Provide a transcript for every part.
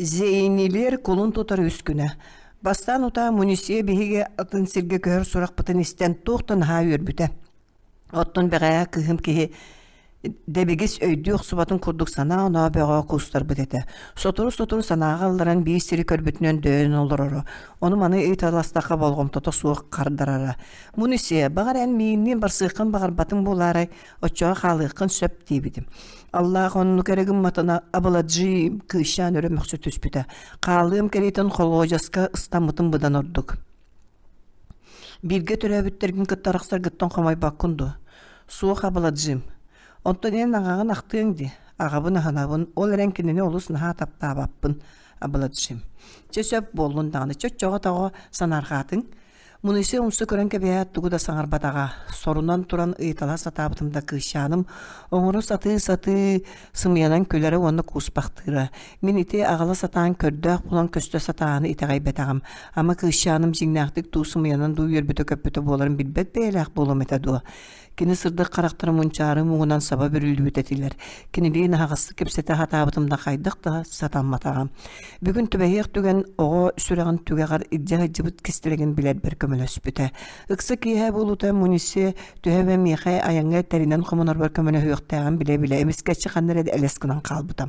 Зейнилиэр кулун тутар үс күнэ. Бастаан утаа Мунисия биһиги атын сиргэ көһөр сурахпытын истэн туох да наһаа үөрбүтэ. Оттон бэҕэһээ кыыһым киһи дэбигис өйдүү охсубатын курдук санаа-оноо бөҕө куустарбыт этэ. Сотору-сотору санааҕа ылларан биир сири көрбүтүнэн дөйөн олороро. Ону-маны ыйыталастахха болҕомтото суох хардарара. Мунисия, баҕар эн миигинниин барсыаххын баҕарбатыҥ буолаарай, оччоҕо хаалыаххын сөп диэбитим. Аллаах оннук эрэ гымматына абыладжи кыысчаан өрө мөхсө түспүтэ. Хаалыам кэриэтин холуодьаска ыстаммытым быдан ордук. Бииргэ төрөөбүттэргин кытта арахсаргыттан хомойбоккун дуо? Суох абыладжим. Оттон эн аҕаҕын ахтыаҥ дии. Аҕабын аһынабын, ол эрэн кинини олус наһаа таптаабаппын, абыладжим. Чэ сөп буоллун даҕаны, чоччоҕо тоҕо санаарҕаатыҥ? Мунуси умса көрөн кэбиһээт тугу да саҥарбатаҕа, сорунан туран ыйыталаһа сатаабытым да кыысчааным оҥоро сатыы-сатыы сымыйанан күлэрэ уонна кууспахтыыра. Мин ити аҕала сатаан көрдөөх буолан көстө сатааны итэҕэйбэтэҕим. Ама кыысчааным дьиҥнээхтик дуу сымыйанан дуу үөрбүтэ-көппүтэ буоларын билбэт бэйэлээх буолуом этэ дуо? Кини сырдык харахтара мунчаары муҥунан саба бүрүллүбүт этилэр. Кинилиин аһаҕастык кэпсэтэ сатаабытым да хайдах да сатамматаҕа. Бүгүн түбэһиэх түгэн оҕо сүрэҕин түгэҕэр илдьэ сылдьыбыт кистэлэҥин билэрбэр көмөлөспүтэ. Ыкса киэһэ буолуута Муниси төһө эмэ миэхэ айаҥҥа тэринэн хомунарбар көмөлөһүөхтээҕин билэ-билэ эмискэччи ханна эрэ элэс гынан хаалбыта.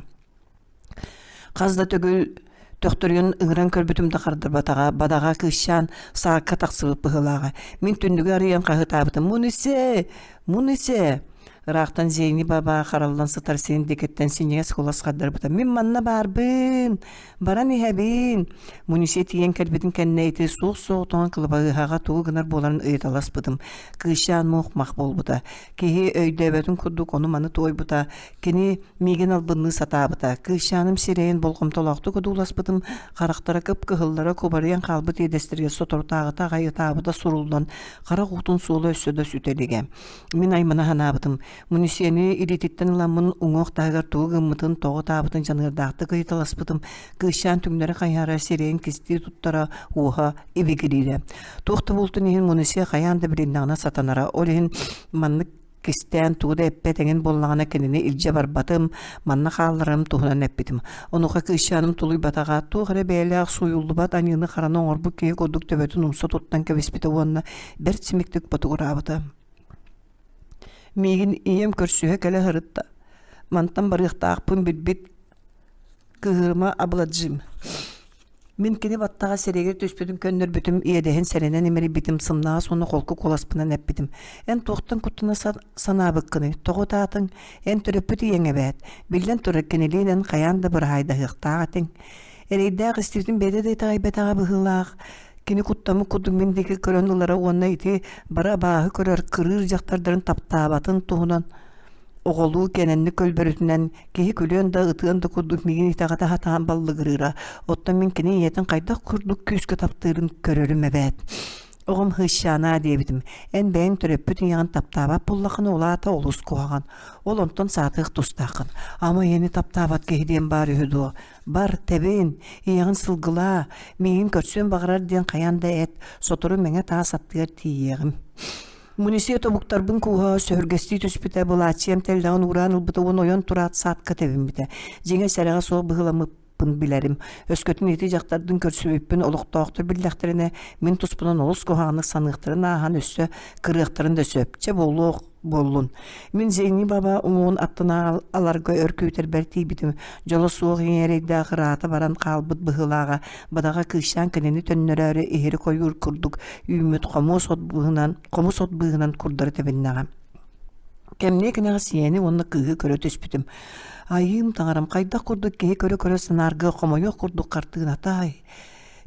Хас да төгүл төхтөрүйэн ыҥыран көрбүтүм да хардарбатаҕа, бадаҕа кыысчаан саакка тахсыбыт быһыылааҕа. Мин түннүгү арыйан хаһыытаабытым: «Мунисе! Мунисе!» Ыраахтан Зейни баба хараллан сытар сирин диэкиттэн синньигэс куолас хардарбыта: «Мин манна баарбын! Баран иһэбин!» Мунисе тиийэн кэлбитин кэннэ ити суох-соҕотоҕун кылабаһыһаҕа тугу гынар буоларын ыйыталаспытым. Кыысчаан муох-мах буолбута. Киһи өйдөөбөтүн курдук ону-маны туойбута. Кини миигин албынныы сатаабыта. Кыысчааным сирэйин болҕомтолоохтук одууласпытым, харахтара кып-кыһыллара кубарыйан хаалбыт иэдэстэригэр соторутааҕыта аҕай ытаабыта суруллан, харах уутун суола өссө да сүтэ илигэ. Мин аймана санаабытым. Мунисияны илиититтэн ыламмын уҥуох таһыгар тугу гыммытын, тоҕо ытаабытын дьаныардаахтык ыйыталаспытым. Кыысчаан түҥнэри хайаара сирэйин кистии туттара, уоһа ибигириирэ. Туох да буолтун иһин Мунисия хайаан да билиннэҕинэ сатанара. Ол иһин маннык кистээн тугу да эппэт эҥин буоллаҕына кинини илдьэ барбатым, манна хаалларарым туһунан эппитим. Онуоха кыысчааным тулуйбатаҕа, туох эрэ бэйэлээх сууйуллубат аньыыны-хараны оҥорбут киһи курдук төбөтүн умса туттан кэбиспитэ уонна бэрт симиктик ботугураабыта. Миигин ийэм көрсүһэ кэлэ сырытта. Мантан барыахтаахпын билбит кыһыыма абыладжим. Мин кини баттаҕа сирэйигэр түспүтүн көннөрбүтүм, иэдэһин сэрэнэн имэрийбитим, сымнаҕас уонна холку куоласпынан эппитим: «Эн туохтан куттана санаабыккыный? Тоҕо ытаатыҥ? Эн төрөппүт ийэҥ эбээт. Биллэн турар, кинилиин эн хайаан да быраһаайдаһыахтаах этиҥ». Эрэйдээх истибитин бэйэтэ да итэҕэйбэтэҕэ быһыылаах. Кини куттаммыт курдук мин диэки көрөн ылара уонна ити бары абааһы көрөр кырыыр дьахтардарын таптаабатын туһунан оҕолуу кэнэнник көлбөрүтүнэн киһи күлүөн да ытыан да курдук миигин итэҕэтэ сатаан баллыгырыыра. Оттон мин кини ийэтин хайдах курдук күүскэ таптыырын көрөрүм эбээт. Оҕом хыысчаанаа диэбитим. Эн бэйэҥ төрөппүт ийэҕин таптаабат буоллаххына, ол аата олус куһаҕан. Ол онтон саатыах тустааххын. Ама ийэни таптаабат киһи диэн баар үһү дуо? Бар, тэбин, ийэҕин сылгылаа, миигин көрсүөн баҕарар диэн хайаан да эт, сотору мэҥэ таас аттыгар тиийиэҕим. Мунисия тобуктарбын кууһа сөһүргэстии түспүтэ, былааччыйам тэллэҕин уураан ылбыта уонна ойон тураат саатка тэбиммитэ. Дьиҥэ сэрэҕэ суох быһыыламмыппын билэрим. Өскөтүн ити дьахтардын көрсүбүппүн олохтоохтор биллэхтэринэ, мин туспунан олус куһаҕаннык саныахтарын ааһан өссө кырыахтарын да сөп. Чэ буолуох буоллун. Мин Зейни баба уҥуоҕун аттынааҕы аларга өр күүтэрбэр тиийбитим. Дьоло суох ийэ эрэйдээх ыраата баран хаалбыт быһыылааҕа бадаҕа кыысчаан кинини төннөрөөрү иһирик ойуур курдук үүммүт хомуос от быыһынан, хомус от быыһынан курдары тэбиннэҕэ. Кэмниэ кэнэҕэс ийэни уонна кыыһы көрө түспүтүм. Айыым таҥарам хайдах курдук киһи көрө-көрө санааргыа хомойуох курдук хартыынатай.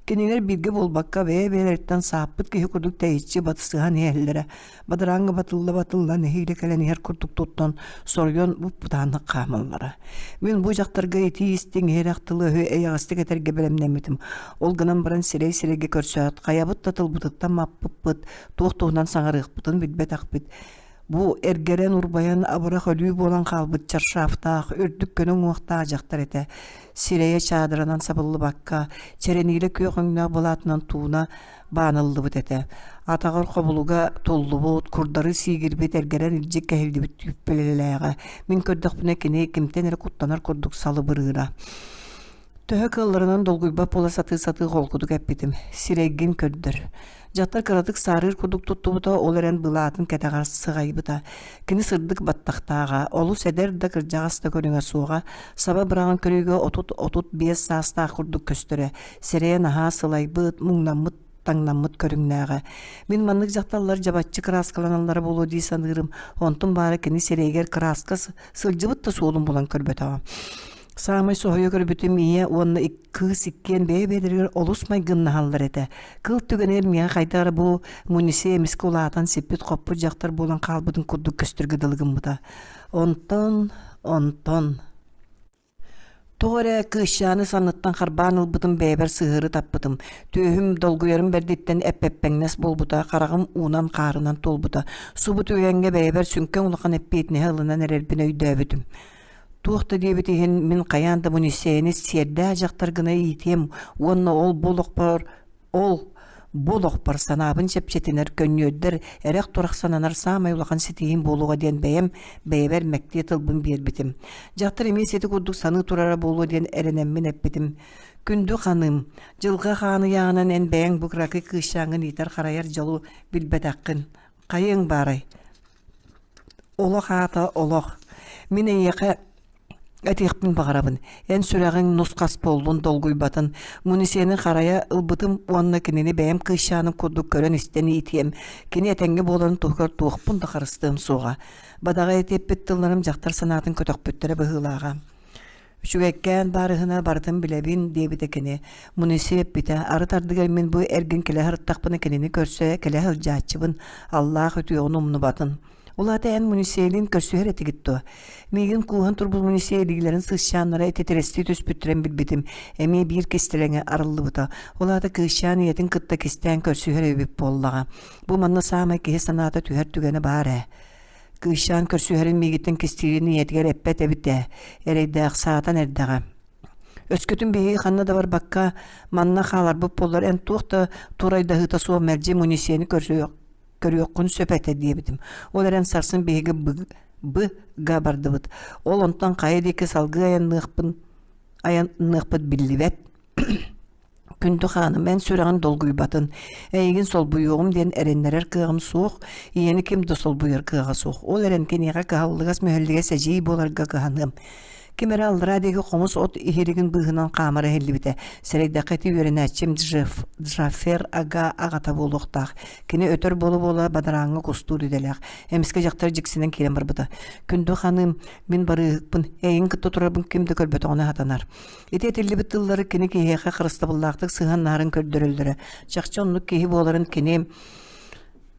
Кинилэр бииргэ буолбакка бэйэ-бэйэлэриттэн сааппыт киһи курдук тэйиччи батысыһан иһэллэрэ. Бадарааҥҥа батылла-батылла нэһиилэ кэлэн иһэр курдук туттан, соруйан буппутааннык хаамаллара. Мин бу дьахтарга итии-истиҥ иһирэх тылы-өһү эйэҕэстик этэргэ бэлэмнэммитим. Ол гынан баран сирэй-сирэйгэ көрсөөт, хайабыт да тылбытыттан маппыппыт, туох туһунан саҥарыахпытын билбэтэхпит. Бу эргэрэн-урбайан абырах өлүү буолан хаалбыт чаршафтаах, үрдүк көнө уҥуохтаах дьахтар этэ. Сирэйэ чаадыранан сабыллыбакка, чэрэниилэ күөх өҥнөөх былаатынан тууна бааныллыбыт этэ. Атаҕар хобулуга туллубут, курдары сиигирбит, эргэрэн илдьи кэһиллибит түүппэлэлээҕэ. Мин көрдөхпүнэ кини кимтэн эрэ куттанар курдук салыбырыыра. Төһө кыалларынан долгуйбат буола сатыы-сатыы холкутук эппитим: «Сирэйгин көрдөр». Дьахтар кыратык саарыыр курдук туттубута, ол эрэн былаатын кэтэҕэр сыҕайбыта. Кини сырдык баттахтааҕа, олус эдэр да кырдьаҕас да көрүҥэ суоҕа, саба быраҕан көрүүгэ 30-35 саастаах курдук көстөрө, сирэйэ наһаа сылайбыт, муҥнаммыт таҥнаммыт көрүҥнээҕэ. Мин маннык дьахталлар дьабаччы кырааскаланаллара буолуо дии саныырым, онтум баара кини сирэйигэр кырааска сылдьыбыт да суолун булан көрбөтөҕө. Саамай соһуйа көрбүтүм ийэ уонна кыыс иккиэн бэйэ-бэйэлэригэр олус майгыннаһаллар этэ. Кыл түгэнигэр миэхэ хайдах эрэ бу Мунисия эмискэ улаатан сиппит-хоппут дьахтар буолан хаалбытын курдук көстөргө дылы гыммыта. Онтон, онтон Тоҕо эрэ кыысчааны санныттан харбаан ылбытым бэйэбэр сыһыары таппытым, түөһүм долгуйарым бэрдиттэн эппэппэҥнэс буолбута, хараҕым уунан-хаарынан туолбута. Субу түгэҥҥэ бэйэбэр сүҥкэн улахан эппиэтинэһи ылынан эрэрбин өйдөөбүтүм. Туох да диэбит иһин мин хайаан да Мунисеяны сиэрдээх дьахтар гына иитиэм уонна ол бу олохпор Ол бу олохпор санаабын чэпчэтинэр, көнньүөрдэр, эрэх-турах сананар саамай улахан ситиһиим буолуоҕа диэн бэйэм бэйэбэр мэктиэ тылбын биэрбитим. Дьахтар эмиэ сити курдук саныы турара буолуо диэн эрэнэммин эппитим. Күндү ханым, дьылҕа хаан ыйааҕынан эн бэйэҥ бу кыракый кыысчааҥҥын иитэр-харайар дьолу билбэтэххин. Хайыаҥ баарай? Олох аата олох. Мин эйиэхэ Этиэхпин баҕарабын, эн сүрэҕиҥ нус-хас буоллун, долгуйбатын, Мунисияны харайа ылбытым уонна кинини бэйэм кыысчааным курдук көрөн-истэн иитиэм, кини этэҥҥэ буоларын туһугар туохпун да харыстыам суоҕа. Бадаҕа этиэппит тылларым дьахтар санаатын көтөхпүттэрэ быһыылааҕа. Үчүгэйкээн баарыһына барытын билэбин, диэбитэ кини. Мунисия эппитэ, арыт ардыгар мин бу эргин кэлэ сырыттахпына кинини көрсө кэлэ сылдьааччыбын, Аллаах үтүөҕүн умнубатын. Ол аата эн Мунисейлиин көрсүһэр этигит дуо? Миигин кууһан турбут Мунисей илиилэрин сыысчааннара титирэстии түспүттэрин билбитим. Эмиэ биир кистэлэҥэ арыллыбыта. Ол аата кыысчаан ийэтин кытта кистээн көрсүһэр эбит буоллаҕа. Бу манна саамай киһи санаата түһэр түгэнэ баар ээ. Кыысчаан көрсүһэрин миигиттэн кистиирин ийэтигэр эппэт эбит ээ. Эрэйдээх саатан эрдэҕэ. Өскөтүн биһиги ханна да барбакка манна хааларбыт буоллар эн туох да туурайдаһыыта суох мэлдьи Мунисияны көрсүөх көрүөххүн сөп этэ диэбитим. Ол эрэн сарсын биһиги Б-га бардыбыт. Ол онтон хайа диэки салгыы айанныахпын айанныахпыт биллибэт. Күндү хааным, эн сүрэҕин долгуйбатын. Эйигин солбуйуоҕум диэн эрэннэрэр кыаҕым суох, ийэни ким да солбуйар кыаҕа суох. Ол эрэн киниэхэ кыһаллыгас-мүһэллигэс эдьиий буоларга кыһаныам. Ким эрэ аллараа диэки хомус от иһиригин быыһынан хаамара иһиллибитэ. Сэрэйдэххэ ити үөрэнээччим Джеф, Джафер ага аҕата буолуохтаах. Кини өтөр буола-буола бадарааҥҥа кустуур идэлээх. Эмискэ дьахтар дьиксинэн киирэн барбыта. Күндү ханыым, мин барыыһыкпын, эйигин кытта турарбын ким да көрбөтөҕүнэ сатанар. Ити этиллибит тыллары кини киһиэхэ харыстабыллаахтык сыһыаннаһарын көрдөрөллөрө. Чахчы оннук киһи буоларын кини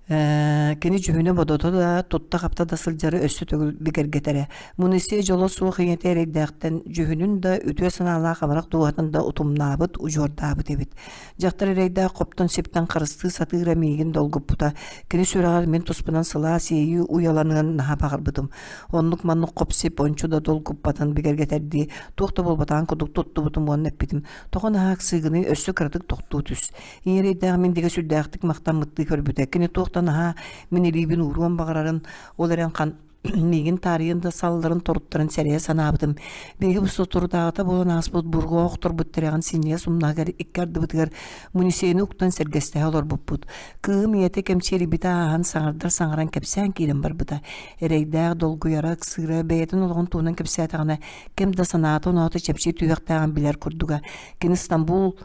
Кини дьүһүнэ-бодото да, тутта-хапта да сылдьара өссө төгүл бигэргэтэрэ. Мунисия дьоло суох ийэтэ эрэйдээхтэн дьүһүнүн да, үтүө санаалаах амарах дууһатын да утумнаабыт, удьуордаабыт эбит. Дьахтар эрэйдээх хоптон-сиптэн харыстыы сатыыра миигин долгуппута. Кини сүрэҕэр мин туспунан сылаас иэйии уйаланыан наһаа баҕарбытым. Оннук-маннык хоп-сип ончу да долгуппатын бигэргэтэрдии туох да буолбатаҕын курдук туттубутум уонна эппитим: «Тоҕо наһаа ыксыыгыный, өссө кыратык тохтуу түс. Ийэ эрэйдээх миндигэ сүрдээхтик махтаммыттыы көрбүтэ. Кини туох да наһаа мин илиибин ууруон баҕарарын, ол эрэн хан миигин таарыйан да салларын торуттарын сэрэйэ санаабытым. Биһиги бу соторутааҕыта буолан ааспыт бурҕаа охторбут тирэҕин синньигэс умнаһыгар икки ардыбытыгар Мунисияны уктан сэргэстэһэ олорбуппут. Кыыһым ийэтэ кэмчиэрийбитэ ааһан саҥардар саҥаран кэпсээн киирэн барбыта. Эрэйдээх долгуйара, ыксыыра, бэйэтин олоҕун туһунан кэпсээтэҕинэ, ким да санаата-оноото чэпчии түһүөхтээҕин билэр курдуга. Кини Стамбул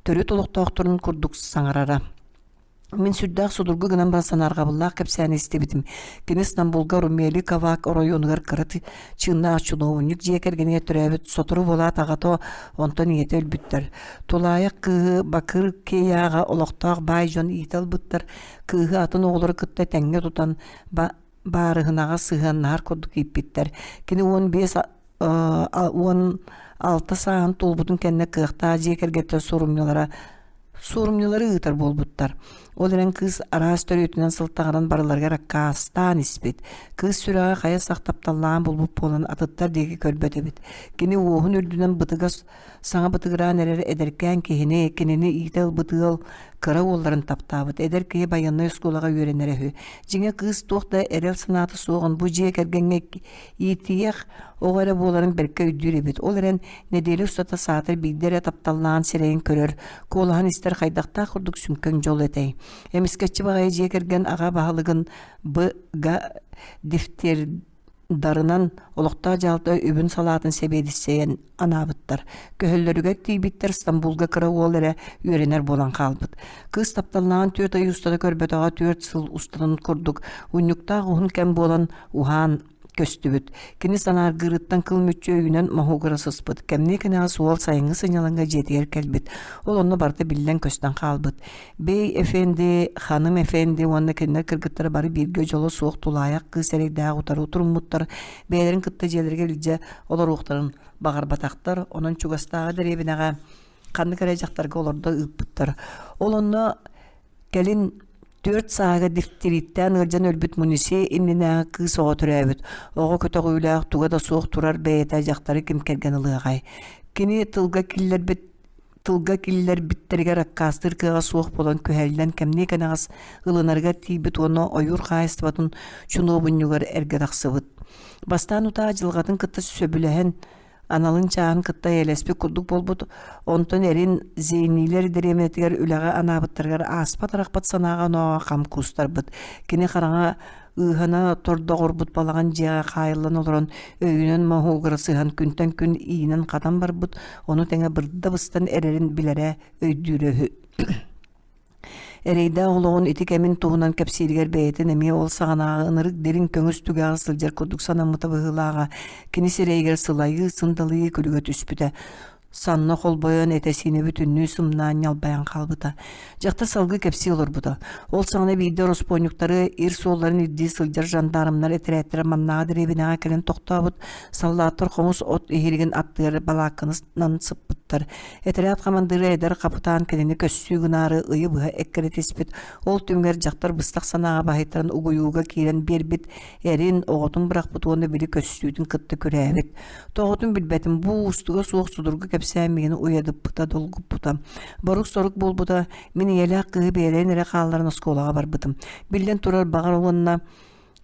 төрүт олохтоохторун курдук саҥарара. Мин сүрдээх судургу гынан баран санаарҕабыллаах кэпсээни истибитим. Кини Стамбулга Румели Кавак оройуонугар кыра чыыннаах чунуобунньук дьиэ кэргэнигэр төрөөбүт сотору буолаат аҕата онтон ийэтэ өлбүттэр. Тулаайах кыыһы Бакыр Кеяҕа олохтоох баай дьон иитэ ылбыттар. Кыыһы атын оҕолору кытта тэҥҥэ тутан баарыһынаҕа сыһыаннаһар курдук ииппиттэр. Кини 15 16 сааһын туолбутун кэннэ кыахтаах дьиэ кэргэттэр суорумньулара суорумньулары ыытар буолбуттар. Ол эрэн кыыс араас төрүөтүнэн сылтаҕыран барыларыгар аккаастаан испит. Кыыс сүрэҕэ хайа сах тапталлаан булбут буолан атыттар диэки көрбөт эбит. Кини уоһун үрдүнэн бытыга саҥа бытыгыраан эрэр эдэркээн киһини, кинини иитэ ылбыт ыал. Кыра уолларын таптаабыт эдэр киһи байыаннай оскуолаҕа үөрэнэрэ үһү. Дьиҥэ кыыс туох да эрэл санаата суоҕун бу дьиэ кэргэҥҥэ иитийэх оҕо эрэ буоларын бэркэ өйдүүр эбит. Ол эрэн нэдиэлэ устата саатар биирдэ эрэ тапталлаан сирэйин көрөр, куолаһын истэр хайдахтаах курдук сүҥкэн дьол этэй. Эмискэччи баҕайы дьиэ кэргэн аҕа баһылыгын Б.Г. Дифтердарынан олохтоох дьаһалта үбүн салаатын сэбиэдиссэйэн анаабыттар. Көһөллөрүгэр тиийбиттэр Стамбулга кыра уол эрэ үөрэнэр буолан хаалбыт. Кыыс тапталлааҕын түөрт ый устата көрбөтөҕө түөрт сыл устатын курдук унньуктаах уһун кэм буолан уһаан көстүбүт. Кини санааргыырыттан кыл мүччү өйүнэн моһуогура сыспыт. Кэмниэ кэнэҕэс уол сайыҥҥы сынньалаҥҥа дьиэтигэр кэлбит. Ол онно барыта биллэн-көстөн хаалбыт. Бей Эфенди, Ханым Эфенди уонна кинилэр кыргыттара бары бииргэ дьоло суох тулаайах кыыс эрэйдээх утары туруммуттар, бэйэлэрин кытта дьиэлэригэр илдьэ олоруохтарын баҕарбатахтар, онон чугастааҕы дэриэбинэҕэ ханнык эрэ дьахтарга олордо ыыппыттар. Ол онно кэлин түөрт сааһыгар дифтерииттээн ыалдьан өлбүт Мунисей иннинээҕи кыыс оҕо төрөөбүт. Оҕо көтөҕүүлээх туга да суох турар бэйэтэ дьахтары ким кэргэн ылыаҕай? Кини тылга киллэрбит тылга киллэрбиттэригэр аккаастыыр кыаҕа суох буолан күһэллэн кэмниэ кэнэҕэс ылынарыгар тиийбит уонна ойуур хаһаайыстыбатын чунуобунньугар эргэ тахсыбыт. Бастаан утаа дьылҕатын кытта сөбүлэһэн аналын чааһын кытта эйэлэспит курдук буолбут, онтон эрин Зейнилэр дэриэбинэтигэр үлэҕэ анаабыттарыгар ааспат-арахпат санааҕа-онооҕо хам куустарбыт. Кини хараҥа ыыһана тордоҕурбут балаҕан дьиэҕэ хаайыллан олорон өйүнэн моһуогура сыһан күнтэн күн иинэн-хатан барбыт, ону тэҥэ бырда быстан эрэрин билэрэ, өйдүүрэ үһү. Эрэйдээх олоҕун ити кэмин туһунан кэпсииригэр бэйэтин эмиэ ол саҕанааҕы ынырык дириҥ көҥүс түгэҕэр сылдьар курдук санаммыта быһыылааҕа, кини сирэйигэр сылайыы, сындалыйыы күлүгэ түспүтэ. Санна холбойон этэ-сиинэ бүтүннүү сымнаан ньалбайан хаалбыта. Дьахтар салгыы кэпсии олорбута. Ол саҕана биирдэ ороспуонньуктары ир суолларын ирдии сылдьар жандармнар этэрээттэрэ маннааҕы дэриэбинэҕэ кэлэн тохтообут саллааттар хомус от иһиригин аттыгар балаакканан сыппыттар. Этэрээт хамандыыра эдэр хапытаан кинини көссүү гынаары ыйы быһа эккирэтиспит. Ол түмүгэр дьахтар быстах санааҕа баһыйтаран угуйууга киирэн биэрбит эрин, оҕотун бырахпыт уонна били көссүүтүн кытта күрээбит. Тоҕотун билбэтим, бу уустуга суох судургу кэпсээн миигин уйадыппыта, долгуппута. Борук-сорук буолбута, мин ийэлээх кыыһы бэйэлэрин эрэ хаалларан оскуолаҕа барбытым. Биллэн турар, баҕар уонна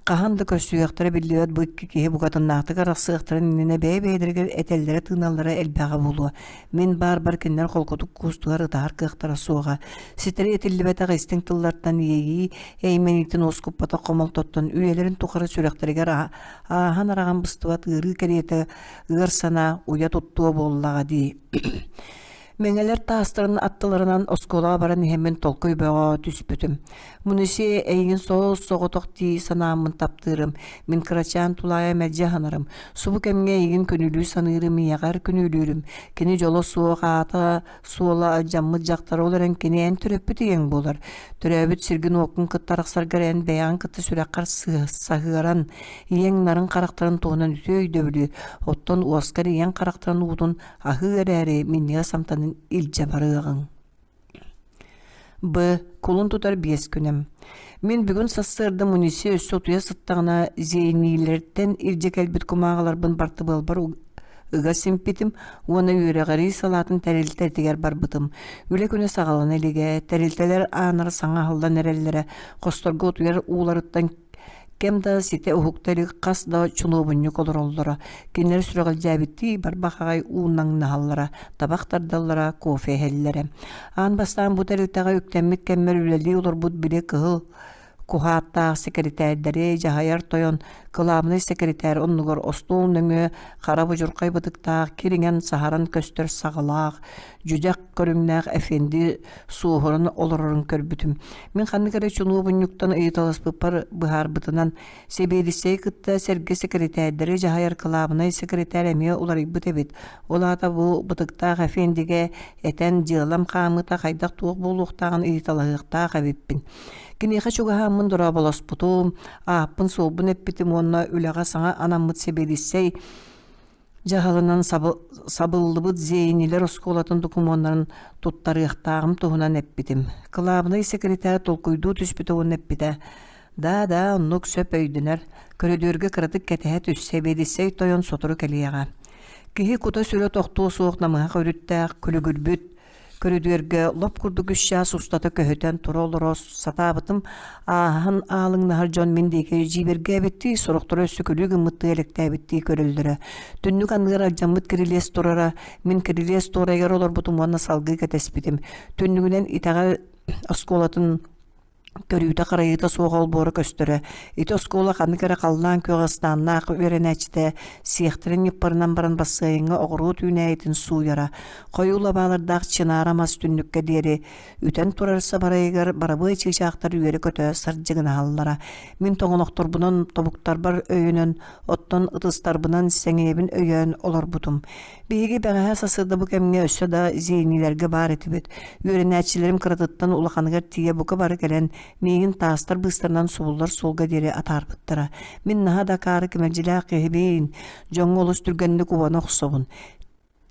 хаһан да көрсүһүөхтэрэ биллибэт бу икки киһи букатыннаахтык арахсыахтарын иннинэ бэйэ-бэйэлэригэр этэллэрэ-тыыналлара элбэҕэ буолуо. Мин баарбар кинилэр холкутук куустуһар ытаһар кыахтара суоҕа. Ситэри этиллибэтэх истиҥ тыллартан иэйии эймэниитин уоскуппатах хомолтоттон үйэлэрин тухары сүрэхтэригэр ааһан-араҕан быстыбат ыарыы кэриэтэ ыар санаа уйа туттуо буоллаҕа дии. Мэҥэлэр таастарын аттыларынан оскуолаҕа баран иһэммин толкуй бөҕө түспүтүм. Мунисия эйигин соҕус-соҕотох дии санааммын таптыырым. Мин кырачаан тулаайа мэлдьи аһынарым. Субу кэмҥэ эйигин күнүүлүү саныырым, ийэҕэр күнүүлүүрүм. Кини дьоло суох аата суола алдьаммыт дьахтар ол эрэн кини эн төрөппүт ийэҥ буолар. Төрөөбүт сиргин-уоккун кытта арахсаргар эн бэйэҕин кытта сүрэххэр саһыаран, ийэҥ нарын харахтарын туһунан үтүө өйдөбүлү, оттон уоскар ийэҥ харахтарын уутун аһыы эрээри минньигэс амтанын илдьэ барыаҕыҥ. Б. Кулун тутар биэс күнүм. Мин бүгүн сарсыарда Мунисия өссө утуйа сыттаҕына Зейниилэртэн илдьэ кэлбит кумааҕыларбын бартыбыалбар ыга симпитим уонна үөрэҕирии салаатын тэрилтэтигэр барбытым. Үлэ күнэ саҕалана илигэ, тэрилтэлэр ааннара саҥа аһыллан эрэллэрэ, хосторго утуйар ууларыттан Кэм да ситэ уһукта илик хас да чунуобунньук олороллоро, кинилэр сүрэҕэлдьээбиттии барбах аҕай уунаҥнаһаллара, табах тардаллара, кофе иһэллэрэ. Аан бастаан бу тэрилтэҕэ үктэммит кэммэр үлэлии олорбут били кыһыл куһааттаах сэкиритээрдэри дьаһайар тойон кылаабынай сэкиритээр оннугар остуол нөҥүө хара будьурхай бытыктаах кириҥэн саһаран көстөр саҕалаах дьүдьэх көрүҥнээх эфенди суоһуран олорорун көрбүтүм. Мин ханнык эрэ чунуобунньуктан ыйыталаспыппар быһаарбытынан, сэбиэдиссэйи кытта сэргэ сэкиритээрдэри дьаһайар кылаабынай сэкиритээр эмиэ уларыйбыт эбит. Ол аата бу бытыктаах эфендигэ этэн дьыалам хаамыыта хайдах-туох буолуохтааҕын ыйыталаһыахтаах эбиппин. Киниэхэ чугаһааммын дорооболоспутум, ааппын-суолбун эппитим уонна үлэҕэ саҥа анаммыт сэбиэдиссэй дьаһалынан сабыллыбыт Зейнилэр оскуолатын докумуоннарын туттарыахтааҕым туһунан эппитим. Кылаабынай сэкирэтээр толкуйдуу түспүтэ уонна эппитэ: «Да, да, оннук сөп өйдөнөр. Көрүдүөргэ кыратык кэтэһэ түс, сэбиэдиссэй тойон сотору кэлиэҕэ». Киһи кута-сүрэ тохтуо суох намыһах өрүттээх, күлүгүрбүт. Көрүдүөргэ лоп курдук үс чаас устата көһүтэн тура-олоро сатаабытым, ааһан аалыҥнаһар дьон мин диэки дьиибэргээбиттии, сорохторо өссө күлүү гыммыттыы элэктээбиттии көрөллөрө. Түннүк анныгар алдьаммыт кирилиэс турара, мин кирилиэс туорайыгар олорбутум уонна салгыы кэтэспитим. Түннүгүнэн итэҕэл оскуолатын Көрүүтэ-харайыыта суох олбуора көстөрө. Ити оскуола ханнык эрэ халлаан күөҕэ ыстааннаах үөрэнээччитэ сиэхтэрин ньыппарынан баран бассыайыҥҥа оҕуруот үүнээйитин сууйара. Хойуу лабаалардаах чинаара мас түннүккэ диэри үтэн турар сабарайыгар барабыай чыычаахтар үөрэ-көтө сардьыгынаһаллара. Мин тоҥолохторбунан тобуктарбар өйөнөн, оттон ытыстарбынан сэҥиэбин өйөөн олорбутум. Биһиги бэҕэһээ сарсыарда бу кэмҥэ өссө да зенилэргэ баар этибит. Үөрэнээччилэрим кыратыттан улаханыгар тиийэ бука бары кэлэн, миигин таастар быыстарынан субуллар суолга диэри атаарбыттара. Мин наһаа да акаары кэмэлдьилээх киһибин, дьоҥҥо олус түргэнник убана охсобун.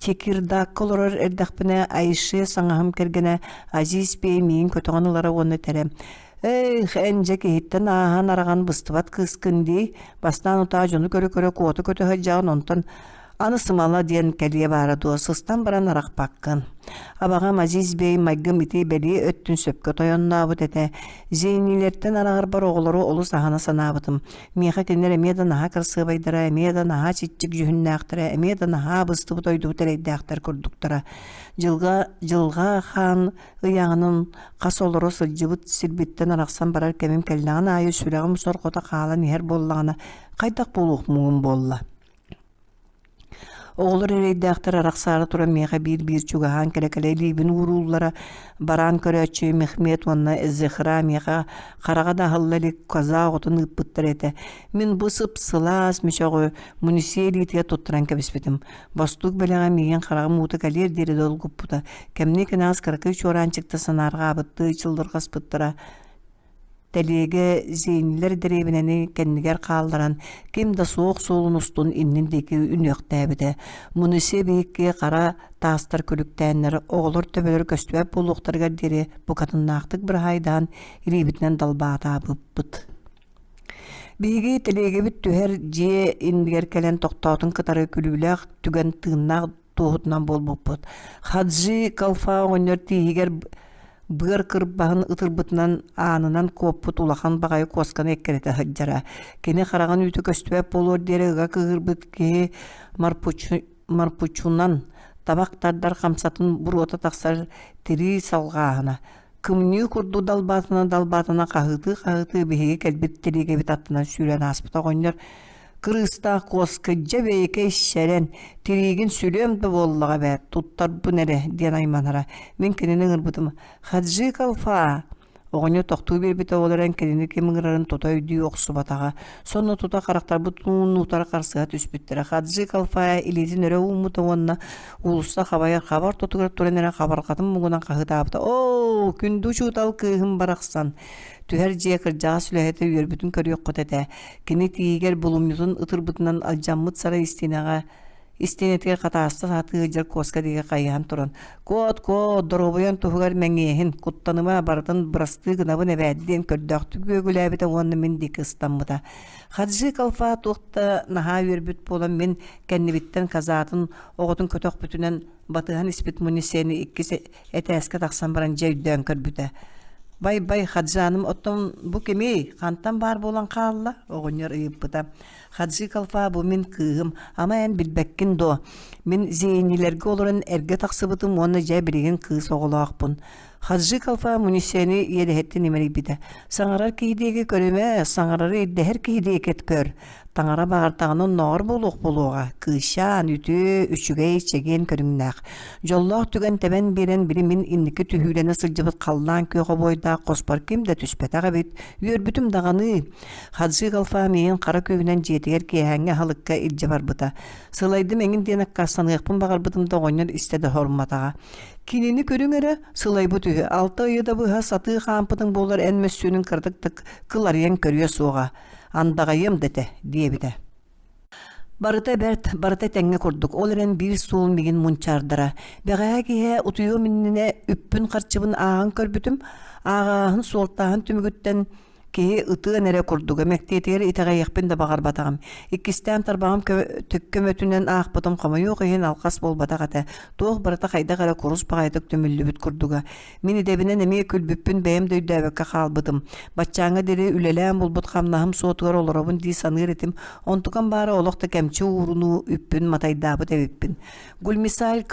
Текирдакка олорор эрдэхпинэ Айше саҥаһым кэргэнэ Азиз Бей миигин көтөҕөн ылара уонна этэрэ: «Эх, эн дьэ киһиттэн ааһан араҕан быстыбат кыыскын дии, бастаан утаа дьону көрө-көрө куота көтө сылдьаҕын, онтон Аны сымала диэн кэлиэ баара дуо, сыстан баран арахпаккын. Абаҕам Азиз Бей майгым ити бэлиэ өттүн сөпкө тойоннообут этэ. Зейнилэртэн араҕарбар оҕолору олус аһына санаабытым. Миэхэ кинилэр эмиэ да наһаа кырасыабайдара, эмиэ да наһаа чиччик дьүһүннээхтэрэ, эмиэ да наһаа быстыбыт ойдубут эрэйдээхтэр курдуктара. Дьылҕа, дьылҕа хаан ыйааҕынан хас олоро сылдьыбыт сирбиттэн арахсан барар кэмим кэллэҕин аайы сүрэҕим сорҕото хаалан иһэр буоллаҕына, хайдах буолуох муҥум буолла? Оҕолор эрэйдээхтэр арахсаары туран миэхэ биир-биир чугаһаан кэлэ-кэлэ илиибин уурууллара, бараан көрөөччү Мехмед уонна Зехра миэхэ хараҕа да аһылла илик коза оҕотун ыыппыттар этэ. Мин бу сып-сылаас мүчөҕү Мунисия илиитигэр туттаран кэбиспитим. Бостуук бэлэҕэ миигин хараҕым уута кэлиэр диэри долгуппута. Кэмниэ-кэнэҕэс кыракый чуораанчыкта санаарҕаабыттыы чыллырҕаспыттара. Тэлиэгэ Зенилэр дэриэбинэни кэннигэр хаалларан, ким да суох суолун устун иннин диэки үнүөхтээбитэ. Мунисия биһикки хара таастар күлүктээннэр, оҕолор төбөлөрө көстүбэт буолуохтарыгар диэри букатыннаахтык быраһаайдаан илиибитинэн далбаатаабыппыт. Биһиги тэлиэгэбит түһэр дьиэ иннигэр кэлэн тохтоотун кытары күлүүлээх түгэн тыыннаах туоһутунан буолбуппут. Хаджи Калфа оҕонньор тииһигэр быар кырбаһын ытырбытынан аанынан куоппут улахан баҕайы куосканы эккирэтэ сылдьара. Кини хараҕын үүтэ көстүбэт буолуор диэри ыга кыыһырбыт киһи марпучу, марпучунан табах тардар хамсатын буруота тахсар тирии салҕааһына. Кымньыы курдук далбаатана-далбаатана хаһыытыы-хаһыытыы биһиги кэлбит тириигэбит аттынан сүүрэн ааспыта оҕонньор Кырыыстаах куоска дьэ бэйэкэй сэрэн, тириигин сүлүөм да буоллаҕа эбээт, туттарбын эрэ диэн айманара. Мин кинини ыҥырбытым: «Хаджи Калфа!» Оҕонньор тохтуу биэрбитэ ол эрэн кинини ким ыҥырарын тута өйдүү охсубатаҕа. Сонно тута харахтарбыт ууннуутара харсыһа түспүттэрэ. Хаджи Калфа илиитин өрө ууммута уонна уулусса хабайар хаба ортотугар туран эрэ хабарҕатын муҥунан хаһыытаабыта: «Оо, күндү учуутал кыыһым барахсан!» Түһэр дьиэ кырдьаҕас үлэһитэ үөрбүтүн көрүөххүт этэ. Кини тииһигэр булумньутун ытырбытынан алдьаммыт сарай истиэнэҕэ истиэнэтигэр хатааста сатыы сылдьар куоска диэки хайыһан туран «Куот, куот, доруобуйаҥ туһугар мэҥиэһин, куттаныма, барытын бырастыы гынабын эбээт» диэн көрдөөхтүк үөгүлээбитэ уонна мин диэки ыстаммыта. Хаджи Калфа туох да наһаа үөрбүт буолан мин кэннибиттэн казатын оҕотун көтөхпүтүнэн батыһан испит Мунисени иккис этээскэ тахсан баран дьэ өйдөөн көрбүтэ. «Бай-бай, Хаджааным, оттон бу кимий? Хантан баар буолан хаалла?» оҕонньор ыйыппыта. «Хаджи Калфа бу мин кыыһым. Ама эн билбэккин дуо? Мин Зейнилэргэ олорон эргэ тахсыбытым уонна дьэ билигин кыыс оҕолоохпун». Хаджи Калфа Мунисени иэдэһиттэн имэрийбитэ. «Саҥарар киһи диэки көрүмэ, саҥарары ирдэһэр киһи диэки көр. Таҥара баҕардаҕына оннооҕор буолуох буолуоҕа, кыысчаан, үтүө, үчүгэй, чэгиэн көрүҥнээх. Дьоллоох түгэн тэбэн биэрэн били мин инники түһүүлэнэ сылдьыбыт халлаан күөх обуойдаах хоспор ким да түспэтэх эбит, үөрбүтүм даҕаны. Хаджи Галфа миигин хара күүһүнэн дьиэтигэр киэһээҥҥи аһылыкка илдьэ барбыта. Сылайдым эҥин диэн аккаастаныахпын баҕарбытым да оҕонньор истэ да сорумматаҕа. Кинини көрүҥ эрэ, сылайбыт үһү, алта ыйы да быһа сатыы хаампытыҥ буоллар эн мөссүөнүҥ кыратык да кыларыйан көрүө суоҕа. Андаҕайыам да этэ, диэбитэ. Барыта бэрт, барыта тэҥҥэ курдук, ол эрэн биир суол миигин мунчаардара. Бэҕэһээ киэһэ утуйуом иннинэ үппүн-харчыбын ааҕан көрбүтүм, ааҕааһын, суолтааһын түмүгүттэн Киһи ытыан эрэ курдуга, мэктиэтигэр итэҕэйиэхпин да баҕарбатаҕым. Иккистээн тарбаҕым көмөтүнэн аахпытым хомойуох иһин алҕас буолбатах этэ. Туох барыта хайдах эрэ курус баҕайытык түмүллүбүт курдуга. Мин идэбинэн эмиэ күлбүппүн бэйэм да өйдөөбөккө хаалбытым. Баччааҥҥа диэри үлэлээн булбут хамнаһым суотугар олоробун дии саныыр этим. Онтукам баара олох да кэмчи уурунуу үппүн матайдаабыт эбиппин. Гульмисаль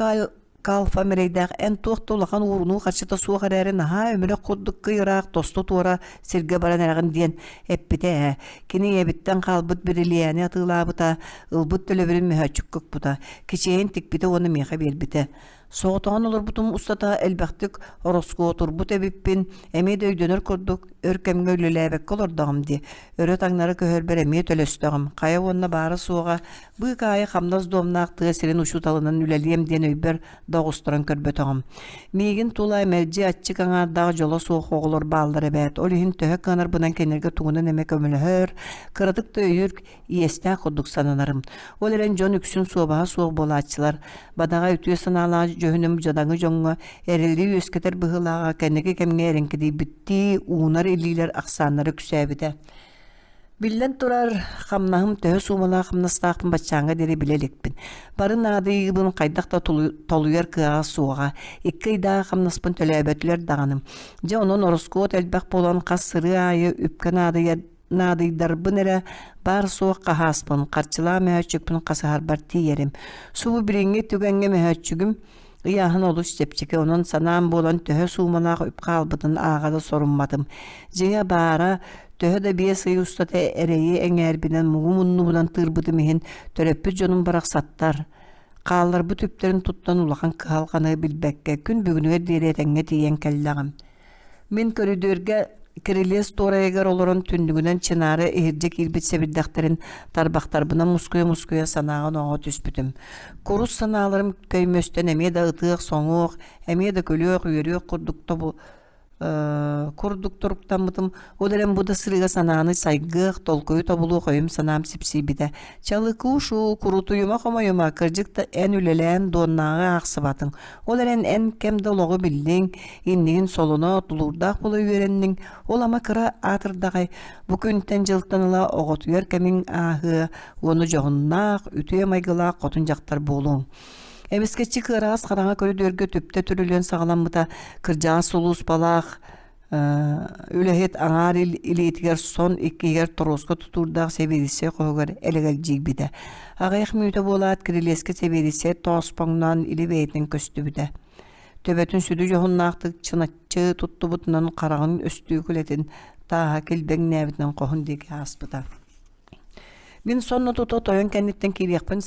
Калфа эрэйдээх эн туох да улахан уурунуу харчыта суох эрээри наһаа өмүрэх курдук кый ыраах тосту туора сиргэ баран эрэҕин диэн эппитэ ээ. Кини ийэбиттэн хаалбыт бирилийээни атыылаабыта, ылбыт төлөбүрүн мөһөөччүккэ укпута, кичэйин тикпитэ уонна миэхэ биэрбитэ. Соҕотоҕун олорбутум устата элбэхтик ороскуотурбут эбиппин, эмиэ да өйдөнөр курдук, өр кэмҥэ үлэлээбэккэ олордоҕум дии. Өрө-таҥнары көһөрбөр эмиэ төлөстөҕүм. Хайа уонна баара-суоҕа быыкаайы хамнас дуомнаах тыа сирин учууталынан үлэлиэм диэн өйбөр да оҕустаран көрбөтөҕүм. Миигин тула мэлдьи аччык аҥаардаах дьоло суох оҕолор бааллар эбээт. Ол иһин төһө кыанарбынан кинилэргэ тугунан эмэ көмөлөһөр, кыратык да өйүүр иэстээх курдук сананарым. Ол эрэн дьон үксүн суобаһа суох буолааччылар. Бадаҕа үтүө санаалаах дьүһүнүм дьадаҥы дьоҥҥо эрэлли үөскэтэр быһыылааҕа кэнники кэмҥэ эрэҥкэдийбиттии уунар илиилэр ахсааннара үксээбитэ. Биллэн турар, хамнаһым төһө суумалаах хамнастаахпын баччааҥҥа диэри билэ иликпин. Бары наадыйыыбын хайдах да толуйар кыаҕа суоҕа. Икки ыйдааҕы хамнаспын төлөөбөтүлэр даҕаны. Дьэ онон ороскуот элбэх буолан хас сырыы аайы үпкэ наадыйар наадыйдарбын эрэ баар-суох хаһааспын, харчылаах мөһөөччүкпүн хасыһарбар тиийэрим. Субу билиҥҥи түгэҥҥэ мөһөөччүгүм ыйааһын олус чэпчэки, онон санаам буолан төһө суумалаах үп хаалбытын ааҕа да сорумматым. Дьиҥэ баара, төһө да биэс ый устата эрэйи эҥээрбинэн муҥу муннубунан тыырбытым иһин төрөппүт дьонум барахсаттар хаалларбыт үптэрин туттан улахан кыһалҕаны билбэккэ күн бүгүнүгэр диэри этэҥҥэ тиийэн кэллэҕим. Мин көрүдүөргэ кирилиэс туорайыгар олорон түннүгүнэн чынаары иһирдьэ киирбит сэбирдэхтэрин тарбахтарбынан мускуйа-мускуйа санааҕа-онооҕо түспүтүм. Курус санааларым көймөстөн эмиэ да ытыах-соҥуох, эмиэ да күлүөх-үөрүөх курдук тобу курдук туруктаммытым. Ол эрэн бу да сырыыга санааны сайгыах, толкуйу тобулуох өйүм-санаам сипсийбитэ. Чалыкуу-шуу, курутуйума-хомойума, кырдьык да эн үлэлээн дуоннааҕы аахсыбатыҥ. Ол эрэн эн кэм да олоҕу биллиҥ, иннигин солоно, тулуурдаах буола үөрэнниҥ, ол ама кыра аатырдаҕай, бу күнтэн-дьылтан ыла оҕотуйар кэмиҥ ааһыа уонна дьоһуннаах, үтүө майгылаах хотун дьахтар буолуоҥ. Эмискэччи кыараҕас хараҥа көрүдүөргэ түптэ түрүлүөн саҕаламмыта, кырдьаҕас сулууспалаах үлэһит аҥаар илиитигэр сон иккиһигэр торуоска тутуурдаах сэбиэдиссэй хоһугар элэгэлдьийбитэ. Аҕыйах мүнүүтэ буолаат кирилиэскэ сэбиэдиссэй тооспоҥноон или бэйэтинэн көстүбүтэ. Төбөтүн сүдү дьоһуннаахтык чыначчы туттубутунан хараҕын өстүөкүлэтин тааһа килбэҥнээбитинэн хоһун диэки ааспыта. Мин сонно тута тойон кэнниттэн киириэхпин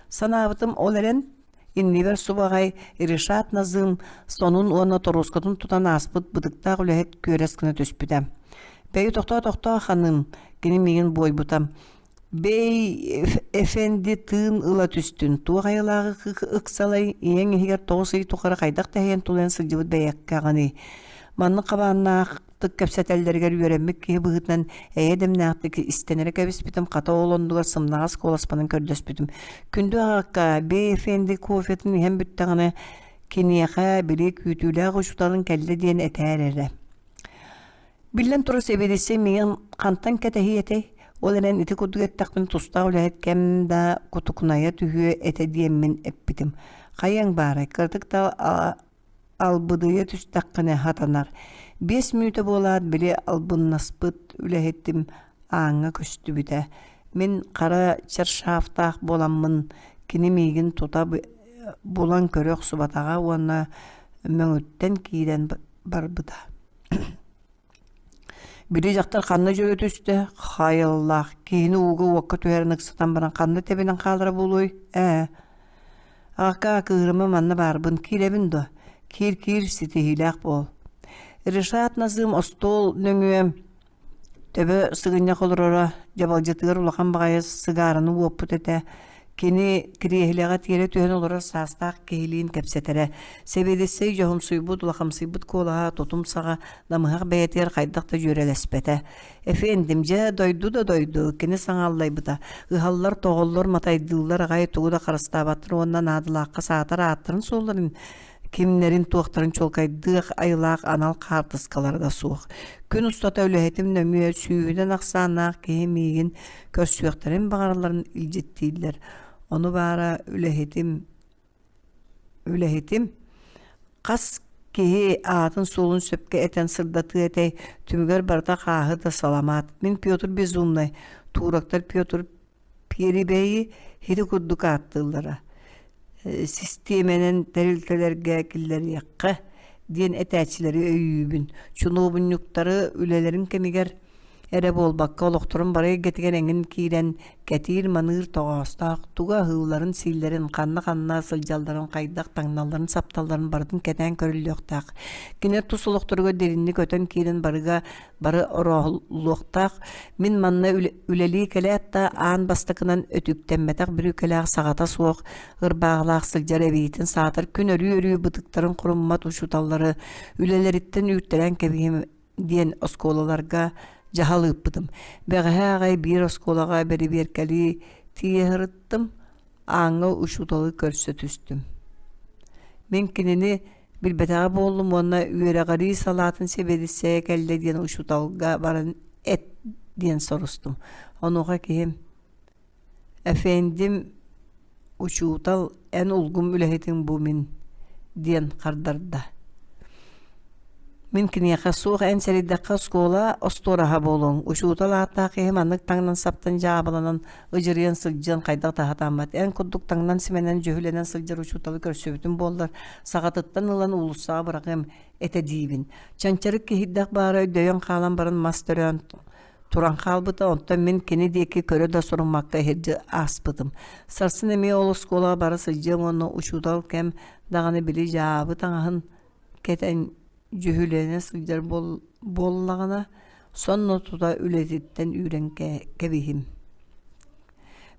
санаабытым, ол эрэн Иннибэр субаҕай Решат Назым сонун уонна торуоскатын тутан ааспыт бытыктаах үлэһит күөрэс гына түспүтэ. Бэйи тохтоо-тохтоо ханым, кини миигин буойбута. Бэй эфенди тыын ыла түстүн, туох айылааҕы ыксалай, ийэҥ иһигэр тоҕус ый тухары хайдах тэһийэн тулуйан сылдьыбыт бэйэккэҕиний? Маннык хабааннаах тык кэпсэтэллэригэр үөрэммит киһи быһыытынан эйэ дэмнээхтик истэн эрэ кэбиспитим, хата ол оннугар сымнаҕас куоласпынан көрдөспүтүм. Күндү аҕакка, бэй эфенди кофетын иһэн бүттэҕинэ, киниэхэ били күүтүүлээх учууталын кэллэ диэн этээр эрэ. Биллэн турар сэбиэдиссэй миигин хантан кэтэһиэ этэй? Ол эрэн ити курдук эттэхпинэ тустаах үлэһит кэм да кутукунайа түһүө этэ диэммин эппитим. Хайыаҥ баарай, кыратык да албыдыйа түстэххинэ хатанар. Биэс мүнүүтэ буолаат били албыннаспыт үлэһитим ааҥҥа көстүбүтэ. Мин хара чаршафтаах буоламмын кини миигин тута булан көрө охсубатаҕа уонна мөҥүттэн киирэн барбыта. Били дьахтар ханна дьөлө түстэ? Хайаллаах, киһини ууга-уокка түһэрэн ыксатан баран ханна тэбинэн хаалара буолуой? Ээ, аҕакка кыыһырыма манна баарбын, киирэбин дуо? Киир-киир, ситиһиилээх буол. Решат Назым остуол нөҥүө төбө сыгынньах олороро, дьабалдьытыгар улахан баҕайы сыгаараны уоппут этэ. Кини кириэһилэҕэ тиэрэ түһэн олорор саастаах киһилиин кэпсэтэрэ. Сэбиэдиссэй дьоһумсуйбут, улахамсыйбыт куолаһа тутум саҕа намыһах бэйэтигэр хайдах да дьүөрэлэспэтэ. Эфендим, дьэ, дойду да дойду, кини саҥа аллайбыта. Ыһаллар, тоҕоллор, матайдыыллар аҕай тугу да харыстаабаттар уонна наадалаахха саатар ааттарын-суолларын. Кимнэрин-туохтарын чуолкайдыах айылаах анал хаартыскалара да суох. Күн устата үлэһитим нөҥүө сүүһүнэн ахсааннаах киһи миигин көрсүөхтэрин баҕаралларын илдьиттииллэр. Ону баара үлэһитим үлэһитим хас киһи аатын-суолун сөпкө этэн сырдатыа этэй, түмүгэр барыта хааһы да саламаат. Мин Петр Безумный, туурактар Петр Пиэрибэйи ити курдук ааттыыллара. Систиэмэнэн тэрилтэлэргэ киллэриэххэ диэн этээччилэри өйүүбүн. Чунуобунньуктары үлэлэрин кэмигэр эрэ буолбакка, олохторун бары эйгэтигэр эҥин киирэн, кэтиир-маныыр тоҕоостоох, тугу аһыылларын-сииллэрин, ханна-ханна сылдьалларын, хайдах таҥналларын-сапталларын барытын кэтээн көрүллүөхтээх. Кинилэр тус олохторугар дириҥник өтөн киирэн барыга бары орооһуллуохтаах. Мин манна үлэлии кэлээт да, аан бастакынан өтүктэммэтэх бүрүүкэлээх саҕата суох ырбааҕылаах сылдьар эбиитин саатар күн өрүү-өрүү бытыктарын хоруммат учууталлары үлэлэриттэн үүртэрэн кэбиһим диэн оскуолаларга дьаһал ыыппытым. Бэҕэһээ аҕай биир оскуолаҕа бэрэбиэркэлии тиийэ сырыттым, ааҥҥа учууталы көрсө түстүм. Мин кинини билбэтэҕэ буоллум уонна үөрэҕирии салаатын сэбиэдиссэйэ кэллэ диэн учууталга баран эт диэн сорустум. Онуоха киһим «Эфендим, учуутал, эн улгум үлэһитиҥ бу мин» диэн хардарда. Мин киниэхэ суох эн сэрэйдэххэ оскуола остуораһа буолуоҥ, учуутал ааттаах киһи маннык таҥнан-саптан дьаабыланан ыдьырыйан сылдьыан хайдах да сатааммат. Эн курдук таҥнан-симэнэн дьүһүлэнэн сылдьар учууталы көрсүбүтүм буоллар, саҕатыттан ылан уулуссаҕа быраҕыам этэ диибин. Чанчарык киһийдэх баара өйдөйөн хаалан баран мас төрөөн туран хаалбыта, онтон мин кини диэки көрө да соруммакка иһирдьэ ааспытым. Сарсын эмиэ ол оскуолаҕа бара сылдьыам уонна учуутал кэм даҕаны били дьаабы таҥаһын кэтэн дьүһүлэнэ сылдьар буоллаҕына, сонно тута үлэтиттэн үүрэн кэбиһим.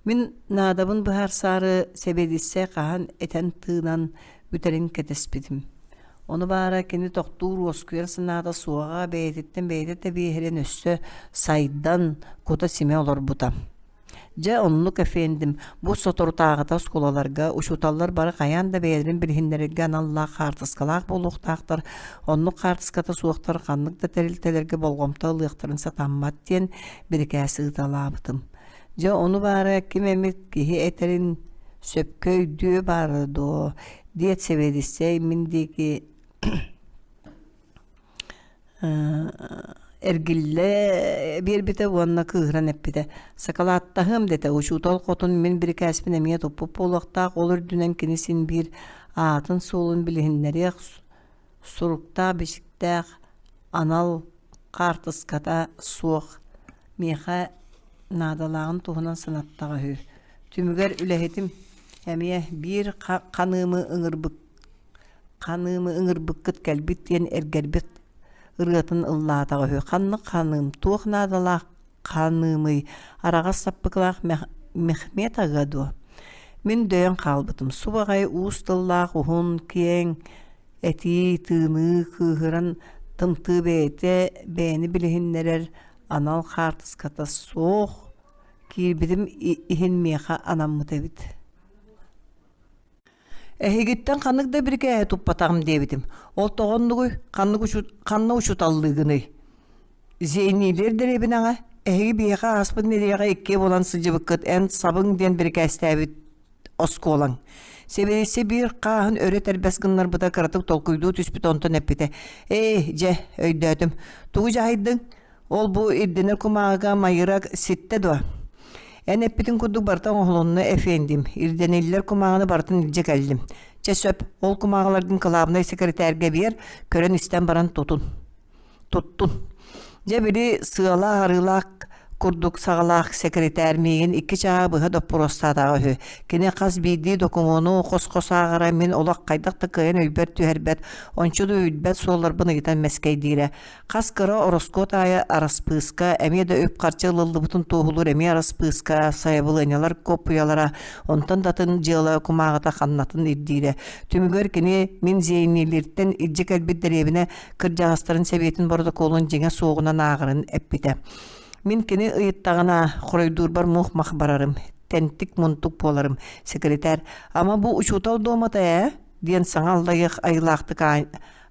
Мин наадабын быһаарсаары сэбиэдиссэй хаһан этэн-тыынан бүтэрин кэтэспитим. Ону баара кини тохтуур уоскуйар санаата суоҕа бэйэтиттэн бэйэтэ тэбиэһирэн өссө сайдан, кута-симэ олорбута. Дьэ, оннук эфендим, бу соторутааҕыта оскуолаларга учууталлар бары хайаан да бэйэлэрин билиһиннэрэргэ аналлаах хаартыскалаах буолуохтаахтар, оннук хаартыската суохтар ханнык да тэрилтэлэргэ болҕомто ылыахтарын сатаммат диэн бирикээс ыыталаабытым. Дьэ, ону баара ким эмит киһи этэрин сөпкө өйдүө баара дуо диэт сэбиэдиссэй мин диэки эргиллэ биэрбитэ уонна кыыһыран эппитэ: «Сакалааттаһыам дэтэ, учуутал хотун мин бирикээспин эмиэ туппут буолуохтаах, ол үрдүнэн кини син биир аатын-суолун билиһиннэриэх суруктаах-бичиктээх анал хаартыската суох миэхэ наадалааҕын туһунан санаттаҕа үһү. Түмүгэр үлэһитим эмиэ биир ханыымы ыҥырбыт ханыымы ыҥырбыккыт кэлбит диэн эргэрбит ырыатын ыллаатаҕа үһү. Ханнык ханыым, туох наадалаах ханыымый, араҕас саппыкылаах Мехмед аҕа дуо? Мин дөйөн хаалбытым. Субаҕай уус тыллаах уһун, киэҥ этии, тыыныы, кыыһыран тымтыы бэйэтэ бэйэни билиһиннэрэр анал хаартыската суох киирбитим иһин миэхэ анаммыт эбит. Эһигиттэн ханнык да бирикээһи туппатаҕым диэбитим. Ол тоҕо оннугуй? Ханнык учу ханна учууталлыыгыный? Зейниилиир дэриэбинэҕэ эһиги биһиэхэ ааспыт нэдиэлэҕэ иккиэ буолан сылдьыбыккыт эн сабыҥ диэн бирикээстээбит оскуолаҥ. Сэбиэдиссэй биир хааһын өрө тэрбэс гыннарбыта кыратык толкуйдуу түспүт онтон эппитэ: «Ээ, дьэ, өйдөөтүм. Тугу дьаһайдыҥ? Ол-бу ирдэнэр кумааҕыга майыра ситтэ дуо? Эн эппитиҥ курдук барыта оҥоһулунна эфендим. Ирдэниллэр кумааҕыны барытын илдьэ кэллим. Чэ сөп, ол кумааҕыларгын кылаабынай сэкирэтээргэ биэр, көрөн-истэн баран тутун. Туттун. Дьэ били сыалаах-арыылаах курдук саҕалаах сэкирэтээр миигин икки чааһы быһа доппуруостаатаҕа үһү. Кини хас биирдии докумуону хос-хос ааҕара мин олох хайдах да кыайан өйбөр түһэрбэт, ончу да үүйбэт суолларбын ыйытан мэскэйдиирэ. Хас кыра ороскуот аайы араспыыска, эмиэ да үп-харчы ылыллыбытын туоһулуур эмиэ араспыыска, сайабылыанньалар куоппуйалара, онтон да атын дьыала кумааҕыта ханнатын ирдиирэ. Түмүгэр кини мин Зейнилиртэн илдьэ кэлбит дэриэбинэ кырдьаҕастарын сэбиэтин боротокуолун дьиҥэ суоҕунан ааҕарын эппитэ. Мин кини ыйыттаҕына, хоруйдуурбар мух-мах барарым, тэнтик-мунтук буоларым. Секретарь, ама бу учуутал дуомата ээ? диэн саҥа аллайыах айылаахтык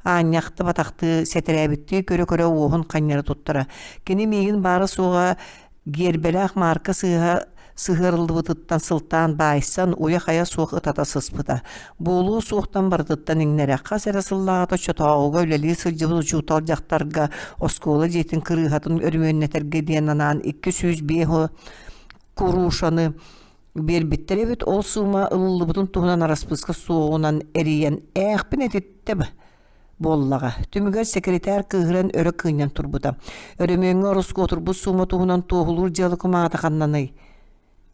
аанньахты-батахтыы сэтэрээбиттии көрө-көрө уоһун ханньара туттара. Кини миигин баара-суоҕа гиэрбэлээх маарка сыыһа сыһыарыллыбытыттан сылтаан баайсан, уйа-хайа суох ытата сыспыта. Буолуо суохтан барытыттан иҥнэрэ. Хас эрэ сыллааҕыта оччотооҕуга үлэлии сылдьыбыт учуутал дьахтарга оскуола дьиэтин кырыыһатын өрөмүөннэтэргэ диэн анаан 205 курушаны биэрбиттэр эбит. Ол суума ылыллыбытын туһунан араспыыска суоҕунан эрийэн «Ээхпин этиттэ буоллаҕа. Түмүгэр сэкиритээр кыыһыран өрө кыынньан турбута. Өрөмүөҥҥэ ороскуотурбут суума туһунан туоһулуур дьыала кумаата ханнаный?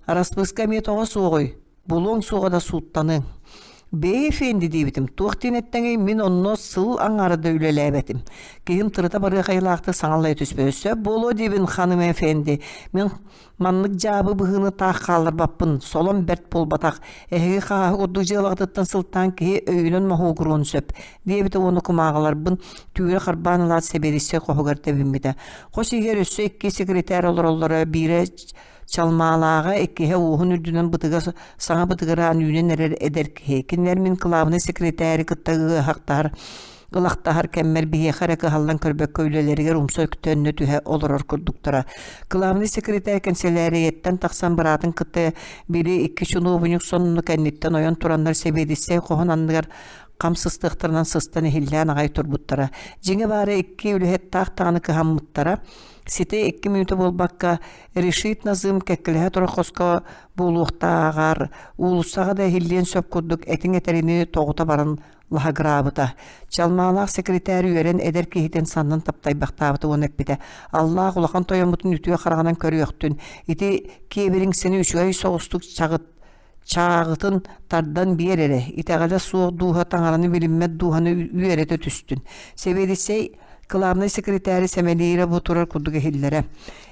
Араспыыска эмиэ тоҕо суоҕуй? Булуоҥ суоҕа да сууттаныаҥ. Бэйи эфенди диэбитим, туох диэн эттэҥий, мин онно сыл аҥаара да үлэлээбэтим. Киһим тырыта барыах айылаахтык саҥаллайа түспүтэ. Сөп буолуо диибин, ханым эфенди. Мин Маннык дьаабы быһыыны таах хаалларбаппын, солом бэрт буолбатах, эһиги хааһы курдук дьыалаҕытыттан сылтаан киһи өйүнэн моһуогуруон сөп, диэбитэ уонна кумааҕыларбын түүрэ харбаан ылаат сэбиэдиссэй хоһугар тэбиммитэ. Хос иһигэр өссө икки секретарь олороллоро, биирэ чалмаалааҕа, иккиһэ уоһун үрдүнэн бытыга саҥа бытыгыраан үүнэн эрэр эдэр киһи. Кинилэр мин кылаабынай секретари кытта ыаһахтаһар ылахтаһар кэммэр биһиэхэ эрэ кыһаллан көрбөккө үлэлэригэр умса өктөннө түһэ олорор курдуктара. Кылаабынай секретарь кэнсэлээрийэттэн тахсан быраатын кытта били икки чунуобунньук сонуну кэнниттэн ойон тураннар сэбиэдиссэй хоһун анныгар хам сыстыахтарынан сыстан иһиллээн аҕай турбуттара. Дьиҥэ баара икки үлэһит таах даҕаны кыһаммыттара. Ситэ икки мүнүүтэ буолбакка Решит Назым кэккэлэһэ турар хоско буолуохтааҕар уулуссаҕа да иһиллиэн сөп курдук этиҥ этэрини тоҕута баран лаһыгыраабыта. Чалмаалаах сэкиритээр үөрэн эдэр киһитин саннын таптайбахтаабыта уонна эппитэ: «Аллаах улахан тойоммутун үтүө хараҕынан көрүөхтүн, ити киэбириҥсэни үчүгэй соҕустук чаҕыт чааҕытын тардан биэр эрэ, итэҕэлэ суох дууһа таҥараны билиммэт дууһаны үөрэтэ түстүн». Сэбиэдиссэй кылаабынай секретари сэмэлиирэ бу турар курдук иһиллэрэ.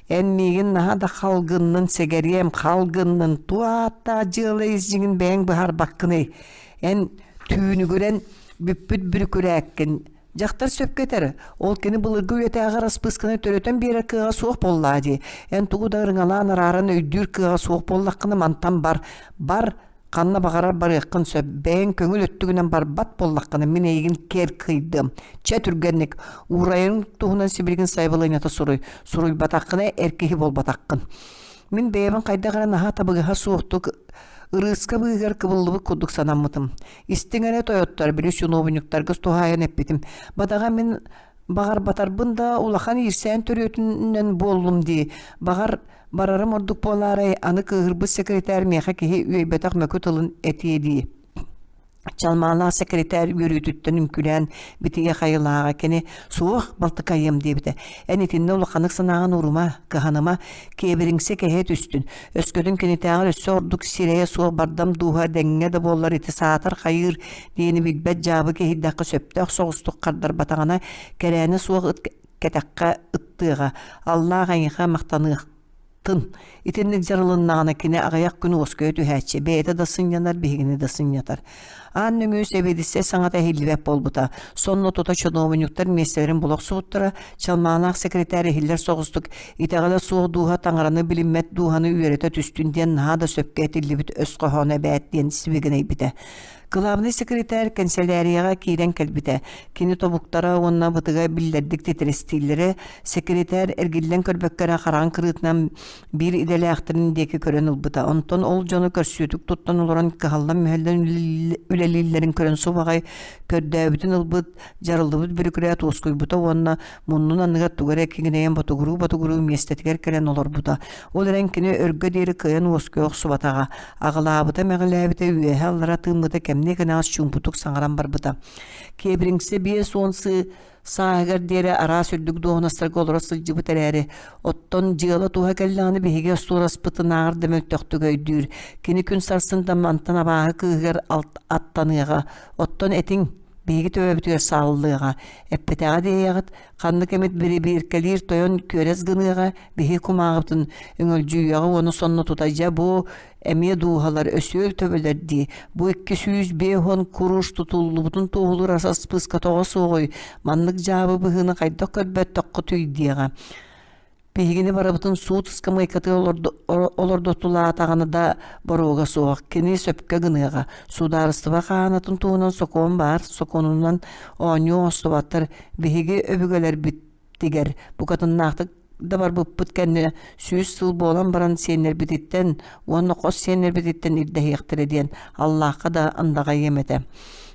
«Эн миигин наһаа да хал гыннын сэгэриэм, хал гыннын, туох ааттаах дьыала ис дьиҥин бэйэҥ быһаарбаккыный? Эн түүнүгүрэн бүппүт бүрүкүрээккин дьахтар сөпкө этэр ол кини былыргы үйэтээҕи араспыысканы төрөтөн биэрэр кыаҕа суох буоллаа дии эн тугу да ырыҥалаан арааран өйдүүр кыаҕа суох буоллаххына мантан бар бар ханна баҕарар барыаххын сөп бэйэҥ көҥүл өттүгүнэн барбат буоллаххына мин эйигин кэр кыйдыам чэ түргэнник уурайарыҥ туһунан сибилигин сайабылыанньата суруй суруйбатаххына эр киһи буолбатаххын мин бэйэбин хайдах эрэ наһаа табыгаһа суохтук Ырыыска быыһыгар кыбыллыбыт курдук санаммытым. Истиҥ эрэ тойоттор, били чунуобунньуктарга туһаайан эппитим. Бадаҕа мин баҕарбатарбын да улахан иирсээн төрүөтүнэн буоллум дии. Баҕар, барарым ордук буолаарай, аны кыыһырбыт секретарь миэхэ киһи үөйбэтэх мөкү тылын этиэ дии. Чалмаалаах сэкирэтээр үөрүүтүттэн үҥкүүлээн битийэ хайылааҕа кини «Суох, балтыкайыам» диэбитэ. «Эн итиннэ улаханнык санааҕын уурума, кыһаныма, киэбириҥсэ кэһэ түстүн. Өскөтүн кинитээҕэр өссө ордук сирэйэ суох бардам дууһа дэҥҥэ да буоллар ити саатар хайыыр диэни билбэт дьаабы киһийдэххэ сөптөөх соҕустук хардарбатаҕына, кэрээнэ суох ыт кэтэххэ ыттыаҕа. Аллаах эйиэхэ махтаныах Тын. Итинник дьарылыннаҕына кини аҕыйах күн уоскуйа түһээччи, бэйэтэ да сынньанар, биһигини да сынньатар. Аан нөҥүө сэбиэдиссэй саҥата иһиллибэт буолбута. Сонно тута чунуобунньуктар миэстэлэрин була охсубуттара, чалмаалаах секретарь иһиллэр соҕустук итэҕэлэ суох дууһа таҥараны билиммэт дууһаны үөрэтэ түстүн диэн наһаа да сөпкө этиллибит өс хоһооно эбээт диэн сибигинэйбитэ. Кылаабынай секретарь кэнсэлээрийэҕэ киирэн кэлбитэ. Кини тобуктара уонна бытыга биллэрдик титирэстииллэрэ. Секретарь эргиллэн көрбөккө эрэ хараҕын кырыытынан биир идэлээхтэрин диэки көрөн ылбыта. Онтон ол дьону көрсүөтүк туттан олорон кыһаллан-мүһэллэн үлэлииллэрин көрөн субаҕай көрдөөбүтүн ылбыт, дьарыллыбыт бүрүкүрээт уоскуйбута уонна муннун анныгар тугу эрэ киҥинэйэн ботугуруу-ботугуруу миэстэтигэр кэлэн олорбута. Ол эрэн кини өргө диэри кыайан уоскуйа охсубатаҕа. Аҕылаабыта-мэҕилээбитэ үөһэ-аллара тыыммыта кэмниэ кэнэҕэс чуумпутук саҥаран барбыта. Киэбириҥсэ 50 сыы сааһыгар диэри араас үрдүк дуоһунастарга олоро сылдьыбыт эрээри, оттон дьыала туһа кэллэҕинэ биһиги остуораспытынааҕар да мөлтөхтүк өйдүүр. Кини күн сарсын да мантан абааһы кыыһыгар аттаныаҕа. Оттон этиҥ, биһиги төбөбүтүгэр сааллыаҕа. Эппэтэҕэ диэйэҕит, ханнык эмит бирибииркэлиир тойон күөрэс гыныаҕа, биһиги кумааҕыбытын өҥөлдьүйүөҕэ уонна сонно тута дьэ бу эмиэ дууһалар өсүөл төбөлөр дии бу 250 куруш тутуллубутун туоһулуур аспыыска тоҕо суоҕуй маннык дьаабы быһыыны хайдах көрбөттөххүтүй диэҕэ. Биһигини барыбытын суут ыскамыайкатыгар олордотулаатаҕына да боруога суох, кини сөпкө гыныаҕа. Судаарыстыба хаанатын туһунан сокуон баар, сокуонунан оонньуу оҥостубаттар. Биһиги өбүгэлэрбитигэр букатыннаахтык да барбыппыт кэннэ 100 сыл буолан баран сиэннэрбититтэн уонна хос сиэннэрбититтэн ирдэһиэхтэрэ диэн Аллаахха да андаҕайыам этэ.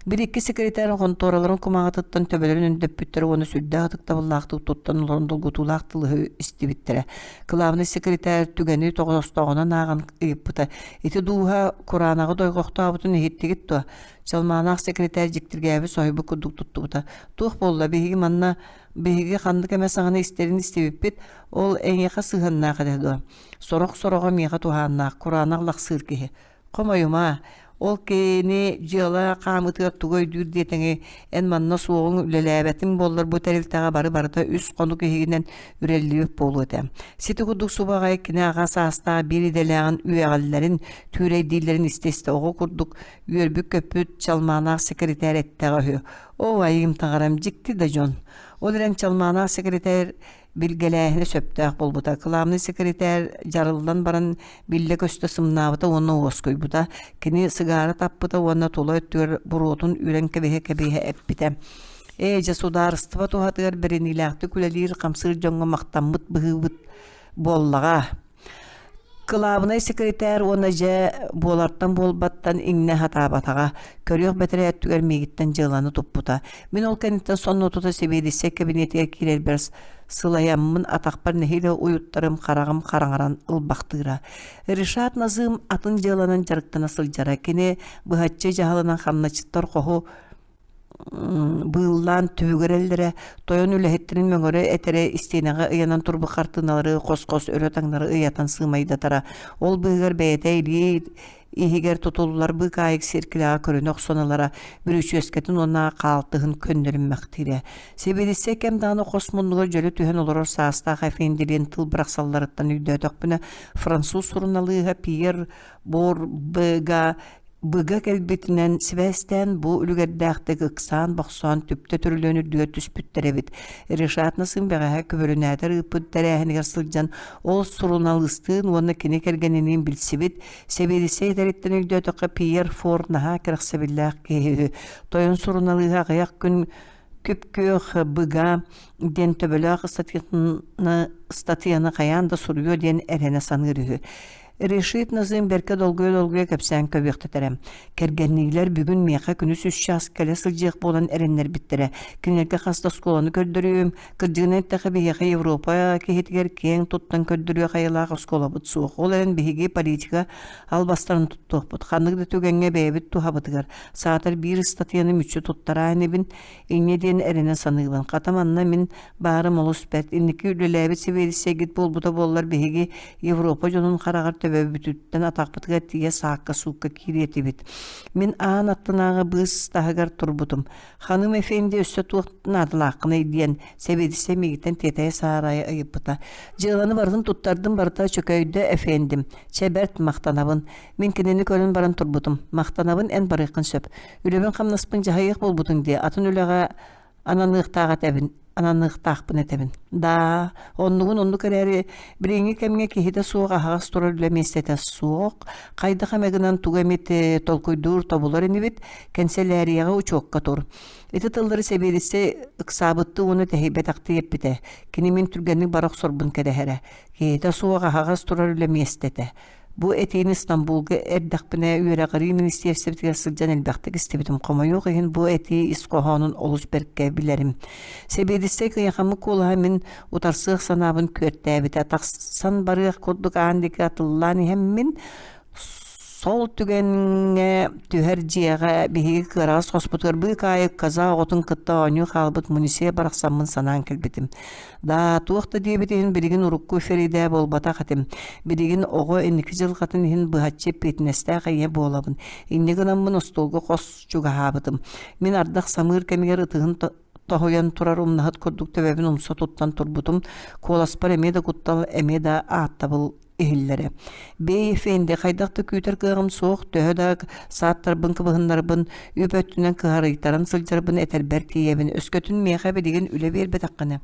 Бир икки секретарь хонтуораларын кумаҕатыттан төбөлөрүн өндөппүттэрэ уонна сүрдээх ытыктабыллаахтык туттан олорон долгутуулаах тылыһы истибиттэрэ. Кылаабынай секретарь түгэни тоҕоостооҕунан ааҕан ыйыппыта: «Ити дууһа кураанаҕы дойҕохтообутун иһиттигит дуо?» Чалмаанах секретарь дьиктиргээбит соһуйбут курдук туттубута. «Туох буолла, биһиги манна биһиги ханнык эмэ саҥаны истэрин истибиппит, ол эйиэхэ сыһыаннаах этэ дуо? Сорох-сороҕо миэхэ туһааннаах, кураанах лахсыыр киһи. Хомойума, ол кини дьыала хаамыытыгар тугу өйдүүр диэтэҥи, эн манна суоҕуҥ үлэлээбэтиҥ буоллар бу тэрилтэҕэ бары барыта үс хонук иһигинэн үрэллибит буолуо этэ. Сити курдук субаҕай кини аҕа саастаах биир идэлээҕин үөҕэллэрин, түүрэйдииллэрин истэ-истэ оҕо курдук үөрбүт-көппүт чалмаанах сэкиритээр эттэҕэ үһү. Оо, айыым таҥарам, дьикти да дьон. Ол эрэн чалмаанах сэкиритээр билгэлээһинэ сөптөөх буолбута. Кылаабынай сэкиритээр дьарыллан баран биллэ-көстө сымнаабыта уонна уоскуйбута. Кини сыгаара таппыта уонна тула өттүгэр буруотун үрэн кэбиһэ-кэбиһэ эппитэ. Ээ, дьэ, судаарыстыба туһатыгар бэриниилээхтик үлэлиир-хамсыыр дьоҥҥо махтаммыт быһыыбыт буоллаҕа. Кылаабынай сэкирэтээр уонна дьэ буолартан буолбаттан иҥнэ сатаабатаҕа, көрүөх бэтэрээ өттүгэр миигиттэн дьыаланы туппута. Мин ол кэнниттэн сонно тута сэбиэдиссэй кэбиниэтигэр киирэрбэр сылайаммын атахпар нэһиилэ уйуттарым хараҕым хараҥаран ылбахтыыра. Ришат Назым атын дьыаланан дьарыктана сылдьара. Кини быһаччы дьаһалынан хамначчыттар хоһу быыллаан түбүгүрэллэрэ, тойон үлэһиттэрин мөҥөрө этэрэ истиэнэҕэ ыйанан турбут хартыыналары хос-хос өрө-таҥнары ыйатан сыымайдатара. Ол быыһыгар бэйэтэ илии иһигэр тутуллар быыкаайык сиэркилэҕэ көрүнэ охсон ылара, бүрүчүөскэтин уонна хаалтыһын көннөрүммэхтиирэ. Сэбиэдиссэй кэм даҕаны хос муннугар дьөлө түһэн олорор саастаах Эфендилиэн тыл бырахсалларыттан өйдөөтөхпүнэ, француз суруналыыһа Пьер Борбега Быга кэлбитинэн сибээстээн бу үлүгэрдээхтик ыксаан-бохсоон түптэ түрүлүөн үрдүгэр түспүттэр эбит. Решат Насым бэҕэһээ күбүрүнээтэр ыыппыт тэрээһинигэр сылдьан ол суруналыыстыын уонна кини кэргэниниин билсибит, сэбиэдиссэй этэриттэн өйдөөтөххө Пьер Фор наһаа кэрэхсэбиллээх киһи үһү. Тойон суруналыыһа аҕыйах күн күп-күөх быга диэн төбөлөөх ыстатыйаны, ыстатыйаны хайаан да суруйуо диэн эрэнэ саныыр үһү. Решит Назым бэркэ долгуйа-долгуйа кэпсээн көбүөхтэтэрэ. Кэргэнниилэр бүгүн миэхэ күнүс үс чаас кэлэ сылдьыах буолан эрэннэрбиттэрэ. Кинилэргэ хас да оскуоланы көрдөрүөм, кырдьыгынан эттэххэ биһиэхэ Европа киһитигэр киэҥ туттан көрдөрүөх айылаах оскуолабыт суох. Ол эрэн биһиги политика албастарын туттуохпут. Ханнык да түгэҥҥэ бэйэбит туһабытыгар саатар биир ыстатыйаны мүччү туттараа инибин, инньэ диэн эрэнэ саныыбын. Хата манна мин баарым олус бэрт. Инники үлэлээбит сэбиэдиссэйгит буолбута буоллар биһиги Европа дьонун хараҕар төбөбүтүттэн атахпытыгар тиийэ саакка-суукка киириэ этибит. Мин аан аттынааҕы быыс таһыгар турбутум. Ханым Эфенди өссө туох наадалааххыный диэн сэбиэдиссэй миигиттэн тиэтэйэ-саарайа ыйыппыта. Дьыаланы барытын туттардым барыта чөкөйдө Эфендим. Чэ бэрт махтанабын. Мин кинини көрөн баран турбутум. Махтанабын эн барыаххын сөп. Үлэбин-хамнаспын дьаһайыах буолбутуҥ дии. Атын үлэҕэ ананыахтаах этэбин ананыахтаахпын этэбин. Даа, оннугун оннук эрээри, билиҥҥи кэмҥэ киһитэ суох аһаҕас турар үлэ миэстэтэ суох. Хайдах эмэ гынан тугу эмит толкуйдуур, тобулар инибит, кэнсэлээрийэҕэ учуокка тур. Ити тыллары сэбиэдиссэй ыксаабыттыы уонна тэһийбэтэхтии эппитэ. Кини мин түргэнник бара охсорбун кэтэһэрэ. Киһитэ суох аһаҕас турар үлэ миэстэтэ. Бу этиини Стамбулга эрдэхпинэ үөрэҕирии министиэристибэтигэр сылдьан элбэхтик истибитим. Хомойуох иһин бу этии ис хоһоонун олус бэркэ билэрим. Сэбиэдиссэй кыйахаммыт куолаһа мин утарсыах санаабын күөртээбитэ. Тахсан барыах курдук аан диэки атыллаан иһэммин сол түгэҥҥэ түһэр дьиэҕэ биһиги кыараҕас хоспутугар быыкаайык коза оҕотун кытта оонньуу хаалбыт Мунисия барахсаммын санаан кэлбитим. Даа, туох да диэбит иһин билигин урукку Феридэ буолбатах этим. Билигин оҕо инники дьылҕатын иһин быһаччы эппиэтинэстээх ийэ буолабын. Инньэ гынаммын остуолга хос чугаһаабытым. Мин ардах самыыр кэмигэр ытыһын тоһуйан турар умнаһыт курдук төбөбүн умса туттан турбутум. Куоласпар эмиэ да куттал, эмиэ да ааттабыл иһиллэрэ. Бэй Эфенди хайдах да күүтэр кыаҕым суох, төһө да сааттарбын кыбыһыннарбын, үп өттүнэн кыһарыйтаран сылдьарбын этэрбэр тиийэбин. Өскөтүн миэхэ билигин үлэ биэрбэтэххинэ,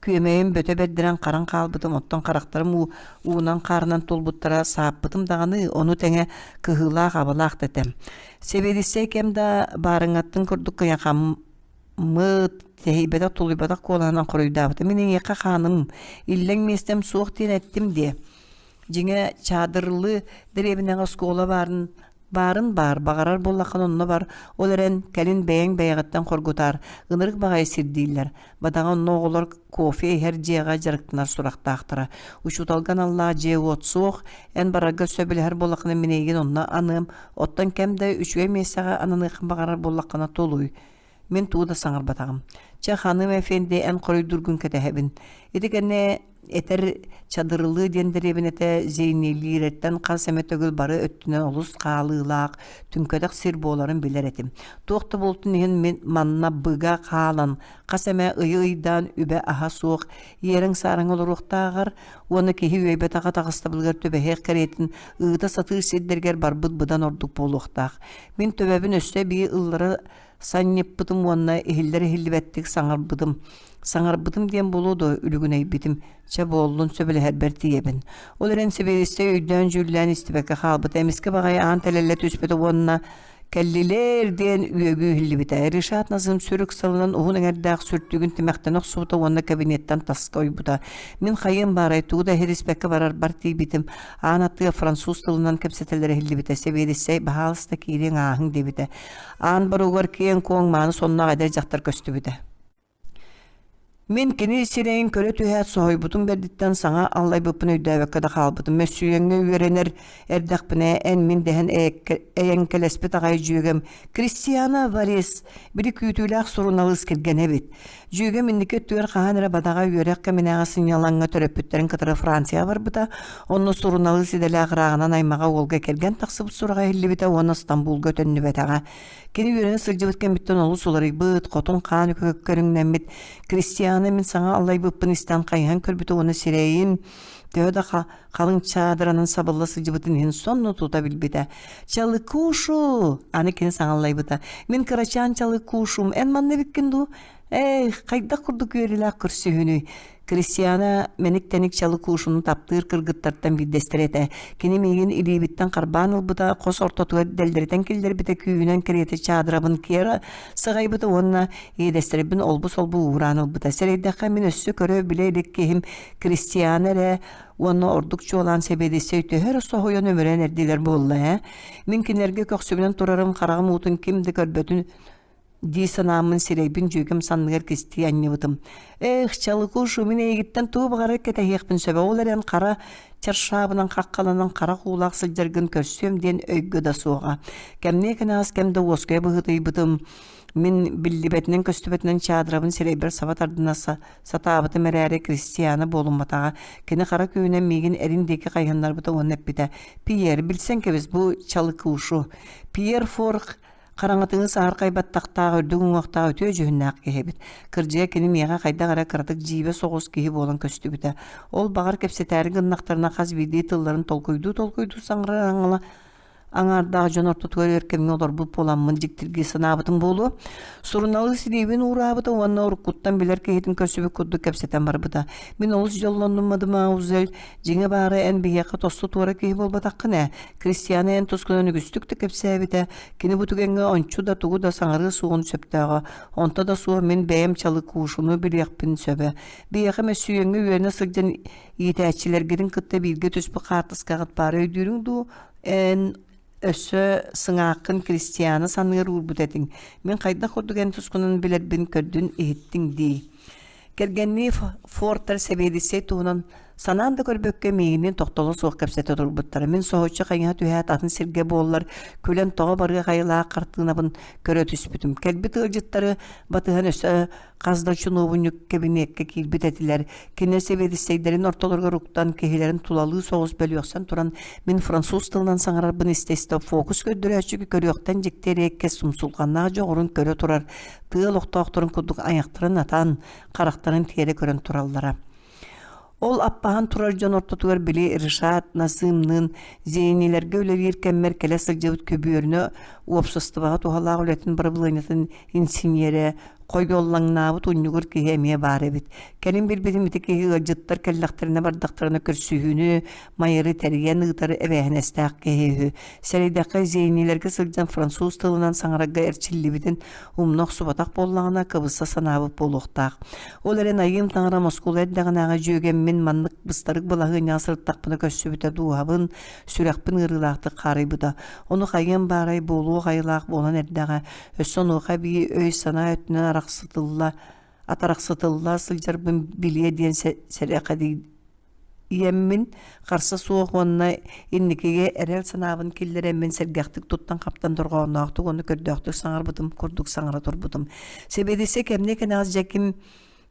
Күөмэйим бөтө бэрдэрэн харан хаалбытым, оттон харахтарым уу, уунан-хаарынан туолбуттара сааппытым даҕаны, ону тэҥэ кыһыылаах-абалаах да этэ. Сэбиэдиссэй кэм да баарыҥҥаттан курдук кыйахаммыт, тэһийбэтэх, тулуйбатах куолаһынан хоруйдаабыта. Мин эйиэхэ хааным, иллэҥ миэстэм суох диэн эттим диэ. Дьиҥэ, чаадырлыы дэриэбинэҕэ оскуола баарын Баарын баар, баҕарар буоллаххына онно бар, ол эрэн кэлин бэйэҥ бэйэҕиттэн хоргутаар, ынырык баҕайы сирдииллэр. Бадаҕа онно оҕолор кофе иһэр дьиэҕэ дьарыктанар сурахтаахтара. Учууталга аналлаах дьиэ-уот суох, эн барарга сөбүлэһэр буоллаххына мин эйигин онно аныам, оттон кэм да үчүгэй миэстэҕэ ананыаххын баҕарар буоллаххына тулуй. Мин тугу да саҥарбатаҕым. Чэ, ханым эфенди, эн хоруйдуургун кэтэһэбин. Ити кэннэ этэр Чадырылыы диэн дэриэбинэтэ Зейнилиирэттэн хас эмэ төгүл бары өттүнэн олус хаалыылаах, түҥкэтэх сир буоларын билэр этим. Туох да буолтун иһин мин манна быга хаалан, хас эмэ ыйы-ыйдаан үбэ-аһа суох иэрэҥ-саараҥ олоруохтааҕар уонна киһи үөйбэтэҕэ таҕыстабылыгар түбэһиэх кэриэтин ыыта сатыыр сирдэригэр барбыт быдан ордук буолуохтаах. Мин төбөбүн өссө эбии ыллара санньыппытым уонна иһиллэр-иһиллибэттик саҥарбытым. Саҥарбытым диэн буолуо дуо, үлүгүнэйбитим. Чэ буоллун, сөбүлэһэрбэр тиийэбин. Ол эрэн сэбиэдиссэй өйдөөн-дьүүллээн истибэккэ хаалбыта. Эмискэ баҕайы аан тэлэллэ түспүтэ уонна «Кэллилэр!» диэн үөгүү иһиллибитэ. Ришат Назым сүр ыксалынан уһун эҥэрдээх сүртүгүн тимэхтэн охсубута уонна кабинеттан таска ойбута. Мин хайыам баарай, тугу да иһириспэккэ барарбар тиийбитим. Аан аттыгар француз тылынан кэпсэтэллэрэ иһиллибитэ. Сэбиэдиссэй «Баһаалыста киириэҥ ааһыҥ» диэбитэ. Аан боругар киэҥ-куоҥ мааны сонноох эдэр дьахтар көстүбүтэ. Мин кини сирэйин көрө түһээт соһуйбутум бэрдиттэн саҥа аллайбыппын өйдөөбөккө да хаалбытым. Мөссүйэҥҥэ үөрэнэр эрдэхпинэ эн-мин дэһэн эйэҥкэлэспит аҕай дьүөгэм Кристиана Варес били күүтүүлээх суруналыыс кэргэнэ эбит. Дьүөгэм инники өттүгэр хаһан эрэ бадаҕа үөрэх кэминээҕи сынньалаҥҥа төрөппүттэрин кытары Францияҕа барбыта, онно суруналыыс идэлээх ырааҕынан аймаҕа уолга кэргэн тахсыбыт сураҕа иһиллибитэ уонна Стамбулга төннүбэтэҕэ. Кини үөрэнэ сылдьыбыт кэмиттэн олус уларыйбыт, хотун хаан көрүҥнэммит Кристиана мин саҥа аллайбыппын истэн хайыһан көрбүтэ уонна сирэйин төһө да халыҥ чаадыранан сабылла сылдьыбытын иһин сонно тута билбитэ. «Чалыкушу!» Аны кини саҥаллайбыта. «Мин кырачаан Чалыкушум, эн манна эбиккин дуу? Эй, хайдах курдук үөрүүлээх көрсүһүүнүй!» Кристиана мэник-тэник Чалыкушуну таптыыр кыргыттартан биирдэстэрэ этэ. Кини миигин илиибиттэн харбаан ылбыта, хос ортотугар дэллэритэн киллэрбитэ, күүһүнэн кэриэтэ чаадырабын киэр сыҕайбыта уонна иэдэстэрбин олбу-солбу уураан ылбыта. Сэрэйдэххэ, мин өссө көрө-билэ илик киһим Кристиана эрэ уонна ордук чуолаан сэбиэдиссэй төһө эрэ соһуйан өмүрэн эрдилэр буолла ээ. Мин кинилэргэ көхсүбүнэн турарым хараҕым уутун ким да көрбөтүн дии санааммын сирэйбин дьүөгэм санныгар кистии анньыбытым. Эх, Чалыкушу, мин эйигиттэн тугу баҕарар кэтэһиэхпин сөбө, ол эрэн хара чаршаабынан хаххаланан харах уулаах сылдьаргын көрсүөм диэн өйгө да суоҕа. Кэмниэ кэнэҕэс кэм да уоскуйа быһыытыйбытым. Мин биллибэтинэн-көстүбэтинэн чаадырабын сирэйбэр саба тардына Сатаабытым эрээри Кристиана буолумматаҕа. Кини хара күүһүнэн миигин эрин диэки хайыһыннарбыта уонна эппитэ: «Пьер, билсэн кэбис бу Чалыкушу. Пьер Форх хараҥатыҥы саһархай баттахтаах, үрдүк уҥуохтаах үтүө дьүһүннээх киһи эбит. Кырдьыга кини миэхэ хайдах эрэ кыратык дьиибэ соҕус киһи буолан көстүбүтэ. Ол баҕар кэпсэтээри гыннахтарына хас биирдии тылларын толкуйдуу-толкуйдуу саҥарар аҥаардаах дьон ортотугар өр кэмҥэ олорбут буоламмын дьиктиргии санаабытым буолуо. Суруналыыс илиибин уураабыта уонна уруккуттан билэр киһитин көрсүбүт курдук кэпсэтэн барбыта. Мин олус дьоллоннум, мадемуазель. Дьиҥэ баара эн биһиэхэ тосту туора киһи буолбатаххын ээ. Кристиана эн тускунан үгүстүк да кэпсээбитэ. Кини бу түгэҥҥэ ончу да тугу да саҥарыа суоҕун сөптөөҕө. Онто да суох мин бэйэм Чалыкушуну билиэхпин сөбө. Биһиэхэ мөссүйүөҥҥэ үөрэнэ сылдьан иитээччилэргитин кытта бииргэ түспүт хаартыскаҕыт баара өйдүүрүҥ дуу? Эн өссө сыҥааххын Кристианы саныыр уурбут этиҥ. Мин хайдах курдук эн тускунан билэрбин көрдүн иһиттиҥ дии. Кэргэннии Фортер сэбиэдиссэй туһунан санаан да көрбөккө миигинниин тохтоло суох кэпсэтэ турбуттара. Мин соһуччу хайыһа түһээт атын сиргэ буоллар күлэн тоҕо барыах айылаах хартыынабын көрө түспүтүм. Кэлбит ыалдьыттары батыһан өссө Хас да чунуобунньук кэбиниэккэ киирбит этилэр. Кинилэр сэбиэдиссэйдэрин ортолоругар уктан, киһилэрин тулалыы соҕус бөлүөхсэн туран, мин француз тылынан саҥарарбын истэ-истэ фокус көрдөрөөччүгү көрүөхтэн дьикти эриэккэс сумсулҕаннаах дьоҕурун көрө турар тыа олохтоохторун курдук айахтарын атан, харахтарын тиэрэ көрөн тураллара. Ол аппаһан турар дьон ортотугар били Ришат Назымныын Зенилэргэ үлэлиир кэммэр кэлэ сылдьыбыт көбүөрүнэ уопсастыбаҕа туһалаах үлэтин бырабылыанньатын инсиньиэрэ. хойуоллаҥнаабыт унньугур киһи эмиэ баар эбит. Кэлин билбитим ити киһи ыалдьыттар кэллэхтэринэ бардахтарына көрсүһүүнү, майыры тэрийэн ыытар эбээһинэстээх киһи үһү. Сэрэйдэххэ, зенилэргэ сылдьан француз тылынан саҥарарга эрчиллибитин умна охсубатах буоллаҕына, кыбыста санаабыт буолуохтаах. Ол эрэн айыым таҥарам оскуола эрдэҕинээҕи дьүөгэм мин маннык быстарык балаһыанньаҕа сырыттахпына көрсүбүтэ дууһабын, сүрэхпин ыарыылаахтык хаарыйбыта. Ону хайыам баарай буолуох айылаах буолан эрдэҕэ, өссө онуоха эбии өй-санаа өттүнэн арахсытылла атарахсытылла сылдьарбын билиэ диэн сэрэхэдийэммин харса суох уонна инникигэ эрэл санаабын киллэрэммин сэргэхтик туттан-хаптан дорҕоонноохтук уонна көрдөөхтүк саҥарбытым курдук саҥара турбутум. Сэбиэдиссэй кэмниэ кэнэҕэс дьэким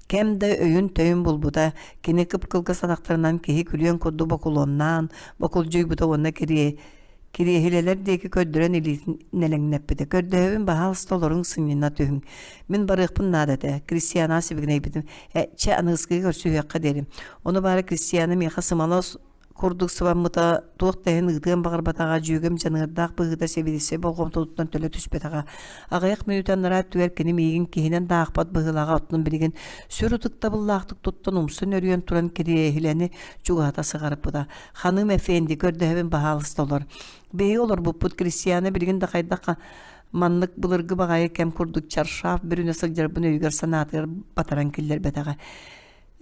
кэм да өйүн-төйүн булбута, кини кып-кылгас атахтарынан киһи күлүөн курдук бокулуоннаан бокулдьуйбута уонна кириэ Кириэһилэлэр диэки көрдөрөн илиитин нэлэҥнэппитэ. Көрдөһөбүн, баһаалыста олоруҥ, сынньана түһүҥ. Мин барыахпын наада этэ. Кристиана сибигинэйбитим. Э, чэ, аныгыскыга көрсүһүөххэ диэри. Ону баара Кристиана миэхэ сымала курдук сыбаммыта, туох да иһин ыытыан баҕарбатаҕа, дьүөгэм дьаныардаах быһыыта сэбиэдиссэй болҕомтотуттан төлө түспэтэҕэ. Аҕыйах мүнүүтэ анараа өттүгэр кини миигин киһинэн да аахпат быһыылааҕа, оттон билигин сүр ытыктабыллаахтык туттан умса нөрүйэн туран кириэһилэни чугаһата сыҕарыппыта. Ханым эфенди, көрдөһөбүн баһаалыста олор. Биһиги олорбуппут Кристиана билигин да хайдах маннык былыргы баҕайы кэм курдук чаршаф бүрүнэ сылдьарбын өйүгэр-санаатыгар батаран киллэрбэтэҕэ.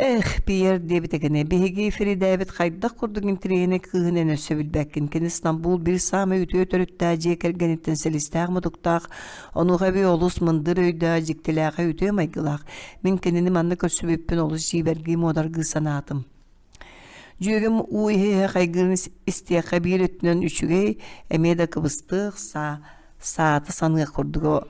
Эх, Пьер диэбитэ кини, биһиги Фридээбит хайдах курдук интэриэһинэй кыыһын эн өссө билбэккин. Кини Стамбул биир саамай үтүө төрүттээх дьиэ кэргэниттэн силистээх-мутуктаах, онуоха эбии олус мындыр өйдөөх, дьиктилээхэй үтүө майгылаах. Мин кинини манна көрсүбүппүн олус дьиибэргии муодаргыы санаатым. Дьүөгэм уу иһэ-иһэ хайгыырын истиэххэ биир өттүнэн үчүгэй, эмиэ да кыбыстыах, саа, саата саныах курдуга.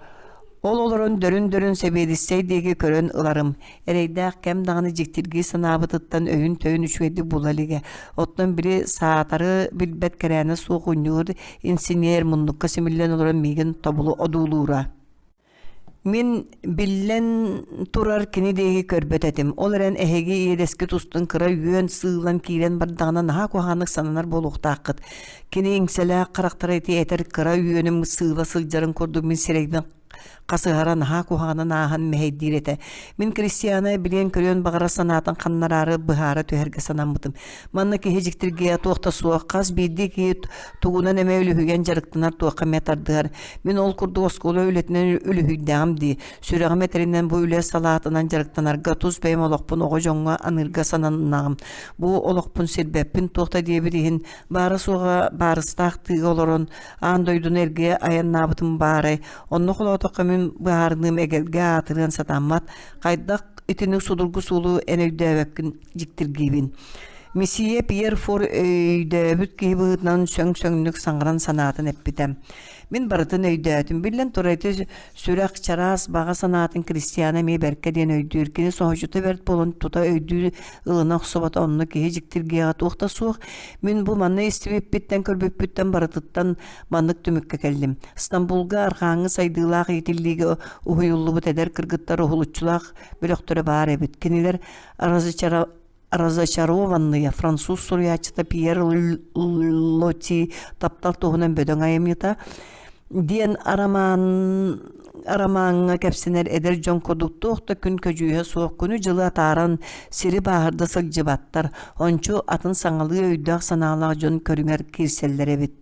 Ол олорон дөрүн-дөрүн сэбиэдиссэй диэки көрөн ыларым. Эрэйдээх кэм даҕаны дьиктиргии санаабытыттан өйүн-төйүн үчүгэйдик була илигэ. Оттон били саатары билбэт кэрээнэ суох унньуур инсиньиэр муннукка симиллэн олорон миигин тобулу одуулуура. Мин биллэн турар кини диэки көрбөт этим. Ол эрэн эһиги иэдэскит устун кыра үөн сыылан киирэн бардаҕына наһаа куһаҕаннык сананар буолуохтааххыт. Кини иҥсэлээх харахтара ити этэр кыра үөнүм сыыла сылдьарын курдук мин сирэйбин хасыһара наһаа куһаҕанын ааһан мэһэйдиир этэ. Мин Кристиана билиэн-көрүөн баҕарар санаатын ханнараары быһаара түһэргэ санаммытым. Манна киһи дьиктиргиэ туох да суох, хас биирдии киһи тугунан эмэ үлүһүйэн дьарыктанар туохха эмэ тардыһар. Мин ол курдук оскуола үлэтинэн үлүһүйдэҕим дии. Сүрэҕим этэринэн бу үлэ салаатынан дьарыктанарга тус бэйэм олохпун оҕо дьоҥҥо аныырга сананнаҕым. Бу олохпун сирбэппин туох да диэбит иһин баара-суоҕа баарыстаах тыыга олорон аан дойдуну эргийэ айаннаабытым баарай. Онно холоотоххо мин быһаарыныым эгэлгэ аатырыан сатаммат. Хайдах итинник судургу суолу эн өйдөөбөккүн дьиктиргиибин. Мессия Пьер Фор өйдөөбүт киһи быһыытынан сөҥ-сөҥнүк саҥаран санаатын эппитэ. Мин барытын өйдөөтүм. Биллэн турар, ити сүрэх чараас баҕа санаатын Кристиана эмиэ бэркэ диэн өйдүүр. Кини соһуччута бэрт буолан тута өйдүү ылына охсубата онно киһи дьиктиргиэҕэ туох да суох. Мин бу манна истибиппиттэн, көрбүппүттэн барытыттан маннык түмүккэ кэллим. Стамбулга арҕааҥҥы сайдыылаах иитиллиигэ уһуйуллубут эдэр кыргыттар уһулуччулаах бөлөхтөрө баар эбит. Кинилэр Разочарованные француз суруйааччыта Пьер Лоти таптал туһунан бөдөҥ айымньыта диэн арамаан арамааҥҥа кэпсэнэр эдэр дьон курдук туох да күн көдьүүһэ суох күнү-дьылы атааран сири бааһырда сылдьыбаттар, ончу атын саҥалыы өйдөөх-санаалаах дьон көрүҥэр киирсэллэр эбит.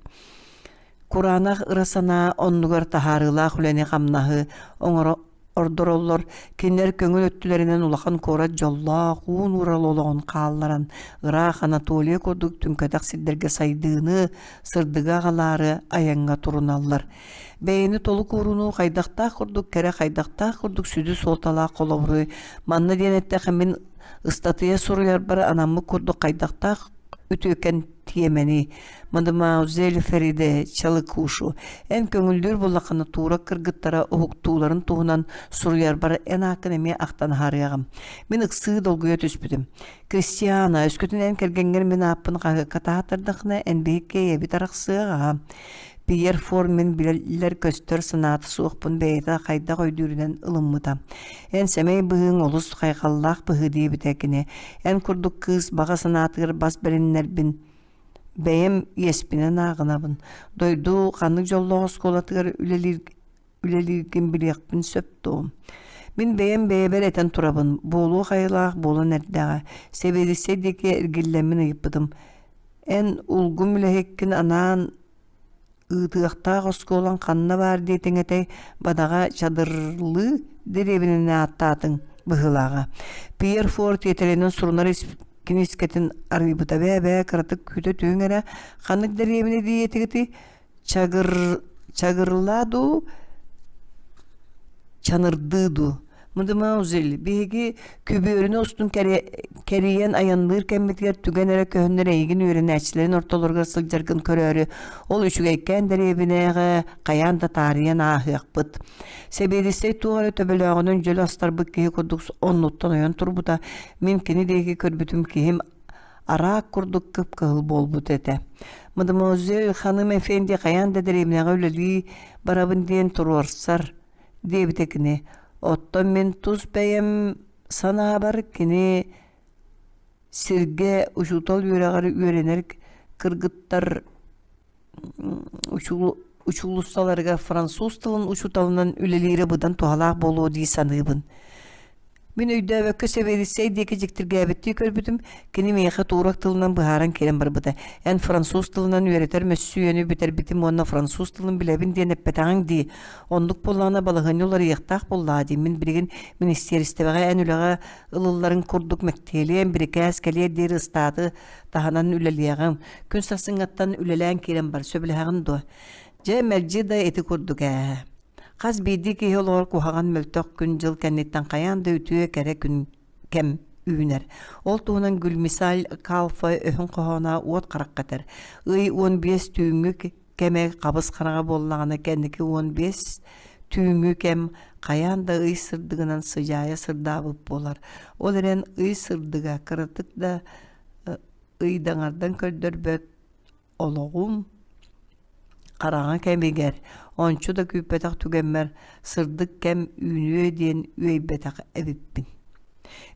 Кураанах ыра санаа оннугар таһаарыылаах үлэни-хамнаһы оҥоро ордороллор, кинилэр көҥүл өттүлэринэн улахан куорат дьоллоох, уун-уурал олоҕун хаалларан, ыраах Анатолия курдук түҥкэтэх сирдэргэ сайдыыны, сырдыгы аҕалаары айаҥҥа туруналлар. Бэйэни толук уурунуу хайдахтаах курдук кэрэ, хайдахтаах курдук сүдү суолталаах холобуру манна диэн эттэххэ мин ыстатыйа суруйарбар анаммыт курдук хайдахтаах үтүөкэн тиэмэни мадемуазель Фериде Чалыкушу эн көҥүллүүр буоллаххына туурак кыргыттара уһуктууларын туһунан суруйарбар эн ааккын эмиэ ахтан аһарыаҕым. Мин ыксыы долгуйа түспүтүм. Кристиана, өскөтүн эн кэргэҥҥэр мин ааппын хаһыакка таһааттардаххына эн биһикки эйэбит арахсыаҕа. Пьер Фор мин билэр-көстөр санаата суохпун бэйэтэ хайдах өйдүүрүнэн ылыммыта. Эн сэмэй быһыыҥ олус хайҕаллаах быһыы диэбитэ кини. Эн курдук кыыс баҕа санаатыгар бас бэриннэрбин бэйэм иэспинэн ааҕынабын. Дойду ханнык дьоллоох оскуолатыгар үлэлиир үлэлииргин билиэхпин сөп дуо? Мин бэйэм бэйэбэр этэн турабын, буолуох айылаах буолан эрдэҕэ. Сэбиэдиссэй диэки эргиллэммин ыйыппытым: «Эн улгум үлэһиккин анаан ыытыахтаах оскуолаҥ ханна баар диэтиҥ этэй, бадаҕа чадырлыы дэриэбинэни ааттаатыҥ быһыылааҕа». Пьер Фор тиэтэлинэн сурунар киниискэтин арыйбыта бээ-бээ кыратык күүтэ түһүҥ эрэ, ханнык дэриэбинэ диэтигитий Чагыр чагырлаа дуу, чанырдыы дуу. Мадемуазель, биһиги күбүөрүнэ устун кэрийэн айанныыр кэммитигэр түгэн эрэ көһүннэр эйигин үөрэнээччилэрин ортолоругар сылдьаргын көрөөрү, ол үчүгэйкээн дэриэбинэҕэ хайаан да таарыйан ааһыахпыт. Сэбиэдиссэй туох эрэ төбөлөөҕүнэн дьөлө астарбыт киһи курдук оннуттан ойон турбута. Мин кини диэки көрбүтүм киһим араак курдук кып-кыһыл буолбут этэ. Мадемуазель ханым эфенди хайаан да дэриэбинэҕэ үлэлии барабын диэн туруорсар, диэбитэ кини. Оттон мин тус бэйэм санаабар кини сиргэ учуутал үөрэҕэр үөрэнэр кыргыттар учуулуссаларыгар француз тылын учууталынан үлэлиирэ быдан туһалаах буолуо дии саныыбын. Мин өйдөөбөккө сэбиэдиссэй диэки дьиктиргээбиттии көрбүтүм, кини миэхэ туурак тылынан быһааран киирэн барбыта. Эн француз тылынан үөрэтэр мөссүйүөнү бүтэрбитим уонна француз тылын билэбин диэн эппэтэҕиҥ дии. Оннук буоллаҕына балаһыанньа уларыйыахтаах буоллаҕа дии. Мин билигин министиэристибэҕэ эн үлэҕэ ылылларыҥ курдук мэктиэлиэм, бирикээс кэлиэр диэри ыстааты таһынан үлэлиэҕим. Күн сарсыҥҥаттан үлэлээн киирэн бар, сөбүлэһэҕин дуо? Дьэ, мэлдьи да ити курдук ээ. Хас биирдии киһи олоҕор куһаҕан мөлтөх күн-дьыл кэнниттэн хайаан да үтүө кэрэ күн кэм үүнэр. Ол туһунан Гүлмисаль Калфа өһүн хоһооно уот харахха этэр. Ый 15 түүҥҥү кэмэ хабыс хараҥа буоллаҕына кэнники 15 түүҥҥү кэм хайаан да ый сырдыгынан сыдьаайа сырдаабыт буолар. Ол эрэн ый сырдыга кыратык да ыйдаҥардан көрдөрбөт олоҕум хараҥа кэмигэр ончу да күүппэтэх түгэммэр сырдык кэм үүнүө диэн үөйбэтэх эбиппин.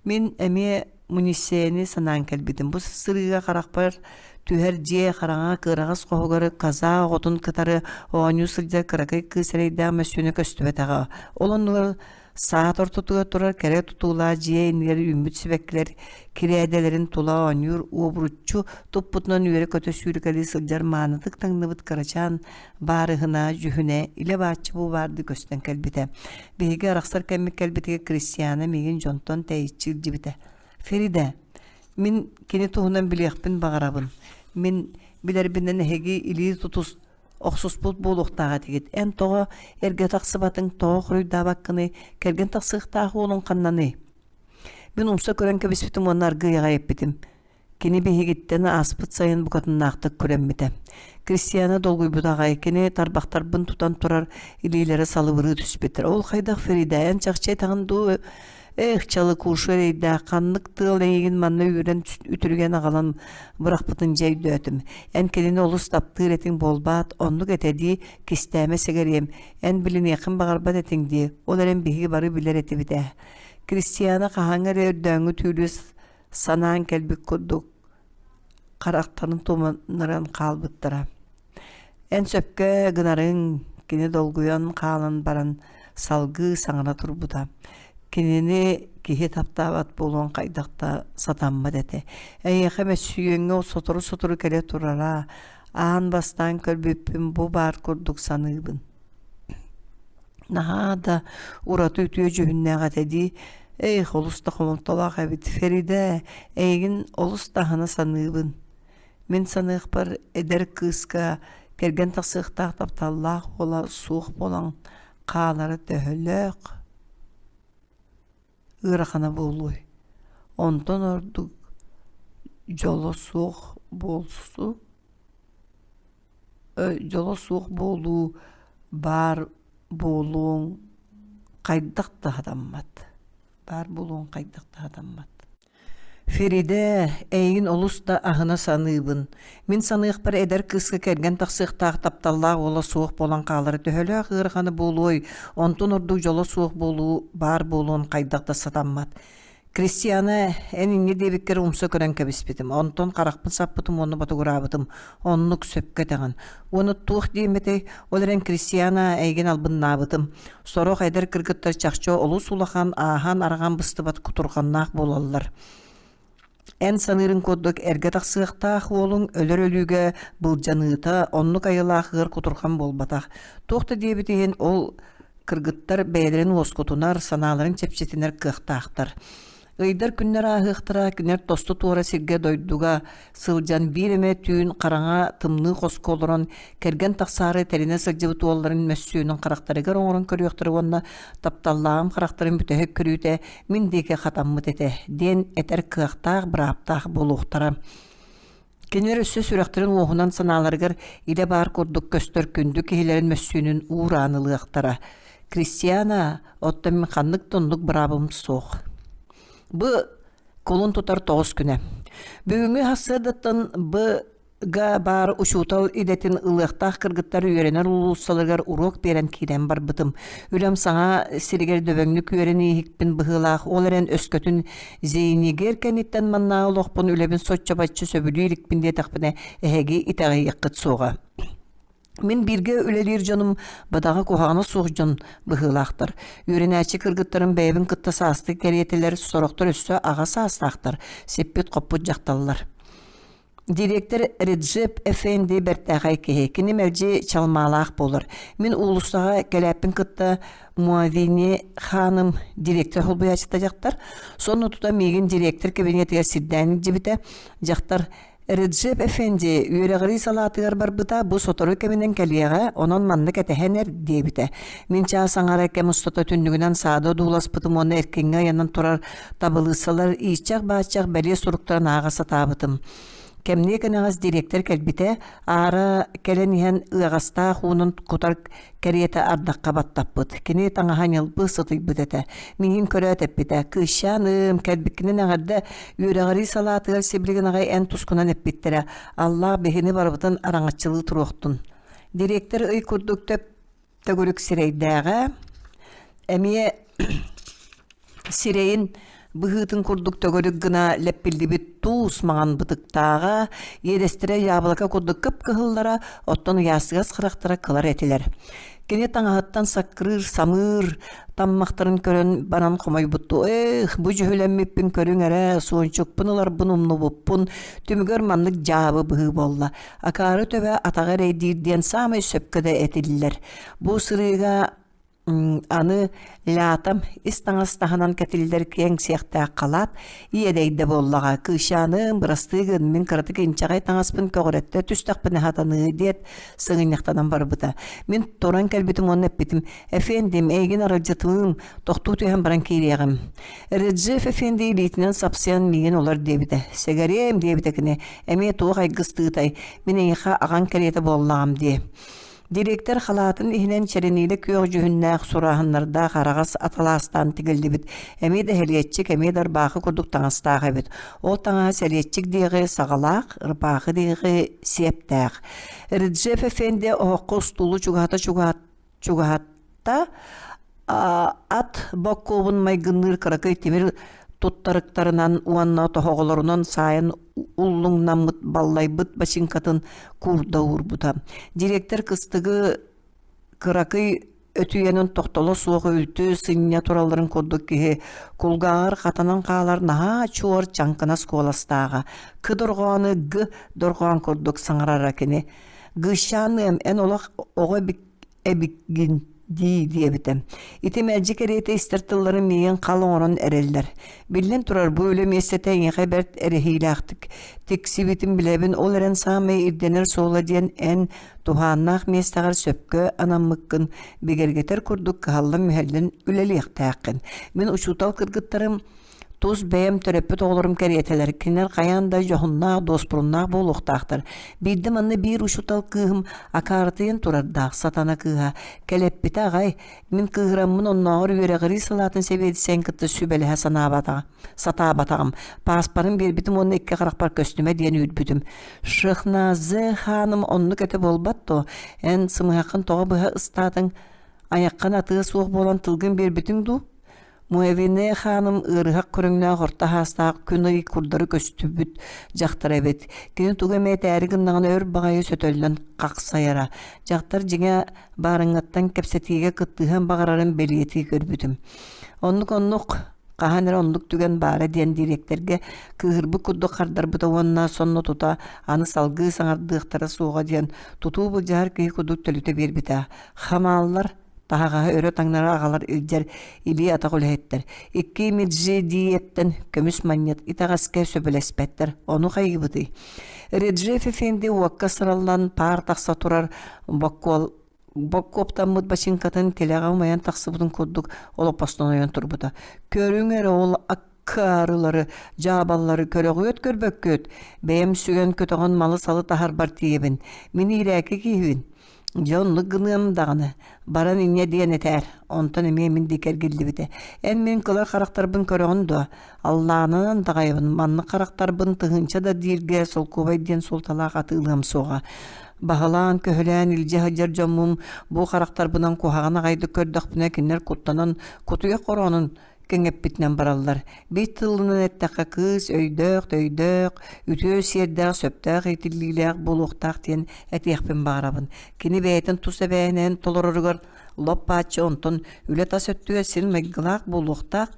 Мин эмиэ Мунисеяны санаан кэлбитим. Бу сырыыга харахпар түһэр дьиэ хараҥа кыараҕас хоһугар коза оҕотун кытары оонньуу сылдьар кыракый кыыс эрэйдээх мөссүөнэ көстүбэтэҕэ. Ол оннугар Саат ортотугар турар кэрэ тутуулаах дьиэ иннигэр үүммүт сибэккилэр кирээдэлэрин тула оонньуур уобуруччу туппутунан үөрэ-көтө сүүрэкэлии сылдьар маанытык таҥныбыт кырачаан баарыһына дьүһүнэ илэ-бааччы бу баардыы көстөн кэлбитэ. Биһиги арахсар кэммит кэлбитигэр Кристиана миигин дьонтон тэйиччи илдьибитэ. Ферида, мин кини туһунан билиэхпин баҕарабын. Мин билэрбинэн эһиги илии тутус охсуспут буолуохтаах этигит. Эн тоҕо эргэ тахсыбатыҥ, тоҕо хоруйдаабаккыный, кэргэн тахсыахтаах уолуҥ ханнаный? Мин умса көрөн кэбиспитим уонна аргыый аҕай эппитим. Кини биһигиттэн ааспыт сайын букатыннаахтык күрэммитэ. Кристиана долгуйбут аҕай, кини тарбахтарбын тутан турар илиилэрэ салыбырыы түспүттэр. Ол хайдах Ферида, эн чахчы этэҕин дуу, Эх, чалыкуша эрэйдээх, ханнык тыал эйигин манна үүрэн үтүрүгэн аҕалан бырахпытын дьэ өйдөөтүм. Эн кинини олус таптыыр этиҥ буолбаат, оннук этэ дии, кистээмэ сэгэриэм. Эн билиниэххин баҕарбат этиҥ дии, ол эрэн биһиги бары билэр этибит ээ. Кристиана хаһааҥҥы эрэ өрдөөҥҥү түүлү санаан кэлбит курдук харахтарын туманнаран хаалбыттара. Эн сөпкө гынарыҥ, кини долгуйан хаалан баран салгыы саҥара турбута. Кинини киһи таптаабат буолуон хайдах да сатаммат этэ. Эйиэхэ мөссүйүөҥҥэ сотору-сотору кэлэ турара, аан бастаан көрбүппүн бу баар курдук саныыбын. Наһаа да ураты үтүө дьүһүннээх этэ дии. Ээх, олус да хомолтолоох эбит. Феридэ, эйигин олус да аһына саныыбын. Мин саныахпар, эдэр кыыска кэргэн тахсыахтаах тапталлаах уола суох буолан хаалара төһөлөөх ыарахана буолуой? Онтон ордук дьоло суох буолсу дьоло суох буолуу баар буолуоҥ хайдах да сатаммат баар буолуоҥ хайдах да сатаммат Феридэ, эйигин олус да аһына саныыбын. Мин саныахпар эдэр кыыска кэргэн тахсыахтаах тапталлаах уола суох буолан хаалара төһөлөөх ыарахана буолуой, онтон ордук дьоло суох буолуу баар буолуон хайдах да сатаммат. Кристиана, эн инньэ диэбиккэр умса көрөн кэбиспитим. Онтон харахпын саппытым уонна ботугураабытым. Оннук сөпкө этэҕин. Уонна туох диэм этэй? Ол эрэн Кристиана эйигин албыннаабытым. Сорох эдэр кыргыттар чахчы олус улахан, ааһан-араҕан быстыбат кутурҕаннаах буолаллар. Эн саныырыҥ курдук эргэ тахсыахтаах уолуҥ өлөр өлүүгэ былдьаныыта оннук айылаах ыар кутурҕан буолбатах. Туох да диэбит иһин ол кыргыттар бэйэлэрин уоскутунар, санааларын чэпчэтинэр кыахтаахтар. Ыйдар күннэр ааһыахтара, кинилэр тосту туора сиргэ дойдуга сылдьан биир эмэ түүн хараҥа тымныы хоско олорон кэргэн тахсаары тэринэ сылдьыбыт уолларын мөссүөнүн харахтарыгар оҥорон көрүөхтэрэ уонна тапталлааҕым харахтарын бүтэһик көрүүтэ мин диэки хатаммыт этэ диэн этэр кыахтаах, бырааптаах буолуохтара. Кинилэр өссө сүрэхтэрин уоһунан санааларыгар илэ баар курдук көстөр күндү киһилэрин мөссүөнүн уураан ылыахтара. Кристиана, оттон мин ханнык да оннук быраабым суох. Бу кулун тутар тоҕус күнэ. Бүгүҥҥү сарсыардаттан б га баар учуутал идэтин ылыахтаах кыргыттар үөрэнэр уулуссаларыгар уруок биэрэн киирэн барбытым. Үлэм саҥа сиригэр дөбөҥнүк үөрэнииһикпин быһыылаах, ол эрэн өскөтүн Зейнигер кэнниттэн маннааҕы олохпун үлэбин соччо-бачча сөбүлүү иликпин диэтэхпинэ, эһиги итэҕэйиэххит суоҕа. Мин бииргэ үлэлиир дьонум бадаҕа куһаҕана суох дьон быһыылаахтар. Үөрэнээччи кыргыттарым бэйэбин кытта саастыы кэриэтилэр, сорохтор өссө аҕа саастаахтар, сиппит-хоппут дьахталлар. Директор Реджеп Эфенди бэртээхэй киһи. Кини мэлдьи чалмаалаах буолар. Мин уулуссаҕа кэлээппин кытта Муавини хааным директор холбуйааччыта дьахтар. Сонно тута миигин директор кабинетыгар сирдээн илдьибитэ. Дьахтар Реджеп Эфенди үөрэҕирии салаатыгар барбыта бу сотору кэминэн кэлиэҕэ, онон маннык этэһэн эр диэбитэ. Мин чаас аҥара кэм устата түннүгүнэн саада одууласпытым уонна эркиҥҥэ ыйанан турар табылыыссалар ииччэх-бааччах бэлиэ суруктарын ааҕа сатаабытым. Кэмниэ кэнэҕэс дириэктэр кэлбитэ, аара кэлэн иһэн ыаҕастаах уунун кутар кэриэтэ ардахха баттаппыт. Кини таҥаһа ньылбы сытыйбыт этэ. Миигин көрөөт эппитэ: «Кыысчааным, кэлбиккинэн эҕэрдэ, үөрэҕирии салаатыгар сибилигин аҕай эн тускунан эппиттэрэ. Аллаах биһини барыбытын араҥаччылыы туруохтун». Дириэктэр ый курдук төп төгүрүк сирэйдээҕэ, эмиэ сирэйин быһыытын курдук төгүрүк гына лэппиллибит туус маҥан бытыктааҕа, иэдэстэрэ яблоко курдук кып-кыһыллара, оттон ыйаастыгас харахтара кылар этилэр. Кини таҥаһыттан саккырыыр самыыр таммахтарын көрөн баран хомойбуттуу «Эх, бу дьүһүлэммиппин көрүҥ эрэ, суончукпун ыларбын умнубуппун, түмүгэр маннык дьаабы быһыы буолла. Акаары төбө атаҕа эрэйдиир диэн саамай сөпкө да этиллэр. Бу сырыыга аны лятам ис таҥас таһынан кэтиллэр киэҥ сиэхтээх халаат иэдэйдэ буоллаҕа кыысчааным бырастыы гын мин кыратык инчэҕэй таҥаспын көҕүрэттэ түстэхпинэ сатаныы диэт сыгынньахтанан барбыта мин туран кэлбитим уонна эппитим эфендим эйигин аралдьытыым тохтуу түһэн баран киириэҕим Реджеф эфенди илиитинэн сапсыйан миигин олор диэбитэ сэгэриэм диэбитэ кини Эмиэ туох айгыстыытай, мин эйиэхэ аҕаҥ кэриэтэ буоллаҕым дии. Дириэктэр халаатын иһинэн чэрэниилэ күөх дьүһүннээх сурааһыннардаах араҕас аталаастаан тигиллибит, эмиэ да сэлиэччик, эмиэ да ырбаахы курдук таҥастаах эбит. Ол таҥаһа сэлиэччик диэҕи саҕалаах, ырбаахы диэҕи сиэптээх. Реджеф Эфенди оһоххо устуулу чугаһата чугаһатта ат боккуобун майгынныыр кыракый тимир туттарыктарынан уонна тоһоҕолорунан саайан уллуҥнаммыт баллайбыт бачыыҥкатын куурда уурбута. Директор кыстыгы кыракый өтүйэнин тохтоло суох үлтү сынньа туралларын курдук киһи кулгааҕар хатанан хаалар наһаа чуор чаҥкынас куоластааҕа. К дорҕоону г дорҕоон курдук саҥарара кини. Гыщааныам, эн олох оҕо эбиккин дии диэбитэ. Ити мэлдьи кэриэтэ истэр тылларын миигин хал оҥорон эрэллэр. Биллэн турар, бу үлэ миэстэтэ эйиэхэ бэрт эрэһиилээхтик тиксибитин билэбин, ол эрэн саамай ирдэнэр суола диэн эн туһааннаах миэстэҕэр сөпкө анаммыккын бигэргэтэр курдук кыһаллан-мүһэллэн үлэлиэхтээххин. Мин учуутал кыргыттарым Тус бэйэм төрөппүт оҕолорум кэриэтэлэр, кинилэр хайаан да дьоһуннаах, дуоспуруннаах буолуохтаахтар. Биирдэ манна биир учуутал кыыһым акаарытыйан турардаах сатана кыыһа кэлэппитэ аҕай, мин кыыһыраммын оннооҕор үөрэҕирии салаатын сэбиэдиссэйин кытта сүбэлэһэ санаабатаҕа сатаабатаҕым. Пааспарын биэрбитим уонна икки харахпар көстүмэ диэн үүрбүтүм. Шехназе хааным оннук этэ буолбат дуо? Эн сымыһаххын тоҕо быһа ыстаатыҥ? Айаххын атыа суох буолан тылгын биэрбитиҥ дуу? Муэвине хааным ыарыһах көрүҥнээх орто аһаастаах күн-ый курдары көстүбүт дьахтар эбит. Кини тугу эмэ этээри гыннаҕына өр баҕайы сөтөллөн хахсайара. Дьахтар дьиҥэ баарыҥҥаттан кэпсэтиигэ кыттыһыан баҕарарын бэлиэтии көрбүтүм. Оннук-оннук хаһан эрэ оннук түгэн баара диэн дириэктэргэ кыыһырбыт курдук хардарбыта уонна сонно тута аны салгыы саҥардыахтара суоҕа диэн тутуу былдьаһар киһи курдук төлүтэ биэрбитэ. Хамааллар таһаҕаһы өрө таҥнары аҕалар илдьэр илии-атах үлэһиттэр икки меджидиеттэн көмүс манньыат итэҕэскэ сөбүлэспэттэр ону хайыыбытый Реджеф Эфенди уокка сыраллан паар тахса турар боккуол боккуоптаммыт бачыыҥкатын тилэҕэ умайан тахсыбытын курдук олоппостон ойон турбута көрүҥ эрэ ол аккаарылары дьаабаллары көрөҕүөт көрбөккүөт бэйэм сүгэн көтөҕөн малы-салы таһарбар тиийэбин мин иирээки киһибин Дьэ оннук гыныам даҕаны, баран инньэ диэн этээр, онтон эмиэ мин диэки эргиллибитэ. Эн мин кылар харахтарбын көрөҕүн дуо? Аллаанынан даҕайабын, маннык харахтарбын тыһыынча да дииргэ солкуобай диэн суолталаах атыылыам суоҕа. Баһылаан-көһүлээн илдьэ сылдьар дьоммум бу харахтарбынан куһаҕан аҕайдык көрдөхпүнэ кинилэр куттанан кутуйах хороонун кэҥэппитинэн бараллар. Биир тылынан эттэххэ, кыыс өйдөөх-төйдөөх, үтүө сиэрдээх, сөптөөх иитиллиилээх буолуохтаах диэн этиэхпин баҕарабын. Кини бэйэтин тус эбээһинэһин толороругар лоп-бааччы онтон үлэ тас өттүгэр син майгылаах буолуохтаах.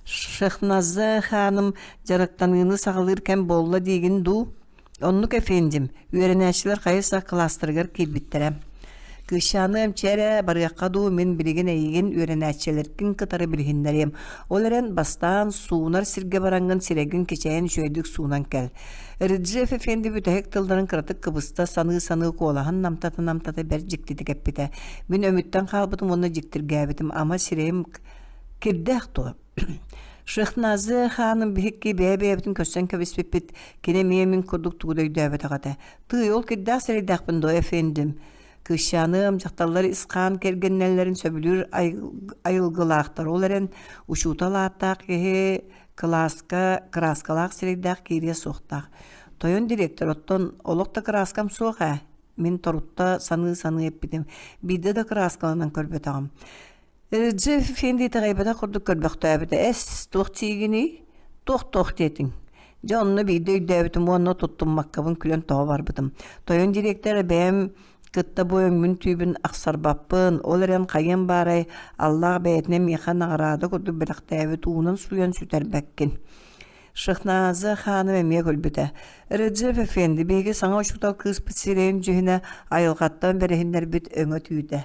Шехназа хааным дьарыктаныыны саҕалыыр кэм буолла диигин дуу? Оннук эфендим, үөрэнээччилэр хайы-сах кылаастарыгар киирбиттэрэ. Кыысчааны эмчи эрэ барыахха дуу, мин билигин эйигин үөрэнээччилэргин кытары билиһиннэриэм. Ол эрэн бастаан суунар сиргэ бараҥҥын сирэйгин кичэйэн үчүгэйдик суунан кэл. Реджеф эфенди бүтэһик тылларын кыратык кыбыста саныы-саныы куолаһын намтата-намтата бэрт дьиктитик эппитэ. Мин өмүттэн хаалбытым уонна дьиктиргээбитим. Ама сирэйим кирдээх дуо? Шехназы хааным биһикки бэйэ-бэйэбитин көрсөн кэбиспиппит, кини эмиэ мин курдук тугу да өйдөөбөтөх этэ. Тыый, ол кирдээх сирэйдээхпин дуо, эфендим? Кыысчааныам, дьахталлар ис хаан кэргэннэллэрин сөбүлүүр айылгылаахтар. Ол эрэн, учуутал ааттаах киһи кылааска кырааскалаах сирэйдээх киириэ суохтаах. Тойон директор, оттон олох да кырааскам суох ээ. Мин торутта саныы-саныы эппитим. Биирдэ да кырааскаланан көрбөтөҕүм. Реджеф Эфенди итэҕэйбэтэх курдук көрбөхтөөбүтэ: «Эс, туох диигиний? Туох-туох диэтиҥ?» Дьэ онно биирдэ өйдөөбүтүм уонна туттуммаккабын күлэн тоҕо барбытым. Тойон дириэктэр бэйэм кытта бу өҥмүн-түүбүн ахсарбаппын, ол эрэн хайыам баарай, Аллаах бэйэтинэн миэхэ наҕараада курдук бэлэхтээбит уунан сууйан сүтэрбэккин. Шахназа хааным эмиэ күлбүтэ. Реджеф Эфенди биһиги саҥа учуутал кыыспыт сирэйин дьүһүнэ айылҕаттан бэриһиннэрбит өҥө-түүтэ.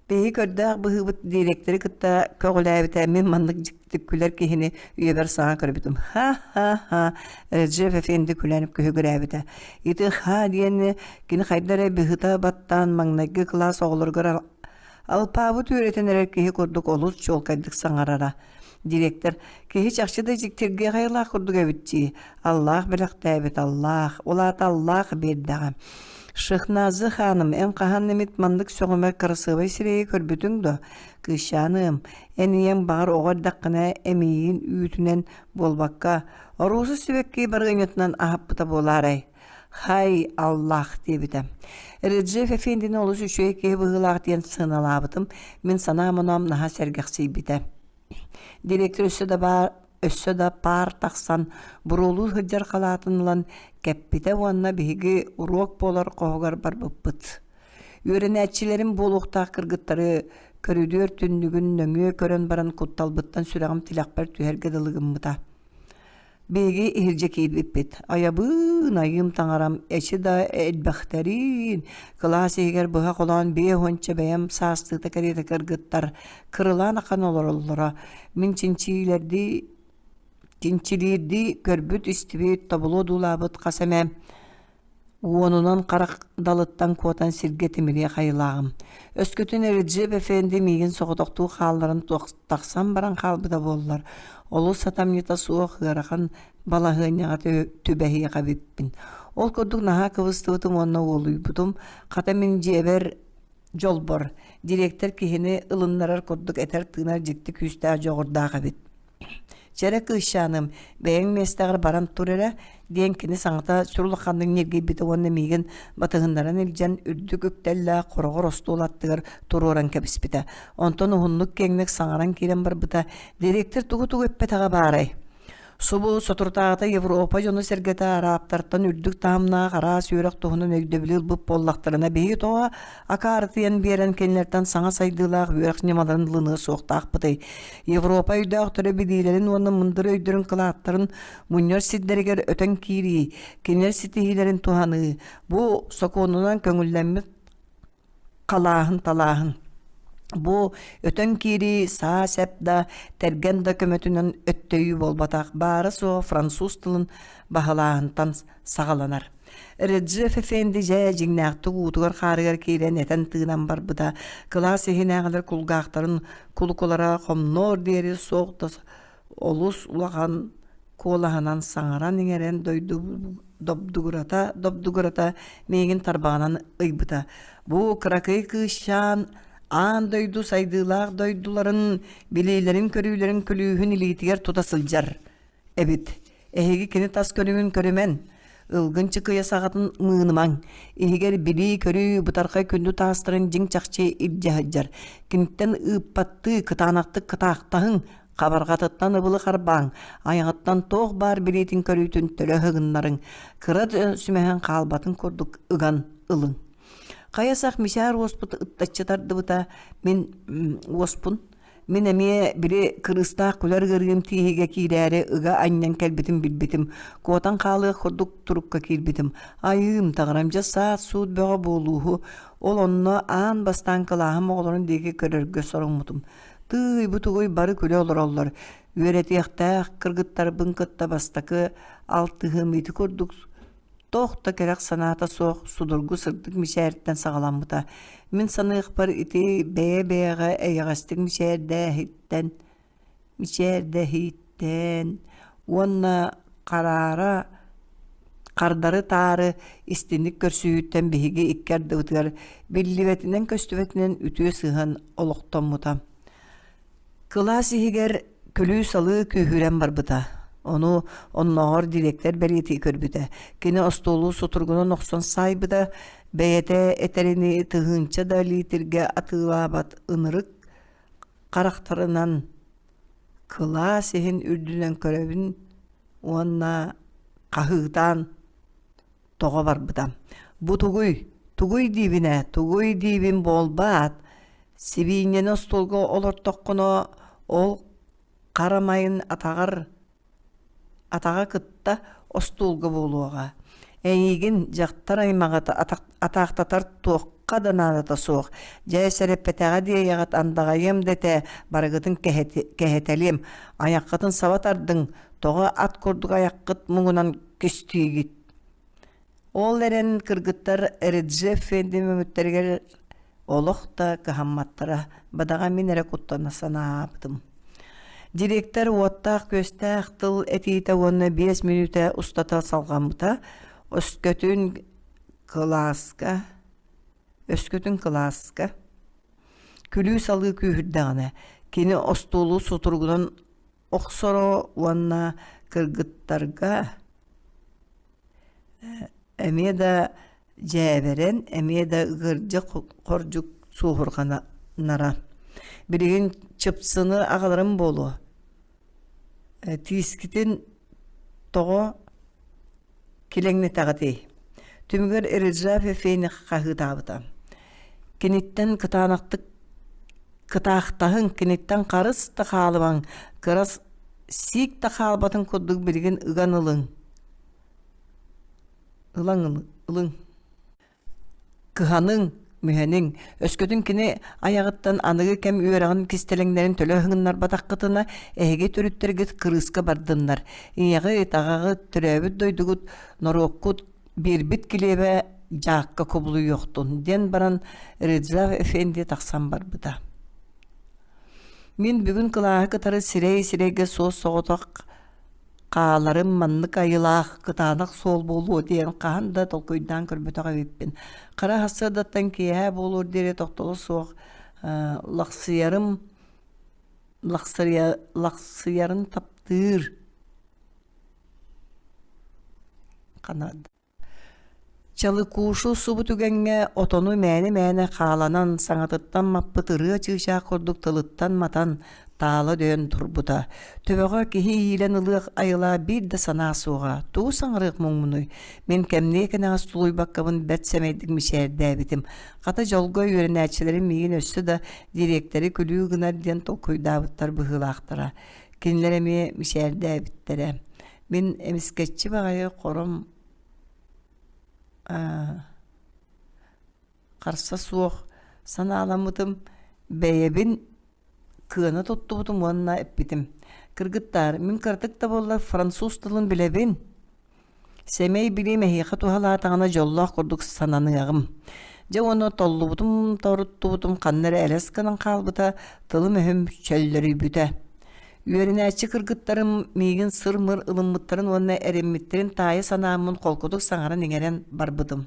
Биһиги көрдөөх быһыыбыт дириэктэри кытта көҕүлээбитэ мин маннык дьиктитик күлэр киһини үйэбэр саҥа көрбүтүм. Ха-ха-ха, Реджеф Эфенди күлэн күһүгүрээбитэ. Ити ха диэни кини хайда эрэ быһыта баттаан маҥнайгы кылаас оҕолоругар алпаабыт үөрэтэн эрэр киһи курдук олус чуолкайдык саҥарара. Директор киһи чахчы да дьиктиргэ хайалаах курдук эбит дии. Аллаах бэлэхтээбит Аллаах, ол аата Аллаах биэрдэҕэ. Шехназы хааным, эн хаһан эмит маннык сөҕүмэр кырасыабай сирэйи көрбүтүҥ дуо? Кыысчааныам, эн ийэҥ баҕар оҕо эрдэххинэ эмиийин үүтүнэн буолбакка, оруоса сибэкки барыанньатынан аһаппыта буолаарай? Хай, Аллах диэбитэ. Реджеф Эфендини олус үчүгэй киһи быһыылаах диэн сыаналаабытым, мин санаам-оноом наһаа сэргэхсийбитэ. Директор өссө да баар өссө да паар тахсан буруолуу сылдьар халаатын ылан кэппитэ уонна биһиги уруок буолар хоһугар барбыппыт. Үөрэнээччилэрим буолуохтаах кыргыттары көрүдүөр түннүгүн нөҥүө көрөн баран кутталбыттан сүрэҕим тилэхпэр түһэргэ дылы гыммыта. Биһиги иһирдьэ киирбиппит. Айабыын, айыым таҥарам, эчи да элбэхтэриин, кылаас иһигэр быһа холоон биэ уонча бэйэм саастыыта кэриэтэ кыргыттар кырылаан ахан олороллоро. Мин чинчиилэрдии чинчилиирдии көрбүт-истибит, тобулу одуулаабыт хас эмэ Уонунан харах далыттан куотан сиргэ тимириэх айылааҕым. Өскөтүн Реджеп Эфенди миигин соҕотохтуу хаалларан тахсан баран хаалбыта буоллар, олус сатамньыта суох ыарахан балаһыанньаҕа түбэһиэх эбиппин. Ол курдук наһаа кыбыстыбытым уонна уолуйбутум. Хата мин дьиэбэр дьолбор, дириэктэр киһини ылыннарар курдук этэр-тыынар дьикти күүстээх дьоҕурдаах эбит. Чэрэ кыысчааным, бэйэҥ миэстэҕэр баран тур эрэ, диэн кини саҥата сүр улаханнык ньиргийбитэ уонна миигин батыһыннаран илдьэн үрдүк үктэллээх хороҕор остуол аттыгар туруоран кэбиспитэ. Онтон уһуннук-киэҥник саҥаран киирэн барбыта, дириэктэр тугу-тугу эппэтэҕэ баарай? Субу соторутааҕыта Европа дьоно-сэргэтэ арааптартан үрдүк таһымнаах араас үөрэх туһунан өйдөбүлү ылбыт буоллахтарына, биһиги тоҕо акаарытыйан биэрэн кинилэртэн саҥа сайдыылаах үөрэх ньымаларын ылыныа суохтаахпытый? Европа өйдөөхтөрө билиилэрин уонна мындыр өйдөрүн кылааттарын мунньар сирдэригэр өтөн киирии, кинилэр ситиһиилэрин туһаныы, бу сокуонунан көҥүллэммит халааһын-талааһын. Бу өтөн киирии саа-сэп да, тэргэн да көмөтүнэн өттөйүү буолбатах, баара-суоҕа француз тылын баһылааһынтан саҕаланар. Реджеф Эфенди дьэ дьиҥнээхтик уутугар-хаарыгар киирэн этэн-тыынан барбыта, кылаас иһинээҕилэр кулгаахтарын кулукулара хомнуор диэри суох да олус улахан куолаһынан саҥаран-иҥэрэн дойду добдугурата-добдугурата миигин тарбаҕынан ыйбыта. Бу кыракый кыысчаан аан дойду сайдыылаах дойдуларын билиилэрин-көрүүлэрин күлүүһүн илиитигэр тута сылдьар эбит. Эһиги кини тас көрүҥүн көрүмэн, ылгын чыкыйа саҕатын мыынымаҥ, иһигэр билии-көрүү бытархай күндү таастарын дьиҥ-чахчы илдьэ сылдьар. Киниттэн ыыппаттыы кытаанахтык кытаахтаһыҥ, Хабарҕатыттан ыбылы харбааҥ, айаҕыттан туох баар билиитин-көрүүтүн төлө ыһыгыннарыҥ, кыра да сүмэһин хаалбатын курдук ыган ылыҥ. Хайа сах мичээр уоспут ыттаччы тардыбыта, мин уоспун мин эмиэ били кырыыстаах күлэр ыарыым тииһигэ киирээри ыга анньан кэлбитин билбитим, куотан хаалыах курдук турукка киирбитим. Айыым, таҥарам дьэ саат-суут бөҕө буолууһу, ол онно аан бастаан кылааһым оҕолорун диэки көрөргө соруммутум. Тыый, бу тугуй бары күлэ олороллор. Үөрэтиэхтээх кыргыттарбын кытта бастакы алтыһыым ити курдук туох да кэрэх санаата суох судургу сырдык мичээриттэн саҕаламмыта. Мин саныахпар ити бэйэ-бэйэҕэ эйэҕэстик мичээрдээһиттэн мичээрдэһииттэн уонна хараара хардары-таары истиҥник көрсүһүүттэн биһиги икки ардыбытыгар биллибэтинэн-көстүбэтинэн үтүө сыһыан олохтоммута. Кылаас иһигэр күлүү-салыы күүһүрэн барбыта. Ону оннооҕор дириэктэр бэлиэтии көрбүтэ. Кини остуолу сутуругунан охсон саайбыта, бэйэтэ этэринии тыһыынча да лиитиргэ атыылаабат ынырык харахтарынан кылаас иһин үрдүнэн көрөбүн уонна хаһыытаан тоҕо барбыта. Бу тугуй? Тугуй диибин ээ, тугуй диибин буолбаат? Сибиинньэни остуолга олортоххуна, ол харамайын атаҕар атаҕа кытта остуолга буолуоҕа. Эйигин, дьахтар аймаҕы атаахтатар туохха да наадата суох. Дьэ, сэрэппэтэҕэ диэйэҕит андаҕайыам да этэ, барыгытын кэһэтэлиэм. Айаххытын саба тардыҥ, тоҕо ат курдук айаххыт муҥунан кистиигит Ол эрэн кыргыттар Реджеп Фенди мөҥүттэригэр олох да кыһамматтара, бадаҕа мин эрэ куттана санаабытым. Директор уоттаах-күөстээх тыл этиитэ уонна 5 мүнүүтэ устата салҕаммыта, өскөтүн кылааска өскөтүн кылааска күлүү-салыы күүһүрдэҕинэ, кини остуолу сутуругунан охсоро уонна кыргыттарга Эмиэ да дьээбэрэн, эмиэ да ыгырдьа-хордьук суоһурҕанара. Билигин чыпсыны аҕаларым буолуо, тиискитин тоҕо килэҥнэтэҕитий? Түмүгэр Реджав Эфени хаһыытаабыта. Киниттэн кытаанахтык кытаахтаһыҥ, киниттэн харыс да хаалымаҥ, кыра сиик да хаалбатын курдук билигин ыган ылыҥ Ылаҥ ылыҥ Кыһаныҥ, мүһэниҥ, өскөтүн кини айаҕыттан аныгы кэм үөрэҕин кистэлэҥнэрин төлө ыһыгыннарбатаххытына, эһиги төрүттэргит кырыыска бардыннар. Ийэҕит, аҕаҕыт, төрөөбүт дойдугут, норуоккут биэрбит килиэбэ дьаакка кубулуйуохтун, диэн баран Реджав Эфенди тахсан барбыта. Мин бүгүн кылааһы кытары сирэй-сирэйгэ суос-соҕотох хааларым маннык айылаах кытаанах суол буолуо диэн хаһан да толкуйдаан көрбөтөх эбиппин. Хара сарсыардаттан киэһэ буолуор диэри тохтоло суох лахсыйарым лахсыйарын таптыырым. Тыыр Хана Чалыкуушу субу түгэҥҥэ отону мээнэ-мээнэ хааланан саҥатыттан маппыт ырыа чыычаах курдук тылыттан матан, таала дөйөн турбута. Төбөҕө киһи иилэн ылыах айылаа биир да санаа суоҕа. Тугу саҥарыах муҥмунуй? Мин кэмниэ кэнэҕэс тулуйбаккабын бэрт сэмэйдик мичээрдээбитим. Хата дьолго үөрэнээччилэрим миигин өссө да дириэктэри күлүү гынар диэн толкуйдаабыттар быһыылаахтара. Кинилэр эмиэ мичээрдээбиттэрэ. Мин эмискэччи баҕайы хором харса суох санааламмытым, бэйэбин кыана туттубутум уонна эппитим: «Кыргыттаар, мин кыратык да буоллар француз тылын билэбин. Сэмэй билиим эһиэхэ туһалаатаҕына дьоллоох курдук сананыаҕым». Дьэ уонна толлубутум, торуттубутум ханна эрэ элэс гынан хаалбыта, тылым-өһүм чөллөрүйбүтэ. Үөрэнээччи кыргыттарым миигин сыр-мыр ылыммыттарын уонна эрэммиттэрин таайа санааммын холкутук саҥаран-иҥэрэн барбытым.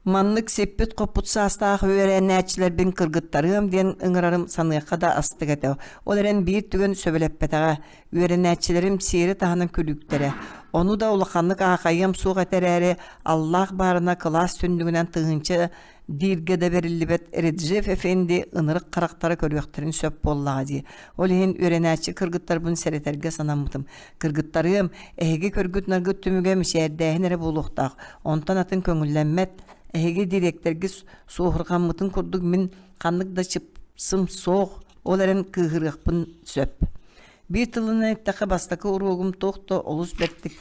Маннык сиппит-хоппут саастаах үөрэнээччилэрбин кыргыттарыам диэн ыҥырарым саныахха да астык этэ. Ол эрэн биир түгэн сөбүлэппэтэҕэ. Үөрэнээччилэрим сиэри таһынан күлүүктэрэ. Ону да улаханнык аахайыам суох этэ эрээри, аллаах баарына кылаас түннүгүнэн тыһыынча дииргэ да бэриллибэт Реджеф Эфенди ынырык харахтара көрүөхтэрин сөп буоллаҕа дии. Ол иһин үөрэнээччи кыргыттарбын сэрэтэргэ санаммытым. Кыргыттарыам, эһиги көргүт-наргыт түмүгэ мичээрдээһин эрэ буолуохтаах. Онтон атын көҥүллэммэт. Эһиги дириэктэргит суоһурҕаммытын курдук мин ханнык да чыпсым суох, ол эрэн кыыһырыахпын сөп. Биир тылынан эттэххэ, бастакы уруогум туох да олус бэртик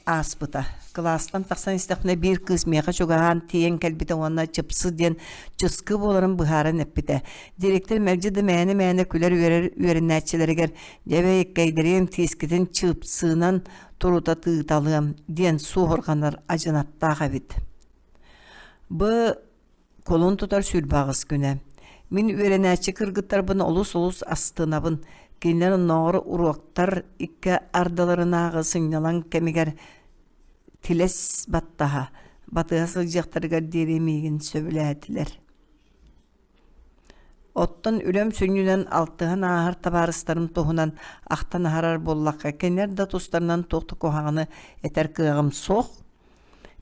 ааспыта. Кылаастан тахсан истэхпинэ биир кыыс миэхэ чугаһаан тиийэн кэлбитэ уонна чыпсы диэн чыскы буоларын быһааран эппитэ. Директор мэлдьи да мээнэ-мээнэ күлэр-үөрэр үөрэнээччилэригэр «Дьэ бэйэккэйдэриэм тиискитин чыпсыынан турута тыыталыам» диэн суоһурҕанар адьынаттаах эбит. Б Кулун тутар 28 күнэ. Мин үөрэнээччи кыргыттарбын олус-олус астынабын. Кинилэр оннооҕор уруоктар икки ардыларынааҕы сынньалаҥ кэмигэр тилэс баттаһа, батыһа сылдьыахтарыгар диэри миигин сөбүлээтилэр. Оттон үлэм сүнньүнэн алтыһан ааһар табаарыстарым туһунан ахтан аһарар буоллахха, кинилэр да тустарынан туох да куһаҕаны этэр кыаҕым суох.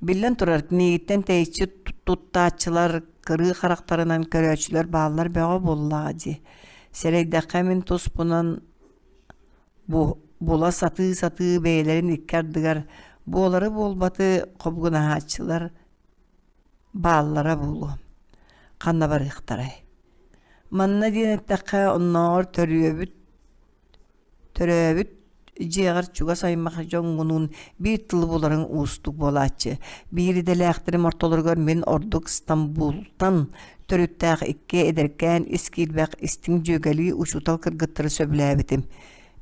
Биллэн турар, миигиттэн тэйиччи туттааччылар, кырыы харахтарынан көрөөччүлэр бааллар бөҕө буоллаҕа дии. Сэрэйдэххэ мин туспунан була сатыы-сатыы бэйэлэрин икки ардыгар буолары-буолбаты хобугунаһааччылар бааллара буолуо. Ханна барыахтарай? Манна диэн эттэххэ, оннооҕор төрүөбүт Төрөөбүт дьиэҕэр чугас аймах дьоҥҥунуун биир тылы буларыҥ уустук буолааччы. Биир идэлээхтэрим ортолоругар мин ордук Стамбултан төрүттээх икки эдэркээн ис киирбэх истиҥ дьүөгэлии учуутал кыргыттары сөбүлээбитим.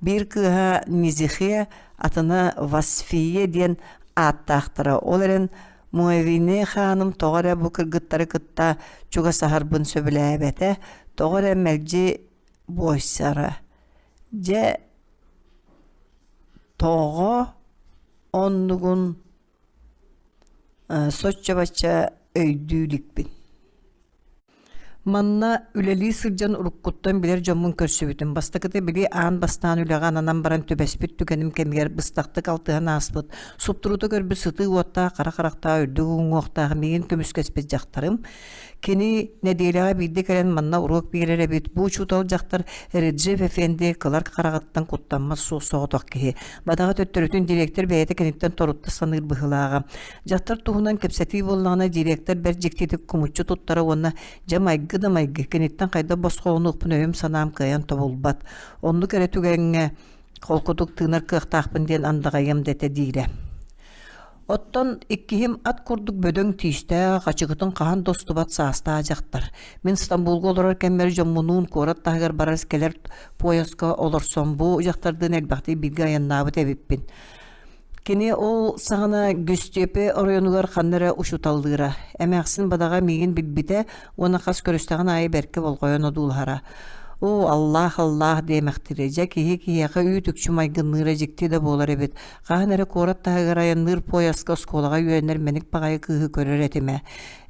Биир кыыһа Низихе, атына Васфия диэн ааттаахтара. Ол эрэн Муэвине хааным тоҕо эрэ бу кыргыттары кытта чугасаһарбын сөбүлээбэтэ, тоҕо эрэ мэлдьи буойсара. Дьэ, тоҕо оннугун соччо-бачча өйдүү иликпин. Манна үлэлии сылдьан уруккуттан билэр дьоммун көрсүбүтүм. Бастакыта били аан бастаан үлэҕэ ананан баран түбэспит түгэним кэмигэр быстахтык алтыһан ааспыт, суптурута көрбүт сытыы уоттаах, хара харахтаах, үрдүк уҥуохтаах миигин көмүскэспит дьахтарым Кини нэдиэлэҕэ биирдэ кэлэн манна уруок биэрэр эбит. Бу учуутал дьахтар Реджеп Эфенди кылар хараҕыттан куттаммат суос-соҕотох киһи. Бадаҕа төттөрүтүн директор бэйэтэ киниттэн торутта саныыр быһыылааҕа. Дьахтар туһунан кэпсэтии буоллаҕына директор бэрт дьиктитик кумуччу туттара уонна дьэ майгы да майгы киниттэн хайдах босхолонуохпун өйүм-санаам кыайан тобулбат. Оннук эрэ түгэҥҥэ холкутук тыынар кыахтаахпын диэн андаҕайыам дэтэ диирэ. Оттон иккиһим ат курдук бөдөҥ тиистээх, ачыкытын хаһан да устубат саастаах дьахтар. Мин Стамбулга олорор кэммэр дьоммунуун куорат таһыгар барар-кэлэр пуойаска олорсон бу дьахтардыын элбэхтик бииргэ айаннаабыт эбиппин. Кини ол саҕана Гүстүөпэ оройуонугар ханна эрэ учууталлыыра. Эмээхсин бадаҕа миигин билбитэ уонна хас көрүстэҕин аайы бэркэ болҕойон одуулаһара. Оо, Аллаах, Аллаах диэмэхтиирэ, дьэ киһи киһиэхэ үүт-үкчү майгынныыра дьикти да буолар эбит. Хаһан эрэ куорат таһыгар айанныыр пуойаска оскуолаҕа үөрэнэр мэник баҕайы кыыһы көрөр этим ээ.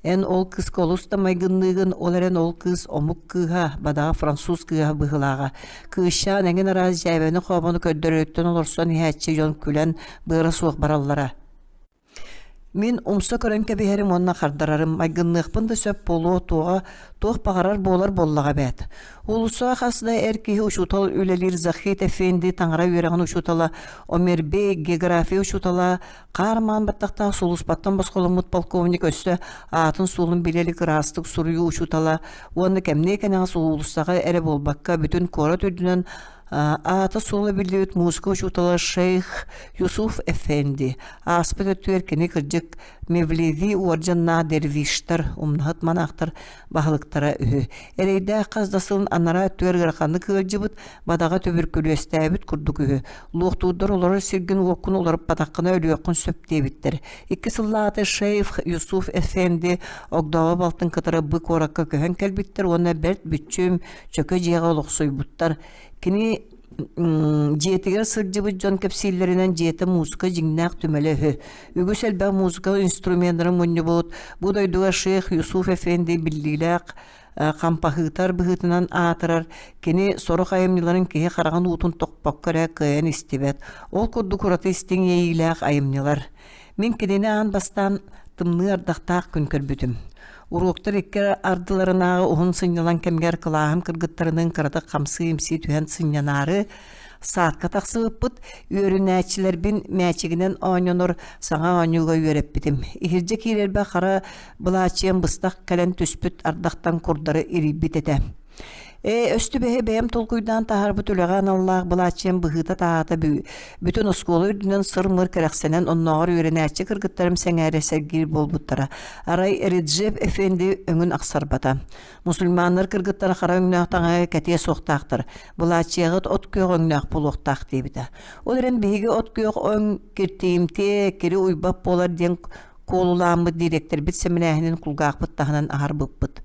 Эн ол кыыска олус да майгынныыгын, ол эрэн ол кыыс омук кыыһа, бадаҕа француз кыыһа быһыылааҕа. Кыысчаан эҥин араас дьээбэни-хообону көрдөрөрүттэн олорсон иһээччи дьон күлэн быара суох бараллара. Мин умса көрөн кэбиһэрим уонна хардарарым, майгынныахпын да сөп буолуо туоҕа, туох баҕарар буолар буоллаҕа эбээт. Уулуссаҕа хас да эр киһи учуутал үлэлиир Захид Эфенди таҥара үөрэҕин учуутала, Омербей география учуутала, хаар маан баттахтаах сулууспаттан босхоломмут полковник өссө аатын-суолун билэ илик ыраастык суруйуу учуутала уонна кэмниэ кэнэҕэс уулуссаҕа эрэ буолбакка бүтүн куорат үрдүнэн Аата-суола биллибит музыка учуутала шейх Юсуф Эфенди ааспыт өттүгэр кини кырдьык Мевлеви уордьаннаах дервиштэр, умнаһыт манаахтар баһылыктара үһү. Эрэйдээх хас да сылын анараа өттүгэр ыараханнык ыалдьыбыт, бадаҕа түбүркүлүөстээбит курдук үһү. Луохтуурдар олорор сиргин-уоккун уларыппатаххына өлүөххүн сөп диэбиттэр. Икки сыллааҕыта шейх Юсуф Эфенди огдообо балтын кытары Бы куоракка көһөн кэлбиттэр уонна бэрт бүччүм, чөкө дьиэҕэ олохсуйбуттар. Кини дьиэтигэр сылдьыбыт дьон кэпсииллэринэн дьиэтэ музыка дьиҥнээх түмэлэ үһү. Үгүс элбэх музыка инструменнарын мунньубут. Бу дойдуга шейх Юсуф Эфенди биллиилээх хампаһыытар быһыытынан аатырар. Кини сорох айымньыларын киһи хараҕын уутун тохпокко эрэ кыайан истибэт. Ол курдук ураты истиҥ иэйиилээх айымньылар. Мин кинини аан бастаан тымныы ардахтаах күн көрбүтүм. Уруоктар икки ардыларынааҕы уһун сынньалаҥ кэмигэр кылааһым кыргыттарыныын кыратык хамсыы-имсии түһэн сынньанаары саадка тахсыбыппыт, үөрэнээччилэрбин мээчигинэн оонньонор саҥа оонньууга үөрэппитим. Иһирдьэ киирэрбэр хара былаачыйам быстах кэлэн түспүт ардахтан курдары ирийбит этэ. Ээ, өстүбэһи бэйэм толкуйдаан таһаарбыт үлэҕэ аналлаах былааччыйам быһыыта-таһаата бүтүн оскуола үрдүнэн сыр-мыр кэрэхсэнэн оннооҕор үөрэнээччи кыргыттарым сэҥээрэ сэргиир буолбуттара. Арай Реджеп Эфенди өҥүн ахсарбата. Мусульманнар кыргыттара хара өҥнөөх таҥаһы кэтиэ суохтаахтар, былааччыйаҕыт от күөх өҥнөөх буолуохтаах диэбитэ. Ол эрэн биһиги от күөх өҥ киртийимтиэ, кири уйбат буолар диэн куолулааммыт дириэктэрбит сэмэлээһинин кулгаахпыт таһынан аһарбыппыт.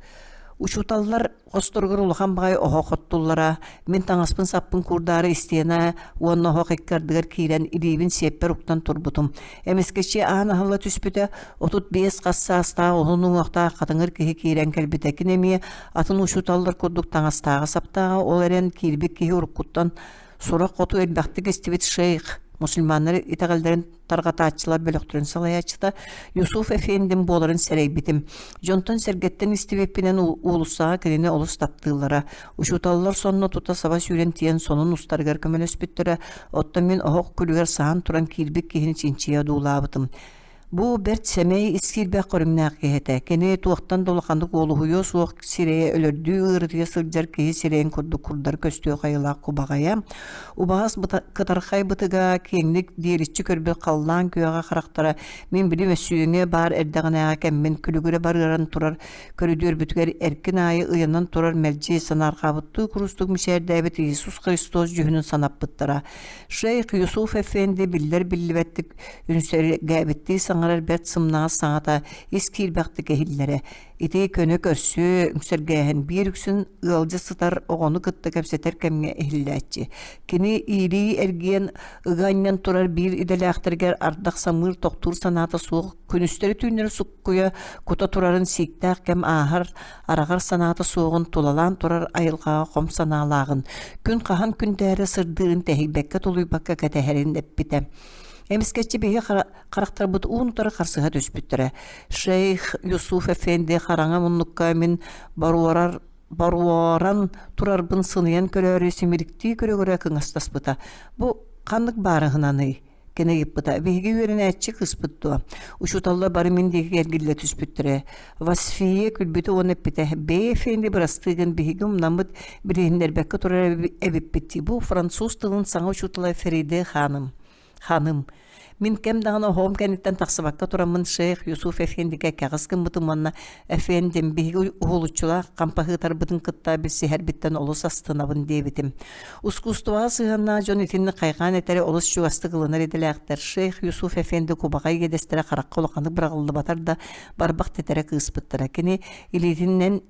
Учууталлар хосторугар улахан баҕайы оһох оттуллара, мин таҥаспын-саппын куурдаары истиэнэ уонна оһох икки ардыгар киирэн илиибин сиэппэр уктан турбутум. Эмискэччи аан аһылла түспүтэ, 35 хас саастаах уһун уҥуохтаах хатыҥыр киһи киирэн кэлбитэ. Кини эмиэ атын учууталлар курдук таҥастааҕа-саптааҕа, ол эрэн киирбит киһи уруккуттан сурах хоту элбэхтик истибит шейх, мусульманнар итэҕэллэрин тарҕатааччылар бөлөхтөрүн салайааччыта Юсуф Эфендим буоларын сэрэйбитим. Дьонтон-сэргэттэн истибиппинэн уулуссаҕа кинини олус таптыыллара. Учууталлар сонно тута саба сүүрэн тиийэн сонун устарыгар көмөлөспүттэрэ, оттон мин оһох күлүгэр саһан туран киирбит киһини чинчийэ одуулаабытым. Бу бэрт сэмэй ис киирбэх көрүҥнээх киһи этэ. Кини туохтан да улаханнык уолуһуйуо суох сирэйэ өлөрдүү ыарытыйа сылдьар киһи сирэйин курдук курдары көстүөх айылаах кубаҕайа, убаҕас кытархай бытыга киэҥник диэриччи көрбүт халлаан күөҕэ харахтара мин били мөссүөҥҥэ баар эрдэҕинээҕи кэммин күлүгүрэ барыаран турар көрүдүөрбүтүгэр эркин аайы ыйанан турар мэлдьи санаарҕаабыттыы курустук мичээрдээбит Иисус Христос дьүһүнүн санаппыттара. Шейх Юсуф Эфенди биллэр-биллибэттик үҥсэргээбиттии саҥарар бэрт сымнаҕас саҥата ис киирбэхтик иһиллэрэ. Ити көнө көрсүө, үҥсэргээһин биир үксүн ыалдьа сытар оҕону кытта кэпсэтэр кэмҥэ иһиллээччи. Кини иирии эргийэн ыга анньан турар биир идэлээхтэригэр ардах самыыр тохтуур санаата суох күнүстэри-түүннэри суккуйа кута турарын сииктээх кэм ааһар араҕар санаата суоҕун тулалаан турар айылҕаҕа хом санаалааҕын, күн хаһан күндээрэ сырдыырын тэһийбэккэ-тулуйбакка кэтэһэрин эппитэ. Эмискэччи биһи харахтарбыт уун-утары харсыһа түспүттэрэ. Шейх Юсуф Эфенди хараҥа муннукка мин боруорар боруоран турарбын сыныйан көрөөрү симириктии көрө-көрө кыҥастаспыта. Бу ханнык баарыһынаный? Кини ыйыппыта, биһиги үөрэнээччи кыыспыт дуо? Учууталлар бары мин диэки эргиллэ түспүттэрэ. Васфия күлбүтэ уонна эппитэ, бэйэ эфенди бырастыы гын биһиги умнаммыт билиһиннэрбэккэ турар эбиппит дии. Бу француз тылын саҥа учуутала Фериде ханым. Ханым. Мин кэм даҕаны оһоҕум кэнниттэн тахсыбакка тураммын шейх Юсуф эфендигэ кэҕис гыммытым уонна эфендим биһиги уһулуччулаах хампаһыытарбытын кытта билсиһэрбиттэн олус астынабын диэбитим. Ускуустубаҕа сыһыаннаах дьон итинник хайҕаан этэри олус чугастык ылынар идэлээхтэр. Шейх Юсуф Эфенди кубаҕай иэдэстэрэ харахха улаханнык быраҕыллыбатар да, барбах тэтэрэ кыыспыттара. Кини илиитинэн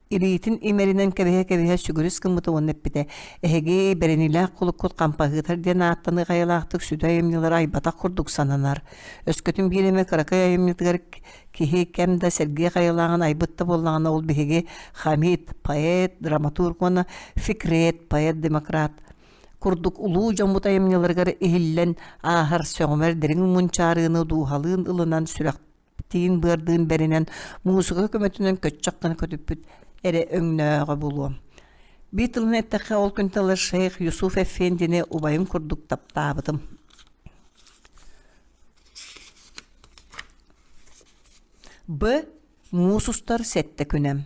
Илиитин имэринэн кэбиһэ-кэбиһэ сүгүрүс гыммыта уонна эппитэ: «Эһиги бэриниилээх кулуккут хампаһыытар диэн ааттаныы хайалаахтык сүдү айымньылары айбатах курдук сананар. Өскөтүн биир эмэ кыракый айымньытыгар киһи кэм да сэргиэх айылааҕын айбыт да буоллаҕына, ол биһиги Хамид, поэт, драматург уонна Фикрет, поэт-демократ курдук улуу дьоммут айымньыларыгар иһиллэн ааһар сөҕүмэр дириҥ мунчаарыыны дууһалыын ылынан сүрэх тиин-быардыын бэринэн муусука көмөтүнэн көччөх гына көтүппүт эрэ өҥнөөҕө буолуо. Биир тылынан эттэххэ, ол күн тылы шейх Юсуф Эффендини убайым курдук таптаабытым. Б Муус устар сэттэ күнэ.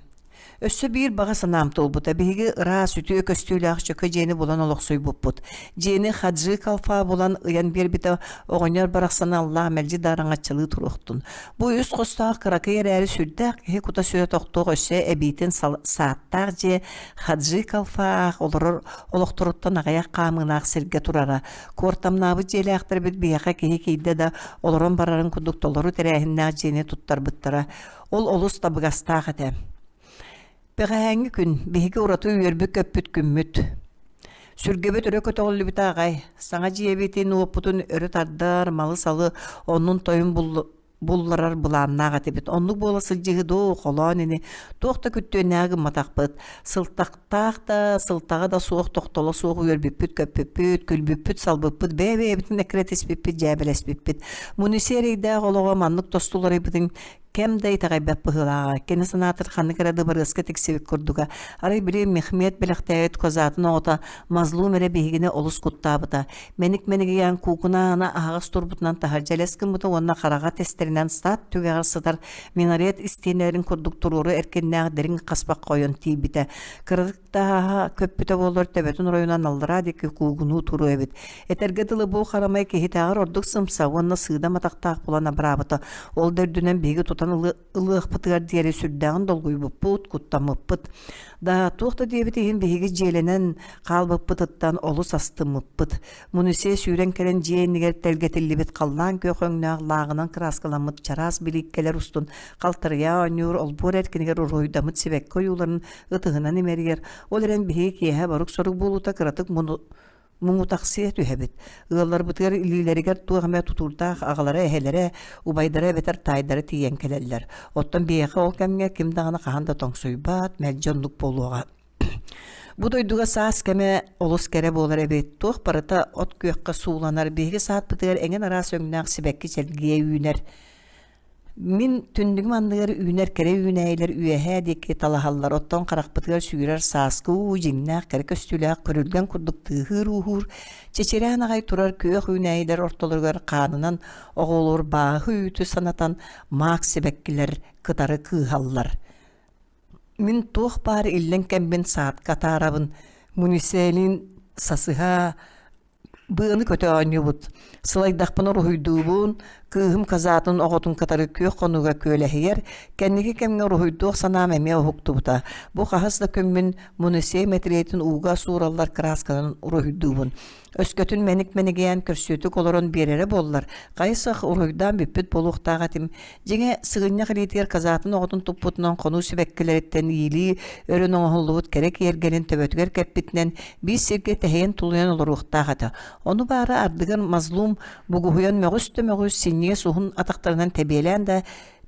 Өссө биир баҕа санаам туолбута. Биһиги ыраас, үтүө көстүүлээх чөкө дьиэни булан олохсуйбуппут. Дьиэни Хаджи Калфа булан ыйан биэрбитэ оҕонньор барахсан аллаах мэлдьи да араҥаччылыы туруохтун. Бу үс хостоох кыракый эрээри сүрдээх киһи кута-сүрэ тохтуох өссө эбиитин сааттаах дьиэ Хаджи Калфа аах олорор олохторуттан аҕыйах хаамыылаах сиргэ турара. Куортамнаабыт дьиэлээхтэрбит биһиэхэ киһи киирдэ да олорон барарын курдук толору тэрээһиннээх дьиэни туттарбыттара. Ол олус табыгастаах этэ. Бэҕэһээҥҥи күн биһиги ураты үөрбүт-көппүт күммүт. Сүргэбит өрө көтөҕүллүбүтэ аҕай. Саҥа дьиэбитин уоппутун өрө тардар, малы-салы оннун-тойун булларар былааннаах этибит. Оннук буола сылдьыһы дуу, холоон ини туох да күттүөннээҕи гымматахпыт. Сылтахтаах да, сылтаҕа да суох, тохтоло суох үөрбүппүт-көппүппүт, күлбүппүт-салбыппыт, бэйэ-бэйэбитин эккирэтиспиппит, дьээбэлэспиппит. Муниси эрэйдээх олоҕо маннык тосту уларыйбытын кэм да итэҕэйбэт быһыылааҕа. Кини санаатар ханнык эрэ дыбарыаска тиксибит курдуга. Арай били Мехмед бэлэхтээбит козатын оҕото Мазлум эрэ биһигини олус куттаабыта. Мэник-мэнигийээн куукунаана аһаҕас турбутунан таһырдьа элэс гыммыта уонна хараҕа тэстэринэн саат түгэҕэр сытар минарет истиэнэлэрин курдук туруору эркиннээх дириҥ хаспахха ойон тиийбитэ. Кыратык тааһа көппүтэ буоллар төбөтүн оройунан аллараа диэки куугунуу туруо эбит. Этэргэ дылы бу харамай киһитээҕэр ордук сымса уонна сыыдам атахтаах буолан абыраабыта. Ол да үрдүнэн биһиги тутан ылыахпытыгар диэри сүрдээҕин долгуйбуппут, куттаммыппыт. Да, туох да диэбит иһин биһиги дьиэлэнэн хаалбыппытыттан олус астыммыппыт. Мунисия сүүрэн кэлэн дьиэ иннигэр тэлгэтиллибит халлаан күөх өҥнөөх лааҕынан кырааскаламмыт чараас билииккэлэр устун халтарыйа оонньуур олбуор эркинигэр уруһуйдаммыт сибэкки ойууларын ытыһынан имэрийэр. Ол эрэн биһиги киэһэ борук-сорук буолуута кыратык муҥутахсыйа түһэбит. Ыалларбытыгар илиилэригэр туох эмэ тутуурдаах аҕалара, эһэлэрэ, убайдара эбэтэр таайдара тиийэн кэлэллэр. Оттон биһиэхэ ол кэмҥэ ким даҕаны хаһан да тоҥсуйбат, мэлдьи оннук буолуоҕа. Бу дойдуга саас кэмэ олус кэрэ буолар эбит. Туох барыта от күөххэ сууланар. Биһиги саадпытыгар эҥин араас өҥнөөх сибэкки чэлгийэ үүнэр. Мин түннүгүм анныгар үүнэр кэрэ үүнээйилэр үөһээ диэки талаһаллар, оттон харахпытыгар сүүрэр сааскы уу дьиҥнээх кэрэ көстүүлээх көрүлгэн курдук тыаһыыр-ууһуур, чэчирээн аҕай турар күөх үүнээйилэр ортолоругар хаанынан оҕолор бааһы үүтү санатан маак сибэккилэр кытары кыыһаллар. Мин туох баар иллэҥ кэммин саадка атаарабын, Муниселин сасыһа Быаны көтө оонньуубут. Сылайдахпына уруһуйдуубун, кыыһым казатын оҕотун кытары күөх хонууга күөлэһийэр, кэнники кэмҥэ уруһуйдуох санаам эмиэ уһуктубута. Бу хаһыс да күммүн Мунисей мэтириэтин ууга суураллар кыраасканан уруһуйдуубун. Өскөтүн мэник-мэнигийээн көрсүөтүк олорон биэрэрэ буоллар, хайы-сах уруһуйдаан бүппүт буолуохтаах этим. Дьиҥэ, сыгынньах илиитигэр казатын оҕотун туппутунан хонуу сибэккилэриттэн иилии өрөн оҥоһуллубут кэрэ киэргэлин төбөтүгэр кэппитинэн биир сиргэ тэһийэн-тулуйан олоруохтаах этэ. Ону баара ардыгар мазлум бугуһуйан мөҕүс да мөҕүс синньигэс уһун атахтарынан тэбиэлээн да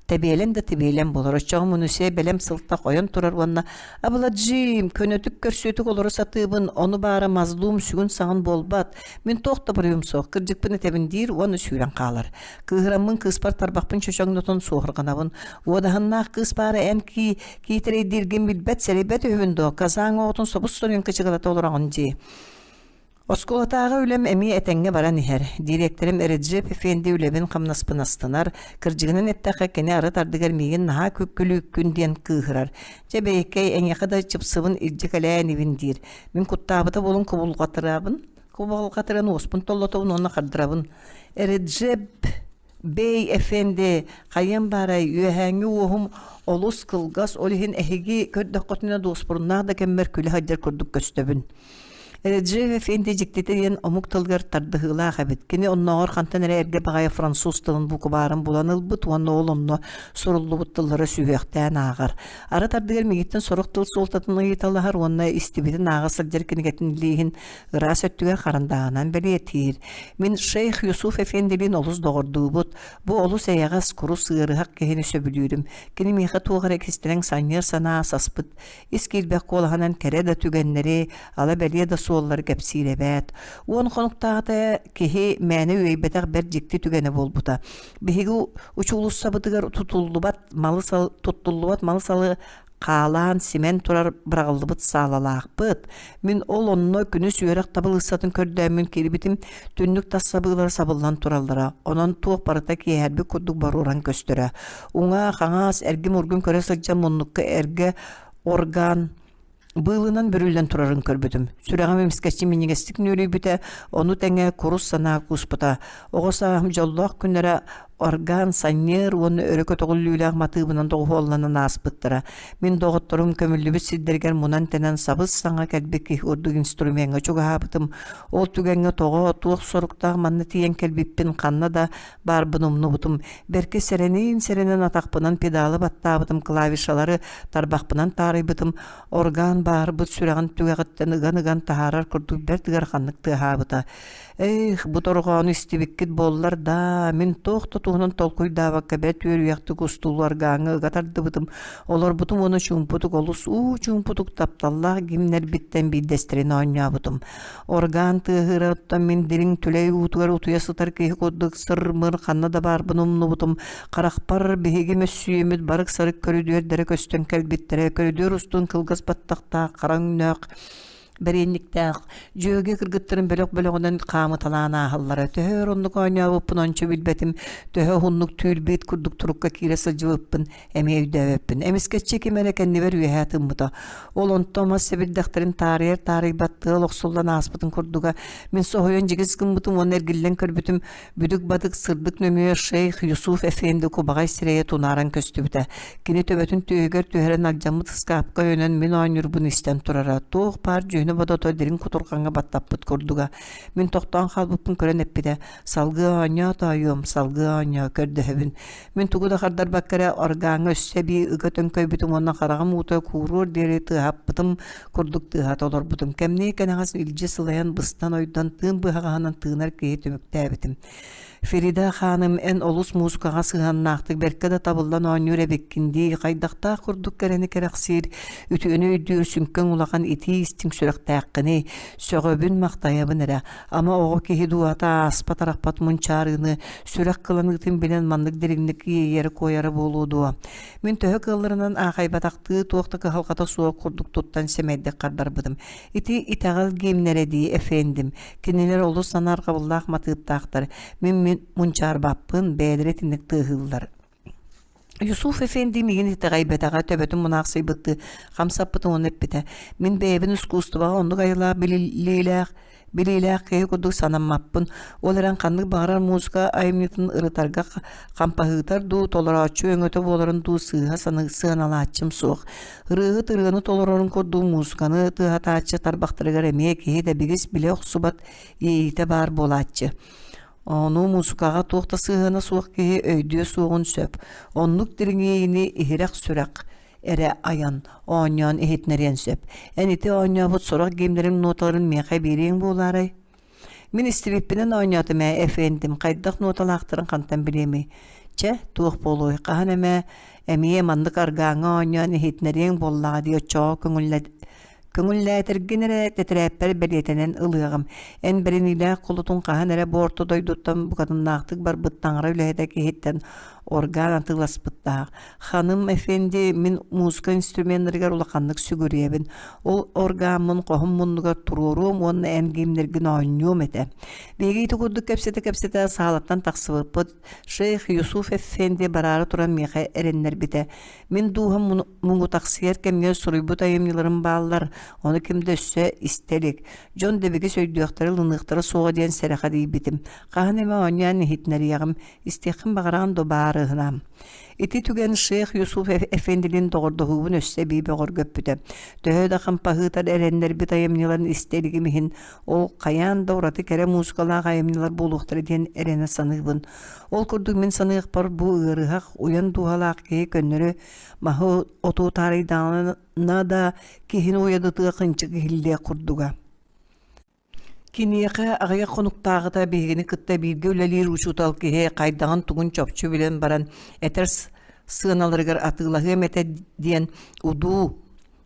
тэбиэлэн да тэбиэлэн буолар. Оччоҕо Мунусия бэлэм сылтах ойон турар уонна «Абладжим, көнөтүк көрсүөтүк олоро сатыыбын, ону баара мазлум сүгүн-саҕын буолбат, мин туох да буруйум суох, кырдьыкпын этэбин» диир уонна сүүрэн хаалар. Кыыһыраммын кыыспар тарбахпын чөчөҥнөтөн суоһурҕанабын. Уодаһыннаах кыыс баара эн кии киитэрэйдииргин билбэт, сэрэйбэт үһүбүн дуо? Казаҥ оҕотун собус-соруйан кычыгылата олороҕун дии. Оскуолатааҕы үлэм эмиэ этэҥҥэ баран иһэр. Дириэктэрим Реджеп Эфенди үлэбин-хамнаспын астынар, кырдьыгынан эттэххэ, кини арыт ардыгар миигин наһаа күлүүккүн диэн кыыһырар. Дьэ, бэйэккэй, эйиэхэ да чыпсыбын илдьэ кэлээ инибин диир. Мин куттаабыта буолан кубулҕатырабын, кубулҕатыран уоспун толлотобун уонна хардарабын. Реджеп Бей Эфенди, хайыам баарай, үөһээҥҥи уоһум олус кылгас, ол иһин эһиги көрдөххүтүнэ дуоспуруннаах да кэммэр күлэ сылдьар курдук көстөбүн. Реджиев Эфенди дьиктитэ диэн омук тылыгар тардыһыылаах эбит. Кини оннооҕор хантан эрэ эргэ баҕайы француз тылын букубаарын булан ылбыт уонна ол онно суруллубут тыллары сүһүөхтээн ааҕар. Арыт ардыгар миигиттэн сорох тыл суолтатын ыйыталаһар уонна истибитин ааҕа сылдьар кинигэтин илииһин ыраас өттүгэр харандааһынан бэлиэтиир. Мин шейх Юсуф Эфендилиин олус доҕордуубут. Бу олус эйэҕэс, курус, ыарыһах киһини сөбүлүүрүм. Кини миэхэ туох эрэ кистэлэҥ санньыар санаа саспыт ис киирбэх куолаһынан кэрэ да түгэннэри, ала-бэлиэ да суоллары кэпсиир эбээт. Уон хонуктааҕыта киһи мээнэ үөйбэтэх бэрт дьикти түгэнэ буолбута. Биһиги учуулуссабытыгар тутуллубат малы-салы туттуллубат малы-салы хаалаан симэн турар быраҕыллыбыт саалалаахпыт. Мин ол онно күнүс үөрэх табылыыссатын көрдөөммүн киирбитим, түннүк тас сабыылара сабыллан тураллара. Онон туох барыта киэһэрбит курдук боруоран көстөрө. Уҥа, хаҥас, эргим-ургум көрө сылдьан муннукка эргэ орган быылынан бүрүллэн турарын көрбүтүм. Сүрэҕим эмискэччи минньигэстик нүөлүйбүтэ, ону тэҥэ курус санаа кууспута. Оҕо сааһым дьоллоох күннэрэ орган, санньыар уонна өрө көтөҕүллүүлээх матыыбынан доҕуһуолланан ааспыттара. Мин доҕотторум көмүллүбүт сирдэригэр мунан-тэнэн сабыс-саҥа кэлбит киһи курдук инструмеҥҥа чугаһаабытым. Ол түгэҥҥэ тоҕо, туох соруктаах манна тиийэн кэлбиппин ханна да баарбын умнубутум. Бэркэ сэрэниин-сэрэнэн атахпынан педалы баттаабытым, клавишалары тарбахпынан таарыйбытым, орган баарбыт сүрэҕин түгэҕиттэн ыган-ыган таһаарар курдук бэрт ыараханнык тыаһаабыта. Ээх, бу торҕоону истибиккит буоллар даа, мин туох да туһунан толкуйдаабакка бэрт үөрүйэхтик устуулу аргааҥҥа ыга тардыбытым, олорбутум уонна чуумпутук олус уу чуумпутук тапталлаах гимнэрбиттэн биирдэстэрин оонньообутум. Орган тыаһыыра оттон мин дириҥ түлэй уутугар утуйа сытар киһи курдук сыр-мыр ханна да баарбын умнубутум. Харахпар биһиги мөссүйүммүт барык-сарык көрүдүөрдэрэ көстөн кэлбиттэрэ. Көрүдүөр устун кылгас баттахтаах, хара өҥнөөх, бэриэнньиктээх дьүөгэ кыргыттарын бөлөх-бөлөҕүнэн хаамыталаан ааһаллара. Төһө өр оннук оонньообуппун ончу билбэтим, төһө уһуннук түүл-биит курдук турукка киирэ сылдьыбыппын эмиэ өйдөөбөппүн. Эмискэччи ким эрэ кэннибэр үөһээ тыммыта. Ол онто мас сэбирдэхтэрин таарыйар-таарыйбат тыал охсуллан ааспытын курдуга. Мин соһуйан дьигис гыммытым уонна эргиллэн көрбүтүм, бүдүк-бадык сырдык нөҥүө шейх Юсуф Эфенди кубаҕай сирэйэ тунааран көстүбүтэ. Кини төбөтүн түөһүгэр түһэрэн алдьаммыт ыскаапка өйөнөн мин оонньуурбун истэн турара. Туох баар дьүһүнэ-бодото дириҥ кутурҕаҥҥа баттаппыт курдуга. Мин тохтоон хаалбыппын көрөн эппитэ: «Салгыы оонньоо, тоойуом, салгыы оонньоо, көрдөһөбүн. Мин тугу да хардарбакка эрэ органҥа өссө эбии ыга төҥкөйбүтүм уонна хараҕым уута кууруор диэри тыаһаппытым курдук тыаһата олорбутум. Кэмниэ кэнэҕэс илдьи сылайан быстан-ойдон тыын быһаҕаһынан тыынар киһи түмүктээбитим. Ферида хааным, эн олус муусукаҕа сыһыаннаахтык бэркэ да табыллан оонньуур эбиккин дии, хайдахтаах курдук кэрэни кэрэхсиир, үтүөнү өйдүүр сүҥкэҥ улахан итии-истиҥ сүрэхтээххиний, сөҕөбүн-махтайабын эрэ. Ама оҕо киһи дууһата ааспат-арахпат мунчаарыыны, сүрэх кыланыытын билэн маннык дириҥник иэйэрэ-куойара буолуо дуо? Мин төһө кыалларынан аахайбатахтыы туох да кыһалҕата суох курдук туттан сэмэйдик хардарбытым. Ити итэҕэл гимнэрэ дии, эфендим. Кинилэр олус санаарҕабыллаах матыыптаахтар. Мин мин мунчаарбаппын, бэйэлэрэ итинник тыаһыыллар. Юсуф эфенди миигин итэҕэйбэтэҕэ, төбөтүн мунаахсыйбыттыы хамсаппытын уонна эппитэ: «Мин бэйэбин искусствоҕа оннук айылаах билиилээх, билиилээх киһи курдук санаммаппын. Ол эрэн ханнык баҕарар музыка айымньытын ырытарга хампаһыытар дуу, толорооччу өҥөтө буоларын дуу сыыһа сыаналааччым суох. Ырыаһыт ырыаны толорорун курдук музыканы тыаһатааччы тарбахтарыгар эмиэ киһи дэбигис билэ охсубат иэйиитэ баар буолааччы. Ону муусукаҕа туох да сыһыана суох киһи өйдүө суоҕун сөп. Оннук дириҥ иэйиини иһирэх сүрэх эрэ айан, оонньоон иһитинэриэн сөп. Эн ити оонньообут сорох гимнэриҥ ноталарын миэхэ биэриэҥ буолаарай? Мин истибиппинэн оонньоотум ээ, эфендим, хайдах ноталаахтарын хантан билиэмий? Чэ, туох буолуой, хаһан эмэ эмиэ маннык аргааҥҥа оонньоон иһитинэриэҥ буоллаҕа дии оччоҕо көҥүллэ Көҥүллээтэргин эрэ тэтэрээппэр бэлиэтэнэн ылыаҕым. Эн бэриниилээх кулутуҥ хаһан эрэ бу орто дойдуттан букатыннаахтык барбыт таҥара үлэһитэ киһиттэн орган атыыласпыттаах. Ханым эфенди мин музыка инструменнарыгар улаханнык сүгүрүйэбин. Ол органмын хоһум муннугар туруоруом уонна эн гимнэргин оонньуом этэ. Биһиги ити курдук кэпсэтэ-кэпсэтэ саалаттан тахсыбыппыт. Шейх Юсуф эфенди бараары туран миэхэ эрэннэрбитэ. Мин дууһам муҥутахсыйар кэмҥэ суруйбут айымньыларым бааллар. Ону ким да өссө истэ илик. Дьон дэбигис өйдүөхтэрэ, ылыныахтара суоҕа диэн сэрэхэдийбитим. Хаһан эмэ оонньоон иһитинэриэҕим, истиэххин баҕараҕын дуо баарыһынаам. Ити түгэн Шейх Юсуф Эфендилин доҕордоһуубун өссө эбии бөҕөргөппүтэ. Төһө да хампаһыытар эрэннэрбит айымньыларын истэ илигим иһин, ол хайаан да ураты кэрэ муусукалаах айымньылар буолуохтара диэн эрэнэ саныыбын. Ол курдук мин саныахпар бу ыарыһах, уйан дууһалаах киһи көннөрү маһы оту таарыйдаҕына да киһини уйадытыах ынчык иһиллиэх курдуга. Киниэхэ аҕыйах хонуктааҕыта биһигини кытта бииргэ үлэлиир учуутал киһи хайдаҕын-тугун чопчу билэн баран этэр сыаналарыгар атыылаһыам этэ диэн удуу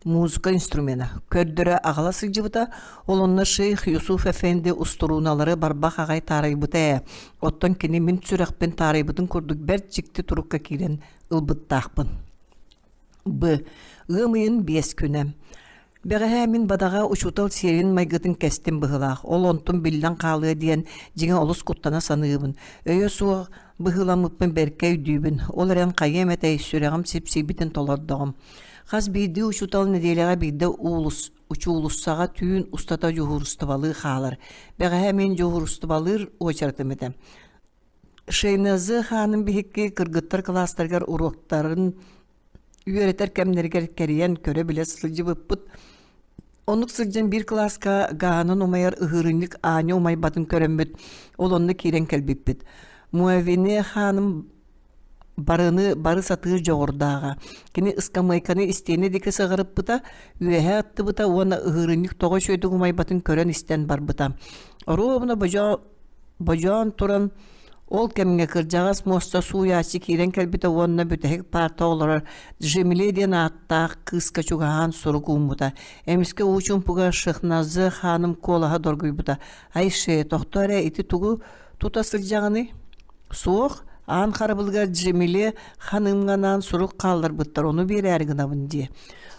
музыка инструмена көрдөрө аҕала сылдьыбыта, ол онно шейх Юсуф Эфенди устурууналары барбах аҕай таарыйбыта ээ, оттон кини мин сүрэхпин таарыйбытын курдук бэрт дьикти турукка киирэн ылбыттаахпын. Б. Ыам ыйын биэс күнэ. Бэҕэһээ мин бадаҕа учуутал сиэрин майгытын кэстим быһыылаах, ол онтум биллэн хаалыа диэн дьиҥэ олус куттана саныыбын. Өйө суох быһыыламмыппын бэркэ өйдүүбүн, ол эрэн хайыам этэй, сүрэҕим сипсийбитин толордоҕум. Хас биирдии учуутал нэдиэлэҕэ биирдэ уулус, учуулуссаҕа түүн устата дьуһуурустубалыы хаалар. Бэҕэһээ мин дьуһуурустубалыыр уочаратым этэ. Шейназы хааным биһикки кыргыттар кылаастарыгар уруоктарын үөрэтэр кэмнэригэр кэрийэн көрө-билэ сылдьыбыппыт. Оннук сылдьан биир кылааска гаанан умайар ыһыырынньык аанньа умайбатын көрөммүт, ол онно киирэн кэлбиппит. Муавине хааным барыны бары сатыыр дьоҕурдааҕа. Кини ыскамыайканы истиэнэ диэки сыҕарыппыта, үөһэ аттыбыта уонна ыһыырынньык тоҕо үчүгэйдик умайбатын көрөн-истэн барбыта. Оруобуна бодьоо Бодьоон туран, ол кэмҥэ кырдьаҕас муоста сууйааччы киирэн кэлбитэ уонна бүтэһик паарта олорор Джемиле диэн ааттаах кыыска чугаһаан сурук ууммута. Эмискэ уу чуумпуга Шехназы хааным куолаһа доргуйбута: «Айше, тохтоо эрэ, ити тугу тута сылдьаҕыный?» «Суох, аан харабылыгар Джемиле ханымҥа анаан сурук хаалларбыттар, ону биэрээри гынабын» диэ.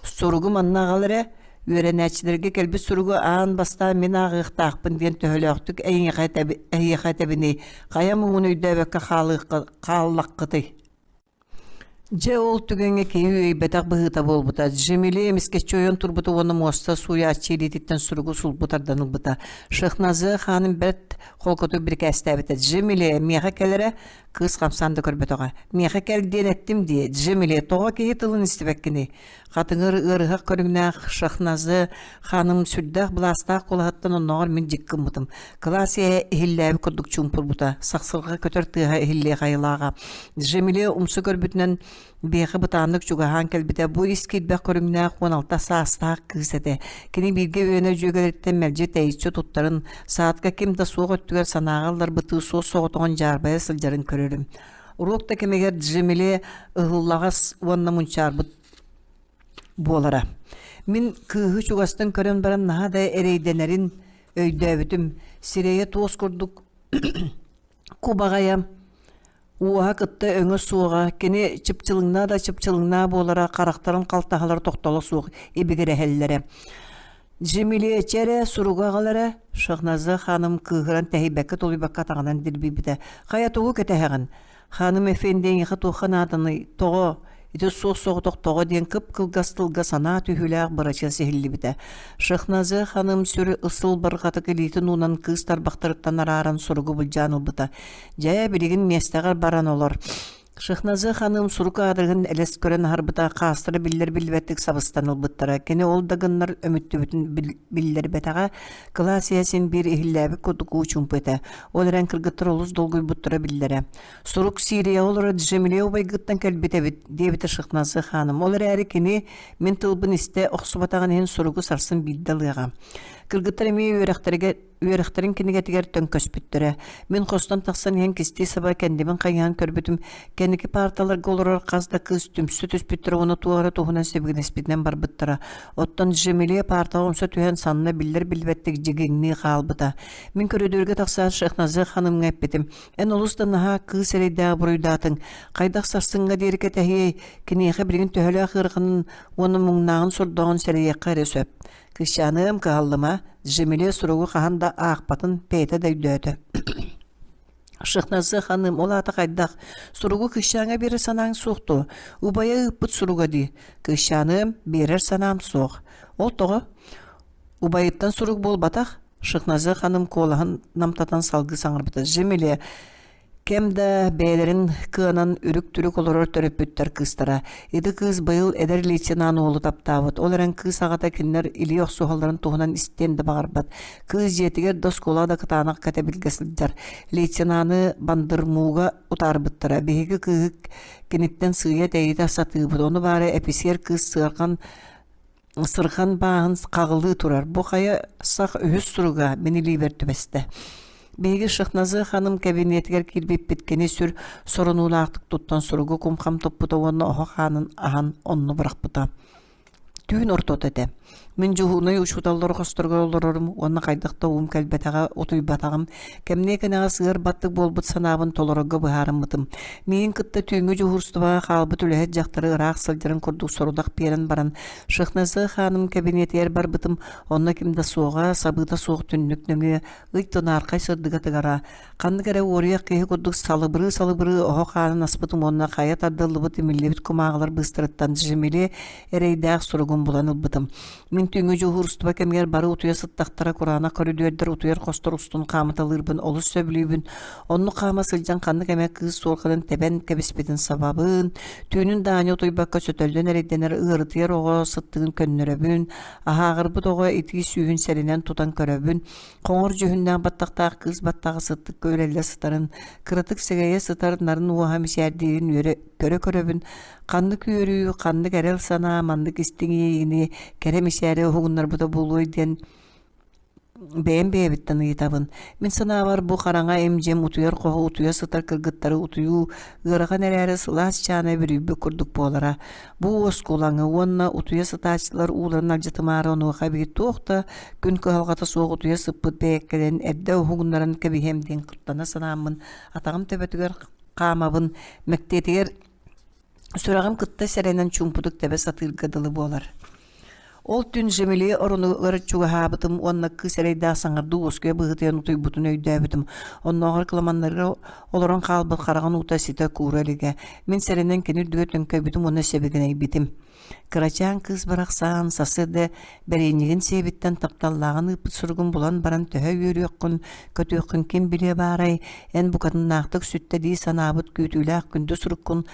«Суругу манна аҕал эрэ, Үөрэнээччилэргэ кэлбит суругу аан бастаан мин ааҕыахтаахпын диэн төһөлөөхтүк эйиэхэ эһиэхэ этэбиний, хайа муҥун өйдөөбөккө хааллаххытый? Дьэ ол түгэҥҥэ киһи үөйбэтэх быһыыта буолбута. Джемили эмискэччи ойон турбута уонна муоста сууйааччы илиититтэн суругу сулбу тардан ылбыта. Шахназы хааным бэрт холкутук бирикээстээбитэ. Джемили, миэхэ кэлэрэ кыыс хамсаан да көрбөтөҕө. Миэхэ кэл диэн эттим дии. Джемили, тоҕо киһи тылын истибэккиний? Хатыҥыр ыарыһах көрүҥнээх Шахназы ханым сүрдээх былаастаах кулаһыттан оннооҕор мин дьик гыммытым. Кылаас иһэ иһиллээбит курдук чуумпурбута, сахсырҕа көтөр тыаһа иһиллиэх айылааҕа. Джемиле умса көрбүтүнэн биэхэ бытааннык чугаһаан кэлбитэ. Бу ис киирбэх көрүҥнээх 16 саастаах кыыс этэ. Кини бииргэ үөрэнэр дьүөгэлэриттэн мэлдьи тэйиччи туттарын, саатка ким да суох өттүгэр санааҕа ылларбытыы суос-соҕотоҕун дьаарбайа сылдьарын көрөрүм. Уруок да кэмигэр Джемиле ыһыллаҕас уонна мунчаарбыт буолара. Мин кыыһы чугастан көрөн баран наһаа да эрэйдэнэрин өйдөөбүтүм. Сирэйэ туос курдук кубаҕайа, уоһа кытта өҥө суоҕа, кини чыпчылыҥнаа да чыпчылыҥнаа буолара, харахтарын халтаһалара тохтоло суох ибигирэһэллэрэ. Джемилиэчэ эрэ суруга аҕал эрэ, Шахназа ханым кыыһыран тэһийбэккэ-тулуйбакка атаҕынан дирбийбитэ. Хайа тугу кэтэһэҕин? Ханым эфенди эйиэхэ туохха нааданый? Тоҕо? Ити суос-соҕотох тоҕо диэн кып-кылгас тылга санаа түһүүлээх бырачыас иһиллибитэ. Шахназа ханым сүр ысыл барҕатык илиитин уунан кыыс тарбахтарыттан арааран суругу былдьаан ылбыта. Дьэ, билигин миэстэҕэр баран олор. Шахназа ханым сурук аадырыһын элэс көрөн аһарбыта, хаастара биллэр-биллибэттик сабыстан ылбыттара. Кини ол да гыннар өмүттүбүтүн биллэрбэтэҕэ. Кылаас иһэ син биир иһиллээбит курдук уу чуумпу этэ. Ол эрэн кыргыттар олус долгуйбуттара биллэрэ. Сурук Сирияҕа олорор Джемиле убайгыттан кэлбит эбит, диэбитэ Шахназа ханым. Ол эрээри кини мин тылбын истэ охсубатаҕын иһин суругу сарсын биирдэ ылыаҕа. Кыргыттар эмиэ үөрэхтэригэр үөрэхтэрин кинигэтигэр төҥкөспүттэрэ. Мин хостон тахсан иһэн кистии саба кэннибин хайыһан көрбүтүм, кэнники паарталарга олорор хас да кыыс түмсэ түспүттэрэ уонна туох эрэ туһунан сибигинэспитинэн барбыттара. Оттон Джемилия паартаҕа умса түһэн санна биллэр-биллибэттик дьигиҥнии хаалбыта. Мин көрүдүөргэ тахсаат Шахназа ханымҥа эппитим, «Эн олус да наһаа кыыс эрэйдээҕи буруйдаатыҥ. Хайдах сарсыҥҥа диэри кэтэһиэй? Киниэхэ билигин төһөлөөх ыараханын уонна муҥнааҕын-сордооҕун сэрэйиэххэ эрэ сөп. Кыысчааныам, кыһаллыма, Джемиле суругу хаһан да аахпатын бэйэтэ да өйдөөтө. Шахназа ханым, ол аата хайдах? Суругу кыысчааҥҥа биэрэр санааҥ суох дуо? Убайа ыыппыт суруга дии. Кыысчааныам, биэрэр санаам суох. Ол тоҕо? Убайыттан сурук буолбатах, Шахназа ханым куолаһын намтатан салгыы саҥарбыта. Жемиле, Кэм да бэйэлэрин кыанан үрүк-түрүк олорор төрөппүттэр кыыстара. Ити кыыс быйыл эдэр лейтенант уолу таптаабыт. Ол эрэн кыыс аҕата кинилэр илии охсуһалларын туһунан истиэн да баҕарбат. Кыыс дьиэтигэр да оскуола да кытаанах кэтэбилгэ сылдьар. Лейтенаны Бандырмууга утаарбыттара. Биһиги кыыһы киниттэн сыыйа тэйитэ сатыыбыт. Ону баара эписиэр кыыс сыарҕан Сырхан бааһын хаҕылыы турар. Бу хайа сах үһүс суруга мин илиибэр түбэстэ. Биһиги Шахназы ханым кэбиниэтигэр киирбиппит кини сүр сорунуулаахтык туттан суругу кум-хам туппута уонна оһох аанын аһан онно бырахпыта. Түүн ортото этэ. Мин дьуһуунай учууталлар хосторугар олорорум уонна хайдах да уум кэлбэтэҕэ, утуйбатаҕым. Кэмниэ кэнэҕэс ыар баттык буолбут санаабын толорорго быһаарыммытым. Миигин кытта түүҥҥү дьуһуурустубаҕа хаалбыт үлэһит дьахтары ыраах сылдьарын курдук сорудах биэрэн баран, Шахназы хааным кэбиниэтигэр барбытым, онно ким да суоҕа, сабыыта суох түннүк нөҥүө ый тунаархай сырдыга тыгара. Ханнык эрэ уоруйах киһи курдук салыбырыы-салыбырыы оһох аанын аспытым уонна хайа тардыллыбыт имиллибит кумааҕылар быыстарыттан Жемили эрэйдээх суругун булан ылбытым. Мин түүҥҥү дьуһуурустуба кэмигэр бары утуйа сыттахтара кураанах көрүдүөрдэр утуйар хостор устун хаамыталыырбын олус сөбүлүүбүн. Оннук хаама сылдьан ханнык эмэ кыыс суорҕанын тэбэн кэбиспитин сабабын, түүнүн даанньа утуйбакка сөтөллөн эрэйдэнэр ыарытыйар оҕо сыттыгын көннөрөбүн, аһааҕырбыт оҕо итии сүүһүн сэрэнэн тутан көрөбүн, хоҥор дьүһүннээх баттахтаах кыыс баттаҕа сыттыкка үрэллэ сытарын, кыратык сэгэйэ сытар нарын уоһа мичээрдиирин үөрэ көрө-көрөбүн, Ханнык үөрүү, ханнык эрэл санаа маннык истиҥ иэйиини кэрэ мичээри уһугуннарбыта буолуой диэн бэйэм бэйэбиттэн ыйытабын. Мин санаабар бу хараҥа им-дьим утуйар хоһу утуйа сытар кыргыттары утуйуу ыарахан эрээри сылаас чаана бүрүйбүт курдук буолара. Бу уоскулаҥы уонна утуйа сытааччылар ууларын алдьатымаары онуоха эбии туох да күн кыһалҕата суох утуйа сыппыт бэйэккэлэрин эрдэ уһугуннаран кэбиһиэм диэн куттана санааммын атаҕым төбөтүгэр хаамабын мэктиэтигэр Сүрэҕим кытта сэрэнэн чуумпутук тэбэ сатыырга дылы буолар. Ол түүн Жемиле оронугар чугаһаабытым уонна кыыс эрэйдээх саҥардыы уоскуйа быһыытыйан утуйбутун өйдөөбүтүм. Оннооҕор кыламаннарыгар олорон хаалбыт хараҕын уута ситэ куура илигэ. Мин сэрэнэн кини үрдүгэр төҥкөйбүтүм уонна сэбигинэйбитим. Кырачаан кыыс барахсан сарсыарда бэриэнньигин сиэбиттэн тапталлааҕын ыыппыт суругун булан баран төһө үөрүөххүн, көтүөххүн ким билиэ баарай, эн букатыннаахтык сүттэ дии санаабыт күүтүүлээх күндү суруккун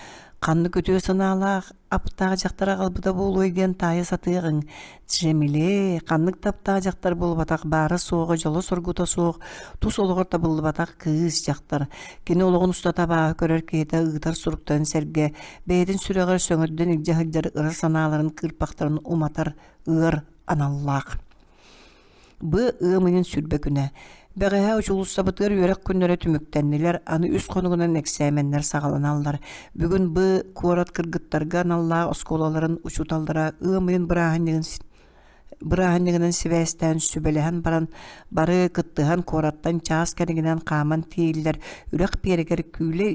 ханнык үтүө санаалаах, аптаах дьахтар аҕалбыта буолуой диэн таайа сатыаҕыҥ. Джемиле, ханнык да аптаах дьахтар буолбатах, баара-суоҕа дьоло-соргута суох, тус олоҕор табыллыбатах кыыс дьахтар. Кини олоҕун устата абааһы көрөр киһитэ ыытар суруктарын сэргэ бэйэтин сүрэҕэр сөҥөрдөн илдьэ сылдьар ыра санааларын кыырпахтарын уматар ыар аналлаах. Б ыам ыйын 20 күнэ. Бэҕэһээ учуулуссабытыгар үөрэх күннэрэ түмүктэннилэр, аны үс хонугунан эксээмэннэр саҕаланаллар. Бүгүн Б куорат кыргыттарга аналлаах оскуолаларын учууталлара ыам ыйын бырааһынньыгын бырааһынньыгынан сибээстээн сүбэлэһэн баран бары кыттыһан куораттан чаас кэриҥинэн хааман тиийиллэр үрэх биэрэгэр күүлэй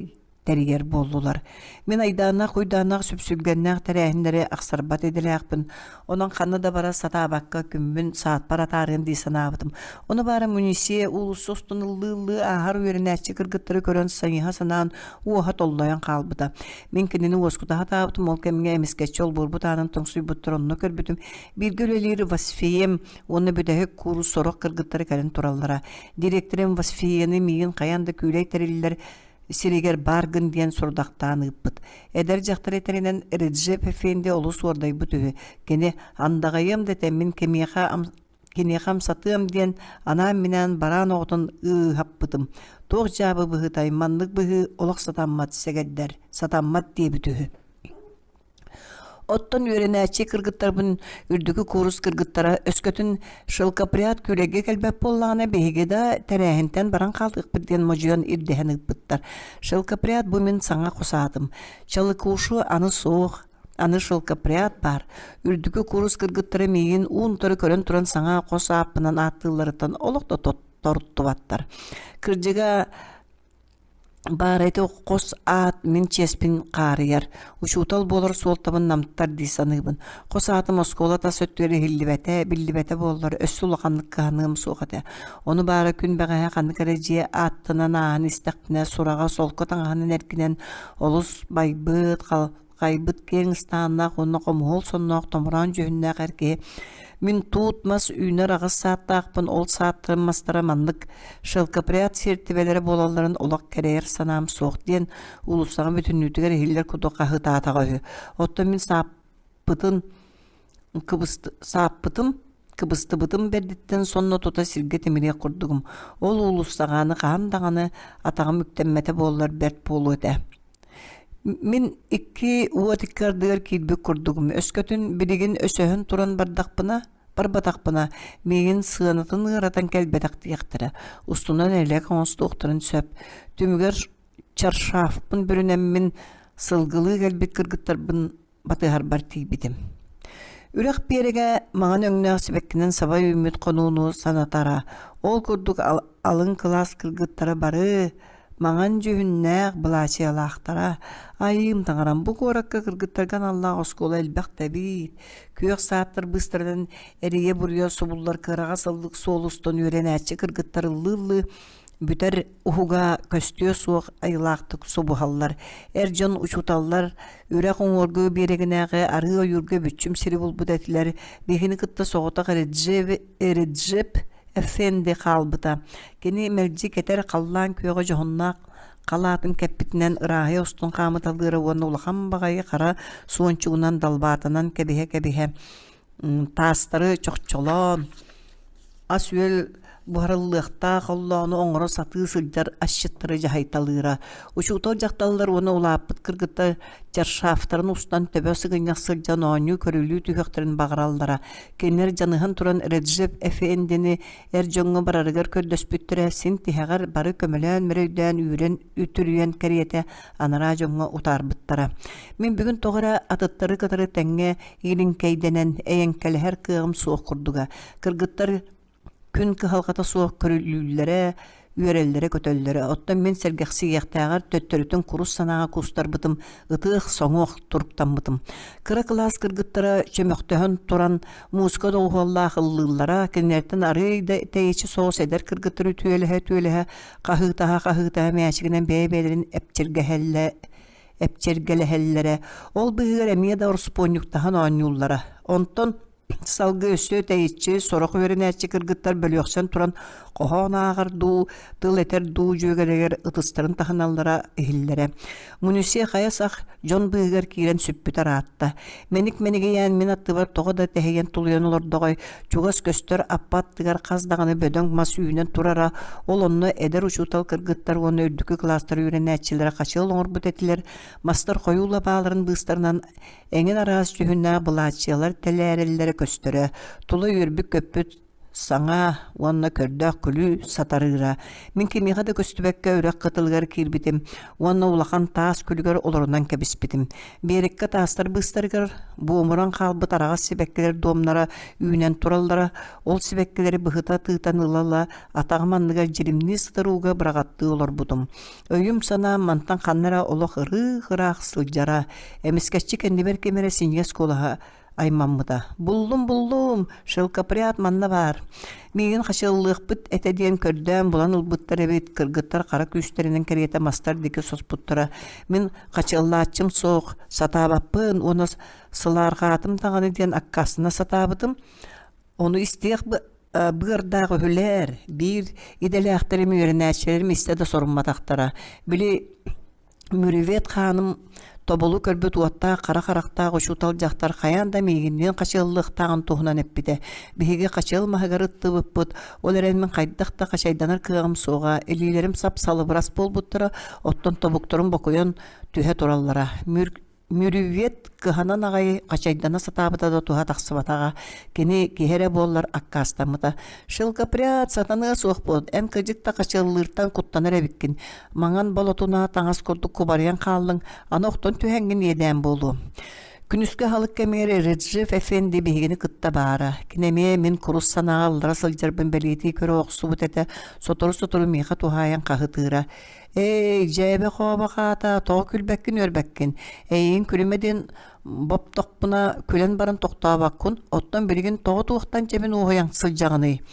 тэрийэр буоллулар. Мин айдааннаах-уйдааннаах сүпсүлгэннээх тэрээһиннэри ахсарбат идэлээхпин, онон ханна да бара сатаабакка күммүн саатпар атаарыам дии санаабытым. Ону баара Мунисия уулусса устун ыллыы-ыллыы ааһар үөрэнээччи кыргыттары көрөн сайыһа санаан уоһа толлойон хаалбыта. Мин кинини уоскута сатаабытым, ол кэмҥэ эмискэччи олбуорбут аанын тоҥсуйбуттар онно көрбүтүм. Бииргэ үлэлиир Васфием уонна бүтэһик куурус сорох кыргыттары кэлэн тураллара. Дириэктэрим Васфияны миигин хайаан да күүлэй тэриллэр сиригэр бааргын диэн сорудахтаан ыыппыт. Эдэр дьахтар этэринэн Реджеп Эфенди олус уордайбыт үһү. Кини андаҕайыам да этэммин кимиэхэ киниэхэ амсатыам диэн анаан-минээн бараан оҕотун ыыһаппытым. Туох дьаабы быһыытай, маннык быһыы олох сатаммат сэгэрдэр, сатаммат диэбит үһү. Оттон үөрэнээччи кыргыттарбын үрдүкү куурус кыргыттара өскөтүн шелкопряд күүлэйгэ кэлбэт буоллаҕына биһиги да тэрээһинтэн баран хаалыахпыт диэн модьуйан ирдэһэн ыыппыттар. Шелкопряд бу мин саҥа хосаатым. Чалыкушу аны суох, аны шелкопряд баар. Үрдүкү куурус кыргыттара миигин уун-утары көрөн туран саҥа хос ааппынан ааттыылларыттан олох да тоттортубаттар. Кырдьыга. Баара ити хос аат мин чиэспин хаарыйар, учуутал буолар суолтабын намтатар дии саныыбын. Хос аатым оскуола тас өттүгэр иһиллибэтэ, биллибэтэ буоллар, өссө улаханнык кыһаныам суох этэ. Ону баара күн бэҕэһээ ханнык эрэ дьиэ ааттанан ааһан истэхпинэ, сураҕа солко таҥаһынан эргинэн олус байбыт, хайбыт киэҥ ыстааннаах уонна хомуһуол сонноох томороон дьүһүннээх эр киһи мин туут мас үүнэр аҕыс сааттаахпын ол сааттарым мастара маннык шелкопряд сиэртибэлэрэ буолалларын олох кэрэйэр санаам суох диэн уулуссаҕа бүтүннүүтүгэр иһиллэр курдук хаһыытаатаҕа үһү оттон мин сааппытын сааппытым кыбыстыбытым бэрдиттэн сонно тута сиргэ тимириэх курдугум ол уулуссаҕа аны хаһан даҕаны атаҕым үктэммэтэ буоллар бэрт буолуо этэ Мин икки уот икки ардыгар киирбит курдугум. Өскөтүн билигин өсөһөн туран бардахпына, барбатахпына, миигин сыанатын ыаратан кэлбэтэх диэхтэрэ, устунан элэк оҥостуохтарын сөп. Түмүгэр чаршафпын бүрүнэммин сылгылыы кэлбит кыргыттарбын батыһарбар тиийбитим. Үрэх биэрэгэ маҥан өҥнөөх сибэккинэн саба үүммүт хонууну санатара. Ол курдук алын кылаас кыргыттара бары маҥан дьүһүннээх былаачыйалаахтара. Айыым таҥарам бу куоракка кыргыттарга аналлаах оскуола элбэх да эбит. Күөх сааттар быыстарынан эрийэ-буруйа субуллар кыараҕас ыллык суол устун үөрэнээччи кыргыттар ыллыы-ыллыы бүтэр уһуга көстүө суох айылаахтык субуһаллар. Эр дьон учууталлар үрэх уҥуоргу биэрэгинээҕи арыы ойуурга бүччүм сири булбут этилэр. Биһигини кытта соҕотох Эреджеп Эфенди хаалбыта. Кини мэлдьи кэтэр халлаан күөҕэ дьоһуннаах халаатын кэппитинэн ырааһыйа устун хаамыталыыра уонна улахан баҕайы хара суончугунан далбаатанан кэбиһэ-кэбиһэ таастары чохчолоон ас-үөл буһарыллыахтаах оллоону оҥоро сатыы сылдьар асчыттары дьаһайталыыра. Учуутал дьахталлар уонна улааппыт кыргыттар чаршафтарын устан төбө сыгынньах сылдьан оонньуу-көрүлүү түһүөхтэрин баҕараллара. Кинилэр дьаныһан туран Реджеп Эфендини эр дьоҥҥо барарыгар көрдөспүттэрэ, син тиһэҕэр бары көмөлөөн мөрөйдөөн үүрэн үтүрүйэн кэриэтэ анараа дьоҥҥо утаарбыттара. Мин бүгүн тоҕо эрэ атыттары кытары тэҥҥэ иилиҥкэйдэнэн эйэҥкэлэһэр кыаҕым суох курдуга. Кыргыттар күн кыһалҕата суох көрүлүүллэрэ, үөрэллэрэ-көтөллөрө. Оттон мин сэргэхсийиэхтээҕэр төттөрүтүн курус санааҕа куустарбытым, ытыах-соҥуох туруктаммытым. Кыра кылаас кыргыттара чөмөхтөһөн туран музыка доҕуһуоллаах ыллыыллара, кинилэртэн арыый да тэйиччи соҕус эдэр кыргыттар үтүөлэһэ-үтүөлэһэ хаһыытаһа-хаһыытаһа мээчигинэн бэйэ-бэйэлэрин эпчиргэһэллэ эпчиргэлэһэллэрэ. Ол быыһыгар эмиэ да ороспуонньуктаһан оонньууллара. Онтон Салгыы өссө тэйиччи сорох үөрэнээччи кыргыттар бөлүөхсэн туран хоһоон ааҕар дуу, тыл этэр дуу дьүөгэлэригэр ытыстарын таһыналлара иһиллэрэ. Мунисия хайа сах дьон быыһыгар киирэн сүппүтэ ыраатта. Мэник-мэнигийээн мин аттыбар тоҕо да тэһийэн тулуйан олордоҕой, чугас көстөр аппа аттыгар хас даҕаны бөдөҥ мас үүнэн турара, ол онно эдэр учуутал кыргыттар уонна үрдүкү кылаастар үөрэнээччилэрэ хачыал оҥорбут этилэр, мастар хойуу лабааларын быыстарынан эҥин араас дьүһүннээх былааччыйалар тэлээрэллэрэ көстөрө, тула үөрбүт-көппүт саҥа уонна көрдөөх күлүү сатарыыра. Мин кимиэхэ да көстүбэккэ үрэх кытылыгар киирбитим уонна улахан таас күлүгэр олорунан кэбиспитим. Биэрэккэ таастар быыстарыгар буомуран хаалбыт араҕас сибэккилэр дуомнара үүнэн тураллара, ол сибэккилэри быһыта тыытан ыла-ыла атаҕым анныгар дьиримнии сытар ууга быраҕаттыы олорбутум. Өйүм-санаам мантан ханна эрэ олох ырыых-ыраах сылдьара. Эмискэччи кэннибэр ким эрэ синньигэс куолаһа аймаммыта. «Буллум, буллум! Шелкопряд манна баар. Миигин хачыаллыахпыт этэ диэн көрдөөн булан ылбыттар эбит, кыргыттар хара күүстэринэн кэриэтэ мастар диэки соспуттара. Мин хачыаллааччым суох, сатаабаппын уонна сылаарҕаатым даҕаны диэн аккаастана сатаабытым. Ону истиэх быардаах үһүлэр, биир идэлээхтэрим үөрэнээччилэрим истэ да сорумматахтара. Били Мүрүвет хааным тобулу көрбүт уоттаах хара харахтаах учуутал дьахтар хайаан да миигинниин хачыаллыахтааҕын туһунан эппитэ. Биһиги хачыал маһыгар ыттыбыппыт, ол эрэн мин хайдах да хачайданар кыаҕым суоҕа, илиилэрим сап-салыбырас буолбуттара, оттон тобуктарым бокуйан түһэ тураллара. Мүрүвет кыһанан аҕай хачайдана сатаабыта да туһа тахсыбатаҕа. Кини киһи эрэ буоллар аккаастаммыта. «Шелкопряд, сатаныа суох буолан, эн кырдьык да хачыаллыыртан куттанар эбиккин. Маҥан болотуна таҥас курдук кубарыйан хааллыҥ, аны охтон түһэҥҥин иэдээн буолуо». Күнүскү аһылык кэмигэр Реджеф Эфенди биһигини кытта баара. Кини эмиэ мин курус санааҕа ыллара сылдьарбын бэлиэтии көрө охсубут этэ, сотору-сотору миэхэ туһаайан хаһытыыра. «Эй, дьээбэ-хообо хаата, тоҕо күлбэккин-үөрбэккин? Эйигин күлүмэ диэн боптохпуна күлэн баран тохтообоккун, оттон билигин тоҕо туохтан дьэбин уоһуйан сылдьаҕыный?»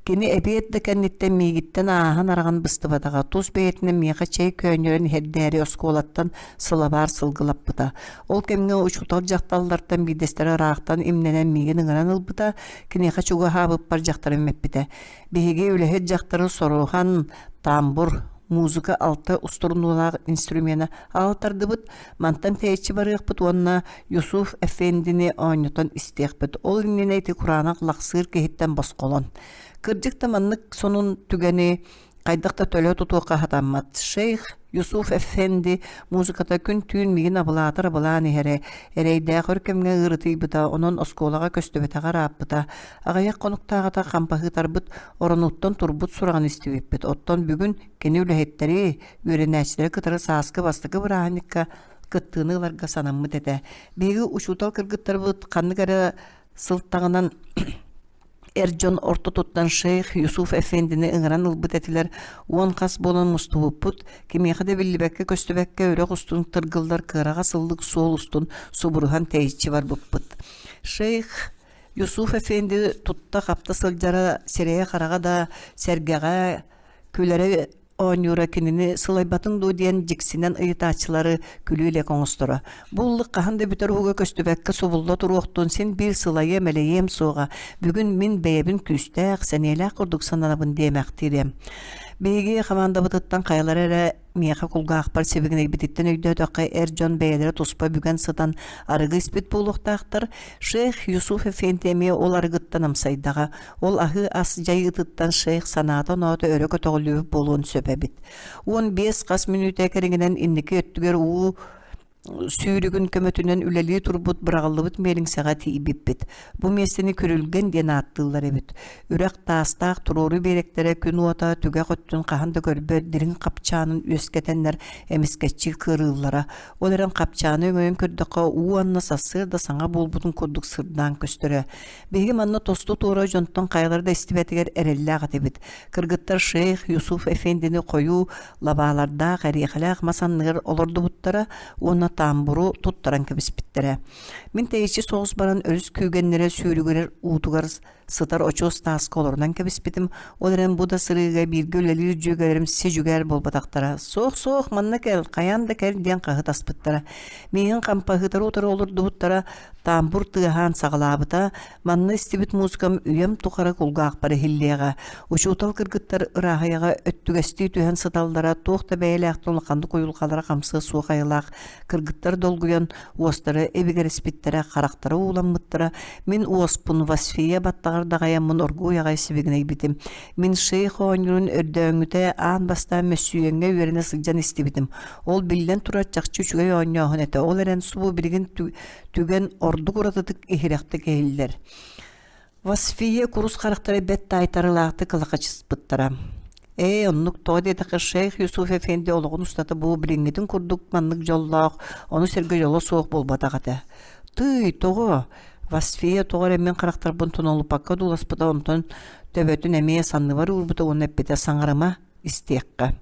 Кини эбиэт да кэнниттэн миигиттэн ааһан-араҕан быстыбатаҕа, тус бэйэтинэн миэхэ чэй көөнньөрөн иһэрдээри оскуолаттан сылабаар сылгылаппыта. Ол кэмҥэ учуутал дьахталлартан биирдэстэрэ ыраахтан имнэнэн миигин ыҥыран ылбыта, киниэхэ чугаһаабыппар дьахтарым эппитэ: «Биһиги үлэһит дьахтары соруһан тамбур, музыка алта устурунуулаах инструмена аҕалтардыбыт, мантан тэйиччи барыахпыт уонна Юсуф Эфендини оонньотон истиэхпит, ол иннинэ ити кураанах лахсыыр киһиттэн босхолон. Кырдьык да маннык сонун түгэни хайдах да төлө тутуохха сатаммат. Шейх Юсуф Эфенди музыката күн-түүн миигин абылаатар абылаан иһэрэ, эрэйдээх өр кэмҥэ ыарытыйбыта, онон оскуолаҕа көстүбэтэҕэ ырааппыта. Аҕыйах хонуктааҕыта хампаһыытарбыт оронуттан турбут сураҕын истибиппит. Оттон бүгүн кини үлэһиттэри, үөрэнээччилэри кытары сааскы бастакы бырааһынньыкка кыттыыны ыларга санаммыт этэ. Биһиги учуутал кыргыттарбыт ханнык эрэ сылтаҕынан эр дьон ортотуттан шейх Юсуф Эфендини ыҥыран ылбыт этилэр. Уон хас буолан мустубуппут, кимиэхэ да биллибэккэ-көстүбэккэ үрэх устун тыргыллар кыараҕас ыллык суол устун субуруһан тэйиччи барбыппыт. Шейх Юсуф Эфенди тутта-хапта сылдьара сирэйэ-хараҕа да сэргэҕэ, күлэрэ оонньуура кинини сылайбатын дуу диэн дьиксинэн ыйытааччылары күлүү-элэк оҥосторо. Бу ыллык хаһан да бүтэр уһуга көстүбэккэ субулла туруохтун син биир сылайыам-элэйиэм суоҕа. Бүгүн мин бэйэбин күүстээх, сэниэлээх курдук сананабын диэмэхтиирэ. Биһиги хамаандабытыттан хайалара эрэ миэхэ кулгаахпар сибигинэйбититтэн өйдөөтөххө эр дьон бэйэлэрэ туспа бүгэн сытан арыгы испит буолуохтаахтар. Шейх Юсуф Эфенди эмиэ ол арыгыттан амсайдаҕа. Ол аһыы ас дьайыытыттан шейх санаата-оноото өрө көтөҕүллүбүт буолуон сөп эбит. 15 хас мүнүүтэ кэриҥинэн инники өттүгэр уу сүүрүгүн көмөтүнэн үлэлии турбут быраҕыллыбыт миэлиҥсэҕэ тиийбиппит. Бу миэстэни Күрүлгэн диэн ааттыыллар эбит. Үрэх таастаах туруору биэрэктэрэ күн уота түгэх өттүн хаһан да көрбөт дириҥ хапчаанын үөскэтэннэр эмискэччи кыарыыллара. Ол эрэн хапчааны өҥөйөн көрдөххө уу анна сарсыарда саҥа буолбутун курдук сырдаан көстөрө. Биһиги манна тосту туора дьонтон хайалара да истибэтигэр эрэллээх этибит. Кыргыттар шейх Юсуф Эфендини хойуу лабаалардаах эриэхэлээх мас анныгар олордубуттара уонна тамбуру туттаран кэбиспиттэрэ. Мин тэйиччи соҕус баран өрүс күүгэннэрэ сүүрүгүрэр уутугар сытар очуос тааска олорунан кэбиспитим. Ол эрэн бу да сырыыга бииргэ үлэлиир дьүөгэлэрим си-дьүгээр буолбатахтара. «Суох-суох, манна кэл, хайаан да кэл» диэн хаһытаспыттара. Миигин хампаһыытары утары олордубуттара, Тамбур тыаһаан саҕалаабыта, манна истибит музыкам үйэм тухары кулгаахпар иһиллиэҕэ. Учуутал кыргыттар ырааһыйаҕа өттүгэстии түһэн сыталлара туох да бэйэлээхтэн улаханнык уйулҕалара хамсыа суох айылаах кыргыттар долгуйан уостара ибигэриспиттэрэ, харахтара ууламмыттара. Мин уоспун Васфия баттаҕар даҕайаммын оргууй аҕай сибигинэйбитим. Мин шейх оонньуурун өрдөөҥҥүтэ аан бастаан мөссүйүөҥҥэ үөрэнэ сылдьан истибитим. Ол биллэн турар чахчы үчүгэй оонньооһун этэ. Ол эрэн субу билигин түгэн ордук уратытык иһирэхтик иһиллэр. Васфия курус харахтара бэрт таайтарыылаахтык ылахачыспыттара. Ээ, оннук тоҕо диэтэххэ шейх Юсуф Эфенди олоҕун устата бу билиҥҥитин курдук маннык дьоллоох, ону сэргэ дьоло суох буолбатах этэ. Тыый, тоҕо? Васфия тоҕо эрэ мин харахтарбын тонолуппакка дууласпыта, онтон төбөтүн эмиэ санныбар уурбута уонна эппитэ саҥарыма, истиэххэ.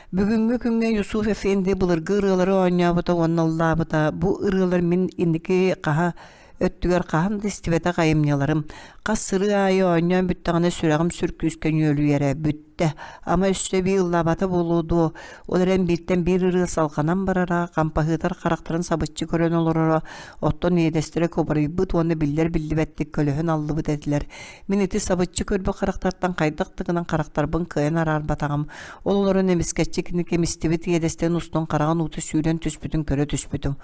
Бүгүҥҥү күҥҥэ Юсуф Эфенди былыргы ырыалары оонньообута уонна ыллаабыта. Бу ырыалар мин инники хаһа өттүгэр хаһан да истибэтэх айымньыларым. Хас сырыы аайы оонньоон бүттэҕинэ сүрэҕим сүр күүскэ ньүөлүйэрэ. Бүттэ. Ама өссө эбии ыллаабата буолуо дуо? Ол эрэн бииртэн биир ырыа салҕанан барара, хампаһыытар харахтарын сабыччы көрөн олороро, оттон иэдэстэрэ кубарыйбыт уонна биллэр-биллибэттик көлөһүн аллыбыт этилэр. Мин ити сабыччы көрбүт харахтартан хайдах да гынан харахтарбын кыайан араарбатаҕым. Ол олорон эмискэччи кини кимистибит иэдэстэн устун хараҕын уута сүүрэн түспүтүн көрө түспүтүм.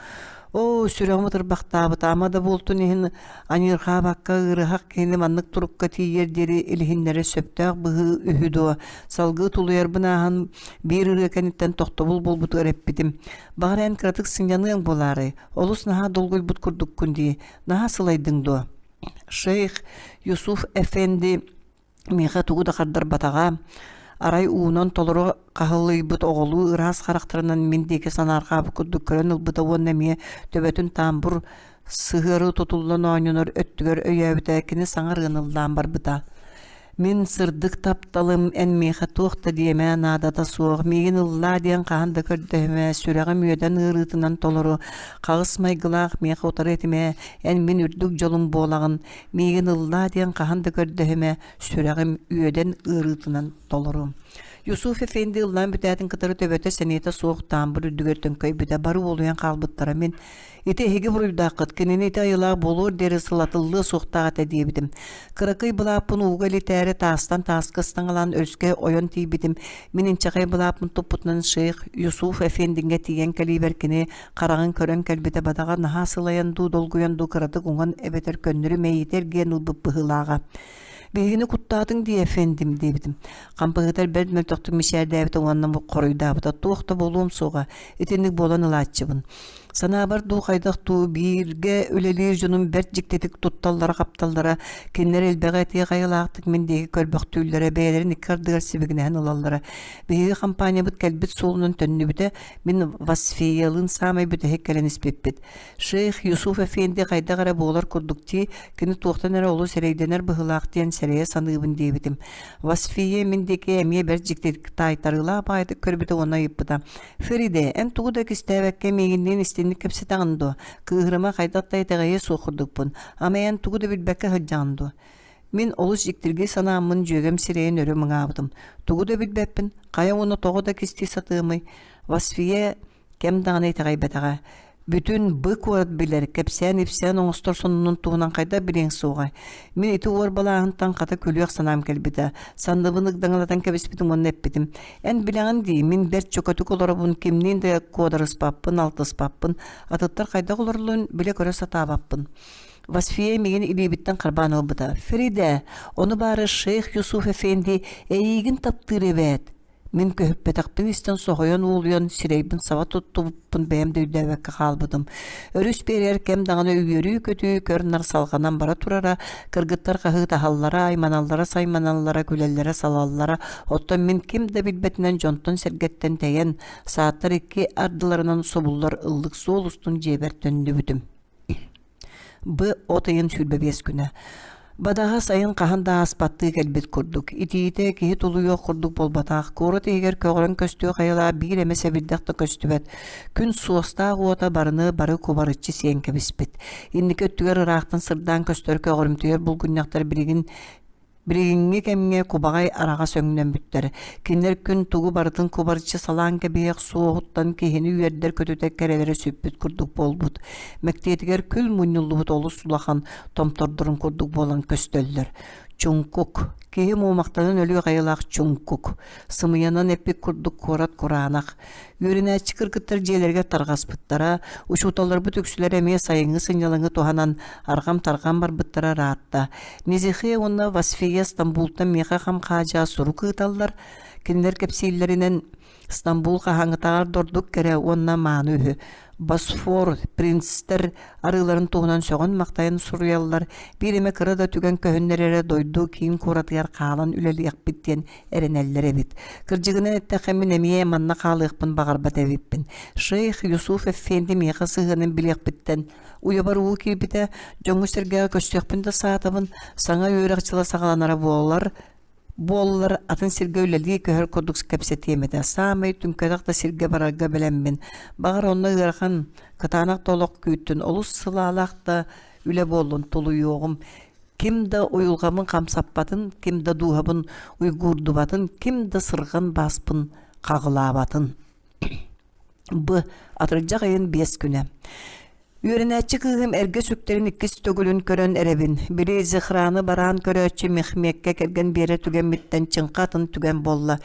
Оо, сүрэҕим ытырбахтаабыта, ама да буолтун иһин аньыырҕаабакка ыарыһах киһини маннык турукка тиийэр диэри илиһиннэрэр сөптөөх быһыы үһү дуо? Салгыы тулуйарбын ааһан биир ырыа кэнниттэн тохтобул буолбутугар эппитим. Баҕар эн кыратык сынньаныаҥ буолаарай? Олус наһаа долгуйбут курдуккун дии. Наһаа сылайдыҥ дуо? Шейх Юсуф Эфенди миэхэ тугу да хардарбатаҕа. Арай уунан толору хаһылыйбыт оҕолуу ыраас харахтарынан мин диэки санаарҕаабыт курдук көрөн ылбыта уонна эмиэ төбөтүн тамбур сыһыары тутуллан оонньонор өттүгэр өйөөбүтэ кини саҥа ырыаны ыллаан барбыта. Мин сырдык тапталым эн миэхэ туох да диэмэ наадата суох, миигин ыллаа диэн хаһан да көрдөһүмэ, сүрэҕим үөдэн ыарыытынан толору, хаҕыс майгылаах миэхэ утары этимэ, эн мин үрдүк дьолум буолаҕын, миигин ыллаа диэн хаһан да көрдөһүмэ, сүрэҕим үөдэн ыарыытынан толору. Юсуф Эфенди ыллаан бүтээтин кытары төбөтө сэниэтэ суох таамбыр үрдүгэр төҥкөйбүтэ, бары уолуйан хаалбыттара. Мин Ити эһиги буруйдааххыт, кинини ити айылаах буолуор диэри сылатыллыа суохтаах этэ диэбитим. Кыракый былааппын ууга илитээри таастан тааска ыстаҥалаан өрүскэ ойон тиийбитим. Мин инчэҕэй былааппын туппутунан шейх Юсуф Эфендиҥҥэ тиийэн кэлиибэр кини хараҕын көрөн кэлбитэ бадаҕа наһаа сылайан дуу долгуйан дуу кыратык уҥан эбэтэр көннөрү мэйиитэ эргийэн ылбыт быһыылааҕа. Биһигини куттаатыҥ дии эфендим диэбитим. Хампыһыытар бэрт мөлтөхтүк мичээрдээбитэ уонна хоруйдаабыта туох да буолуом суоҕа итинник буолан ылааччыбын. Санаабар дуу хайдах дуу бииргэ үлэлиир дьонум бэрт дьиктитик тутталлара-хапталлара, кинилэр элбэҕи этиэх айылаахтык мин диэки көрбөхтүүллэрэ, бэйэлэрин икки ардыгар сибигинэһэн ылаллара. Биһиги хампаанньабыт кэлбит суолунан төннүбүтэ, мин Васфиялыын саамай бүтэһик кэлэн испиппит. Шейх Юсуф Эфенди хайдах эрэ буолар курдук дии, кини туохтан эрэ олус эрэйдэнэр быһыылаах диэн сэрэйэ саныыбын диэбитим. Васфия мин диэки эмиэ бэрт дьиктитик таайтарыылаах баайдык көрбүтэ уонна ыйыппыта. Фериде, эн тугу да кистээбэккэ миигинниин истинник кэпсэтэҕин дуо? Кыыһырыма хайдах да итэҕэйиэ суох курдукпун. Ама эн тугу да билбэккэ сылдьаҕын дуо? Мин олус дьиктиргии санааммын дьүөгэм сирэйин өрө мыҥаабытым. Тугу да билбэппин, хайа уонна тоҕо да кистии сатыамый? Васфия кэм даҕаны итэҕэйбэтэҕэ. Бүтүн Б куорат билэр, кэпсээн-ипсээн оҥостор сонунун туһунан хайдах билиэҥ суоҕай? Мин ити уорбалааһынтан хата күлүөх санаам кэлбитэ. Санныбын ыгдаҥалатан кэбиспитим уонна эппитим: «Эн билэҕин дии, мин бэрт чөкөтүк олоробун, кимниин да куодарыспаппын, алтыспаппын, атыттар хайдах олороллорун билэ-көрө сатаабаппын». Васфия миигин илиибиттэн харбаан ылбыта. «Феридэ, ону баара шейх Юсуф эфенди эйиигин таптыыр эбээт!» Мин көһүппэтэхпин истэн соһуйан уолуйан сирэйбин саба туттубуппун бэйэм да өйдөөбөккө хаалбытым. Өрүс биэрэр кэм даҕаны үөрүү-көтүү, көр-нар салҕанан бара турара, кыргыттар хаһыытаһаллара, айманаллара-сайманаллара, күлэллэрэ-салаллара, оттон мин ким да билбэтинэн дьонтон-сэргэттэн тэйэн, сааттар икки ардыларынан субуллар ыллык суол устун дьиэбэр төннүбүтүм. Б от ыйын 25 күнэ. Бадаҕа сайын хаһан да ааспаттыы кэлбит курдук. Итиитэ киһи тулуйуох курдук буолбатах. Куорат иһигэр көҕөрөн көстүөх айылаах биир эмэ сэбирдэх да көстүбэт. Күн суостаах уота барыны бары кубарыччы сиэн кэбиспит. Инники өттүгэр ыраахтан сырдаан көстөр көҕөрүмтүйэр булгунньахтар билигин Билиҥҥи кэмҥэ кубаҕай араҕас өҥнөммүттэр. Кинилэр күн тугу барытын кубарыччы салаан кэбиһиэх суоһуттан киһини үөрдэр-көтүтэр кэрэлэрэ сүппүт курдук буолбут. Мэктиэтигэр күл мунньуллубут олус улахан томтордорун курдук буолан көстөллөр. Чуҥкук. Киһи муомахтанан өлүөх айылаах чуҥкук. Сымыйанан эппит курдук куорат кураанах. Үөрэнээччи кыргыттар дьиэлэригэр тарҕаспыттара, учууталларбыт үксүлэрэ эмиэ сайыҥҥы сынньалаҥы туһанан арҕам-тарҕам барбыттара ыраатта. Незихе уонна Васфия Стамбултан миэхэ хам-хаадьаа сурук ыыталлар. Кинилэр кэпсииллэринэн, Стамбул хаһааҥҥытааҕар да ордук кэрэ уонна мааны үһү. Босфор, принцтэр арыыларын туһунан сөҕөн-махтайан суруйаллар, биир эмэ кыра да түгэн көһүннэр эрэ дойду киин куоратыгар хаалан үлэлиэхпит диэн эрэнэллэр эбит. Кырдьыгынан эттэххэ, мин эмиэ манна хаалыахпын баҕарбат эбиппин. Шейх Юсуф Эффенди миэхэ сыһыанын билиэхпиттэн уйабар уу киирбитэ, дьоҥҥо-сэргэҕэ көрсүөхпүн да саатабын, саҥа үөрэх дьыла саҕаланара буолар, буоллар атын сиргэ үлэлии көһөр курдук кэпсэтиэм этэ. Саамай түҥкэтэх да сиргэ барарга бэлэммин. Баҕар онно ыарахан, кытаанах да олох күүттүн, олус сылаалаах да үлэ буоллун, тулуйуоҕум. Ким да уйулҕабын хамсаппатын, ким да дууһабын уйгуурдубатын, ким да сырҕан бааспын хаҕылаабатын. Б. Атырдьах ыйын биэс күнэ. Үөрэнээччи кыыһым эргэ сүктэрин иккис төгүлүн көрөн эрэбин. Били Зехраны бараан көрөөччү Мехмеккэ кэргэн биэрэр түгэммиттэн чыҥха атын түгэн буолла.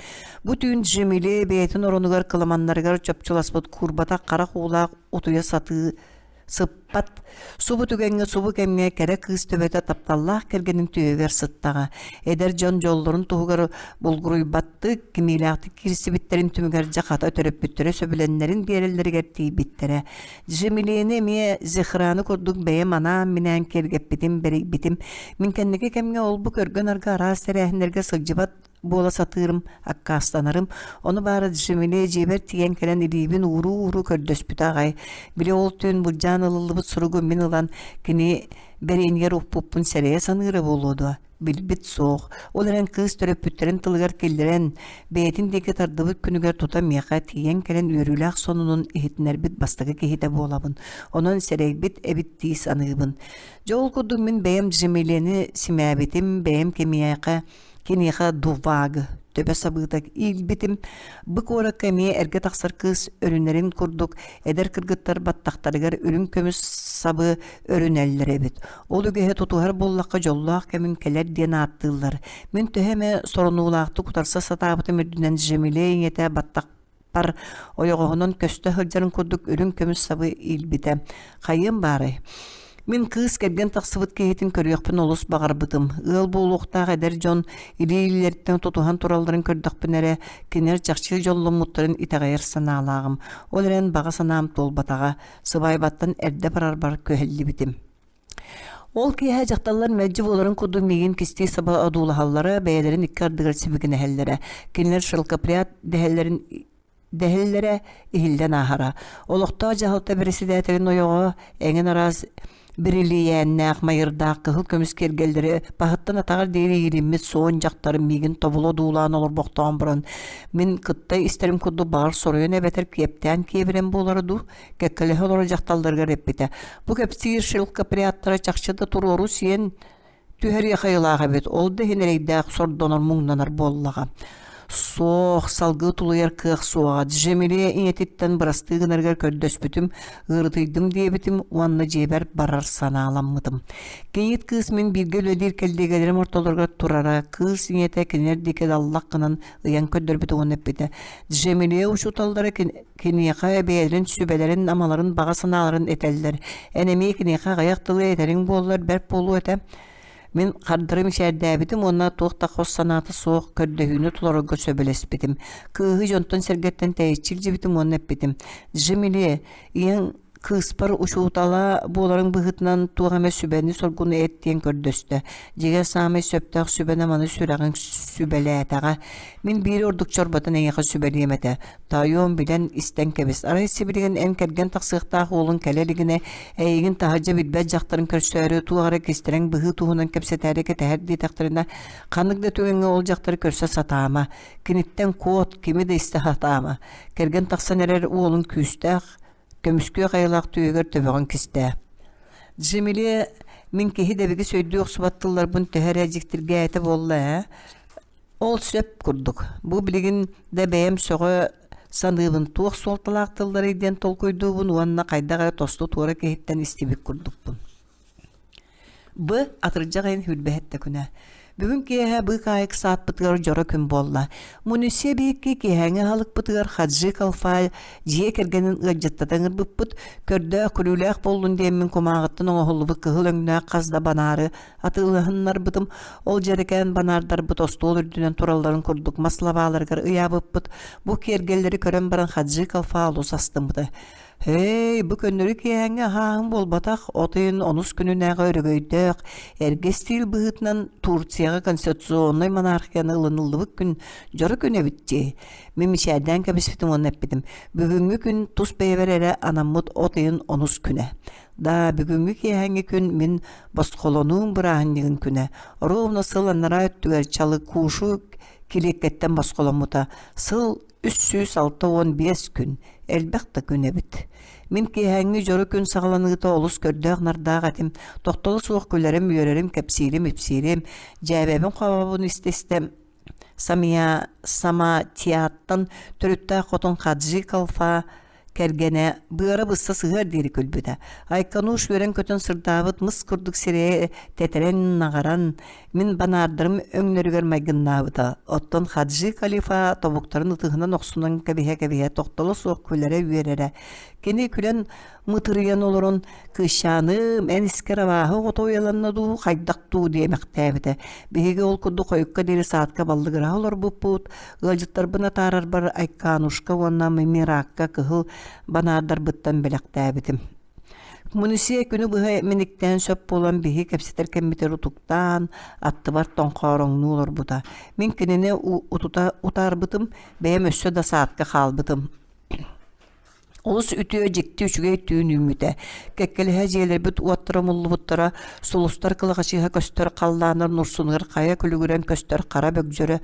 Бу түүн Джемиле бэйэтин оронугар кыламаннарыгар чопчуласпыт куурбатах харах уулаах утуйа сатыы сыппат. Субу түгэҥҥэ, субу кэмҥэ кэрэ кыыс төбөтө тапталлаах кэргэнин түөһүгэр сыттаҕа. Эдэр дьон дьоллорун туһугар булгуруйбаттык, кимиилээхтик киирсибиттэрин түмүгэр дьэ хата төрөппүттэрэ сөбүлэннэрин биэрэллэригэр тиийбиттэрэ. Джемилени эмиэ Зехраны курдук бэйэм анаан-минээн киэргэппитим, бэрийбитим. Мин кэнники кэмҥэ ол-бу көргө-нарга араас тэрээһиннэргэ сылдьыбат. буола сатыырым, аккаастанарым. Ону баара Джемиле дьиэбэр тиийэн кэлэн илиибин ууруу-ууруу көрдөспүтэ аҕай. Били ол түүн былдьаан ылыллыбыт суругу мин ылан кини бэриэнигэр укпуппун сэрэйэ саныыра буолуо дуо? Билбит суох. Ол эрэн кыыс төрөппүттэрин тылыгар киллэрэн, бэйэтин диэки тардыбыт күнүгэр тута миэхэ тиийэн кэлэн үөрүүлээх сонунун иһитиннэрбит бастакы киһитэ буолабын. Онон сэрэйбит эбит дии саныыбын. Дьэ ол курдук мин бэйэм Джемилены симээбитим, бэйэм кимиэхэ киниэхэ дуваг төбө сабыыта иилбитим. Бу куоракка эмиэ эргэ тахсар кыыс өрүнэрин курдук эдэр кыргыттар баттахтарыгар үрүҥ көмүс сабы өрүнэллэр эбит. Ол үгэһи тутуһар буоллахха дьоллоох кэмин кэлэр диэн ааттыыллар. Мин төһө эмэ сорунуулаахтык утарса сатаабытым үрдүнэн Джемиле ийэтэ баттах пар ойоҕоһунан көстө сылдьарын курдук үрүҥ көмүс сабы иилбитэ. Хайыам баарай? Мин кыыс кэргэн тахсыбыт киһитин көрүөхпүн олус баҕарбытым. Ыал буолуохтаах эдэр дьон илии-илиилэриттэн тутуһан туралларын көрдөхпүнэ эрэ, кинилэр чахчы дьолломмуттарын итэҕэйэр санаалааҕым. Ол эрэн баҕа санаам туолбатаҕа. Сыбаайбаттан эрдэ барарбар күһэллибитим. Ол киэһэ дьахталлар мэлдьи буоларын курдук миигин кистии саба одуулаһаллара, бэйэлэрин икки ардыгар сибигинэһэллэрэ. Кинилэр шелкопряд дэһэллэрин дэһэллэрэ иһиллэн ааһара. Олохтоох дьаһалта бэрэссэдээтэлин ойоҕо эҥин араас бирилийээннээх майырдаах кыһыл көмүс киэргэллэри баһыттан атаҕар диэри иилиммит суон дьахтар миигин тобулу одуулаан олорбохтоон баран мин кытта истэрим курдук баҕар соруйан эбэтэр киэптээн киэбирэн буолара дуу кэккэлэһэ олорор дьахталларыгар эппитэ: «Бу кэпсиир шелкопрядтара чахчы да туруору сиэн түһэриэх айылаах эбит, ол да иһин эрэйдээх сордонор муҥнанар буоллаҕа». Суох, салгыы тулуйар кыах суоҕа. Джемилия ийэтиттэн бырастыы гынарыгар көрдөспүтүм, ыарытыйдым диэбитим уонна дьиэбэр барар санааламмытым. Кийиит кыыс мин бииргэ үлэлиир кэллиэгэлэрим ортолоругар турара, кыыс ийэтэ кинилэр диэки даллах гынан ыйан көрдөрбүтэ уонна эппитэ: «Джемилия учууталлара Киниэхэ бэйэлэрин сүбэлэрин-амаларын, баҕа санааларын этэллэр. Эн эмиэ киниэхэ аҕыйах тылы этэриҥ буоллар бэрт буолуо этэ. Мин хардары мичээрдээбитим уонна туох да хос санаата суох көрдөһүүнү толорорго сөбүлэспитим. Кыыһы дьонтон-сэргэттэн тэйиччи илдьибитим уонна эппитим: «Джимили, ийэҥ кыыспар учуутала буоларыҥ быһыытынан туох эмэ сүбэни-соргуну эт диэн көрдөстө. Дьиҥэр саамай сөптөөх сүбэни-аманы сүрэҕиҥ сүбэлээтэҕэ. Мин биири ордук чорботон эйиэхэ сүбэлиэм этэ. Тоойуом билэн истэн кэбис. Арай сибилигин эн кэргэн тахсыахтаах уолуҥ кэлэ илигинэ эйигин таһырдьа билбэт дьахтарын көрсөөрү туох эрэ кистэлэҥ быһыы туһунан кэпсэтээри кэтэһэр диэтэхтэринэ, ханнык да түгэҥҥэ ол дьахтары көрсө сатаама. Киниттэн куот, кими да истэ сатаама. Кэргэн тахсан эрэр уолуҥ күүстээх, көмүскүөх айылаах түөһүгэр төбөҕүн кистээ. Джемиле мин киһи дэбигис өйдүү охсубат тылларбын төһө эрэ дьиктиргээтэ буолла ээ. Ол сөп курдук. Бу билигин да бэйэм сөҕө саныыбын туох суолталаах тылларый диэн толкуйдуубун уонна хайдах эрэ тосту туора киһиттэн истибит курдукпун. Б. Атырдьах ыйын сүүрбэһэттэ күнэ. Бүгүн киэһэ быыкаайык сааппытыгар дьоро күн буолла. Мунисия биһикки киэһээҥҥи аһылыкпытыгар Хаджи Калфай дьиэ кэргэнин ыалдьыттата ыҥырбыппыт. Көрдөөх, күлүүлээх буоллун диэммин кумааҕыттан оҥоһуллубут кыһыл өҥнөөх хас да банаары атыылаһыннарбытым. Ол дьэрэкээн банаардарбыт остуол үрдүнэн туралларын курдук мас лабааларыгар ыйаабыппыт. Бу киэргэллэри көрөн баран Хаджи Калфа олус астыммыта. Һэй, бу көннөрү киэһээҥҥи аһааһын буолбатах, от ыйын онус күнүнээҕи өрөгөйдөөх, эргэ истиил быһыытынан Турцияҕа конституционнай монархияны ылыныллыбыт күн дьоро күн эбит дии. Мин мичээрдээн кэбиспитим уонна эппитим, бүгүҥҥү күн тус бэйэбэр эрэ анаммыт от ыйын онус күнэ. Да, бүгүҥҥү киэһээҥҥи күн мин босхолонуум бырааһынньыгын күнэ. Ровно сыл анараа өттүгэр Чалыкушу килиэккэттэн босхоломмута. Сыл 365 күн, элбэх да күн эбит. Мин киэһээҥҥи дьоро күн саҕаланыыта олус көрдөөх-нардаах этим, тохтоло суох күлэрим-үөрэрим, кэпсиирим-ипсиирим, дьээбэбин-хообобун истэ-истэ Самия Саматиаттан төрүттээх хотун Хаджи Калфа Кэргэнэ быара бысса сыһыар диэри күлбүтэ. Айкануш үөрэн-көтөн сырдаабыт мыс курдук сирэйэ тэтэрэн-наҕаран, мин банаардарым өҥнөрүгэр майгыннаабыта. Оттон Хаджи Калифа тобуктарын ытыһынан охсунан кэбиһэ-кэбиһэ тохтоло суох күлэрэ-үөрэрэ. Кини күлэн мытырыйан олорон, «Кыысчааным, эн искэр абааһы оҕото уйаланна дуу, хайдах дуу?» диэмэхтээбитэ. Биһиги ол курдук хойукка диэри саадка баллыгыраһа олорбуппут. Ыалдьыттарбын атаарарбар Айканушка уонна Мимиракка кыһыл банаардарбыттан бэлэхтээбитим. Мунисия күнү быһа мэниктээн сөп буолан биһи кэпсэтэр кэммитигэр утуктаан, аттыбар тоҥхоороҥнуу олорбута. Мин кинини утута утаарбытым, бэйэм өссө да саадка хаалбытым. Олус үтүө, дьикти үчүгэй түүн үүммүтэ. Кэккэлэһэ дьиэлэрбит уоттара умуллубуттара, сулустар кылахачыһа көстөр халлааннар нурсунугар хайа күлүгүрэн көстөр хара бөгдьөрө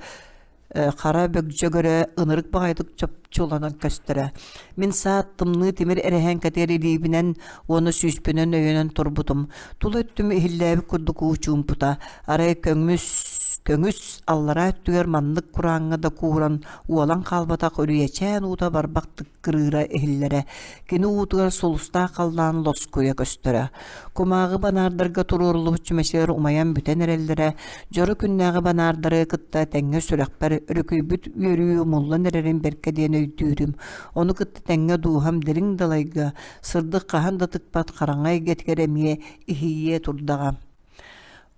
хара бөгдьөгөрө ынырык баҕайытык чопчуланан көстөрө. Мин саат тымныы тимир эрэһээҥкэтигэр илиибинэн уонна сүүспүнэн өйөнөн турбутум. Тула өттүм иһиллээбит курдук уу чуумпута. Арай көҥүс көҥүс аллараа өттүгэр маннык курааҥҥа да кууран уолан хаалбатах үрүйэчээн уута барбах тыккырыыра иһиллэрэ, кини уутугар сулустаах халлаан лоскуйа көстөрө. Кумааҕы банаардарга туруоруллубут чүмэчилэр умайан бүтэн эрэллэрэ, дьоро күннээҕи банаардары кытта тэҥҥэ сүрэхпэр өрүкүйбүт үөрүү умуллан эрэрин бэркэ диэн өйдүүрүм. Ону кытта тэҥҥэ дууһам дириҥ далайга, сырдык хаһан да тыкпат хараҥа эйгэтигэр эмиэ иһийиэ турдаҕа.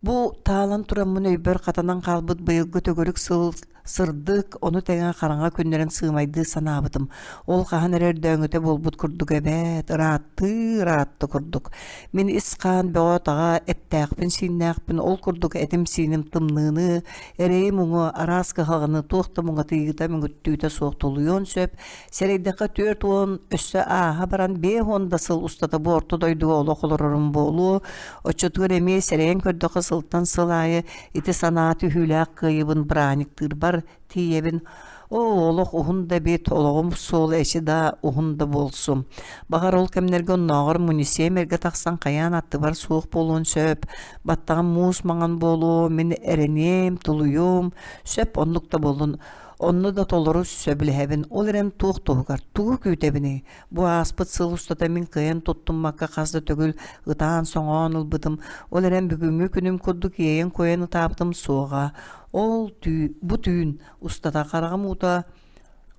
Бу таалан тураммын өйбөр хатанан хаалбыт быйылгы төгүрүк сыл сырдык, ону тэҥэ хараҥа күннэрин сыымайдыы санаабытым. Ол хаһан эрэ өрдөөҥүтэ буолбут курдук эбээт, ырааттыы ыраатта курдук. Мин ис-хаан бөҕө-таҕа эттээхпин-сииннээхпин, ол курдук этим-сииним тымныыны, эрэйи-муҥу, араас кыһалҕаны туох да муҥатыйыыта мөҥүттүүтэ суох тулуйуон сөп, Сэрэйдэххэ 40, өссө ааһа баран 50 да сыл устата бу орто дойдуга олох олорорум буолуо. Оччотугар эмиэ сэрэйэн көрдөххө сылтан сыл аайы ити санаа түһүүлээх кыайыыбын бырааһынньыктыырбар тиийэбин. Оо, олох уһун да эбит, олоҕум суола эчи да уһун да буолсу. Баҕар ол кэмнэргэ оннооҕор мунисиэм эргэ тахсан хайаан аттыбар суох буолуон сөп, баттаҕым муус маҥан буолуо, мин эрэниэм, тулуйуом, сөп оннук да буоллун. Онно да толору сөбүлэһэбин, ол эрэн туох туһугар, тугу күүтэбиний? Бу ааспыт сыл устата мин кыайан туттуммакка хас да төгүл ытаан-соҥоон ылбытым, ол эрэн бүгүҥҥү күнүм курдук иэйэн-куойан ытаабытым суоҕа. Ол түү, бу түүн устата хараҕым уута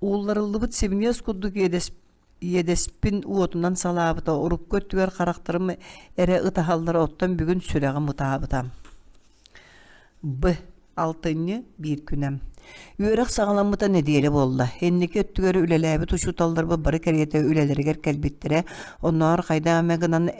уулларыллыбыт сибиниэс курдук иэдэс иэдэспин уотунан салаабыта, урукку өттүгэр харахтарым эрэ ытаһаллара, оттон бүгүн сүрэҕим ытаабыта. Б. Алтынньы биир күнэ. Үөрэх саҕаламмыта нэдиэлэ буолла. Инники өттүгэр үлэлээбит учууталларбыт бары кэриэтэ үлэлэригэр кэлбиттэрэ. Оннооҕор хайдах эмэ гынан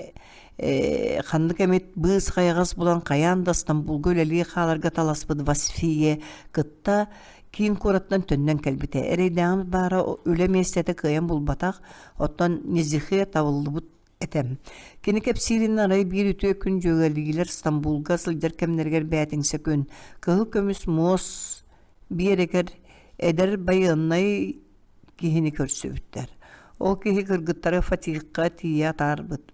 э, ханнык эмит быыс-хайаҕас булан хайаан да Стамбулга үлэлии хааларга таласпыт Васфие кытта киин куораттан төннөн кэлбитэ. Эрэйдээҕим баара үлэ миэстэтэ кыайан булбатах, оттон Незихе табыллыбыт этэ. Кини кэпсиирин арай биир үтүө күн дьүөгэлиилэр Стамбулга сылдьар кэмнэригэр бээтиҥсэ күн кыһыл көмүс муос биэрэгэр эдэр байыаннай киһини көрсүбүттэр. Ол киһи кыргыттары Фатихха тиийэ атаарбыт.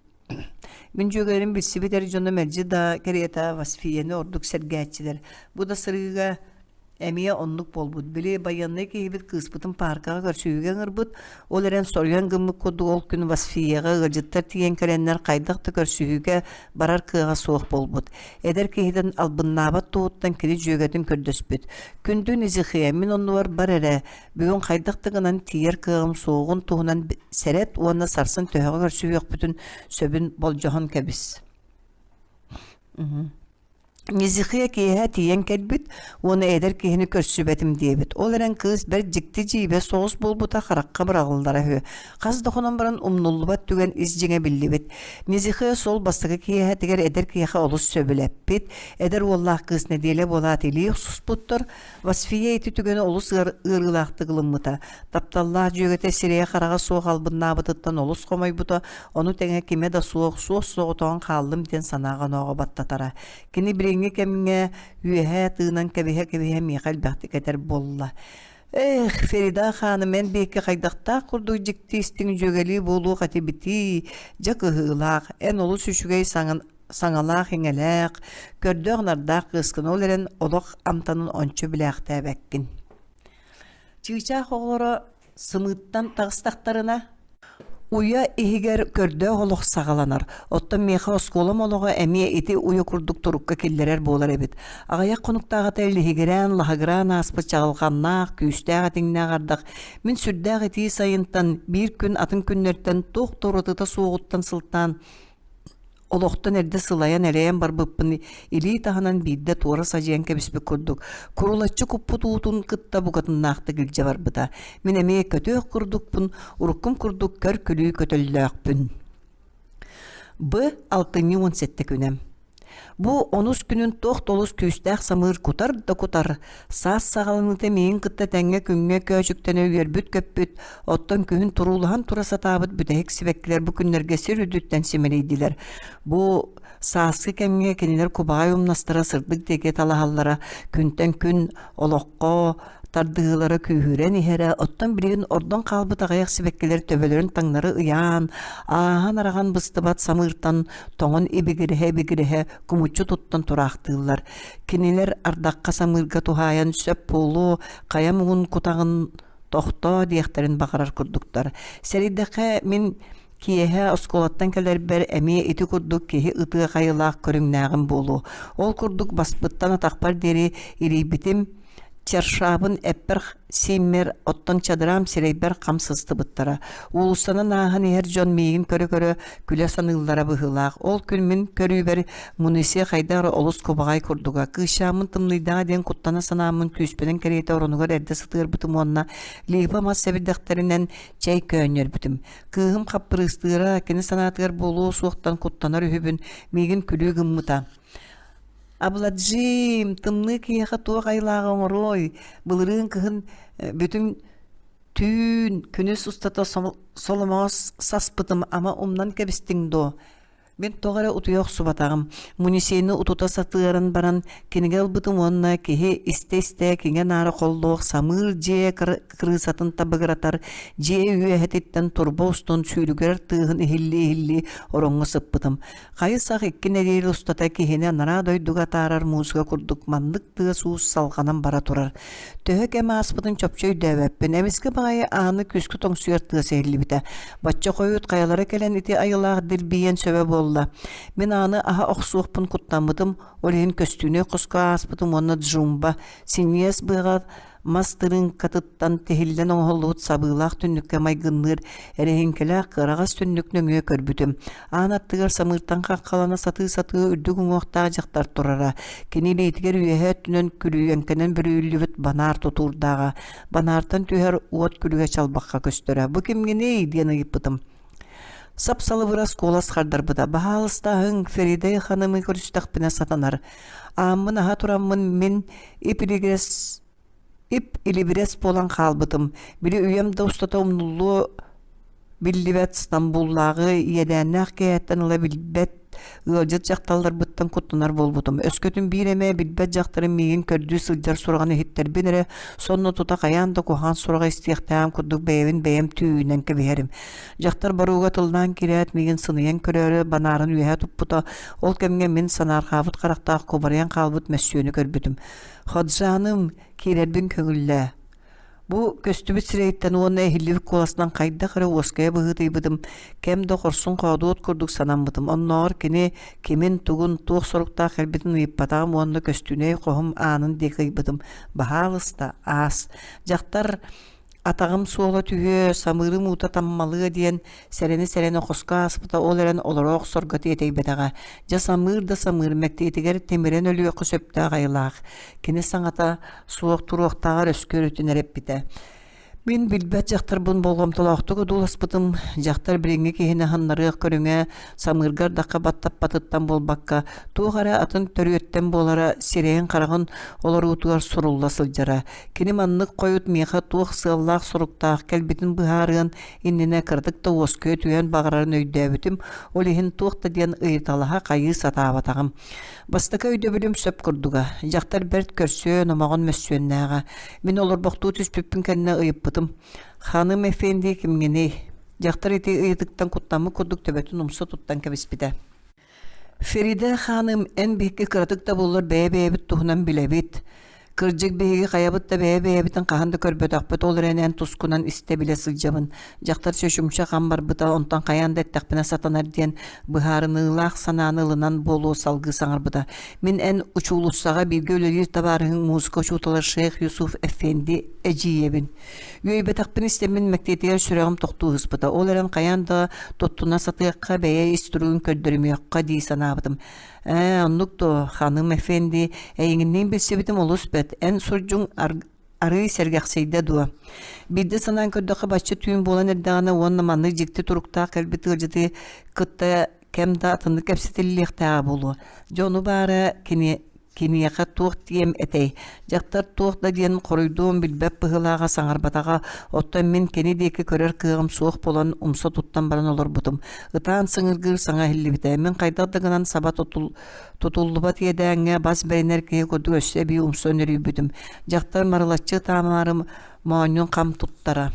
Мин дьүөгэлэрим билсибит эр дьоно мэлдьи да кэриэтэ Васфияны ордук сэргээччилэр. Бу да сырыыга Эмиэ оннук буолбут. Били байыаннай киһибит кыыспытын пааркаҕа көрсүһүүгэ ыҥырбыт. Ол эрэн соруйан гыммыт курдук ол күн Васфияҕа ыалдьыттар тиийэн кэлэннэр хайдах да көрсүһүүгэ барар кыаҕа суох буолбут. Эдэр киһитин албыннаабат туһуттан кини дьүөгэтин көрдөспүт. Күндү Низихия, мин оннубар бар эрэ, бүгүн хайдах да гынан тиийэр кыаҕым суоҕун туһунан сэрэт уонна сарсын төһөҕө көрсүһүөхпүтүн сөбүн болдьоһон кэбис. Низихия киэһэ тиийэн кэлбит уонна эдэр киһини көрсүбэтим диэбит. Ол эрэн кыыс бэрт дьикти-дьиибэ соҕус буолбута харахха быраҕыллара үһү. Хас да хонон баран умнуллубат түгэн ис дьиҥэ биллибит. Низихия сол бастакы киэһэтигэр эдэр киһиэхэ олус сөбүлэппит. Эдэр уоллаах кыыс нэдиэлэ буолаат илии охсуспуттар. Васфия ити түгэни олус ыар ыарыылаахтык ылыммыта. Тапталлаах дьүөгэтэ сирэйэ-хараҕа суох албыннаабытыттан олус хомойбута, ону тэҥэ кимэ да суох, суос-соҕотоҕун хааллым диэн санааҕа-онооҕо баттатара. Кини билиҥҥи кэмҥэ үөһээ тыынан кэбиһэ-кэбиһэ миэхэ элбэхтик этэр буолла. Эх, Ферида хааным, эн биэкки хайдахтаах курдук дьикти истиҥ дьүөгэлии буолуох этибитий, дьэ кыһыылаах, эн олус үчүгэй саҥан саҥалаах-иҥэлээх, көрдөөх-нардаах кыыскын, ол эрэн олох амтанын ончу билээхтээбэккин. Чыычаах оҕолоро сымыыттан таҕыстахтарына, уйа иһигэр көрдөөх олох саҕаланар. Оттон миэхэ оскуолам олоҕо эмиэ ити уйа курдук турукка киллэрэр буолар эбит. Аҕыйах хонуктааҕыта лиһигирээн, лаһыгыраан ааспыт чаҕылҕаннаах, күүстээх этиҥнээх ардах мин сүрдээх итии сайынтан, биир күн атын күннэртэн туох да уратыта суоҕуттан сылтаан Олохтон эрдэ сылайан-элэйэн барбыппын илии таһынан биирдэ туора садьыйан кэбиспит курдук, курулаччы куппут уутун кытта букатыннаахтык илдьэ барбыта. Мин эмиэ көтүөх курдукпун, уруккум курдук көр-күлүү көтөллөөхпүн. Б. Алтынньы 17 күнэ. Бу онус күнүн туох да олус күүстээх самыыр кутар да кутар, саас саҕаланыыта миигин кытта тэҥҥэ күҥҥэ көөчүктэнэ үөрбүт-көппүт, оттон күһүн туруулаһан тура сатаабыт бүтэһик сибэккилэр бу күннэргэ сир үрдүттэн симэлийдилэр. Бу сааскы кэмҥэ кинилэр кубаҕай умнастара сырдык диэки талаһаллара, күнтэн күн олоххо тардыһыылара күүһүрэн иһэрэ, оттон билигин ордон хаалбыт аҕыйах сибэккилэр төбөлөрүн таҥнары ыйаан, ааһан-араҕан быстыбат самыыртан тоҥон ибигирэһэ-ибигирэһэ кумуччу туттан тураахтыыллар. Кинилэр ардахха самыырга туһаайан сөп буолуо, хайа муҥун кутаҕын тохтоо диэхтэрин баҕарар курдуктар. Сэрэйдэххэ, мин Киэһэ оскуолаттан кэлэрбэр эмиэ ити курдук киһи ытыах айылаах көрүҥнээҕим буолуо. Ол курдук баспыттан атахпар диэри илийбитим, чаршаабын эппэр-сииммэр, оттон чадыраам сирэйбэр хам сыстыбыттара. Уулуссанан ааһан иһэр дьон миигин көрө-көрө күлэ саныыллара быһыылаах. Ол күн мин көрүүбэр Мунисия хайдах эрэ олус кубаҕай курдуга. Кыысчааммын тымныйдаҕа диэн куттана санааммын күүспүнэн кэриэтэ оронугар эрдэ сытыарбытым уонна липа мас сэбирдэхтэринэн чэй көөнньөрбүтүм. Кыыһым хаппырыыстыыра, кини санаатыгар буолуо суохтан куттанар үһүбүн, миигин күлүү гыммыта. Абладжим, тымныы киһиэхэ туох айылааҕы оҥоруой? Былырыын кыһын бүтүн түүн күнүс устата соломоҕо саспытым, ама умнан кэбистиҥ дуо? Мин тоҕо эрэ утуйа охсубатаҕым. Мунисияны утута сатыаран баран кинигэ ылбытым уонна киһи истэ-истэ киҥэ-наара холлоох самыыр дьиэ кырыысатын табыгыратар дьиэ үөһэтиттэн турба устун сүүрүгүрэр тыаһын иһиллии-иһиллии ороҥҥо сыппытым. Хайы-сах икки нэдиэлэ устата киһини анараа дойдуга атаарар музыка курдук маннык тыас-уус салҕанан бара турар. Төһө кэм ааспытын чопчу өйдөөбөппүн. Эмискэ баҕайы ааны күүскэ тоҥсуйар тыас иһиллибитэ. Бачча хойут хайалара кэлэн ити айылаах дирбийэн сөбө буолла. Мин ааны аһа охсуохпун куттаммытым, ол иһин көстүүнэй хоско ааспытым уонна джумба, синьиэс быаҕа мас тырыыҥкатыттан тиһиллэн оҥоһуллубут сабыылаах түннүккэ майгынныыр эрэһиҥкэлээх кыараҕас түннүк нөҥүө көрбүтүм. Аан аттыгар самыыртан хаххалана сатыы-сатыы үрдүк уҥуохтаах дьахтар турара. Кини илиитигэр үөһэ өттүнэн күрүөҥкэнэн бүрүйүллүбүт банаар тутуурдааҕа. Банаартан түһэр уот күлүгэ чалбахха көстөрө. «Бу кимҥиний?» диэн ыйыппытым. Сап-салыбырас куолас хардарбыта. «Баһаалыстаһыҥ, Феридей ханымы көрүстэхпинэ сатанар. Ааммын аһа тураммын мин ип-илигирэс Ип-илибирэс буолан хаалбытым, били үйэм да устата умнуллуо биллибэт Стамбуллааҕы иэдээннээх киэһэттэн ыла билбэт ыалдьыт дьахталларбыттан куттанар буолбутум. Өскөтүн биир эмэ билбэт дьахтарым миигин көрдүү сылдьар сураҕын иһиттэрбин эрэ, сонно тута хайаан да куһаҕан сураҕы истиэхтээҕим курдук бэйэбин бэйэм түүнэн кэбиһэрим. Дьахтар борууга тыллаан кирээт миигин сыныйан көрөөрү банаарын үөһэ туппута, ол кэмҥэ мин санаарҕаабыт харахтаах кубарыйан хаалбыт мөссүөнү көрбүтүм. Ходжаным, киирэрбин көҥүллээ. Бу көстүбүт сирэйиттэн уонна иһиллибит куоласынан хайдах эрэ уоскайа быһыытыйбытым, кэм да хорсун-хоодуот курдук санаммытым. Оннооҕор кини кимин-тугун, туох соруктаах кэлбитин ыйыппатаҕым уонна көстүүнэй хоһум аанын диэки ыйбытым. Баһаалыста, аас. Дьахтар Атаҕым суола түһүө, самыырым уута таммалыа диэн сэрэнэ-сэрэнэ хоско ааспыта, ол эрэн олоро охсорго тиэтэйбэтэҕэ. Дьэ самыыр да самыыр, мэктиэтигэр тимирэн өлүөххэ сөптөөх айылаах. Кини саҥата суох туруохтааҕар өскө өрүтүн эрэ эппитэ. Мин билбэт дьахтарбын болҕомтолоохтук одууласпытым, дьахтар билиҥҥи киһини аһыннарыах көрүҥэ самыырга ардахха баттаппатыттан буолбакка, туох эрэ атын төрүөттэн буолара сирэйин-хараҕын олоруутугар сурулла сылдьара. Кини маннык хойут миэхэ туох сыаллаах-соруктаах кэлбитин быһаарыан иннинэ кыратык да уоскуйа түһүөн баҕарарын өйдөөбүтүм, ол иһин туох да диэн ыйыталаһа хайыы сатаабатаҕым. Бастакы өйдөбүлүм сөп курдуга. Дьахтар бэрт көрсүө, номоҕон мөссүөннээҕэ. Мин олорбохтуу түспүппүн кэннэ ыйыппытым: «Ханым Эфенди кимҥиний?» Дьахтар ити ыйытыктан куттаммыт курдук төбөтүн умса туттан кэбиспитэ. Ферида хааным, эн биһикки кыратык да буоллар бэйэ-бэйэбит туһунан билэбит. Кырдьык биһиги хайабыт да бэйэ-бэйэбитин хаһан да көрбөтөхпүт, ол эрэн эн тускунан истэ-билэ сылдьабын. Дьахтар чочумча хам барбыта, онтон хайаан да эттэхпинэ сатанар диэн быһаарыныылаах санааны ылынан буолуо салгыы саҥарбыта. Мин эн учуулуссаҕа бииргэ үлэлиир табаарыһыҥ музыка учуутала Шейх Юсуф Эфенди эдьиийэбин. Үөйбэтэхпин истэммин мэктиэтигэр сүрэҕим тохтуу ыспыта. Ол эрэн хайаан да туттуна сатыахха, бэйэ ис туругун көрдөрүмүөххэ дии санаабытым. Ээ, оннук дуо, ханым эфенди, эйигинниин билсибитим олус бэрт. Эн сурдьуҥ арыый сэргэхсийдэ дуо? Биирдэ санаан көрдөххө, бачча түүн буолан эрдэҕинэ уонна маннык дьикти туруктаах кэлбит ыалдьыты кытта. Кэм да атыннык кэпсэтиллиэхтээҕэ буолуо. Дьэ ону баара кини киниэхэ туох диэм этэй? Дьахтар туох да диэн хоруйдуон билбэт быһыылааҕа саҥарбатаҕа, оттон мин кини диэки көрөр кыаҕым суох буолан умса туттан баран олорбутум. Ытаан сыҥыргыыр саҥа иһиллибитэ. Мин хайдах да гынан саба тутул тутуллубат иэдээҥҥэ бас бэринэр киһи курдук өссө эбии умса өнөрүйбүтүм. Дьахтар марылаччы ытаамаарым моонньун хам туттара.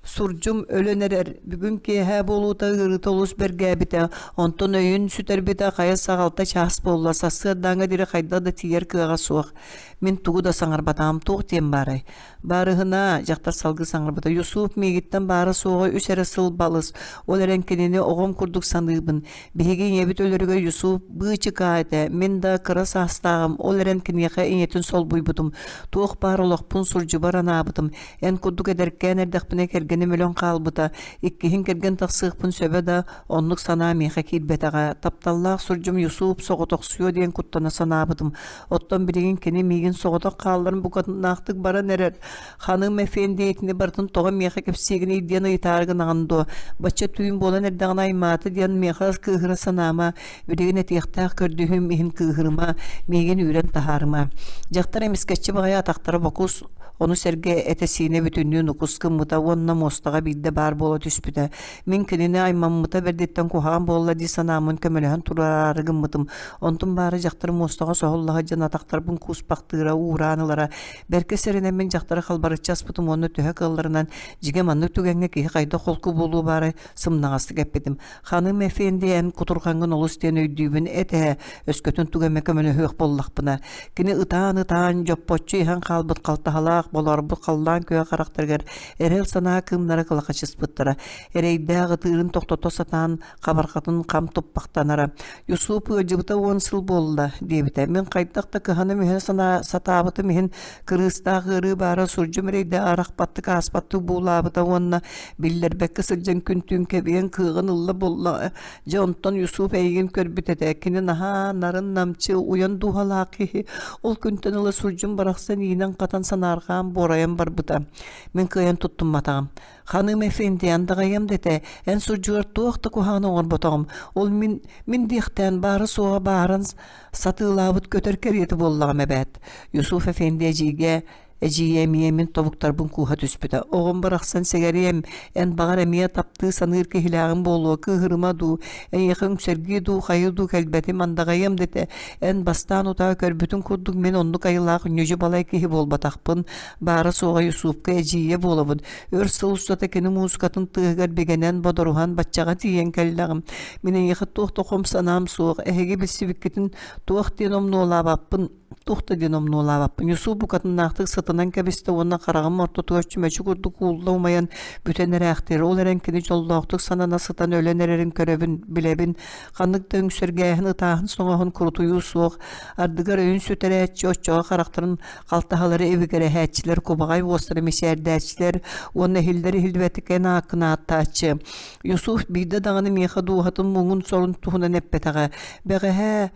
Сурдьум өлөн эрэр, бүгүн киэһэ буолуута ыарыыта олус бэргээбитэ, онтон өйүн сүтэрбитэ хайа саҕалта чаас буолла, сарсыардааҥҥа диэри хайдах да тиийэр кыаҕа суох. Мин тугу да саҥарбатаҕым туох диэн баарай? Баарыһына, дьахтар салгыы саҥарбыта, Юсуф миигиттэн баара-суоҕа үс эрэ сыл балыс, ол эрэн кинини оҕом курдук саныыбын. Биһиги ийэбит өлөрүгэр Юсуф быычыкаа этэ, мин да кыра саастааҕым, ол эрэн киниэхэ ийэтин солбуйбутум. Туох баар олохпун сурдьубар анаабытым. Эн курдук эдэркээн эрдэхпинэ кэргэним өлөн хаалбыта, иккиһин кэргэн тахсыахпын сөбө да, оннук санаа миэхэ киирбэтэҕэ. Тапталлаах сурдьум Юсуп соҕотохсуйуо диэн куттана санаабытым. Оттон билигин кини миигин соҕотох хаалларан букатыннаахтык баран эрэр. Ханым эфенди итини барытын тоҕо миэхэ кэпсиигиний диэн ыйытаары гынаҕын дуо? Бачча түүн буолан эрдэҕинэ аймаата диэн миэхэ кыыһыра санаама. Билигин этиэхтээх көрдөһүүм иһин кыыһырыма, миигин үүрэн таһаарыма. Дьахтар эмискэччи баҕайы атахтара бокус, ону сэргэ этэ-сиинэ бүтүннүү нукус гыммыта уонна муостаҕа биирдэ баар буола түспүтэ. Мин кинини аймаммыта бэрдиттэн куһаҕан буолла дии санааммын көмөлөһөн тураары гыммытым. Онтум баара дьахтар муостаҕа соһулла сылдьан атахтарбын кууспахтыыра, уураан ылара. Бэркэ сэрэнэммин дьахтары халбарыччы аспытым уонна төһө кыалларынан дьиҥэ маннык түгэҥҥэ киһи хайдах холку буолуо баарай сымнаҕастык эппитим. Ханым эфенди эн кутурҕаҥҥын олус диэн өйдүүбүн эт ээ, өскөтүн тугу эмэ көмөлөһүөх буоллахпына. Кини ытаан-ытаан дьоппоччу иһэн хаалбыт халтаһалаах болоорбут халлаан күөх харахтарыгар эрэл санаа кыымнара кылахачыспыттара. Эрэйдээх ытыырын тохтото сатаан хабарҕатын хам туппахтанара. Юсуп ыалдьыбыта уон сыл буолла диэбитэ. Мин хайдах да кыһаным иһин санаа сатаабытым иһин кырыыстаах ыарыы баара сурдьум эрэйдэ арахпаттык ааспаттык буулаабыта уонна биллэрбэккэ сылдьан күн-түүн кэбиһэн кыаҕын ылла буолла. Дьэ онтон Юсуп эйигин көрбүт этэ. Кини наһаа нарын-намчы, уйан дууһалаах киһи. Ол күнтэн ыла сурдьум барахсан иинэн-хатан санаарҕаан буорайан барбыта. Мин кыайан туттумматаҕым. Ханым эфенди андаҕайыам да этэ, эн сурдьугар туох да куһаҕаны оҥорботоҕум. Ол мин мин диэхтээн баара-суоҕа бааран сатыылаабыт көтөр кэриэтэ буоллаҕым эбээт. Юсуф эфенди эдьиийгэ Эдьиийэ эмиэ мин тобуктарбын кууһа түспүтэ. Оҕом барахсан сэгэриэм, эн баҕар эмиэ таптыы саныыр киһилээҕим буолуо, кыыһырыма дуу, эйиэхэ үҥсэргии дуу, хайыы дуу кэлбэтим, андаҕайыам дэтэ. Эн бастаан утаа көрбүтүҥ курдук мин оннук айылаах ньүдьү-балай киһи буолбатахпын, баара-суоҕа Юсупка эдьиийэ буолабын. Өр сыл устата кини муусукатын тыаһыгар бигэнэн, бодоруһан баччаҕа тиийэн кэллэҕим. Мин эйиэхэ туох да хом санаам суох, эһиги билсибиккитин туох диэн омнуолаабаппын Туох да диэн омнуолаабаппын. Юсуп букатыннаахтык сытынан кэбистэ уонна хараҕым ортотугар чүмэчи курдук уулла умайан бүтэн эрээхтиир. Ол эрэн кини дьоллоохтук санана сытан өлөн эрэрин көрөбүн, билэбин. Ханнык да үҥсэргээһин, ытааһын-соҥоһун курутуйуу суох. Ардыгар өйүн сүтэрээччи, оччоҕо харахтарын халтаһалары ибигирэһээччилэр, кубаҕай уостары мичээрдээччилэр уонна иһиллэр-иһиллибэт эн ааккын ааттааччы. Юсуф биирдэ даҕаны миэхэ дууһатын муҥун-сорун туһунан эппэтэҕэ. Бэҕэһээ,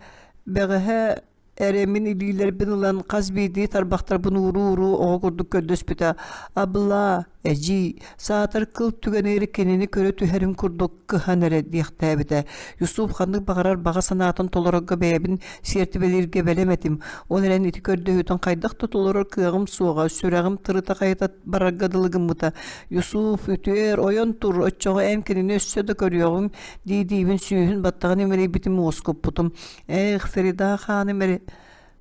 бэҕэһээ эрэ мин илиилэрбин ылан хас биирдии тарбахтарбын ууруу-ууруу оҕо курдук көрдөспүтэ абла эдьиий саатар кыл түгэнигэр кинини көрө түһэрин курдук кыһан эрэ диэхтээбитэ Юсуф ханнык баҕарар баҕа санаатын толорорго бэйэбин сиэртибэлииргэ бэлэм этим ол эрэн ити көрдөһүүтүн хайдах да толорор кыаҕым суоҕа сүрэҕим тырыта-хайыта барарга дылы гыммыта Юсуф үтүөр ойон тур оччоҕо эн кинини өссө да көрүөҕүҥ дии-диибин сүүһүн баттаҕын имэрийбитим уоскуппутум Ээх, Ферида хааным эрэ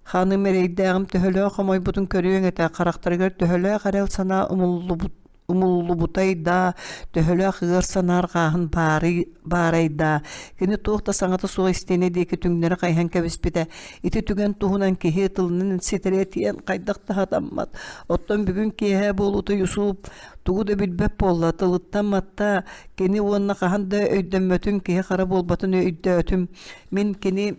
ханым эрэйдээҕим төһөлөөх хомойбутун көрүөҥ этэ, харахтарыгар төһөлөөх эрэл санаа умуллубут умуллубутай даа, төһөлөөх ыар санаарҕааһын баарый баарай даа. Кини туох да саҥата суох истиэнэ диэки түҥнэри хайыһан кэбиспитэ. Ити түгэн туһунан киһи тылынан ситэрэ этиэн хайдах да сатаммат. Оттон бүгүн киэһэ буолуута Юсуп тугу да билбэт буолла, тылыттан матта, кини уонна хаһан да өйдөммөтүн, киһи хара буолбатын өйдөөтүм. Мин кини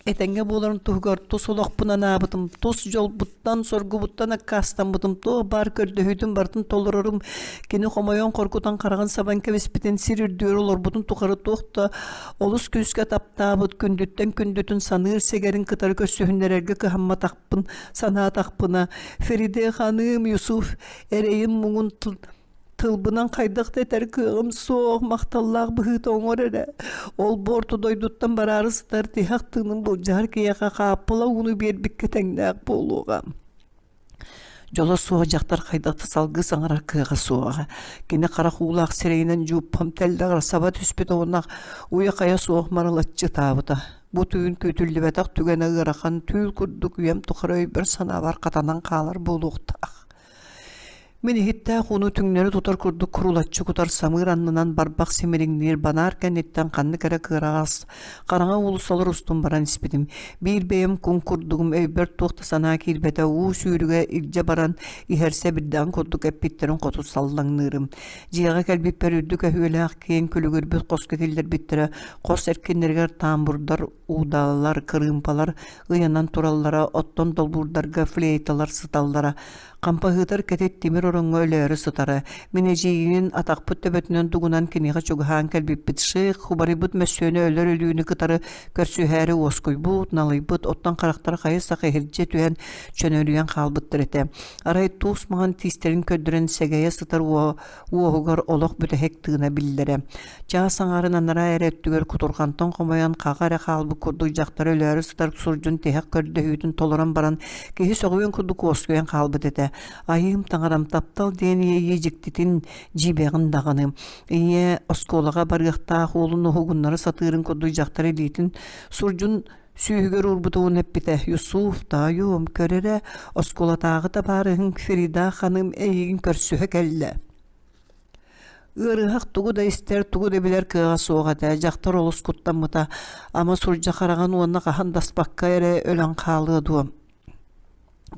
этэҥҥэ буоларын туһугар тус олохпун анаабытым, тус дьолбуттан, соргубуттан аккаастаммытым, туох баар көрдөһүүтүн барытын толорорум, кини хомойон хоргутан хараҕын сабан кэбиспитин, сир үрдүгэр олорбутун тухары туох да олус күүскэ таптаабыт, күндүттэн күндүтүн саныыр сэгэрин кытары көрсүһүннэрэргэ кыһамматахпын санаатахпына, Фериде ханыым Юсуф эрэйин муҥун. Тылбынан хайдах да этэр кыаҕым суох, махталлаах быһыыта оҥор эрэ. Ол буорту дойдуттан бараары сытар тиһэх тыынын былдьаһар киһиэхэ хааппыла ууну биэрбиккэ тэҥнээх буолуоҕа. Дьоло суох дьахтар хайдах да салгыы саҥарар кыаҕа суоҕа. Кини харах уулаах сирэйинэн дьууппам тэллэҕэр саба түспүт уонна уйа-хайа суох марылаччы ытаабыта. Бу түүн күүтүллүбэтэх түгэнэ ыарахан түүл курдук үйэм тухары өйбөр-санаабар хатанан хаалар буолуохтаах. Мин иһиттээх ууну түҥнэри тутар курдук курулаччы кутар самыыр аннынан барбах симириҥниир банаар кэнниттэн ханнык эрэ кыараҕас, хараҥа уулуссалар устун баран испитим. Биир бэйэм куҥ курдугум өйбөр туох да санаа киирбэтэ уу сүүрүгэ илдьэ баран иһэр сэбирдэҕин курдук эппиттэрин хоту саллаҥныырым. Дьиэҕэ кэлбиппэр үрдүк өһүөлээх киэҥ күлүгүрбүт хоско киллэрбиттэрэ, хос эркиннэригэр тамбурдар, уудалар, кырыымпалар ыйанан тураллара, оттон долбуурдарга флейталар сыталлара. Хампаһыытар кэтит тимир ороҥҥо өлөөрү сытара. Мин эдьиийин атахпыт төбөтүнэн дугунан киниэхэ чугаһаан кэлбиппит шейх убарыйбыт мөссүөнэ өлөр өлүүнү кытары көрсүһээри уоскуйбут, налыйбыт, оттон харахтара хайы-сах иһирдьэ түһэн чөнөрүйэн хаалбыттар этэ. Арай туус маҥан тиистэрин көрдөрөн сэгэйэ сытар уоһугар олох бүтэһик тыына биллэрэ. Чаас аҥаарын анараа эрэ өттүгэр кутурҕантан хомойон хаҕа эрэ хаалбыт курдук дьахтар өлөөрү сытар сурдьун тиһэх көрдөһүүтүн толорон баран киһи сөҕүөн курдук уоскуйан хаалбыт этэ. Айыым таҥарам таптал диэн иэйии дьиктитин дьиибэҕин даҕаны. Ийэ оскуолаҕа барыахтаах уолун уһугуннара сатыырын курдук дьахтар илиитин сурдьун сүүһүгэр уурбут уун эппитэ Юсуф, таайым, көр эрэ, оскуолатааҕы табаарыһыҥ Ферида ханым эйигин көрсүһэ кэллэ. Ыарыһах тугу да истэр, тугу да билэр кыаҕа суох этэ. Дьахтар олус куттаммыта. Ама сурдьа хараҕын уонна хаһан да аспакка эрэ өлөн хаалыа дуо?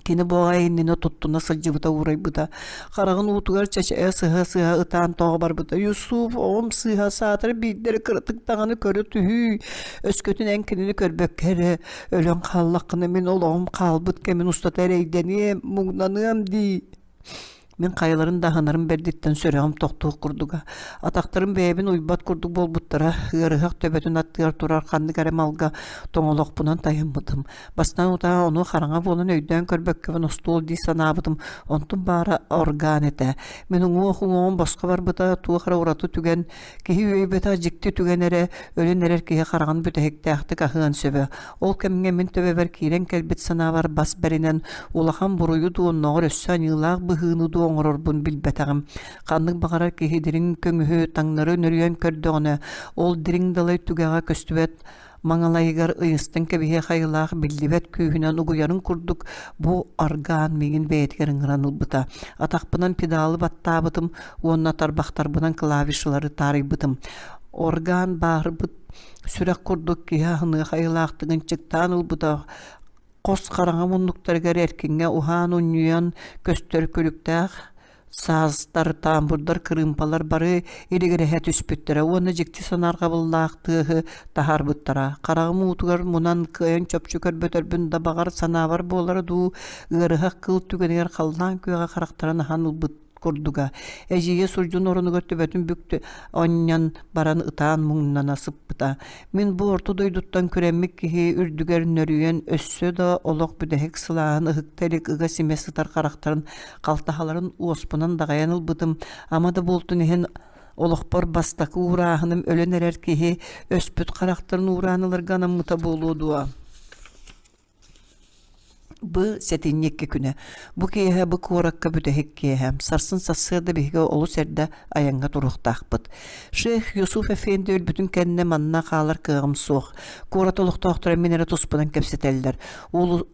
Кини бу аҕай иннинэ туттуна сылдьыбыта уурайбыта. Хараҕын уутугар чэчэйэ сыһа-сыһа ытаан тоҕо барбыта. Юсуф, оҕом сыыһа саатар биирдэ эрэ кыратык даҕаны көрө түһүү. Өскөтүн эн кинини көрбөккө эрэ өлөн хааллаххына мин олоҕум хаалбыт кэмин устата эрэйдэниэм, муҥнаныам дии. Мин хайаларын да аһынарым бэрдиттэн сүрэҕим тохтуох курдуга. Атахтарым бэйэбин уйбат курдук буолбуттара. Ыарыһах төбөтүн аттыгар турар ханнык эрэ малга тоҥолохпунан тайаммытым. Бастаан утаа ону хараҥа буолан өйдөөн көрбөккөбүн остуол дии санаабытым. Онтум баара орган этэ. Мин уҥуох уҥуоҕум босхо барбыта, туох эрэ ураты түгэн, Киһи үөйбэтэх дьикти түгэн эрэ өлөн эрэр киһи хараҕын бүтэһиктээхтик аһыан сөбө. Ол кэмҥэ мин төбөбөр киирэн кэлбит санаабар бас бэринэн улахан буруйу дуу, оннооҕор өссө аньыылаах быһыыны дуу оҥорорбун билбэтэҕим. Ханнык баҕарар киһи дириҥ көҥүһү таҥнары нөрүйэн көрдөҕүнэ, ол дириҥ далай түгэҕэ көстүбэт маҥалайыгар ыйыстан кэбиһиэх айылаах биллибэт күүһүнэн угуйарын курдук бу аргаан миигин бэйэтигэр ыҥыран ылбыта. Атахпынан педалы баттаабытым уонна тарбахтарбынан клавишалары таарыйбытым. Орган бааһырбыт сүрэх курдук киһи аһыныах айылаахтык ынчыктаан ылбыта хос хараҥа муннуктарыгар эркиҥҥэ уһаан унньуйан көстөр күлүктээх Саастар, тамбурдар, кырыымпалар бары илигирэһэ түспүттэрэ уонна дьикти санаарҕабыллаах тыаһы таһаарбыттара. Хараҕым уутугар мунан кыайан чопчу көрбөтөрбүн да баҕар санаабар буолара дуу, ыарыһах кыл түгэнигэр халлаан күөҕэ харахтарын аһан ылбыт курдуга. Эдьиийэ сурдьун оронугар төбөтүн бүк онньон баран ытаан муҥнана сыппыта. Мин бу орто дойдуттан күрэммит киһи үрдүгэр нөрүйэн өссө да олох бүтэһик сылааһын ыһыкта илик ыга симэ сытар харахтарын халтаһаларын уоспунан даҕайан ылбытым, ама да буолтун иһин олохпор бастакы уурааһыным өлөн эрэр киһи өспүт харахтарын уураан ыларга анаммыта буолуо дуо? Бу сэтинньи икки күнэ. Бу киэһэ бу куоракка бүтэһик киэһэ. Сарсын сарсыарда биһиги олус эрдэ айаҥҥа туруохтаахпыт. Шейх Юсуф Эфенди өлбүтүн кэннэ манна хаалар кыаҕым суох. Куорат олохтоохторо мин эрэ туспунан кэпсэтэллэр.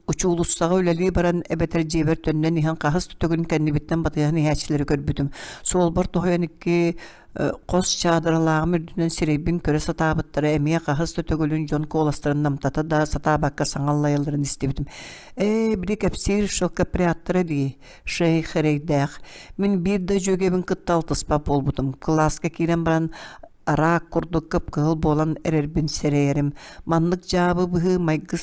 Учуулуссаҕа үлэлии баран эбэтэр дьиэбэр төннөн иһэн хаһыс да төгүлүн кэннибиттэн батыһан иһээччилэри көрбүтүм. Суолбар тоһуйан икки хос чаадыралааҕым үрдүнэн сирэйбин көрө сатаабыттара эмиэ хаһыс да төгүлүн дьон куоластарын намтата да сатаабакка саҥа аллайалларын истибитим. Ээ, били кэпсиир шелкопрядтара дии, шейх эрэйдээх. Мин биир да дьүөгэбин кытта алтыспат буолбутум. Кылааска киирэн баран араак курдук кып-кыһыл буолан эрэрбин сэрэйэрим. Маннык дьаабы быһыы майгы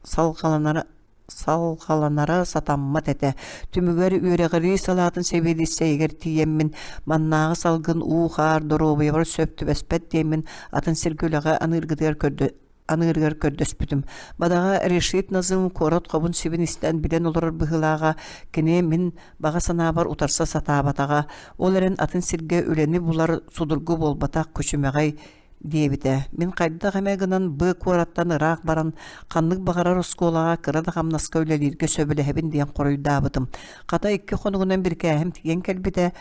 салҕаланара салҕаланара сатаммат этэ. Түмүгэр үөрэҕирии салаатын сэбиэдиссэйигэр тиийэммин, маннааҕы салгын уу-хаар доруобуйабар сөп түбэспэт диэммин атын сиргэ үлэҕэ аныыргытыгар көрдө. аныырыгар көрдөспүтүм. Бадаҕа Решит Назым куорат хобун сибин истэн билэн олорор быһыылааҕа, кини мин баҕа санаабар утарса сатаабатаҕа, ол эрэн атын сиргэ үлэни булар судургу буолбатах күчүмэҕэй диэбитэ. Мин хайдах эмэ гынан Б куораттан ыраах баран ханнык баҕарар оскуолаҕа кыра да хамнаска үлэлииргэ сөбүлэһэбин диэн хоруйдаабытым. Хата икки хонугунан бирикээһим тиийэн кэлбитэ.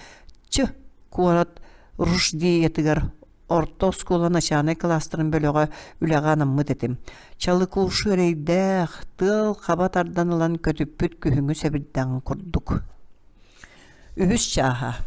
Ч куорат Рушдиятыгар орто оскуола начальнай кылаастарын бөлөҕө үлэҕэ анаммыт этим. Чалыкушу эрэйдээх, тыал хаба тардан ылан көтүппүт күһүҥҥү сэбирдэҕин курдук. Үһүс чааһа.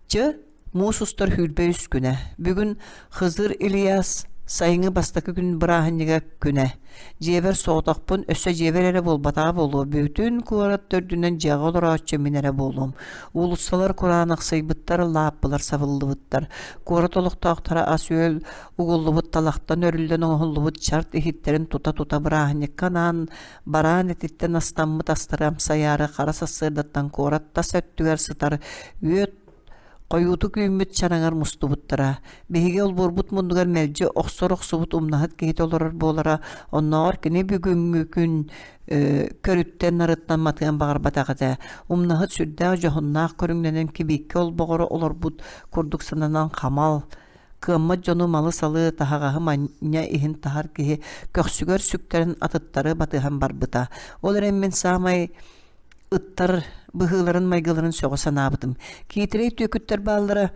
Ч Муус устар 23 күнэ. Бүгүн Хызыр Ильяс сайыҥҥы бастакы күн бырааһынньыга күнэ. Дьиэбэр соҕотохпун, өссө дьиэбэр эрэ буолбатаҕа буолуо, бүтүн куорат төрдүнэн дьиэҕэ олорооччу мин эрэ буолуом. Уулуссалар кураанахсыйбыттар, лааппылар сабыллыбыттар. Куорат олохтоохторо ас-үөл угуллубут талахтан өрүллэн оҥоһуллубут чарт иһиттэрин тута-тута бырааһынньыкка анаан бараан этиттэн астаммыт астары амсайаары хара сарсыардаттан куорат тас өттүгэр сытар үөт Хойуутук үүммүт чараҥар мустубуттара. Биһиги олбуорбут муннугар мэлдьи охсор охсубут умнаһыт киһитэ олорор буолара, оннооҕор кини бүгүҥҥү күн көрүттэн нарыттан матыан баҕарбатах этэ. Умнаһыт сүрдээх дьоһуннаах көрүҥнэнэн кибииккэ олбоҕоро олорбут курдук сананан хамал, кыаммат дьону малы-салы, таһаҕаһы манньа иһин таһар киһи көхсүгэр сүктэрэн атыттары батыһан барбыта. Ол эрэн мин саамай ыттар быһыыларын-майгыларын сөҕө санаабытым. Киитирэй түөкүттэр бааллара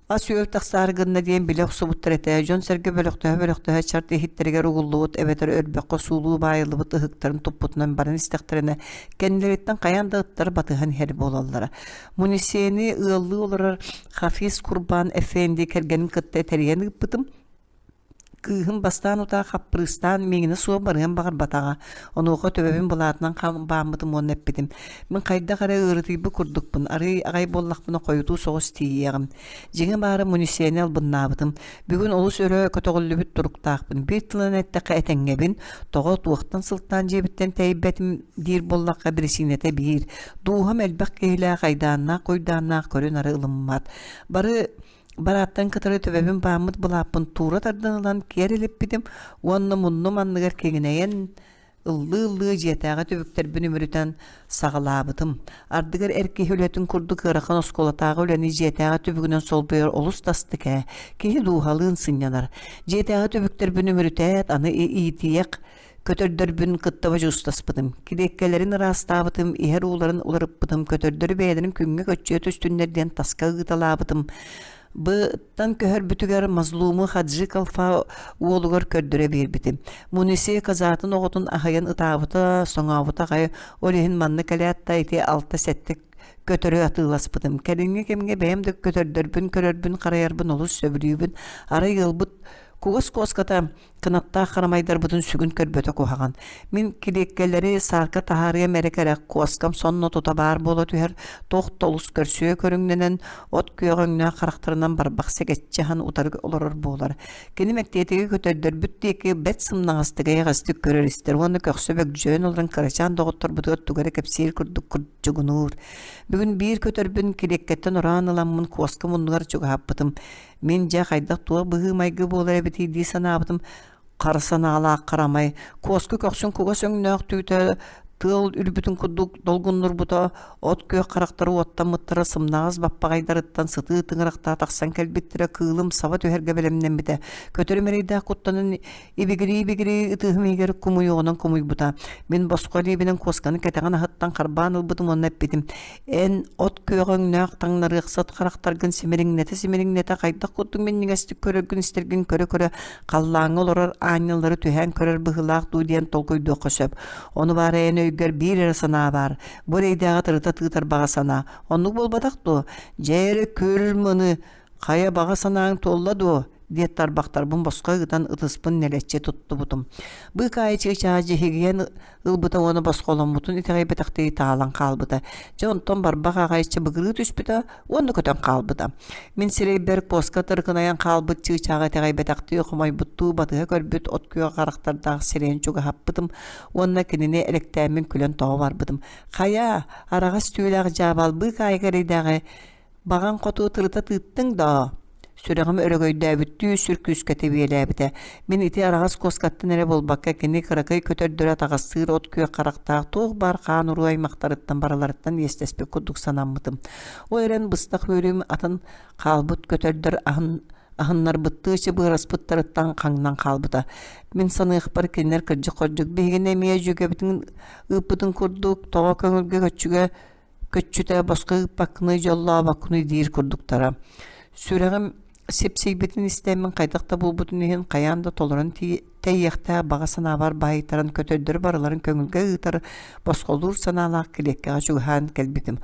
ас-үөл тахсаары гынна диэн билэ охсубуттар этэ. Дьон-сэргэ бөлөхтөһө-бөлөхтөһө чарт иһиттэригэр угуллубут эбэтэр өрбөххө суулуу баайыллыбыт ыһыктарын туппутунан баран истэхтэринэ, кэннилэриттэн хайаан да ыттар батыһан иһэр буолаллара. Мунисени ыаллыы олорор Хафиз Курбан Эфенди кэргэнин кытта тэрийэн ыыппытым. Кыыһым бастаан утаа хаппырыыстаан миигинэ суох барыан баҕарбатаҕа. Онуоха төбөбүн былаатынан бааммытым уонна эппитим: «Мин хайдах эрэ ыарытыйбыт курдукпун, арыый аҕай буоллахпына хойутуу соҕус тиийиэҕим». Дьиҥэ баара Мунисияны албыннаабытым. Бүгүн олус өрө көтөҕүллүбүт туруктаахпын. Биир тылынан эттэххэ этэҥҥэбин. Тоҕо, туохтан сылтаан дьиэбиттэн тэйбэтим диир буоллахха биричиинэтэ биир. Дууһам элбэх киһилээх, айдааннаах-куйдааннаах көрү-нары ылыммат. Бары Барааттан кытары төбөбүн бааммыт былааппын туура тардан ылан киэр илиппитим уонна муннум анныгар киҥинэйэн ыллыы-ыллыы дьиэтээҕи түбүктэрбин үмүрүтэн саҕалаабытым. Ардыгар эр киһи үлэтин курдук ыарахан оскуолатааҕы үлэни дьиэтээҕи түбүгүнэн солбуйар олус тастык ээ. Киһи дууһалыын сынньанар. Дьиэтээҕи түбүктэрбин үмүрүтээт, аны иитийэх Көтөрдөрбүн кытта бодьуустаспытым, килиэккэлэрин ыраастаабытым, иһэр ууларын уларыппытым, көтөрдөрү бэйэлэрин күҥҥэ көччүйэ түстүннэр диэн таска ыыталаабытым. Быттан көһөрбүтүгэр Мазлуму Хаджи Калфа уолугар көрдөрө биэрбитим. Мунисия казатын оҕотун аһыйан ытаабыта, соҥообута аҕай, ол иһин манна кэлээт да ити алта-сэттэ көтөрү атыыласпытым. Кэлиҥҥи кэмҥэ бэйэм да көтөрдөрбүн көрөрбүн, харайарбын олус сөбүлүүбүн. Арай ыалбыт кугас куоската Кынаттаах харамайдарбытын сүгүн көрбөтө куһаҕан. Мин килиэккэлэри саарка таһаарыам эрэ кэрэх, куоскам сонно тута баар буола түһэр, туох да олус көрсүө көрүҥнэнэн, от күөҕэ өҥнөөх харахтарынан барбах сэгэччи аһан утары олорор буолар. Кини мэктиэтигэр көтөрдөрбүт диэки бэрт сымнаҕастык эйэҕэстик көрөр-истэр уонна көхсө бөгдьөйөн олорон кырачаан доҕотторбутугар тугу эрэ кэпсиир курдук курдьугунуур. Бүгүн биир көтөрбүн килиэккэттэн ороон ыламмын куоска муннугар чугаһаппытым. Мин дьэ хайдах туох быһыы-майгы буолар эбитий дии санаабытым, хара санаалаах харамай, куоска көхсүн кугас өҥнөөх түүтэ тыал үрбүтүн курдук долгуннурбута, от күөх харахтара уоттаммыттара сымнаҕас баппаҕайдарыттан сытыы тыҥырахтара тахсан кэлбиттэрэ кыылым саба түһэргэ бэлэмнэммитэ. Көтөрүм эрэйдээх куттанан ибигирии-ибигирии ытыһым иһигэр кумуйуоҕунан кумуйбута. Мин босхо илиибинэн куосканы кэтэҕин аһыттан харбаан ылбытым уонна эппитим: Эн от күөҕэ өҥнөөх таҥнарыахсыт харахтаргын симириҥнэтэ-симириҥнэтэ хайдах курдук минньигэстик көрөргүн-истэргин көрө-көрө халлааҥҥа олорор аанньаллары түһээн көрөр быһыылаах дуу диэн толкуйдуохха сөп. Ону баара эн өйгөр биир эрэ санаа баар. Бу эрэйдээҕи тырыта тыытар баҕа санаа. Оннук буолбатах дуо? Дьэ эрэ күл мыны, хайа баҕа санааҥ туолла дуо? диэт тарбахтарбын босхо ыытан ытыспын нэлэччи туттубутум. Быыкаайы чыычаа дьиһигийэн ылбыта уонна босхоломмутун итэҕэйбэтэхтии таалан хаалбыта. Дьэ онтон барбах аҕай чыбыгырыы түспүтэ уонна көтөн хаалбыта. Мин сирэйбэр куоска тыркынайан хаалбыт чыычааҕы итэҕэйбэтэхтии хомойбуттуу батыһа көрбүт от күөх харахтардаах сирэйин чугаһаппытым уонна кинини элэктээммин күлэн тоҕо барбытым. Хайа, араҕас түүлээх дьаабал быыкаайык эрэйдээҕи баҕаҥ хоту тырыта тыыттыҥ доо? Сүрэҕим өрөгөйдөөбүттүү сүр күүскэ тэбиэлээбитэ. Мин ити араҕас куоскаттан эрэ буолбакка, кини кыракый көтөрдөрү атаҕастыыр от күөх харахтаах туох баар хаан уруу аймахтарыттан барыларыттан иэстэспит курдук санаммытым. Ол эрэн быстах үөрүүм атын хаалбыт көтөрдөр аһын аһыннарбыттыы чыбыыраспыттарыттан хаҥнан хаалбыта. Мин саныахпар кинилэр кырдьык-хордьук биһигини эмиэ дьүөгэбитин ыыппытын курдук тоҕо көҥүлгэ көччүгэ көччүтэ босхо ыыппаккыный, дьоллообоккунуй диир курдуктара. Сүрэҕим сипсийбитин истэммин хайдах да буолбутун иһин хайаан да толорон тэйиэхтээх баҕа санаабар баһыйтаран көтөрдөрү барыларын көҥүлгэ ыытар босхолуур санаалаах килиэккэҕэ чугаһаан кэлбитим.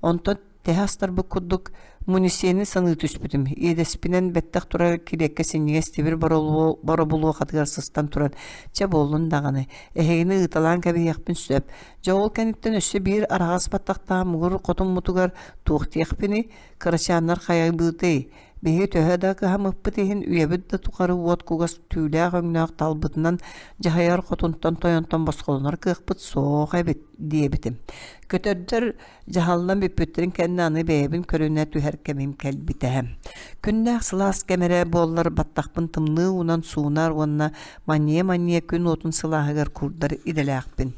Онтон тэһэ астарбыт курдук мунисиэни саныы түспүтүм. Иэдэспинэн бэттэх турар килиэккэ синньигэс тимир боробулуохатыгар сыстан туран, чэ буоллун даҕаны, эһигини ыыталаан кэбиһиэхпин сөп. Дьэ ол кэнниттэн өссө биир араҕас баттахтаах муҥур хотуммутугар туох диэхпиний, кырачааннар хайабыытый, биһиги төһө да кыһаммыппыт иһин үйэбит да тухары уот кугас түүлээх өҥнөөх талбытынан дьаһайар хотунтан тойонтон босхолонор кыахпыт суох эбит диэбитим. Көтөрдөр дьаһаллан бүппүттэрин кэннэ аны бэйэбин көрүнэ түһэр кэмим кэлбитэ. Күннээх сылаас кэм эрэ буоллар баттахпын тымныы уунан суунар уонна манньыйа-манньыйа күн уотун сылааһыгар куурдар идэлээхпин.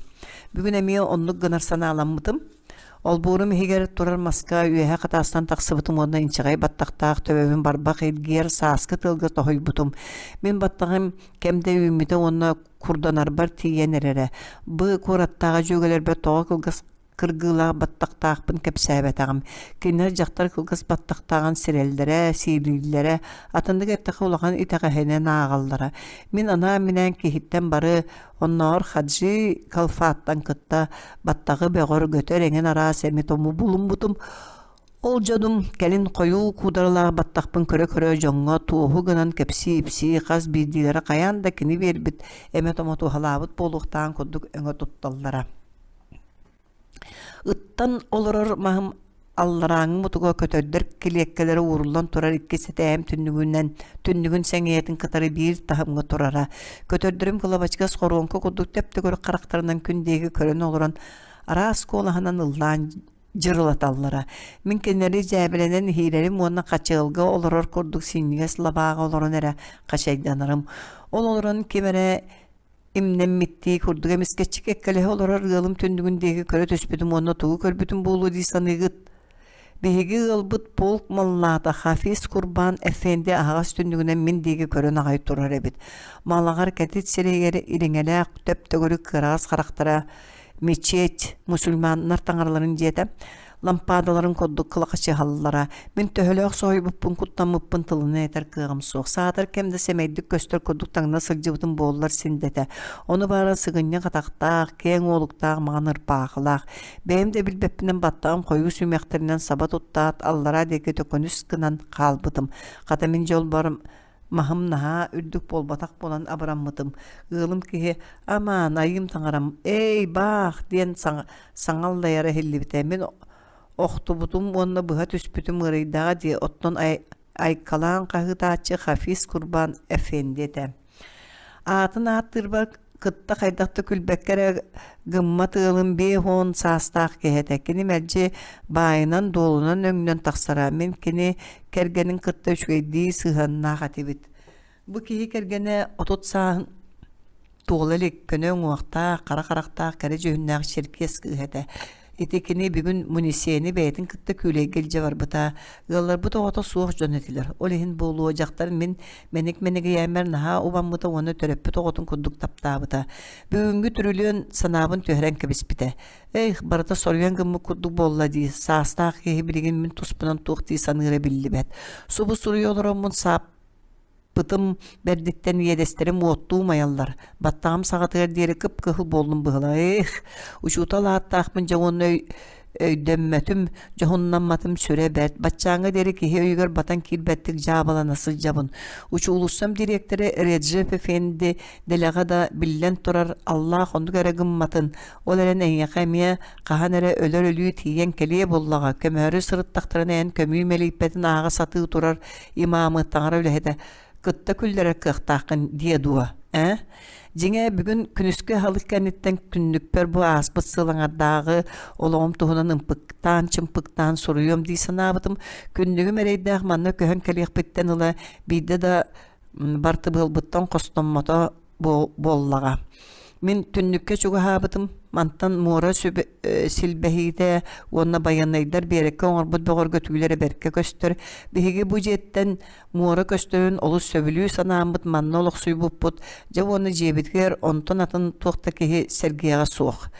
Бүгүн эмиэ оннук гынар санааламмытым. Олбуорум иһигэр турар маска үөһэ хатаастан тахсыбытым уонна инчэҕэй баттахтаах төбөбүн барбах илгиэр сааскы тыалга тоһуйбутум. Мин баттаҕым кэм да үүммүтэ уонна курданарбар тиийэн эрэрэ. Бу куораттааҕы дьүөгэлэрбэр тоҕо кылгас кыргыылаах баттахтаахпын кэпсээбэтэҕим. Кинилэр дьахтар кылгас баттахтааҕын сирэллэрэ, сиилииллэрэ, атыннык эттэххэ улахан итэҕэһинэн ааҕаллара. Мин анаан-минээн киһиттэн бары, оннооҕор Хаджи Калфаттан кытта баттаҕы бөҕөргөтөр эҥин араас эми-тому булуммутум. Ол дьонум кэлин хойуу куударалаах баттахпын көрө-көрө дьоҥҥо туоһу гынан кэпсии-ипсии хас биирдиилэрэ хайаан да кини биэрбит эмэ-томо туһалаабыт буолуохтааҕын курдук өҥө тутталлара. Ыттан олорор маһым алларааҥҥы мутуга көтөрдөр килиэккэлэрэ ууруллан турар икки сэтээһим түннүгүнэн түннүгүн сэҥийэтин кытары биир таһымҥа турара. Көтөрдөрүм кылабачыгас хоруоҥка курдук төп-төгүрүк харахтарынан күн диэки көрөн олорон араас куолаһынан ыллаан дьырылаталлара. Мин кинилэри дьээбэлэнэн иһиирэрим уонна хачыалга олорор курдук синньигэс лабааҕа олорон эрэ хачайданарым. Ол олорон ким эрэ Имнэммиттии курдук эмискэччи кэккэлэһэ олорор ыалым түннүгүн диэки көрө түспүтүм уонна тугу көрбүтүм буолуо дии саныыгыт? Биһиги ыалбыт полк маллаата Хафиз Курбан Эфенди аһаҕас түннүгүнэн мин диэки көрөн аҕай турар эбит. Малаҕар кэтит сирэйигэр ириҥэлээх төп-төгүрүк кыараҕас харахтара мечеть мусульманнар таҥараларын дьиэтэ лампадаларын курдук кылахачыһаллара. Мин төһөлөөх соһуйбуппун, куттаммыппын тылынан этэр кыаҕым суох. Саатар кэм да сэмэйдик көстөр курдук таҥна сылдьыбытым буоллар син дэтэ. Ону баара сыгынньах атахтаах, киэҥ уолуктаах маҥан ырбаахылаах. Бэйэм да билбэппинэн баттаҕым хойуу сүмэхтэринэн саба туттаат, аллараа диэки төкөнүс гынан хаалбытым. Хата мин дьолбор Маһым наһаа үрдүк буолбатах буолан абыраммытым. Ыалым киһи «Амаан, айыым таҥарам, эй, баах!» диэн саҥа, саҥа аллайара иһиллибитэ. Мин охтубутум уонна быһа түспүтүм ыарыйдаҕа дии, оттон ай, айкалаан хаһыытааччы Хафиз Курбан Эфенди этэ. Аатын ааттыырбар кытта хайдах да күлбэккэ эрэ гыммат ыалым 50 саастаах киһи этэ. Кини мэлдьи баайынан-дуолунан өҥнөн тахсара. Мин кини кэргэнин кытта үчүгэйдии сыһыаннаах этибит. Бу киһи кэргэнэ 30 сааһын туола илик, көнө уҥуохтаах, хара харахтаах, кэрэ дьүһүннээх черкес кыыһа этэ. Ити кини бүгүн Мунисиэни бэйэтин кытта күүлэйгэ илдьэ барбыта. Ыалларбыт оҕото суох дьон этилэр. Ол иһин буолуо дьахтар мин мэник-мэнигийээммэр наһаа убаммыта уонна төрөппүт оҕотун курдук таптаабыта. Бүгүҥҥү түрүлүөн санаабын түһэрэн кэбиспитэ. Эх, барыта соруйан гыммыт курдук буолла дии. Саастаах киһи билигин мин туспунан туох дии саныыра биллибэт. Субу суруйа олороммун саап Бытым бэрдиттэн иэдэстэрим уоттуу умайаллар, баттаҕым саҕатыгар диэри кып-кыһыл буоллум быһыылаах. Эх, учуутал ааттаахпын дьэ уонна өйдөммөтүм, дьоһуннамматым сүрэ бэрт. Баччааҥҥа диэри киһи өйүгэр батан киирбэттик дьаабылана сылдьабын. Учуулуссам дириэктэрэ Реджеп Эфенди дэлэҕэ да биллэн турар Аллаах оннук эрэ гымматын, ол эрэн эйиэхэ эмиэ хаһан эрэ өлөр өлүү тиийэн кэлиэ буоллаҕа, көмөөрү сырыттахтарына эн көмүү мэлийбэтин ааҕа сатыы турар имамы таҥара үлэһитэ. кытта күллэрэр кыахтааххын диэ дуо, ээ? Дьиҥэ, бүгүн күнүскү аһылык кэнниттэн күннүкпэр бу ааспыт сыл аҥардааҕы олоҕум туһунан ымпыктаан-чымпыктаан суруйуом дии санаабытым. Күннүгүм эрэйдээх манна көһөн кэлиэхпиттэн ыла биирдэ да бартыбыалбыттан хостоммото буоллаҕа. Мин түннүккэ чугаһаабытым, мантан муора силбэһиитэ уонна байыаннайдар биэрэккэ оҥорбут бөҕөргөтүүлэрэ бэркэ көстөр. Биһиги бу дьиэттэн муора көстөрүн олус сөбүлүү санааммыт манна олохсуйбуппут, дьэ уонна дьиэбитигэр онтон атын туох да киһи сэргиэҕэ суох.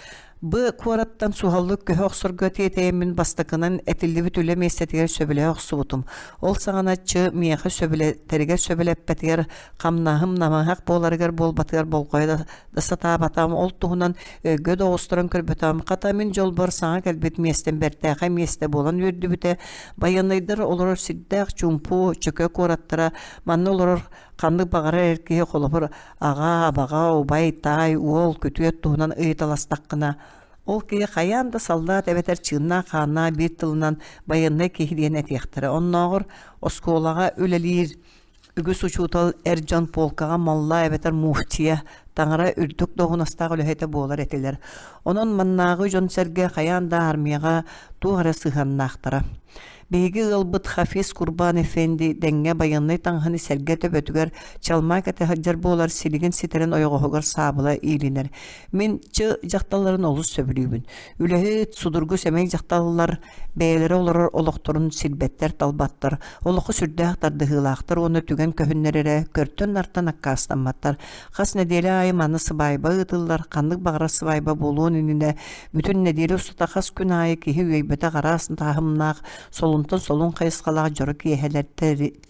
Б куораттан суһаллык көһө охсорго тиэтэйэммин бастакынан этиллибит үлэ миэстэтигэр сөбүлэһэ охсубутум. Ол саҕана Ч миэхэ сөбүлэтэригэр сөбүлэппэтигэр хамнаһым намыһах буоларыгар буолбатыгар болҕойо да сатаабатаҕым, ол туһунан өйгө да оҕустаран көрбөтөҕүм. Хата мин дьолбор саҥа кэлбит миэстэм бэртээхэй миэстэ буолан үөрдүбүтэ. Байыаннайдар олорор сирдээх чуумпу, чөкө куораттара манна олорор ханнык баҕарар эр киһи холобур аҕа, абаҕа, убай, таай, уол, күтүөт туһунан ыйыталастаххына, ол киһи хайаан да саллаат эбэтэр чыыннаах-хааннаах биир тылынан байыаннай киһи диэн этиэхтэрэ. Оннооҕор оскуолаҕа үлэлиир үгүс учуутал эр дьон полкаҕа молла эбэтэр муфтия, таҥара үрдүк дуоһунастаах үлэһитэ буолар этилэр. Онон маннааҕы дьон-сэргэ хайаан да армияҕа туох эрэ сыһыаннаахтара. Биһиги ыалбыт Хафиз Курбан Эфенди дэҥҥэ байыаннай таҥаһын сэргэ төбөтүгэр чалмаа кэтэ сылдьар буолар силигин ситэрин ойоҕоһугар саабыла иилинэр. Мин чы дьахталларын олус сөбүлүүбүн. Үлэһит, судургу сэмэй дьахталлар бэйэлэрэ олорор олохторун сирбэттэр-талбаттар, олоххо сүрдээх тардыһыылаахтар уонна түгэн көһүннэр эрэ көртөн-нартан аккаастамматтар. Хас нэдиэлэ аайы манна сыбаайба ыытыллар, ханнык баҕарар сыбаайба буолуон иннинэ бүтүн нэдиэлэ устата хас күн аайы киһи үөйбэтэх араас таһымнаах, солунтан солун хайысхалаах дьоро киэһэлэр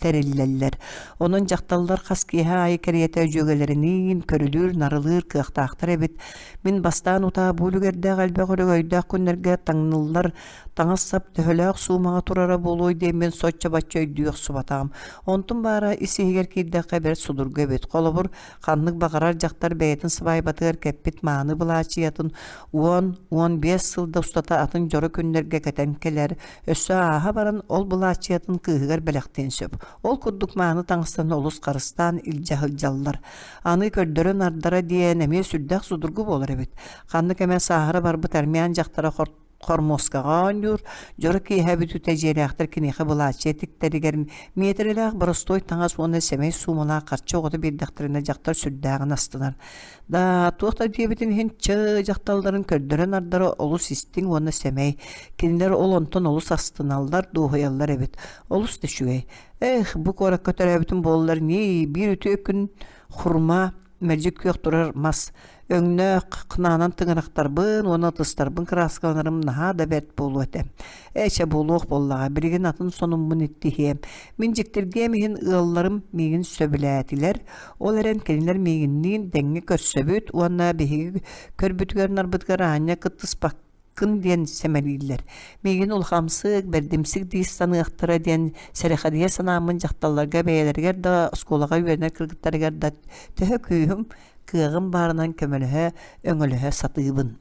тэриллэллэр. Онон дьахталлар хас киэһэ аайы кэриэтэ дьүөгэлэриниин көрүлүүр-нарылыыр кыахтаахтар эбит. Мин бастаан утаа бу үлүгэрдээх элбэх өрөгөйдөөх күннэргэ таҥныллар таҥас-сап төһөлөөх суумаҕа турара буолуой диэммин соччо-бачча өйдүү охсубатаҕым. Онтум баара ис-иһигэр киирдэххэ бэрт судургу эбит. Холобур, ханнык баҕарар дьахтар бэйэтин сыбаайбатыгар кэппит мааны былаачыйатын 10-15 сыл да устата атын дьоро күннэргэ кэтэн кэлэр, өссө ааһа баран ол былаачыйатын кыыһыгар бэлэхтиэн сөп. Ол курдук мааны таҥастарын олус харыстаан илдьэ сылдьаллар. Аны көрдөрөн ардара диэн эмиэ сүрдээх судургу буолар эбит. Ханнык эмэ сааһыра барбыт армян дьахтара хормуоскаҕа оонньуур, дьоро киэһэ бүтүүтэ дьиэлээхтэр киниэхэ былааччыйа тиктэригэр миэтэрэлээх боростуой таҥас уонна сэмэй суумалаах харчы оҕото биэрдэхтэринэ дьахтар сүрдээҕин астынар. Да, туох да диэбитин иһин чы дьахталларын көрдөрөн ардара олус истиҥ уонна сэмэй. Кинилэр ол онтон олус астыналлар, дуоһуйаллар эбит. Олус да үчүгэй. Эх, бу куоракка төрөөбүтүм буоллар ньии, биир үтүө күн хурма мэлдьи күөх турар мас өҥнөөх кынаанан тыҥырахтарбын уонна ытыстарбын кырааскаланарым наһаа да бэрт буолуо этэ. Ээ чэ буолуох буоллаҕа, билигин атын сонуммун иттиһиэм. Мин дьиктиргиэм иһин ыалларым миигин сөбүлээтилэр, ол эрэн кинилэр миигинниин дэҥҥэ көрсөбүт уонна биһиги көрбүтүгэр-нарбытыгар аанньа кыттыспакка кын диэн сэмэлииллэр. Миигин улахамсык, бэрдимсик дии саныахтара диэн сэрэхэдийэ санааммын дьахталларга бэйэлэригэр да, оскуолаҕа үөрэнэр кыргыттарыгар да төһө күүһүм, кыаҕым баарынан көмөлөһө, өҥөлөһө сатыыбын.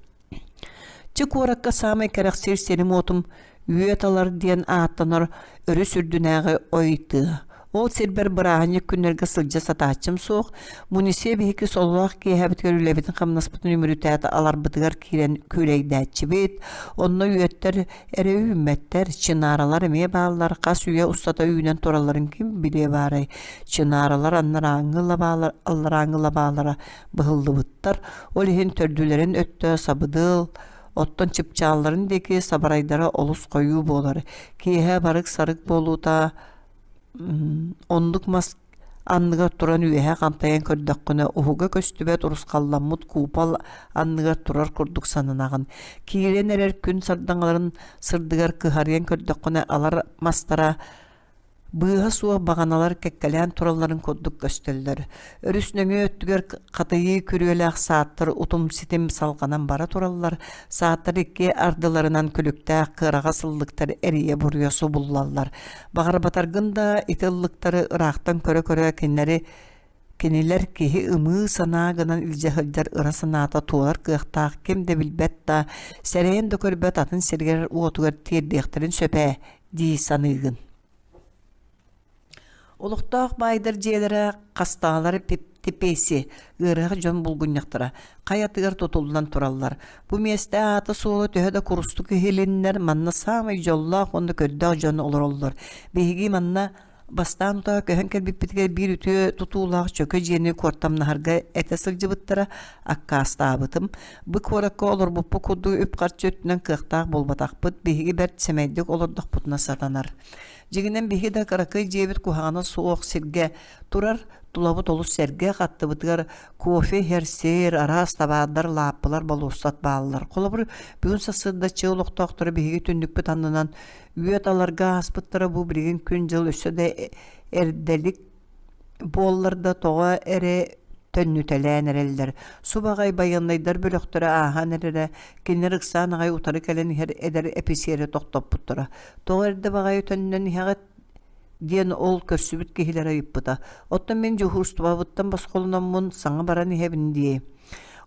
Чы куоракка саамай кэрэхсиир сирим-уотум Үөт Алар диэн ааттанар өрүс үрдүнээҕи ой тыа. Ол сирбэр бырааһынньык күннэргэ сылдьа сатааччым суох, Мунисия биһиги сололоох киэһэбитигэр үлэбитин-хамнаспытын үмүрүтээт аларбытыгар киирэн күүлэйдээччибит. Онно үөттэр эрэ үүммэттэр, чинаралар эмиэ бааллар, хас үйэ устата үүнэн туралларын ким билиэ баарай. Чинаралар анарааҥҥы лабаалар, алларааҥҥы лабаалара быһыллыбыттар, ол иһин төрдүлэрин өттө сабыдыал, оттон чыпчаалларын диэки сабарайдара олус хойуу буолар. Киэһэ барык-сарык буолуута Оннук мас анныгар туран үөһэ хантайан көрдөххүнэ, уһуга көстүбэт урусхалламмыт куупал анныгар турар курдук сананаҕын. Киирэн эрэр күн сардаҥаларын сырдыгар кыһарыйан көрдөххүнэ, алар мастара быыһа суох баҕаналар кэккэлээн туралларын курдук көстөллөр. Өрүс нөҥүө өттүгэр хатыйыы күрүөлээх сааттар утум-ситим салҕанан бара тураллар, сааттар икки ардыларынан күлүктээх кыараҕас ыллыктар эрийэ-буруйа субуллаллар. Баҕарбатаргын да ити ыллыктары ыраахтан көрө-көрө кинилэри кинилэр киһи ымыы санаа гынан илдьэ сылдьар ыра санаата туолар кыахтаах ким да билбэт да, сэрэйэн да көрбөт атын сиригэр-уотугар тиэрдиэхтэрин сөп ээ дии саныыгын. Олохтоох баайдар дьиэлэрэ хастаалар Тепеси, ыарыһах дьон булгунньахтара, хайатыгар тутуллан тураллар. Бу миэстэ аата-суола төһө да курустук иһилиннэр, манна саамай дьоллоох уонна көрдөөх дьон олороллор. Биһиги манна бастаан утаа көһөн кэлбиппитигэр биир үтүө тутуулаах чөкө дьиэни куортамнаһарга этэ сылдьыбыттара, аккаастаабытым. Бу куоракка олорбуппут курдук үп-харчы өттүнэн кыахтаах буолбатахпыт, биһиги бэрт сэмэйдик олордохпутуна сатанар. Дьиҥинэн биһиги да кыракый дьиэбит куһаҕана суох сиргэ турар, тулабыт олус сэргэх, аттыбытыгар кофе иһэр сир, араас табаардар, лааппылар, болуоссат бааллар. Холобур, бүгүн сарсыарда чэй олохтоохторо биһиги түннүкпүт аннынан үөт аларга ааспыттара бу билигин күн-дьыл өссө да эрдэлик буоллар да тоҕо эрэ төннүтэлээн эрэллэр. Субаҕай байыаннайдар бөлөхтөрө ааһан эрэрэ, кинилэр ыксаан аҕай утары кэлэн иһэр эдэр эписиэри тохтоппуттара. Тоҕо эрдэ баҕайы төннөн иһэҕит диэн ол көрсүбүт киһилэрэ ыйыппыта. Оттон мин дьуһуурустубабыттан босхолономмун саҥа баран иһэбин дии.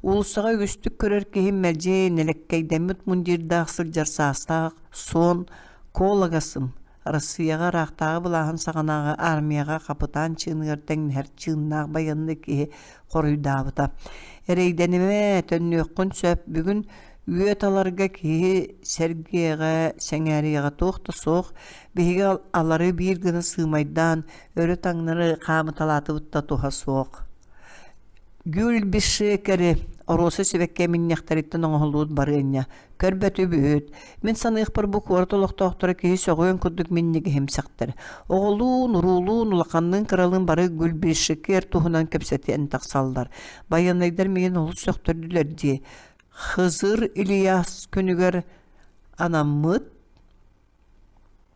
Уулуссаҕа үгүстүк көрөр киһим мэлдьи нэлэккэйдэммит мундирдаах сылдьар саастаах суон Кологасым Арассыыйаҕа ыраахтааҕы былааһын саҕанааҕы армияҕа хапытаан чыыныгар тэҥнэһэр чыыннаах байыаннай киһи хоруйдаабыта. Эрэйдэнимэ, төннүөххүн сөп, бүгүн үөт аларга киһи сэргиэҕэ, сэҥээриэҕэ туох да суох, биһиги алары биир гына сыымайдаан, өрө-таҥнары хаамыталаатыбыт да туһа суох. Гюльбишекери оруоса сибэкки эминньэхтэриттэн оҥоһуллубут барыанньа көрбөтүбүт. Мин саныахпар бу куорат олохтоохторо киһи сөҕүөн курдук минньигэһимсэхтэр. Оҕолуун, уруулуун, улаханныын-кыралыын бары Гюльбишекер туһунан кэпсэтэн тахсаллар. Байыаннайдар миигин олус сөхтөрдүлэр дии. Хызыр Ильяс күнүгэр анаммыт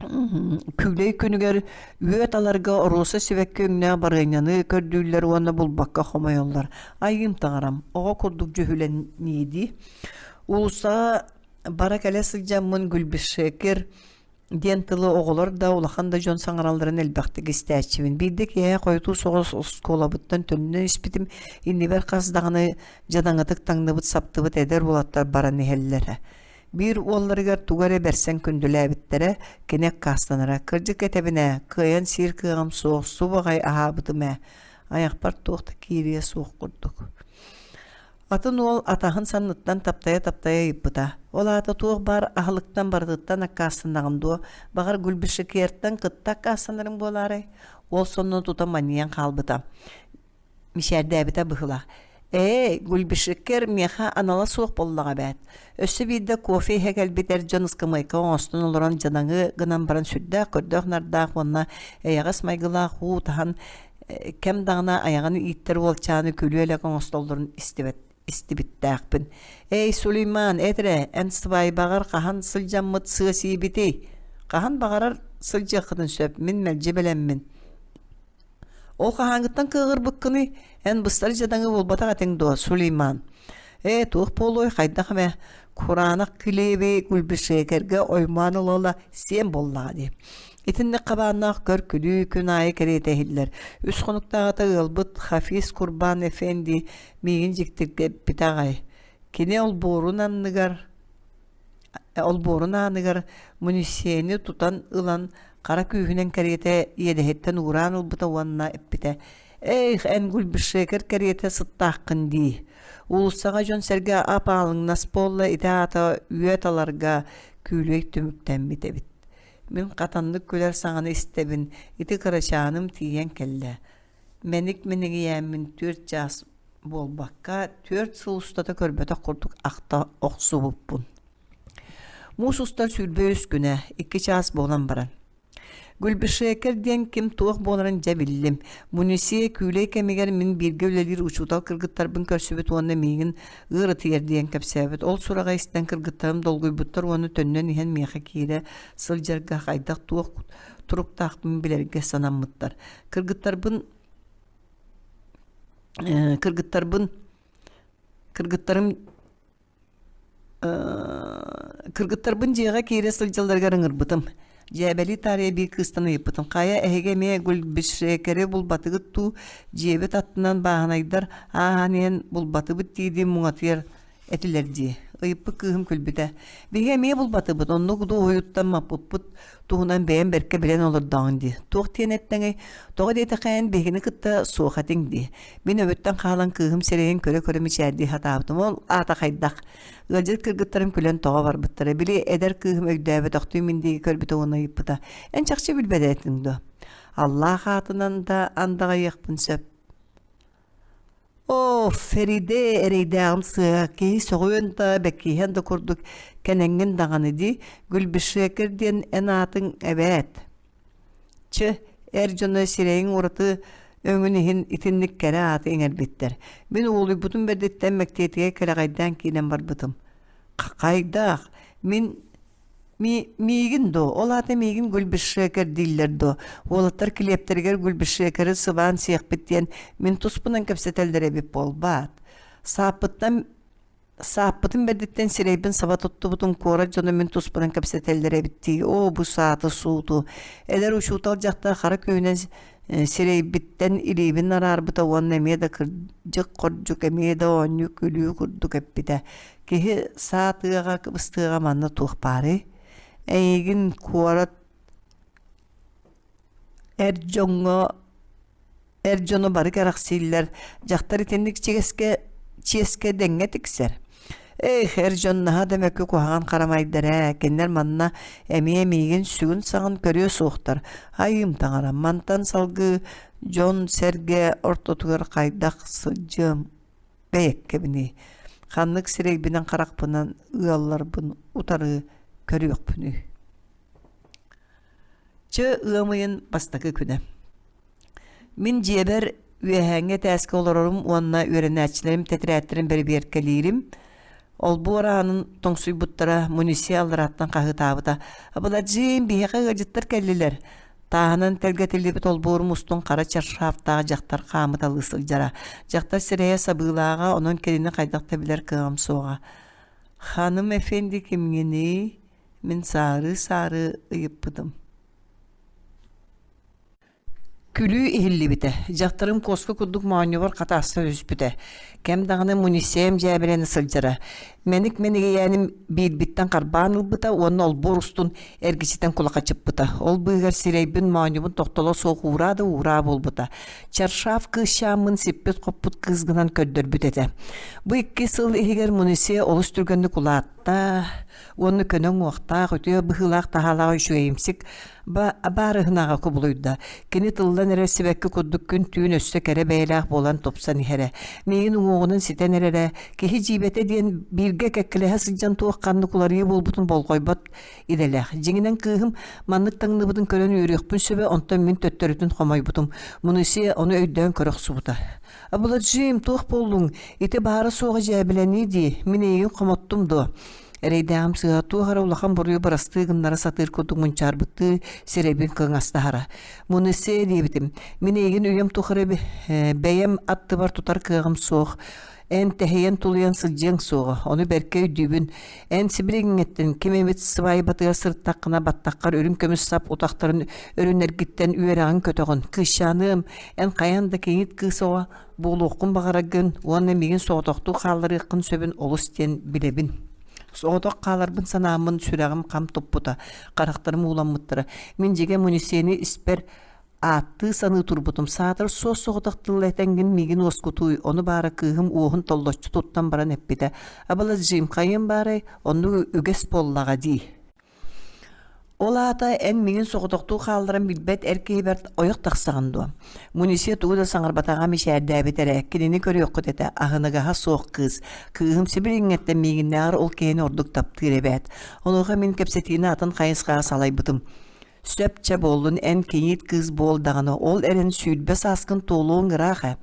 Күүлэй күнүгэр үөт аларга оруоса сибэкки өҥнөөх барыанньаны көрдүүллэр уонна булбакка хомойоллор. Айыым таҥарам, оҕо курдук дьүһүлэнии дии. Уулуссаҕа бара-кэлэ сылдьаммын Гүлбишекер диэн тылы оҕолор да, улахан да дьон саҥаралларын элбэхтик истээччибин. Биирдэ киэһэ хойутуу соҕус оскуолабыттан төннөн испитим, иннибэр хас даҕаны дьадаҥытык таҥныбыт-саптыбыт эдэр уолаттар баран иһэллэрэ. Биир уолларыгар тугу эрэ бэрсэн күндүлээбиттэрэ, кини аккаастанара: «Кырдьык этэбин ээ, кыайан сиир кыаҕым суох, субу аҕай аһаабытым ээ, айахпар туох да киириэ суох курдук». Атын уол атаһын санныттан таптайа-таптайа ыйыппыта: «Ол аата туох баар аһылыктан барытыттан аккаастанаҕын дуо? Баҕар, Гульбишекертан кытта аккаастанарыҥ буолаарай?» Уол сонно тута манньыйан хаалбыта мичээрдээбитэ быһыылаах. «Ээ, Гульбишекер миэхэ анала суох буоллаҕа эбээт. Өссө биирдэ кофе иһэ кэлбит эр дьон ыскамыайка оҥостон олорон дьадаҥы гынан баран сүрдээх көрдөөх-нардаах уонна эйэҕэс майгылаах уу таһан кэм даҕаны айаҕын ииттэр уолчааны күлүө-элэк оҥостоллорун истибэт истибиттээхпин. Эй, Сулейман, эт эрэ, эн сыбаайбаҕар хаһан сылдьаммыт сыа сиибитий? Хаһан баҕарар сылдьыаххытын сөп, мин мэлдьи бэлэммин. Ол хаһааҥҥыттан кыаҕырбыккыный? Эн быстар дьадаҥы буолбатах этиҥ дуо, Сулейман? Ээ, туох буолуой, хайдах эмэ кураанах килиэби Гульбишекергэ оймоон ыла-ыла сиэн буоллаҕа дии. Итинник хабааннаах көр-күлүү күн аайы кэриэтэ иһиллэр. Үс хонуктааҕыта ыалбыт Хафиз Курбан Эфенди миигин дьиктиргэппитэ аҕай. Кини олбуорун анныгар олбуорун ааныгар Мунисияны тутан ылан хара күүһүнэн кэриэтэ иэдэһиттэн уураан ылбыта уонна эппитэ: «Ээх, эн Гульбишекер кэриэтэ сыттааххын дии. Уулуссаҕа дьон-сэргэ ап-аалыҥнас буолла, ити аата үөт аларга күүлэй түмүктэммит эбит. Мин хатаннык күлэр саҥаны истэбин, ити кырачааным тиийэн кэллэ. Мэник мэнигийээммин 4 чаас буолбакка, 4 сыл устата көрбөтөх курдук ахта охсубуппун. Муус устар 23 күнэ, 2 чаас буолан баран. Гульбишекер диэн ким туох буоларын дьэ биллим. Мунисия күүлэй кэмигэр мин бииргэ үлэлиир учуутал кыргыттарбын көрсүбүт уонна миигин ыарытыйар диэн кэпсээбит. Ол сураҕы истэн кыргыттарым долгуйбуттар уонна төннөн иһэн миэхэ киирэ сылдьарга хайдах туох туруктаахпын билэргэ санаммыттар. Кыргыттарбын кыргыттарбын кыргыттарым кыргыттарбын дьиэҕэ киирэ сылдьалларыгар ыҥырбытым. Дьээбэлии таарыйа биир кыыстан ыйыппытым: «Хайа, эһиги эмиэ Гульбишекери булбатыгыт дуу, дьиэбит аттынан бааһынайдар ааһан иһэн булбатыбыт дии-дии муҥатыйар этилэр дии» Ыйыппыт кыыһым күлбүтэ. Биһиги эмиэ булбатыбыт, оннук дуоһуйуттан маппыппыт туһунан бэйэм бэркэ билэн олордоҕуҥ дии. Туох диэн эттэҥий? Тоҕо диэтэххэ эн биһигини кытта суох этиҥ дии. Мин өбүттэн хаалан кыыһым сирэйин көрө-көрө мичээрдии сатаабытым. Ол аата хайдах? Ыалдьыт кыргыттарым күлэн тоҕо барбыттара. Били эдэр кыыһым өйдөөбөтөхтүү мин диэки көрбүтэ уонна ыйыппыта. Эн чахчы билбэт этиҥ дуо? Аллаах аатынан да андаҕайыахпын сөп. Оо, Фериде эрэйдээҕим сыа, киһи сөҕүөн да, бэккиһиэн да курдук кэнэҥҥин даҕаны дии, Гүлбишекер диэн эн аатыҥ эбээт. Чэ, эр дьоно сирэйиҥ ураты өҥүн иһин итинник кэрэ ааты иҥэрбиттэр. Мин уолуйбутум бэрдиттэн мэктиэтигэр кэлэҕэйдээн киирэн барбытым. Хайдах? Мин Миигин дуо? Ол аата миигин Гульбишекер дииллэр дуо? Уолаттар килиэптэригэр Гульбишекеры сыбаан сиэхпит диэн мин туспунан кэпсэтэллэр эбит буолбаат? Сааппыттан Сааппытын бэрдиттэн сирэйбин саба туттубутун куорат дьоно мин туспунан кэпсэтэллэр эбит дии. Оо, бу сааты сууту. Эдэр учуутал дьахтар хара күүһүнэн сирэйбиттэн илиибин араарбыта уонна эмиэ да кырдьык-хордьук, эмиэ да оонньуу-күлүү курдук эппитэ. Киһи саа тыаҕа кыбыстыаҕа манна туох баарый? Эйигин куорат эр дьоҥҥо эр дьону бары кэрэхсииллэр, дьахтар итинник чиэскэ чиэскэ дэҥҥэ тиксэр. Эх, эр дьон наһаа да мөкү куһаҕан харамайдар ээ, кинилэр манна эмиэ миигин сүгүн-саҕын көрүө суохтар. Айыым таҥара, мантан салгыы дьон-сэргэ ортотугар хайдах сылдьыам бэйэккэбиний, ханнык сирэйбинэн-харахпынан ыалларбын утары көрүөхпүнүй Чы ыам ыйын бастакы күнэ. Мин дьиэбэр үөһээҥҥи этээскэ олорорум уонна үөрэнээччилэрим тэтэрээттэрин бэрэбиэркэлиирим. Олбуор аанын тоҥсуйбуттара Мунисия алларааттан хаһыытаабыта: «Абыладьыым, биһиэхэ ыалдьыттар кэллилэр!» Тааһынан тэлгэтиллибит олбуорум устун хара чаршафтаах дьахтар хаамыталыы сылдьара. Дьахтар сирэйэ сабыылааҕа, онон кинини хайдах да билэр кыаҕым суоҕа. «Ханым эфенди кимҥиний?» Мин саарыы-саарыы ыйыппытым. Күлүү иһиллибитэ, дьахтарым куоска курдук моонньубар хатааста түспүтэ. Кэм даҕаны Мунисеем дьээбэлэнэ сылдьара. Мэник мэнигийээним биирбиттэн харбаан ылбыта уонна олбуор устун эргичитэн кулахачыппыта. Ол быыһыгар сирэйбин моонньубун тохтоло суох уураа да уураа буолбута. Чаршаф кыысчааммын сиппит-хоппут кыыс гынан көрдөрбүт этэ. Бу икки сыл иһигэр Мунисия олус түргэнник улаатта уонна көнө уҥуохтаах, үтүө быһыылаах-таһаалаах үчүгэйимсик баарыһынаҕа кубулуйда. Кини тыллан эрэр сибэкки курдук күн-түүн өссө кэрэ бэйэлээх буолан тупсан иһэрэ. Миигин уҥуоҕунан ситэн эрэрэ, киһи дьиибэтэ диэн бииргэ кэккэлэһэ сылдьан туох ханнык уларыйыы буолбутун болҕойбот идэлээх. Дьиҥинэн кыыһым маннык таҥныбытын көрөн үөрүөхпүн сөбө, онтон мин төттөрүтүн хомойбутум. Мунусия ону өйдөөн көрө охсубута. Абыладжиим, туох буоллуҥ? Ити баара-суоҕа дьээбэлэнии дии, мин эйигин хомоттум дуо? Эрэйдээҕим сыыһа туох эрэ улахан буруйу бырастыы гыннара сатыыр курдук мунчаарбыттыы сирэйбин кыҥастаһара. Мунусия диэбитим, мин эйигин үйэм тухары бэйэм аттыбар тутар кыаҕым суох. Эн тэһийэн-тулуйан сылдьыаҥ суоҕа, ону бэркэ өйдүүбүн. Эн сибилигиҥҥиттэн ким эмит сыбаайбатыгар сырыттаххына баттаххар үрүҥ көмүс сап утахтарын өрүнэргиттэн үөрэҕин көтөҕүн. Кыысчааныам, эн хайаан да кийиит кыыс оҕо буолуоххун баҕараргын уонна миигин соҕотохтуу хаалларыаххын сөбүн олус диэн билэбин. Соҕотох хааларбын санааммын сүрэҕим хам туппута, харахтарым ууламмыттара. Мин дьигэ Мунисиэни испэр ааттыы саныы турбутум саатар суос-соҕотох тыл этэҥҥин миигин уоскутууй ону баара кыыһым уоһун толлоччу туттан баран эппитэ абаладжим хайыам баарай оннук үгэс буоллаҕа дии ол аата эн миигин соҕотохтуу хаалларан билбэт эр киһи бэрт ойох тахсаҕын дуо Мунисия тугу да саҥарбатаҕа мичээрдээбит эрэ кинини көрүөххүт этэ аһыныгаһа суох кыыс кыыһым сибилиҥҥэттэн миигиннээҕэр ол киһини ордук таптыыр эбээт онуоха мин кэпсэтиини атын хайысхаҕа салайбытым Сөп чэ буоллун, эн кийиит кыыс буол даҕаны, ол эрэн 20 сааскын туолуоҥ ыраах ээ.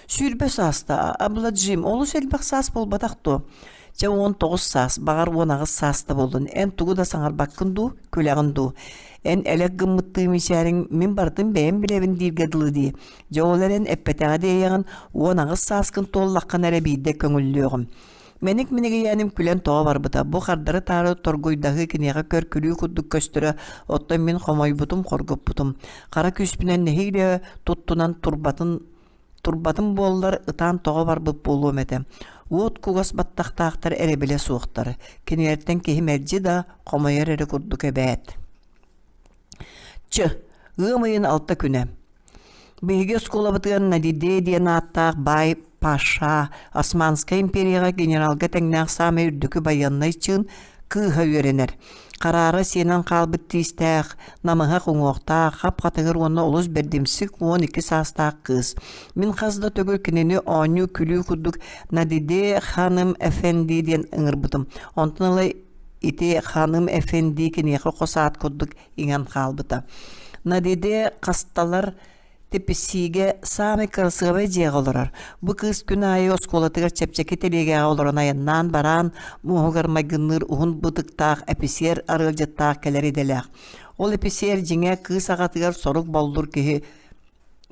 20 сааста, Абладжим, олус элбэх саас буолбатах дуо? Чэ 19 саас, баҕар 18 саас да буоллун, эн тугу да саҥарбаккын дуу, күлэҕин дуу? Эн элэк гыммыттыы мичээриҥ мин барытын бэйэм билэбин дииргэ дылы дии. Дьэ ол эрэн эппэтэҕэ диэйэҕин, 18 сааскын туоллаххына эрэ биирдэ көҥүллүөҕүм. Мэник минигийээним күлэн тоҕо барбыта, бу хардары-таары торгуйдаһыы киниэхэ көр-күлүү курдук көстөрө, оттон мин хомойбутум, хоргуппутум. Хара күүспүнэн нэһиилэ туттунан турбатын турбатым буоллар, ытаан тоҕо барбыт буолуом этэ. Уот кугас баттахтаахтар эрэбилэ суохтар, кинилэртэн киһи мэлдьи да хомойор эрэ курдук эбээт. Чы, ыам ыйын алта күнэ. Биһиги оскуолабытыгар Надиде диэн ааттаах баай Паша Османскай империяҕа генералга тэҥнээх саамай үрдүкү байыаннай чыын кыыһа үөрэнэр. Хараара сиэнэн хаалбыт тиистээх, намыһах уҥуохтаах, хап-хатыҥыр уонна олус бэрдимсик 12 саастаах кыыс. Мин хас да төгүл кинини оонньуу-күлүү курдук Надиде ханым эфенди диэн ыҥырбытым. Онтон ыла ити ханым эфенди киниэхэ хос аат курдук иҥэн хаалбыта. Надиде хасталар Тэписиигэ саамай кырасыабай дьиэҕэ олорор. Бу кыыс күн аайы оскуолатыгар чэпчэки тэлиэгэҕэ олорон айаннаан бараан, муоһугар майгынныыр уһун бытыктаах эписиэр арыалдьыттаах кэлэр идэлээх. Ол эписиэр дьиҥэ кыыс аҕатыгар сорук боллур киһи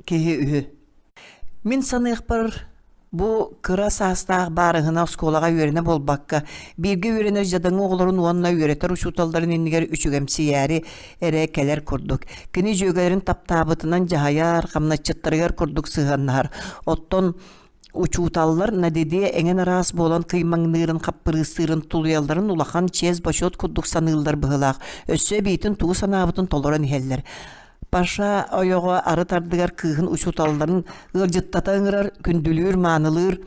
киһи үһү. Мин саныахпар, бу кыра саастаах баарыһына оскуолаҕа үөрэнэ буолбакка, бииргэ үөрэнэр дьадаҥы оҕолорун уонна үөрэтэр учууталларын иннигэр үчүгэмсийээри эрэ кэлэр курдук. Кини дьүөгэлэрин таптаабытынан дьаһайар, хамначчыттарыгар курдук сыһыаннаһар. Оттон учууталлар Надидиэ эҥин араас буолан кыймаҥныырын, хаппырыыстыырын тулуйалларын улахан чиэс-бочуот курдук саныыллар быһыылаах. Өссө эбиитин тугу санаабытын толорон иһэллэр. Паша ойоҕо арыт ардыгар кыыһын учууталларын ыалдьыттата ыҥырар, күндүлүүр, маанылыыр.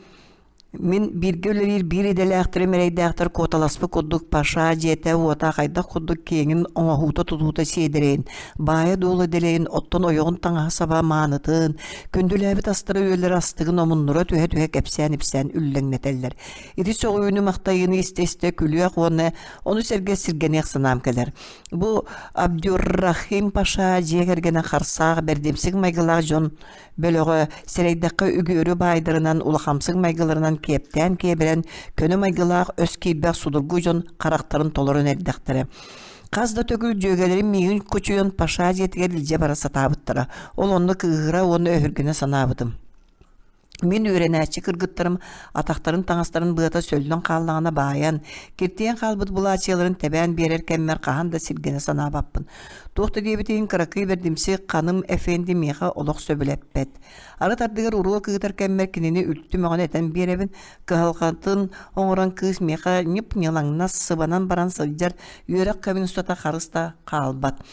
Мин бииргэ үлэлиир биир идэлээхтэрим эрэйдээхтэр куоталаспыт курдук Паша дьиэтэ-уота хайдах курдук киэҥин оҥоһуута-тутуута сиэдэрэйин, баайа-дуола дэлэйин, оттон ойоҕун таҥаһа-саба маанытын, күндүлээбит астара-үөллэрэ астыгын омуннура түһэ-түһэ кэпсээн-ипсээн үллэҥнэтэллэр. Ити сөҕүүнү-махтайыыны истэ-истэ күлүөх уонна ону сэргэ сиргэниэх санаам кэлэр. Бу Абдюррахим Паша дьиэ кэргэнэ харсаах, бэрдимсик майгылаах дьон бөлөҕө сэрэйдэххэ үгүөрү баайдарынан, улахамсык майгыларынан киэптээн-киэбирэн, көнө майгылаах өс киирбэх судургу дьон харахтарын толорон эрдэхтэрэ. Хас да төгүл дьүөгэлэрим миигин кучуйан Паша дьиэтигэр илдьэ бара сатаабыттара. Ол онно кыыһыра уонна өһүргэнэ санаабытым. Мин үөрэнээччи кыргыттарым атахтарын таҥастарын быата сөллөн хааллаҕына баайан, киртийэн хаалбыт былаачыйаларын тэбээн биэрэр кэммэр хаһан да сиргэнэ санаабаппын. Туох да диэбит иһин кыракый бэрдимсик ханым эфенди миэхэ олох сөбүлэппэт. Арыт ардыгар уруок ыытар кэммэр кинини үлтү мөҕөн этэн биэрэбин, кыһалҕатын оҥорон кыыс миэхэ ньып-ньылаҥнас сыбанан баран сылдьар, үөрэх кэмин устата харыс да хаалбат.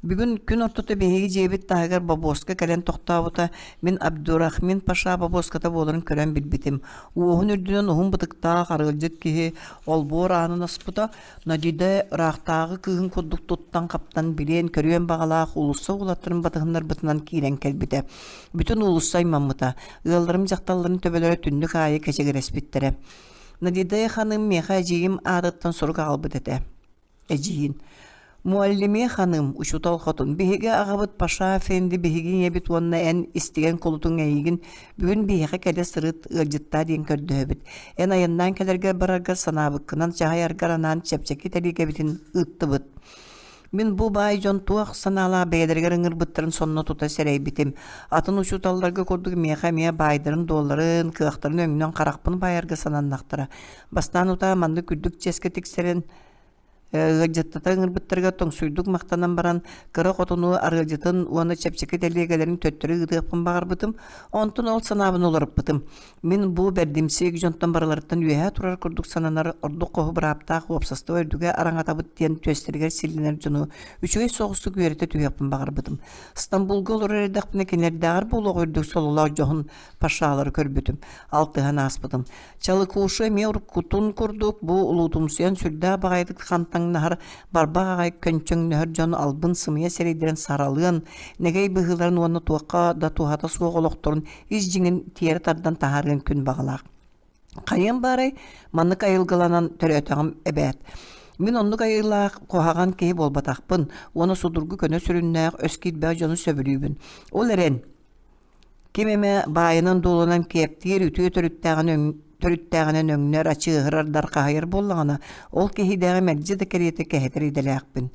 Бүгүн күн ортото биһиги дьиэбит таһыгар бобуоска кэлэн тохтообута, мин Абдурахмин Паша бобуоската буоларын көрөн билбитим. Уоһун үрдүнэн уһун бытыктаах арыалдьыт киһи олбуор аанын аспыта, Надида ыраахтааҕы кыыһын курдук туттан-хаптан билиэн-көрүөн баҕалаах уулусса уолаттарын батыһыннарбытынан киирэн кэлбитэ. Бүтүн уулусса аймаммыта, ыалларым дьахталларын төбөлөрө түннүк аайы кэчигирэспиттэрэ. Надида ханым миэхэ эдьиийим аатыттан сурук аҕалбыт этэ. Эдьиийин: «Муаллимия ханым, учуутал хотун, биһиги аҕабыт Паша Эфенди биһиги ийэбит уонна эн истигэн кулутуҥ эйигин бүгүн биһиэхэ кэлэ сырыт, ыалдьыттаа диэн көрдөһөбүт. Эн айаннаан кэлэргэр бараргар санаабыккынан дьаһайаргар анаан чэпчэки тэлиэгэбитин ыыттыбыт. Мин бу баай дьон туох санаалаах бэйэлэригэр ыҥырбыттарын сонно тута сэрэйбитим. Атын учууталларга курдук миэхэ эмиэ баайдарын-дуолларын, кыахтарын өҥнөн харахпын баайарга сананнахтара. Бастаан утаа маннык үрдүк чиэскэ тиксэрэн ыалдьыттата ыҥырбыттарыгар тоҥсуйдук махтанан баран, кыра хотону арыалдьытын уонна чэпчэки тэлиэгэлэрин төттөрү ыытыахпын баҕарбытым, онтон ол санаабын уларыппытым. Мин бу бэрдимсик дьонтон барыларыттан үөһэ турар курдук сананар ордук хоһу бырааптаах уопсастыба үрдүгэ араҥатабыт диэн түөстэригэр силлэнэр дьону үчүгэй соҕустук үөрэтэ түһүөхпүн баҕарбытым. Стамбулга олорор эрдэхпинэ кинилэрдээҕэр буолуох үрдүк сололоох дьоһун пашалары көрбүтүм, алтыһан ааспытым. Чалыкуша эмиэ уруккутун курдук бу улуутумсуйан сүрдээх баҕайытык хантаҥнаһар, барбах аҕай көнчөҥнөһөр дьон албын сымыйа сирэйдэрин саралыан, нэгэй быһыыларын уонна туохха да туһата суох олохторун ис дьиҥин тиэрэ тардан таһаарыан күн баҕалаах. Хайыам баарай, маннык айылгыланан төрөөтөҕүм эбээт. Мин оннук айылаах куһаҕан киһи буолбатахпын уонна судургу көнө сүрүннээх өс киирбэх дьону сөбүлүүбүн. Ол эрэн, Ким эмэ баайынан-дуолунан киэптиир үтүө төрүттээҕинэн өҥнөр, ачыыһырар, дархаһыйар буоллаҕына, ол киһидээҕи мэлдьи да кэриэтэ кэһэтэр идэлээхпин.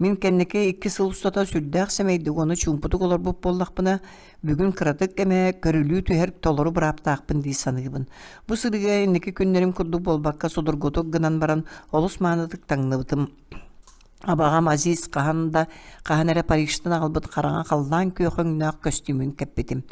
Мин кэнники икки сыл устата сүрдээх сэмэйдик уонна чуумпутук олорбут буоллахпына, бүгүн кыратык эмэ көрүлүү түһэр толору бырааптаахпын дии саныыбын. Бу сырыыга инники күннэрим курдук буолбакка судургутук гынан баран олус маанытык таҥныбытым. Абаҕам Азиз хаһан да хаһан эрэ Парижтан аҕалбыт хараҥа халлаан күөх өҥнөөх көстүүмүн кэппитим.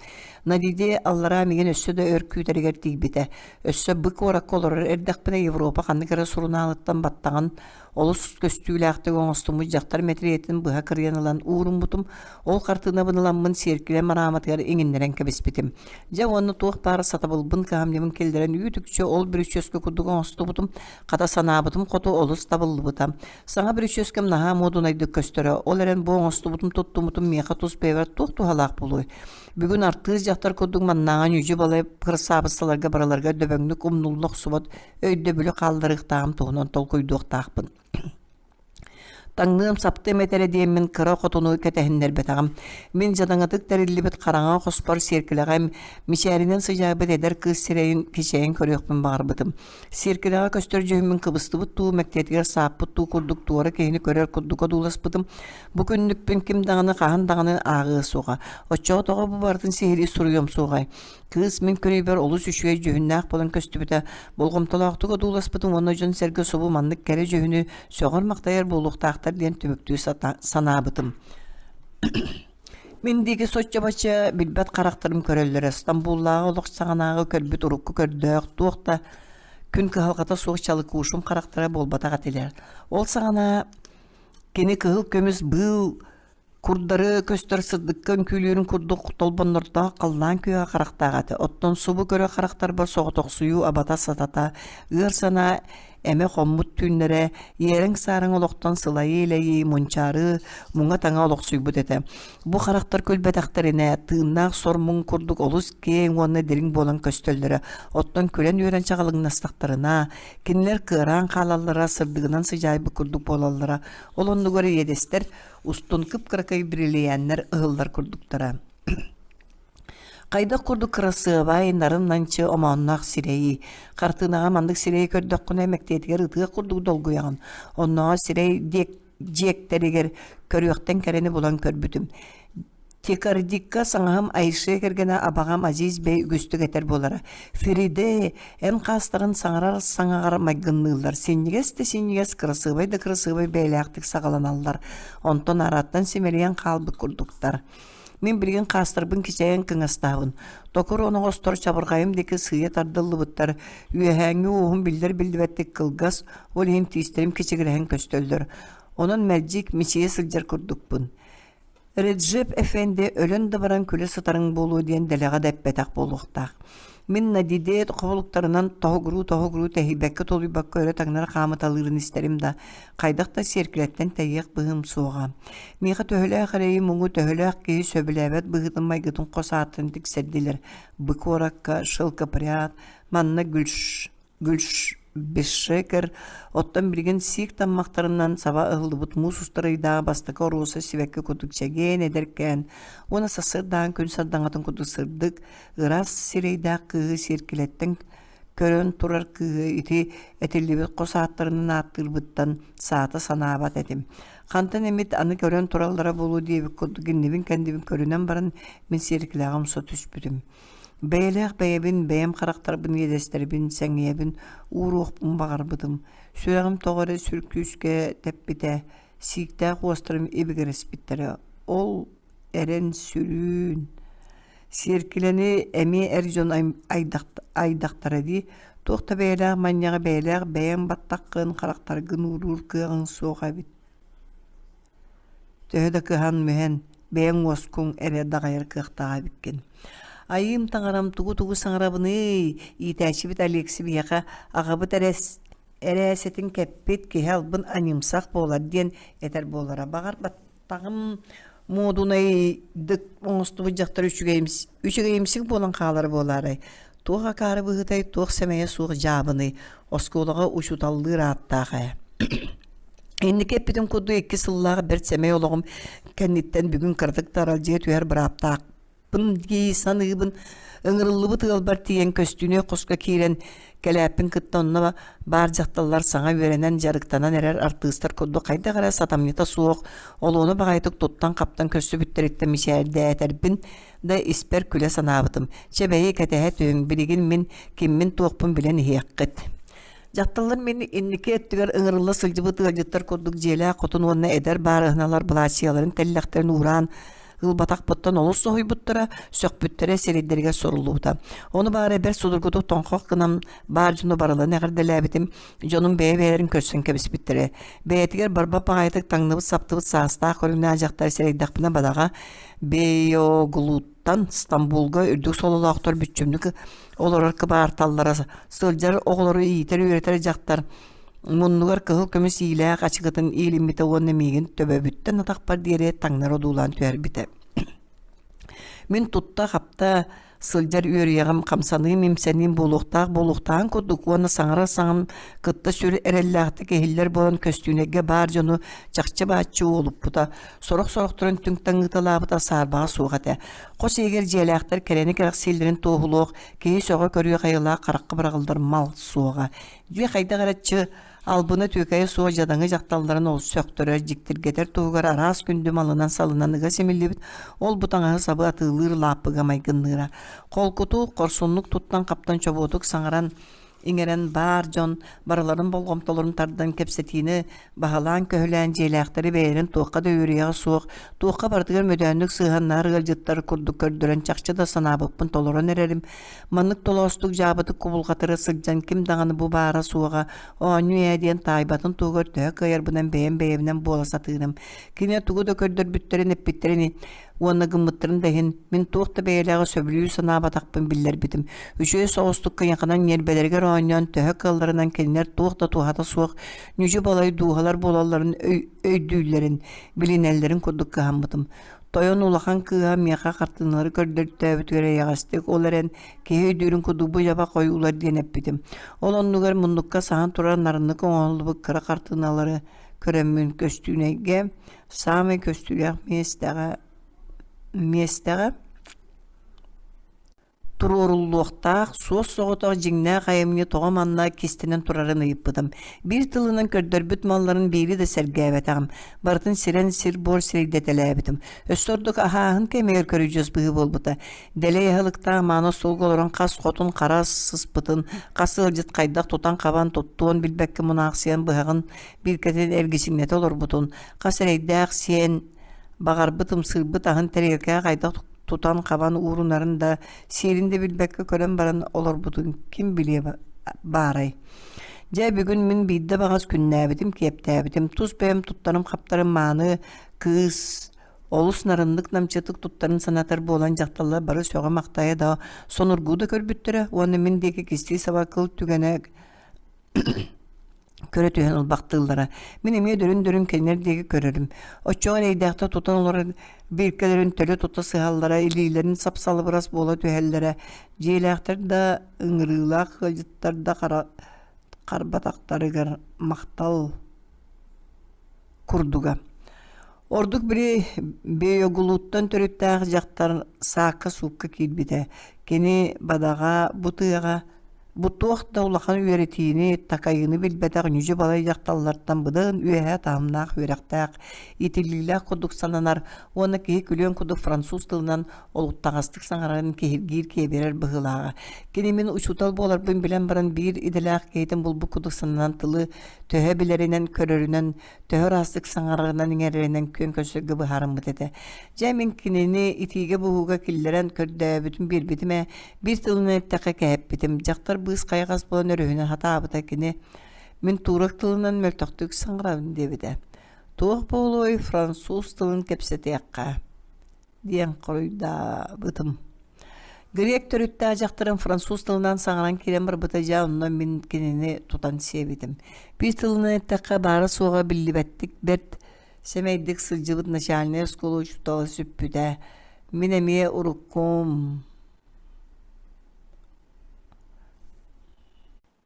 Надиде аллараа миигин өссө да өр күүтэригэр тиийбитэ. Өссө бы куоракка олорор эрдэхпинэ Европа ханнык эрэ сурунаалыттан баттаҕын олус көстүүлээхтик оҥостуммут дьахтар мэтириэтин быһа кырыйан ылан ууруммутум. Ол хартыынабын ыламмын сиэркилэм арааматыгар иҥиннэрэн кэбиспитим. Дьэ уонна туох баар сатабылбын кыһамньыбын киллэрэн үүт-үкчү ол бүрүчүөскэ курдук оҥостубутум. Хата санаабытым хоту олус табыллыбыта. Саҥа бүрүчүөскэм наһаа муодунайдык көстөрө, ол эрэн бу оҥостубутум туттуммутум миэхэ тус бэйэбэр туох туһалаах буолуой? Бүгүн артыыс дьахтар курдук маннааҕы ньүдьү-балай кырасаабыссаларга барыларга дөбөҥнүк умнулла охсубат өйдөбүлү хаалларыахтааҕым туһунан толкуйдуохтаахпын. Таҥныам саптыам этэрэ диэммин кыра хотуну кэтэһиннэрбэтэҕим. Мин дьадаҥытык тэриллибит хараҥа хоспор сиэркилэҕэ мичээринэн сыдьаайбыт эдэр кыыс сирэйин кичэйэн көрүөхпүн баҕарбытым. Сиэркилэҕэ көстөр дьүһүммүн кыбыстыбыт дуу, мэктиэтигэр сааппыт дуу курдук туора киһини көрөр курдук одууласпытым. Бу күннүкпүн ким даҕаны хаһан даҕаны ааҕыа суоҕа. Оччоҕо тоҕо бу барытын сиһилии суруйуом суоҕай? Кыыс мин көрүүбэр олус үчүгэй дьүһүннээх буолан көстүбүтэ. Болҕомтолоохтук одууласпытым уонна дьон-сэргэ субу маннык кэрэ дьүһүнү сөҕөр-махтайар буолуохтаахтар диэн түмүктүү санаабытым. Мин диэки соччо-бачча билбэт харахтарым көрөллөрө, Стамбуллааҕы олох саҕанааҕы көрбүт урукку көрдөөх, туох да күн кыһалҕата суох чалыкуушум харахтара буолбатах этилэр. Ол саҕана кини кыһыл көмүс быыл курдары көстөр сырдыкка үҥкүүлүүрүн курдук толбоннордоох халлаан күөҕэ харахтаах этэ. Оттон субу көрө харахтарбар соҕотохсуйуу абата-сатата, ыар санаа Эмэ хоммут түүннэрэ иэрэҥ-саараҥ олохтон сылайыы-илэйии, мунчаарыы, муҥа-таҥа олохсуйбут этэ. Бу харахтар күлбэтэхтэринэ, тыыннаах сор-муҥ курдук олус киэҥ уонна дириҥ буолан көстөллөрө. Оттон күлэн-үөрэн чаҕылыҥнастахтарына, кинилэр кыараан хаалаллара, сырдыгынан сыдьаайбыт курдук буолаллара. Ол оннугар иэдэстэр устун кып-кыракый бирилийээннэр ыһыллар курдуктара. Хайдах курдук кырасыабай, нарын-намчы омоонноох сирэйий. Хартыынаҕа маннык сирэйи көрдөххүнэ, мэктиэтигэр ытыах курдук долгуйаҕын. Оннооҕор сирэй дьиэктэригэр көрүөхтэн кэрэни булан көрбүтүм. Тикардикка саҥаһым Айше кэргэнэ абаҕам Азиз бэй үгүстүк этэр буолара: «Фериде, эн хаастарын саҥарар саҥаҕар майгынныыллар, синньигэс да синньигэс, кырасыабай да кырасыабай бэйэлээхтик саҕаланаллар, онтон араттан симэлийэн хаалбыт курдуктар. Мин билигин хаастарбын кичэйэн кыҥастаабын. Токур оноҕостор чабырҕайым диэки сыыйа тардыллыбыттар, үөһээҥҥи уоһум биллэр-биллибэттик кылгас, ол иһин тиистэрим кичигирэһэн көстөллөр. Онон мэлдьи мичийэ сылдьар курдукпун. Реджеп Эфенди өлөн да баран күлэ сытарыҥ буолуо диэн дэлэҕэ да эппэтэх буолуохтаах. Мин Надидеет хобулуктарынан тоһугуруу-тоһугуруу тэһийбэккэ-тулуйбакка өрө таҥнары хаамыталыырын истэрим да, хайдах да сиэркилэттэн тэйиэх быһыым суоҕа. Миэхэ төһөлөөх эрэйи-муҥу, төһөлөөх киһи сөбүлээбэт быһыытын-майгытын хос ааттарын тиксэрдилэр. Бы куоракка шелкопряд, манна гүлш, гүлш бешшекер, оттон билигин сиик таммахтарынан саба ыһыллыбыт муус устар ыйдааҕы бастакы оруоса сибэкки курдук чэгиэн эдэркээн уонна сарсыардаан күн сардаҥатын курдук сырдык, ыраас сирэйдээх кыыһы сиэркилэттэн көрөн турар кыыһы ити этиллибит хос ааттарынан ааттыырбыттан саата санаабат этим. Хантан эмит аны көрөн тураллара буолуо диэбит курдук иннибин-кэннибин көрүнэн баран мин сиэркилэҕэ умса түспүтүм. Бэйэлээх бэйэбин, бэйэм харахтарбын иэдэстэрбин, сэҥийэбин ууруохпун баҕарбытым. Сүрэҕим тоҕо эрэ сүр күүскэ тэппитэ, сииктээх уостарым ибигирэспиттэрэ. Ол эрэн сүрүүн Сиэркилэни эмиэ эр дьон айдахтара дии, туох да бэйэлээх манньаҕа бэйэлээх бэйэҥ баттаххын, харахтаргын ууруур кыаҕыҥ суох эбит. Төһө да кыһан-мүһэн, бэйэҥ уоскуҥ эрэ даҕайар кыахтаах эбиккин. Айыым таҥарам тугу-тугу саҥарабыный, иитээччибит Алексей биһиэхэ аҕабыт эрэс эрээсэтин кэппит киһи албын аньымсах буолар диэн этэр буолара. Баҕар Таҕым муодунайдык оҥостубут дьахтар үчүгэйимсик буолан хаалар буолаарай? Туох акаары быһыытай, туох сэмэйэ суох дьаабыный? Оскуолаҕа учууталлыыр ааттаах ээ. Инники эппитим курдук икки сыллаах бэрт сэмэй олоҕум кэнниттэн бүгүн кыратык да аралдьыйа түһэр бырааптаах дии саныыбын. Ыҥырыллыбыт ыалбар тиийэн көстүүнэй хоско киирэн кэлээппин кытта онно баар дьахталлар саҥа үөрэнэн дьарыктанан эрэр артыыстар курдук хайдах эрэ сатамньыта суох олуона баҕайытык туттан-хаптан көрсүбүттэриттэн мичээрдээтэрбин да испэр күлэ санаабытым. Чэ бэйи кэтэһэ түһүҥ, билигин мин киммин-туохпун билэн иһиэххит. Дьахталлар мин инники өттүгэр ыҥырылла сылдьыбыт ыалдьыттар курдук дьиэлээх хотун уонна эдэр баарыһыналар былаачыйаларын тэллэхтэрин уураан ылбатахпыттан олус соһуйбуттара, сөхпүттэрэ сирэйдэригэр суруллубута. Ону баара бэрт судургутук тоҥхох гынан баар дьону барыларын эҕэрдэлээбитим, дьонум бэйэ-бэйэлэрин көрсөн кэбиспиттэрэ. Бэйэтигэр барбах баҕайытык таҥныбыт-саптыбыт саастаах көрүҥнээх дьахтар сэрэйдэхпинэ бадаҕа Бейоглуттан Стамбулга үрдүк сололоохтор бүччүмнүк олорор кыбаарталлара сылдьар оҕолору иитэр-үөрэтэр дьахтар муннугар кыһыл көмүс иилээх ачыкытын иилиммитэ уонна миигин төбөбүттэн атахпар диэри таҥнары одуулаан түһэрбитэ. Мин тутта-хапта сылдьар үөрүйэҕим хамсаныым-имсэниим буолуохтаах буолуохтааҕын курдук уонна саҥарар саҥам кытта сүр эрэллээхтик иһиллэр буолан көстүүнэйгэ баар дьону чахчы-бааччы уолуппута, сорох-сорохторун түҥ-таҥ ыыталаабыта саарбаҕа суох этэ. Хос иһигэр дьиэлээхтэр кэрэни кэрэхсииллэрин туоһулуох, киһи сөҕө көрүөх айылаах харахха быраҕыллар мал суоҕа. Дьиэ хайдах эрэ чы албына түөкэйэ суох дьадаҥы дьахталларын олус сөхтөрөр, дьиктиргэтэр туһугар араас күндү малынан-салынан ыга симиллибит ол-бу таҥаһы-сабы атыылыыр лааппыга майгынныыра. Холкутук, хорсуннук туттан-хаптан чобуотук саҥаран иҥэрэн баар дьон барыларын болҕомтолорун тардан кэпсэтиини баһылаан-көһүлээн дьиэлээхтэри бэйэлэрин туохха да үөрүйэҕэ суох, туохха барытыгар мөдөөннүк сыһыаннаһар ыалдьыттар курдук көрдөрөн чахчы да санаабыппын толорон эрэрим. Маннык толоостук дьаабытык кубулҕатыра сылдьан ким даҕаны бу баара-суоҕа оонньуу ээ диэн таайбатын туһугар төһө кыайарбынан бэйэм бэйэбинэн буола сатыырым. Кини тугу да көрдөрбүттэрин эппиттэрин уонна гыммыттарын да иһин мин туох да бэйэлээҕи сөбүлүү санаабатахпын биллэрбитим. Үчүгэй соҕустук кыйаханан ньиэрбэлэригэр оонньоон төһө кыалларынан кинилэр туох да туһата суох ньүдьү-балай дууһалар буолалларын өйдүүллэрин, билинэллэрин курдук кыһаммытым. Тойон улахан кыыһа миэхэ хартыыналары көрдөртөөбүтүгэр эйэҕэстик, ол эрэн киһи өйдүүрүн курдук бу дьаба хойуулар диэн эппитим. Ол оннугар муннукка саһан турар нарыннык оҥоһуллубут кыра хартыыналары көрөммүн көстүүнэйгэ саамай көстүүлээх миэстэҕэ миэстэҕэ туруоруллуохтаах суос-соҕотох дьиҥнээх айымньы тоҕо манна кистэнэн турарын ыйыппытым. Биир тылынан көрдөрбүт малларын биири да сэргээбэтэҕим. Барытын сирэн сир-буор сирэйдэтэлээбитим. Өссө ордук аһааһын кэмигэр көрүдьүөс быһыы буолбута. Дэлэй аһылыктаах мааны остуолга олорон хас хотун хара сыспытын, хас ыалдьыт хайдах тутан-хабан туттуон билбэккэ мунаахсыйан быһаҕын бииркэтин эргичиҥнэтэ олорбутун, хас эрэйдээх сиэн баҕарбыт ымсыырбыт аһын тэриэлкэҕэ хайдах тутан-хабан уурунарын да, сиэрин да билбэккэ көрөн баран олорбутун ким билиэ баарай. Дьэ, бүгүн мин биирдэ баҕас күннээбитим, киэптээбитим, тус бэйэм туттарым-хаптарым мааны кыыс олус нарыннык намчытык туттарын санатар буолан дьахталлар бары сөҕө-махтайа да сонургуу да көрбүттэрэ уонна мин диэки кистии саба кыл түгэнэ көрө түһэн ылбахтыыллара. Мин эмиэ дөрүн-дөрүн кинилэр диэки көрөрүм. Оччоҕо эрэйдээхтэр тутан олорон бииркэлэрин төлө тута сыһаллара, илиилэрин сап-салыбырас буола түһэллэрэ. Дьиэлээхтэр да, ыҥырыылаах ыалдьыттар да хара харбатахтарыгар махтал курдуга. Ордук били Бейоглуттан төрүттээх дьахтар саакка-суукка киирбитэ. Кини бадаҕа бу тыаҕа бу туох да улахан үөрэтиини, такайыыны билбэтэх ньүдьү-балай дьахталлартан быдан үөһэ таһымнаах үөрэхтээх, иитиллиилээх курдук сананар уонна киһи күлүөн курдук француз тылынан олуттаҕастык саҥарарын киһиргиир киэбирэр быһыылааҕа. Кини мин учуутал буоларбын билэн баран биир идэлээх киһитин булбут курдук сананан тылы төһө билэринэн, көрөрүнэн төһө ыраастык саҥарарынан-иҥэрэринэн күөн көрсөргө быһаарыммыт этэ. Дьэ, мин кинини итиигэ-буһууга киллэрэн көрдөөбүтүм биэрбитим ээ, биир тылынан эттэххэ кэһэппитим. Дьахтар быыс хайаҕас буолан өрүһүнэн хатаабыта кини мин турок тылынан мөлтөхтүк саҥарабын диэбитэ. Туох буолуой, француз тылын кэпсэтиэххэ диэн хоруйдаабытым. Грек төрүттээх дьахтарым француз тылынан саҥаран киирэн барбыта дьэ онно мин кинини тутан сиэбитим. Биир тылынан эттэххэ баара-суоҕа биллибэттик бэрт сэмэйдик сылдьыбыт начальнай оскуола учуутала сүппүтэ. Мин эмиэ уруккум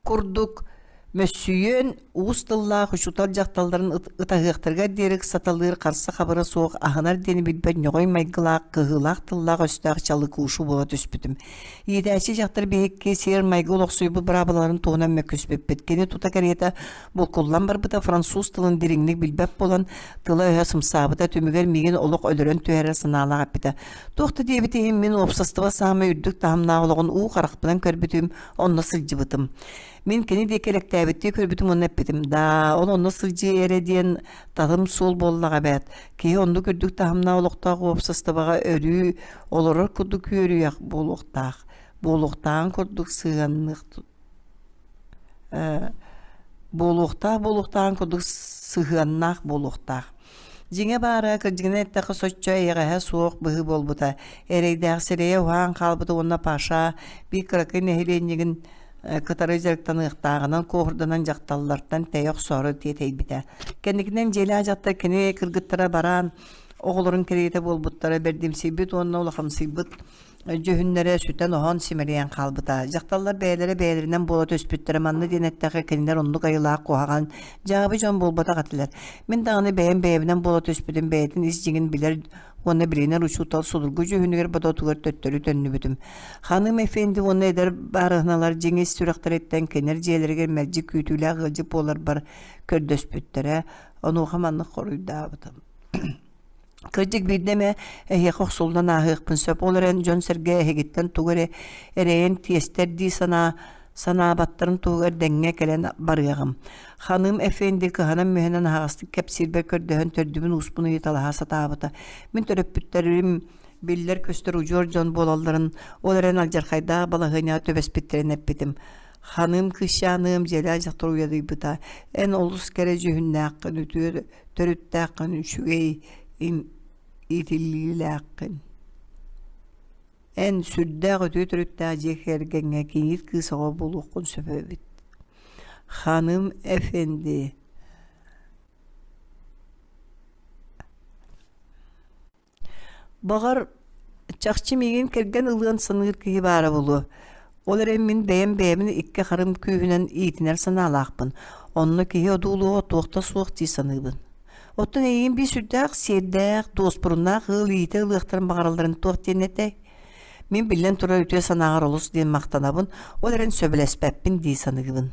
курдук мөссүйүөн уус тыллаах учуутал дьахталларын ытаһыахтарыгар диэри саталыыр харса-хабыра суох аһынар диэни билбэт ньоҕой майгылаах кыһыылаах тыллаах-өстөөх чалыкуушу буола түспүтүм. Иитээччи дьахтар биһикки сиэр-майгы олохсуйбут быраабылаларын туһунан мөккүспүппүт. Кини тута кэриэтэ булкуллан барбыта француз тылын дириҥник билбэт буолан тыла-өһө сымсаабыта түмүгэр миигин олох өлөрөн түһэрэр санаалаах эппитэ. Туох да диэбит иһин мин уопсастыба саамай үрдүк таһымнаах олоҕун уу харахпынан көрбүтүм, онно сылдьыбытым. Мин кини диэки элэктээбиттии көрбүтүм уонна эппитим, «Даа, ол онно сылдьыы эрэ диэн таһым суол буоллаҕа эбээт. Киһи оннук үрдүк таһымнаах олохтоох уопсастыбаҕа өрүү олорор курдук үөрүйэх буолуохтаах, буолуохтааҕын курдук сыһыанныах буолуохтаах буолуохтааҕын курдук сыһыаннаах буолуохтаах. Дьиҥэ баара, кырдьыгынан эттэххэ соччо эйэҕэһэ суох быһыы буолбута. Эрэйдээх сирэйэ уһаан хаалбыта уонна Паша биир кыракый нэһилиэнньигин кытары дьарыктаныахтааҕынан куоһурданан дьахталлартан тэйэ охсоору тиэтэйбитэ. Кэнникинэн дьиэлээх дьахтар кини кыргыттара бараан оҕолорун кэриэтэ буолбуттара бэрдимсийбит уонна улахамсыйбыт дьүһүннэрэ сүтэн-оһон симэлийэн хаалбыта. Дьахталлар бэйэлэрэ бэйэлэринэн буола түспүттэрэ манна диэн эттэххэ кинилэр оннук айылаах куһаҕан дьаабы дьон буолбатах этилэр. Мин даҕаны бэйэм бэйэбинэн буола түспүтүм бэйэтин ис дьиҥин билэр уонна билинэр учуутал судургу дьүһүнүгэр бодотугар төттөрү төннүбүтүм. Ханым Эфенди уонна эдэр баарыһыналар дьиҥ ис сүрэхтэриттэн кинилэр дьиэлэригэр мэлдьи күүтүүлээх ыалдьыт буоларбар көрдөспүттэрэ. Онуоха маннык хоруйдаабытым. Кырдьык биирдэ эмэ эһиэхэ охсуллан ааһыахпын сөп, ол эрэн дьон-сэргэ эһигиттэн тугу эрэ эрэйэн тиэстэр дии санаа санаабаттарын туһугар дэҥҥэ кэлэн барыаҕым. Ханым Эфенди кыһанан-мүһэнэн аһаҕастык кэпсиирбэр көрдөһөн төрдүбүн-ууспун ыйыталаһа сатаабыта. Мин төрөппүттэрим биллэр-көстөр удьуор дьон буолалларын, ол эрэн алдьархайдаах балаһыанньаҕа түбэспиттэрин эппитим. Ханым кыысчааныам дьиэлээх дьахтар уйадыйбыта. Эн олус кэрэ дьүһүннээххин, үтүө төрүттээххин, үчүгэй иитиллиилээххин. Эн сүрдээх үтүө төрүттээх дьиэ кэргэҥҥэ кийиит кыыс оҕо буолуоххун сөп эбит. Ханым Эфенди Баҕар, чахчы миигин кэргэн ылыан саныыр киһи баара буолуо. Ол эрэн мин бэйэм бэйэбин икки харым күүһүнэн иитинэр санаалаахпын. Онно киһи одуулуоҕа туох да суох дии саныыбын. Оттон эйигин биир сүрдээх сиэрдээх, дуоспуруннаах ыал иитэ ылыахтарын баҕаралларын туох диэн этэй? Мин биллэн турар үтүө санааҕар олус диэн махтанабын, ол эрэн сөбүлэспэппин дии саныыбын.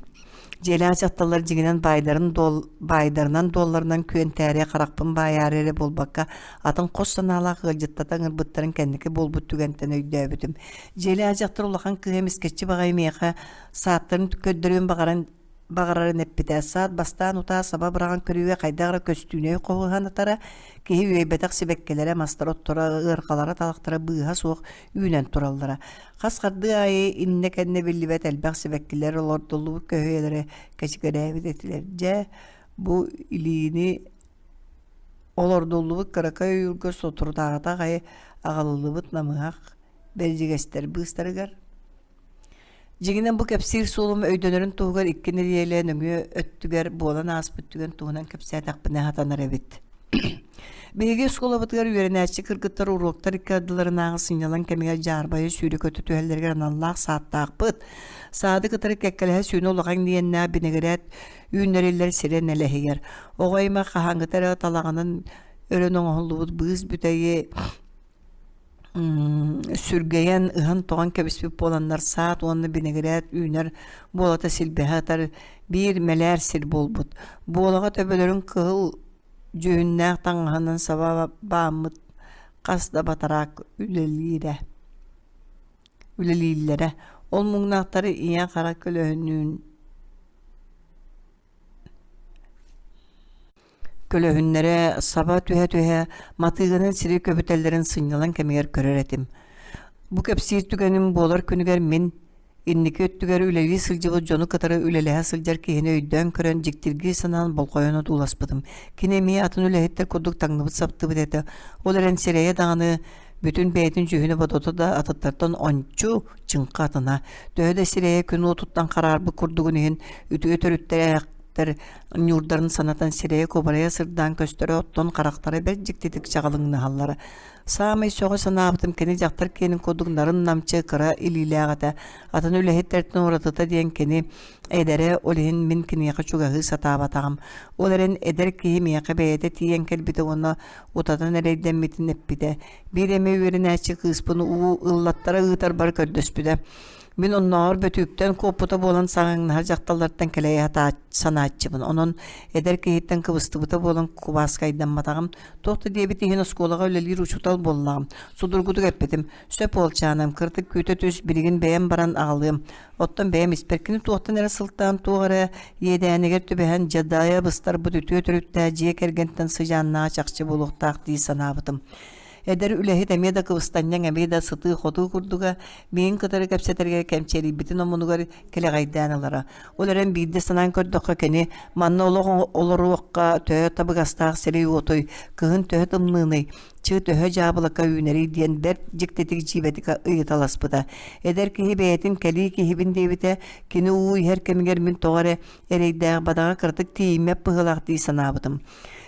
Дьиэлээх дьахталлар дьиҥинэн баайдарын дуол, баайдарынан дуолларынан күөнтээри харахпын баайаары эрэ буолбакка, атын хос санаалаах ыалдьыттата ыҥырбыттарын кэнники буолбут түгэнтэн өйдөөбүтүм. Дьиэлээх дьахтар улахан кыыһа эмискэччи баҕайы миэхэ сааттарын көрдөрүөн баҕаран баҕарарын эппитэ. Саат бастаан утаа саба быраҕан көрүүгэ хайдах эрэ көстүүнэй хоһуһан атара, киһи үөйбэтэх сибэккилэрэ, мастара-отторо, ыарҕалара, талахтара быыһа суох үүнэн тураллара. Хас хардыы аайы иннэ-кэннэ биллибэт элбэх сибэккилэр олордуллубут көһүйэлэрэ кэчигирээбит этилэр. Дьэ, бу илиини олордуллубут кыракый ойуурга соторутааҕыта аҕай аҕалыллыбыт намыһах бэрдьигэстэр быыстарыгар Дьиҥинэн бу кэпсиир суолум өйдөнөрүн туһугар икки нэдиэлэ нөҥүө өттүгэр буолан ааспыт түгэн туһунан кэпсээтэхпинэ сатанар эбит. Биһиги оскуолабытыгар үөрэнээччи кыргыттар уруоктар икки ардыларынааҕы сынньалаҥ кэмигэр дьаарбайа сүүрэ-көтө түһэллэригэр аналлаах саадтаахпыт. Саады кытары кэккэлэһэ сүүнэ улахан диэннээх бинэгирээт үүннэриллэр сирэ нэлэһийэр. Оҕо аймах хаһааҥҥыта эрэ талаҕынан өрөн оҥоһуллубут быыс бүтэйи сүргэйэн, ыһан-тоҕон кэбиспит буоланнар саат уонна бинэгирээт үүнэр буолата силбэһэ ытар биир мэлээр сир буолбут. Буолаҕа төбөлөрүн кыһыл дьүһүннээх таҥаһынан саба бааммыт хас да батараак үлэлиирэ үлэлииллэрэ. Ол муҥнаахтары ийэ-хара көлөһүнүүн Көлөһүннэрэ саба түһэ-түһэ матыыгынан сири көбүтэллэрин сынньалаҥ кэмигэр көрөр этим. Бу кэпсиир түгэним буолар күнүгэр мин инники өттүгэр үлэлии сылдьыбыт дьону кытары үлэлэһэ сылдьар киһини өйдөөн көрөн дьиктиргии санаан болҕойон одууласпытым. Кини эмиэ атын үлэһиттэр курдук таҥныбыт-саптыбыт этэ. Ол эрэн сирэйэ даҕаны бүтүн бэйэтин дьүһүнэ-бодото да атыттартан ончу чыҥха атына. Төһө да сирэйэ күн уотуттан хараарбыт курдугун иһин үтүө төрүттээхтэр ньуурдарын санатан сирэйэ кубарыйа сырдаан көстөрө, оттон харахтара бэрт дьиктитик чаҕылыҥнаһаллара. Саамай сөҕө санаабытым кини дьахтар киэнин курдук нарын-намчы кыра илиилээх этэ. Атын үлэһиттэртэн уратыта диэн кини эдэрэ, ол иһин мин киниэхэ чугаһыы сатаабатаҕым. Ол эрэн эдэр киһи миэхэ бэйэтэ тиийэн кэлбитэ уонна утатан эрэйдэммитин эппитэ. Биир эмэ үөрэнээччи кыыспын уу ыллаттара ыытарбар көрдөспүтэ. Мин оннооҕор бөтүүктэн куоппута буолан саҥаҥнаһар дьахталлартан кэлэйэ санааччыбын. Онон эдэр киһиттэн кыбыстыбыта буолан кубааскайдамматаҕым. Туох да диэбит иһин оскуолаҕа үлэлиир учуутал буоллаҕым. Судургутук эппитим: «Сөп уолчааным, кыратык күүтэ түс, билигин бэйэм баран аҕалыам». Оттон бэйэм испэр кини туохтан эрэ сылтаан туох эрэ иэдээнигэр түбэһэн дьадайа быстарбыт үтүө төрүттээх дьиэ кэргэнтэн сыдьааннааҕа чахчы буолуохтаах дии санаабытым. Эдэр үлэһит эмиэ да кыбыстанньаҥ, эмиэ да сытыы-хотуу курдуга, миигин кытары кэпсэтэргэ кэмчиэрийбитин омунугар кэлэҕэйдээн ылара. Ол эрэн биирдэ санаан көрдөххө, кини манна олох олоруохха төһө табыгастаах сирий-уотуй, кыһын төһө тымныыный, чыы төһө дьаабылака үүнэрий диэн бэрт дьиктитик дьиибэтик ыйыталаспыта. Эдэр киһи бэйэтин кэлии киһибин диэбитэ, кини уу иһэр кэмигэр мин тоҕо эрэ эрэйдээх бадаҕа кыратык тиийиммэт быһыылаах дии санаабытым.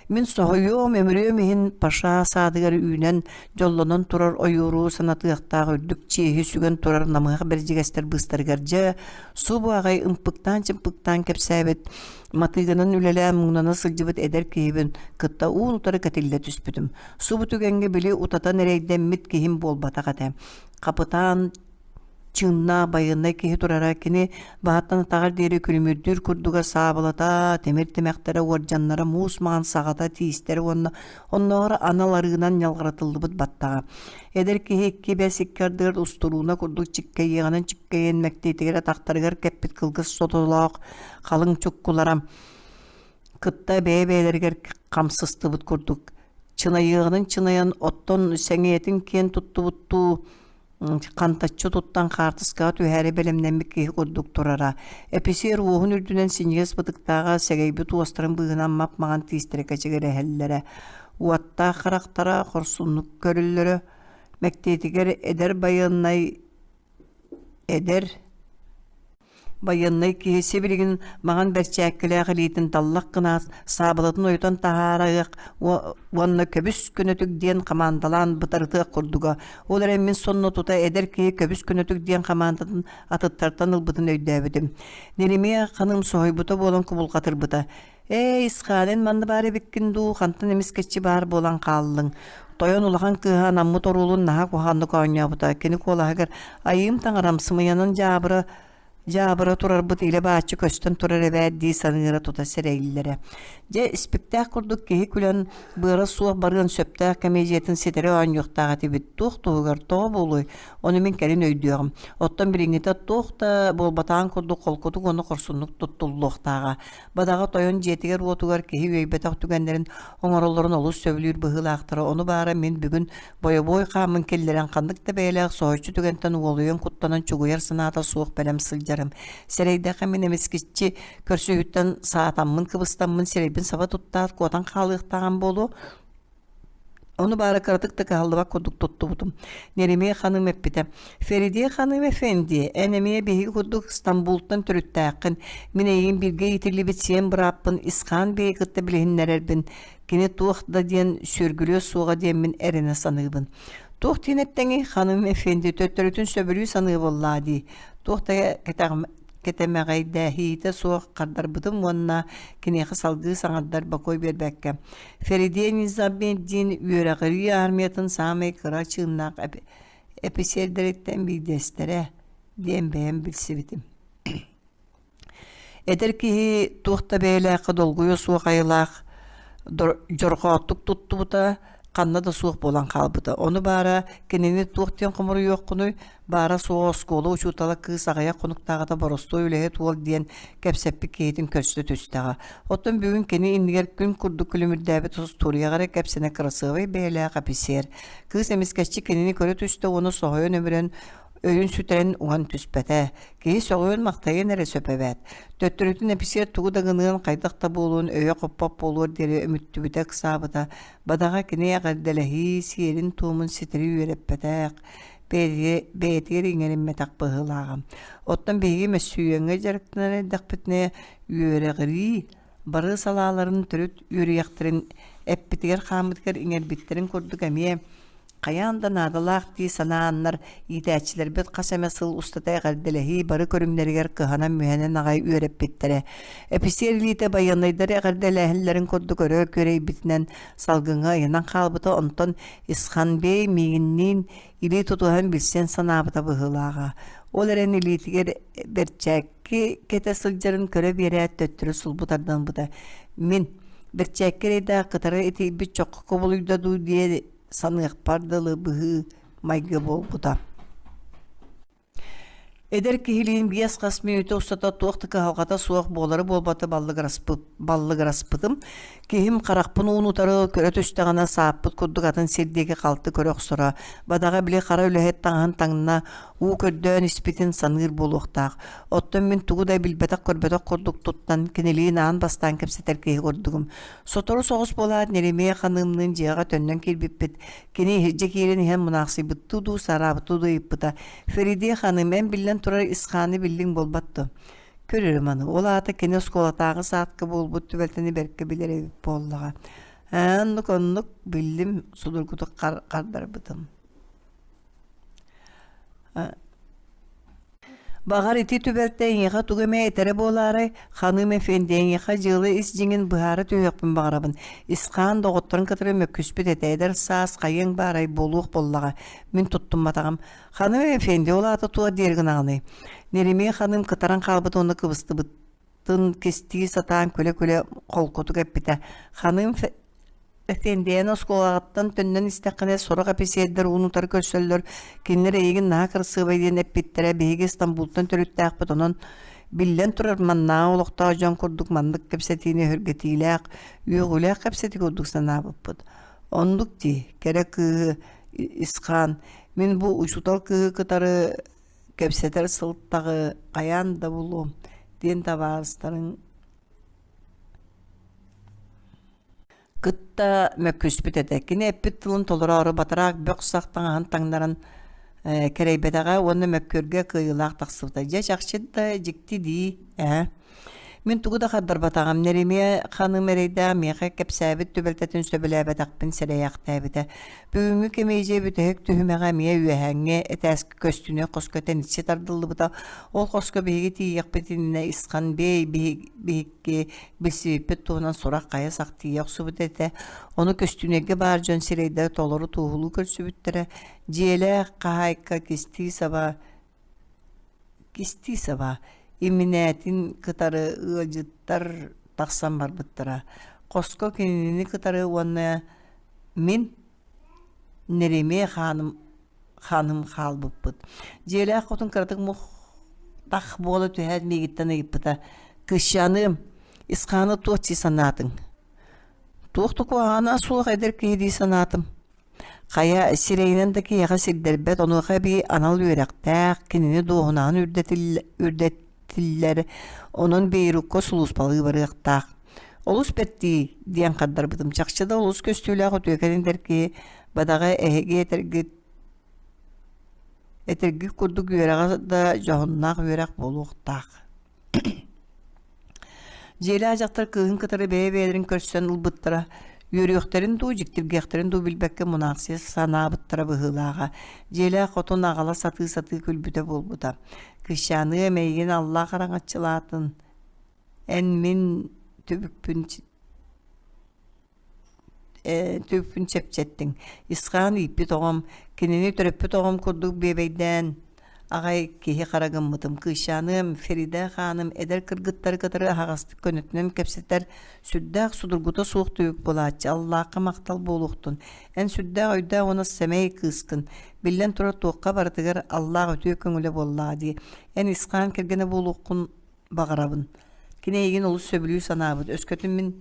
Мин соһуйуом, өмүрүөм иһин Паша саадыгар үүнэн, дьоллонон турар ойууру санатыахтаах үрдүк чиэһи сүгэн турар намыһах бэрдьигэстэр быыстарыгар дьэ, субу аҕай ымпыктаан-чымпыктаан кэпсээбит, матыыганан үлэлээн муҥнана сылдьыбыт эдэр киһибин кытта уун-утары кэтиллэ түспүтүм. Субу түгэҥҥэ били утатан эрэйдэммит киһим буолбатах этэ. Хапытаан чыыннаах байыаннай киһи турара кини баһыттан атаҕар диэри күлүмүрдүүр курдуга саабылата, тимир тимэхтэрэ, уордьаннара муус маҥан саҕата, тиистэрэ уонна оннооҕор анал арыынан ньалҕаратыллыбыт баттаҕа. Эдэр киһи икки бэс икки ардыгар устурууна курдук чиккэйиэҕинэн чиккэйэн мэктиэтигэр атахтарыгар кэппит кылгас сотолоох халыҥ чуккулара кытта бэйэ-бэйэлэригэр хамсыстыбыт курдук чынайыаҕынан чынайан оттон сэҥийэтин киэн туттубуттуу хантаччы туттан хаартыскаҕа түһээри бэлэмнэммит киһи курдук турара. Эписиэр уоһун үрдүнэн синньигэс бытыктааҕа сэгэйбит уостарын быыһынан мап-маҥан тиистэрэ кэчигирэһэллэрэ. Уоттаах харахтара хорсуннук көрүллэрэ. Мэктиэтигэр эдэр байыаннай эдэр Байыаннай киһи сибилигин маҥан бэрчээккилээх илиитин таллах гынаат, саабылатын ойутан таһаарыах уонна көбүс көнөтүк диэн хамаандалаан бытарытыах курдуга. Ол эрэн мин сонно тута эдэр киһи көбүс көнөтүк диэн хамаандатын атыттартан ылбытын өйдөөбүтүм. Неремия ханым соһуйбута буолан кубулҕатырбыта. Ээ, Исхаалин манна баар эбиккин дуу, хантан эмискэччи баар буолан хааллыҥ? Тойон улахан кыыһа анаммыт оруолун наһаа куһаҕаннык оонньообута. Кини куолаһыгар «Айыым таҥарам, сымыйанан дьаабыра дьаабыра турарбыт илэ-бааччы көстөн турар эбээт» дии саныыра тута сэрэйиллэрэ. Дьэ, испиктээх курдук киһи күлэн быара суох барыан сөптөөх кэмиэдьийэтин ситэри оонньуохтаах этибит. Туох туһугар, тоҕо буолуой? Ону мин кэлин өйдүөҕүм. Оттон билиҥҥитэ туох да буолбатаҕын курдук холкутук уонна хорсуннук туттуллуохтааҕа. Бадаҕа тойон дьиэтигэр-уотугар киһи үөйбэтэх түгэннэрин оҥороллорун олус сөбүлүүр быһыылаахтара. Ону баара мин бүгүн бойобуой хааммын киллэрэн ханнык да бэйэлээх соһуччу түгэнтэн уолуйан куттанан чугуйар санаата суох бэлэм сылдьарым. Сэрэйдэххэ мин эмискиччи көрсүһүүттэн саатаммын кыбыстаммын сирэйбин саба туттаат куотан хаалыахтааҕым буолуо. Ону баара кыратык да кыһаллыбат курдук туттубутум. Неремия ханым эппитэ: «Феридия ханым эфенди, эн эмиэ биһиги курдук Стамбултан төрүттээххин. Мин эйигин бииргэ иитиллибит сиэн бырааппын Исхан бэйи кытта билиһиннэрэрбин, кини туох да диэн сүөргүлүө суоҕа диэммин эрэнэ саныыбын». Туох диэн эттэҥий, ханым эфенди, төттөрүтүн сөбүлүү саныы буоллаа дии. Туох да кэтэҕим кэтэмэҕэйдээһиитэ суох хардарбытым уонна киниэхэ салгыы саҥардар бокуой биэрбэккэ Феридия Низамеддин үөрэҕирии армиятын саамай кыра чыыннаах эписиэрдэриттэн биирдэстэрэ диэн бэйэм билсибитим. Эдэр киһи туох да бэйэлээххэ долгуйуо суох айылаах дьорҕооттук туттубута, ханна да суох буолан хаалбыта. Ону баара кинини туох диэн хомуруйуоххунуй, баара-суоҕа оскуола учуутала кыыс аҕыйах хонуктааҕыта боростуой үлэһит уол диэн кэпсэппит киһитин көрсө түстэҕэ. Оттон бүгүн кини иннигэр күн курдук күлүмүрдээбит устуоруйаҕа эрэ кэпсэнэ кырасыабай бэйэлээх эписиэр. Кыыс эмискэччи кинини көрө түстэ уонна соһуйан-өмүрэн өйүн сүтэрэн уһан түспэтэ. Киһи сөҕүөн-махтайыан эрэ сөп эбээт. Төттөрүтүн эписиэр тугу да гыныан, хайдах да буолуон өйө хоппот буолуор диэри өмүттүбүтэ, ыксаабыта. Бадаҕа кини эҕэрдэлэһии сиэрин-туомун ситэри үөрэппэтэх, бэйэтигэр иҥэриммэтэх быһыылааҕа. Оттон биһиги мөссүйүөҥҥэ дьарыктанар эрдэхпитинэ үөрэҕирии бары салааларын төрүт үөрүйэхтэрин эппитигэр-хааммытыгар иҥэрбиттэрин курдук эмиэ хайаан да наадалаах дии санааннар иитээччилэрбит хас эмэ сыл устата эҕэрдэлэһии бары көрүҥнэригэр кыһанан-мүһэнэн аҕай үөрэппиттэрэ. Эписиэр илиитэ байыаннайдары эҕэрдэлээһиннэрин курдук өрө күөрэйбитинэн салгыҥҥа ыйанан хаалбыта, онтон Исханбей миигинниин илии тутуһан билсэн санаабыта быһыылааҕа. Ол эрэн илиитигэр бэрчээкки кэтэ сылдьарын көрө биэрээт төттөрү сулбу тардан ылбыта. Мин бэрчээкки эрэйдээх кытары итийбит чоххо кубулуйда дуу диэн саныахпар дылы быһыы майгы буолбута. Эдэр киһилиин биэс хас мүнүүтэ устата туох да кыһалҕата суох буолары-буолбаты баллыгыраспытым. Киһим харахпын уун утары көрө түстэҕинэ сааппыт курдук атын сир диэки халты көрө охсоро. Бадаҕа били хара үлэһит таҥаһын таҥна, уу көрдөөн испитин саныыр буолуохтаах. Оттон мин тугу да билбэтэх-көрбөтөх курдук туттан, кинилиин аан бастаан кэпсэтэр киһи курдугум. Сотору соҕус буолаат, Неремия ханыымныын дьиэҕэ төннөн киирбиппит. Кини иһирдьэ киирэн иһэн мунаахсыйбыттыы дуу, саараабыттыы дуу ыйыппыта: «Феридия ханым, эн биллэн турар Исхааны биллиҥ буолбат дуо?» Көрөрүм аны, ол аата кини оскуолатааҕы саадка буолбут түбэлтэни бэркэ билэр эбит буоллаҕа. «Ээ, оннук, оннук, биллим», судургутук хардарбытым. Баҕар ити түбэлтэ эйиэхэ тугу эмэ этэрэ буолаарай, ханыым эфенди эйиэхэ дьыала ис дьиҥин быһаара түһүөхпүн баҕарабын. Исхаан доҕотторун кытары мөккүспүт этэ, эдэр саас хайыаҥ баарай буолуох буоллаҕа, мин туттумматаҕым. Ханыым эфенди ол аата туох диэри гынаҕыный? Неремей ханыым кытаран хаалбыт уонна кыбыстыбытын кистии сатаан күлэ-күлэ холкутук эппитэ. Ханыым Эфендиэн оскуолаҕыттан төннөн истэххинэ сорох эписиэрдэр уун-утары көрсөллөр, кинилэр эйигин наһаа кырасыабай диэн эппиттэрэ, биһиги Стамбултан төрүттээхпит, онон биллэн турар маннааҕы олохтоох дьон курдук маннык кэпсэтиини өһүргэтиилээх, үөҕүүлээх кэпсэтии курдук санаабыппыт. Оннук дии, кэрэ кыыһы Исхаан, мин бу учуутал кыыһы кытары кэпсэтэр сылтаҕы хайаан да булуом диэн табаарыстарыҥ кытта мөккүспүт этэ. Кини эппит тылын толороору батараак бөх-сах таҥаһын таҥнаран э, кэрэйбэтэҕэ уонна мөккүөргэ кыайыылаах тахсыбыта. Дьэ, чахчы да дьикти дии, ээ. Мин тугу да хардарбатаҕым, Неремия ханым эрэйдээх миэхэ кэпсээбит түбэлтэтин сөбүлээбэтэхпин сэрэйээхтээбитэ. Бүгүҥҥү кэмиэдьийэ бүтэһик түһүмэҕэ эмиэ үөһээҥҥи этээскэ көстүүнэй хоско тэниччи тардыллыбыта. Ол хоско биһиги тиийиэхпит иннинэ Исхан Бей биһикки билсибиппит туһунан сурах хайа сах тиийэ охсубут этэ. Ону көстүүнэйгэ баар дьон сирэйдэрэ толору туоһулуу көрсүбүттэрэ. Дьиэлээх хаһаайка кистии саба кистии саба иминээтин кытары ыалдьыттар тахсан барбыттара. Хоско кинини кытары уонна мин Неремия хааным ханым хаалбыппыт. Дьиэлээх хотун кыратык мух-тах буола түһээт миигиттэн ыйыппыта: «Кыысчааныам, Исхааны туох дии санаатыҥ?» «Туох да куһаҕана суох эдэр киһи дии санаатым. Хайа, сирэйинэн да киһиэхэ сирдэрбэт, онуоха эбии анал үөрэхтээх, кинини дуоһунаһын үрдэтиллэр, онон Бейрукка сулууспалыы барыахтаах. Олус бэрт дии, диэн хардарбытым. Чахчы да олус көстүүлээх үтүөкэн эдэр киһи, бадаҕа эһиги этэргит этэргит курдук үөрэҕэ да дьоһуннаах үөрэх буолуохтаах. Дьиэлээх дьахтар кыыһын кытары бэйэ-бэйэлэрин көрсөн ылбыттара, үөрүөхтэрин дуу, дьиктиргиэхтэрин дуу билбэккэ мунаахсыйа санаабыттара быһыылааҕа. Дьиэлээх хотун аҕала сатыы-сатыы күлбүтэ буолбута. Кыысчааныам эйигин Аллаах араҥаччылаатын, эн мин түбүкпүн Ээ, түбүкпүн чэпчэттиҥ. Исхаан ииппит оҕом, кинини төрөппүт оҕом курдук биэбэйдээн аҕай киһи хара гыммытым. Кыысчааныам, Ферида хааным эдэр кыргыттары кытары аһаҕастык көнөтүнэн кэпсэтэр сүрдээх судургута суох түбүк буолааччы. Аллаахха махтал буолуохтун. Эн сүрдээх өйдөөх уонна сэмэй кыыскын. Биллэн турар, туохха барытыгар Аллаах үтүө көҥүлэ буоллаҕа дии. Эн Исхаан кэргэнэ буолуоххун баҕарабын. Кини эйигин олус сөбүлүү санаабыт. Өскөтүн мин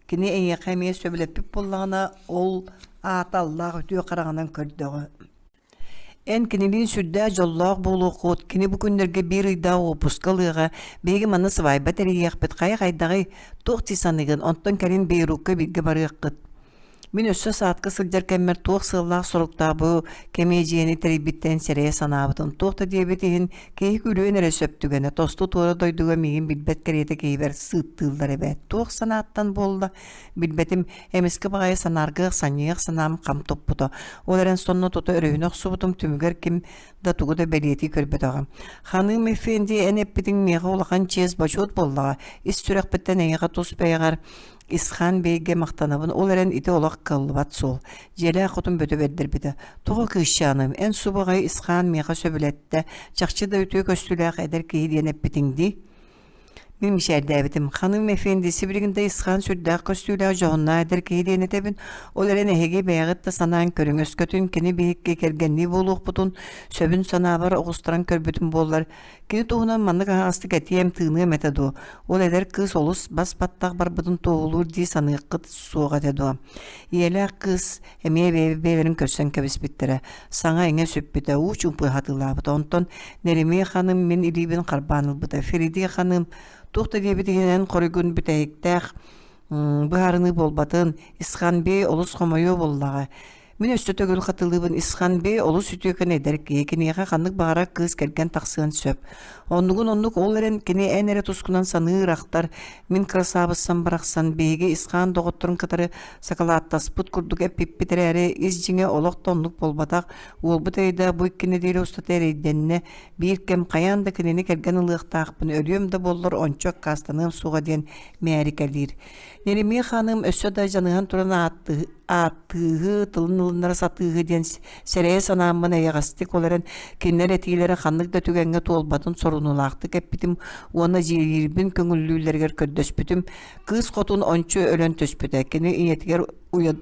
Кини эйиэхэ эмиэ сөбүлэппит буоллаҕына, ол аата Аллаах үтүө хараҕынан көрдөҕө. Эн кинилиин сүрдээх дьоллоох буолуоххут, кини бу күннэргэ биир ыйдаах уоппуска ылыаҕа, биһиги манна сыбаайба тэрийиэхпит, хайа хайдаҕый, туох дии саныыгын, онтон кэлин Бейрукка бииргэ барыаххыт. Мин өссө саадка сылдьар кэммэр туох сыаллаах-соруктаах бу кэмиэдьийэни тэрийбиттэрин сэрэйэ санаабытым. Туох да диэбит иһин, киһи күлүөн эрэ сөп түгэнэ, тосту-туора дойдуга миигин билбэт кэриэтэ киһибэр сыыттыыллар эбээт. Туох санааттан буолла, билбэтим, эмискэ баҕайы санааргыах, санньыйыах санаам хам туппута. Ол эрэн сонно тута өрүһүнэ охсубутум, түмүгэр ким да тугу да бэлиэтии көрбөтөҕө. Ханыым Эфенди, эн эппитиҥ миэхэ улахан чиэс-бочуот буоллаҕа. Ис сүрэхпиттэн эйиэхэ тус бэйэҕэр. Исхан бэйгэ махтанабын, ол эрэн ити олох кыаллыбат суол. Дьиэлээх хотун бөтө бэрдэрбитэ. Тоҕо кыысчааным, эн субаҕай Исхан миэхэ сөбүлэттэ, чахчы да үтүө көстүүлээх эдэр киһи диэн эппитиҥ дии. Мин мичээрдээбитим. Ханым Эфенди, сибилигин да Исхан сүрдээх көстүүлээх дьоһуннаах эдэр киһи диэн этэбин. Ол эрэн эһиги бэйэҕит да санаан көрүҥ, өскөтүн кини биһикки кэргэннии буолуохпутун сөбүн санаабар оҕустаран көрбүтүм буоллар, Кини туһунан маннык аһаҕастык этиэм, тыыныам этэ дуо? Ол эдэр кыыс олус бас-баттах барбытын туоһулуур дии саныаххыт суох этэ дуо? Ийэлээх кыыс эмиэ бэйэ-бэйэлэрин көрсөн кэбиспиттэрэ. Саҥа-иҥэ сүппүтэ, уу чуумпу хатыылаабыта. Онтон Неремия ханым мин илиибин харбаан ылбыта. Феридия ханым туох да диэбит иһинэн хоруйгун бүтэһиктээх быһаарыныы буолбатын, Исханбей олус хомойуо буоллаҕа. Мин өссө төгүл хатылыыбын Исханбей олус үтүөкэн эдэр киһи, киниэхэ ханнык баҕарар кыыс кэргэн тахсыан сөп. Оннугун оннук ол эрэн кини эн эрэ тускунан саныыр ахтар, мин кырасаабыссам барахсан биһиги Исхан доҕотторун кытары сакалааттаспыт курдук эппиппит эрээри ис дьиҥэ олох да оннук буолбатах, уолбут эрэйдээх бу икки нэдиэлэ устата эрэйдэннэ, биир кэм хайаан да кинини кэргэн ылыахтаахпын, өлүөм да буоллар ончу аккаастаныам суоҕа диэн мээрикэлиир. Неремия ханым өссө да дьаныһан туран ааттыы ааттыыһы, тылын ылыннара сатыыһы диэн сэрэйэ санааммын эйэҕэстик ол эрэн кинилэр этиилэрэ ханнык да түгэҥҥэ туолбатын сорунуулаахтык эппитим уонна дьиэлиирбин көҥүллүүллэригэр көрдөспүтүм. Кыыс хотун ончу өлөн түспүтэ. Кини ийэтигэр уйа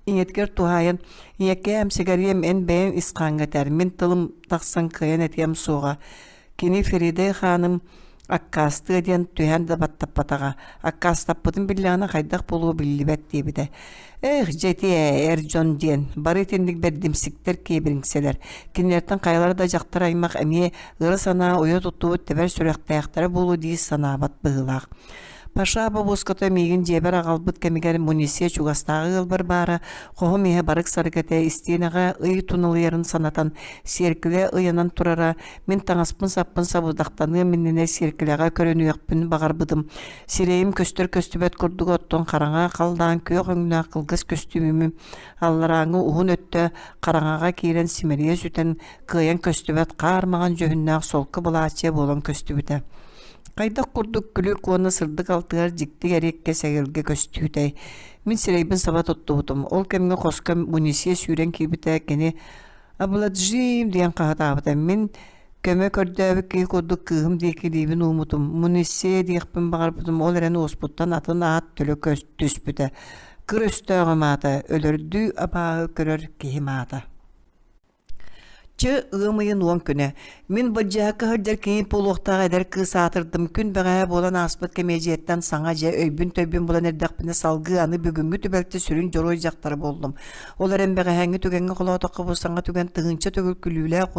ийэтигэр туһаайан «Ийэккээм, сэгэриэм, эн бэйэҥ ис хааҥҥа этээр, мин тылым тахсан кыайан этиэм суоҕа. Кини Феридей хааным аккаастыа диэн түһээн да баттаппатаҕа, аккаастаппытын биллэҕинэ хайдах буолуо биллибэт диэбитэ. Эх, дьэ ити ээ, эр дьон диэн, бары итинник бэрдимсиктэр киэбириҥсэлэр. Кинилэртэн хайалара да дьахтар аймах эмиэ ыра санаа уйа туттубут тэбэр сүрэхтээхтэрэ буолуо дии санаабат быһыылаах. Паша бобуоската миигин дьиэбэр аҕалбыт кэмигэр Мунисия чугастааҕы ыалбар баара, хоһум иһэ барык-сарык этэ, истиэнэҕэ ый туналыйарын санатан, сиэркилэ ыйанан турара, Мин таҥаспын-саппын сабыдахтаныам иннинэ сиэркилэҕэ көрүнүөхпүн баҕарбытым. Сирэйим көстөр-көстүбэт курдук оттон хараҥа халлаан күөх өҥнөөх кылгас көстүүмүм алларааҥҥы уһун өттө хараҥаҕа киирэн симэлийэ сүтэн, кыайан көстүбэт хаар маҥан дьүһүннээх солко былаачыйа буолан көстүбүтэ. Хайдах курдук күлүк уонна сырдык алтыһар дьикти эриэккэ сэгэлгэ көстүүтэй. Мин сирэйбин саба туттубутум. Ол кэмҥэ хоско Мунисия сүүрэн киирбитэ, кини «Абладжиим!» диэн хаһытаабыта. Мин көмө көрдөөбүт киһи курдук кыыһым диэки илиибин ууммутум. Мунисия диэхпин баҕарбытым, ол эрэн уоспуттан атын аат төлө түспүтэ. Кыр өстөөҕүм аата, өлөрдүү абааһы көрөр киһим аата. Чы ыам ыйын 10 күнэ. Мин былдьаһыкка сылдьар киһи буолуохтаах эдэр кыыс аатырдым. Күн бэҕэһээ буолан ааспыт кэмиэдьийэттэн саҥа дьэ өйбүн-төйбүн булан эрдэхпинэ салгыы аны бүгүҥҥү түбэлтэ сүрүн дьоруой дьахтара буоллум. Ол эрэн бэҕэһээҥҥи түгэҥҥэ холоотоххо бу саҥа түгэн тыһыынча төгүл күлүүлээх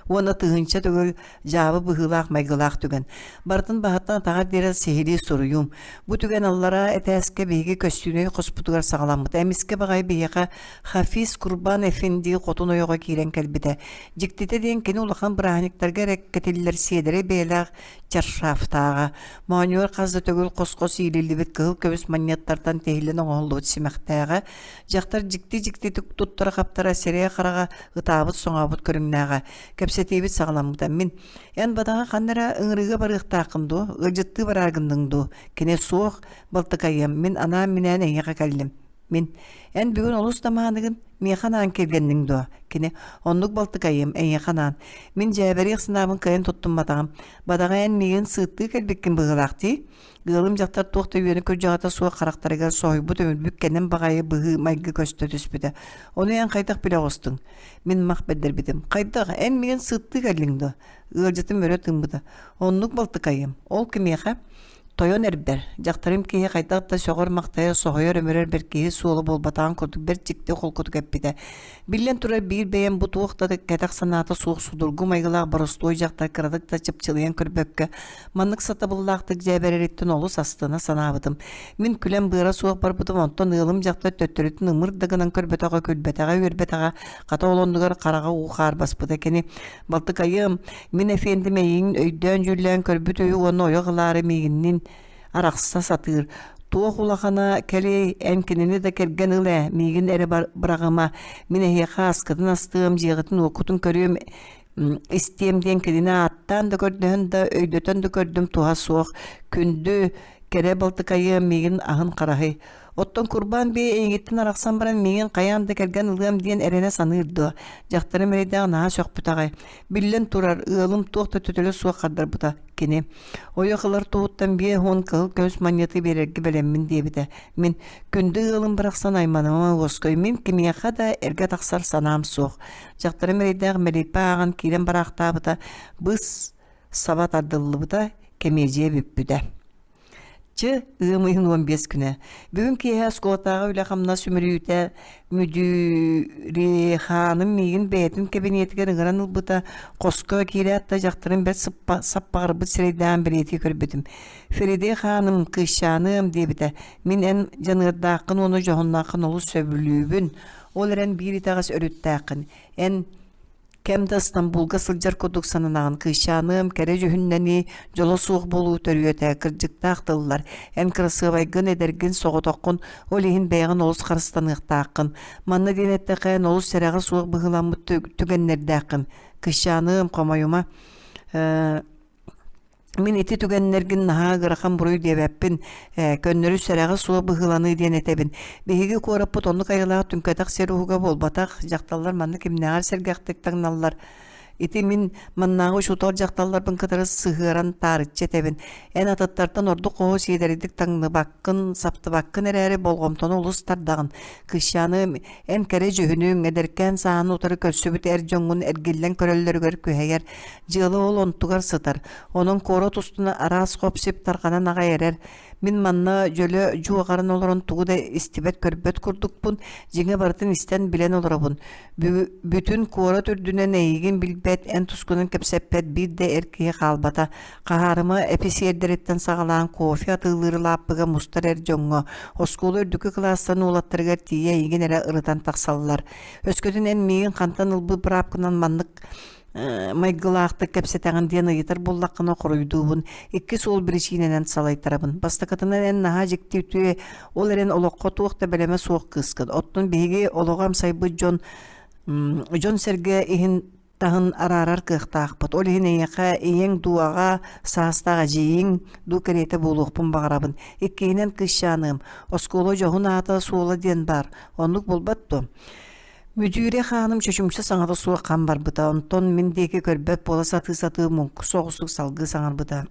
уонна тыһыынча төгүл дьаабы быһыылаах майгылаах түгэн. Барытын баһыттан атаҕар диэри сиһилии суруйуум. Бу түгэн аллараа этээскэ биһиги көстүүнэй хоспутугар саҕаламмыта. Эмискэ баҕайы биһиэхэ Хафиз Курбан Эфенди хотун ойоҕо киирэн кэлбитэ. Дьиктитэ диэн кини улахан бырааһынньыктарга эрэ кэтиллэр сиэдэрэй бэйэлээх чаршафтааҕа. Моонньугар хас да төгүл хос-хос иилиллибит кыһыл көмүс манньыаттартан тиһиллэн оҥоһуллубут симэхтээҕэ. Дьахтар дьикти-дьиктитик туттара-хаптара, сирэйэ-хараҕа ытаабыт-соҥообут көрүҥнээҕэ. Кэпсэтиибит саҕаламмыта. Мин, эн бадаҕа ханна эрэ ыҥырыыга барыахтааххын дуо? Ыалдьыттыы бараар гынныҥ дуо? Кини суох, балтыкайыам, мин анаан-минээн эйиэхэ кэллим. Мин, эн бүгүн олус да мааныгын, миэхэ анаан кэргэнниҥ дуо? Кини, оннук балтыкайым, эйиэхэ анаан. Мин дьээбэриэх санаабын кыайан туттумматаҕым. Бадаҕа эн миигин сыыттыы кэлбиккин быһыылаах дии? Ыалым дьахтар туох да үөнэ-күрдьэҕэтэ суох харахтарыгар соһуйбут-өмүрбүт кэнэн баҕайы быһыы-майгы көстө түспүтэ. Ону эн хайдах билэ оҕустуҥ? Мин мах бэрдэрбитим. Хайдах, эн миигин сыыттыы кэллиҥ дуо? Ыалдьытым өрө тыыммыта. Оннук балтыкайым. Ол кимиэхэ? Тойон эрбэр, дьахтарым киһи хайдах да сөҕөр-махтайар, соһуйар-өмүрэр бэрт киһи суола буолбатаҕын курдук бэрт дьикти холкутук эппитэ. Биллэн турар, биир бэйэм бу туох да кэтэх санаата суох судургу майгылаах боростуой дьахтар кыратык да чыпчылыйан көрбөккө, маннык сатабыллаахтык дьээбэрэриттэн олус астына санаабытым. Мин күлэн быара суох барбытым, онтон ыалым дьахтар төттөрүтүн ымыр да гынан көрбөтөҕө, күлбэтэҕэ-үөрбэтэҕэ, хата ол оннугар хараҕа уу хаар баспыта. Кини «Балтыкайыам, мин эфиэндим эйигин өйдөөн-дьүүллээн көрбүт үһү уонна ойох ылаары миигиннин арахса сатыыр. Туох улахана кэлиэй, эн кинини да кэргэн ыл ээ, миигин эрэ быраҕыма, мин эһиэхэ аскытын астыам, дьиэҕитин-уоккутун көрүөм, истиэм диэн кинини ааттаан да көрдөһөн да, өйдөтөн да көрдүм туһа суох. Күндү. Кэрэ балтыкайыам миигин аһын хараһый. Оттон Курбан бэйэ эйигиттэн арахсан баран миигин хайаан да кэргэн ылыам диэн эрэнэ саныыр дуо? Дьахтарым эрэйдээх наһаа сөхпүт аҕай. Биллэн турар, ыалым туох да төтөлө суох хардарбыта кини. Ойох ылар туһуттан 50 кыһыл көмүс манньыаты биэрэргэ бэлэммин диэбитэ. Мин күндү ыалым барахсан айманыма уоскуй, мин кимиэхэ да эргэ тахсар санаам суох. Дьахтарым эрэйдээх мэлиппэ ааҕан киирэн бараахтаабыта, быс саба тардыллыбыта, кэмиэдьийэ бүппүтэ. Чы, ыам ыйын 15 күнэ. Бүгүн киэһэ оскуолатааҕы үлэ-хамнас үмүрүйүүтэ Мүдүрихааным миигин бэйэтин кэбиниэтигэр ыҥыран ылбыта, хоско киирээт да дьахтарым бэрт саппаҕырбыт сирэйдээн бэлиэтии көрбүтүм. «Фериде хааным, кыысчааныам» диэбитэ. «Мин эн дьаныардааххын уонна дьоһуннааххын олус сөбүлүүбүн. Ол эрэн биир итэҕэс өрүттээххин. Эн Кэм да Стамбулга сылдьар курдук сананаҕын, кыысчааныам, кэрэ дьүһүннэнии, дьоло суох буолуу төрүөтэ, кырдьыктаах тыллар. Эн кырасыабайгын, эдэргин, соҕотоххун, ол иһин бэйэҕин олус харыстаныахтааххын. Манна диэн эттэххэ, эн олус сэрэҕэ суох быһыыламмыт түгэннэрдээххин. Кыысчааныам, хомойума, э, Мин ити түгэннэргин наһаа ыарахан буруй диэбэппин, ээ, көннөрү сэрэҕэ суох быһыыланыы диэн этэбин. Биһиги куораппыт оннук айылаах түҥкэтэх сир уһуга буолбатах, дьахталлар манна кимнээҕэр сэргэхтик таҥналлар. Ити мин маннааҕы учуутал дьахталларбын кытары сыһыаран таарыччы этэбин. Эн атыттартан ордук хоһу сиэдэрийдик таҥныбаккын, саптыбаккын эрээри болҕомтону олус тардаҕын. Кыысчааным, эн кэрэ дьүһүнүҥ, эдэркээн сааһын утары көрсүбүт эр дьоҥҥун эргиллэн көрөллөрүгэр күһэйэр Дьыала ол онтугар сытар. Онон куорат устуна араас хоп-сип тарҕанан аҕай эрэр. Мин манна дьөлө дьуоҕаран олорон тугу да истибэт-көрбөт курдукпун, дьиҥэ барытын истэн билэн олоробун. Бүтүн куорат үрдүнэн эйигин билбэт, эн тускунан кэпсэппэт биир да эр киһи хаалбата. Хаһаарыма эписиэрдэриттэн саҕалаан кофе атыылыыр лааппыга мустар эр дьоҥҥо, оскуола үрдүкү кылаастан уолаттарыгар тиийэ эйигин эрэ ырытан тахсаллар. Өскөтүн эн миигин хантан ылбыт быраапкынан маннык майгылаахтык кэпсэтэҕин диэн ыйытар буоллаххына хоруйдуубун. Икки суол биричиинэнэн салайтарабын. Бастакытынан эн наһаа дьикти үтүө, ол эрэн олоххо туох да бэлэмэ суох кыыскын. Оттон биһиги олоҕу амсайбыт дьон дьон-сэргэ иһин таһын араарар кыахтаахпыт. Ол иһин эйиэхэ ийэҥ дуу аҕа саастаах эдьиийиҥ дуу кэриэтэ буолуохпун баҕарабын. Иккиһинэн кыысчааныам, оскуола дьоһун аата суола диэн баар. Оннук буолбат дуо? Мүдьүүрэ хааным чочумча саҥата суох хам барбыта, онтон мин диэки көрбөт буола сатыы-сатыы муҥку соҕустук салгыы саҥарбыта.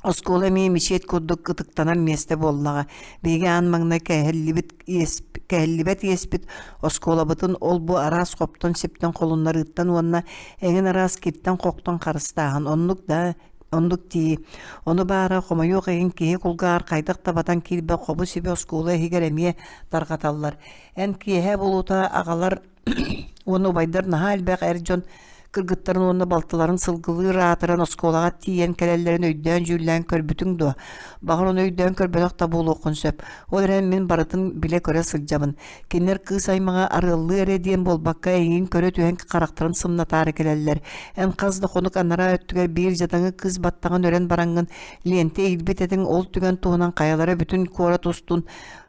Оскуола эмиэ мечеть курдук ытыктанар миэстэ буоллаҕа. Биһиги аан маҥнай кэһиллибит иэс, кэһиллибэт иэспит оскуолабытын ол-бу араас хоптон-сиптэн холуннарыыттан уонна эҥин араас киртэн-хохтон харыстааһын оннук да оннук дии. Ону баара хомойуох иһин киһи кулгааҕар хайдах да батан киирбэт хобу-сиби оскуола иһигэр эмиэ тарҕаталлар. Эн киэһэ буолуута аҕалар уонна убайдар наһаа элбэх эр дьон кыргыттарын уонна балтыларын сылгылыыр аатыран оскуолаҕа тиийэн кэлэллэрин өйдөөн-дьүүллээн көрбүтүҥ дуо? Баҕар ону өйдөөн көрбөтөх да буолуоххун сөп. Ол эрэн мин барытын билэ-көрө сылдьабын. Кинилэр кыыс аймаҕа арыаллыы эрэ диэн буолбакка эйигин көрө түһэн харахтарын сымнатаары кэлэллэр. Эн хас да хонук анараа өттүгэр биир дьадаҥы кыыс баттаҕын өрөн бараҥҥын лиэнтэ иилбит этиҥ ол түгэн туһунан хайалара бүтүн куорат устун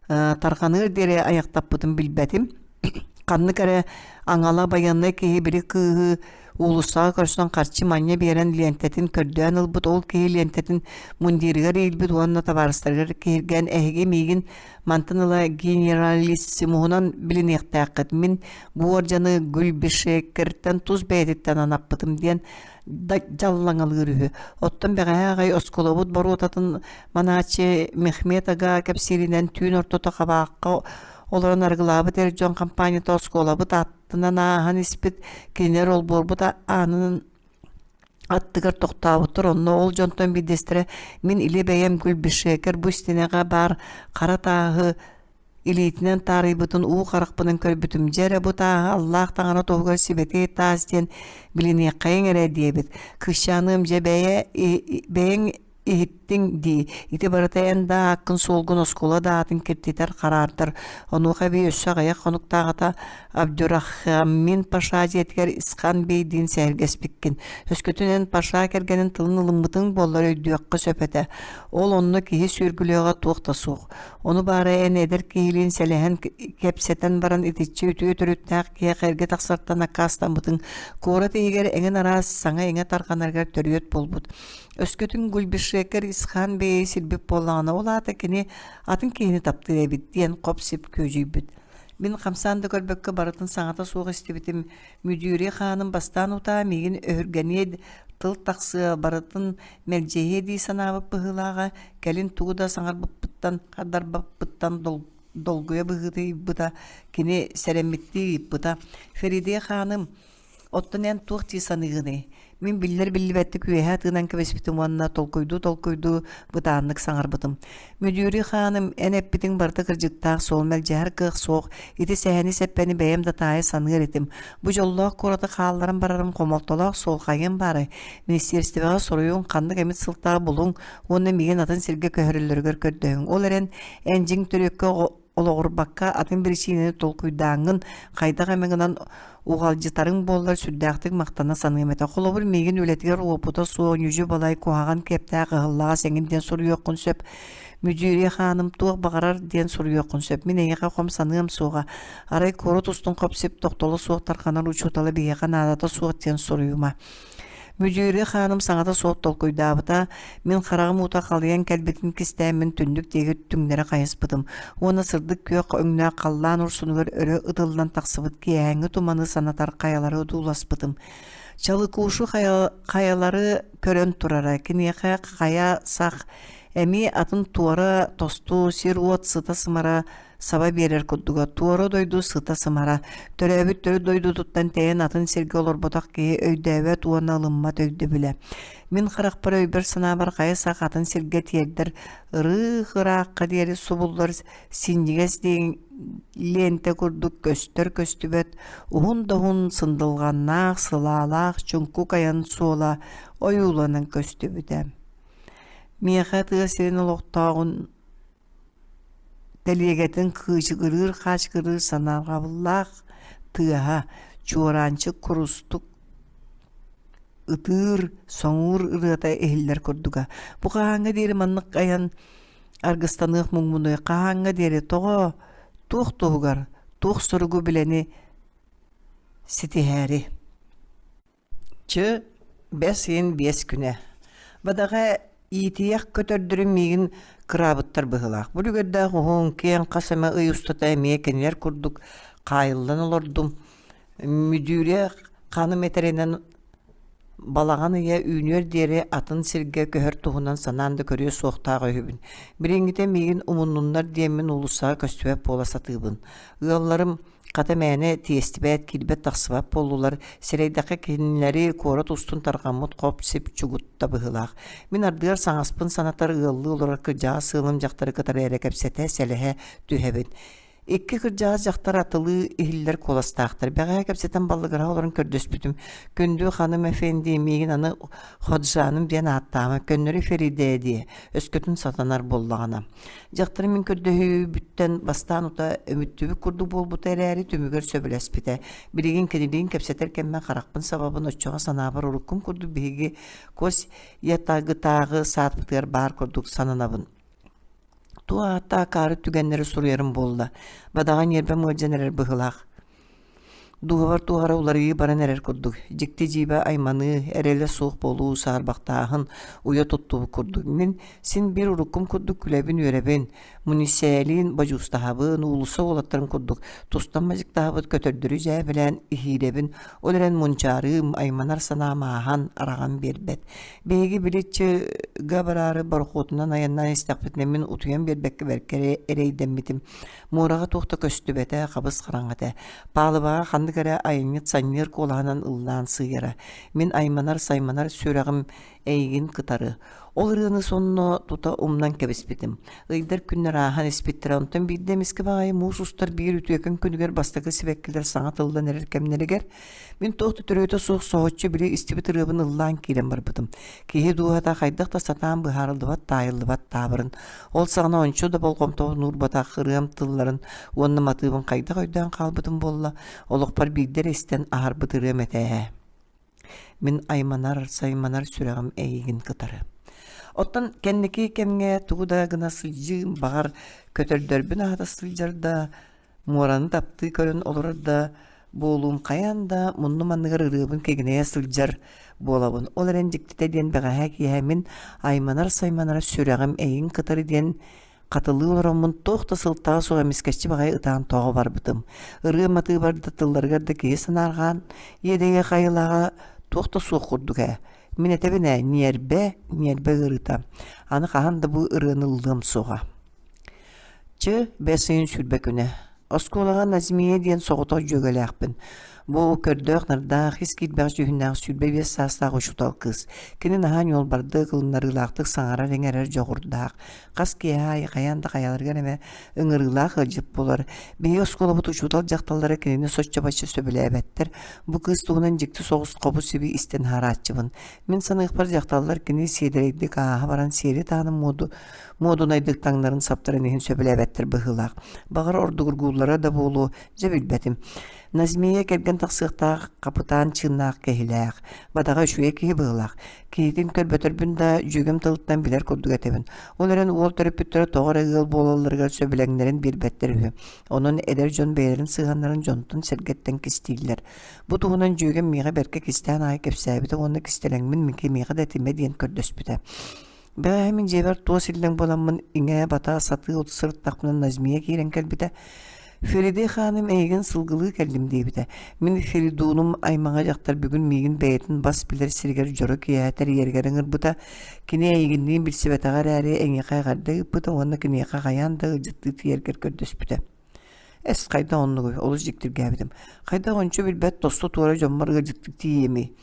тарҕаныар диэри айахтаппытын билбэтим. Ханнык эрэ аҥала байыаннай киһи били кыыһы уулуссаҕа көрсөн харчы манньа биэрэн лиэнтэтин көрдөөн ылбыт, ол киһи лиэнтэтин мундирыгар иилбит уонна табаарыстарыгар киһиргээн эһиги миигин мантан ыла генералиссимуһунан билиниэхтээххит, мин бу уордьаны Гюльбишекертэн тус бэйэтиттэн анаппытым диэн дьаллаҥалыыр үһү. Оттон бэҕэһээ аҕай оскуолабыт боруотатын манааччы Мехмед ага кэпсииринэн түүн ортото хабаахха олорон арыгылаабыт эр дьон хампаанньата оскуолабыт аттынан ааһан испит, кинилэр олбуорбут аанын аттыгар тохтообуттар. Онно ол дьонтон биирдэстэрэ мин илэ бэйэм Гульбишекер бу истинэҕэ баар хара тааһы илиитинэн таарыйбытын уу харахпынан көрбүтүм. Дьэ эрэ бу тааһы аллаах таҥара туһугар сибэтиэй таас диэн билиниэххэйиҥ эрэ диэбит. Кыысчааныам дьэ бэйэ бэйэҥ иһиттиҥ дии, ити барыта эн да ааккын-суолгун оскуола да аатын киртитэр, хараардар. Онуоха эбии өссө аҕыйах хонуктааҕыта Абдюрахаммин Паша дьиэтигэр Исхан Бейдиин сэһэргэспиккин. Өскөтүн эн Паша кэргэнин тылын ылыммытыҥ буоллар өйдүөххэ сөп этэ. Ол онно киһи сүөргүлүөҕэ туох да суох. Ону баара эн эдэр киһилиин сэлэһэн кэпсэтэн баран итиччэ үтүө төрүттээх киһиэхэ эргэ тахсартан аккаастаммытыҥ куорат иһигэр эҥин араас саҥа-иҥэ тарҕанарыгар төрүөт буолбут. Өскөтүн Гульбише. Шекер Исхан бэйи сирбит буоллаҕына, ол аата кини атын киһини таптыыр эбит диэн хоп-сип күөдьүйбүт. Мин хамсаан да көрбөккө барытын саҥата суох истибитим. Мүдьүүрү хааным бастаан утаа миигин өһүргэниэ тыл тахсыа, барытын мэлдьэһиэ дии санаабыт быһыылааҕа, кэлин тугу да саҥарбыппыттан, хардарбаппыттан долгуйа быһыытыйбыта, кини сэрэммиттии ыйыппыта: «Феридия хааным, Оттон эн туох дии саныыгыный? Мин биллэр-биллибэттик үөһэ тыынан кэбиспитим уонна толкуйдуу-толкуйдуу бытааннык саҥарбытым. Мүдьүүрү хааным, эн эппитиҥ барыта кырдьыктаах суол, мэлдьэһэр кыах суох, ити сэһэни-сэппэни бэйэм да таайа саныыр этим. Бу дьоллоох куораты хаалларан барарым хомолтолоох суол хайыам баарай? Министиэристибэҕэ суруйуҥ, ханнык эмит сылтаҕы булуҥ уонна миигин атын сиргэ көһөрөллөрүгэр көрдөһүҥ. Ол эрэн, эн дьиҥ төрүөккэ олоҕурбакка атын биричиинэни толкуйдааҥҥын хайдах эмэ гынан уҕалдьытарыҥ буоллар сүрдээхтик махтана саныам этэ. Холобур, миигин үлэтигэр уопута суох ньүдьү-балай куһаҕан киэптээх ыһыллаҕас эҥин диэн суруйуоххун сөп. Мүдьүүрүө хааным туох баҕарар диэн суруйуоххун сөп. Мин эйиэхэ хом саныам суоҕа. Арай куорат устун хоп-сип тохтоло суох тарҕанар учуутала биһиэхэ наадата суох диэн суруйума. Мүдьүүрү хааным саҥата суох толкуйдаабыта, мин хараҕым уута халыйан кэлбитин кистээммин түннүк диэки түҥнэри хайыспытым уонна сырдык күөх өҥнөөх халлаан урсунугар өрө ытыллан тахсыбыт киэһээҥҥи туманы санатар хайалары одууласпытым. Чалыкушу хайалары көрөн турара, киниэхэ хайа сах эмиэ атын туора тосту сир-уот сыта-сымара саба биэрэр курдуга, туора дойду сыта-сымара, төрөөбүт төрүт дойдутуттан тэйэн атын сиргэ олорботох киһи өйдөөбөт уонна ылыммат өйдөбүлэ. Мин харахпар өйбөр-санаабар хайа сах атын сиргэ тиэрдэр ырыых-ыраахха диэри субуллар синньигэс лиэнтэ курдук көстөр-көстүбэт уһун да уһун сындылҕаннаах, сылаалаах чуҥкук айан суола ойууланан көстүбүтэ. Миэхэ тыа сирин олохтооҕун Тэлиэгэтин кыычыгырыыр-хаачыгырыыр санаарҕабыллаах тыаһа, чуораанчык курустук ытыыр, соҥуур ырыата иһиллэр курдуга. Бу хаһааҥҥа диэри маннык айан аргыстаныах муҥмунуй, хаһааҥҥа диэри тоҕо, туох туһугар, туох соругу билэни ситиһээри Чы, бэс ыйын биэс күнэ. Бадаҕа иитийэх көтөрдөрүм миигин кыраабыттар быһыылаах. Бу үлүгэрдээх уһун, киэҥ хас эмэ ый устата эмиэ кинилэр курдук хаайыллан олордум. Мүдүүрэ ханым этэринэн балаҕан ыйа үүнүөр диэри атын сиргэ көһөр туһунан санаан да көрүө суохтаах үһүбүн. Билиҥҥитэ миигин умуннуннар диэммин уулуссаҕа көстүбэт буола сатыыбын. Ыалларым Хата мээнэ тиэстибэт, киирбэт-тахсыбат буоллулар, сэрэйдэххэ кинилэри куорат устун тарҕаммыт хоп-сип чугутта быһыылаах. Мин ардыгар саҥаспын санатар ыаллыы олорор кырдьаҕас ыалым дьахтары кытары эрэ кэпсэтэ, сэлэһэ түһэбин. Икки кырдьаҕас дьахтар атылыы иһиллэр куоластаахтар. Бэҕэһээ кэпсэтэн баллыгыраһа олорон көрдөспүтүм. Күндү ханым эфенди, миигин аны Ходжаным диэн ааттаама, көннөрү Феридэ диэ, өскөтүн сатанар буоллаҕына. Дьахтар мин көрдөһүүбүттэн бастаан ута өмүттүбүт курдук буолбута эрээри, түмүгэр сөбүлэспитэ. Билигин кинилиин кэпсэтэр кэммэр харахпын сабабын оччоҕо санаабар уруккум курдук биһиги Кос Ятагытааҕы саатпытыгар баар курдук сананабын. Туох ааттаах акаары түгэннэри суруйарым буолла. Бадаҕа ньиэрбэм ыалдьан эрэр быһыылаах. Дууһабар туох эрэ уларыйыы баран эрэр курдук, дьикти-дьиибэ айманыы, эрэлэ суох буолуу, саарбахтааһын уйа туттубут курдук. Мин син биир уруккум курдук күлэбин-үөрэбин, Мунисээлиин бодьуустаһабын, уулусса уолаттарын курдук тустан мадьыктаһабыт көтөрдөрү дьээбэлээн иһиирэбин, ол эрэн мунчаарыым, айманар санаам ааһан, араҕан биэрбэт. Биһиги били чыга бараары борохуотунан айаннаан истэхпитинэ мин утуйан биэрбэккэ бэркэ эрэйдэммитим. Муораҕа туох да көстүбэтэ, хабыс-хараҥа этэ. Паалыбаҕа ханнык эрэ айанньыт санньыар куолаһынан ыллаан сыыйара. Мин айманар-сайманар сүрэҕим эйигин кытары. Ол ырыаны сонно тута умнан кэбиспитим. Ыйдар күннэр ааһан испиттэрэ, онтон биирдэ эмискэ баҕайы муус устар биир үтүөкэн күнүгэр бастакы сибэккилэр саҥа тыллан эрэр кэмнэригэр мин туох да төрүөтэ суох соһуччу били истибит ырыабын ыллаан киирэн барбытым. Киһи дууһата хайдах да сатаан быһаарыллыбат, таайыллыбат таабырын. Ол саҕана ончу да болҕомтобун уурбатах ырыам тылларын уонна матыыбын хайдах өйдөөн хаалбытым буолла, олохпор биирдэ эрэ истэн аһарбыт ырыам этэ ээ. Мин айманар, сайманар сүрэҕим эйигин кытары. Оттон кэнники кэмҥэ тугу да гына сылдьыым, баҕар, көтөрдөрбүн аһата сылдьар да, муораны таптыы көрөн олорор да. буолуум хайаан да муннум анныгар ырыабын кигинэйэ сылдьар буолабын. Ол эрэн дьиктитэ диэн бэҕэһээ киэһэ мин айманар-сайманар сүрэҕим эйигин кытары диэн хатылыы олороммун туох да сылтаҕа суох эмискэччи баҕайы ытаан тоҕо барбытым. Ырыа матыыбар да тылларыгар да киһи санаарҕаан иэдэйиэх айылааҕа туох да суох курдук ээ. Мин этэбин ээ, ньиэрбэ, ньиэрбэ ыарыыта. Аны хаһан да бу ырыаны ыллыам суоҕа. Чы, бэс ыйын 20 күнэ. Оскуолаҕа Назмия диэн соҕотох дьүөгэлээхпин. Бу көрдөөх-нардаах, ис киирбэх дьүһүннээх 25 саастаах учуутал кыыс. Кини наһаа ньуолбардык, ылыннарыылаахтык саҥарар-иҥэрэр дьоҕурдаах. Хас киэһэ аайы хайаан да хайаларыгар эмэ ыҥырыылаах ыалдьыт буолар. Биһиги оскуолабыт учуутал дьахталлара кинини соччо-бачча сөбүлээбэттэр. Бу кыыс туһунан дьикти соҕус хобу-сиби истэн аһарааччыбын. Мин саныахпар дьахталлар кини сиэдэрэйдик ааһа баран сиэри таһынан муоду муодунайдык таҥнарын саптарын иһин сөбүлээбэттэр быһыылаах. Баҕар ордугургууллара да буолуо, дьэ билбэтим. Назмия кэргэн тахсыахтаах хапытаан чыыннаах киһилээх, бадаҕа үчүгэй киһи быһыылаах. Киһитин көрбөтөрбүн да, дьүөгэм тылыттан билэр курдук этэбин. Ол эрэн уол төрөппүттэрэ тоҕо эрэ ыал буолалларыгар сөбүлэҥнэрин биэрбэттэр үһү. Онон эдэр дьон бэйэлэрин сыһыаннарын дьонтон-сэргэттэн кистииллэр. Бу туһунан дьүөгэм миэхэ бэркэ кистээн аайы кэпсээбитэ уонна кистэлэҥмин миэхэ да этимэ диэн көрдөспүтэ. Бэҕэһээ мин дьиэбэр туос иллэҥ буоламмын иҥэ-бата сатыы от сырыттахпына Назмия киирэн кэлбитэ. Фериде хааным эйигин сылгылыы кэллим диэбитэ. Мин Феридунум аймаҕа дьахтар бүгүн миигин бэйэтин бас билэр сиригэр дьоро киэһэ тэрийэригэр ыҥырбыта. Кини эйигинниин билсибэтэҕэ эрээри эйиэхэ эҕэрдэ ыыппыта уонна киниэхэ хайаан да ыалдьыттыы тиийэргэр көрдөспүтэ. Эс, хайдах оннугуй, олус дьиктиргээбитим. Хайдах ончу билбэт тосту-туора дьоммор ыалдьыттыы тиийиэмий?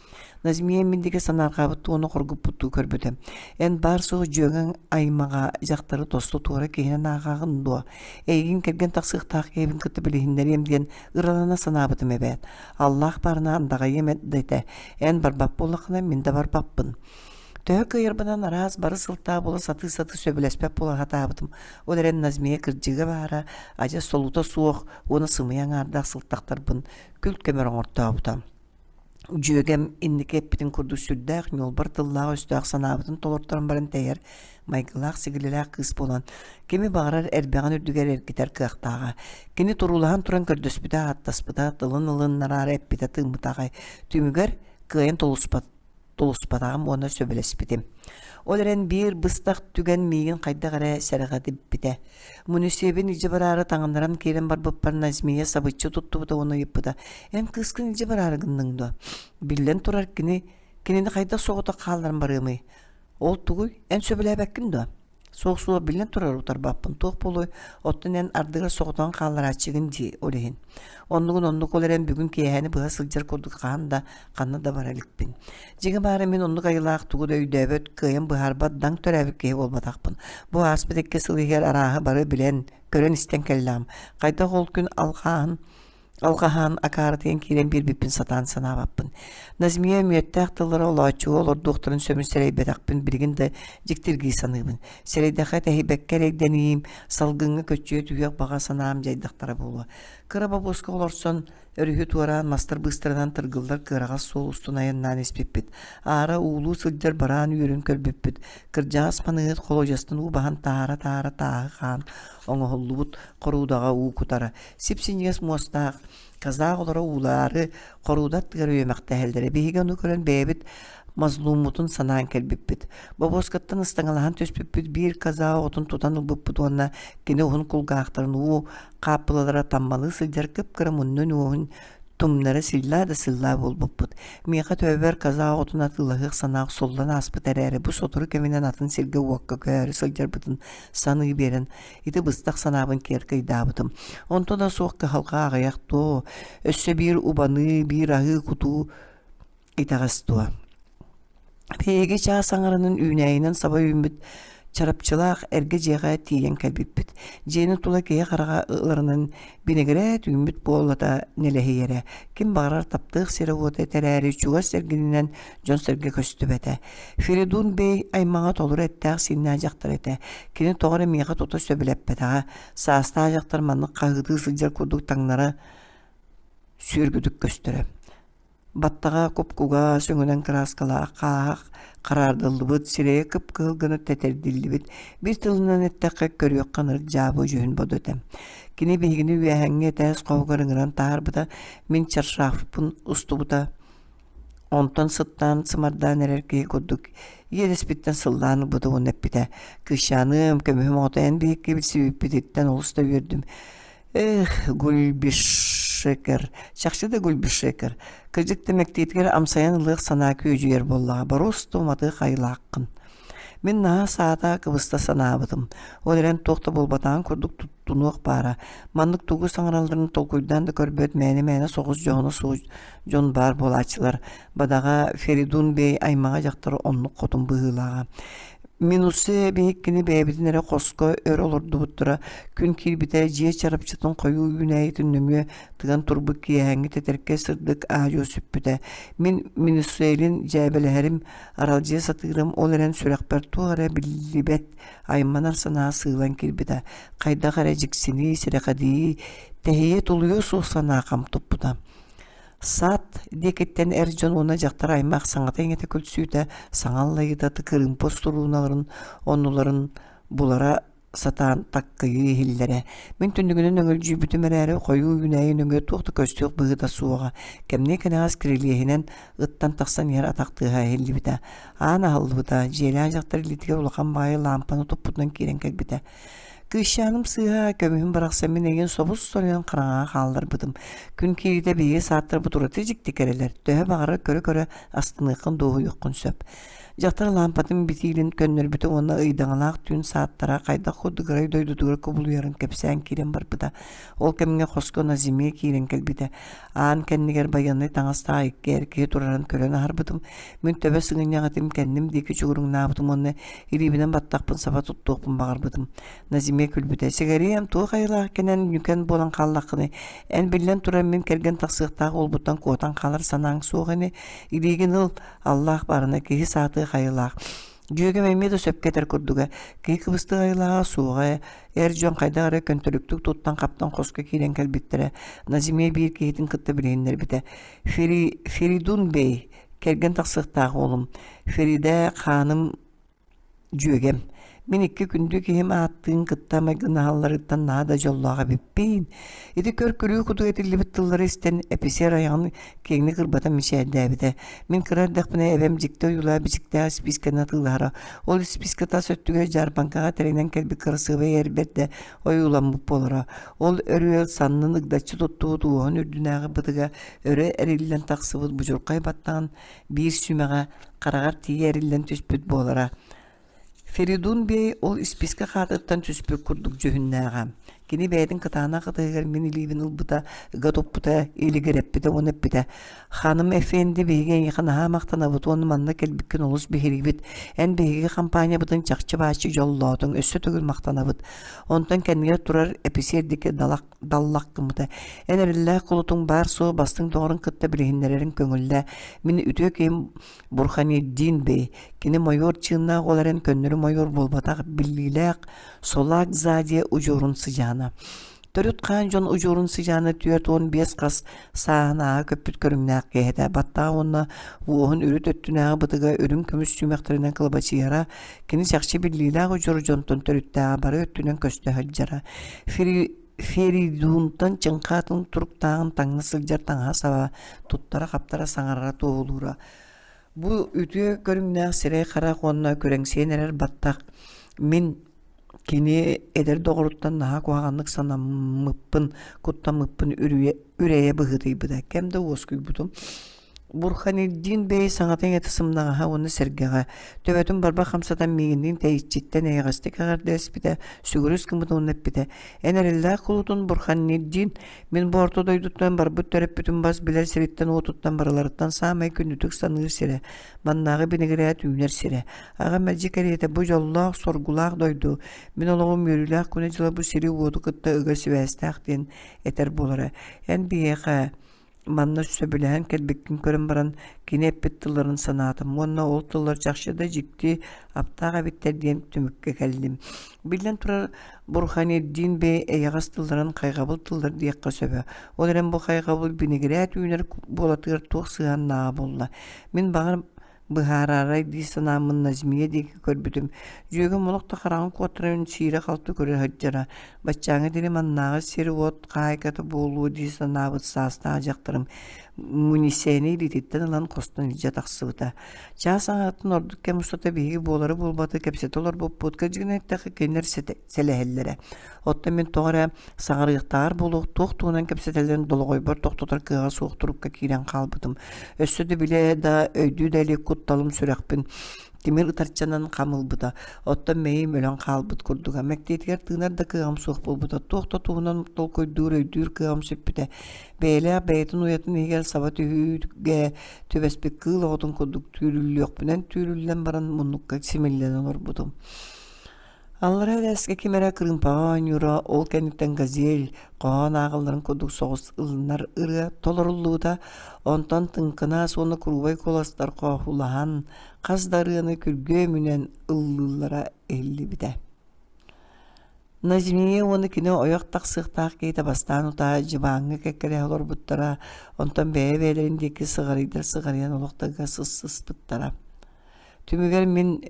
Назмия мин диэки санаарҕаабыттыы уонна хоргуппуттуу көрбүтэ. Эн баар-суох дьүөгэҥ аймаҕа дьахтары тосту-туора киһинэн ааҕаҕын дуо? Эйигин кэргэн тахсыахтаах киһибин кытта билиһиннэриэм диэн ыралана санаабытым эбээт. Аллаах баарына андаҕайыам да этэ. Эн барбат буоллаххына, мин да барбаппын. Төһө кыайарбынан араас бары сылтаа буола сатыы-сатыы сөбүлэспэт буола сатаабытым. Ол эрэн Назмия кырдьыга баара, адьас солуута суох уонна сымыйа аҥаардаах сылтахтарбын күл-көмөр оҥортообута. Дьүөгэм инники эппитин курдук сүрдээх ньуолбар тыллаах-өстөөх санаабытын толорторон баран тэйэр майгылаах-сигилилээх кыыс буолан, кими баҕарар эрбэҕин үрдүгэр эргитэр кыахтааҕа. Кини туруулаһан туран көрдөспүтэ, ааттаспыта, тылын ылыннараары эппитэ-тыыммыта аҕай. Түмүгэр кыайан тулуспат тулуспатаҕым уонна сөбүлэспитим. Ол эрэн биир быстах түгэн миигин хайдах эрэ сэрэхэдиппитэ. Мунусебин илдьэ бараары таҥыннаран киирэн барбыппар Назмия сабыччы туттубута уонна ыйыппыта: «Эн кыыскын илдьэ бараары гынныҥ дуо?» Биллэн турар, кини кинини хайдах соҕотох хаалларан барыамый? Ол тугуй? Эн сөбүлээбэккин дуо? Суох-суох, биллэн турар утарбаппын, туох буолуой, оттон эн ардыгар соҕотоҕун хаалларааччыгын дии, ол иһин. Оннугун оннук ол эрэн бүгүн киэһээни быһа сылдьар курдук хаһан да, ханна да бара иликпин. Дьиҥэ баара мин оннук айылаах тугу да өйдөөбөт, кыайан быһаарбат даҥ төрөөбүт киһи буолбатахпын. Бу ааспыт икки сыл иһигэр арааһы бары билэн, көрөн-истэн кэллэҕим. Хайдах ол күн алҕааһын Алҕаһаан акаарытыйан киирэн биэрбиппин сатаан санаабаппын. Назмия мүөттээх тыллара олооччуга олордуохтарын сөбүн сэрэйбэтэхпин билигин да дьиктиргии саныыбын. Сэрэйдэххэ тэһийбэккэ эрэйдэниим, салгыҥҥа көччүйэ түһүөх баҕа санаам дьайдахтара буолуо. Кыра бобуоска олорсон, өрүһү туораан мастар быыстарынан тыргыллар кыараҕас суол устун айаннаан испиппит. Аара уулуу сылдьар бараан үөрүн көрбүппүт. Кырдьаҕас маныыһыт холуодьастан уу баһан таһаара-таһаара тааһы хаан оҥоһуллубут хоруудаҕа уу кутара. Сип-синньигэс муостаах казах олоро уулаары хорууда аттыгар үөмэхтэһэллэрэ. Биһиги ону көрөн бэйэбит мазлууммутун санаан кэлбиппит. Бобуоскаттан ыстаҥалаһан түспүппүт биир казах оҕотун тутан ылбыппыт уонна кини уһун кулгаахтарын уу хааппылалара таммалыы сылдьар кып-кыра муннун уоһун тумнара силлаа да силлаа буолбуппут. Миэхэ төбөбөр казах оҕотун атыылаһыах санаа охсуллан ааспыт эрээри бу сотору кэминэн атын сиргэ-уокка көһөөрү сылдьарбытын саныы биэрэн Ити быстах санаабын киэр кыйдаабытым. Онто да суох кыһалҕа аҕыйах дуо, өссө биир убаныы, биир аһыы-кутуу итэҕэс дуо. Биһиги чаас аҥарынан үүнээйинэн саба үүммүт чарапчылаах эргэ дьиэҕэ тиийэн кэлбиппит. Дьиэни тула киһи хараҕа ыларынан бинигирээт үүммүт буоллата нэлэһийэрэ. Ким баҕарар таптыах сирэ-уота этэрээри чугас эргининэн дьон-сэргэ көстүбэтэ. Феридун бей аймаҕа толору эттээх-сииннээх дьахтар этэ. Кини тоҕо эрэ миэхэ тута сөбүлэппэтэҕэ. Саастаах дьахтар маннык хаһыытыы сылдьар курдук таҥнара сүөргүтүк көстөрө. Баттаҕа куп-кугас, өҥүнэн кырааскалаах хааһах хараардыллыбыт, сирэйэ кып-кыһыл гына тэтэрдиллибит, биир тылынан эттэххэ, көрүөххэ ынырык дьаабы дьүһүн бодо этэ. Кини биһигини үөһээҥҥи этээс хоһугар ыҥыран таһаарбыта, мин чаршафпын устубута, онтон сыттаан сымардаан эрэр киһи курдук иэдэспиттэн сыллаан ылбыта уонна эппитэ: «Кыысчааныам, көмүһүм оҕото эн биһикки билсибиппититтэн олус да үөрдүм. Эх, Гульбишекер, чахчы да Гульбишекер, кырдьык да мэктиэтигэр амсайан ылыах санаа күөдьүйэр буоллаҕа, боруосту уматыах айылааххын. Мин наһаа саата кыбыста санаабытым. Ол эрэн туох да буолбатаҕын курдук туттунуох баара. Маннык тугу саҥаралларын толкуйдаан да көрбөт мээнэ-мээнэ соҕус дьоһуна суох дьон баар буолааччылар. Бадаҕа Феридун бэй аймаҕа дьахтар оннук хотун быһыылааҕа. Минусы биһиккини бэйэбитин эрэ хоско өр олордубуттара. Күн киирбитэ дьиэ чарапчытын хойуу үүнээйитин нөҥүө тыган турбут киэһээҥҥи тэтэркэй сырдык аа-дьуо сүппүтэ. Мин Минуселин дьээбэлэһэрим, аралдьыйа сатыырым, ол эрэн сүрэхпэр туох эрэ биллибэт айманар санаа сыылан киирбитэ. Хайдах эрэ дьиксинии, сэрэхэдийии, тэһийэ тулуйуо суох санаа хам туппута. Сад диэкиттэн эр дьон уонна дьахтар аймах саҥата-иҥэтэ күлсүүтэ, саҥа аллайыыта тыкырыымпа устурууналарын оннуларын булара сатаан таккыйыы иһиллэрэ. Мин түннүгүнэн өҥөлдьүйбүтүм эрээри, хойуу үүнээйи нөҥүө туох да көстүөх быһыыта суоҕа. Кэмниэ кэнэҕэс кирилиэһинэн ыттан тахсан иһэр атах тыаһа иһиллибитэ. Аан аһыллыбыта, дьиэлээх дьахтар илиитигэр улахан баайы лаампаны туппутунан киирэн кэлбитэ. Кыысчааным сыыһа, көмүһүм барахсан мин эйигин собус-соруйан хараҥаҕа хаалларбытым. Күн киириитэ биһиги сааттарбыт ураты дьикти кэрэлэр, төһө баҕарар көрө-көрө астыныаххын дуоһуйуоххун сөп. Дьахтар лаампатын битиилин көннөрбүтэ уонна ыйдаҥалаах түүн сааттара хайдах курдук ырай дойдутугар кубулуйарын кэпсээн киирэн барбыта. Ол кэмҥэ хоско Назимия киирэн кэлбитэ. Аан кэннигэр байыаннай таҥастаах икки эр киһи турарын көрөн аһарбытым. Мин төбө сыгынньах этим кэнним диэки чугуруҥнаабытым уонна илиибинэн баттахпын саба туттуохпун баҕарбытым. Назимия күлбүтэ. Сигариэм туох айылаах кэнэн ньүкэн буолан хааллаххыный? Эн биллэн турар мин кэргэн тахсыахтаах уолбуттан куотан хаалар санааҥ суох ини. Илиигин ыл, Аллаах барына киһи саатыах айылаах. Дьүөгэм эмиэ да сөпкө этэр курдуга. Киһи кыбыстыах айылааҕа суоҕа. Эр дьон хайдах эрэ көнтөрүктүк туттан-хаптан хоско киирэн кэлбиттэрэ. Назимия биир киһитин кытта билиһиннэрбитэ. Фери, Феридун бей, кэргэн тахсыахтаах уолум. Феридэ хааным дьүөгэм. Мин икки күндү киһим ааттыын кытта майгынаһалларыттан наһаа да дьоллоох эбиппин. Ити көр-күлүү кутуга этиллибит тыллары истэн, эписиэр айаҕын киэҥник ырбатан мичээрдээбитэ. Мин кыра эрдэхпинэ эбэм дьикти ойуулаах бичиктээх испиискэни атыылаһара. Ол испиискэ тас өттүгэр дьаарбаҥкаҕа тэринэн кэлбит кырасыабай эр бэрдэ ойууламмыт буолара. Ол өрүөл саннын ыгдаччы туттубут уоһун үрдүнээҕи бытыга өрө эриллэн тахсыбыт будьурхай баттаҕын биир сүмэҕэ хараҕар тиийэ эриллэн түспүт буолара. Феридун бей ол испиискэ хаатыттан түспүт курдук дьүһүннээҕэ. Кини бэйэтин кытаанах ытыһыгар мин илиибин ылбыта, ыга туппута, илигирэппитэ уонна эппитэ: «Ханым Эфенди, биһиги эйиэхэ наһаа махтанабыт уонна манна кэлбиккин олус биһириибит. Эн биһиги хампаанньабытын чахчы-бааччы дьоллоотуҥ, өссө төгүл махтанабыт». Онтон кэннигэр турар эписиэр диэки далах даллах гыммыта. Эн эрэллээх кулутуҥ баар-суох бастыҥ доҕорун кытта билиһиннэрэрин көҥүллээ. Мин үтүө киһим Бурханиддин бей. Кини мойуор чыыннаах ол эрэн көннөрү мойуор буолбатах биллиилээх Солак Задия удьуорун сыдьаана. Төрүт хаан дьон удьуорун сыдьаана 45 хас сааһын ааһа көппүт көрүҥнээх киһи этэ. Баттаҕа уонна уоһун үрүт өттүнээҕи бытыга үрүҥ көмүс сүүмэхтэринэн кылабачыйара, кини чахчы биллиилээх удьуор дьонтон төрүттээҕэ бары өттүнэн көстө сылдьара. Феридунтан чыҥха атын туруктааҕын таҥна сылдьар таҥаһа-саба, туттара-хаптара саҥарара туоһулуура. Бу үтүө көрүҥнээх сирэй-харах уонна күрэҥсийэн эрэр баттах мин кини эдэр доҕоруттан наһаа куһаҕаннык санаммыппын, куттаммыппын үрэйэ быһыытыйбыта. Кэм да уоскуйбутум. Бурханиддин бэй саҥата-иҥэтэ сымнаҕаһа уонна сэргэҕэ, төбөтүн барбах хамсатан миигинниин тэйиччиттэн эйэҕэстик эҕэрдэлэспитэ, сүгүрүс гыммытын уонна эппитэ: «Эн эрэллээх кулутун Бурханиддин, мин бу орто дойдуттан барбыт төрөппүтүм бас билэр сириттэн-уотуттан барыларыттан саамай күндүтүк саныыр сирэ, маннааҕы бинигирээт үүнэр сирэ. Аҕам мэлдьи кэриэтэ бу дьоллоох, соргулаах дойду, мин олоҕум үөрүүлээх күнэ-дьыла бу сири-уоту кытта ыга сибээстээх диэн этэр буолара. Эн биһиэхэ. Манна сөбүлэһэн кэлбиккин көрөн баран, кини эппит тылларын санаатым уонна ол тыллар чахчы да дьикти, аптаах эбиттэр диэн түмүккэ кэллим. Биллэн турар, Бурханиддин бэй эйэҕэс тылларын хайҕабыл тыллар диэххэ сөбө. Ол эрэн бу хайҕабыл бинигирээт үүнэр буолатыгар туох сыһыаннааҕа буолла? Мин баҕар быһаараарай дии санааммын Назмия диэки көрбүтүм. Дьүөгэм олох да хараҕын куоттаран сиирэ-халты көрө сылдьара. Баччааҥҥа диэри маннааҕы сир-уот хаһаайката буолуо дии санаабыт саастаах дьахтарым Мунисэни илиититтэн ылан хостон илдьэ тахсыбыта. Чаас аҥаарыттан ордук кэм устата биһиги буолары-буолбаты кэпсэтэ олорбуппут, кырдьыгынан эттэххэ кинилэр сэлэһэллэрэ. Оттон мин тоҕо эрэ саҥарыахтааҕар буолуох туох туһунан кэпсэтэллэрин долоҕойбор тохтотор кыаҕа суох турукка киирэн хаалбытым. Өссө да билэ да, өйдүү да илик кутталым сүрэхпин тимир ытарчанан хам ылбыта. Оттон мэйиим өлөн хаалбыт курдуга. Мэктиэтигэр тыынар да кыаҕым суох буолбута. Туох да туһунан толкуйдуур, өйдүүр кыаҕым сүппүтэ. Бэйэлээх бэйэтин уйатын иһигэр саба түһүүгэ түбэспит кыыл оҕотун курдук түүрүллүөхпүнэн түүрүллэн баран муннукка симиллэн олорбутум. Аллараа этээскэ ким эрэ кырыымпаҕа оонньуура, ол кэнниттэн «Газель» хоһоон ааҕалларын курдук соҕус ылынар ырыа толоруллубута, онтон тыҥкынаас уонна куруубай куоластар хоһулаһан, хас да ырыаны күргүөмүнэн ыллыыллара иһиллибитэ. Назмия уонна кини ойох тахсыахтаах киһитэ бастаан утаа дьыбааҥҥа кэккэлэһэ олорбуттара, онтон бэйэ-бэйэлэрин диэки сыҕарыйдар сыҕарыйан олох да ыга сыспыттара. Түмүгэр мин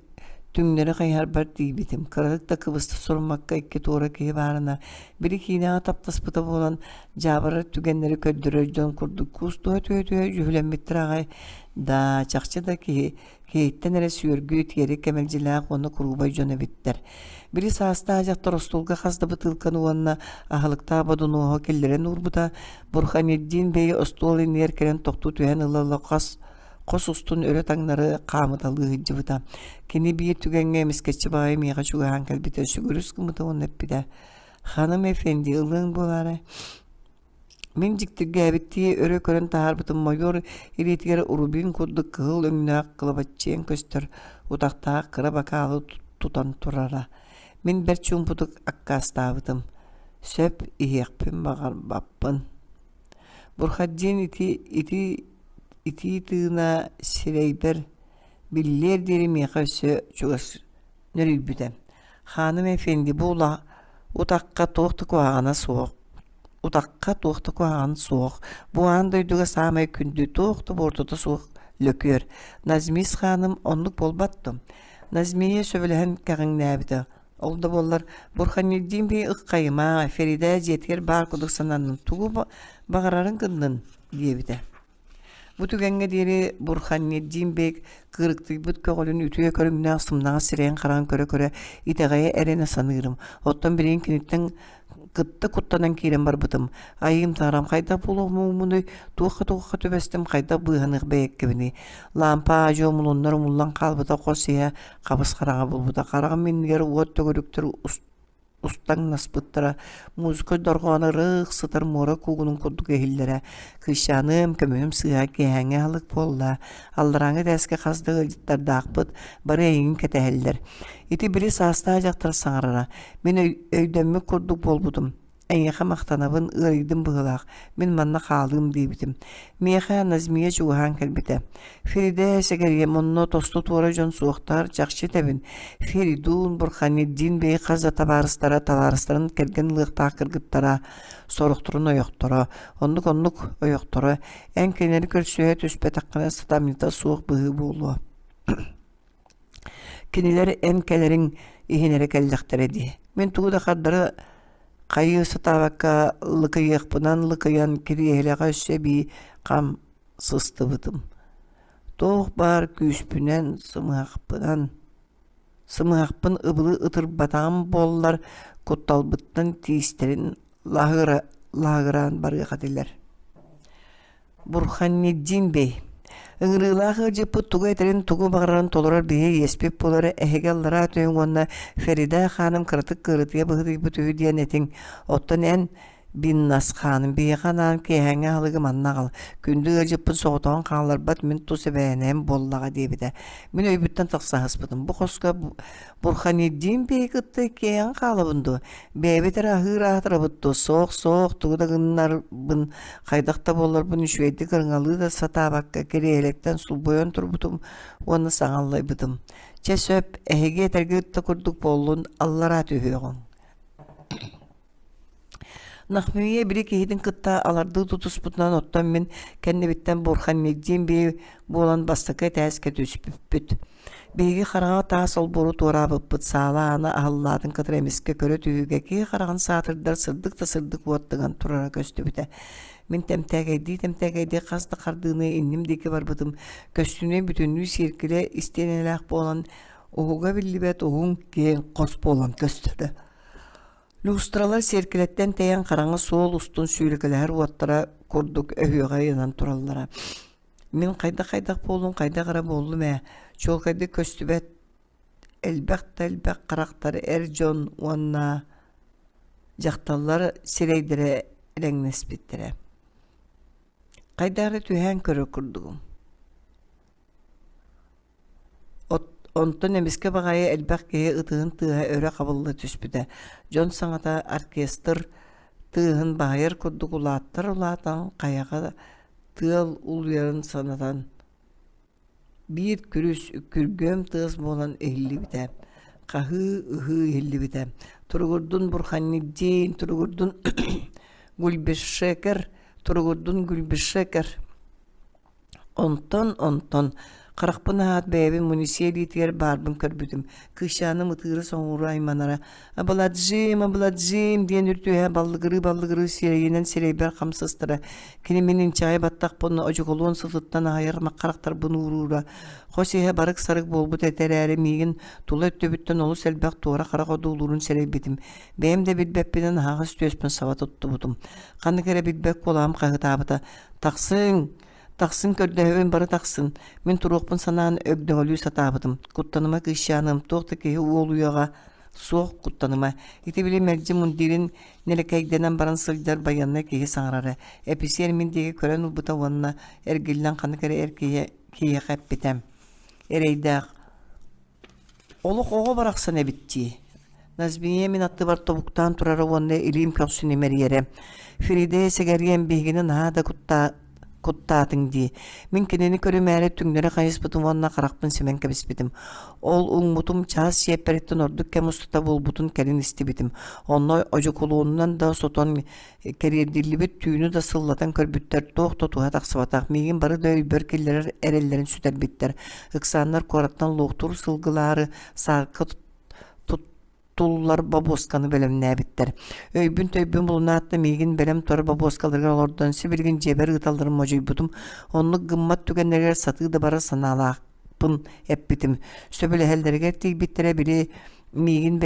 түҥнэри хайыһарбар тиийбитим. Кыратык да кыбыста суруммакка икки туора киһи баарына, били киинэҕэ таптаспыта буолан, дьаабырар түгэннэри көрдөрөр дьон курдук куустуһа түһэ-түһэ дьүһүлэммиттэр аҕай. Да, чахчы да киһи киһиттэн эрэ сүөргү, тиэрик кэмэлдьилээх уонна куруубай дьон эбиттэр. Били саастаах дьахтар остуолга хас да бытыылканы уонна аһылыктаах бодунуоһу киллэрэн уурбута, Бурханиддин бэй остуол иннигэр кэлэн тохтуу түһэн ыла-ыла хас хос устун өрө-таҥнары хаамыталыы сылдьыбыта. Кини биир түгэҥҥэ эмискэччи баҕайы миэхэ чугаһаан кэлбитэ, сүгүрүс гыммыта уонна эппитэ: «Ханым эфенди, ылыаҥ буолаарай?» Мин дьиктиргээбиттии өрө көрөн таһаарбытым майор илиитигэр рубин курдук кыһыл өҥнөөх кылабаччыйан көстөр утахтаах кыра бакаалы тутан турара. Мин бэрт чуумпутук аккаастаабытым. Сөп, иһиэхпин баҕарбаппын. Бурхаддин ити ити итии тыына сирэйбэр биллиэр диэри миэхэ өссө чугас нөрүйбүтэ. Хааным эфенди бу утахха туох да куһаҕана суох. Утахха туох да куһаҕан суох. Бу аан дойдуга саамай күндү туох да буортута суох лөкүөр. Назмис хааным оннук буолбат дуо? Назмия сөбүлэһэн кэҕиҥнээбитэ. Ол да буоллар, Бурханиддин бий ыккайыма, Феридэ дьиэтигэр баар курдук сананным, тугу баҕарарын гыннын диэбитэ. Бу түгэҥҥэ диэри Бурханиддин бек кыырыктыйбыт көҕүлүн үтүө көрүҥнээх сымнаҕас сирэйин-хараҕын көрө-көрө итэҕэйэ эрэнэ саныырым. Оттон билигин киниттэн кытта куттанан киирэн барбытым. Айыым таҥарам хайдах буолуоммунуй, туохха-туохха түбэстим, хайдах быыһаныах бэйэккэбиний. Лаампа аадьуо умулуннар умуллан хаалбыта хос иһэ хабыс-хараҥа буолбута. Хараҕым иннигэр уот төгүрүктэр устаҥнаспыттара, музыка дорҕооно ырыых сытар муора куугунун курдук иһиллэрэ. Кыысчааным, көмүһүм сыыһа киэһээҥҥи аһылык буолла. Алларааҥҥы этээскэ хас да ыалдьыттардаахпыт, бары эйигин кэтэһэллэр. Ити били саастаах дьахтар саҥарара. Мин өйдөммүт курдук буолбутум. Эйиэхэ махтанабын, ыарыйдым быһыылаах, мин манна хаалыым диэбитим. Миэхэ Назмия чугаһаан кэлбитэ. Феридэ сэгэриэм, онно тосту-туора дьон суохтар, чахчы этэбин. Феридун, Бурханиддин бэй хас да табаарыстара, табаарыстарын кэргэн ылыахтаах кыргыттара, сорохторун ойохторо, оннук-оннук ойохторо, эн кинилэри көрсүһэ түспэтэххинэ сатамньыта суох быһыы буолуо. Кинилэр эн кэлэриҥ иһин эрэ кэллэхтэрэ дии. Мин тугу да хардары хайыы сатаабакка лыкыйыахпынан лыкыйан кириэһилэҕэ өссө эбии хам сыстыбытым. Туох баар күүспүнэн, сымыһахпынан сымыһахпын ыбылы ытырбатаҕым буоллар, кутталбыттан тиистэрин лаһыгыраан барыах этилэр. Бурханниддин бей Ыҥырыылаах ыалдьыппыт тугу этэрин, тугу баҕарарын толорор биһи иэспит буолара эһиги аллараа түһүҥ уонна Ферида хааным кыратык кыырытыйа быһыытыйбыт үһү диэн этиҥ. Оттон эн, Биннас хааным биһиэхэ анаан киэһээҥҥи аһылыгы манна аҕал, күндү ыалдьыппын соҕотоҕун хаалларбат мин тус эбээнэйим буоллаҕа диэбитэ. Мин өйбүттэн тахсаһыспытым. Бу хоско Бурханиддин биһи кытта иккиэйэҕин хаалабын дуо? Бэйэбит эрэ аһыыр аатырабыт дуо? Суох, суох, тугу да гыннарбын, хайдах да буолларбын үчүгэйдик ырыҥалыы да сатаабакка кириэһилэттэн сулбуйан турбутум уонна саҥа аллайбытым. Чэ сөп, эһиги этэргит да курдук буоллун, аллараа түһүөҕүҥ. Нахмия били киһитин кытта алардыы тутуспутунан оттон мин кэннибиттэн Бурханниддин бий буолан бастакы этээскэ түспүппүт. Биһиги хараҥа таас олбуору туораабыппыт саала аана аһыллаатын кытары эмискэ көрө түһүүгэ киһи хараҕын саатырдар сырдык да сырдык уот тыган турара көстүбүтэ. Мин тэмтээкэйдии-тэмтээкэйдии хас да хардыыны инним диэки барбытым, көстүүнэй бүтүннүү сиэркилэ истиэнэлээх буолан, уһуга биллибэт уһун киэҥ хос буолан көстөрө. Люстралар сиэркилэттэн тэйэн хараҥа суол устун сүүрэкэлэһэр уоттара курдук өһүөҕэ ыйанан тураллара. Мин хайдах-хайдах буоллум, хайдах эрэ буоллум ээ, чуолкайдык көстүбэт элбэх да элбэх харахтар эр дьон уонна дьахталлар сирэйдэрэ элэҥнэспиттэрэ. Хайдах эрэ түһээн көрөр курдугум. Онтон эмискэ баҕайы элбэх киһи ытыһын тыаһа өрө хабылла түспүтэ. Дьон саҥата оркестр тыаһын баһыйар курдук улааттар улаатан хайаҕа тыал улуйарын санатан биир күрүс күргүөм тыас буолан иһиллибитэ. Хаһыы, ыһыы иһиллибитэ. Туругурдун Бурханниддин, туругурдун Гульбишекер, туругурдун Гульбишекер Онтон, онтон харахпын аһаат бэйэбин муниция илиитигэр баарбын көрбүтүм. Кыысчааным ытыыра-соҥуура айманара «Абаладжим, абаладжим» диэн үрдүһэ баллыгырыы-баллыгырыы сирэйинэн сирэйбэр хам сыстара. Кини мин инчэҕэй баттахпын одьукулуон сытыттан аһыйар харахтарбын ууруура. Хос иһэ барык-сарык буолбут этэ эрээри миигин тула өттүбүттэн олус элбэх туора харах одуулуурун сэрэйбитим. Бэйэм да билбэппинэн аһаҕас түөспүн саба туттубутум. Ханнык эрэ билбэт куолаһым хаһыытаабыта «Тахсыҥ! Тахсын көрдөһөбүн бары тахсын!» Мин туруохпун санаан өгдөҥөлүү сатаабытым. Куттаныма кыысчааным, туох да киһи уолуйаҕа суох куттаныма. Ити били мэлдьи мундирин нэлэкэйдэнэн баран сылдьар байыаннай киһи саҥарара. Эписиэр мин диэки көрөн ылбыта уонна эргиллэн ханнык эрэ эр киһи киһиэхэ эппитэ. Эрэйдээх Олох оҕо барахсан эбит дии. Назмия мин аттыбар тобуктаан турара уонна илиим көхсүн имэрийэрэ. Феридэ сэгэриэм биһигини наһаа да куттаа куттаатыҥ дии. Мин кинини көрүмээри түҥнэри хайыспытым уонна харахпын симэн кэбиспитим. Ол уҥмутум чаас сиэппэриттэн ордук кэм устата буолбутун кэлин истибитим. Онно одьукулуонунан да сотон Кэриэрдиллибит түүнү да сыллатан көрбүттэр, туох да туһа тахсыбатах, миигин бары да өйбөр киллэрэр эрэллэрин сүтэрбиттэр. Ыксааннар куораттан луохтуур сылгылаары саарка туттуллар бобуосканы бэлэмнээбиттэр. Өйбүн-төйбүн булунаат да миигин бэлэм турар бобуоскаларыгар олордон сибилигин дьиэбэр ыыталларын модьуйбутум. Оннук гыммат түгэннэригэр сатыы да барар санаалаахпын эппитим. Сөбүлэһэллэригэр тиийбиттэрэ били Миигин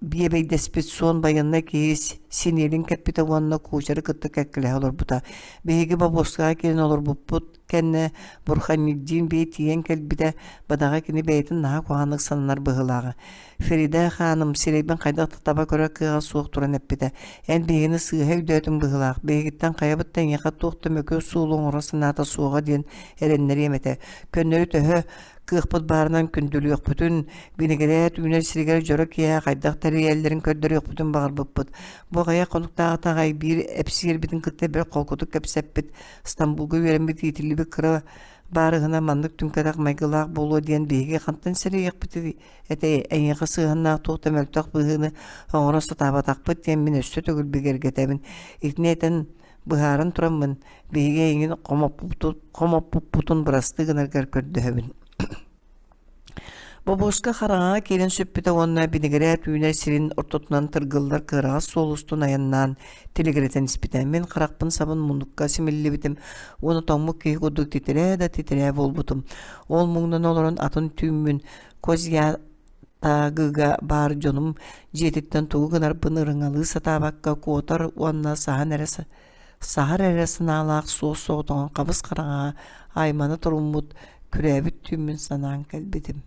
биэбэйдэспит суон байыаннай киһи синиэлин кэппитэ уонна куучары кытта кэккэлэһэ олорбута. Биһиги бобуоскаҕа киирэн олорбуппут кэннэ Бурханиддин бей тиийэн кэлбитэ, бадаҕа кини бэйэтин наһаа куһаҕаннык сананар быһыылааҕа. Ферида хааным сирэйбин хайдах да таба көрөр кыаҕа суох туран эппитэ: «Эн биһигини сыыһа өйдөөтүҥ быһыылаах, биһигиттэн хайабыт да эйиэхэ туох да мөкү суолу оҥорор санаата суоҕа диэн эрэннэриэм этэ. Көннөрү төһө кыахпыт баарынан күндүлүөхпүтүн, бинигирээт үүнэр сиригэр дьоро киэһэ хайдах тэрийэллэрин көрдөрүөхпүтүн баҕарбыппыт. Бу аҕыйах хонуктааҕыта аҕай биир эпсиэрбитин кытта бэрт холкутук кэпсэппит, Стамбулга үөрэммит иитиллибит кыра баарыһына маннык түҥкэтэх майгылаах буолуо диэн биһиги хантан сэрэйиэхпитий этэй, эйиэхэ сыһыаннаах туох да мөлтөх быһыыны оҥоро сатаабатахпыт диэн мин өссө төгүл бигэргэтэбин. Итини этэн быһааран тураммын, биһиги эйигин хомоппуппутун бырастыы гынаргар көрдөһөбүн. Бобуоска хараҥаҕа киирэн сүппүтэ уонна бинигирээт үүнэр сирин ортотунан тыргыллар кыараҕас суол устун айаннаан тилигирэтэн испитэ. Мин харахпын сабын муннукка симиллибитим уонна тоҥмут киһи курдук титирээ да титирээ буолбутум. Ол муҥнан олорон атын түүммүн Козья Таагыга баар дьонум дьиэтиттэн тугу гынарбын ырыҥалыы сатаабакка куотар уонна саһан эрэ саһар эрэ санаалаах суос-соҕотоҕун хабыс-хараҥаҕа аймана туруммут, күрээбит түүммүн санаан кэлбитим.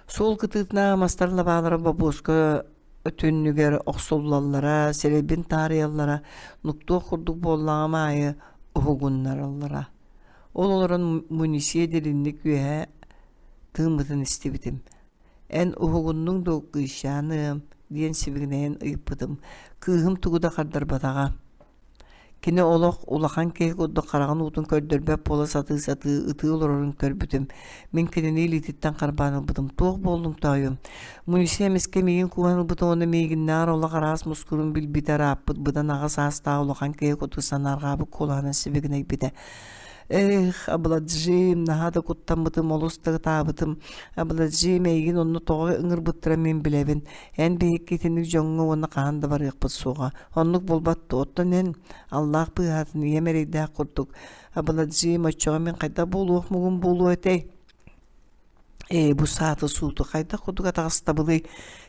Суол кытыытынааҕы мастар лабаалара бобуоска түннүгэр охсуллаллара, сирэйбин таарыйаллара, нуктуох курдук буоллаҕым аайы уһугуннараллара. Ол олорон Мунисия дириҥник үөһэ тыыммытын истибитим. «Эн уһугуннуҥ дуо, кыысчааныам?» диэн сибигинэйэн ыйыппытым. Кыыһым тугу да хардарбатаҕа. Кини олох улахан киһи курдук хараҕын уутун көрдөрбөт буола сатыы-сатыы ытыы олорорун көрбүтүм. Мин кинини илиититтэн харбаан ылбытым. Туох буоллуҥ тоойуом? Мунисия эмискэ миигин кууһан ылбыта уонна миигиннээҕэр олох араас мускуурун билбитэ ырааппыт быдан аҕа саастаах улахан киһи курдук санаарҕаабыт куолаһынан сибигинэйбитэ. Эх, Абладжим, наһаа да куттаммытым, олус да ытаабытым. Абладжим, эйигин онно тоҕо ыҥырбыттара мин билэбин. Эн биһикки итинник дьоҥҥо уонна хаһан да барыахпыт суоҕа. Оннук буолбат дуо? Оттон эн, Аллаах быыһаатын ийэм эрэйдээх курдук, Абаладжиим, оччоҕо мин хайдах буолуох муҥум буолуо этэй? Ээ, бу сааты-сууту хайдах курдук атаҕастабылый?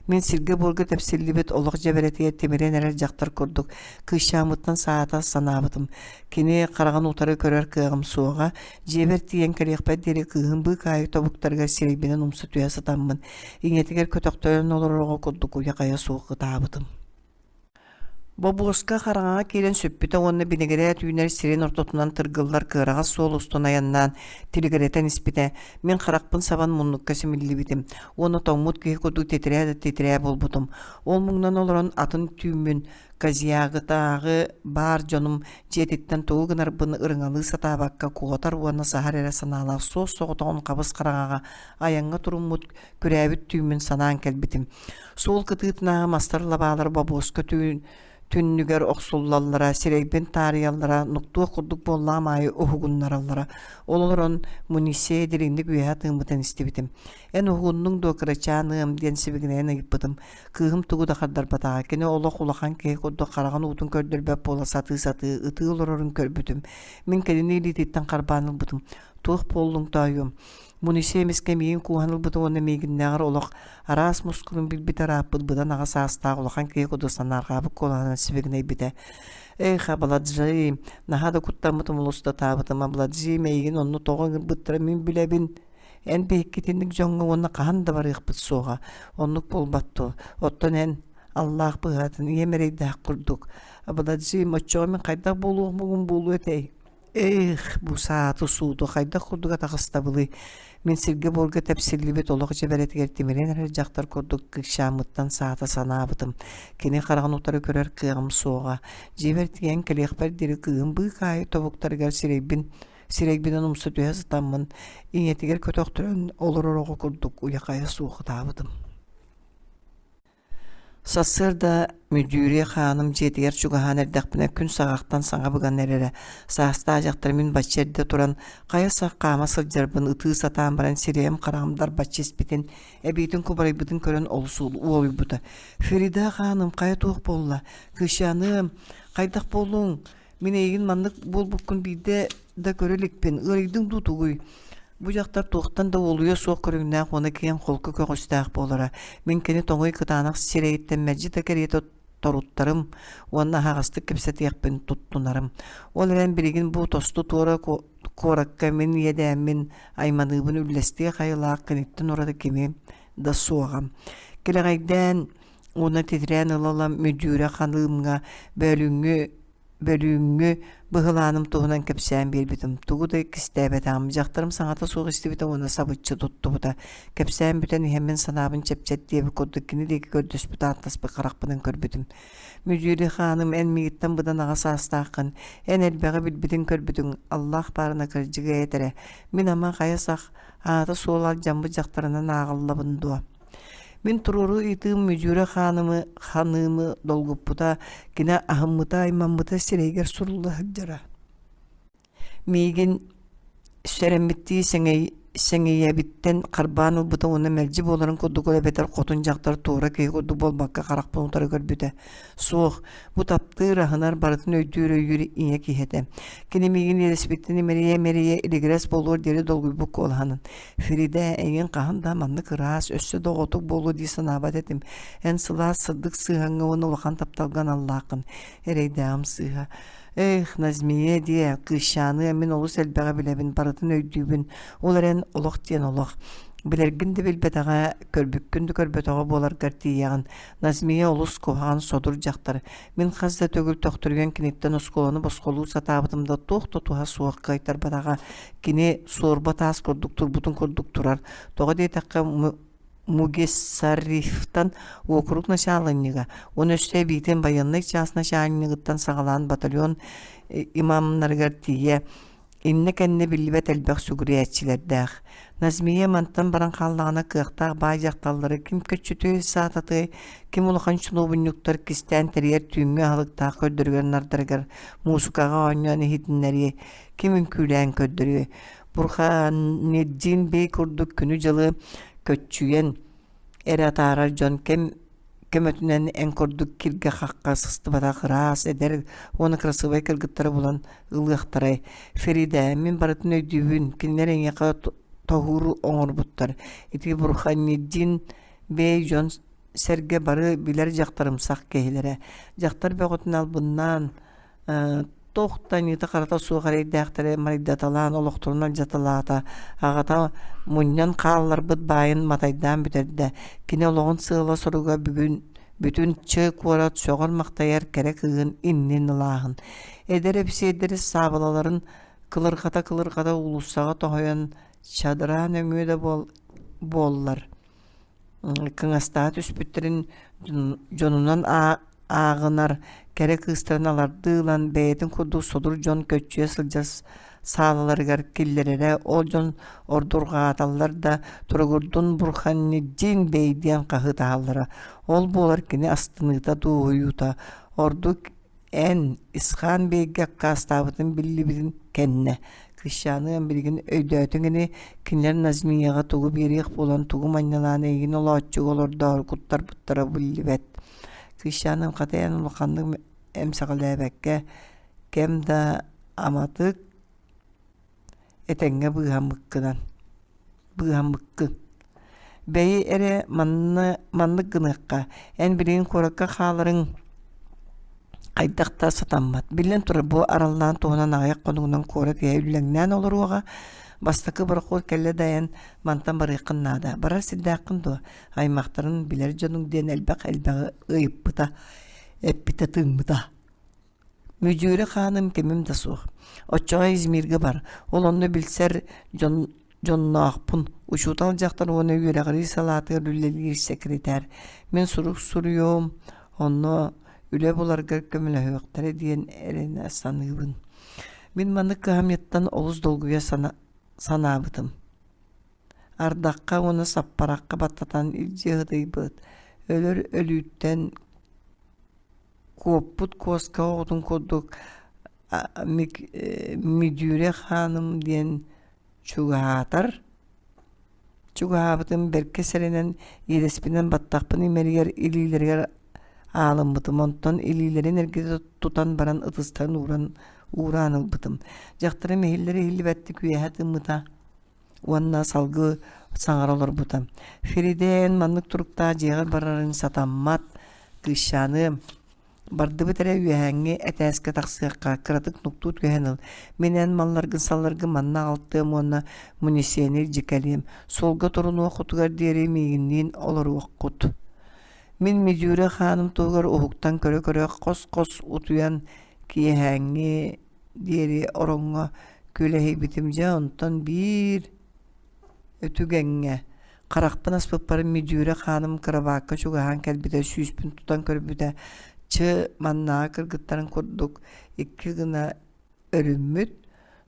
Мин сиргэ-буорга тэпсиллибит олох дьэбэрэтигэр тимирэн эрэр дьахтар курдук кыысчааммыттан саата санаабытым. Кини хараҕын утары көрөр кыаҕым суоҕа. Дьиэбэр тиийэн кэлиэхпэр диэри кыыһым быыкаайык тобуктарыгар сирэйбинэн умса түһэ сытаммын, ийэтигэр көтөхтөрөн олорор оҕо курдук уйа-хайа суох ытаабытым. Бобуоска хараҥаҕа киирэн сүппүтэ уонна бинигирээт үүнэр сирин ортотунан тыргыллар кыараҕас суол устун айаннаан тилигирэтэн испитэ. Мин харахпын сабан муннукка симиллибитим уонна тоҥмут киһи курдук титирээ да титирээ буолбутум. Ол муҥнан олорон атын түүммүн Козьягытааҕы баар дьонум дьиэтиттэн тугу гынарбын ырыҥалыы сатаабакка куотар уонна саһар эрэ санаалаах суос-соҕотоҕун хабыс хараҥаҕа айаҥҥа туруммут күрээбит түүммүн санаан кэлбитим. Суол кытыытынааҕы мастар лабаалар бобуоска түүн түннүгэр охсуллаллара, сирэйбин таарыйаллара, нуктуох курдук буоллаҕым аайы уһугуннараллара. Ол олорон Мунисея дириҥник үөһэ тыыммытын истибитим. «Эн уһугуннуҥ дуо, кырачаан ыам?» диэн сибигинэйэн ыйыппытым. Кыыһым тугу да хардарбатаҕа. Кини олох улахан киһи курдук хараҕын уутун көрдөрбөт буола сатыы-сатыы ытыы олорорун көрбүтүм. Мин кинини илиититтэн харбаан ылбытым. «Туох буоллуҥ, тоойуом?» Мунисия эмискэ миигин кууһан ылбыта уонна миигиннээҕэр олох араас мускулун билбит ырааппыт быдан аҕа саастаах улахан киһи курдук санаарҕаабыт куолаһынан сибигинэйбитэ. «Эх, Абладжи, наһаа да куттаммытым улустатаабытым, Абладжи, миигин онно тоҕо ыҥырбыттара мин билэбин. Эн биһикки итинник дьоҥҥо уонна хаһан да барыахпыт суоҕа, оннук буолбат дуо? Оттон эн, Аллаах быһаатын, ийэм эрэйдээх курдук. Абладжи, оччоҕо мин хайдах буолуох буолуо этэй? Эх, бу сааты-сууту хайдах курдук атаҕастабылый? Мин сиргэ-буорга тэпсиллибит олох дьэбэрэтигэр тимирэн эрэр дьахтар курдук кыкчааммыттан саата санаабытым. Кини хараҕын утары көрөр кыаҕым суоҕа. Дьиэбэр тиийэн кэлиэхпэр диэри кыыһым быыкаайы тобуктарыгар сирэйбин сирэйбинэн умса түһэ сытаммын, ийэтигэр көтөхтөрөн олорор оҕо курдук уйа-хайа суох ытаабытым. Сарсыарда Мүдьүүрү хааным дьиэтигэр чугаһаан эрдэхпинэ күн саҕахтан саҥа быган эрэрэ. Саастаах дьахтар мин бачча эрдэ туран хайа сах хаама сылдьарбын ытыы сатаан баран сирэйим-хараҕым дарбаччы испитин, эбиитин кубарыйбытын көрөн олус уолуйбута. «Ферида хааным, хайа туох буолла? Кыысчааныам, хайдах буоллуҥ? Мин эйигин маннык буолбуккун биирдэ да көрө иликпин, ыарыйдыҥ дуу тугуй?» Бу дьахтар туохтан да уолуйа суох көрүҥнээх уонна киэҥ холку көҕүстээх буолара. Мин кини тоҥуй кытаанах сирэйиттэн мэлдьи да кэриэтэ торуттарым уонна аһаҕастык кэпсэтиэхпин туттунарым. Ол эрэн билигин бу тосту туора куоракка мин иэдээммин, айманыыбын үллэстиэх айылаах киниттэн ураты кими да суоҕа. Кэлэҕэйдээн уонна титирээн ыла-ыла мүдьүүрэ ханыымҥа бөөлүүҥҥү бөлүүҥҥү быһылааным туһунан кэпсээн биэрбитим. Тугу да кистээбэтэҕим. Дьахтарым саҥата суох истибитэ уонна сабыччы туттубута. Кэпсээн бүтэн иһэммин санаабын чэпчэт диэбит курдук кини диэки көрдөспүт ааттаспыт харахпынан көрбүтүм. Мүдьүүрү хааным, эн миигиттэн быдан аҕа саастааххын. Эн элбэҕи билбитиҥ-көрбүтүҥ. Аллаах баарына кырдьыгы эт эрэ. Мин ама хайа сах аата-суола алдьаммыт дьахтарынан ааҕыллабын дуо? Мин туруору ыйытыым мүдьүүрэ хаанымы, ханыымы долгуппута, кини аһыммыта, аймаммыта сирэйигэр сурулла сылдьара. Миигин сэрэммиттии сэҥэй сэҥийэбиттэн харбаан ылбыта уонна мэлдьи буоларын курдук ол эбэтэр хотун дьахтар туора киһи курдук буолбакка харахпын утары көрбүтэ. Суох, бу таптыыр, аһынар, барытын өйдүүр-өйүүр ийэ киһи этэ. Кини миигин иэдэспиттэн имэрийэ-имэрийэ илигирэс буолуор диэри долгуйбут куолаһынан Фрида, эйигин хаһан да маннык ыраас, өссө да оҕотук буолуо дии санаабат этим. Эн сылаас, сырдык сыһыаҥҥа уонна улахан тапталга аналлааххын. Эрэйдээҕим сыыһа. Эх, Назмия диэ, кыысчааныа, мин олус элбэҕи билэбин, барытын өйдүүбүн. Ол эрэн олох диэн олох. Билэргин да билбэтэҕэ, көрбүккүн да көрбөтөҕө буоларгар тиийэҕин. Назмия олус куһаҕан содур дьахтар. Мин хас да төгүл төхтүрүйэн киниттэн оскуоланы босхолуу сатаабытым да туох да туһа суох кыайтарбатаҕа. Кини суорба таас курдук турбутун курдук турар. Тоҕо диэтэххэ, Мугесарифтан уокурук начаалынньыга уонна өссө эбиитин байыаннай чаас начальнигыттан саҕалаан батальон имамнарыгар тиийэ иннэ-кэннэ биллибэт элбэх сүгүрүйээччилэрдээх. Назмия мантан баран хааллаҕына кыахтаах баай дьахталлары ким көччүтүөй саататыай, ким улахан чунуобунньуктар кистээн тэрийэр түүҥҥү аһылыктаах көрдөрүгэр-нардарыгар муусукаҕа оонньоон иһитиннэриэй, ким үҥкүүлээн көрдөрүөй. Бурханеддин бей курдук күнү-дьылы көччүйэн эрэ атаарар дьон кэм көмөтүнэн эн курдук киргэ-хахха сыстыбатах ыраас, эдэр уонна кырасыабай кыргыттары булан ылыахтарай. Феридэ, мин барытын өйдүүбүн, кинилэр эйиэхэ тоһуур оҥорбуттар. Ити Бурханеддин бей дьон сэргэ бары билэр дьахтарымсах киһилэрэ. Дьахтар бөҕөтүн албыннаан, туох да аньыыта-харата суох эрэйдээхтэри марайдаталаан олохторун алдьаталаата, аҕата мунньан хаалларбыт баайын матайдаан бүтэрдэ. Кини олоҕун сыала-соруга бүгүн бүтүн Ч куорат сөҕөр-махтайар кэрэ кыыһын иннин ылааһын. Эдэр эписиэрдэри саабылаларын кылырҕата-кылырҕата уулуссаҕа тоһуйан чадра нөҥүө да буоллар кыҥастаһа түспүттэрин дьонунан ааҕынар кэрэ кыыстарын алардыы ылан бэйэтин курдук содур дьон көччүйэ сылдьар саалаларыгар киллэрэрэ ол дьон ордурҕааталлар да туругурдун Бурханниддин бей диэн хаһыытаһаллара ол буолар кини астыныыта дуоһуйуута ордук Эн Исхан Бейгэ аккаастаабытын биллибитин кэннэ, Кыысчааныам билигин өйдөөтүҥ ини, кинилэр Назмияҕа тугу биэриэх буолан тугу манньалаан эйигин олооччуга олордоору куттарбыттара биллибэт. Кыысчааным хата эн улаханнык эмсэҕэлээбэккэ, кэм да аматык этэҥҥэ быыһаммыккынан быыһаммыккын. Бэйи эрэ манна маннык гыныахха, эн билигин куоракка хааларыҥ хайдах да сатаммат. Биллэн турар, бу араллаан туһунан аҕыйах хонугунан куорат иһэ үллэҥнээн олоруоҕа. Бастакы борохуот кэллэ да эн мантан барыаххын наада. Барар сирдээххин дуо? Аймахтарын билэр дьонуҥ диэн элбэх элбэҕи ыйыппыта, эппитэ тыыммыта. Мүдьүүрэ хааным кимим да суох. Оччоҕо Измиргэ бар, ол онно билсэр дьон дьонноохпун. Учуутал дьахтар уонна үөрэҕирии салаатыгар үлэлиир сэкиритээр. Мин сурук суруйуом, онно үлэ буларгар көмөлөһүөхтэрэ диэн эрэнэ саныыбын. Мин маннык кыһамньыттан олус долгуйа сана санаабытым. Ардахха уонна саппарахха баттатан илдьи ыһытыйбыт, өлөр өлүүттэн Куоппут куоска оҕотун курдук Мүдьүүрэ хааным диэн чугаһаатар, чугаһаабытым бэркэ сэрэнэн иэдэспинэн баттахпын имэрийэр илиилэригэр аалыммытым, онтон илиилэрин эргитэ тутан баран ытыстарын ууран уураан ылбытым. Дьахтарым иһиллэр-иһиллибэттик үөһэ тыыммыта уонна салгыы саҥара олорбута. Феридээн маннык туруктаах дьиэҕэр барарыҥ сатаммат, кыысчааныам. Бардыбыт эрэ үөһээҥҥи этээскэ тахсыахха, кыратык нуктуу түһэн ыл. Мин эн малларгын-салларгын манна аҕалтыам уонна мунисиэни илдьэ кэлиэм. Суолга турунуоххутугар диэри миигинниин олоруоххут. Мин Мүдьүүрэ хааным туһугар уһуктан көрө-көрө хос-хос утуйан киэһээҥҥи диэри ороҥҥо күөлэһийбитим дьэ онтон биир үтүгэҥҥэ харахпын аспыппар мүдьүүрэ хааным кырабаакка чугаһаан кэлбитэ сүүспүн тутан көрбүтэ чы маннааҕы кыргыттарын курдук икки гына өрүммүт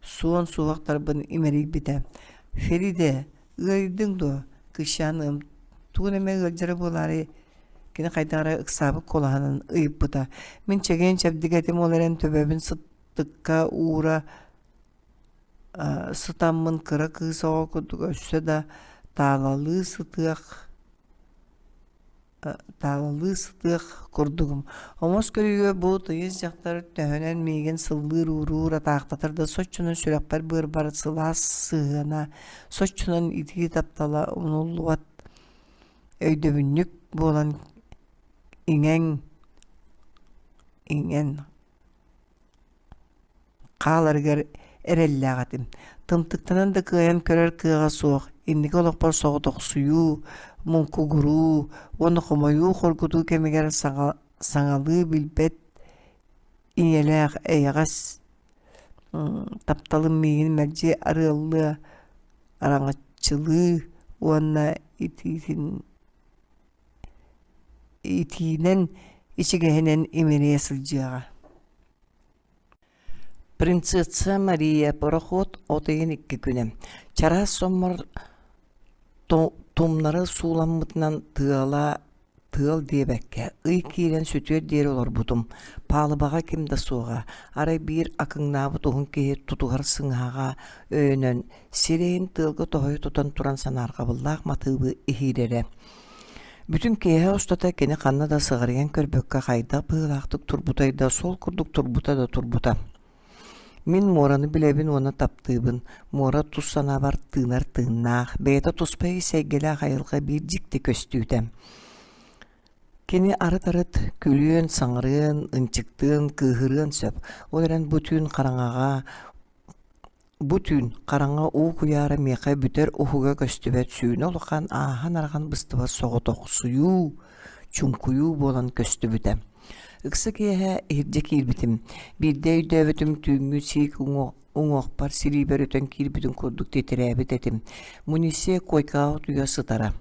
суон суһуохтарбын имэрийбитэ Феридэ ыарыйдыҥ дуо кыысчааныам тугун эмэ ыалдьара буолаарай Кини хайдах эрэ ыксаабыт куолаһынан ыйыппыта. Мин чэгиэн-чэбдик этим ол эрэн төбөбүн сыттыкка уура сытаммын кыра кыыс оҕо курдук өссө да таалалыы сытыах таалалыы сытыах курдугум. Омос көрүүгэ бу тыйыс дьахтар төһөнөн миигин сыллыыр-ууруур, атаахтатар да соччонон сүрэхпэр-быарбар сылаас сыһыана, соччонон итии таптала умнуллубат өйдөбүнньүк буолан иҥэн иҥэн хааларыгар эрэллээх этим. Тымтыктанан да кыайан көрөр кыаҕа суох, инники олохпор соҕотохсуйуу, муҥкугуруу уонна хомойуу-хоргутуу кэмигэр саҥа, саҥалыы билбэт ийэлээх эйэҕэс тапталым миигин мэлдьи арыаллыа, араҥаччылыы уонна итиитин итиинэн ичигэһинэн имэрийэ сылдьыаҕа. Принцесса Мария пароход от ыйын икки күнэ. Чараас соммор тумнары сууламмытынан тыала тыал диэбэккэ, ый киирэн сүтүөр диэри олорбутум. Палубаҕа ким да суоҕа, арай биир акыҥнаабыт уһун киһи тутуһар сыҥаһаҕа өйөнөн, сирэйин тыалга тоһуйа тутан туран санаарҕабыллаах матыыбы иһиирэрэ. Бүтүн киэһэ устата кини ханна да сыҕарыйан көрбөккө хайдах быһыылаахтык турбутай да сол курдук турбута да турбута. Мин муораны билэбин уонна таптыыбын. Муора тус санаабар тыынар тыыннаах, бэйэтэ туспа ис эйгэлээх айылҕа биир дьикти көстүүтэ. Кини арыт-арыт күлүөн, саҥарыан, ынчыктыан, кыыһырыан сөп. Ол эрэн бу түүн хараҥаҕа Бу түүн хараҥа уу куйаара миэхэ бүтэр уһуга көстүбэт сүүнэ улахан ааһан-араҕан быстыбат соҕотохсуйуу, чуҥкуйуу буолан көстүбүтэ. Ыкса киэһэ иһирдьэ киирбитим. Биирдэ өйдөөбүтүм түүҥҥү сиик уҥуохпар силиибэр өтөн киирбитин курдук титирээбит этим. Мунисия куойкаҕа утуйа сытара.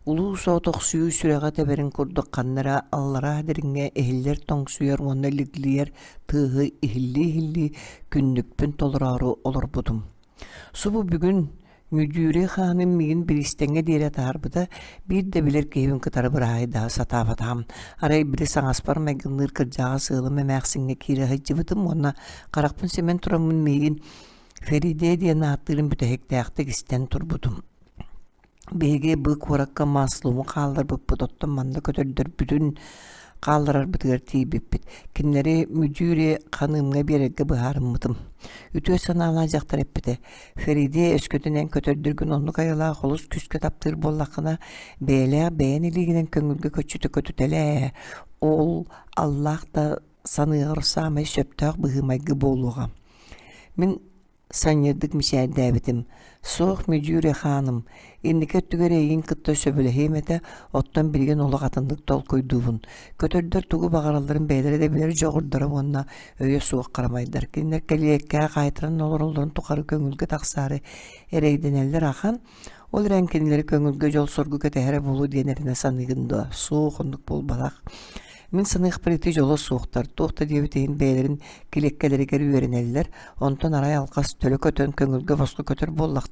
Улуу соҕотохсуйуу сүрэҕэ тэбэрин курдук ханна эрэ аллараа дириҥҥэ иһиллэр тоҥсуйар уонна лиглийэр тыаһы иһиллии-иһиллии күннүкпүн толороору олорбутум. Субу бүгүн Мүдьүүрэ хааным миигин бириистэҥҥэ диэри атаарбыта, биир да билэр киһибин кытары быраһаайдаһа сатаабатаҕым. Арай били саҥаспар майгынныыр кырдьаҕас ыалым эмээхсиҥҥэ киирэ сылдьыбытым уонна харахпын симэн тураммын миигин Феридэ диэн ааттыырын бүтэһиктээхтик истэн турбутум. Биһиги бу куоракка Маслову хаалларбыппыт, оттон манна көтөрдөрбүтүн хаалларарбытыгар тиийбиппит. Кинилэри Мүдьүүри ханыымҥа биэрэргэ быһаарыммытым. Үтүө санаалаах дьахтар эппитэ: «Фериде, өскөтүн эн көтөрдөргүн оннук айылаах олус күүскэ таптыыр буоллаххына, бэйэлээх бэйэн илиигинэн көҥүлгэ көччүтэ көтүтэлээ, ол аллаах да саныаҕар саамай сөптөөх быһыы-майгы буолуоҕа». Мин Санньыардык мичээрдээбитим: «Суох, Мүдьүүрэ хааным, инники өттүгэр эйигин кытта сөбүлэһиэм этэ, оттон билигин олох атыннык толкуйдуубун. Көтөрдөр тугу баҕаралларын бэйэлэрэ да билэр дьоҕурдара уонна өйө суох харамайдар. Кинилэр кэлиэккэ хаайтаран олороллорун тухары көҥүлгэ тахсаары эрэйдэнэллэр ахан, Ол эрэн кинилэри көҥүлгэ дьол-соргу кэтэһэрэ буолуо диэн эрэнэ саныыгын дуо? Суох, оннук буолбатах. Мин саныахпар ити дьоло суохтар, туох да диэбит иһин бэйэлэрин килиэккэлэригэр үөрэнэллэр, онтон арай алҕас төлө көтөн көҥүлгэ босхо көтөр буоллах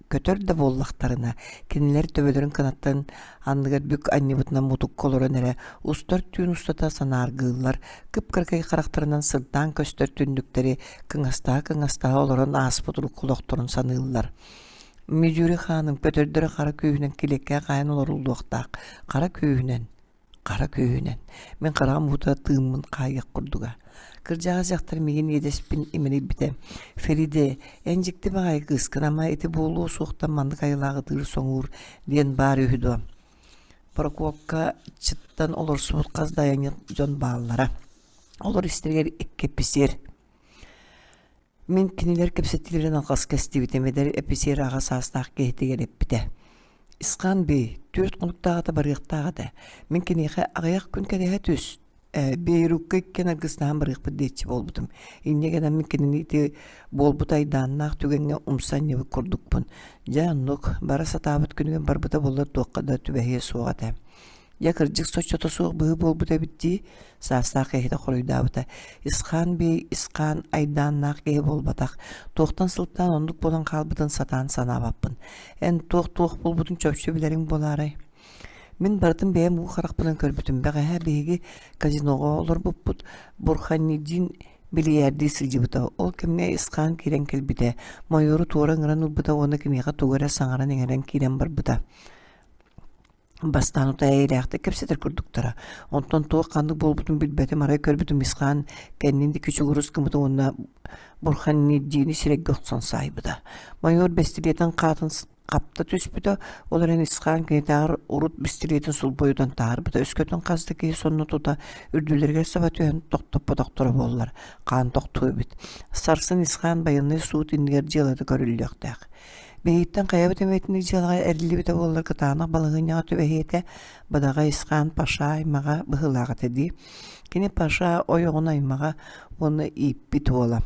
көтөр да буоллахтарына, кинилэр төбөлөрүн кынаттан анныгар бүк анньыбытынан мутукка олорон эрэ устар түүн устата санааргыыллар, кып-кыракый харахтарынан сырдаан көстөр түннүктэри кыҥастаһа-кыҥастаһа олорон ааспыт урукку олохторун саныыллар. Мүдьүрү хааным көтөрдөрө хара күүһүнэн килиэккэ хаайан олоруллуохтаах, хара күүһүнэн, хара күүһүнэн. Мин хараҕым уута тыыммын хаайыах курдуга. Кырдьаҕас дьахтар миигин иэдэспин имэрийбитэ. Фериде, эн дьикти баҕайы кыыскын, ама ити буолуо суохтан маннык айылаах ытыыр-соҥуур диэн баар үһү дуо? Прокопка чыттан олорсубут хас да айанньыт дьон бааллара. Олор истэригэр икки эписиэр. Мин кинилэр кэпсэтиилэрин алҕаска истибитим, эдэр эписиэр аҕа саастаах киһитигэр эппитэ: «Исхан бей, түөрт хонуктааҕыта барыахтаах этэ. Мин киниэхэ аҕыйах күн кэтэһэ түс, ээ, Бейрукка иккиэн аргыстаһан барыахпыт диэччи буолбутум. Инньэ гынан мин кинини ити буолбут айдааннаах түгэҥҥэ умса анньыбыт курдукпун. Дьэ, оннук, бара сатаабыт күнүгэр барбыта буоллар туохха да түбэһиэ суох этэ. Дьэ, кырдьык соччото суох быһыы буолбут эбит дии, саастаах киһитэ хоруйдаабыта. Исхан бей Исхан айдааннаах киһи буолбатах. Туохтан сылтаан оннук буолан хаалбытын сатаан санаабаппын. Эн туох-туох буолбутун чопчу билэриҥ буолаарай? Мин барытын бэйэм уу харахпынан көрбүтүм. Бэҕэһээ биһиги казиноҕа олорбуппут. Бурханидин билийээрдии сылдьыбыта. Ол кэмҥэ Исхан киирэн кэлбитэ. Мойуору туора ыҥыран ылбыта уонна киниэхэ тугу эрэ саҥаран-иҥэрэн киирэн барбыта. Бастаан утаа эйэлээхтик кэпсэтэр курдуктара. Онтон туох ханнык буолбутун билбэтим, арай көрбүтүм Исхан кэннин диэки чугурус гыммыта уонна Бурханниддини сирэйгэ охсон саайбыта. Майор бэстилиэтин хаатын хапта түспүтэ, ол эрэн Исхаан кинитээҕэр урут бистилиэтин сулбуйутан таһаарбыта, өскөтүн хас да киһи сонно тута үрдүлэригэр саба түһэн тохтоппотохторо буоллар, хаан тохтуо эбит. Сарсын Исхаан байыаннай суут иннигэр дьыалата көрүллүөхтээх. Биһигиттэн хайабыт эмэ итинник дьыалаҕа эриллибитэ буоллар кытаанах балаһыанньаҕа түбэһиэ этэ, бадаҕа Исхаан Паша аймаҕа быһыылаах этэ дии. Кини Паша ойоҕун аймаҕа уонна ииппит уола.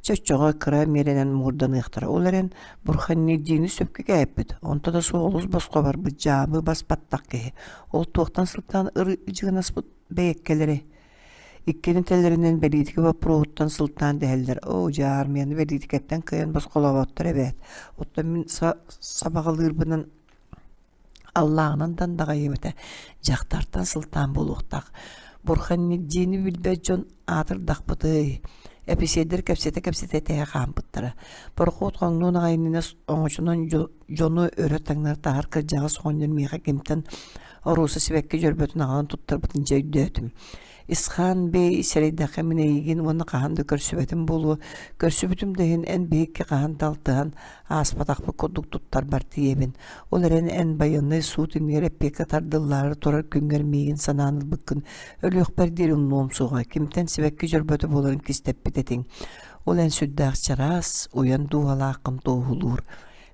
Чоччоҕо кыра миэрэнэн муҥурданыахтара. Ол эрэн Бурханниддины сөпкө кээппит, онто да суох олус босхо барбыт дьаабы бас баттах киһи. Ол туохтан сылтаан ырыдьыгынаспыт бэйэккэлэри Иккини тэллэринэн бэлиитикэ боппуруоһуттан сылтаан дэһэллэр: «Оо, дьэ, аармыйаны бэлиитикэттэн кыайан босхолооботтор эбээт. Оттон мин сабаҕалыырбынан Аллааҕынан дандаҕайыам этэ, дьахтартан сылтаан буолуохтаах. Бурханниддины билбэт дьон аатырдахпытый Эписиэрдэр кэпсэтэ-кэпсэтэ тэһэ хаампыттара. Борохуот хоҥнуон аҕай иннинэ оҥочонон дьону өрө таҥнары таһар кырдьаҕас оҕонньор миэхэ кимтэн оруоса сибэкки дьөрбөтүн аҕалан туттарбытын дьэ өйдөөтүм. Исхан бэй сэрэйдэххэ мин эйигин уонна хаһан да көрсүбэтим буолуо, көрсүбүтүм да иһин эн биһикки хаһан да алтыһан ааспатахпыт курдук туттарбар тиийэбин. Ол эрэн эн байыаннай суут иннигэр эппиэккэ тардыллаары турар күҥҥэр миигин санаан ылбыккын өлүөхпэр диэри умнуом суоҕа, кимтэн сибэкки дьөрбөтө буоларын кистэппит этиҥ. Ол эн сүрдээх чараас, уйан дууһалааххын туоһулуур.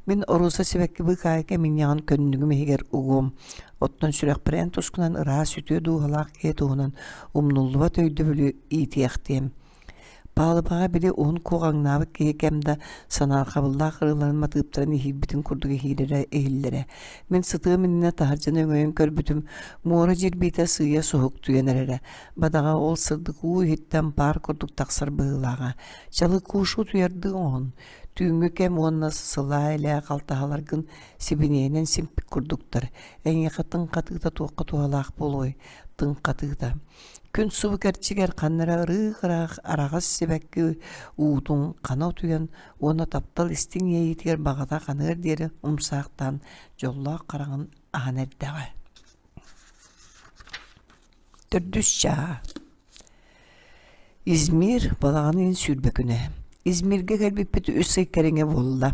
Мин оруоса сибэкки быыкаайык эминньэҕин көннүгүм иһигэр угуом, оттон сүрэхпэр эн тускунан ыраас үтүө дууһалаах киһи туһунан умнуллубат өйдөбүлү иитиэхтиэм. Палубаҕа били уһун куоҕаҥнаабыт киһи кэм да санаарҕабыллаах ырыаларын матыыптарын иһийбитин курдук иһиирэрэ иһиллэрэ. Мин сытыам иннинэ таһырдьаны өҥөйөн көрбүтүм, муора дьирбиитэ сыыйа суһуктуйан эрэрэ. Бадаҕа ол сырдык уу иһиттэн паар курдук тахсар быһыылааҕа. Чалыкуушу утуйардыы оҥоһун, Түүҥҥү кэм уонна сылаа илээх алтаһаларгын сибиниэнэн симпит курдуктар. Эйиэхэ тыҥ хатыыта туохха туһалаах буолуой? Тыҥ хатыыта. Күн субу кэрчигэр ханна эрэ ырыых-ыраах араҕас сибэкки уутун хана утуйан уонна таптал истиҥ иэйиитигэр баҕата ханыар диэри умсаахтаан дьоллоох хараҕын аһан эрдэҕэ. Төрдүс чааһа Измир балаҕан ыйын 20 күнэ. Измиргэ кэлбиппит үс ый кэриҥэ буолла.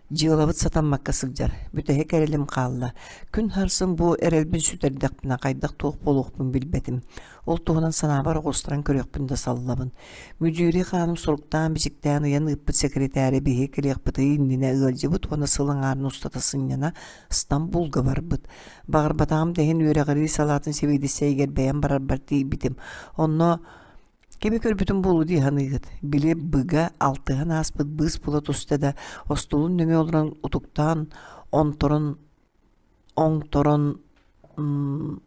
Дьыалабыт сатаммакка сылдьар, бүтэһик эрэлим хаалла. Күн сарсын бу эрэлбин сүтэрдэхпинэ хайдах-туох буолуохпун билбэтим. Ол туһунан санаабар оҕустаран көрүөхпүн да саллабын. Мүдьүүрүй хааным суруктаан-бичиктээн ыйан ыыппыт сэкирэтээри биһиги кэлиэхпит ый иннинэ ыалдьыбыт уонна сыл аҥаарын устата сынньана Стамбулга барбыт. Баҕарбатаҕым да иһин үөрэҕирии салаатын сэбиэдиссэйигэр бэйэм барарбар тиийбитим. Онно кими көрбүтүм буолуо дии саныыгыт? Били быга алтыһан ааспыт быыс була түстэ да, остуолун нөҥүө олорон утуктаан онторон оҥторон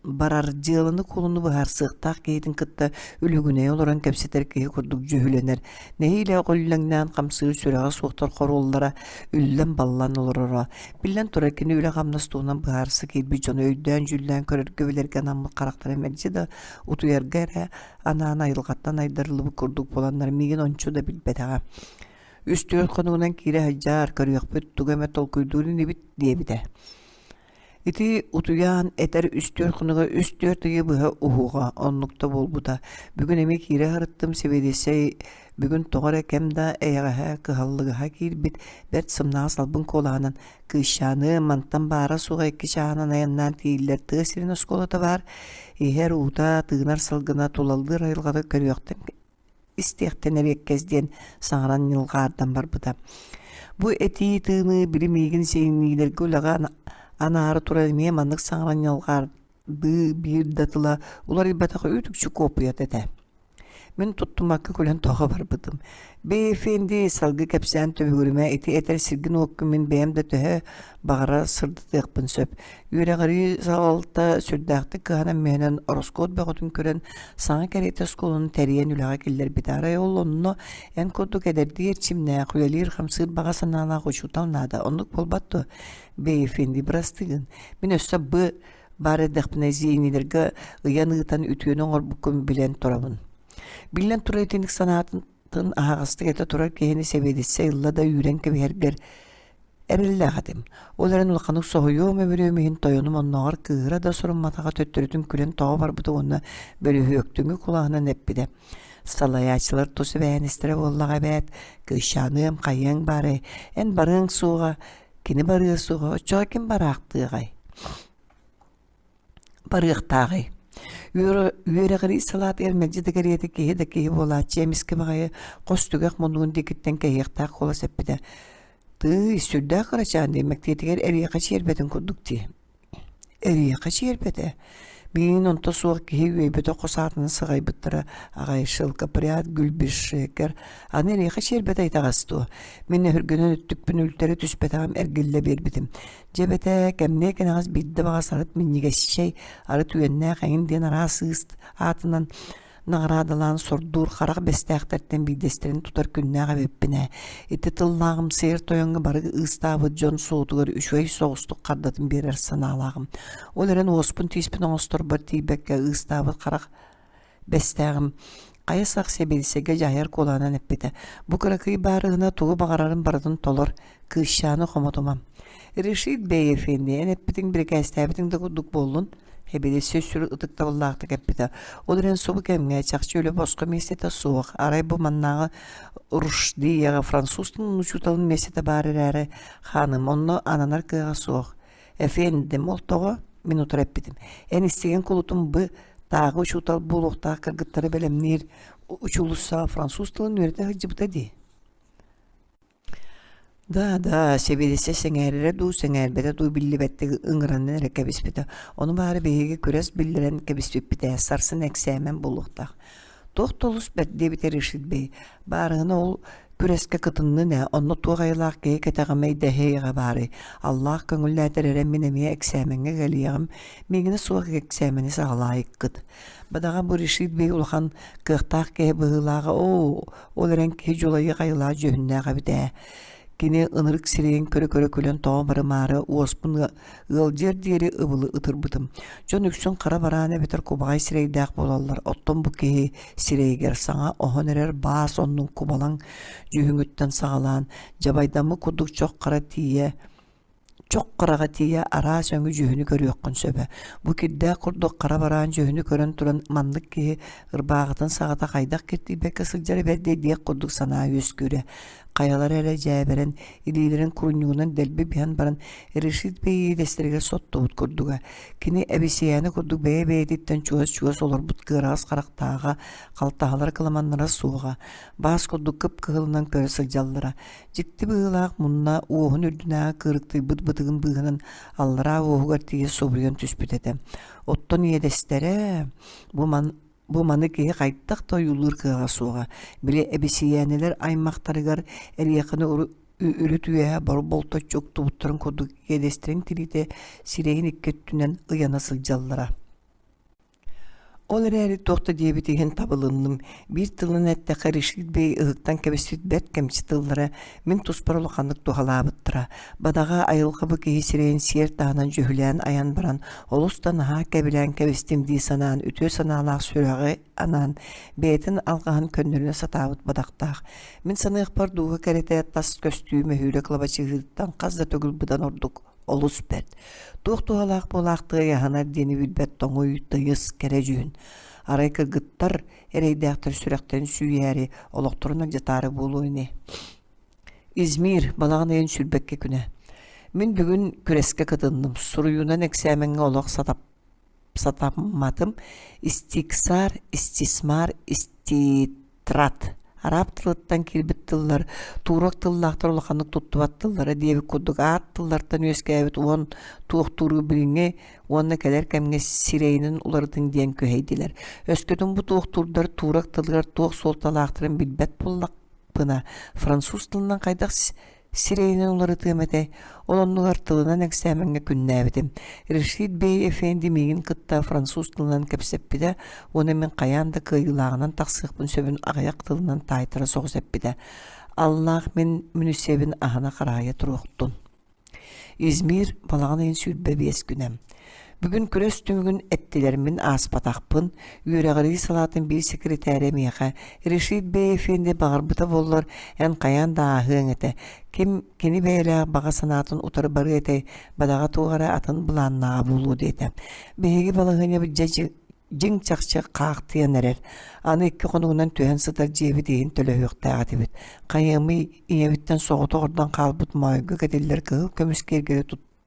барар дьыаланы-куолуну быһаарсыахтаах киһитин кытта үлүгүнэйэ олорон кэпсэтэр киһи курдук дьүһүлэнэр. Нэһиилэ өҕүллэҥнээн хамсыыр сүрэҕэ суохтар хоруоллара үллэн-баллан олороро. Биллэн турар, кини үлэ-хамнас туһунан быһаарса киирбит дьону өйдөөн-дьүүллээн көрөргө-билэргэ анаммыт харахтара мэлдьи да утуйарга эрэ анаан айылҕаттан айдарыллыбыт курдук буоланнар миигин ончу да билбэтэҕэ. Үс-түөрт хонугунан киирэ сылдьаар, көрүөхпүт, тугу эмэ толкуйдуур инибит диэбитэ. Ити утуйаан этэр үс-түөрт хонуга үс-түөрт ыйы быһа уһуоҕа, оннук да буолбута. Бүгүн эмиэ киирэ сырыттым, сэбиэдиссэй бүгүн тоҕо эрэ кэм да эйэҕэһэ, кыһаллыгаһа киирбит, бэрт сымнаҕас албын куолаһынан «Кыысчааныам, мантан баара-суоҕа икки чааһынан айаннаан тиийиллэр тыа сирин оскуолата баар, иһэр уута, тыынар салгына, тулалыыр айылҕата көрүөхтэн истиэхтэн эриэккэс диэн саҥаран ньылҕаардан барбыта. Бу этии тыыныы били миигин сиҥниилэргэ үлэҕэ анаары турар эмиэ маннык саҥаран ньылҕаардыы биир да тыла уларыйбатах үүт-үкчү куоппуйата этэ. Мин туттуммакка күлэн тоҕо барбытым. Бэйэфенди салгыы кэпсээн түбүгүрүмэ ити этэр сиргин-уоккун мин бэйэм да төһө баҕарар сырдатыахпын сөп. Үөрэҕирии салалта сүрдээхтик кыһанан-мүһэнэн ороскуот бөҕөтүн көрөн, саҥа кэриэтэ оскуоланы тэрийэн үлэҕэ киллэрбитэ. Арай ол онно эн курдук эдэрдии эрчимнээх, үлэлиир-хамсыыр баҕа санаалаах учуутал наада. Оннук буолбат дуо? Бэйэфенди бырастыы гын. Мин өссө б баар эрдэхпинэ зиинилэргэ ыйан ыытан үтүөнү оҥорбуккун билэн турабын. Биллэн турар итинник санаатын аһаҕастык этэ турар киһини сэбиэдиссэй ылла да үүрэн кэбиһэргэр Эрэллээх этим. Ол эрэн улаханнык соһуйуом-өмүрүөм иһин тойонум оннооҕор кыыһыра да сурумматаҕа төттөрүтүн күлэн тоҕо барбыта уонна бөлүһүөктүҥү кулааһынан эппитэ: «Салайааччылар тус эбээһинэстэрэ буоллаҕа эбээт, кыысчааныам, хайыаҥ баарай, эн барыаҥ суоҕа. Кини барыа суоҕа, оччоҕо ким бараахтыаҕай? Барыахтааҕый? Үөрэҕирии салаатыгар мэлдьи да кэриэтэ киһи да киһи буолааччы эмискэ баҕайы хос түгэх муннугун диэкиттэн кэһиэхтээх куолас эппитэ. Тыый, сүрдээх кырачаан дии, мэктиэтигэр эриэхэ чиэрбэтин курдук дии. Эриэхэ чиэрбэтэ. Миигин онто суох киһи үөйбэтэх хос аатынан сыҕайбыттара аҕай шелкопряд, гүлбишшекер. Аны эриэхэ чиэрбэтэ итэҕэс дуо? Мин өһүргэнэн өттүкпүн үлтэри түспэтэҕим эргиллэ биэрбитим. Дьэ эбэтэ, кэмниэ кэнэҕэс биирдэ баҕас арыт минньигэс чэй, арыт үөннээх эҥин диэн араас ыыс аатынан наҕараадалаан сордуур харах бэстээхтэртэн биирдэстэрин тутар күннээх эбиппин ээ. Ити тыллааҕым сиэр тойоҥҥо бары ыыстаабыт дьон суотугар үчүгэй соҕустук хардатын биэрэр санаалааҕым. Ол эрэн уоспун-тииспин оҥосторбор тиийбэккэ ыыстаабыт харах бэстээҕим хайа сах сэбиэдиссэйгэ дьаһайар куолаанан эппитэ: «Бу кыракый баарыһына тугу баҕарарын барытын толор, кыысчааны хомотума. Решит бэй эфенди, эн эппитиҥ бирикээстээбитиҥ да курдук буоллун» Эбиэдиссэй сүр ытыктабыллаахтык эппитэ. Ол эрэн субу кэмҥэ чахчы үлэ босхо миэстэтэ суох. Арай бу маннааҕы Рушдияҕа француз тылын учууталын миэстэтэ баар эрээри, хааным, онно ананар кыаҕа суох. Эфендим, ол тоҕо? Мин утары эппитим. Эн истигэн кулутум бы тааҕы учуутал буолуохтаах кыргыттары бэлэмниир учуулуссаҕа француз тылын үөрэтэ сылдьыбыта дии. Да, да, сэбиэдиссэй сэҥээрэрэ дуу, сэҥээрбэтэ дуу биллибэттик ыҥыран эрэ кэбиспитэ. Ону баара биһиги күрэс биллэрэн кэбиспиппит ээ, сарсын эксээмэн буолуохтаах. Туох да олус бэрт диэбитэ Решит бэй. Баарыһына ол күрэскэ кытыннын ээ, онно туох айылаах киһи кэтэҕимэй дэһиэҕэ баарый. Аллаах көҥүллээтэр эрэ мин эмиэ эксээмэҥҥэ кэлиэҕим, миигинэ суох эксээмэни саҕалаайыккыт. Бадаҕа бу Решит бэй улахан кыахтаах киһи быһыылааҕа оо, Ол эрэн киһи дьулайыах айылаах дьүһүннээх эбит ээ. Кини ынырык сирэйин көрө-көрө күлэн тоҕо барымаары уоспун ыалдьыар диэри ыбылы ытырбытым. Дьон үксүн хара бараан эбэтэр кубаҕай сирэйдээх буолаллар. Оттон бу киһи сирэйигэр саҥа оһон эрэр баас оннун кубалаҥ дьүһүҥүттэн саҕалаан дьабайдаммыт курдук чох хара тиийэ Чох хараҕа тиийэ араас өҥү дьүһүнү көрүөххүн сөбө. Бу кирдээх курдук хара бараан дьүһүнү көрөн туран маннык киһи ырбааҕытын саҕата хайдах киртийбэккэ сылдьара бэрдэй диэх курдук санаа үөскүүрэ. Хайалара эрэ дьээбэрэн, илиилэрин курунньугунан дэлби биһэн баран Решит бэйиэдэстэригэр соттубут курдуга. Кини эбисийээнэ курдук бэйэ-бэйэтиттэн чугас-чугас олорбут кыараҕас харахтааҕа, халтаһалара кыламаннара суоҕа, баас курдук кып-кыһылынан көрө сылдьаллара. Дьикти быһыылаах мунна уоһун үрдүнээҕи кыырыктыйбыт бытыгын быыһынан аллараа уоһугар тиийэ субуйан түспүт этэ. Оттон иэдэстэрэ бу ман бу маны киһи хайдах да ойуулуур кыаҕа суоҕа. Били эбисийээнэлэр аймахтарыгар эриэхэни үрүт үөһэ бары болточчу уктубуттарын курдук иэдэстэрин тириитэ сирэйин икки өттүнэн ыйана сылдьаллара. Ол эрээри туох да диэбит иһин табылынным, биир тылынан эттэххэ Решит бэй ыһыктан кэбиспит бэрт кэмчи тыллара мин туспар улаханнык туһалаабыттара. Бадаҕа айылҕа бу киһи сирэйин сиэр таһынан дьүһүлээн айан баран олус да наһаа кэбилээн кэбистим дии санаан үтүө санаалаах сүрэҕи анаан бэйэтин алҕаһын көннөрүнэ сатаабыт бадахтаах. Мин саныахпар дууһа кэрэтэ тас көстүү мөһүүрэ кылабачыһыыттан хас да төгүл быдан ордук олус бэрт. Туох туһалаах буолаахтыай аһынар диэни билбэт тоҥуй, тыйыс, кэрэ дьүһүн. Арай кыргыттар эрэйдээхтэр сүрэхтэрин сүүйээри, олохторун алдьатаары буолуо ини. Измир, балаҕан ыйын сүүрбэккэ күнэ. Мин бүгүн күрэскэ кытынным. Суруйуунан эксээмэҥҥэ олох сатап сатамматым. Истиксар, истисмар, иститрат арааб тылыттан киирбит тыллар, турок тыллаахтар улаханнык туттубат тыллара диэбит курдук аат тыллартан үөскээбит уон туохтууру билиҥҥи уонна кэлэр кэмҥэ сирэйинэн уларытын диэн күһэйдилэр. Өскөтүн бу туохтуурдар турок тылыгар туох суолталаахтарын билбэт буоллахпына, француз тылынан хайдах Сирэйинэн уларытыам этэ, ол оннугар тылынан эксээмэҥҥэ күннээбитим. Решит бей эфенди миигин кытта француз тылынан кэпсэппитэ уонна мин хайаан да кыайыылааҕынан тахсыахпын сөбүн аҕыйах тылынан таайтара соҕус эппитэ. Аллаах мин мүнүсүөбүн аһына хараайа туруохтун. Измир балаҕан ыйын 25 күнэ. Бүгүн күрэс түмүгүн эттилэр мин ааспатахпын, үөрэҕирии салаатын биир секретарэ миэхэ Решит бэй эфенди баҕарбыта буоллар, эн хайаан да ааһыаҥ этэ. Ким кини бэйэлээх баҕа санаатын утары барыа этэй, бадаҕа туох эрэ атын былааннааҕа буолуо диэтэ. Биһиги балаһыанньабыт дьэ. Дьиҥ-чахчы хаахтыйан эрэр. Аны икки хонугунан түһэн сытар дьиэбит иһин төлөһүөхтээх этибит. Хайыамый, ийэбиттэн соҕотох ордон хаалбыт моойго кэтиллэр кыһыл көмүс киэргэли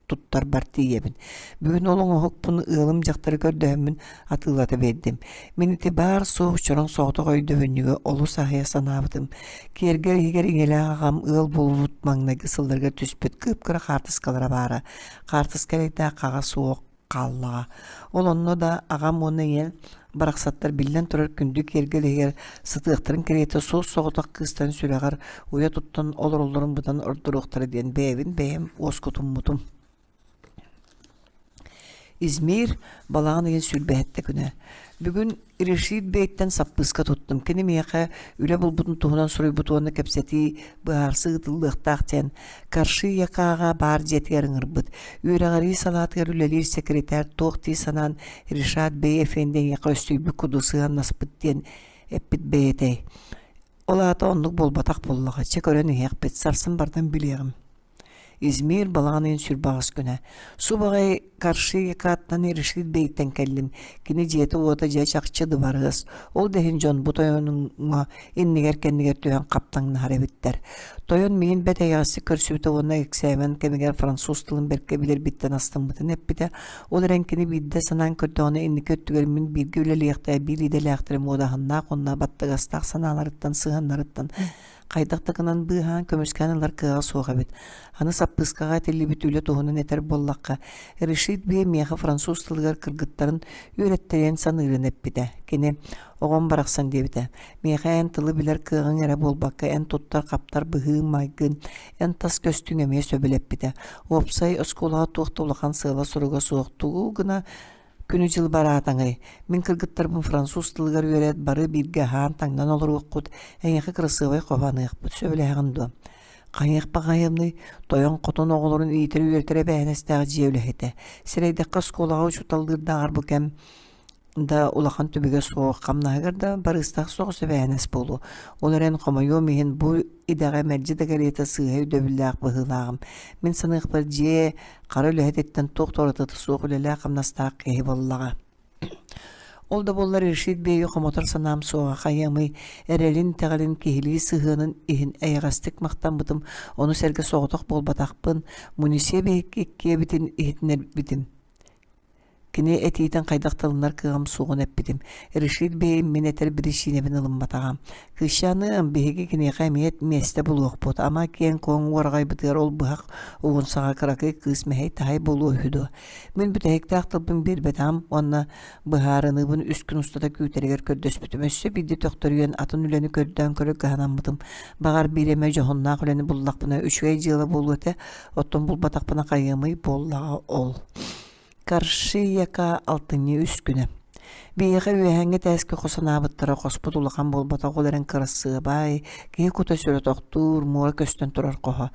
туттарбар тиийэбин. Бүгүн ол оҥоһукпун ыалым дьахтары көрдөһөммүн атыылата биэрдим. Мин ити баар-суох чороҥ соҕотох өйдөбүнньүгү олус аһыйа санаабытым. Киэргэл иһигэр ийэлээх аҕам ыал буолбут маҥнайгы сылларыгар түспүт кып-кыра хаартыскалара баара. Хаартыска эрэйдээх хаҕа суох хааллаҕа. Ол онно да аҕам уонна ийэм барахсаттар биллэн турар күндү киэргэл иһигэр сытыахтарын кэриэтэ суос-соҕотох кыыстарын сүрэҕэр уйа туттан олороллорун быдан ордоруохтара диэн бэйэбин бэйэм уоскутуммутум. Измир балаҕан ыйын сүүрбэһэттэ күнэ. Бүгүн Решит бэйэттэн саппыыска туттум. Кини миэхэ үлэ булбутун туһунан суруйбут уонна кэпсэтии быһаарсыы ыытыллыахтаах диэн Карши Якаҕа баар дьиэтигэр ыҥырбыт. Үөрэҕирии салаатыгар үлэлиир секретарь туох дии санаан Решат бэй эфенди эйиэхэ өстүйбүт курдук сыһыаннаспыт диэн эппит бэйэтэй. Ол аата оннук буолбатах буоллаҕа. Чэ көрөн иһиэхпит, сарсын бардан билиэҕим. Измир балаҕан ыйын сүрбаҕас күнэ. Субаҕай Каршиякаттан Решит бэйиттэн кэллим. Кини дьиэтэ-уота дьэ чахчы дыбарыас. Ол да иһин дьон бу тойонуҥҥа иннигэр-кэннигэр түһэн хаптаҥнаһар эбиттэр. Тойон миигин бэрт эйэҕэстик көрсүбүтэ уонна эксээмэн кэмигэр француз тылын бэркэ билэрбиттэн астыммытын эппитэ. Ол эрэн кини биирдэ санаан көрдөҕүнэ инники өттүгэр мин бииргэ үлэлиэхтээх биир идэлээхтэрим уодаһыннаах уонна баттыгастаах санааларыттан сыһыаннарыттан хайдах да гынан быыһаан, көмүскээн ылар кыаҕа суох эбит. Аны саппыыскаҕа этиллибит үлэ туһунан этэр буоллахха, Решит Бей миэхэ француз тылыгар кыргыттарын үөрэттэриэн саныырын эппитэ. Кини «Оҕом барахсан» диэбитэ. «Миэхэ эн тылы билэр кыаҕыҥ эрэ буолбакка, эн туттар-хаптар быһыыҥ-майгын, эн тас көстүүҥ эмиэ сөбүлэппитэ. Уопсай оскуолаҕа туох да улахан сыала-соруга суох, тугу гына Күнү-дьыл бараатаҥый? Мин кыргыттарбын француз тылыгар үөрэт, бары бииргэ аһаан-таҥнан олоруоххут, эйиэхэ кырасыабай хоһу аныахпыт, сөбүлэһэҕин дуо? Хайыах баҕайымный, тойон-хотун оҕолорун иитэр-үөрэтэр эбээһинэстээх дьиэ үлэһитэ. Сэрэйдэххэ оскуолаҕа учууталлыырдааҕар бу кэм да улахан түбүгэ суох, хамнаһыгар да барыыстаах соҕус эбээһинэс буолуо. Ол эрэн, хомойуом иһин, бу идэҕэ мэлдьи да кэриэтэ сыыһа өйдөбүллээх быһыылааҕым. Мин саныахпар, дьиэ хара үлэһититтэн туох да уратыта суох үлэлээх-хамнастаах киһи буоллаҕа. Ол да буоллар Решит Бэйи хомотор санаам суоҕа хайыамый, эрэлин, итэҕэлин, киһилии сыһыанын иһин эйэҕэстик махтаммытым, ону сэргэ соҕотох буолбатахпын, Мунисия биһикки иккиэбитин иһитинэрбитим. Кини этиитин хайдах да ылынар кыаҕым суоҕун эппитим. Решит бэйэм мин этэр биричиинэбин ылымматаҕа. Кыысчааныам, биһиги киниэхэ эмиэ миэстэ булуохпут. Ама киэҥ-куоҥ уораҕайбытыгар ол быһах угун саҕа кыракый кыыс мэһэй-таһай буолуо үһү дуо? Мин бүтэһиктээх тылбын биэрбэтэҕим уонна быһаарыныыбын үс күн устата күүтэригэр көрдөспүтүм. Өссө биирдэ төхтөрүйэн атын үлэни көрдөөн көрө кыһанаммытым. Баҕар биир эмэ дьоһуннаах үлэни буллахпына үчүгэй дьыала буолуо этэ, оттон булбатахпына хайыамый буоллаҕа ол. Каршияка алтынньы үс күнэ. Биһиэхэ үөһээҥҥи этээскэ хос анаабыттара хоспут улахан буолбатах ол эрэн кырасыабай, киһи кута сүрэ тохтуур, муора көстөн турар хоһо.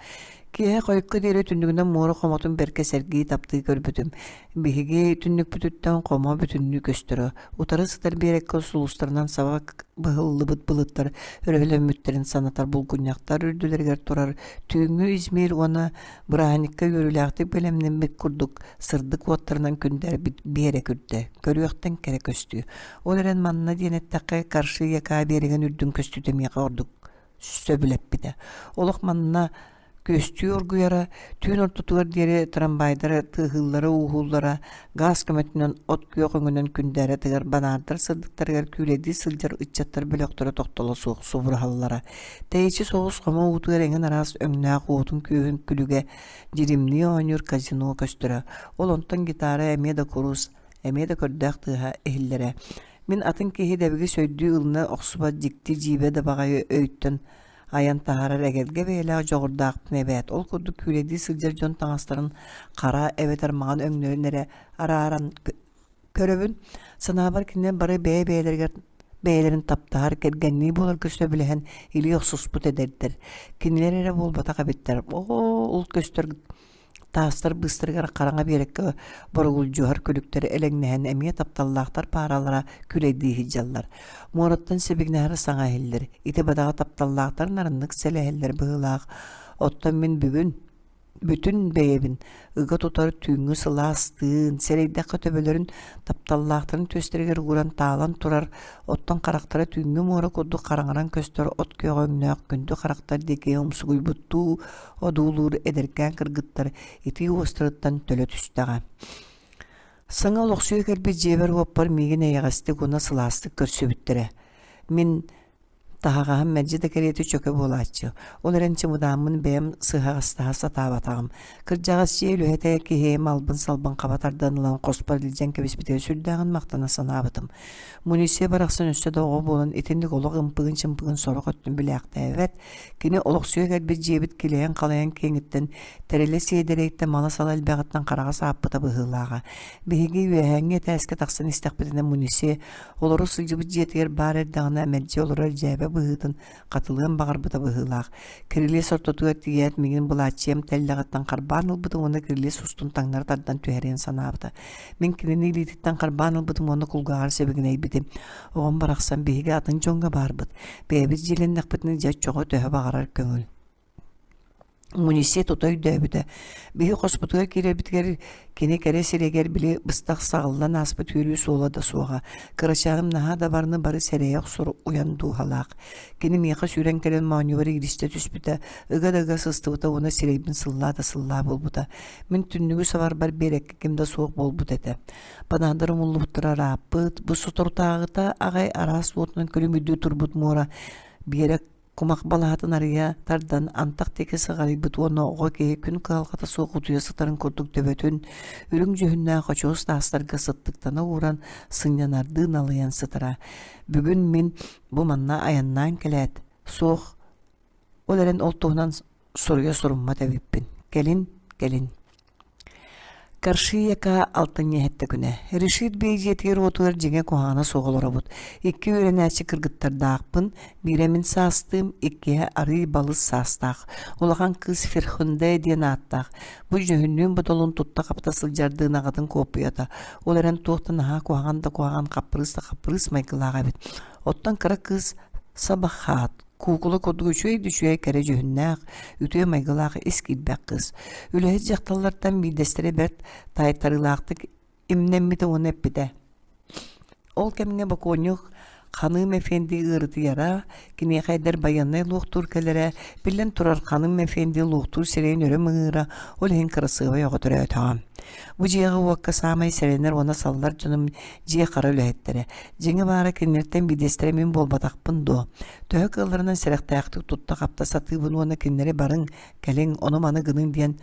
Киэһэ хойукка диэри түннүгүнэн муора хомотун бэркэ сэргии таптыы көрбүтүм. Биһиги түннүкпүтүттэн хомо бүтүннүү көстөрө. Утары сытар биэрэккэ сулустарынан саба быһыллыбыт былыттар өрөһөлөммүттэрин санатар булгунньахтар үрдүлэригэр турар түүҥҥү Измир уонна Бырааһынньыкка үөрүүлээхтик бэлэмнэммит курдук сырдык уоттарынан күндээрбит Биэрэ күрдэ, көрүөхтэн кэрэ көстүү. Ол эрэн манна диэн эттэххэ, Карши-Яка биэрэгин үрдүн көстүүтэ миэхэ ордук сөбүлэппитэ. Олох манна күөстүү оргуйара, түүн ортотугар диэри трамвайдара тыаһыыллара-ууһууллара, гаас көмөтүнэн от күөх өҥүнэн күндээрэ тыгар банаардар сырдыктарыгар күүлэйдии сылдьар ыччаттар бөлөхтөрө тохтоло суох субураһаллара. Тэйиччи соҕус хомо уутугар эҥин араас өҥнөөх уотун-күөһүн күлүгэ дьиримнии оонньуур казино көстөрө. Ол онтон гитара эмиэ да курус, эмиэ да көрдөөх тыаһа иһиллэрэ. Мин атын киһи дэбигис өйдүү ылына охсубат дьикти дьиибэ да баҕайы өйтөн айан таһаарар эгэлгэ бэйэлээх дьоҕурдаахпын эбээт. Ол курдук күүлэйдии сылдьар дьон таҥастарын хара эбэтэр маҥан өҥнөрүн эрэ арааран көрөбүн. Санаабар кинилэр бары бэйэ-бэйэлэригэр бэйэлэрин таптаһар, кэргэннии буоларга сөбүлэһэн илии охсуспут эдэрдэр. Кинилэр эрэ буолбатах эбиттэр. Оо, ол көстөр таастар быыстарыгар хараҥа биэрэккэ боругулдьуһар күлүктэр элэҥнэһэн эмиэ тапталлаахтар пааралара күлэйдии сылдьаллар. Муораттан сибигинэһэр саҥа иһиллэр. Ити бадаҕа тапталлаахтар нарыннык сэлэһэллэр быһыылаах. Оттон мин бүгүн... Бүтүн бэйэбин ыга тутар түүҥҥү сылаас тыын, сэрэйдэххэ төбөлөрүн тапталлаахтарын түөстэригэр ууран таалан турар, оттон харахтара түүҥҥү муора курдук хараҥаран көстөр от күөҕэ өҥнөөх күндү харахтар диэки умсугуйбуттуу одуулуур эдэркээн кыргыттар итии уостарыттан төлө түстэҕэ. Саҥа олохсуйа кэлбит дьиэбэр-уоппар миигин эйэҕэстик уонна сылаастык көрсүбүттэрэ. Мин Таһаҕаһым мэлдьи да кэриэтэ чөкө буолааччы, ол эрэн чымыдааммын бэйэм сыһаҕастаһа сатаабатаҕым. Кырдьаҕас дьиэ үлэһитэ киһи малбын-салбын хаба тардан ылан хоспор илдьэн кэбиспитигэр сүрдээҕин махтана санаабытым. Муниция барахсан өссө да оҕо буолан итинник олох ымпыгын-чымпыгын сорох өттүн билээхтээбэт. Кини олохсуйа кэлбит дьиэбит килэйэн-халайан киэҥиттэн, тэрилэ сиэдэрэйтэн мала-сала элбэҕиттэн хараҕа сааппыта быһыылааҕа. Биһиги үөһээҥҥи этээскэ тахсан истэхпитинэ Муниция Олоро сылдьыбыт дьиэтигэр баар эрдэҕинэ мэлдьи олорор дьээбэ быһыытын хатылыан баҕарбыта быһыылаах. Кирилиэс ортотугар тиийээт миигин былааччыйам тэллэҕиттэн харбаан ылбытым уонна кирилиэс устун таҥнары тардан түһэриэн санаабыта. Мин кинини илиититтэн харбаан ылбытым уонна кулгааҕар сибигинэйбитим. Оҕом барахсан биһиги атын дьоҥҥо баарбыт. Бэйэбит дьиэлэннэхпитинэ дьэ оччоҕо төһө баҕарар көҥүл. Мунисе тута өйдөөбүтэ. Биһи хоспутугар киирэрбитигэр кини кэрэ сиригэр били быстах саҕыллан ааспыт үөрүү суола да суоҕа. Кырачааным наһаа да барыны бары сэрэйэ охсор уйан дууһалаах. Кини миэхэ сүүрэн кэлэн моонньубар иилистэ түспүтэ, ыга да ыга сыстыбыта уонна сирэйбин сыллаа да сыллаа буолбута. Мин түннүгү сабарбар биэрэккэ ким да суох буолбут этэ. Банандар умуллубуттара ырааппыт, бу соторутааҕыта аҕай араас уотунан күлүмүрдүү турбут муора биэрэк Кумах балаһатын арыйа тардан антах диэки сыҕарыйбыт уонна оҕо киһи күн кыһалҕата суох утуйа сытарын курдук төбөтүн үрүҥ дьүһүннээх очуос таастарга сыттыктана ууран сынньанардыы налыйан сытара. Бүгүн мин бу манна айаннаан кэлээт, суох, ол эрэн ол туһунан суруйа суруммат эбиппин. Кэлин, кэлин. Каршияка алтынньы иһэттэ күнэ. Решит бэй дьиэтигэр-уотугар дьиҥэ куһаҕана суох олоробут. Икки үөрэнээччи кыргыттардаахпын, биирэ мин саастыым, иккиһэ арыый балыс саастаах. Улахан кыыс Ферхунде диэн ааттаах. Бу дьүһүннүүн бодолун тутта-хапта сылдьардыын аҕатын куоппуйата. Ол эрэн туох да наһаа куһаҕан да куһаҕан хаппырыыс да хаппырыыс майгылаах эбит. Оттон кыра кыыс Сабахаат Куукула курдук үчүгэй да үчүгэй кэрэ дьүһүннээх, үтүө майгылаах ис киирбэх кыыс. Үлэһит дьахталлартан биирдэстэрэ бэрт таайтарыылаахтык имнэммитэ уонна эппитэ: Ол кэмҥэ бокуонньук Ханым Эфенди ыарытыйара, киниэхэ эдэр байыаннай луохтуур кэлэрэ, биллэн турар Ханым Эфенди луохтуур сирэйин өрө мыҥыыра, ол иһин кырасыабай оҕо төрөөтөҕө. Бу дьиэҕэ-уокка саамай сэрэнэр уонна саллар дьонум дьиэ хара үлэһиттэрэ. Дьиҥэ баара кинилэртэн биирдэстэрэ мин буолбатахпын дуо? Төһө кыалларынан сэрэхтээхтик тутта-хапта сатыыбын уонна кинилэри барыҥ, кэлиҥ, ону-маны гыныҥ диэн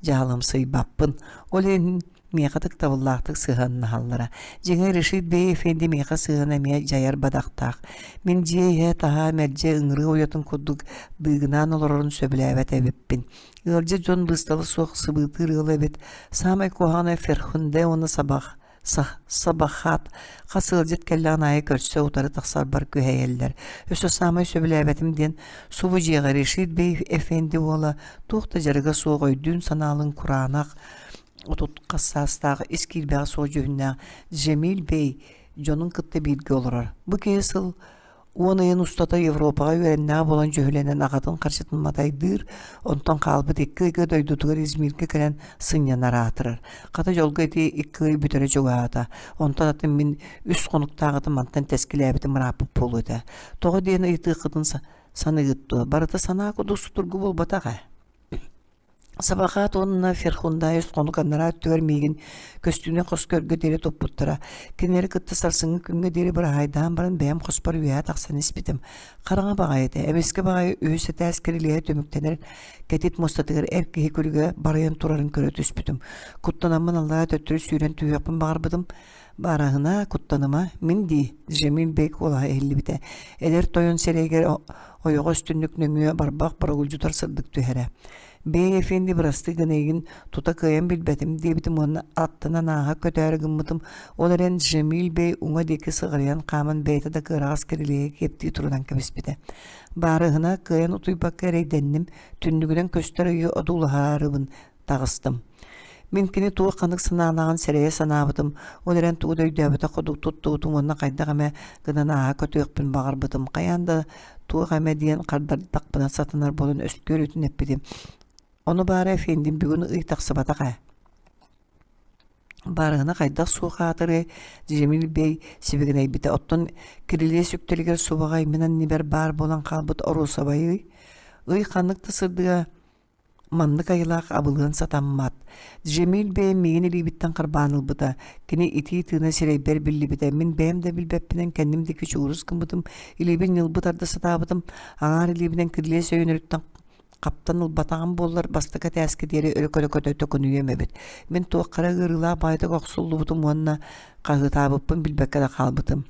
дьаһалымсыйбаппын. Ол иһин миэхэ ытыктабыллаахтык сыһыаннаһаллара. Дьиҥэ Решит бэй эфенди миэхэ сыһыана эмиэ дьайар бадахтаах. Мин дьиэ иһэ-таһа мэлдьи ыҥырыы уйатын курдук дыыгынаан олорорун сөбүлээбэт эбиппин. Ыалдьыт дьон быыстала суох сыбыытыыр ыал эбит. Саамай куһаҕана Ферхунде уонна Сабах Сабахат хас ыалдьыт кэллэҕин аайы көрсө утары тахсарбар күһэйэллэр. Өссө саамай сөбүлээбэтим диэн субу дьиэҕэ Решит бей эфенди уола туох да дьарыга суох өйдүүн-санаалыын кураанах 30 хас саастаах ис киирбэҕэ суох дьүһүннээх Джемиль бей дьонун кытта бииргэ олорор. Бу киһи сыл Уон ыйын устата Европаҕа үөрэннэҕэ буолан дьүһүлэнэн аҕатын харчытын матайдыыр, онтон хаалбыт икки ыйга дойдутугар Измиргэ кэлэн сынньанар аатырар. Хата дьолго ити икки ый бүтэрэ чугаһаата. Онтон атын мин үс хонуктааҕыта мантан тэскилээбитим ырааппыт буолуо этэ. Тоҕо диэн ыйытыаххытын саныыгыт дуо? Барыта санаа курдук судургу буолбатах ээ. Сабахаат уонна Ферхундаев хонук анараа өттүгэр миигин көстүүнү хоско өргө диэри туппуттара. Кинилэри кытта сарсыҥҥы күҥҥэ диэри быраһаайдаан баран бэйэм хоспор үөһэ тахсан испитим. Хараҥа баҕайы этэ, эмискэ баҕайы үһүс этээс кирилиэһэ түмүктэнэр кэтит муостатыгар эр киһи күлүгэ барыйан турарын көрө түспүтүм. Куттанаммын аллараа төттөрү сүүрэн түһүөхпүн баҕарбытым. Баараһына, куттаныма, мин дии, Жемин бэй куолаһа иһиллибитэ. Эдэр тойон сирэйигэр ойоҕос түннүк нөҥүө барбах борогулдьутар сырдык түһэрэ. Бэй эфенди бырастыы гына эйигин тута кыайан билбэтим диэбитим уонна аттынан ааһа көтөөрү гыммытым, ол эрэн Джемиль бэй уҥа диэки сыҕарыйан хааман бэйэтэ да кыараҕас кирилиэһи киэптии турунан кэбиспитэ. Баарыһына кыайан утуйбакка эрэйдэнним, түннүгүнэн көстөр ыйы одуулаһаарыбын таҕыстым. Мин кини туох ханнык санаалааҕын сэрэйэ санаабытым, ол эрэн тугу да өйдөөбөтөх курдук туттубутум уонна хайдах эмэ гынан ааһа көтүөхпүн баҕарбытым. Хайаан да туох эмэ диэн хардардахпына сатанар буолан өскүөрүтүн эппитим. Ону баара эфендим бүгүн ый тахсыбатах ээ. Барыһына хайдах суох аатырыай, Дьэмил бэй сибигинэйбитэ. Оттон кирилиэс үктэлигэр субаҕай мин аннибэр баар буолан хаалбыт оруосабайый? Ый ханнык да сырдыга маннык айылаах абылыан сатаммат. Джемиль бэйэм миигин илиибиттэн харбаан ылбыта. Кини итии тыына сирэйбэр биллибитэ. Мин бэйэм да билбэппинэн кэнним диэки чугурус гыммытым, илиибин ньылбы тарда сатаабытым, аҥаар илиибинэн кирилиэс өйөнөрүттэн Хаптан ылбатаҕым буоллар, бастакы этээскэ диэри өрө көрө-көтө төкүнүйүөм эбит. Мин туохха эрэ ыарыылаах баайдык охсуллубутум уонна хаһыытаабыппын билбэккэ да хаалбытым.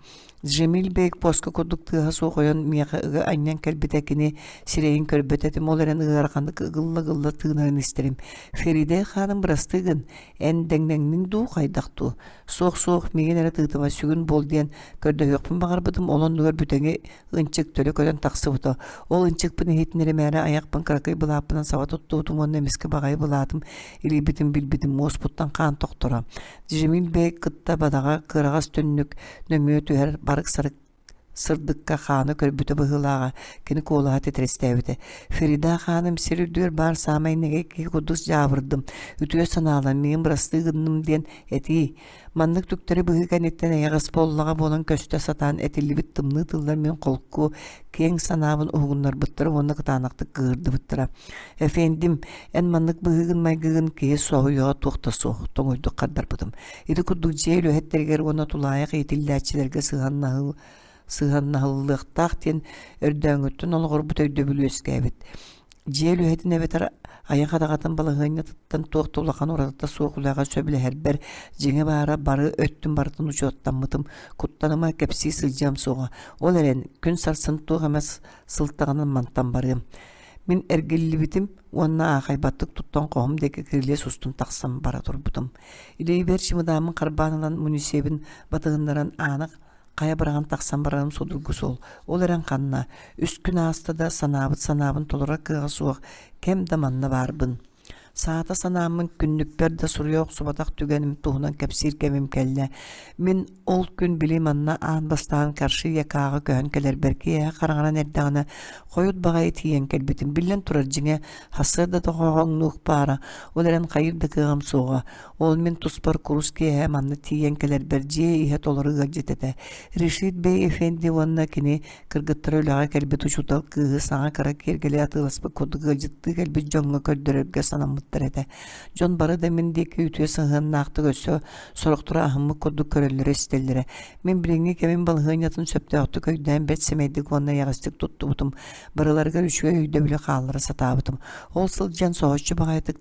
Джемиль Бейк буоска курдук тыаһа суох ойон миэхэ ыга анньан кэлбитэ кини сирэйин көрбөт этим, ол эрэн ыараханнык ыгылла-ыгылла тыынарын истэрим. Феридей хааным бырастыы гын, эн дэҥнэҥниҥ дуу, хайдах дуу? Суох-суох, миигин эрэ тыытыма, сүгүн буол диэн көрдөһүөхпүн баҕарбытым, ол оннугар бүтэҥи ынчык төлө көрөн тахсыбыта. Ол ынчыкпын иһитиннэримээри айахпын кыракый былааппынан саба туттубутум уонна эмискэ баҕайы былаатым илийбитин билбитим муоспуттан хаан тохторо. Джемиль бэй кытта бадаҕа кыараҕас түннүк нөҥүө түһэр барык-сарык сырдыкка хааны көрбүтэ быһыылааҕа кини куолаһа титирэстээбитэ. Ферида хааным сир үрдүгэр баар саамай нэгэ киһи курдук дьаабырдым, үтүө санаалан миигин бырастыы гынным диэн этии Маннык түктэри быһыы кэнниттэн эйэҕэс буоллаҕа буолан көстө сатаан этиллибит тымныы тыллар мин холку, киэҥ санаабын уһугуннарбыттара уонна кытаанахтык кыыһырдыбыттара. Эфендим, эн маннык быһыыгын-майгыгын киһи соһуйуоҕа туох да суох, тоҥуйдук хардарбытым. Ити курдук дьиэ үлэһиттэригэр уонна тулаайах иитиллээччилэргэ сыһыаннаһыы сыһыаннаһыллыахтаах диэн өрдөөҥҥүттэн олоҕурбут өйдөбүл үөскээбит. Дьиэ үлэһитин эбэтэр айах адаҕатын балаһыанньатыттан туох да улахан уратыта суох үлэҕэ сөбүлэһэрбэр дьиҥэ баара бары өттүн барытын учуоттаммытым, куттаныма кэпсии сылдьыам суоҕа. Ол эрэн, күн сарсын туох эмэ сылтаҕынан мантан барыам. Мин эргиллибитим уонна аахайбаттык туттан хоһум диэки кирилиэс устун тахсан бара турбутум. Илиибэр чымыдааммын харбаан ылан мунисиэбин батыһыннаран ааны хайа быраҕан тахсан барарым судургу суол. Ол эрэн ханна, үс күн ааста да санаабыт санаабын толорор кыаҕа суох, кэм да манна баарбын. Саата санааммын күннүкпэр да суруйа охсубатах түгэним туһунан кэпсиир кэмим кэллэ. Мин ол күн били манна аан бастаан Карши Якааҕа көһөн кэлэрбэр киэһэ хараҥаран эрдэҕинэ хойут баҕайы тиийэн кэлбитим. Биллэн турар дьиҥэ, сарсыарда да хоһооҥнуох баара, ол эрэн хайыыр да кыаҕым суоҕа. Ол мин туспар курус киэһэ манна тиийэн кэлэрбэр дьиэ иһэ толору ыалдьыт этэ. Решит бей эфенди уонна кини кыргыттара үлэҕэ кэлбит учуутал кыыһы саҥа кыра киэргэли атыыласпыт курдук ыалдьыттыы кэлбит дьоҥҥо көрдөрөргө санаммыттар этэ. Дьон бары да мин диэки үтүө сыһыаннаахтык өссө сорохторо аһыммыт курдук көрөллөрө-истэллэрэ. Мин билиҥҥи кэмим балаһыанньатын сөптөөхтүк өйдөөн бэрт сэмэйдик уонна эйэҕэстик туттубутум, барыларыгар үчүгэй өйдөбүлү хааллара сатаабытым. Ол сылдьан соһуччу баҕайытык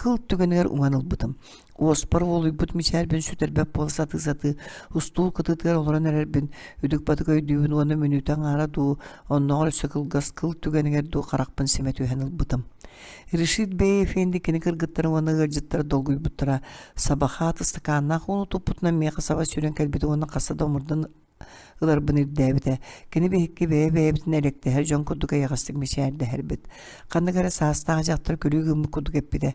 Кыл түгэнигэр уҥан ылбытым. Уоспар уолуйбут мичээрбин сүтэрбэт буола сатыы-сатыы, устуул кытыытыгар олорон эрэрбин үдүк-бадык өйдүүбүн уонна мүнүүтэ аҥаара дуу, оннооҕор өссө кылгас кыл түгэнигэр дуу харахпын симэ түһэн ылбытым. Решит бэй эфенди кини кыргыттарын уонна ыалдьыттара долгуйбуттара. Сабахаат ыстакааннаах ууну туппутунан миэхэ саба сүүрэн кэлбитэ уонна хаста да омурдан ыларбын ирдээбитэ. Кини биһикки бэйэ-бэйэбитин элэктэһэр дьон курдук эйэҕэстик мичээрдэһэрбит. Ханнык эрэ саастаах дьахтар күлүү гыммыт курдук эппитэ: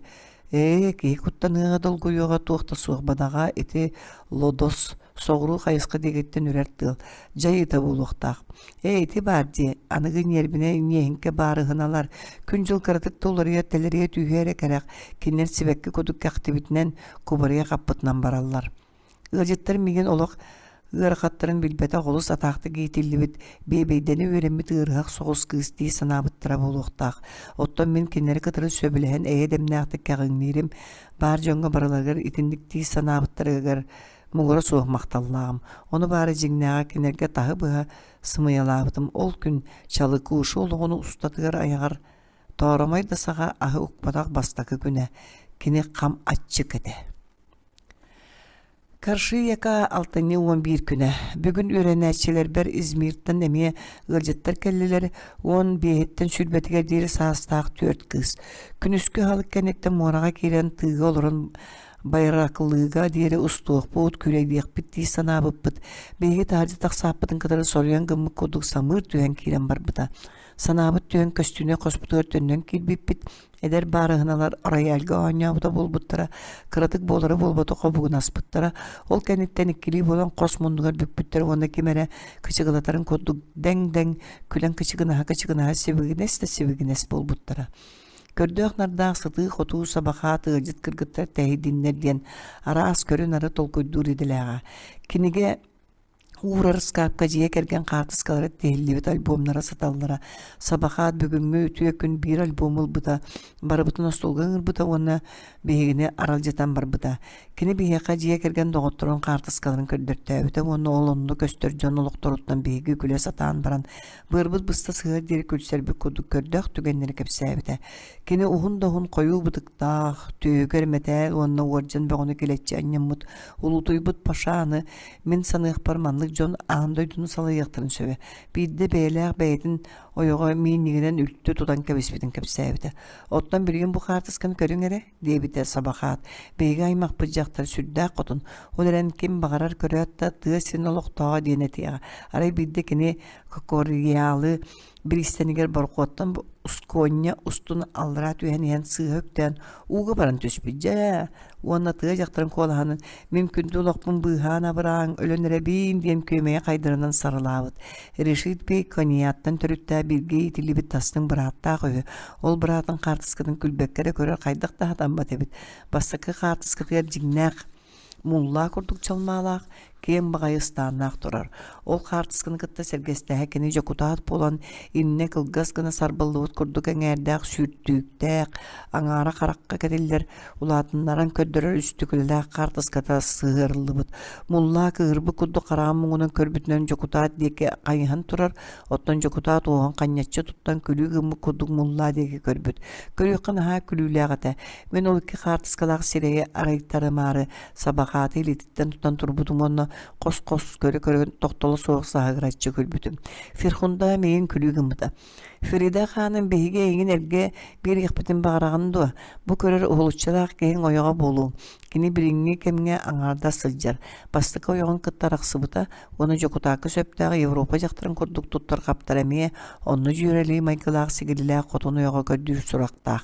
«Ээ, киһи куттаныаҕа, долгуйуоҕа туох да суох бадаҕа ити лодос соҕуруу хайысха диэкиттэн үрэр тыал, дьайыыта буолуохтаах. Ээ, ити баар дии, аныгы ньиэрбинэ ньиэһиҥкэ баарыһыналар, күн-дьыл кыратык да уларыйа тэлэрийэ түһүө эрэ кэрэх, кинилэр сибэкки курдук кэхтибитинэн, кубарыйа хаппытынан бараллар. Ыалдьыттар миигин олох ыарахаттарын билбэтэх олус атаахтык иитиллибит, биэбэйдэнэ үөрэммит ыарыһах соҕус кыыс дии санаабыттара буолуохтаах. Оттон мин кинилэри кытары сөбүлэһэн эйэ дэмнээхтик кэҕиҥниирим, баар дьоҥҥо барыларыгар итинник дии санаабыттарыгар муҥура суох махталлааҕым. Ону баара дьиҥнээҕэ кинилэргэ таһы-быһа сымыйалаабытым. Ол күн Чалыкуушу олоҕун устатыгар айаҕар тооромой да саҕа аһы укпатах бастакы күнэ. Кини хам аччык этэ. Каршияка алтынньы 11 күнэ. Бүгүн үөрэнээччилэрбэр Измиртэн эмиэ ыалдьыттар кэллилэр, уон биэһиттэн сүүрбэтигэр диэри саастаах түөрт кыыс. Күнүскү аһылык кэнниттэн муораҕа киирэн тыыга олорон Байраклыга диэри устуохпут, күрэйдиэхпит дии санаабыппыт. Биһиги таһырдьа тахсааппытын кытары соруйан гыммыт курдук самыыр түһэн киирэн барбыта. Санаабыт түһэн көстүүнэй хоспутугар төннөн киирбиппит, Эдэр баарыһыналар рояльга оонньообута буолбуттара, кыратык буолары-буолбаты хобугунаспыттара, ол кэнниттэн иккилии буолан хос муннугар бүкпүттэр уонна ким эрэ кычыгылатарын курдук дэҥ-дэҥ күлэн кычыгынаһа-кычыгынаһа сибигинэс да сибигинэс буолбуттара. Көрдөөх-нардаах сытыы-хотуу сабахаат ыалдьыт кыргыттар тэһийдиннэр диэн араас көрү-нары толкуйдуур идэлээҕэ. Кинигэ уурар ыскаапка дьиэ кэргэн хаартыскалара тиһиллибит альбомнара сыталлара. Сабахаат бүгүҥҥү үтүө күн биир альбому ылбыта, барыбытын остуолга ыҥырбыта уонна биһигини аралдьытан барбыта. Кини биһиэхэ дьиэ кэргэн доҕотторун хаартыскаларын көрдөртөөбүтэ уонна ол онно көстөр дьон олохторуттан биһиги күлэ сатаан баран, быарбыт быста сыһыар диэри күлсэрбит курдук көрдөөх түгэннэри кэпсээбитэ. Кини уһун да уһун хойуу бытыктаах, түөһүгэр мэтээл уонна уордьан бөҕөнү килэччи анньыммыт улуутуйбут Пашаны мин саныахпар маннык дьон аан дойдуну салайыахтарын сөбө. Биирдэ бэйэлээх бэйэтин ойоҕо миинньигинэн үлтү тутан кэбиспитин кэпсээбитэ. Оттон билигин бу хаартысканы көрүҥ эрэ, диэбитэ Сабахаат. Биһиги аймахпыт дьахтар сүрдээх хотун. Ол эрэн ким баҕарар көрөөт да тыа сирин олохтооҕо диэн этиэҕэ. Арай биирдэ кини Кокориалы бириистэнигэр борохуоттан ускуонньа устун аллараа түһэн иһэн сыыһа үктээн ууга баран түспүт. Дьэ, уонна тыа дьахтарын куолаһанын мин күндү олохпун быыһаан абырааҥ өлөн эрэбиин диэн күөмэйэ хайдарынан сарылаабыт. Решит бей Коньяттан төрүттээх бииргэ иитиллибит тастыҥ бырааттаах үһү. Ол быраатын хаартыскатын күлбэккэ эрэ көрөр хайдах да сатаммат эбит. Бастакы хаартыскатыгар дьиҥнээх муллаа курдук чалмаалаах, киэҥ баҕайы ыстааннаах турар. Ол хаартысканы кытта сэргэстэһэ кини дьокутаат буолан, иннэ кылгас гына сарбыллыбыт курдук эҥээрдээх сүүртүүктээх, аҥаара харахха кэтиллэр, улаатыннаран көрдөрөр үстүкүлэлээх хаартыската сыһыарыллыбыт. Муллаа кыыһырбыт курдук хараҕын муҥунан көрбүтүнэн дьокутаат диэки хайыһан турар, оттон дьокутаат уоһун ханньаччы туттан күлүү гыммыт курдук муллаа диэки көрбүт. Көрүөххэ наһаа күлүүлээх этэ. Мин ол икки хаартыскалаах сирэйи арыйтарымаары сабахааты илиититтэн тутан турбутум уонна хос-хос көрө-көрө тохтоло суох саһыгыраччы күлбүтүм. Ферхунда миигин күлүү гыммыта. Ферида хааным биһиги эйигин эргэ биэриэхпитин баҕараҕын дуо? Бу көрөр уһулуччулаах киһиҥ ойоҕо буолуоҥ. Кини билиҥҥи кэмҥэ аҥаардас сылдьар. Бастакы ойоҕун кытта арахсыбыта уонна дьокутаакка сөптөөх Европа дьахтарын курдук туттар-хаптар эмиэ онно дьүөрэлии майгылаах-сигилилээх хотун ойоҕо көрдүүр сурахтаах.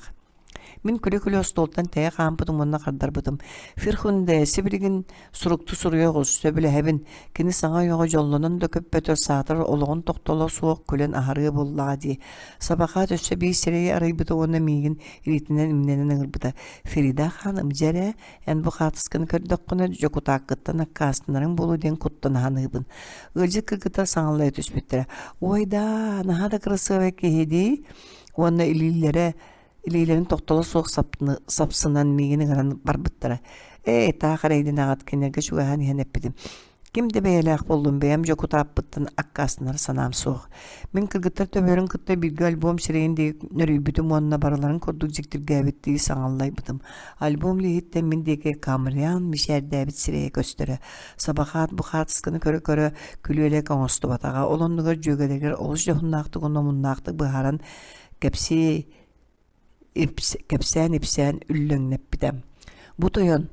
Мин күлэ-күлэ остуолтан тэйэ хаампытым уонна хардарбытым: «Ферхунде, сибилигин сурукту суруйа оҕус, сөбүлэһэбин. Кини саҥа ойоҕо дьоллонон да көппөтөр, саатар олоҕун тохтоло суох күлэн аһарыа буоллаҕа дии». Сабахаат өссө биир сирэйи арыйбыта уонна миигин илиитинэн имнэнэн ыҥырбыта: «Ферида хааным, дьэ эрэ, эн бу хаартысканы көрдөххүнэ, дьокутааккыттан аккаастанарыҥ буолуо диэн куттана саныыбын». Ыалдьыт кыргыттар саҥаллайа түспүттэрэ: «Уой даа, наһаа да кырасыабай киһи дии» уонна илиилэрэ илиилэрин тохтоло суох сапсынан миигин ыҥыран барбыттара. Ээ, таах эрэйдэнэҕит кинилэргэ чугаһаан иһэн эппитим. Ким да бэйэлээх буоллун, бэйэм дьокутааппыттан аккаастанар санаам суох. Мин кыргыттар төбөлөрүн кытта бииргэ альбом сирэйин диэки нөрүйбүтүм уонна барыларын курдук дьиктиргээбиттии саҥаллайбытым. Альбом лииһиттэн мин диэки Камрян мичээрдээбит сирэйэ көстөрө. Сабахаат бу хаартысканы көрө-көрө күлүөлэк оҥостубатаҕа. Ол оннугар дьүөгэлэригэр олус дьоһуннаахтык уонна омуннаахтык быһааран кэпсии кэпсээн-ипсээн үллэҥнэппитэ. Бу тойон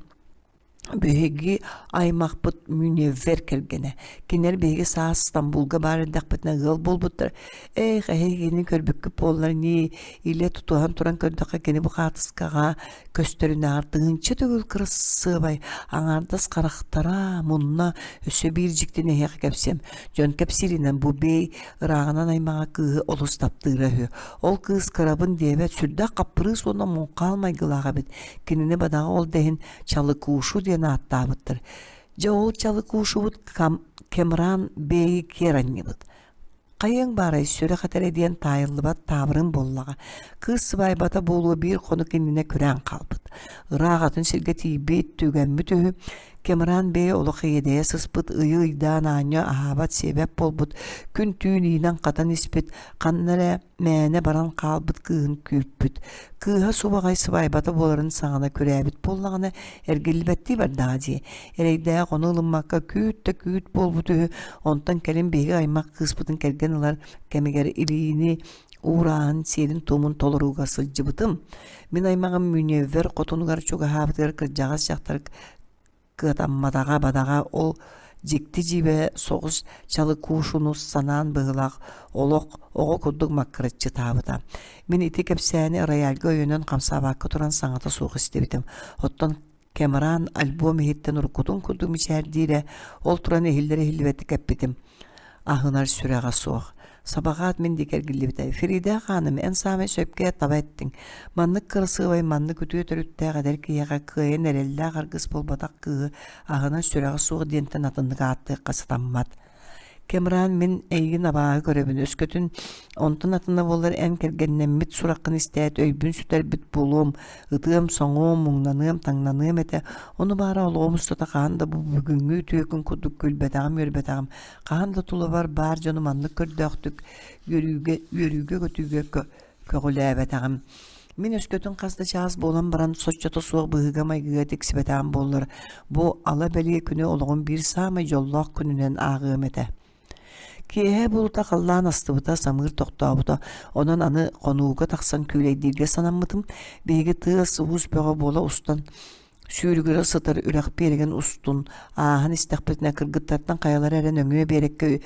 биһиги аймахпыт Мюневвер кэргэнэ. Кинилэр биһиги саас Стамбулга баар эрдэхпитинэ ыал буолбуттар. Ээх, эһигини көрбүккүт буоллар нии, илэ тутуһан туран көрдөххө кини бу хаартыскаҕа көстөрүнээҕэр тыһыынча төгүл кырасыабай, аҥаардас харахтара, мунна өссө биир дьиктини эһиэхэ кэпсиэм. Дьон кэпсииринэн бу бэй ырааҕынан аймаҕа кыыһы олус таптыыра үһү. Ол кыыс кырабын диэбэт, сүрдээх хаппырыыс уонна муҥхаал майгылаах эбит. Кинини бадаҕа ол да иһин Чалыкуушу диэн ааттаабыттар. Дьэ ол Чалыкуушубут Кемран бэйи киэр анньыбыт. Хайыаҥ баарай сүрэх этэрэ диэн таайыллыбат таабырын буоллаҕа. Кыыс сыбаайбата буолуо биир хонук иннинэ күрээн хаалбыт. Ыраах атын сиргэ тиийбит, түгэммит үһү. Кемран бэйэ олох иэдэйэ сыспыт, ыйы-ыйдаан аанньа аһаабат-сиэбэт буолбут, күн-түүн иинэн-хатан испит, ханна эрэ мээнэ баран хаалбыт кыыһын күүппүт. Кыыһа субаҕай сыбаайбата буоларын саҕана күрээбит буоллаҕына, эргиллибэттии бардаҕа дии. Эрэйдээх ону ылыммакка күүт да күүт буолбут үһү, онтон кэлин биһиги аймах кыыспытын кэргэн ылар кэмигэр илиини уурааһын сиэрин-туомун толорууга сылдьыбытым. Мин аймаҕым Мүнүөвэр хотунугар чугаһаабытыгар кырдьаҕас дьахтар кыатамматаҕа бадаҕа ол дьикти-дьиибэ соҕус чалыкуушуну санаан быһыылаах олох оҕо курдук маккыраччытаабыта. Мин ити кэпсээни рояльга өйөнөн хамсаабакка туран саҥата суох истибитим. Оттон Кэмран альбом иһиттэн уруккутун курдук мичээрдиирэ, ол туран иһиллэр-иһиллибэттик эппитим. Аһынар сүрэҕэ суох. Сабаҕаат мин диэки эргиллибитэ. Фрида хааным, эн саамай сөпкө таба эттиҥ. Маннык кырасыабай, маннык үтүө төрүттээх эдэр киһиэхэ кыайан эрэллээх аргыс буолбатах кыыһы аһынан сүрэҕэ суох диэнтэн атыннык ааттыахха сатаммат. Кэмран мин эйигин абааһы көрөбүн, өскөтүн онтон атына буоллар эн кэргэннэммит сураххын истээт өйбүн сүтэрбит буолуом, ытыам-соҥуом, муҥнаныам, таҥнаныам этэ, ону баара олоҕум устата хаһан да бу бүгүҥҥү үтүө күн курдук күлбэтэҕим-үөрбэтэҕим, хаһан да тулабар баар дьону маннык көрдөөхтүк үөрүүгэ, үөрүүгэ-көтүүгэ көҕүлээбэтэҕим. Мин өскөтүн хас да чаас буолан баран соччото суох быһыыга-майгыга тиксибэтэҕим буоллар, бу ала бэлиэ күнү олоҕум биир саамай дьоллоох күнүнэн ааҕыам этэ. Киэһэ буолута халлаан астыбыта, самыыр тохтообута. Онон аны хонууга тахсан күүлэйдииргэ санаммытым. Биһиги тыас-уус бөҕө буола устан Сүүрүгүрэ сытар үрэх биэрэгин устун ааһан истэхпитинэ кыргыттартан хайалара эрэ нөҥүө биэрэккэ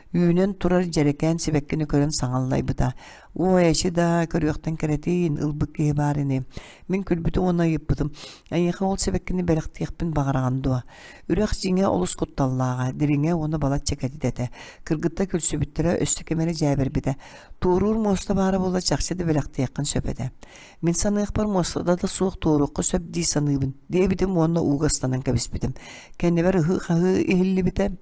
үүнэн турар дьэрэкээн сибэккини көрөн саҥаллайбыта. «Оо, эчи да, көрүөхтэн кэрэтиин, ылбыт киһи баар ини». Мин күлбүтүм уонна ыйыппытым: «Эйиэхэ ол сибэккини бэлэхтиэхпин баҕараҕын дуо?» Үрэх дьиҥэ олус кутталлааҕа, дириҥэ уонна балачча кэтит этэ. Кыргыттар күлсүбүттэрэ, өссө ким эрэ дьээбэрбитэ. Туоруур муоста баара буоллар чахчы да бэлэхтиэххин сөп этэ. Мин саныахпар муостада да суох туоруохха сөп дии саныыбын, диэбитим уонна ууга ыстанан кэбиспитим. Кэннибэр ыһыы-хаһыы иһиллибитэ.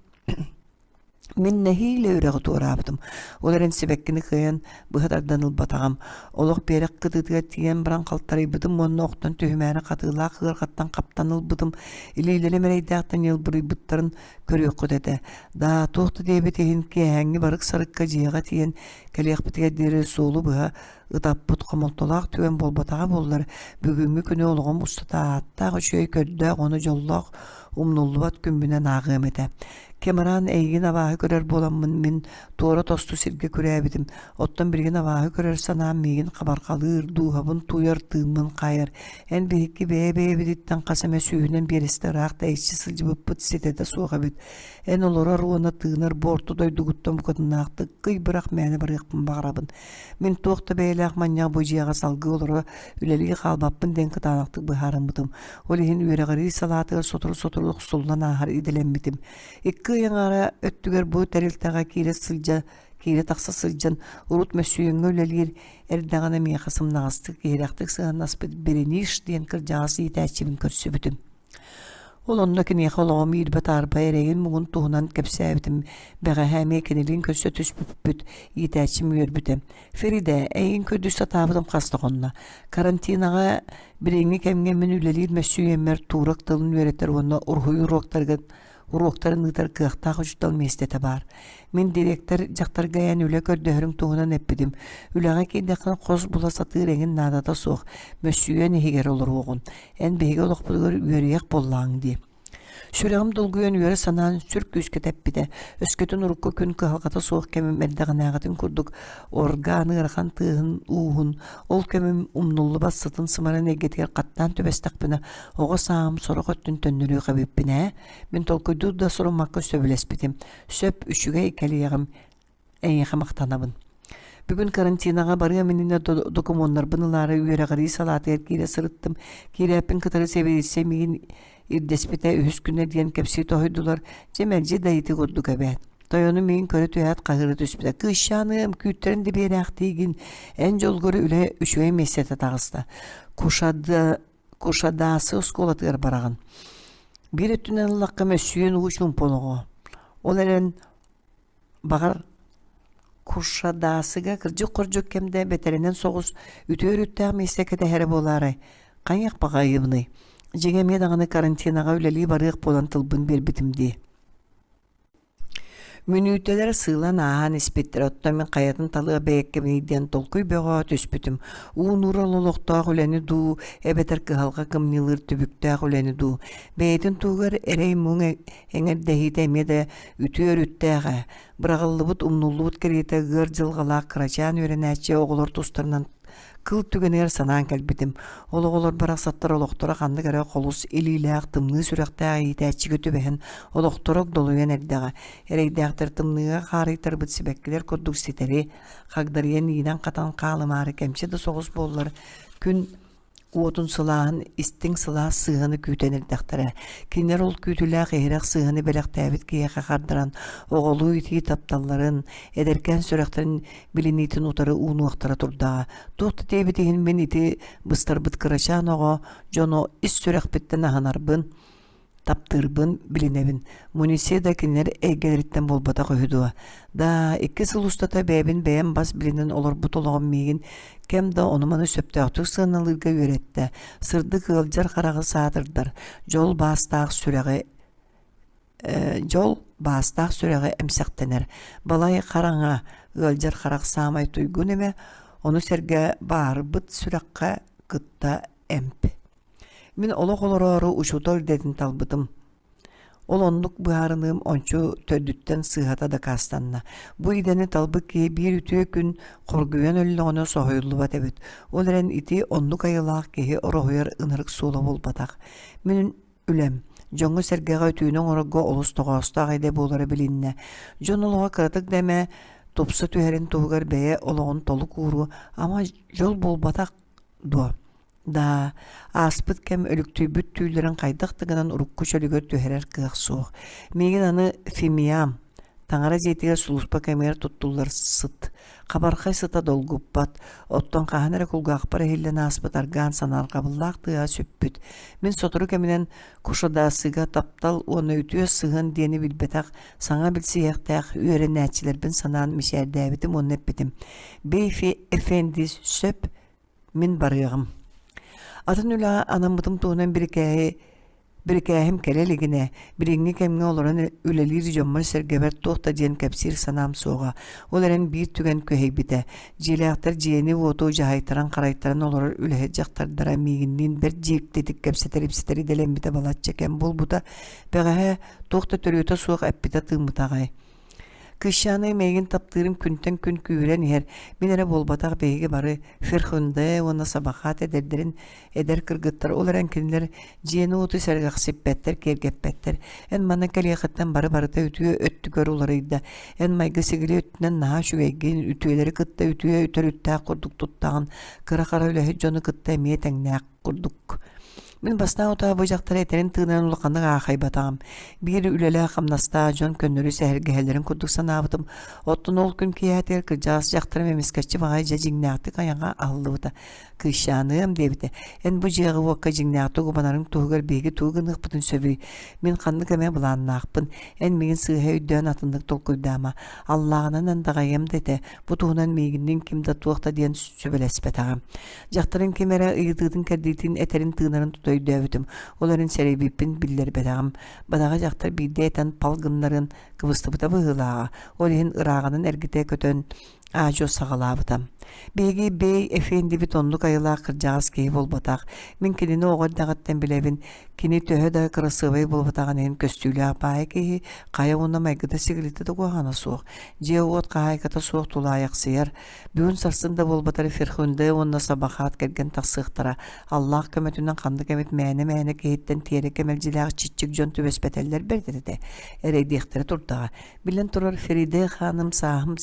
Мин нэһиилэ үрэҕи туораабытым. Ол эрэн сибэккини кыайан быһа тардан ылбатаҕым. Олох биэрэк кытыытыгар тиийэн баран халтарыйбытым уонна охтон түһүмээри хатыылаах ыархаттан хаптан ылбытым. Илиилэрим эрэйдээхтэн ньылбырыйбыттарын көрүөххүт этэ. Даа, туох да диэбит иһин киэһээҥҥи барык-сарыкка дьиэҕэ тиийэн кэлиэхпитигэр диэри суолу быһа ытаппыт хомолтолоох түгэн буолбатаҕа буоллар, бүгүҥҥү күнү олоҕум устата ааттаах үчүгэй көрдөөх уонна дьоллоох умнуллубат күммүнэн ааҕыам этэ. Кэмран эйигин абааһы көрөр буоламмын мин туора тосту сиргэ күрээбитим. Оттон билигин абааһы көрөр санаам миигин хабарҕалыыр, дууһабын тууйар, тыыммын хаайар. Эн биһикки бэйэ-бэйэбититтэн хас эмэ сүүһүнэн биэрэстэ ыраах тэйиччи сылдьыбыппыт ситэтэ суох эбит. Эн олорор уонна тыынар бу орто дойдугуттан букатыннаахтык кый бырах мээнэ барыахпын баҕарабын. Мин туох да бэйэлээх манньаҕа бу дьиэҕэ салгыы олоро, үлэлии хаалбаппын диэн кытаанахтык быһаарыммытым. Ол иһин үөрэҕирии салаатыгар сотору-сотору охсуллан ааһар идэлэммитим. Икки ый аҥаара өттүгэр бу тэрилтэҕэ киирэ сылдьа киирэ-тахса сылдьан, урут мөссүйүөҥҥэ үлэлиир эрдэҕинэ миэхэ сымнаҕастык, иһирэхтик сыһыаннаспыт Берениш диэн кырдьаҕас иитээччибин көрсүбүтүм. Ол онно киниэхэ олоҕум иирбэ-таарба эрэйин-муҥун туһунан кэпсээбитим. Бэҕэһээ эмиэ кинилиин көрсө түспүппүт, иитээччим үөрбүтэ. Феридэ, эйигин көрдүү сатаабытым хас да хонно. Карантинаҕа билиҥҥи кэмҥэ мин үлэлиир мөссүйүөммэр турок тылын үөрэтэр уонна уруһуй уруоктарыгар уруоктарын ыытар кыахтаах учуутал миэстэтэ баар. Мин дириэктэр дьахтарга эн үлэ көрдөһөрүҥ туһунан эппитим. Үлэҕэ киирдэххинэ хос була сатыыр эҥин наадата суох, мөссүйүөн иһигэр олоруоҕун. Эн биһиги олохпутугар үөрүйэх буоллаҕыҥ дии. Сүрэҕим долгуйан үөрэ санаан сүр күүскэ тэппитэ. Өскөтүн урукку күн кыһалҕата суох кэмим эрдэҕинээҕитин курдук орган ыарахан тыаһын ууһун, ол кэмим умнуллубат сытын-сымарын эйгэтигэр хаттаан түбэстэхпинэ, оҕо сааһым сорох өттүн төннөрүөх эбиппин ээ. Мин толкуйдуур да суруммакка сөбүлэспитим. Сөп, үчүгэй кэлиэҕим, эйиэхэ махтанабын. Бүгүн карантинаҕа барыам иннинэ докумуоннарбын ылаары үөрэҕирии салаатыгар киирэ сырыттым. Киирээппин кытары сэбиэдиссэй миигин ирдэспитэ үһүс күнэ диэн кэпсии тоһуйдулар. Дьэ мэлдьи да ити курдук эбээт. Тойону миигин көрө түһээт хаһыыра түспүтэ. Кыысчааныам, күүттэрин да биэрээхтиигин. Эн дьолгор үлэ үчүгэй миэстэтэ таҕыста. Кушада Кушадаасы оскуолатыгар бараҕын. Биир өттүнэн ыллахха мөссүйүөн уу чуумпу олоҕо. Ол эрэн Баҕар, Куршадаасыга кырдьык-хордьук кэмдэ бэтэринэн соҕус үтүө өрүттээх миэстэ кэтэһэрэ буолаарай? Хайыах баҕайыбыный? Дьиҥэ эмиэ даҕаны карантинаҕа үлэлии барыах буолан тылбын биэрбитим дии. Мүнүүтэлэр сыылан ааһан испиттэр, оттон мин хайатын талыа бэйэккэбиний диэн толкуй бөҕө түспүтүм. Уу нуурал олохтоох үлэни дуу, эбэтэр кыһалҕа кымньылыыр түбүктээх үлэни дуу. Бэйэтин туһугар эрэй-муҥ эҥэрдэһиитэ эмиэ да үтүө өрүттээх ээ. Быраҕыллыбыт, умнуллубут кэриэтэ ыар дьылҕалаах кырачаан үөрэнээччи оҕолор тустарынан кыл түгэнигэр санаан кэлбитим. Ол оҕолор барахсаттар олохторо ханнык эрэ холус илиилээх, тымныы сүрэхтээх иитээччигэ түбэһэн олохторо долуйан эрдэҕэ. Эрэйдээхтэр тымныыга хаарыйтарбыт сибэккилэр курдук ситэри, хагдарыйан иинэн-хатан хаалымаары кэмчи да соҕус буоллар, күн. Уотун сылааһын истиҥ сылаас сыһыаны күүтэн эрдэхтэрэ. Кинилэр ол күүтүүлээх иһирэх сыһыаны бэлэхтээбит киһиэхэ хардаран, оҕолуу итии тапталларын, эдэркээн сүрэхтэрин билиниитин утары уунуохтара турдаҕа. Туох да диэбит иһин мин ити быстарбыт кырачаан оҕо дьону ис сүрэхпиттэн аһынарбын, таптыырбын билинэбин. Мунисе да кинилэр эйгэлэриттэн буолбатах үһү дуо? Да, икки сыл устата бэйэбин бэйэм бас билинэн олорбут олоҕум миигин кэм да ону-маны сөптөөхтүк сыаналыырга үөрэттэ. Сырдык ыалдьар хараҕы саатырдар, дьол баастаах сүрэҕи дьол баастаах сүрэҕи эмсэхтэнэр. Балай хараҥа, ыалдьар харах саамай туйгун эмэ, ону сэргэ баарбыт сүрэххэ кытта эмп. Мин олох олороору учуутал идэтин талбытым. Ол оннук быһаарыныым ончу төрдүттэн сыыһата дакаастанна. Бу идэни талбыт киһи биир үтүө күн хоргуйан өллөҕүнэ соһуйуллубат эбит. Ол эрэн ити оннук айылаах киһи ороһуйар ынырык суола буолбатах. Мин үлэм дьоҥҥо-сэргэҕэ үтүөнү оҥорорго олус тоҕоостоох идэ буолара билиннэ. Дьон олоҕо кыратык да эмэ тупса түһэрин туһугар бэйэ олоҕун толук ууруу ама дьол буолбатах дуо? Да, ааспыт кэм өлүктүйбүт түүллэрин хайдах да гынан урукку чөлүгэр түһэрэр кыах суох. Миигин аны фимиам, таҥара дьиэтигэр сулууспа кэмигэр туттуллар сыт, хабархай сыта долгуппат, оттон хаһан эрэ кулгаахпар иһиллэн ааспыт аргаан санаарҕабыллаах тыаһа сүппүт. Мин сотору кэминэн Кушадаасыга таптал уонна үтүө сыһыан диэни билбэтэх, саҥа билсиһиэхтээх үөрэнээччилэрбин санаан мичээрдээбитим уонна эппитим: «Бейфи Эфенди сөп, Мин барыаҕым. Атын үлэҕэ анаммытым туһунан бирикээһи бирикээһим кэлэ илигинэ, билиҥҥи кэмҥэ олорон үлэлиир дьоммор-сэргэбэр туох да диэн кэпсиир санаам суоҕа. Ол эрэн биир түгэн күһэйбитэ. Дьиэлээхтэр дьиэни-уоту дьаһайтаран-харайтаран олорор үлэһит дьахтардара миигинниин бэрт дьиктитик кэпсэтэр-ипсэтэр идэлэммитэ балачча кэм буолбута. Бэҕэһээ туох да төрүөтэ суох эппитэ-тыыммыта аҕай. Кыысчааны миигин таптыырым күнтэн күн күүһүрэн иһэр. Мин эрэ буолбатах биһиги бары Ферхунде уонна Сабахат эдэрдэрин эдэр кыргыттар ол эрэн кинилэр дьиэни-уоту сэргэхсиппэттэр, киэргэппэттэр. Эн манна кэлиэхиттэн бары барыта үтүө өттүгэр уларыйда. Эн майгы-сигили өттүнэн наһаа үчүгэйгин, үтүөлэри кытта үтүө үтөрүттээх курдук туттаҕын, кыра-хара үлэһит дьону кытта эмиэ тэҥнээх курдук. Мин бастаан утаа бу дьахтар этэрин тыынарын улаханнык аахайбатаҕым. Биир үлэлээх-хамнастаах дьон көннөрү сэһэргэһэллэрин курдук санаабытым. Оттон ол күн киэһэтигэр кырдьаҕас дьахтарым эмискэччи баҕайы дьэ дьиҥнээхтик айаҕа аһыллыбыта. Кыысчааныам диэбитэ, эн бу дьиэҕэ-уокка дьиҥнээхтик убанарыҥ туһугар биһиги тугу гыныахпытын сөбүй? Мин ханнык эмэ былааннаахпын. Эн миигин сыыһа өйдөөн атыннык толкуйдаама. Аллааҕынан андаҕайыам да этэ, бу туһунан миигинниин ким да туох да диэн сүбэлэспэтэҕэ. Дьахтарын ким эрэ ыйытыытын-кэрдиитин этэрин-тыынарын тута өйдөөбүтүм. Ол эрэн сэрэйбиппин биллэрбэтэҕим. Бадаҕа дьахтар биирдэ этэн пал гыннарын кыбыстыбыта быһыылааҕа. Ол иһин ырааҕынан эргитэ көтөн аа-дьуо саҕалаабыта. Биһиги бэй эфендибит оннук айылаах кырдьаҕас киһи буолбатах. Мин кинини оҕо эрдэҕиттэн билэбин. Кини төһө да кырасыабай буолбатаҕын иһин көстүүлээх баайа киһи, хайа уонна майгыта-сигилитэ да куһаҕана суох. Дьиэ-уот хаһаайката суох тулаайахсыйар, Бүгүн сарсын да буолбатар Ферхунде уонна Сабахаат кэргэн тахсыахтара. Аллаах көмөтүнэн ханнык эмит мээнэ-мээнэ киһиттэн тиэрэ кэмэлдьилээх чиччик дьон түбэспэтэллэр бэрт этэ. Эрэйдиэхтэрэ турдаҕа. Биллэн турар, Фериде хааным сааһым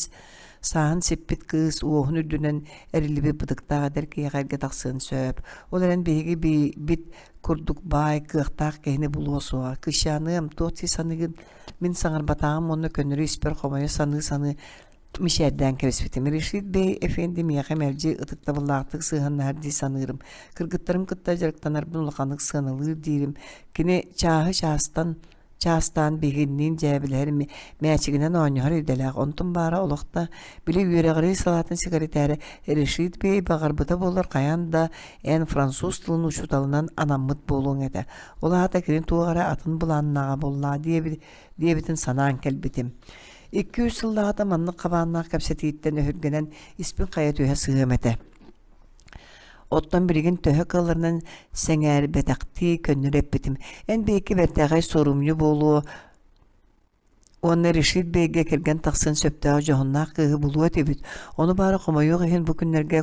сааһын сиппит кыыс уоһун үрдүнэн эриллибит бытыктаах эдэр киһиэхэ эргэ тахсыан сөп. Ол эрэн биһиги бит курдук баай, кыахтаах киһини булуо суоҕа. Кыысчааныам, туох дии саныыгын? Мин саҥарбатаҕым уонна көннөрү испэр хомойо саныы-саныы мичээрдээн кэбиспитим. Решит Бей Эфенди миэхэ мэлдьи ытыктабыллаахтык сыһыаннаһар дии саныырым. Кыргыттарым кытта дьарыктанарбын улаханнык сыаналыыр диирим. Кини чааһы чаастан чаастаан биһигинниин дьээбэлэһэр мээчигинэн оонньоһор идэлээх. Онтум баара олох да били үөрэҕирии салаатын секретарэ Решит Бей баҕарбыта буоллар хайаан да эн француз тылын учууталынан анаммыт буолуоҥ этэ. Ол аата кини туох эрэ атын былааннааҕа буоллаҕа диэбит диэбитин санаан кэлбитим. Икки-үс сыллааҕыта маннык хабааннаах кэпсэтииттэн өһүргэнэн испин хайа түһэ сыһыам этэ. Оттон билигин төһө кыалларынан сэҥээрбэтэхтии көннөрү эппитим. Эн биһикки бэртээхэй суорумньу буолуо уонна Решит Бэйгэ кэргэн тахсыан сөптөөх дьоһуннаах кыыһы булуо этибит. Ону баара хомойуох иһин бу күннэргэ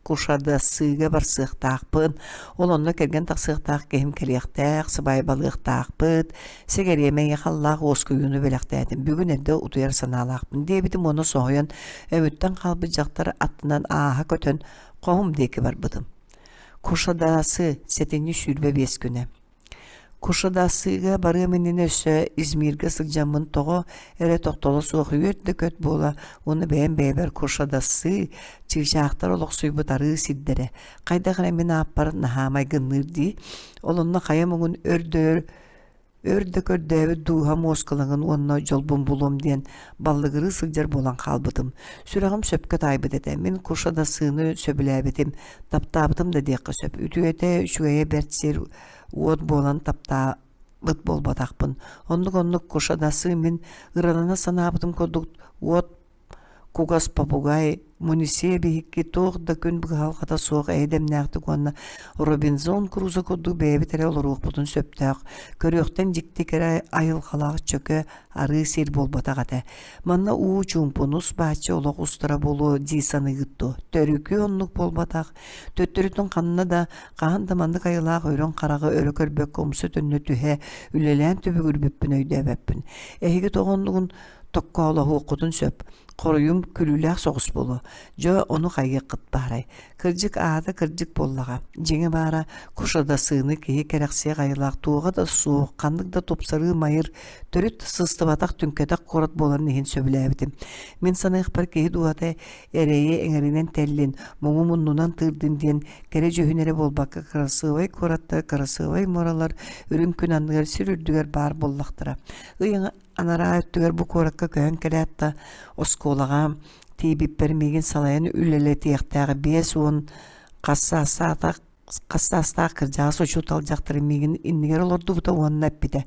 Кушадасыыга барсыахтаахпын, ол онно кэргэн тахсыахтаах киһим кэлиэхтээх, сыбаайбалыахтаахпыт, сэгэриэмэ эйиэхэ уоскуйууну бэлэхтээтим, бүгүн эрдэ утуйар санаалаахпын диэбитим уонна соһуйан өмүттэн хаалбыт дьахтар аттынан ааһа көтөн хоһум диэки барбытым. Кушадаасы сэтинньи 25 күнэ. Кушадаасыга барыам иннинэ өссө Измиргэ сылдьаммын тоҕо эрэ тохтоло суох үөр да көт буола уонна бэйэм бэйэбэр Кушадасы чыычаахтар олохсуйбут арыы сирдэрэ хайдах эрэ мин ааппар наһаа майгынныыр дии. Ол онно хайа муҥун өр да өр Өр да көрдөөбүт дууһам уоскулаҥын уонна дьолбун булуом диэн баллыгырыы сылдьар буолан хаалбытым. Сүрэҕим сөпкө таайбыт этэ. Мин Куша да сыыны сөбүлээбитим, таптаабытым да диэххэ сөп. Үтүөтэ, үчүгэйэ бэрт сир уот буолан таптаабыт буолбатахпын. Оннук-оннук Куша да сыы мин ыралана санаабытым курдук уот Кугас попугай, Мунисия биһикки туох да күн кыһалҕата суох эйэ-дэмнээхтик уонна Робинзон Крузо курдук бэйэбит эрэ олоруохпутун сөптөөх, көрүөхтэн дьикти кэрэ айылҕалаах чөкө арыы сир буолбатах этэ. Манна уу чуумпунус бааччы олох устара буолуо дии саныыгыт дуо? Төрүкү оннук буолбатах. Төттөрүтүн ханна да, хаһан да маннык айылаах үрүҥ хараҕы өрө көрбөккө умса-төннө түһэ, үлэлээн түбүгүрбүппүн өйдөөбөппүн. Эһиги тоҕо оннугун токкоолоһуоххутун сөп, хоруйум күлүүлээх соҕус буолуо. Дьэ, ону хайыаххыт баарай? Кырдьык аата кырдьык буоллаҕа. Дьиҥэ баара, кушадасыыны киһи кэрэхсиэх айылаах туоҕа да суох, ханнык да тупсарыы майыр, төрүт сыстыбатах түҥкэтэх куорат буоларын иһин сөбүлээбитим. Мин саныахпар киһи дууһата эрэйи эҥэринэн тэллин, муҥу муннунан тыырдын диэн кэрэ дьүһүн эрэ буолбакка кырасыабай куораттар, кырасыабай муоралар үрүҥ күн анныгар сир үрдүгэр баар буоллахтара. Ый Анараа өттүгэр бу куоракка көһөн кэлээт да, оскуолаҕа тиийбиппэр миигин салайан үлэлэтиэхтээх 50 хас саастаах хас саастаах кырдьаҕас учуутал дьахтары миигин иннигэр олордубута уонна эппитэ: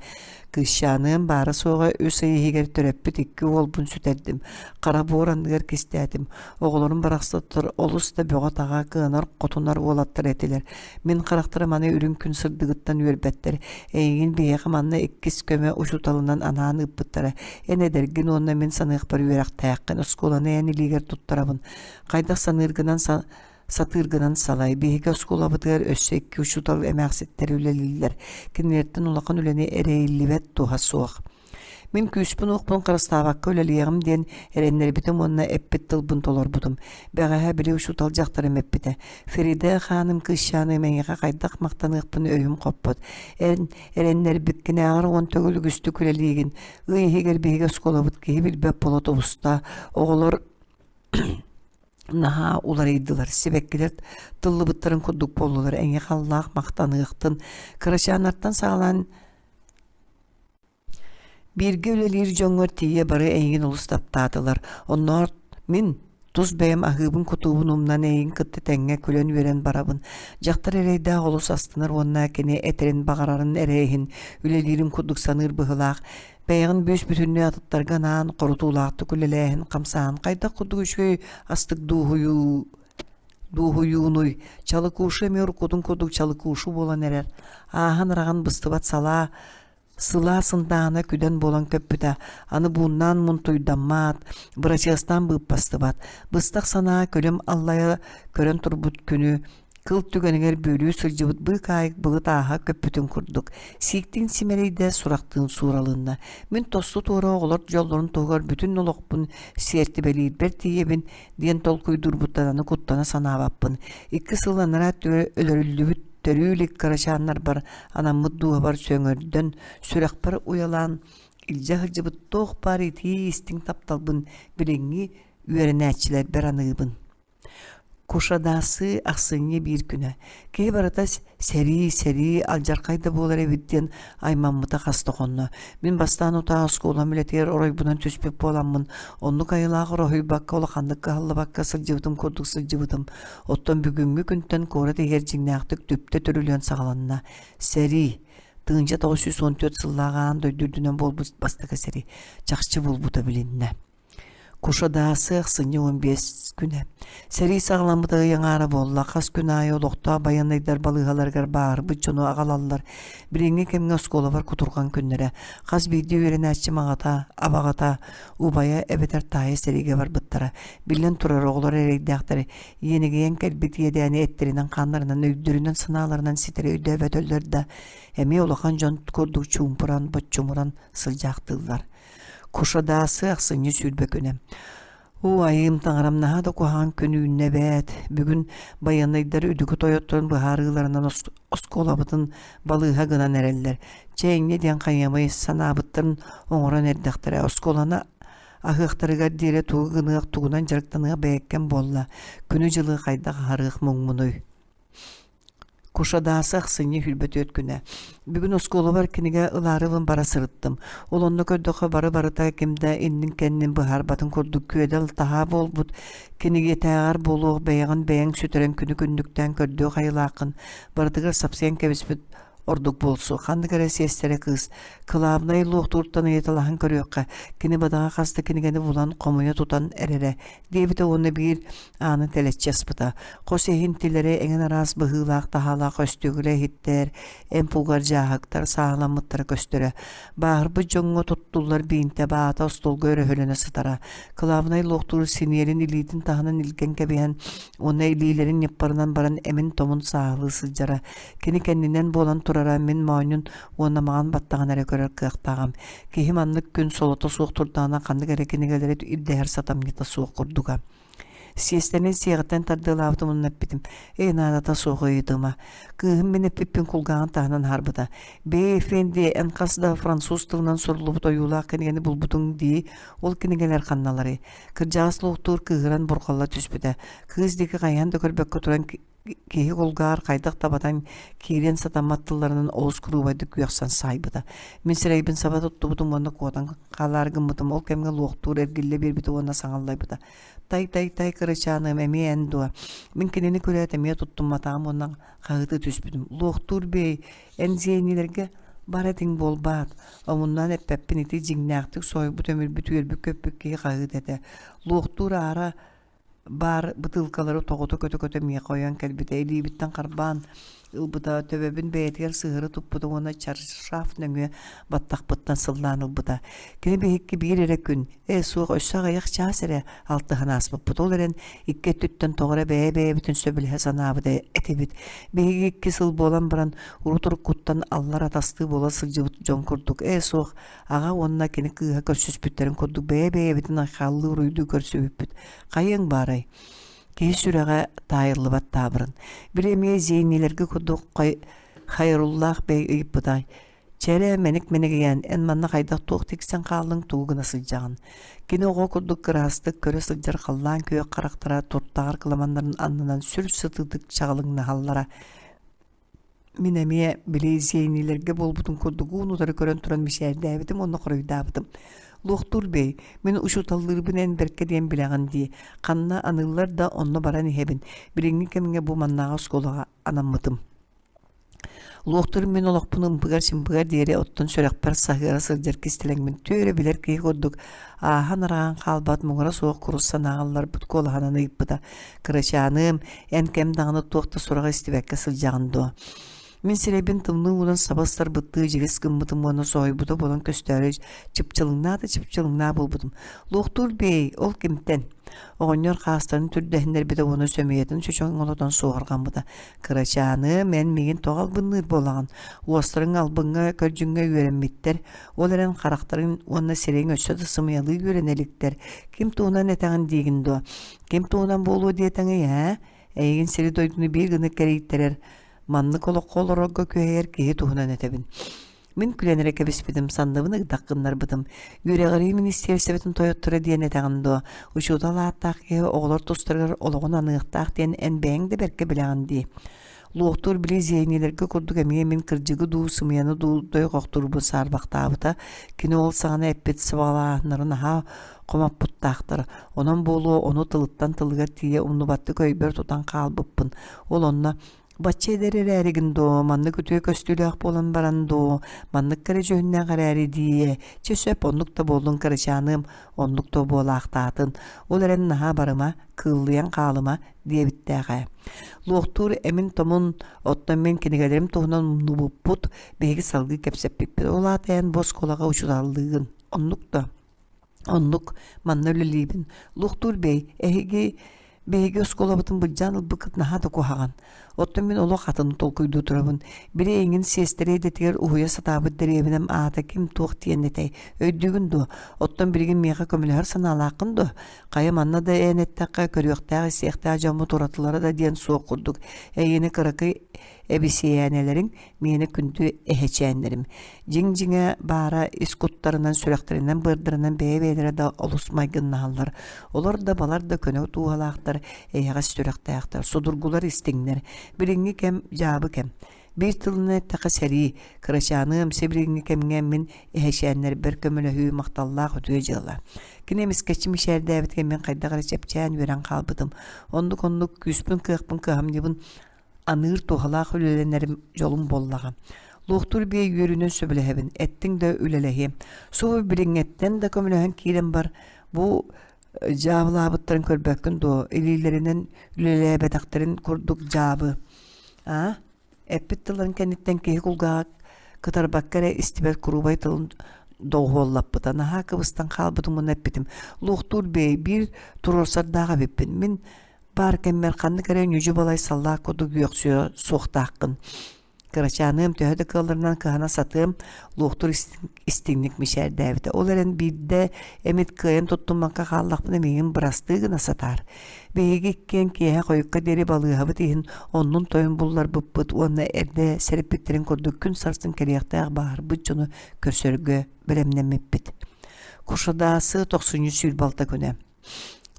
«Кыысчааныам баара-суоҕа үс ый иһигэр төрөппүт икки уолбун сүтэрдим, хара буор анныгар кистээтим. Оҕолорум барахсаттар олус да бөҕө-таҕа, кыанар-хотунар уолаттар этилэр. Мин харахтарым аны үрүҥ күн сырдыгыттан үөрбэттэр. Эйигин биһиэхэ манна иккис көмө учууталынан анаан ыыппыттара. Эн эдэргин уонна мин саныахпар үөрэхтээххин, оскуоланы эн илиигэр туттарабын. Хайдах саныыргынан сатыыргынан салай. Биһиги оскуолабытыгар өссө икки учуутал эмээхситтэр үлэлииллэр. Кинилэртэн улахан үлэни эрэйиллибэт туһа суох. Мин күүспүн-уохпун харыстаабакка үлэлиэҕим диэн эрэннэрбитим уонна эппит тылбын толорбутум. Бэҕэһээ били учуутал дьахтарым эппитэ: «Фериде хааным кыысчааным эйиэхэ хайдах махтаныахпын өйүм хоппот. Эн эрэннэрбиккинээҕэр уон төгүл үгүстүк үлэлиигин. Ый иһигэр биһиги оскуолабыт киһи билбэт буола тубуста. Оҕолор наһаа уларыйдылар, сибэккилэр тыллыбыттарын курдук буоллулар. Эйиэхэ аллаах махтаныахтын. Кырачааннартан саҕалаан Бииргэ үлэлиир дьоҥҥор тиийэ бары эйигин олус таптаатылар, оннооҕор мин тус бэйэм аһыыбын-кутуубун умнан эйигин кытта тэҥҥэ күлэн-үөрэн барабын. Дьахтар эрэйдээх олус астынар уонна кини этэрин баҕарарын эрэ иһин үлэлиирин курдук саныыр быһыылаах. Бэйэҕин бүүс-бүтүннүү атыттарга анаан хорутуулаахтык үлэлээһин, хамсааһын хайдах курдук үчүгэй астык дуоһуйуу дуоһуйуунуй, чалыкуушу эмиэ уруккутун курдук чалыкуушу буолан эрэр, ааһан-араҕан быстыбат салаа Сылаас сынтаана күдэн буолан көппүтэ, аны бууннаан мунтуйдаммат, бырачыастаан быыппастыбат, быстах санаа күлүм аллайа көрөн турбут күнү кыл түгэнигэр бүөлүү сылдьыбыт быыкаайык былыт ааһа көппүтүн курдук, сииктиин симэлийдэ, сурахтыын сууралынна. Мин тосту туора оҕолор дьоллорун туһугар бүтүн олохпун сиэртибэлиирбэр тиийэбин диэн толкуйдуурбуттан аны куттана санаабаппын. Икки сыл анараа өттүгэр өлөрүллүбүт төрүү илик кырачааннарбар анаммыт дууһабар сөҥөрдөн, сүрэхпэр уйалаан илдьэ сылдьыбыт туох баар итии истиҥ тапталбын билиҥҥи үөрэнээччилэрбэр аныыбын. Кушадаасы ахсынньы биир күнэ. Киһи барыта сэрии, сэрии, алдьархай да буолар эбит диэн аймаммыта хас да хонно. Мин бастаан утаа оскуолам үлэтигэр оройбунан түспүт буоламмын, оннук айылаах ороһуйбакка улаханнык кыһаллыбакка сылдьыбытым курдук сылдьыбытым. Оттон бүгүҥҥү күнтэн куорат иһигэр дьиҥнээхтик түптэ төрүлүөн саҕаланна. Сэрии. 1914 сыллаах аан дойду үрдүнэн буолбут бастакы сэрии чахчы буолбута билиннэ. Кушадаасы ахсынньы 15 күнэ. Сэрии саҕаламмыта ый аҥаара буолла. Хас күн аайы олохтоох байыаннайдар балыыһаларыгар бааһырбыт дьону аҕалаллар. Билиҥҥи кэмҥэ оскуолабар кутурҕан күннэрэ. Хас биирдии үөрэнээччим аҕата, абаҕата, убайа эбэтэр таайа сэриигэ барбыттара. Биллэн турар, оҕолор эрэйдээхтэр иэнигийэн кэлбит иэдээни эттэринэн-хааннарынан, өйдөрүнэн-санааларынан ситэри өйдөөбөтөллөр да, эмиэ улахан дьон курдук чуумпуран, боччумуран сылдьаахтыыллар. Кушадаасы ахсынньы 20 күнэ. Оо, айыым таҥарам наһаа да куһаҕан күн үүннэ эбээт. Бүгүн байыаннайдар үрдүкү тойотторун быһаарыыларынан оскуолабытын балыыһа гынан эрэллэр. Чэ, инньэ диэн хайыамый, санаабыттарын оҥорон эрдэхтэрэ. Оскуоланы аһыахтарыгар диэри тугу гыныах, тугунан дьарыктаныах бэйэккэм буолла. Күнү-дьылы хайдах аһарыах муҥмунуй? Кушадаасы ахсынньы 24 күнэ. Бүгүн оскуолабар кинигэ ылаарыбын бара сырыттым. Ол онно көрдөххө бары-барыта ким да иннин-кэннин быһаарбатын курдук күөдэл-таһаа буолбут кинигэтээҕэр буолуох бэйэҕин бэйэҥ сүтэрэн күнү-күннүктээн көрдүөх айылааххын барытыгар сапсыйан кэбиспит ордук буолсу. Ханнык эрэ сиэстэрэ кыыс кылаабынай луохтууртан ыйыталаһан көрүөххэ, кини бадаҕа хас да кинигэни булан хомуйа тутан эрэрэ диэбитэ уонна биир ааны тэлэччи аспыта. Хос иһин тилэри эҥин араас быһыылаах-таһаалаах өстүөкүлэ иһиттэр, эмп угар дьааһыктар сааһыламмыттара көстөрө. Бааһырбыт дьоҥҥо туттуллар биинтэ баата остуолга өрөһөлөнө сытара. Кылаабынай луохтуур синиэлин илиитин таһынан илгэн кэбиһэн уонна илиилэрин ньыппарынан баран эмин-томун сааһылыы сылдьара. Кини кэннинэн буолан турара мин моонньун уонна маҕан баттаҕын эрэ көрөр кыахтааҕым. Киһи маннык күн солото суох турдаҕына ханнык эрэ кинигэлэри ирдэһэр сатамньыта суох курдуга. Сиэстэрин сиэҕиттэн тардыалаабытым уонна эппитим, «Эй, наадата суох ыйытыма». Кыыһым мин эппиппин кулгааҕын таһынан аһарбыта. «Бээ, Эфенди, эн хас да француз тылынан суруллубут ойуулаах кинигэни булбутуҥ дии, ол кинигэлэр ханналарый?» Кырдьаҕас луохтуур кыыһыран бурҕалла түспүтэ. Кыыс диэки хайаан да көрбөккө туран киһи кулгаар хайдах да батан киириэн сатаммат тылларынан олус куруубайдык үөхсэн саайбыта. Мин сирэйбин саба туттубутум уонна куотан хаалаары гыммытым. Ол кэмҥэ луохтуур эргиллэ биэрбитэ уонна саҥаллайбыта. Тай-тай-тай кырачааныам эмиэ эн дуо? Мин кинини көрөөт эмиэ туттумматаҕым уонна хаһыытыы түспүтүм. Луохтуур бэй, эн зиэнилэргэ бар этиҥ буолбаат. Омуннаан эппэппин ити дьиҥнээхтик соһуйбут өмүрбүт үөрбүт-көппүт киһи хаһыыта этэ. Луохтуур аара баар бытыылкалары тоҕута көтө-көтө миэхэ ойон кэлбитэ, илиибиттэн харбаан ылбыта, төбөбүн бэйэтигэр сыһыары туппута уонна чаршаф нөҥүө баттахпыттан сыллаан ылбыта. Кини биһикки биир эрэ күн, ээ суох өссө аҕыйах чаас эрэ алтыһан ааспыппыт. Ол эрэн икки өттүттэн тоҕо эрэ бэйэ-бэйэбитин сөбүлэһэ санаабыт этибит. Биһиги икки сыл буолан баран урут-уруккуттан аллар атастыы буола сылдьыбыт дьон курдук ээ суох Аҕа уонна кини кыыһа көрсүспүттэрин курдук бэйэ-бэйэбитин айхаллыы-уруйдуу көрсүбүппүт. Хайыаҥ баарай? Киһи сүрэҕэ таайыллыбат таабырын. Били эмиэ зейнилэргэ курдук хайруллаах бэй ыйыппытай. Чэрэ, мэник-мэнигийэн, эн манна хайдах туох тиксэн хааллыҥ, тугу гына сылдьаҕын? Кини оҕо курдук кыраастык көрө сылдьар халлаан күөх харахтара туртаҕар кыламаннарын аннынан сүр сытыытык чаҕылыҥнаһаллара. Мин эмиэ били зейнилэргэ буолбутун курдук уун-утары көрөн туран мичээрдээбитим уонна хоруйдаабытым. Луохтуур бэй, мин учууталлыырбын эн бэркэ диэн билэҕин дии. Ханна аныыллар да онно баран иһэбин. Билиҥҥи кэмҥэ бу маннааҕы оскуолаҕа анаммытым. Луохтуур мин олохпун ымпыгар-чымпыгар диэри оттон сүрэхпэр саһыара сылдьар кистэлэҥмин түөрэ билэр киһи курдук ааһан-араҕан хаалбат муҥура суох курус санааҕа ылларбыт куолаһынан ыйыппыта. Кырачааныым, эн кэм даҕаны туох да сураҕы истибэккэ сылдьаҕын дуо? Мин сирэйбин тымныы уунан саба ыстарбыттыы дьигис гыммытым уонна соһуйбута буолан көстөөрү чыпчылыҥнаа да чыпчылыҥнаа буолбутум. Луохтуур бээй, ол кимтэн? Оҕонньор хаастарын түрдэһиннэрбитэ уонна сөмүйэтин чочоҥолотон суоһурҕаммыта. Кырачааныым, эн миигин тоҕо албынныыр буолаҕын? Уостарыҥ албыҥҥа, көлдьүҥҥэ үөрэммиттэр. Ол эрэн харахтарыҥ уонна сирэйиҥ өссө да сымыйалыы үөрэнэ иликтэр. Ким туһунан этэҕин диигин дуо? Ким туһунан буолуо диэтэҥий ээ? Эйигин сири-дойдуну биир гына кэрийтэрэр, маннык олоххо олорорго күһэйэр киһи туһунан этэбин. Мин күлэн эрэ кэбиспитим, санныбын ыгдах гыннарбытым. Үөрэҕирии министиэристибэтин тойотторо диэн этэҕин дуо? Учуутал ааттаах киһи оҕолор тустарыгар олоҕун аныахтаах диэн эн бэйэҥ да бэркэ билэҕин дии. Луохтуур били зиэнилэргэ курдук эмиэ мин кырдьыгы дуу, сымыйаны дуу дойҕохтуурбун саарбахтаабыта. Кини ол саҕана эппит сабаҕалааһыннарын наһаа хомоппуттаахтар. Онон буолуо ону тылыттан тылыгар тиийэ умнубаттык өйбөр тутан хаалбыппын. Ол онно бачча эдэр эрээригин доо, маннык үтүө көстүүлээх буолан баран доо, маннык кэрэ дьүһүннээх эрээри дии, чэ сөп оннук да буоллун кырачааныам, оннук да буолаахтаатын. Ол эрэн наһаа барыма, кыыллыйан хаалыма диэбиттээх ээ. Луохтуур эмин-томун, оттон мин кинигэлэрим туһунан умнубуппут, биһиги салгыы кэпсэппиппит. Ол аата эн бу оскуолаҕа учууталлыыгын. Оннук да? Оннук, манна үлэлиибин. Луохтуур бэй, эһиги. Биһиги оскуолабытын былдьаан ылбыккыт наһаа да куһаҕан. Оттон мин олох атын толкуйдуу турабын. Били эйигин сиэстэрэ идэтигэр уһуйа сатаабыт дэриэбинэм аата ким-туох диэн этэй? Өйдүүгүн дуо? Оттон билигин миэхэ көмөлөһөр санаалааххын дуо? Хайа манна да эн эттэххэ, көрүөхтээх-истиэхтээх дьоммут уратылара да диэн суох курдук. Эйигини кыракый эбисийээнэлэриҥ миэнэ күндү эһэчээннэрим. Дьиҥ-дьиҥэ баара ис куттарынан, сүрэхтэринэн-быардарынан бэйэ-бэйэлэрэ да олус майгыннаһаллар. Олор да балар да көнө дууһалаахтар, эйэҕэс сүрэхтээхтэр, судургулар истиҥнэр. Билиҥҥи кэм дьаабы кэм. Биир тылынан эттэххэ сэрии, кырачааныам сибилиҥҥи кэмҥэ мин эһэчээннэрбэр көмөлөһүү махталлаах үтүө дьыала. Кини эмискэччи мичээрдээбитигэр мин хайдах эрэ чэпчээн үөрэн хаалбытым. Оннук-оннук күүспүн-кыахпын кыһамньыбын аныыр туһалаах үлэлэнэрим дьолум буоллаҕа. Луохтуур биэ үөрүүнэн сөбүлэһэбин, эттиҥ да үлэлэһиэм. Субу билиҥҥэттэн да көмөлөһөн киирэн бар, бу дьаабылаабыттарын көрбөккүн дуо, илиилэринэн үлэлээбэтэхтэрин курдук дьаабы. Аа, эппит тылларын кэнниттэн киһи кулгааҕа кытарбакка эрэ истибэт куруубай тылын доҕуһуоллаппыта. Наһаа кыбыстан хаалбытым уонна эппитим. Луохтуур бэйи биир туруорсардаах эбиппин. Мин Баар кэммэр ханнык эрэ ньүдьү-балай саллаат курдук үөхсүө суохтааххын. Кырачааныам төһө да кыалларынан кыһана сатыам, луохтур истиҥник мичээрдээбитэ. Ол эрэн биирдэ эмит кыайан туттуммакка хааллахпына миигин бырастыы гына сатаар. Биһиги иккиэн киэһэ хойукка диэри балыыһабыт иһин оннун-тойун булларбыппыт уонна эрдэ сэрэппиттэрин курдук күн сарсын кэлиэхтээх бааһырбыт дьону көрсөргө бэлэмнэммиппит. Кушадаасы тохсунньу 26 күнэ.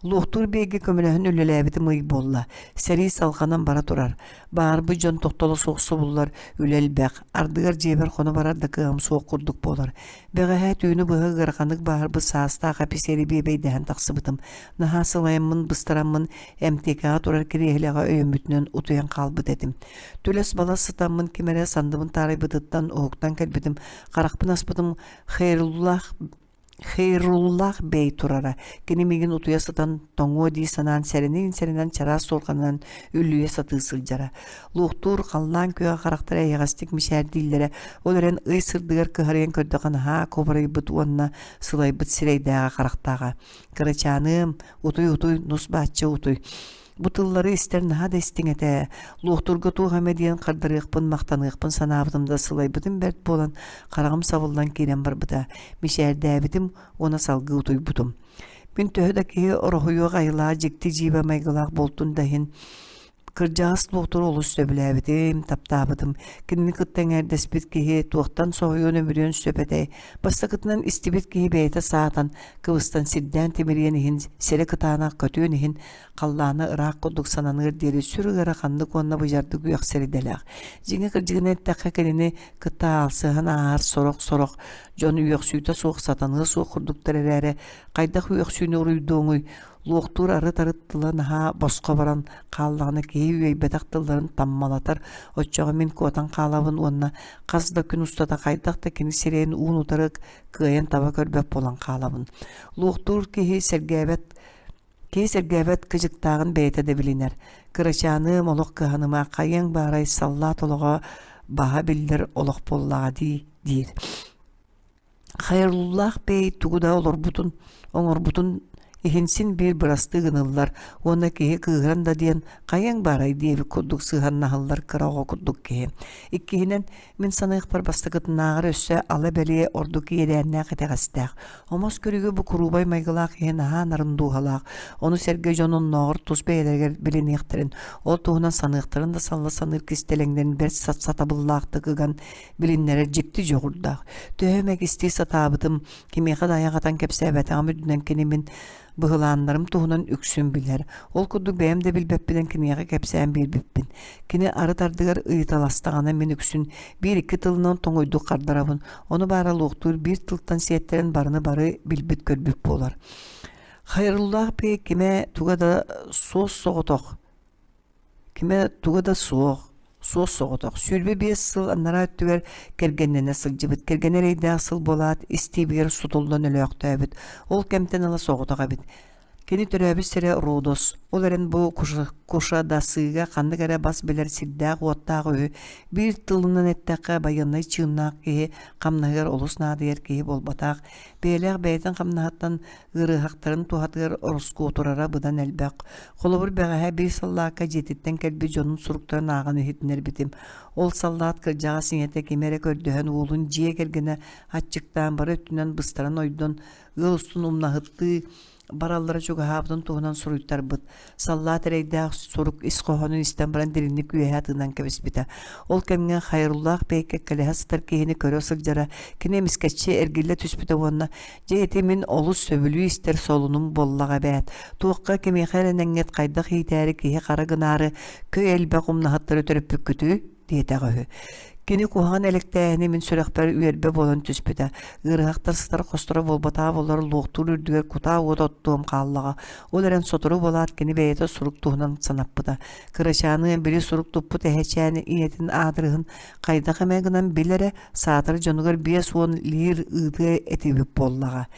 Луохтуур биэргэ көмөлөһөн үлэлээбитим ый буолла. Сэрии салҕанан бара турар. Баарбыт дьон тохтоло суох субуллар, үлэ элбэх. Ардыгар дьиэбэр хоно барар да кыаҕым суох курдук буолар. Бэҕэһээ түүнү быһа ыараханнык бааһырбыт саастаах эписиэри биэбэйдэһэн тахсыбытым. Наһаа сылайаммын, быстараммын, эмтиэкэҕэ турар кириэһилэҕэ өйөммүтүнэн утуйан хаалбыт этим. Түлэс-балас сытаммын ким эрэ санныбын таарыйбытыттан уһуктан кэлбитим, харахпын аспытым Хейруллах Хейруллах бэй турара, кини миигин утуйа сытан тоҥуо дии санаан сэрэнин-сэрэнэн чараас суорҕанынан үллүйэ сатыы сылдьара. Луохтуур халлаан күөҕэ харахтара эйэҕэстик мичээрдииллэрэ, ол эрэн ый сырдыгар кыһарыйан көрдөххө наһаа кубарыйбыт уонна сылайбыт сирэйдээҕэ харахтааҕа. Кырачааныам, утуй-утуй, нус-бааччы утуй. Бу тыллары истэр наһаа да истиҥ этэ. Луохтуурга туох эмэ диэн хардарыахпын, махтаныахпын санаабытым да сылайбытым бэрт буолан, хараҕым сабыллан киирэн барбыта. Мичээрдээбитим уонна салгыы утуйбутум. Мин төһө да киһи ороһуйуох айылаах дьикти-дьиибэ майгылаах буолтун да иһин, кырдьаҕас луохтуру олус сөбүлээбитим, таптаабытым. Кинини кытта эҥээрдэспит киһи туохтан соһуйуон-өмүрүөн сөп этэй? Бастакытынан истибит киһи бэйэтэ саатан, кыбыстан сирдээн тимириэн иһин, сирэ кытаанах көтүөн иһин халлаана ыраах курдук сананыар диэри сүр ыараханнык уонна быдьардык үөхсэр идэлээх. Дьиҥэ кырдьыгынан эттэххэ кинини кытта аалсыһан ааһар сорох-сорох дьон үөхсүүтэ суох сатаныа суох курдуктар эрээри, хайдах үөхсүүнү уруйдуоҥуй, луохтуур арыт-арыт тыла наһаа босхо баран хааллаҕына киһи үөйбэтэх тылларын таммалатар, оччоҕо мин куотан хаалабын уонна хас да күн устата хайдах да кини сирэйин уун-утары кыайан таба көрбөт буолан хаалабын. Луохтуур киһи сэргээбэт Киһи сэргээбэт кыдьыктааҕын бэйэтэ да билинэр. Кырачааныам олох кыһаныма, хайыаҥ баарай саллаат олоҕо баһа биллэр олох буоллаҕа дии диир. Хайруллаах бэй тугу да олорбутун, оҥорбутун иһин син биир бырастыы гыныллар уонна киһи кыыһыран да диэн хайыаҥ баарай диэбит курдук сыһыаннаһыллар кыра оҕо курдук киһи. Иккиһинэн, Мин саныахпар бастакытынааҕар өссө ала бэлиэ ордук иэдээннээх итэҕэстээх. Омос көрүүгэ бу куруубай майгылаах киһи наһаа нарын дууһалаах, ону сэргэ дьон оннооҕор тус бэйэлэригэр билиниэхтэрин, ол туһунан саныахтарын да салла саныыр кистэлэҥнэрин бэрт сатабыллаахтык ыган билиннэрэр дьикти дьоҕурдаах. Төһө эмэ кистии сатаабытым, кимиэхэ да айах атан кэпсээбэтэҕим үрдүнэн кини мин быһылааннарым туһунан үксүн билэр. Ол курдук бэйэм да билбэппинэн киниэхэ кэпсээн биэрбиппин. Кини арыт ардыгар ыйыталастаҕына мин үксүн биир-икки тылынан тоҥуйдук хардарабын. Ону баара луохтуур биир тылтан сиэттэрэн барыны бары билбит-көрбүт буолар. Хайруллаах бэйэ кимэ туга да суос соҕотох Кимэ туга да суох, суос-соҕотох, 25 сыл анараа өттүгэр кэргэннэнэ сылдьыбыт, кэргэнэ эрэйдээх сыл буолаат, истиибигэр сутуллан өлөөхтөөбүт, ол кэмтэн ыла соҕотох эбит. Кини төрөөбүт сирэ Родос. Ол эрэн бу Кушадасыга ханнык эрэ бас билэр сирдээх-уоттаах үһү. Биир тылынан эттэххэ, байыаннай чыыннаах киһи хамнаһыгар олус наадыйар киһи буолбатах. Бэйэлээх бэйэтин хамнаһыттан ыарыһахтарын туһатыгар ороскуотурара быдан элбэх. Холобур, бэҕэһээ биир саллаакка дьиэтиттэн кэлбит дьонун суруктарын ааҕан иһитиннэрбитим. Ол саллаат кырдьаҕас ийэтэ кими эрэ көрдөһөн уолун дьиэ кэргэнэ аччыктаан бары өттүнэн быстаран ойдон ыал устун умнаһыттыы бараллара чугаһаабытын туһунан суруйтарбыт. Саллаат эрэйдээх сурук ис хоһоонун истэн баран дириҥник үөһэ тыынан кэбиспитэ. Ол кэмҥэ Хайруллаах бэй кэккэлэһэ сытар киһини көрө сылдьара, кини эмискэччи эргиллэ түспүтэ уонна «Дьэ ити мин олус сөбүлүү истэр солунум буоллаҕа эбээт. Туохха кимиэхэ эрэнэҥҥит хайдах иитээри киһи хара гынаары көй элбэх умнаһыттары төрөппүккүтүй?» диэтэҕэ үһү. Кини куһаҕан элэктээһини мин сүрэхпэр үөрбэ буолан түспүтэ. Ыарыһахтар сытар хосторо буолбатаҕа буоллар луохтуур үрдүгэр кутаа уот оттуом хааллаҕа. Ол эрэн сотору буолаат кини бэйэтэ сурук туһунан санаппыта. Кырачааныан били сурук туппут эһэчээн ийэтин аадырыһын хайдах эмэ гынан билэрэ, саатар дьонугар 50 лир ыытыа этибит буоллаҕа.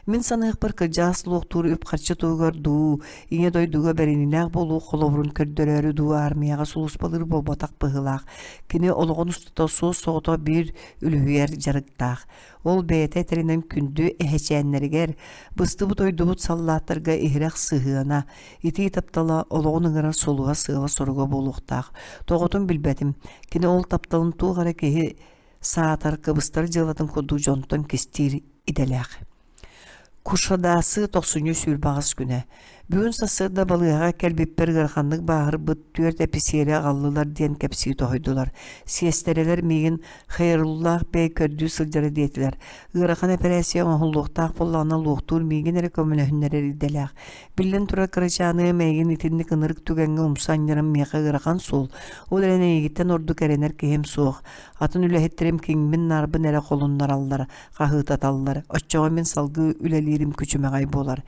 Мин саныахпар кырдьаҕас луохтуур үп-харчы туһугар дуу, Ийэ дойдуга бэриниилээх буолуу холобурун көрдөрөөрү дуу аармыйаҕа сулууспалыыр буолбатах быһыылаах. Кини олоҕун устата суос-соҕотох биир үлүһүйэр дьарыктаах. Ол бэйэтэ этэринэн күндү эһэчээннэригэр, быстыбыт-ойдубут саллааттарга иһирэх сыһыана, итии таптала олоҕун ыҥырар сулуһа сыала-соруга буолуохтаах. Тоҕотун билбэтим. Кини ол тапталын туох эрэ киһи саатар, кыбыстар дьыалатын курдук дьонтон кистиир идэлээх. Кушадаасы тохсунньу 28 күнэ. Бүгүн сарсыарда балыыһаҕа кэлбиппэр ыараханнык бааһырбыт түөрт эписиэри аҕаллылар диэн кэпсии тоһуйдулар. Сиэстэрэлэр миигин Хайруллаах бэй көрдүү сылдьара диэтилэр. Ыарахан эпэрээссийэ оҥоһуллуохтаах буоллаҕына луохтуур миигин эрэ көмөлөһүннэрэр идэлээх. Биллэн турар кырачааныам эйигин итинник ынырык түгэҥҥэ умса анньарым миэхэ ыарахан суол. Ол эрэн эйигиттэн ордук эрэнэр киһим суох. Атын үлэһиттэрим киҥмин-наарбын эрэ холуннараллар, хаһыытаталлар. Оччоҕо мин салгыы үлэлиирим күчүмэҕэй буолар.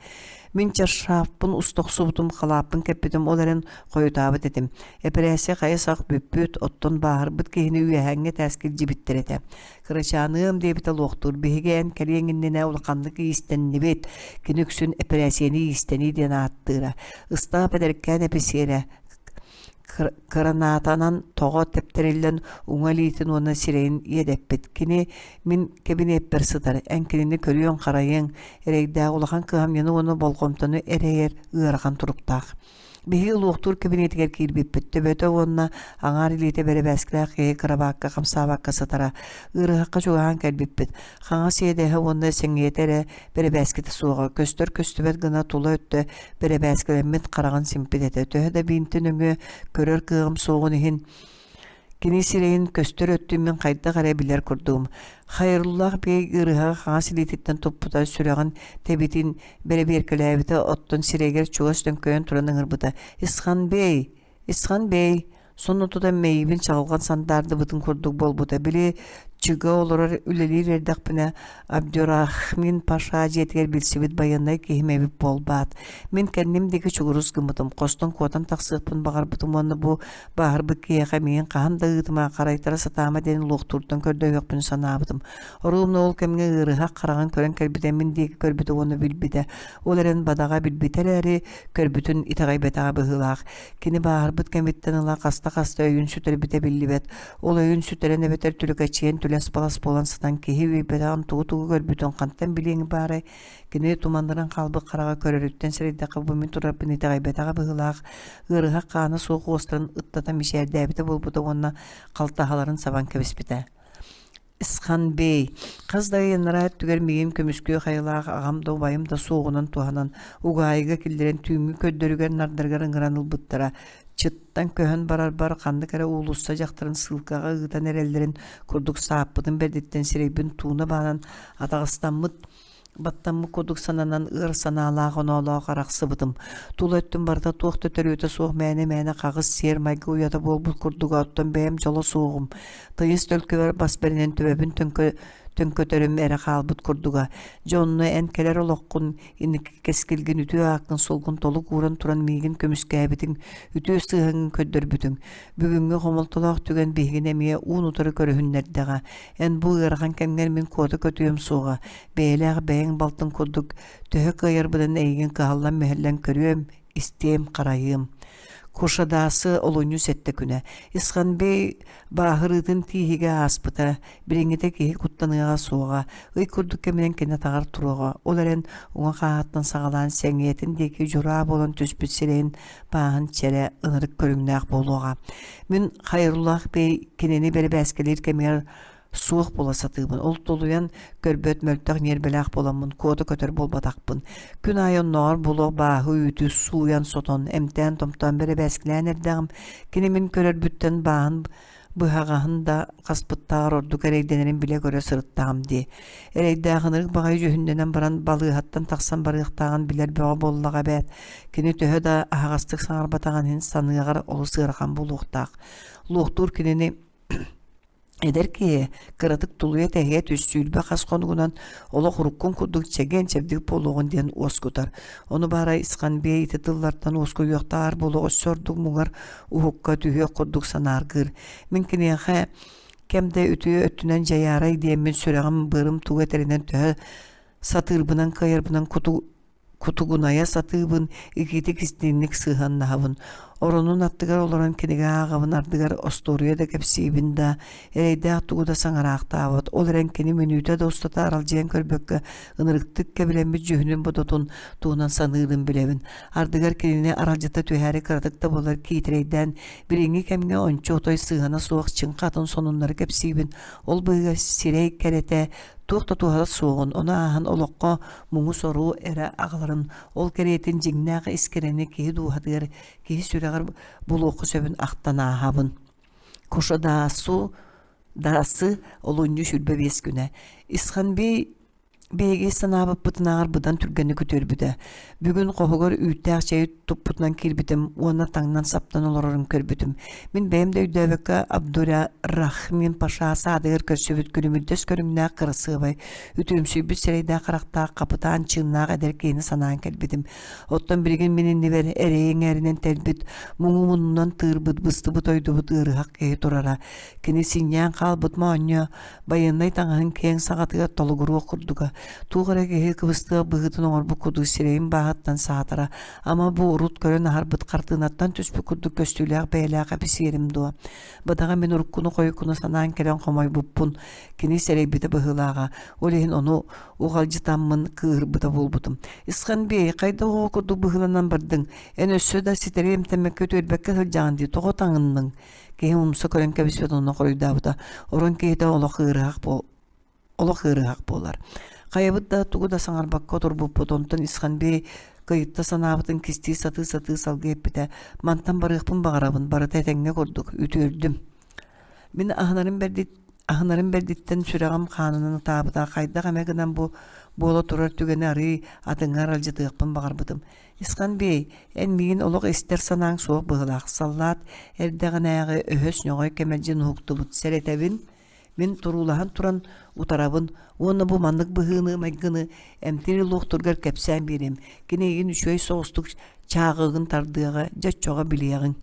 Мин чаршааппын уста охсубутум, халааппын кэппитим, ол эрэн хойутаабыт этим. Эпэрээссийэ хайа сах бүппүт, оттон бааһырбыт киһини үөһээҥҥи этээскэ илдьибиттэр этэ. Кырачааныам диэбитэ луохтуур, биһиги эн кэлиэҥ иннинэ улаханнык иистэннибит. Кини үксүн эпэрээссийэни иистэнии диэн ааттыыра. Ыстаап эдэркээн эписиэрэ кыранаатанан тоҕо тэптэриллэн уҥа илиитин уонна сирэйин иэдэппит. Кини мин кэбиниэппэр сытар, эн кинини көрүөҥ-харайыаҥ, эрэйдээх улахан кыһамньыны уонна болҕомтону эрэйэр ыарахан туруктаах. Биһиги луохтуур кэбиниэтигэр киирбиппит, төбөтө уонна аҥаар илиитэ бэрэбээскилээх киһи кырабаакка хамсаабакка сытара. Ыарыһахха чугаһаан кэлбиппит. Хаҥас иэдэһэ уонна сэҥийэтэ эрэ бэрэбээскитэ суоҕа, көстөр-көстүбэт гына тула өттө бэрэбээскилэммит хараҕын симпит этэ. Төһө да биинтэ нөҥүө көрөр кыаҕым суоҕун иһин, кини сирэйин көстөр өттүн мин хайдах эрэ билэр курдугум. Хайруллаах бэйэ ыарыһаҕы хаҥас илиититтэн туппута, сүрэҕин тэбитин бэрэбиэркэлээбитэ, оттон сирэйигэр чугас төҥкөйөн туран ыҥырбыта: «Исханбей! Исхан бэй, сонно тута мэйиибин чаҕылҕан сандаардыбытын курдук буолбута. Били чыга олорор үлэлиир эрдэхпинэ Абдурахмин Паша дьиэтигэр билсибит байыаннай киһим эбит буолбаат. Мин кэнним диэки чугурус гыммытым, хостон куотан тахсыахпын баҕарбытым уонна бу бааһырбыт киһиэхэ миигин хаһан да ыытыма, харайтара сатаама диэн луохтууртан көрдөһүөхпүн санаабытым. Оруобуна ол кэмҥэ ыарыһах хараҕын көрөн кэлбитэ мин диэки көрбүтэ уонна билбитэ. Ол эрэн бадаҕа билбитэ эрээри, көрбүтүн итэҕэйбэтэҕэ быһыылаах. Кини бааһырбыт кэмиттэн ыла хаста-хаста өйүн сүтэрбитэ биллибэт. Ол өйүн сүтэрэн эбэтэр түлүкэчийэн түлэс-балас буолан сытан киһи үөйбэтэҕин тугу-тугу көрбүтүн хантан билиэҥ баарай? Кини туманнаран хаалбыт хараҕа көрөрүттэн сэрэйдэххэ бу мин турарбын итэҕэйбэтэҕэ быһыылаах. Ыарыһах хаана суох уостарын ыттата мичээрдээбитэ буолбута уонна халтаһаларын сабан кэбиспитэ. Исханбей хас да ый анараа өттүгэр миигин көмүскүөх айылаах аҕам да убайым да суоҕунан туһанан угаайыга киллэрэн түүҥҥү көрдөрүгэр-нардарыгар ыҥыран ылбыттара. Чыттан көһөн барарбар ханнык эрэ уулусса дьахтарын сыылкаҕа ыытан эрэллэрин курдук сааппытым бэрдиттэн сирэйбин тууна баанан атаҕастаммыт Баттаммыт курдук сананан ыар санаалаах-оноолоох арахсыбытым. Тула өттүм барыта туох да төрүөтэ суох мээнэ-мээнэ хаҕыс сиэр-майгы уйата буолбут курдуга, оттон бэйэм дьоло суоҕум. Тыйыс төлкөбөр бас бэринэн төбөбүн төҥкө... Төҥкөтөрүм эрэ хаалбыт курдуга. Дьэ онно эн кэлэр олоххун, инники кэскилгин үтүө ааккын-суолгун толук ууран туран миигин көмүскээбитиҥ, үтүө сыһыаҥҥын көрдөрбүтүҥ. Бүгүҥҥү хомолтолоох түгэн биһигини эмиэ уун-утары көрүһүннэрдэҕэ. Эн бу ыарахан кэмҥэр мин куота көтүөм суоҕа. Бэйэлээх бэйэҥ балтыҥ курдук төһө кыайарбынан эйигин кыһаллан-мүһэллэн көрүөм, истиэм, харайыам. Кушадаасы олунньу сэттэ күнэ. Исханбей бааһырыытын тииһигэ ааспыта, билиҥҥитэ киһи куттаныаҕа суоҕа, ый курдук кэминэн кини атаҕар туруоҕа, ол эрэн уҥа хааһыттан саҕалаан сэҥийэтин диэки дьураа буолан түспүт сирэйин бааһын чэрэ ынырык көрүҥнээх буолуоҕа. Мин Хайруллаах бей кинини бэрэбээскэлиир кэмигэр суох буола сатыыбын. Ол тулуйан көрбөт мөлтөх ньиэрбэлээх буоламмын куота көтөр буолбатахпын. Күн аайы оннооҕор буолуох бааһы-үүтү сууйан-сотон, эмтээн-томтоон бэрэбээскилээн эрдэҕим. Кини мин көрөрбүттэн бааһын быһаҕаһын да хаспыттааҕар ордук эрэйдэнэрин билэ-көрө сырыттаҕым дии. Эрэйдээх ынырык баҕайы дьүһүннэнэн баран балыыһаттан тахсан барыахтааҕын билэр бөҕө буоллаҕа эбээт. Кини төһө да аһаҕастык саҥарбатаҕын иһин саныаҕар олус ыарахан буолуохтаах. Луохтуур кинини Эдэр киһи кыратык тулуйа-тэһийэ түс 20 хас хонугунан олох уруккун курдук чэгиэн-чэбдик буолуоҕун диэн уоскутар. Ону баара Исханбей ити тыллартан уоскуйуохтааҕар буолуох өссө ордук муҥар уһукка түһүөх курдук санааргыыр. Мин киниэхэ кэм да үтүө өттүнэн дьайаарай диэммин сүрэҕим-быарым тугу этэринэн төһө сатыырбынан кыайарбынан куту кутугунайа сатыыбын, итиитик истиҥник сыһыаннаһабын. Оронун аттыгар олорон кинигэ ааҕабын, ардыгар остуоруйа да кэпсиибин да, эрэйдээх тугу да саҥараахтаабат. Ол эрэн кини мүнүүтэ да устата аралдьыйан көрбөккө, ынырыктык кэбилэммит дьүһүнүн-бодотун туһунан саныырын билэбин. Ардыгар кинини аралдьыта түһээри кыратык да буоллар киитэрэйдээн, билиҥҥи кэмҥэ ончу отой сыһыана суох чыҥха атын сонуннары кэпсиибин. Ол быыһыгар сирэй кэрэтэ туох да туһата суоҕун, ону ааһан олоххо муҥу-сору эрэ аҕаларын, ол кэриэтин дьиҥнээх ис кэрэни киһи дууһатыгар, киһи сүрэҕэр булуохха сөбүн ахтан ааһабын. Кушадаасу Даасы олунньу 25 күнэ. Исханбей биһиги санаабыппытынааҕар быдан түргэнник үтүөрбүтэ. Бүгүн хоһугар үүттээх чэйи туппутунан киирбитим уонна таҥнан-саптан олорорун көрбүтүм. Мин бэйэм да өйдөөбөккө Абдурахмин Паша саадыгар көрсүбүт күлүмүрдэс көрүҥнээх кырасыабай, үтүөмсүйбүт сирэйдээх-харахтаах хапытаан чыыннаах эдэр киһини санаан кэлбитим. Оттон билигин мин иннибэр эрэйи эҥээринэн тэлбит, муҥу муннунан тыырбыт, быстыбыт-ойдубут ыарыһах киһи турара. Кини синньээн хаалбыт моонньо байыаннай таҥаһын киэҥ саҕатыгар толугуруох курдуга, туох эрэ киһи кыбыстыах быһыытын оҥорбут курдук сирэйин бааһыттан саатара, ама бу урут көрөн аһарбыт хартыынаттан түспүт курдук көстүүлээх бэйэлээх эписиэрим дуо? Бадаҕа мин уруккуну-хойуккуну санаан кэлэн хомойбуппун, кини сэрэйбитэ быһыылааҕа, ол иһин ону уҕалдьытаммын кыыһырбыта буолбутум. Исханбей, хайдах оҕо курдук быһыыланан бардыҥ? Эн өссө да ситэри эмтэммэккэ үтүөрбэккэ сылдьаҕын дии, тоҕо таҥынныҥ? Киһи умса көрөн кэбиспит онно хоруйдаабыта. Орон киһитэ олох ыарыһах буол олох ыарыһах буолар. Хайабыт да тугу да саҥарбакка олорбуппут, онтон Исханбей кыйытта санаабытын кистии сатыы-сатыы салгыы эппитэ: «Мантан барыахпын баҕарабын, барыта этэҥҥэ курдук, үтүөрдүм». Мин аһынарым бэрдит аһынарым бэрдиттэн сүрэҕим хаанынан ытаабыта, хайдах эмэ гынан бу буола турар түгэни арыый атыҥҥа аралдьытыахпын баҕарбытым. Исханбей, эн миигин олох истэр санааҥ суох быһыылаах, саллаат эрдэҕинээҕи өһөс ньоҕой кэмэлдьин уһуктубут, сэрэтэбин, мин туруулаһан туран утарабын уонна бу маннык быһыыны-майгыны эмтиир луохтургар кэпсээн биэриэм, кини эйигин үчүгэй соҕустук чааҕыгын тардыаҕа, дьэ оччоҕо билиэҕиҥ.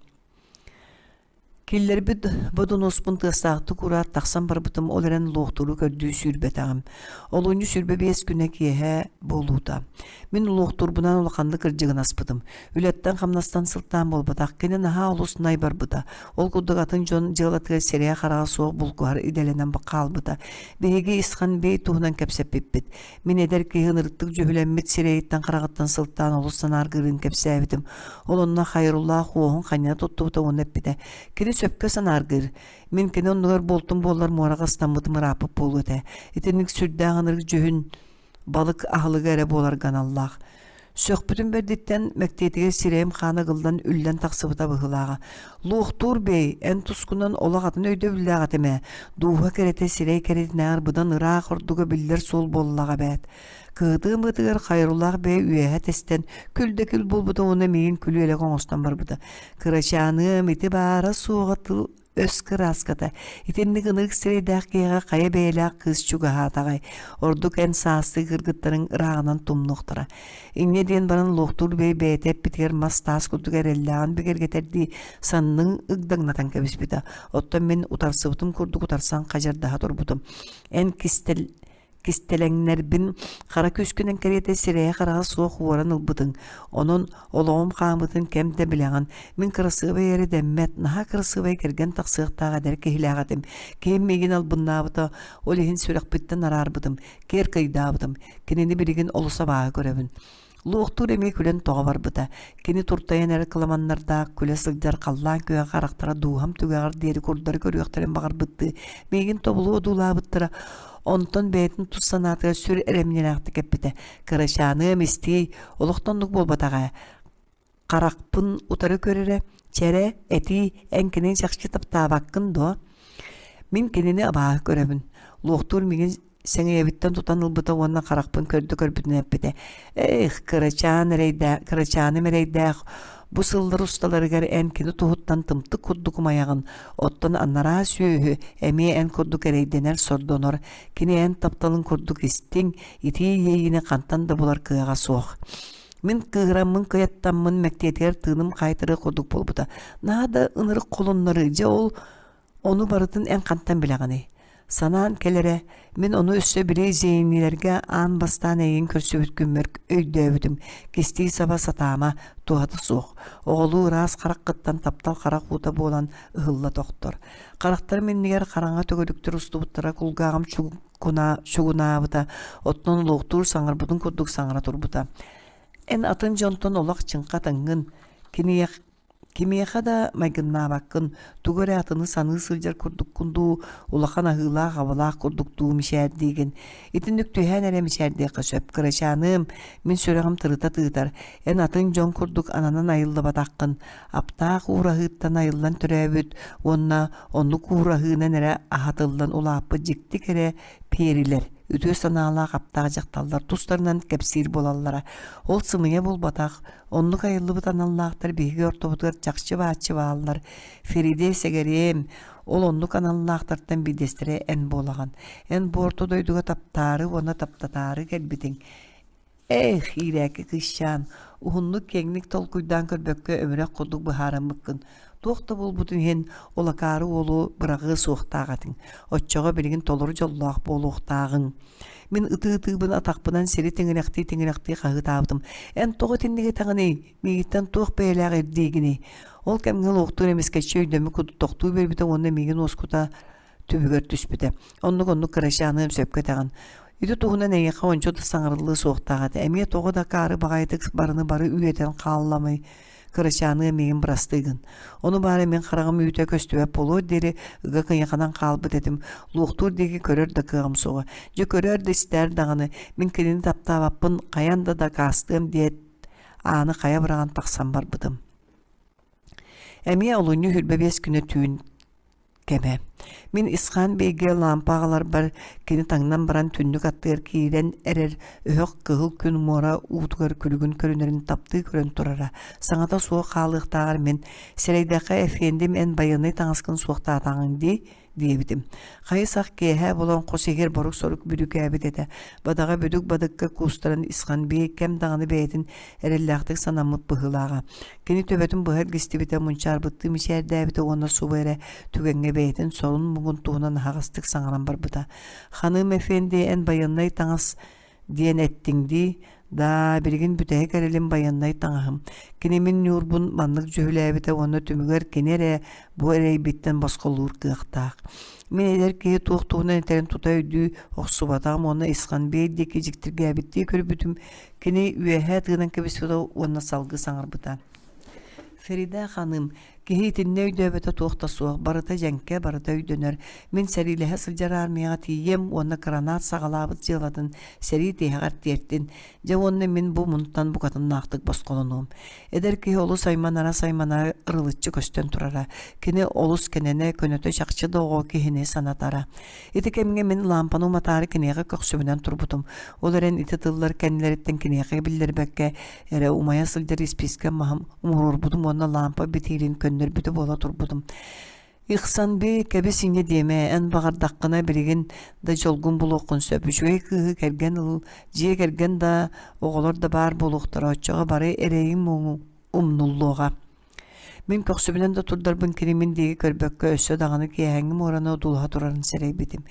Киллэрбит бодунуоспун тыастаахтык ураат тахсан барбытым, ол эрэн луохтууру көрдүү сүүрбэтэҕим. Олунньу 25 күнэ киэһэ буолуута. Мин луохтуурбунан улаханнык кырдьыгынаспытым. Үлэттэн-хамнастан сылтаан буолбатах, кини наһаа олус най барбыта. Ол курдук атын дьон дьыалатыгар сирэйэ-хараҕа суох булкуһар идэлэнэн хаалбыта. Биһиги Исхан Бей туһунан кэпсэппиппит. Мин эдэр киһи ынырыктык дьүһүлэммит сирэйиттэн-хараҕыттан сылтаан олус санааргыырын кэпсээбитим. Ол онно Хайруллаах уоһун ханньана туттубута уонна эппитэ: «Кини сөпкө санааргыыр. Мин кини оннугар буолтум буоллар муораҕа ыстаммытым ырааппыт буолуо этэ. Итинник сүрдээх ынырык дьүһүн балык аһылыга эрэ буоларга аналлаах. Сөхпүтүм бэрдиттэн мэктиэтигэр сирэйим хаана ыгыллан үллэн тахсыбыта быһыылааҕа. Луохтуур бэй, эн тускунан олох атын өйдөбүллээх этим ээ. Дууһа кэрэтэ сирэй кэрэтинээҕэр быдан ыраах ордуга биллэр суол буоллаҕа эбээт. Кыһытыым быатыгар Хайрулаах бэйэ үөһэ тэстэн күл да күл буолбута уонна миигин күлүөлэк оҥостон барбыта. Кырачааныам ити баара суоҕа тыл. Өс кырааската, итинник ынырык сирэйдээх киһиэхэ хайа бэйэлээх кыыс чугаһаатаҕай, ордук эн саастыы кыргыттарыҥ ырааҕынан тумнуохтара. Инньэ диэн баран луохтуур бэйэ бэйэтэ эппитигэр мас-таас курдук эрэллээҕин бигэргэтэрдии саннын ыгдаҥнатан кэбиспитэ. Оттон мин утарсыбытым курдук утарсан хадьардаһа турбутум. Эн кистэл кистэлэҥнэрбин хара күүскүнэн кэриэтэ сирэйэ-хараҕа суох уоран ылбытыҥ. Онон олоҕум хаамыытын кэм да билэҕин. Мин кырасыабай эрэ дэммэт, наһаа кырасыабай кэргэн тахсыахтаах эдэр киһилээх этим. Киһим миигин албыннаабыта, ол иһин сүрэхпиттэн араарбытым, киэр кыйдаабытым. Кинини билигин олус абааһы көрөбүн. Луохтуур эмиэ күлэн тоҕо барбыта. Кини туртайан эрэ кыламаннардаах күлэ сылдьар халлаан күөх харахтара дууһам түгэҕэр диэри курдары көрүөхтэрин баҕарбыттыы миигин тобулу одуулаабыттара. Онтон бэйэтин тус санаатыгар сүр эрэмньилээхтик эппитэ. Кырачааныам истиий, олохтоннук буолбатаҕа ээ. Харахпын утары көрөрө, чэрэ, этии, эн кинини чахчы таптаабаккын дуо? Мин кинини абааһы көрөбүн. Луохтуур миигин сэҥийэбиттэн тутан ылбыта уонна харахпын көрдө көрбүтүнэн эппитэ: «Эх, кырачаан эрэйдээх, кырачааным эрэйдээх, бу сыллар усталарыгар эн кини туһуттан тымтык курдук умайаҕын, оттон анараа сүөһү эмиэ эн курдук эрэйдэнэр, сордонор. Кини эн тапталын курдук истиҥ, итии иэйиини хантан да булар кыаҕа суох». Мин кыыһыраммын кыйаттаммын мэктиэтигэр тыыным хаайтарыах курдук буолбута. Наһаа да ынырык холуннарыы, дьэ ол Ону барытын эн хантан билэҕиний? Санаан кэлэрэ, мин ону өссө били зейнилэргэ аан бастаан эйигин көрсүбүт күммэр өйдөөбүтүм. Кистии саба сатаама, туһата суох. Оҕолуу ыраас хараххыттан таптал харах уута буолан ыһылла тохтор. Харахтарым иннигэр хараҥа төгүрүктэр устубуттара кулгааҕым чугунаабыта, оттон луохтуур саҥарбытын курдук саҥара турбута. Эн атын дьонтон олох чыҥха атыҥҥын, киниэх Кимиэхэ да майгыннаабаккын, тугу эрэ атыны саныы сылдьар курдуккун дуу, улахан аһыылаах-абалаах курдук дуу мичээрдиигин. Итинник түһээн эрэ мичээрдиэххэ сөп, кырачааныам, мин сүрэҕим тырыта тыытар, эн атын дьон курдук ананан айыллыбатаххын, аптаах уураһыыттан айыллан төрөөбүт уонна оннук уураһыынан эрэ аһатыллан улааппыт дьикти кэрэ пиэрилэр, үтүө санаалаах аптаах дьахталлар тустарынан кэпсиир буолаллара. Ол сымыйа буолбатах, Оннук айыллыбыт аналлаахтар биһиги ортобутугар чахчы-бааччы бааллар. Фериде сэгэриэм, ол оннук аналлаахтартан биирдэстэрэ эн буолаҕын. Эн бу орто дойдуга таптаары уонна таптатаары кэлбитиҥ. Эх, иирээки кыысчаан, уһуннук киэҥник толкуйдаан көрбөккө өмүрэх курдук быһаарыммыккын. Туох да буолбутун иһин, ол акаары уолу быраҕыа суохтаах этиҥ. Оччоҕо билигин толору дьоллоох буолуохтааҕыҥ. Мин ытыы-ытыыбын атахпынан сири тиҥилэхтии-тиҥилэхтии хаһыытаабытым. Эн тоҕо итинник этэҕиний? Миигиттэн туох бэйэлээх ирдиигиний? Ол кэмҥэ луохтуур эмискэччи өйдөммүт курдук тохтуу биэрбитэ уонна миигин уоскута түбүгэр түспүтэ. Оннук-оннук кырачааныам сөпкө этэҕин. Ити туһунан эйиэхэ ончу да саҥарыллыа суохтаах этэ. Эмиэ тоҕо да акаары баҕайытык барыны бары үөтэн хаалламый? Кырачааныа миигин бырастыы гын. Ону баара мин хараҕым үүтэ көстүбэт буолуор диэри ыга кыйаханан хаалбыт этим, луохтуур диэки көрөр да кыаҕым суоҕа. Дьэ көрөөр да истээр даҕаны, мин кинини таптаабаппын хайаан да дакаастыам диэт, ааны хайа быраҕан тахсан барбытым. Эмиэ олунньу 25 күнэ түүн кэмэ. Мин Исхан биэйгэ лаампа аҕаларбар кини таҥнан баран түннүк аттыгар киирэн эрэр өһөх кыһыл күн муора уутугар күлүгүн көрүнэрин таптыы көрөн турара. Саҥата суох хаалыахтааҕар мин «Сэрэйдэххэ эфиэндим эн байыаннай таҥаскын суохтаатаҕыҥ дии» диэбитим. Хайы-сах киэһэ буолан хос иһигэр борук-сорук бүрүүкээбит этэ. Бадаҕа бүдүк бадыкка куустаран Исхан биэй кэм даҕаны бэйэтин эрэллээхтик санаммыт быһыылааҕа. Кини төбөтүн быһа илгистибитэ, мунчаарбыттыы мичээрдээбитэ уонна субу эрэ түгэҥҥэ бэйэтин сорун-муҥун туһунан аһаҕастык саҥаран барбыта. «Ханым Эфенди, эн байыаннай таҥас диэн эттиҥ дии? Даа, билигин бүтэһик эрэлим байыаннай таҥаһым. Кини мин ньуурбун маннык дьүһүлээбитэ уонна түмүгэр кини эрэ бу эрэйбиттэн босхолуур кыахтаах. Мин эдэр киһи туох туһунан этэрин тута өйдүү охсубатаҕым уонна Исханбей диэки дьиктиргээбиттии көрбүтүм Кини үөһэ тыынан кэбиспитэ уонна салгыы саҥарбыта: «Ферида ханым, киһи итиннэ өйдөөбөтө туох да суох, барыта дьэҥкэ, барыта өйдөнөр. Мин сэриилэһэ сылдьар аармыйаҕа тиийиэм уонна кыранаат саҕалаабыт дьыалатын сэрии тиһэҕэр тиэртин. Дьэ уонна мин бу мунтан букатыннаахтык босхолонуом». Эдэр киһи олус айманара-сайманара ырылыччы көстөн турара. Кини олус кэнэнэ, көнөтө чахчы да оҕо киһини санатара. Ити кэмҥэ мин лаампаны уматаары киниэхэ көхсүбүнэн турбутум. Ол эрэн ити тыллар кэннилэриттэн киниэхэ биллэрбэккэ эрэ умайа сылдьар испиискэ маһым умуруорбутум уонна лаампа битиилин көннөрбүтэ буола турбутум. Ихсанби кэбис инньэ диэмэ, эн баҕардаххына билигин да дьолгун булуоххун сөп. Үчүгэй кыыһы кэргэн ыл, дьиэ кэргэн да, оҕолор да баар буолуохтара, оччоҕо бары эрэйиҥ умнуллуоҕа. Мин көхсүбүнэн да турдарбын кини мин диэки көрбөккө өссө даҕаны киэһээҥҥи муораны одуулаһа турарын сэрэйбитим.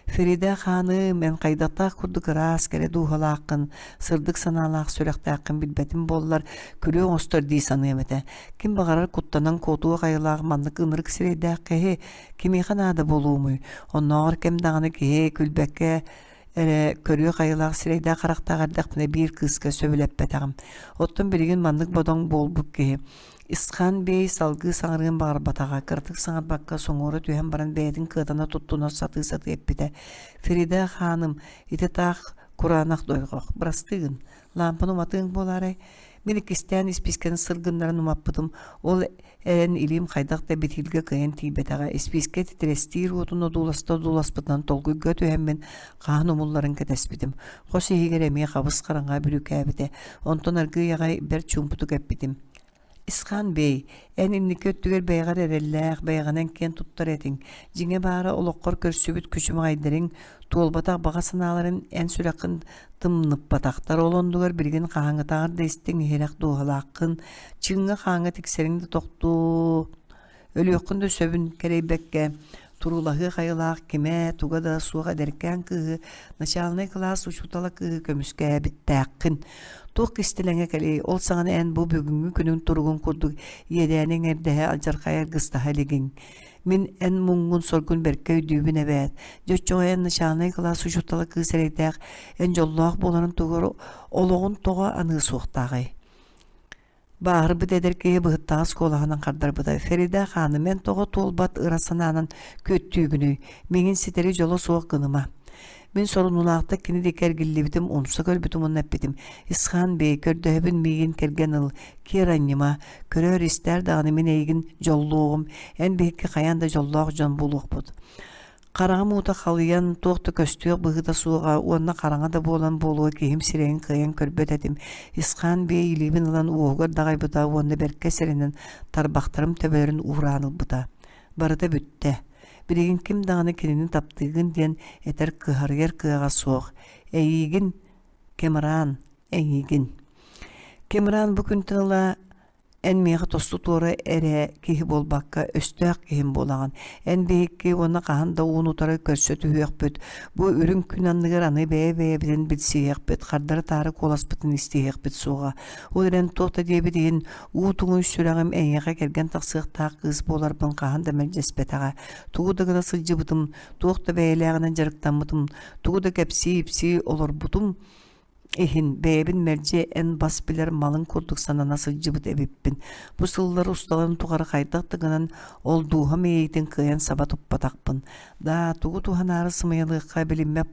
Ферида хааным, эн хайдахтаах курдук ыраас, кэрэ дууһалааххын, сырдык санаалаах сүрэхтээххин билбэтим буоллар, күлүү оҥостор дии саныам этэ. Ким баҕарар куттанан куотуох айылаах маннык ынырык сирэйдээх киһи кимиэхэ наада буолуомуй? Оннооҕор кэм даҕаны киһи күлбэккэ эрэ көрүөх айылаах сирэйдээх-харахтаах эрдэхпинэ биир кыыска сөбүлэппэтэҕим. Оттон билигин маннык бодоҥ буолбут киһи Исхан бэй салгыы саҥарыан баҕарбатаҕа, кыратык саҥарбакка соҥуора түһэн баран бэйэтин кыатана туттуна сатыы-сатыы эппитэ: «Ферида хааным, ити таах кураанах дойҕох, бырастыы гын, лаампаны уматыаҥ буолаарай? Мин иккистээн испиискэни сыр гыннаран умаппытым, ол эрэн илиим хайдах да битиилгэ кыайан тиийбэтэҕэ. Испиискэ титирэстиир уотун одууласта одууласпытынан толкуйга түһэммин хаһан умулларын кэтэспитим. Хос иһигэр эмиэ хабыс-хараҥа бүрүүкээбитэ. Онтон аргыый аҕай бэрт чуумпутук эппитим. Исхан бэй, эн инники өттүгэр бэйэҕэр эрэллээх, бэйэҕинэн киэн туттар этиҥ. Дьиҥэ баара олоххор көрсүбүт күчүмэҕэйдэриҥ, туолбатах баҕа санааларын эн сүрэххин тымныппатахтар. Ол оннугар билигин хаһааҥҥытааҕар да истиҥ иһирэх дууһалааххын, чыҥҥа-хааҥҥа тиксэриҥ да тохтуу Өлүөххүн да сөбүн кэрэйбэккэ, туруулаһыах айылаах кимэ, туга да суох эдэркээн кыыһы, начаалынай кылаас учуутала кыыһы көмүскээбиттээххин. Туох кистэлэҥэ кэлиэй, ол саҕана эн бу бүгүҥҥү күнүҥ туругун курдук иэдээни эҥэрдэһэ, алдьархайы аргыстаһа илигиҥ. Мин эн муҥҥун-соргун бэркэ өйдүүбүн эбээт. Дьэ оччоҕо эн начаалынай кылаас учуутала кыыс эрэйдээх, эн дьоллоох буоларын туһугар олоҕун тоҕо аныа суохтааҕый? Бааһырбыт эдэр киһи быһыттаҕас куолаһынан хардарбыта: «Ферида хааным, эн тоҕо туолбат ыра санаанан күөттүүгүнүй? Миигин ситэри дьоло суох гыныма». Мин сорунуулаахтык кини диэки эргиллибитим, умса көрбүтүм уонна эппитим: «Исхан бэй, көрдөһөбүн миигин кэргэн ыл, киэр анньыма, көрөөр-истээр даҕаны мин эйигин дьоллуоҕум, эн биһикки хайаан да дьоллоох дьон буолуохпут». Хараҕым уута халыйан, туох да көстүөх быһыыта суоҕа уонна хараҥа да буолан буолуо киһим сирэйин кыайан көрбөт этим. Исхан биэ илиибин ылан уоһугар даҕайбыта уонна бэркэ сэрэнэн тарбахтарым төбөлөрүн уураан ылбыта. Барыта бүттэ. Билигин ким даҕаны кинини таптыыгын диэн этэр кыһарыйар кыаҕа суох. Эйиигин, Кемран, эйиигин. Кемран бу күнтэн ыла Эн миэхэ тосту туора эрэ киһи буолбакка, өстөөх киһим буолаҕын. Эн биһикки уонна хаһан да уун-утары көрсө түһүөхпүт. Бу үрүҥ күн анныгар аны бэйэ-бэйэбитин билсиһиэхпит, хардары-таары куоласпытын истиһиэхпит суоҕа. Ол эрэн туох да диэбит иһин, уу туҥуй сүрэҕим эйиэхэ кэргэн тахсыахтаах кыыс буоларбын хаһан да мэлдьэспэтэҕэ. Тугу да гына сылдьыбытым, туох да бэйэлээҕинэн дьарыктаммытым, тугу да кэпсии-ипсии олорбутум иһин бэйэбин мэлдьи эн бас билэр малыҥ курдук санана сылдьыбыт эбиппин. Бу сыллар усталарын тухары хайдах да гынан ол дууһам иэйиитин кыайан саба туппатахпын. Даа, тугу туһанаары сымыйалыахха билиммэт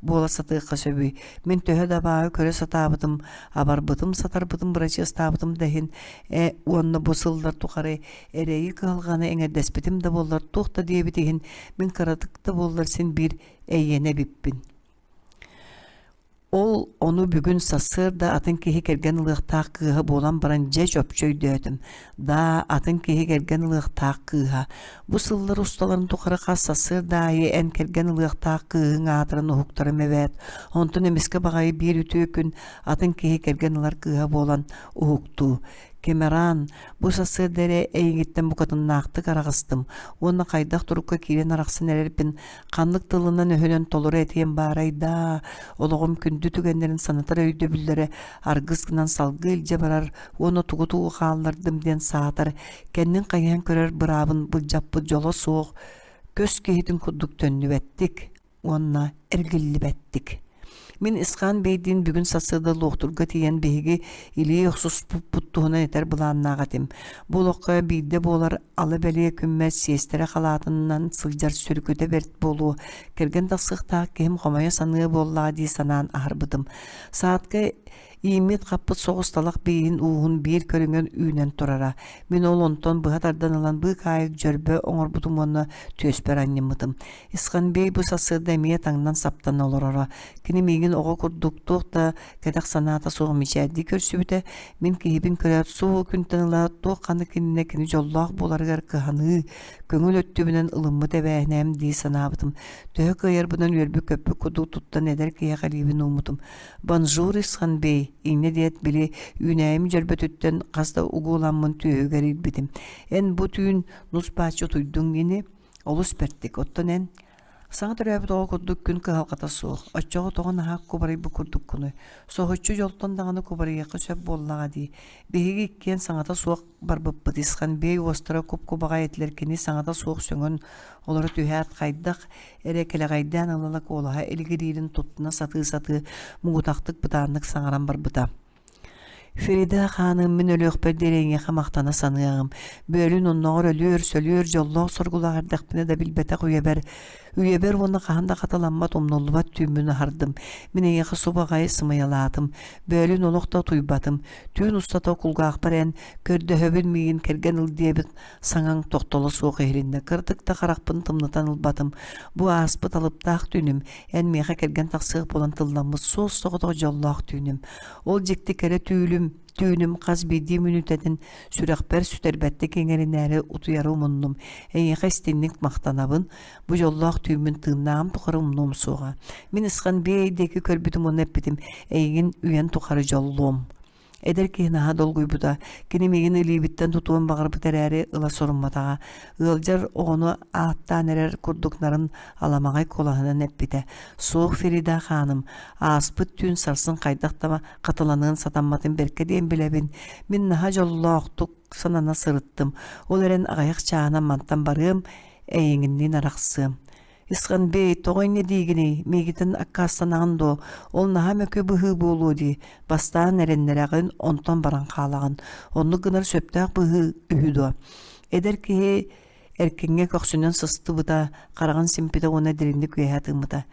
буола сатыахха сөбүй? Мин төһө да абааһы көрө сатаабытым, абарбытым, сатарбытым, бырачыастаабытым да иһин, э, уонна бу сыллар тухары эрэйи-кыһалҕаны эҥэрдэспитим да буоллар, туох да диэбит иһин, мин кыратык да буоллар син биир эйиэнэ эбиппин. Ол ону бүгүн сарсыарда атын киһи кэргэн ылыахтаах кыыһа буолан баран дьэ чопчу өйдөөтүм. Даа, атын киһи кэргэн ылыахтаах кыыһа. Бу сыллар усталарын тухары хас сарсыарда аайы эн кэргэн ылыахтаах кыыһыҥ аатыран уһуктарым эбээт. Онтон эмискэ баҕайы биир үтүө күн атын киһи кэргэн ылар кыыһа буолан уһуктуу. Кэмеран, бу сарсыарда эрэ эйигиттэн букатыннаахтык араҕыстым уонна хайдах турукка киирэн арахсан эрэрбин ханнык тылынан-өһүнэн толору этиэм баарай даа, олоҕум күндү түгэннэрин санатар өйдөбүллэрэ аргыс гынан салгыы илдьэ барар уонна тугу-тугу хааллардым диэн саатар, кэннин хайыһан көрөр быраабын былдьаппыт дьоло суох, көс киһитин курдук төннүбэттик уонна эргиллибэттик. Мин Исхан Бэйдиин бүгүн сарсыарда луохтурга тиийэн биһиги илии охсуспуппут туһунан этэр былааннаах этим. Бу олоххо биирдэ буолар ала бэлиэ күммэр сиэстэрэ халаатынан сылдьар сүрүкүтэ бэрт буолуо, кэргэн тахсыахтаах киһим хомойо саныа буоллаҕа дии санаан аһарбытым. Саатка Ииммит-хаппыт соҕус талах бииһин ууһун биир көрүҥэр үүнэн турара. Мин ол онтон быһа тардан ылан быыкаайык дьөрбө оҥорбутум уонна түөспэр анньыммытым. Исханбей бу сарсыарда эмиэ таҥнан-саптан олороро. Кини миигин оҕо курдук туох да кэтэх санаата суох мичээрдии көрсүбүтэ. Мин киһибин көрөөт суол күнтэн ыла туох ханнык иннинэ кини дьоллоох буоларыгар кыһаныы, көҥүл өттүбүнэн ылыммыт эбээһинэм дии санаабытым. Төһө кыайарбынан үөрбүт-көппүт курдук туттан эдэр киһиэхэ илиибин ууммутум. «Бонжур, Исханбей!» инньэ диэт, били үүнээйим дьөрбөтүттэн хас да угууламмын түөһүгэр иирбитим. «Эн бу түүн нус-бааччы утуйдуҥ ини? Олус бэртик. Оттон эн?» Саҥа төрөөбүт оҕо курдук күн кыһалҕата суох. Оччоҕо тоҕо наһаа кубарыйбыт курдуккунуй? Соһуччу дьолтон даҕаны кубарыйыахха сөп буоллаҕа дии. Биһиги иккиэн саҥата суох барбыппыт. Исханбей уостара куп-кубаҕай этилэр кини саҥата суох сөҥөн олоро түһээт хайдах эрэ кэлэҕэйдээн ыла-ыла куолаһа илигириирин туттуна сатыы-сатыы муҥутахтык бытааннык саҥаран барбыта. Ферида хааным мин өлүөхпэр диэри эйиэхэ махтана саныаҕым. Бөөлүүн оннооҕор өлүөр, сөлүөр, дьоллоох соргулаах эрдэхпинэ да билбэтэх үйэбэр, үйэбэр уонна хаһан да хатыламмат умнуллубат түүммүн аһардым. Мин эйиэхэ субаҕай сымыйалаатым. Бөөлүүн олох да утуйбатым. Түүн устата кулгаахпар эн көрдөһөбүн миигин кэргэн ыл диэбит Саҥаҥ тохтоло суох иһилиннэ, кыратык да харахпын тымнытан ылбатым. Бу ааспыт алыптаах түүнүм, эн миэхэ кэргэн тахсыах буолан тылламмыт суос-соҕотох дьоллоох түүнүм. Ол дьикти кэрэ түүлүм, түүнүм хас биирдии мүнүүтэтин сүрэхпэр сүтэрбэттик иҥэринээри утуйары умуннум. Эйиэхэ истиҥник махтанабын, бу дьоллоох түүммүн тыыннааҕым тухары умнуом суоҕа. Мин ысхан биэ диэки көрбүтүм уонна эппитим, эйигин үйэн тухары дьоллуом. Эдэр киһи наһаа долгуйбута, кини миигин илиибиттэн тутуон баҕарбыт эрээри ыла сорумматаҕа. Ыалдьар оҕону ааттаан эрэр курдук нарын аламаҕай куолаһынан эппитэ: «Суох, Ферида хааным, ааспыт түүн сарсын хайдах да хатыланыан сатамматын бэркэ диэн билэбин. Мин наһаа дьоллоохтук санана сырыттым. Ол эрэн аҕыйах чааһынан мантан барыам, эйигинниин арахсыам. Исханбей, тоҕо инньэ диигиний, миигиттэн аккаастанаҕын дуо? Ол наһаа мөкү быһыы буолуо дии. Бастаан эрэннэрэҕин, онтон баран хаалаҕын. Оннук гынар сөптөөх быһыы үһү дуо? Эдэр киһи эркиҥҥэ көхсүнэн сыстыбыта, хараҕын симпитэ уонна дириҥник үөһэ тыыммыта.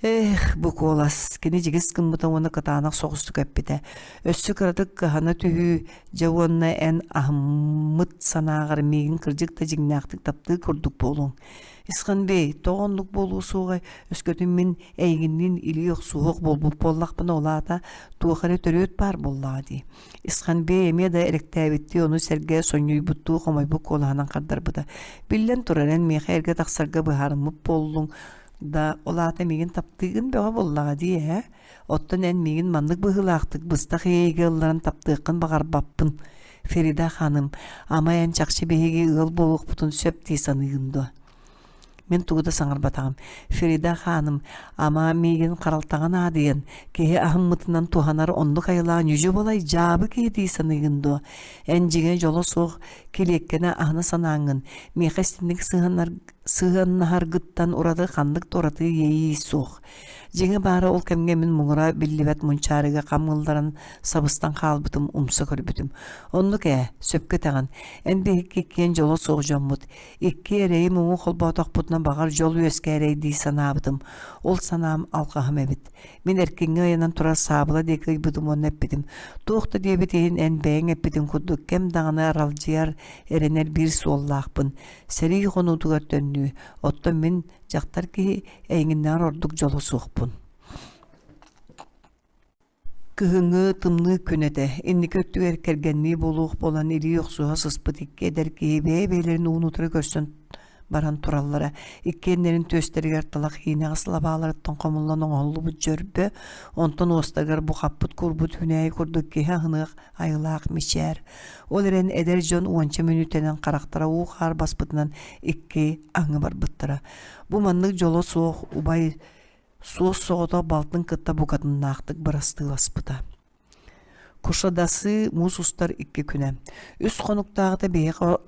Эх, бу куолас, кини дьигис гыммыта уонна кытаанах соҕустук эппитэ. Өссө кыратык кыһана түһүү, дьэ уонна эн аһыммыт санааҕар миигин кырдьык да дьиҥнээхтик таптыы курдук буолуоҥ. Исханбей, тоҕо оннук буолуо суоҕай, өскөтүн мин эйигинниин илии охсуһуох буолбут буоллахпына, ол аата туох эрэ төрүөт баар буоллаҕа дии. Исханбей эмиэ да эрэктээбиттии ону сэргэ сонньуйбуттуу хомойбут куолаһынан хардарбыта. Биллэн турар, эн миэхэ эргэ тахсарга быһаарыммыт буоллуҥ, Да, ол аата миигин таптыыгын бөҕө буоллаҕа дии ээ. Оттон эн миигин маннык быһыылаахтык быстах иэйиигэ ылларан таптыаххын баҕарбаппын. Ферида ханым, ама эн чахчы биһиги ыал буолуохпутун сөп дии саныыгын дуо? Мин тугу да саҥарбатаҕым. Ферида хааным, ама миигин харалтаҕа наадыйан, киһи аһыммытынан туһанар оннук айылаах ньүдьү-балай дьаабы киһи дии саныыгын дуо? Эн дьиҥэ дьоло суох килиэккэни аһына санааҥҥын, миэхэ истиҥник сыһыаннар сыһыаннаһаргыттан ураты ханнык да ураты иэйии суох. Дьиҥэ баара ол кэмҥэ мин муҥура биллибэт мунчаарыга хам ылларан сабыстан хаалбытым умса көрбүтүм. Оннук ээ, сөпкө этэҕин. Эн биһикки иккиэн дьоло суох дьоммут. Икки эрэйи-муҥу холботохпутуна баҕар дьол үөскээрэй дии санаабытым. Ол санаам алҕаһым эбит. Мин эркиҥҥэ ыйанан турар саабыла диэки ыйбытым уонна эппитим. Туох да диэбит иһин эн бэйэҥ эппитиҥ курдук кэм даҕаны аралдьыйар, эрэнэр биир суоллаахпын. Сэрии хонуутугар төннүү, оттон мин, дьахтар киһи, эйигиннээҕэр ордук дьоло суохпун. Кыһыҥҥы тымныы күн этэ. Инники өттүгэр кэргэннии буолуох буолан илии охсуһа сыспыт икки эдэр киһи бэйэ-бэйэлэрин уун-утары көрсөн баран тураллара. Иккиэннэрин түөстэригэр талах иинэҕэс лабааларыттан хомуллан оҥоһуллубут дьөрбө, онтон уостарыгар бу хаппыт куурбут үүнээйи курдук киһи аһыныах айылаах мичээр. Ол эрэн эдэр дьон уонча мүнүүтэнэн харахтара уу-хаар баспытынан икки аҥы барбыттара. Бу маннык дьоло суох убай суос-соҕотох балтын кытта букатыннаахтык бырастыыласпыта. Кушадасы муус устар икки күнэ. Үс хонуктааҕыта биһиэхэ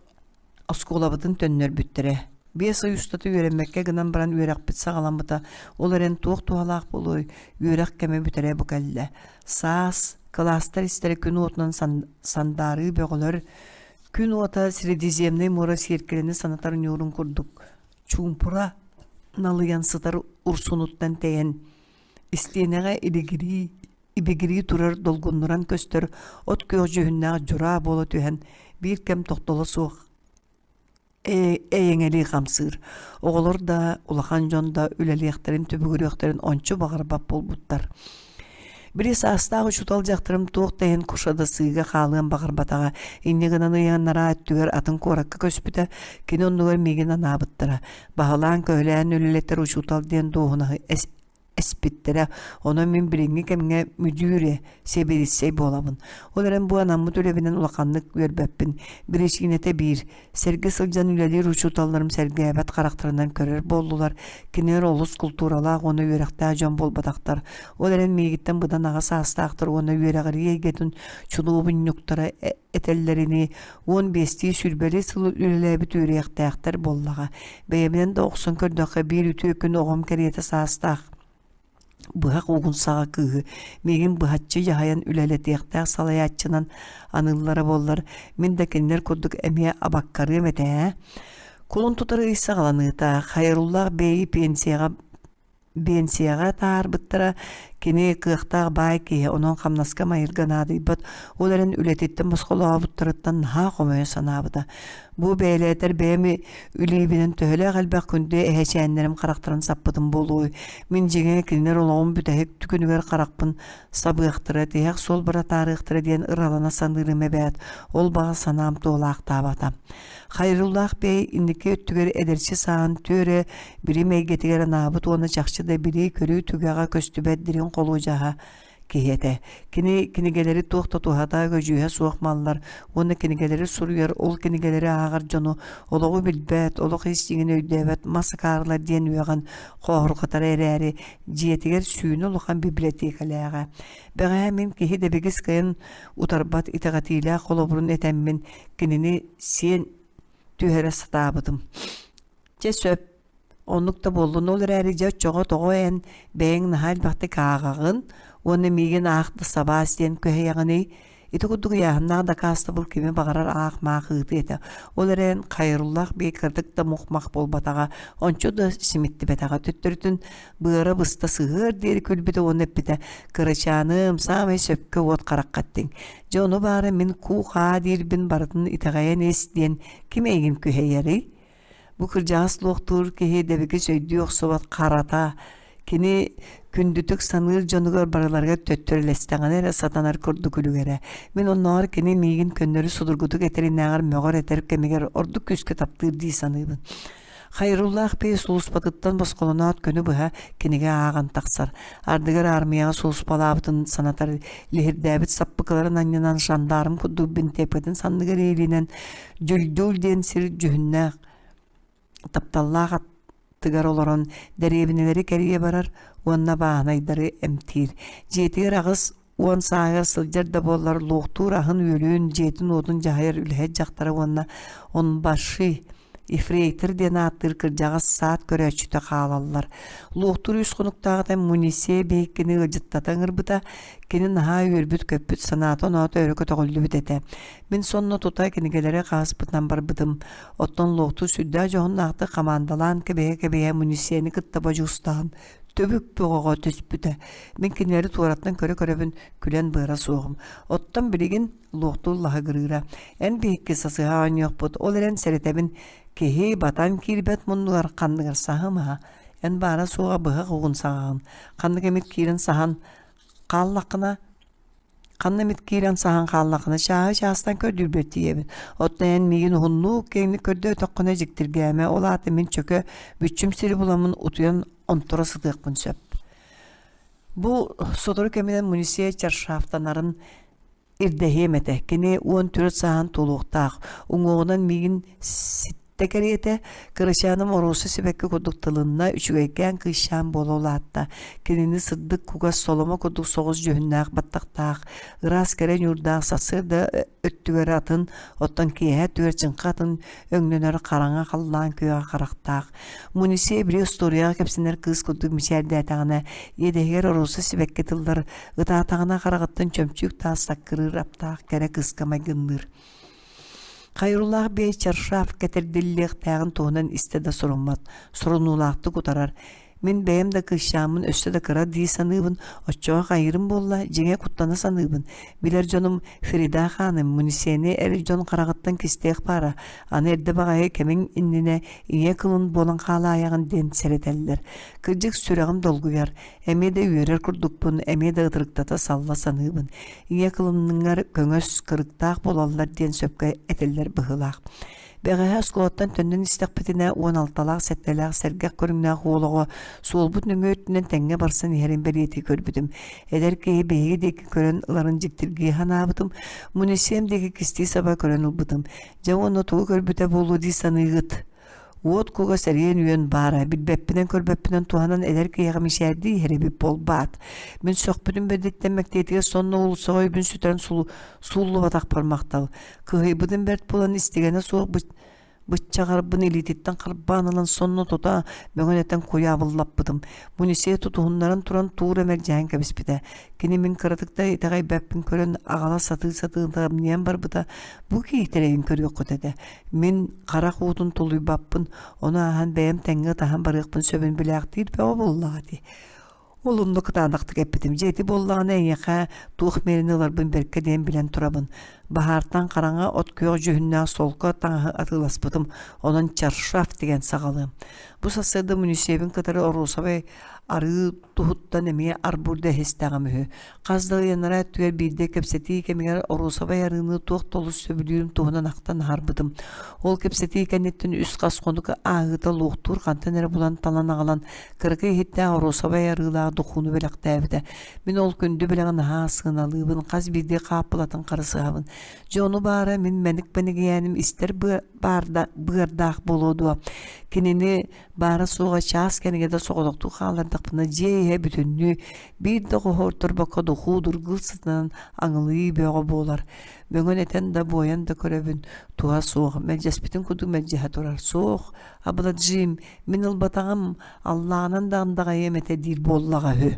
Оскуолабытын төннөрбүттэрэ. Биэс ый устата үөрэммэккэ гынан баран үөрэхпит саҕаламмыта, ол эрэн туох туһалаах буолуой, үөрэх кэмэ бүтэрэ бу кэллэ. Саас, кылаастар истэрэ күн уотунан сандаарыы бөҕөлөр, күн уота Средиземнэй муора сиэркилэни санатар ньуурун курдук чуумпура налыйан сытар урсунуттан тэйэн, истиэнэҕэ илигирии. ибигирии турар долгуннуран көстөр от күөх дьүһүннээх дьураа буола түһэн биир кэм тохтоло суох эйэҥэлии хамсыыр. Оҕолор да, улахан дьон да үлэлиэхтэрин, түбүгүрүөхтэрин ончу баҕарбат буолбуттар. Били саастаах учуутал дьахтарым туох да иһин кушадасыыга хаалыан баҕарбатаҕа. Инньэ гынан ыйаннараа өттүгэр атын куоракка көспүтэ, кини оннугар миигин анаабыттара. Баһылаан-көһүлээн үлэлэтэр учуутал диэн дуоһунаһы эспиттэрэ. Онон мин билиҥҥи кэмҥэ мүдьүүрэ, сэбиэдиссэй буолабын. Ол эрэн бу анаммыт үлэбинэн улаханнык үөрбэппин. Биричиинэтэ биир. Сэргэ сылдьан үлэлиир учууталларым сэргээбэт харахтарынан көрөр буоллулар. Кинилэр олус култууралаах уонна үөрэхтээх дьон буолбатахтар. Ол эрэн миигиттэн быдан аҕа саастаахтар уонна үөрэҕирии эйгэтин чунуобунньуктара этэллэринии 15-тии сүүрбэлии сыл үлэлээбит үөрүйэхтээхтэр буоллаҕа. Бэйэбинэн да охсон көрдөххө биир үтүө күн оҕом кэриэтэ саастаах быһах угун саҕа кыыһы миигин быһаччы дьаһайан үлэлэтиэхтээх салайааччынан аныыллара буоллар, мин да кинилэр курдук эмиэ абаккарыам этэ ээ. Кулун тутар ый саҕаланыыта Хайруллаах бэйи пенсияҕа биэнсийэҕэ таһаарбыттара. Кини кыахтаах баай киһи, онон хамнаска майырга наадыйбат, ол эрэн үлэтиттэн босхолообуттарыттан наһаа хомойо санаабыта. Бу бэйэлээтэр бэйэм илиибинэн төһөлөөх элбэх күндү эһэчээннэрим харахтарын саппытым буолуой. Мин дьиҥэ кинилэр олоҕум бүтэһик күнүгэр харахпын сабыахтара, тиһэх суолбар атаарыахтара диэн ыралана саныырым эбээт. Ол баҕа санаам туолаахтаабата. Хайрыллаах бэйэ инники өттүгэр эдэрчи сааһын түөрэ билим эйгэтигэр анаабыт уонна чахчы да билии-көрүү түгэҕэ көстүбэт дириҥ холуодьаһа киһи этэ. Кини кинигэлэри туох да туһата, көдьүүһэ суох маллар уонна кинигэлэри суруйар, ол кинигэлэри ааҕар дьону олоҕу билбэт, олох ис дьиҥин өйдөөбөт мас акаарылар диэн үөҕэн хооһурҕатара эрээри, дьиэтигэр сүүнэ улахан библиотекалээҕэ. Бэҕэһээ мин киһи дэбигис кыайан утарбат итэҕэтиилээх холобурун этэммин, кинини сиэн түһэрэ сатаабытым. Чэ сөп, оннук да буоллун, ол эрээри дьэ оччоҕо тоҕо эн бэйэҥ наһаа элбэхтик ааҕаҕын уонна миигин аах да сабаас диэн күһэйэҕиний? Ити курдук ыйааһыннаах дакаастабыл кими баҕарар аах-маах ыытыа этэ. Ол эрэн Хайруллаах бэйэ кыратык да мух-мах буолбатаҕа, ончу да симиттибэтэҕэ. Төттөрүтүн быара быста сыһыар диэри күлбүтэ уонна эппитэ: «Кырачааным, саамай сөпкө уот харахха эттиҥ. Дьэ ону баара мин куу-хаа диирбин барытын итэҕэйэн ис диэн ким эйигин күһэйэрий? Бу кырдьаҕас луохтуур киһи дэбигис өйдүү охсубат харата, кини күндүтүк саныыр дьонугар барыларыгар төттөрүлэстэҕинэ эрэ сатанар курдук үлүгэрэ. Мин оннооҕор кини миигин көннөрү судургутук этэринээҕэр мөҕөр этэр кэмигэр ордук күүскэ таптыыр дии саныыбын. Хайруллаах бэйэ сулууспатыттан босхолоноот күнү быһа кинигэ ааҕан тахсар. Ардыгар аармыйаҕа сулууспалаабытын санатар лиһирдээбит саппыкыларын анньынан жандарм курдук бинтиэпкэтин санныгар иилинэн Дьүлдьүл диэн сир дьүһүннээх тапталлаах аттыгар олорон дэриэбинэлэри кэрийэ барар уонна бааһынайдары эмтиир. Дьиэтигэр 80 сааһыгар сылдьар да буоллар луохтуур аһын-үөлүн, дьиэтин-уотун дьаһайар үлэһит дьахтара уонна онбаши ефрейтор диэн ааттыыр кырдьаҕас саат көрөөччүтэ хаалаллар. Луохтуур үс хонуктааҕыта Мунисия биһиккини ыалдьыттата ыҥырбыта. Кини наһаа үөрбүт-көппүт, санаата-оноото өрө көтөҕүллүбүт этэ. Мин сонно тута кинигэлэри хааспытынан барбытым. Оттон луохтуур сүрдээх дьоһуннаахтык хамаандалаан кэбиһэ-кэбиһэ Мунисияны кытта бодьуустаһан түбүк бөҕөҕө түспүтэ. Мин кинилэри туораттан көрө-көрөбүн күлэн быара суоҕум. Оттон билигин луохтуур лаһыгырыыра. Эн биһикки сасыһа оонньуохпут, ол эрэн сэрэтэбин, киһи батан киирбэт муннугар ханныгар саһымаһа. Эн баара-суоҕа быһах угун саҕаҕын. Ханнык эмит киирэн саһан хааллаххына, ханна эмит киирэн саһан хааллаххына, чааһы чаастан көрдүүрбэр тиийэбин. Оттон эн миигин уһуннук, киэҥник көрдөөтөххүнэ дьиктиргээмэ, ол аата мин чөкө бүччүм сири буламмын утуйан онторо сытыахпын сөп. Бу сотору кэминэн Мунисия чаршафтанарын ирдэһиэм этэ. Кини 14 сааһын туолуохтаах. Уҥуоҕунан миигин ситтэ кэриэтэ, кырачааным оруоса сибэкки курдук тылынна, үчүгэйкээн кыысчаан буола улаатта. Кинини сырдык кугас соломо курдук соҕус дьүһүннээх баттахтаах, ыраас кэрэ ньуурдаах сарсыарда өттүгэр атын, оттон киэһэ өттүгэр чыҥха атын өҥнөнөр хараҥа халлаан күөҕэ харахтаах. Мунисия били остуоруйаҕа кэпсэнэр кыыс курдук мичээрдээтэҕинэ, иэдэһигэр оруоса сибэкки тыллар Ытаатаҕына хараҕыттан чөмчүүк таас саккырыыр аптаах кэрэ кыыска майгынныыр. Хайрулаах бэйэ чаршаф кэтэрдиллиэхтээҕин туһунан истэ да суруммат, сурунуулаахтык утарар. Мин бэйэм да кыысчааммын өссө да кыра дии саныыбын, оччоҕо хайыырым буолла, дьиҥэ куттана саныыбын. Билэр дьонум Фрида хааным, Мунисияны эр дьон хараҕыттан кистиэх баара, аны эрдэ баҕайы кэмиҥ иннинэ ийэ кылын буолан хаалаайаҕын диэн сэрэтэллэр. Кырдьык сүрэҕим долгуйар, эмиэ да үөрэр курдукпун, эмиэ да ытырыктата салла саныыбын. Ийэ кылыныҥар көҥөс, кырыктаах буолаллар диэн сөпкө этэллэр быһыылаах. Бэҕэһээ оскуолаттан төннөн истэхпитинэ, 16-лаах, сэргэх көрүҥнээх уол оҕо суолбут нөҥүө өттүнэн тэҥҥэ барсан иһэрин бэлиэтии көрбүтүм. Эдэр киһи биһиги диэки көрөн ыларын дьиктиргии санаабытым, Мунисиям диэки кистии саба көрөн ылбытым. Дьэ уонна тугу көрбүтэ буолуо дии саныыгыт? Уот кугас эриэн үөн баара, билбэппинэн-көрбөппүнэн туһанан эдэр киһиэхэ мичээрдии иһэр эбит буолбаат. Мин сөхпүтүм бэрдиттэн мэктиэтигэр сонно уулуссаҕа өйбүн сүтэрэн сууллубатахпар махтал. Кыһыйбытым бэрт буолан истигэнэ суох быччаҕарбын илиититтэн харбаан ылан сонно тута мөҥөн этэн куйаабыллаппытым. Мунисия тутуһуннаран туран туура мэлдьэһэн кэбиспитэ. Кини мин кыратык да итэҕэйбэппин көрөн аҕала сатыы-сатыы ытамньыйан барбыта. Бу киһи көрүөххүт этэ. Мин харах уутун тулуйбаппын, ону ааһан бэйэм тэҥҥэ ытаһан барыахпын сөбүн билээхтиир бөҕө буоллаҕа дии. Ол онно кытаанахтык эппитим. Дьэ ити буоллаҕына эйиэхэ туох миэрэни ыларбын бэркэ диэн билэн турабын. Баһаартан хараҥа от күөх дьүһүннээх солко таҥаһы атыыласпытым, онон чаршаф деген саҕалыам. Бу сарсыарда Мунисиэбин кытары оруосабай арыы туһуттан эмиэ арбур дэһистэҕим үһү. Хас да ыйанара өттүгэр биирдэ кэпсэтии кэмигэр оруосабай арыыны туох да олус сөбүлүүрүм туһунан ахтан аһарбытым. Ол кэпсэтии кэнниттэн үс хас хонук ааһыыта луохтуур хантан эрэ булан талан аҕалан кыракый иһиттээх оруосабай арыылаах духууну бэлэхтээбитэ. Мин ол күндү бэлэҕи наһаа сыаналыыбын, хас биирдии хааппылатын харысыһабын. Дьэ ону баара мин мэник-мэнигийээним истэр быа, быардаах буолуо дуо? Кинини баара-суоҕа чаас кэриҥэ да соҕотохтуу хааллардахпына дьиэ иһэ бүтүннүү биир да хоһоорторбокко духуу дургул сытынан аҥылыы бөҕө буолар. Мөҥөн этэн да буойан да көрөбүн, туһа суох, мэлдьэспитин курдук мэлдьэһэ турар. Суох, Абладжим, мин ылбатаҕым, аллаанан да андаҕайыам этэ диир буоллаҕа үһү.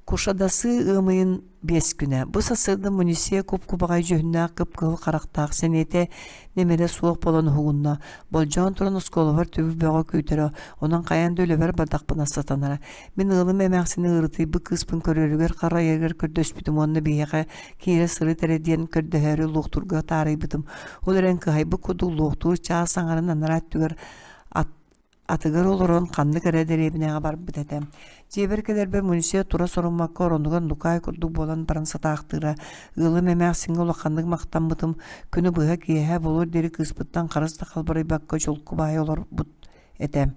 Кушадасы ыамыйын биэс күнэ. Бу сарсыарда Мунисия куп-кубаҕай дьүһүннээх кып-кыһыл харахтаах сэниэтэ нэмэрэ суох буолан уһугунна. Болдьоон туран оскуолабар түбүк бөҕө күүтэрэ, онон хайаан да үлэбэр бардахпына сатанара. Мин ыалым эмээхсини ыарытыйбыт кыыспын көрөрүгэр харайарыгар көрдөспүтүм уонна биһиэхэ киирэ сырыт эрэ диэн көрдөһөөрү луохтуурга таарыйбытым. Ол эрэн кыһайбыт курдук луохтуур чаас аҥарын анараа өттүгэр ат Атыгар олорон ханнык эрэ дэриэбинэҕэ барбыт этэ. Дьиэбэр кэлэрбэр Мунисия тура соруммакка оронугар нукаай курдук буолан баран сатаахтыыра. Ыалым эмээхсиҥҥэ улаханнык махтаммытым. Күнү быһа киэһэ буолуор диэри кыыспыттан харыс да халбарыйбакка чулку баайа олорбут этэ.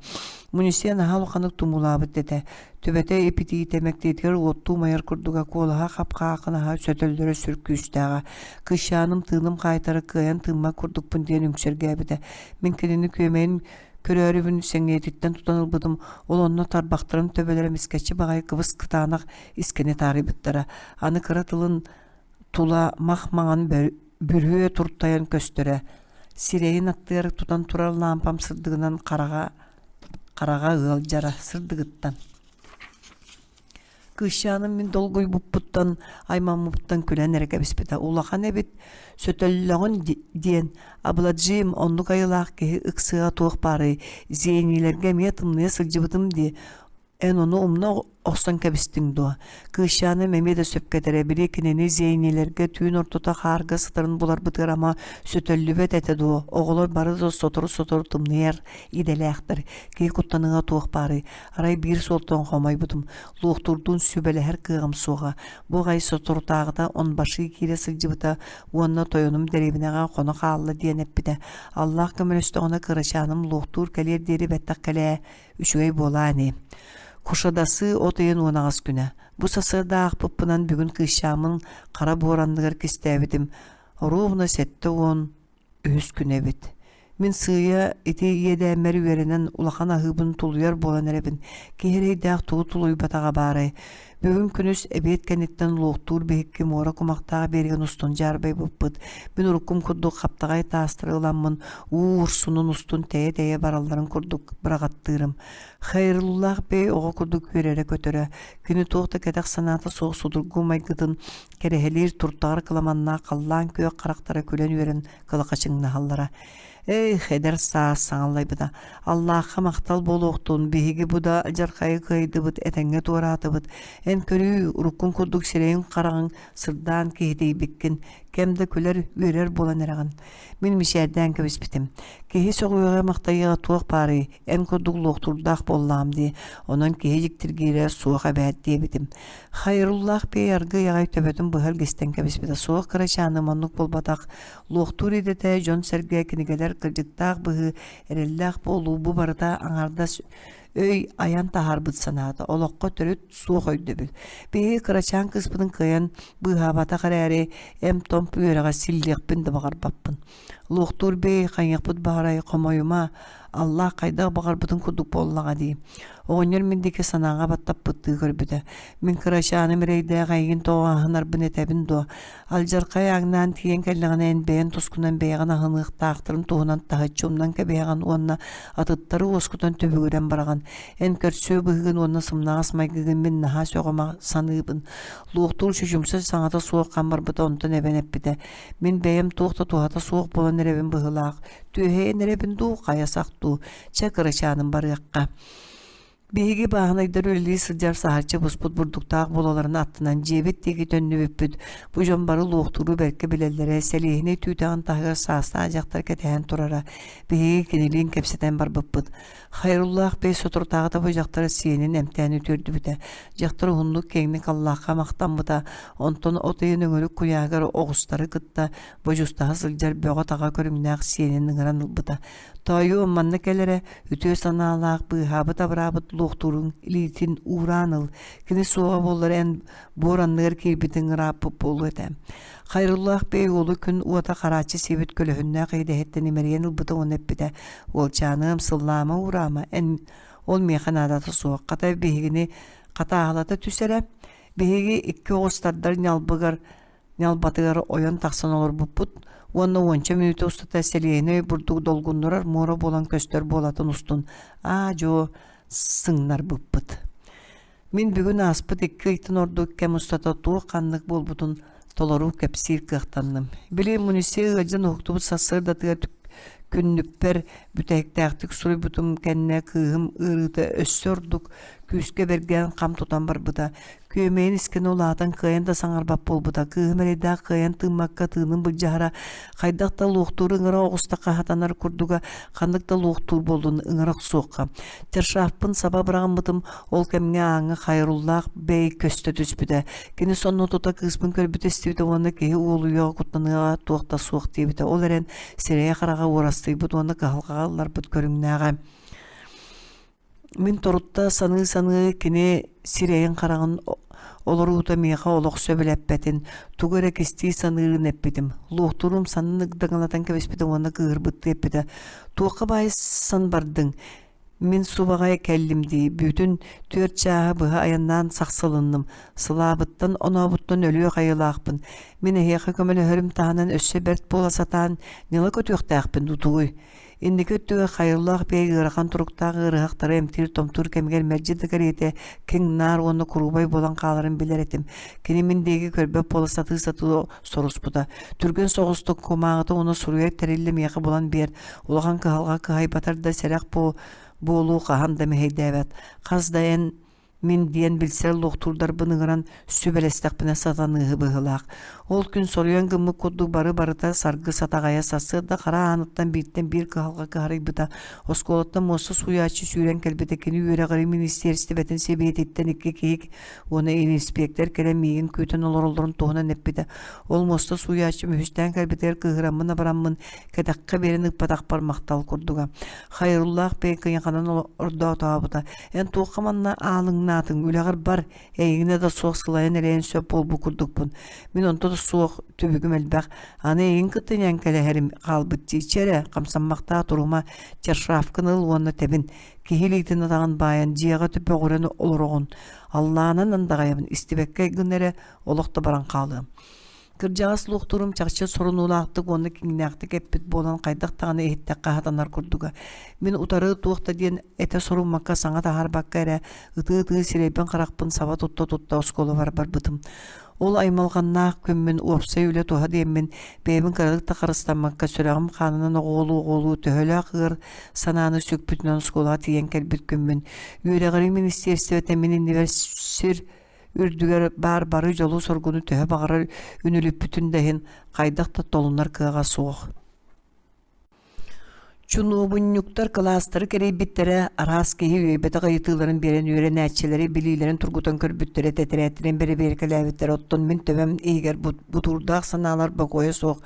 Мунисия наһаа улаханнык тумуулаабыт этэ. Төбөтө ипитиитэ мэктиэтигэр уоттуу умайар курдуга, куолаһа хап-хаахынаһа, сөтөллөрө сүр күүстээҕэ. Кыысчааным тыыным хаайтара кыайан тыыммат курдукпун диэн үҥсэргээбитэ. Мин кинини күөмэйин Көрөөрүбүн сэҥийэтиттэн тутан ылбытым, ол онно тарбахтарым төбөлөрө эмискэччи баҕайы кыбыс-кытаанах искэни таарыйбыттара. Аны кыра тылын тула мах маҥан бүрүө туртайан көстөрө. Сирэйин аттыгар тутан турар лаампам сырдыгынан хараҕа хараҕа ыалдьара сырдыгыттан. Кыысчааным мин долгуйбуппуттан, аймаммыппыттан күлэн эрэ кэбиспитэ. Улахан эбит, сөтөллөҕүн диэн, Абладжим оннук айылаах киһи ыксыа туох баарый, зениилэргэ эмиэ тымныйа сылдьыбытым дии, эн ону умна охсон кэбистиҥ дуо? Кыысчааным эмиэ да сөпкө этэрэ, били кинини зениилэргэ түүн ортото хаарга сытарын буларбытыгар ама сөтөллүбэт этэ дуо? Оҕолор бары да сотору-сотору тымныйар идэлээхтэр, киһи куттаныга туох баарый? Арай биир суолтан хомойбутум, луохтуурдуун сүбэлэһэр кыаҕым суоҕа. Бу аҕай соторутааҕыта онбашыы киирэ сылдьыбыта уонна тойонум дэриэбинэҕэ хоно хаалла диэн эппитэ. Аллаах көмөлөстөҕүнэ кырачааным луохтуур кэлиэр диэри бэттэх кэлээ, үчүгэй буолаа ини. Кушадасы от ыйын 18 күнэ. Бу сарсыарда аахпыппынан бүгүн кыысчааммын хара буор анныгар кистээбитим. Ровно 70 үһүс күнэ эбит. Мин сыыйа ити иэдээммэр үөрэнэн улахан аһыыбын тулуйар буолан эрэбин. Киһи эрэйдээх тугу тулуйбатаҕа баарай? Бүгүн күнүс эбиэт кэнниттэн луохтуур биһикки муора кумахтаах биэригин устун дьаарбайбыппыт. Мин уруккум курдук хаптаҕай таастары ыламмын уу урсунун устун тэйэ-тэйэ баралларын курдук быраҕаттыырым. Хайрыллаах бэйэ оҕо курдук үөрэрэ-көтөрө, кини туох да кэтэх санаата суох судургу майгытын кэрэһэлиир туртаҕар кыламаннаах халлаан күөх харахтара күлэн-үөрэн кылахачыҥнаһаллара. Эх, эдэр саас саҥаллайбыта. Аллаахха махтал буолуохтун, биһиги бу да алдьархайы кыайдыбыт, этэҥҥэ туораатыбыт. Эн көрүүй, уруккун курдук сирэйиҥ-хараҕыҥ сырдаан киһитийбиккин, кэм да күлэр, үөрэр буолан эрэҕин. Мин мичээрдээн кэбиспитим. Киһи сөҕүөҕэ-махтайыаҕа туох баарый, эн курдук луохтуурдаах буоллаҕым дии, онон киһи дьиктиргиирэ суох эбээт диэбитим. Хайруллаах бэйэ аргыый аҕай төбөтүн быһа илгистэн кэбиспитэ. Суох кырачааным оннук буолбатах, Луохтуур идэтэ дьон-сэргэ кинигэлэр кырдьыктаах быһыы, эрэллээх буолуу бу барыта аҥаардас өй айан таһаарбыт санаата, олоххо төрүт суох өйдөбүл. Биһиги кырачаан кыыспытын кыайан быыһаабатах эрээри, эмп-томп үөрэҕэ силлиэхпин да баҕарбаппын. Луохтуур бэй, хайыахпыт баарай, хомойума, Аллаах хайдах баҕарбытын курдук буоллаҕа дии. Оҕонньор мин диэки санааҕа баттаппыттыы көрбүтэ. Мин кырачааным эрэйдээх эйигин тоҕо аһынарбын этэбин дуо? Алдьархай ааҥнаан тиийэн кэллэҕинэ эн бэйэн тускунан бэйэҕин аһыныахтаахтарын туһунан таһыччы умнан кэбиһэҕин уонна атыттары уоскутан түбүгүрэн бараҕын. Эн көрсүө быһыыгын уонна сымнаҕас майгыгын мин наһаа сөҕүмэ саныыбын. Луохтуур чочумса саҥата суох хам барбыта онтон эбэн эппитэ. Мин бэйэм туох да туһата суох буолан эрэбин быһыылаах. Түөһэйэн эрэбин дуу, хайа сах дуу. Чэ, кырачааным барыахха. Биһиги бааһынайдар үлэлии сылдьар саһарчы буспут бурдуктаах буолаларын аттынан дьиэбит диэки төннүбүппүт. Бу дьон бары луохтууру бэркэ билэллэрэ, сэлиэһинэй түүтэҕин таһыгар саастаах дьахтар кэтэһэн турара. Биһиги кинилиин кэпсэтэн барбыппыт. Хайруллаах бэй соторутааҕыта бу дьахтар сиэнин эмтээн үтүөрдүбүтэ. Дьахтар уһуннук киэҥник аллаахха махтаммыта, онтон от ыйын өҥүрүк куйааһыгар оҕустары кытта бодьуустаһа сылдьар бөҕө-таҕа көрүҥнээх сиэнин ыҥыран ылбыта. Тоойуом, манна кэл эрэ, үтүө санаалаах быыһаабыт-абыраабыт луохтуурун илиитин уураан ыл, кини суоҕа буоллар эн буор анныгар киирбитиҥ ырааппыт буолуо этэ. Хайруллаах бэй уолу күн уота харааччы сиэбит көлөһүннээх идэһиттэн имэрийэн ылбыта уонна эппитэ: «Уолчааныам, сыллаама уураама, эн ол миэхэ наадата суох, хата биһигини хатааһылата түс эрэ. Биһиги икки оҕус тардар ньалбыгар ньалбатыгар ойон тахсан олорбуппут уонна уонча мүнүүтэ устата сэлиэһинэй бурдук долгуннурар муора буолан көстөр буолатын устун аа-дьуо сыҥнарбыппыт. Мин бүгүн ааспыт икки ыйтан ордук кэм устата туох ханнык буолбутун толору кэпсиир кыахтанным. Били Мунисия ыалдьан уһуктубут сарсыардатыгар күннүкпэр бүтэһиктээхтик суруйбутум кэннэ кыыһым ыарыыта өссө ордук күүскэ бэргээн хам тутан барбыта. Күөмэйин искэнэ улаатан кыайан да саҥарбат буолбута. Кыыһым эрэйдээх кыайан тыыммакка тыынын былдьаһара, хайдах да луохтуур ыҥыра оҕустахха хатанар курдуга, ханнык да луохтуур буоллун ыҥыра охсуохха. Тершафпын саба быраҕыммытым, ол кэмҥэ ааҥҥа Хайруллаах бэй көстө түспүтэ. Кини сонно тута кыыспын көрбүтэ истибитэ уонна киһи уолуйуоҕа куттаныаҕа туох да суох диэбитэ. Ол эрэн сирэйэ-хараҕа уорастыйбыт уонна кыһалҕаҕа ылларбыт көрүҥнээҕэ. Мин торутта саныы-саныы кини сирэйин-хараҕын олоруута миэхэ олох сөбүлэппэтин, тугу эрэ кистии саныырын эппитим. Луохтуурум саннын ыгдаҥалатан кэбиспитэ уонна кыыһырбыттыы эппитэ: «Туохха баайсан бардыҥ? Мин субаҕай кэллим дии, бүтүн түөрт чааһы быһа айаннаан сахсылынным, сылаабыттан онообуттан өлүөх айылаахпын. Мин эһиэхэ көмөлөһөрүм таһынан өссө бэрт буола сатаан ньыла көтүөхтээхпин дуу тугуй? Инники өттүгэр хайыллаах бэйэ ыарахан туруктаах ыарыһахтары эмтиир-томтуур кэмигэр мэлдьи да кэриэтэ киҥ-наар уонна куруубай буолан хааларын билэр этим. Кини мин диэки көрбөт буола сатыы-сатыы соруспута. Түргэн соҕустук кумааҕыта уонна суруйар тэриллэ миэхэ булан биэр. Улахан кыһалҕа кыһайбатар да сэрэх буолуу хаһан да мэһэйдээбэт. Хас да эн Мин диэн билсэр луохтуурдарбын ыҥыран сүбэлэстэхпинэ сатаныыһы быһыылаах. Ол күн соруйан гыммыт курдук бары барыта саргы сатаҕайа сарсыарда хара ааныттан бииртэн биир кыһалҕа кыһарыйбыта. Оскуолаттан муоста сууйааччы сүүрэн кэлбитэ кини үөрэҕирии министиэристибэтин сэбиэтиттэн икки киһи уонна иниспиэктэр кэлэн миигин күүтэн олороллорун туһунан эппитэ. Ол муоста сууйааччым үһүстээн кэлбитигэр кыыһыраммын абараммын кэтэххэ биэрэн ыыппатахпар махтал курдуга. Хайруллаах бэйэ кыйаханан ордоотообута. Эн туохха манна аалыҥнаатыҥ? Хаарыҥнаатыҥ, үлэҕэр бар, эйигинэ да суох сылайан эрэйэн сөп буолбут курдукпун. Мин онто да суох түбүгүм элбэх. Аны эйигин кытта ньээҥкэлэһэрим хаалбыт дии. Чэ эрэ, хамсаммахтаа турума, чаршафкын ыл уонна тэбин. Киһи илиитин атаҕын баайан дьиэҕэ төбөҕүрэн олороҕун. Аллаанан андаҕайабын, истибэккэ гын эрэ, олох да баран хаалыам. Кырдьаҕас луохтуурум чахчы сорунуулаахтык уонна киҥнээхтик эппит буолан хайдах даҕаны иһиттэххэ сатанар курдуга. Мин утары туох да диэн этэ соруммакка саҥа таһаарбакка эрэ ытыы-ытыы сирэйбин-харахпын саба тутта-тутта оскуолабар барбытым. Ол аймалҕаннаах күммүн уопсай үлэ туһа диэммин бэйэбин кыратык да харыстаммакка сүрэҕим хаанынан оҕуолуу-оҕуолуу төһөлөөх ыар санааны сүкпүтүнэн оскуолаҕа тиийэн кэлбит күммүн үөрэҕирии министиэристибэтэ мин иннибэр сир үрдүгэр баар бары дьолу-соргуну төһө баҕарар үнүлүппүтүн да иһин хайдах да толунар кыаҕа суох. Чунуобунньуктар кылаастары кэрийбиттэрэ, араас киһи үөйбэтэх ыйытыыларын биэрэн үөрэнээччилэри билиилэрин тургутан көрбүттэрэ, тэтэрээттэрин бэрэбиэркэлээбиттэрэ. Оттон мин төбөм иһигэр бутуурдаах санаалар бокуойа суох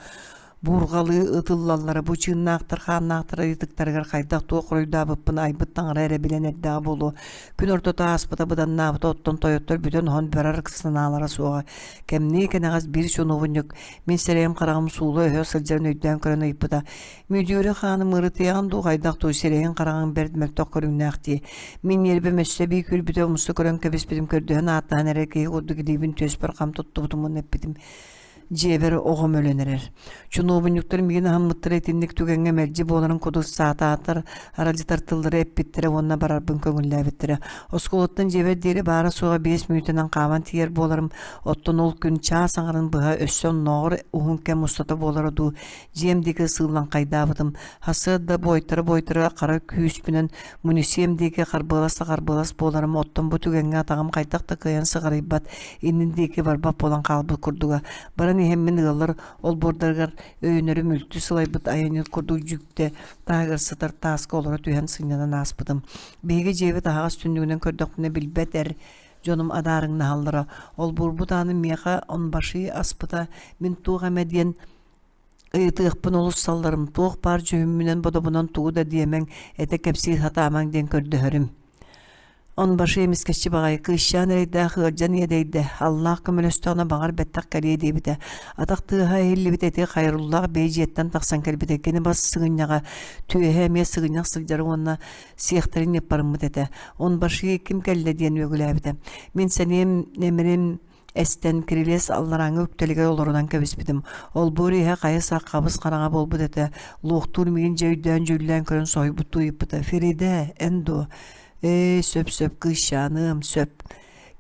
буурҕалыы ытыллаллара бу чыыннаахтар хааннаахтар ыйытыктарыгар хайдах туох хоруйдаабыппын айбыт таҥара эрэ билэн эрдэҕэ буолуо күн ортото ааспыта быданнаабыта оттон тойоттор бүтэн оһон барар санаалара суоҕа кэмнии кэнэҕэс биир чунуобунньук мин сирэйим хараҕым суула өһө сылдьарын өйдөөн көрөн ыйыппыта мүдьүөрэ хааным ырытыйаҕын дуу хайдах дуу сирэйиҥ хараҕыҥ бэрт мөлтөх көрүҥнээх дии мин ньиэрбэм өссө эбии күүрбүтэ умса көрөн кэбиспитим көрдөһөн ааттаһан эрэр киһи курдук илиибин түөспэр хам туттубутум уонна эппитим Дьиэбэр оҕом өлөн эрэр. Чунуобунньуктар миигин аһыммыттара итинник түгэҥҥэ мэлдьи буоларын курдук саатаатар, аралдьытар тыллары эппиттэрэ уонна барарбын көҥүллээбиттэрэ. Оскуолаттан дьиэбэр диэри баара-суоҕа 5 мүнүүтэнэн хааман тиийэр буоларым, оттон ол күн чаас аҥарын быһа өссө оннооҕор уһун кэм устата буолара дуу, дьиэм диэки сыыллаҥхайдаабытым. Сарсыарда буойтара-буойтара хара күүспүнэн Мунисиэм диэки харбыалас да харбыалас буоларым, оттон бу түгэҥҥэ атаҕым хайдах да кыайан сыҕарыйбат, иннин диэки барбат буолан хаалбыт курдуга. Баран иһэммин ыаллар олбуордарыгар өйөнөрү мүлтү сылайбыт айанньыт курдук дьүүктэ таһыгар сытар тааска олоро түһэн сынньанан ааспытым. Биһиги дьиэбит аһаҕас түннүгүнэн көрдөхпүнэ билбэт эр дьонум адаарыҥнаһаллара. Олбуорбут аанын миэхэ онбаши аспыта, мин туох эмэ диэн Ыйытыахпын олус салларым, туох баар дьүһүммүнэн-бодобунан тугу да диэмэҥ, этэ кэпсии сатаамаҥ диэн көрдөһөрүм. Онбаши эмискэччи баҕайы кыысчаан эрэйдээх ыалдьан иэдэйдэ, аллаах көмөлөстөҕүнэ баҕар бэттэх кэлиэ диэбитэ. Атах тыаһа иһиллибит эти Хайруллаах бэйи дьиэттэн тахсан кэлбитэ. Кини бас сыгынньаҕа, түөһэ эмиэ сыгынньах сылдьара уонна сиэхтэрин ньыппарыммыт этэ. Онбаши ким кэллэ диэн үөгүлээбитэ. Мин сэниэм нэмирим эстэн кирилиэс алларааҥҥы үктэлигэр олорунан кэбиспитим. Олбуор иһэ хайа сах хабыс-хараҥа буолбут этэ. Луохтуур миигин дьэ өйдөөн-дьүүллээн көрөн соһуйбуттуу ыйыппыта: «Феридэ, эн дуо?» «Ээ, сөп-сөп, кыысчааныам, сөп».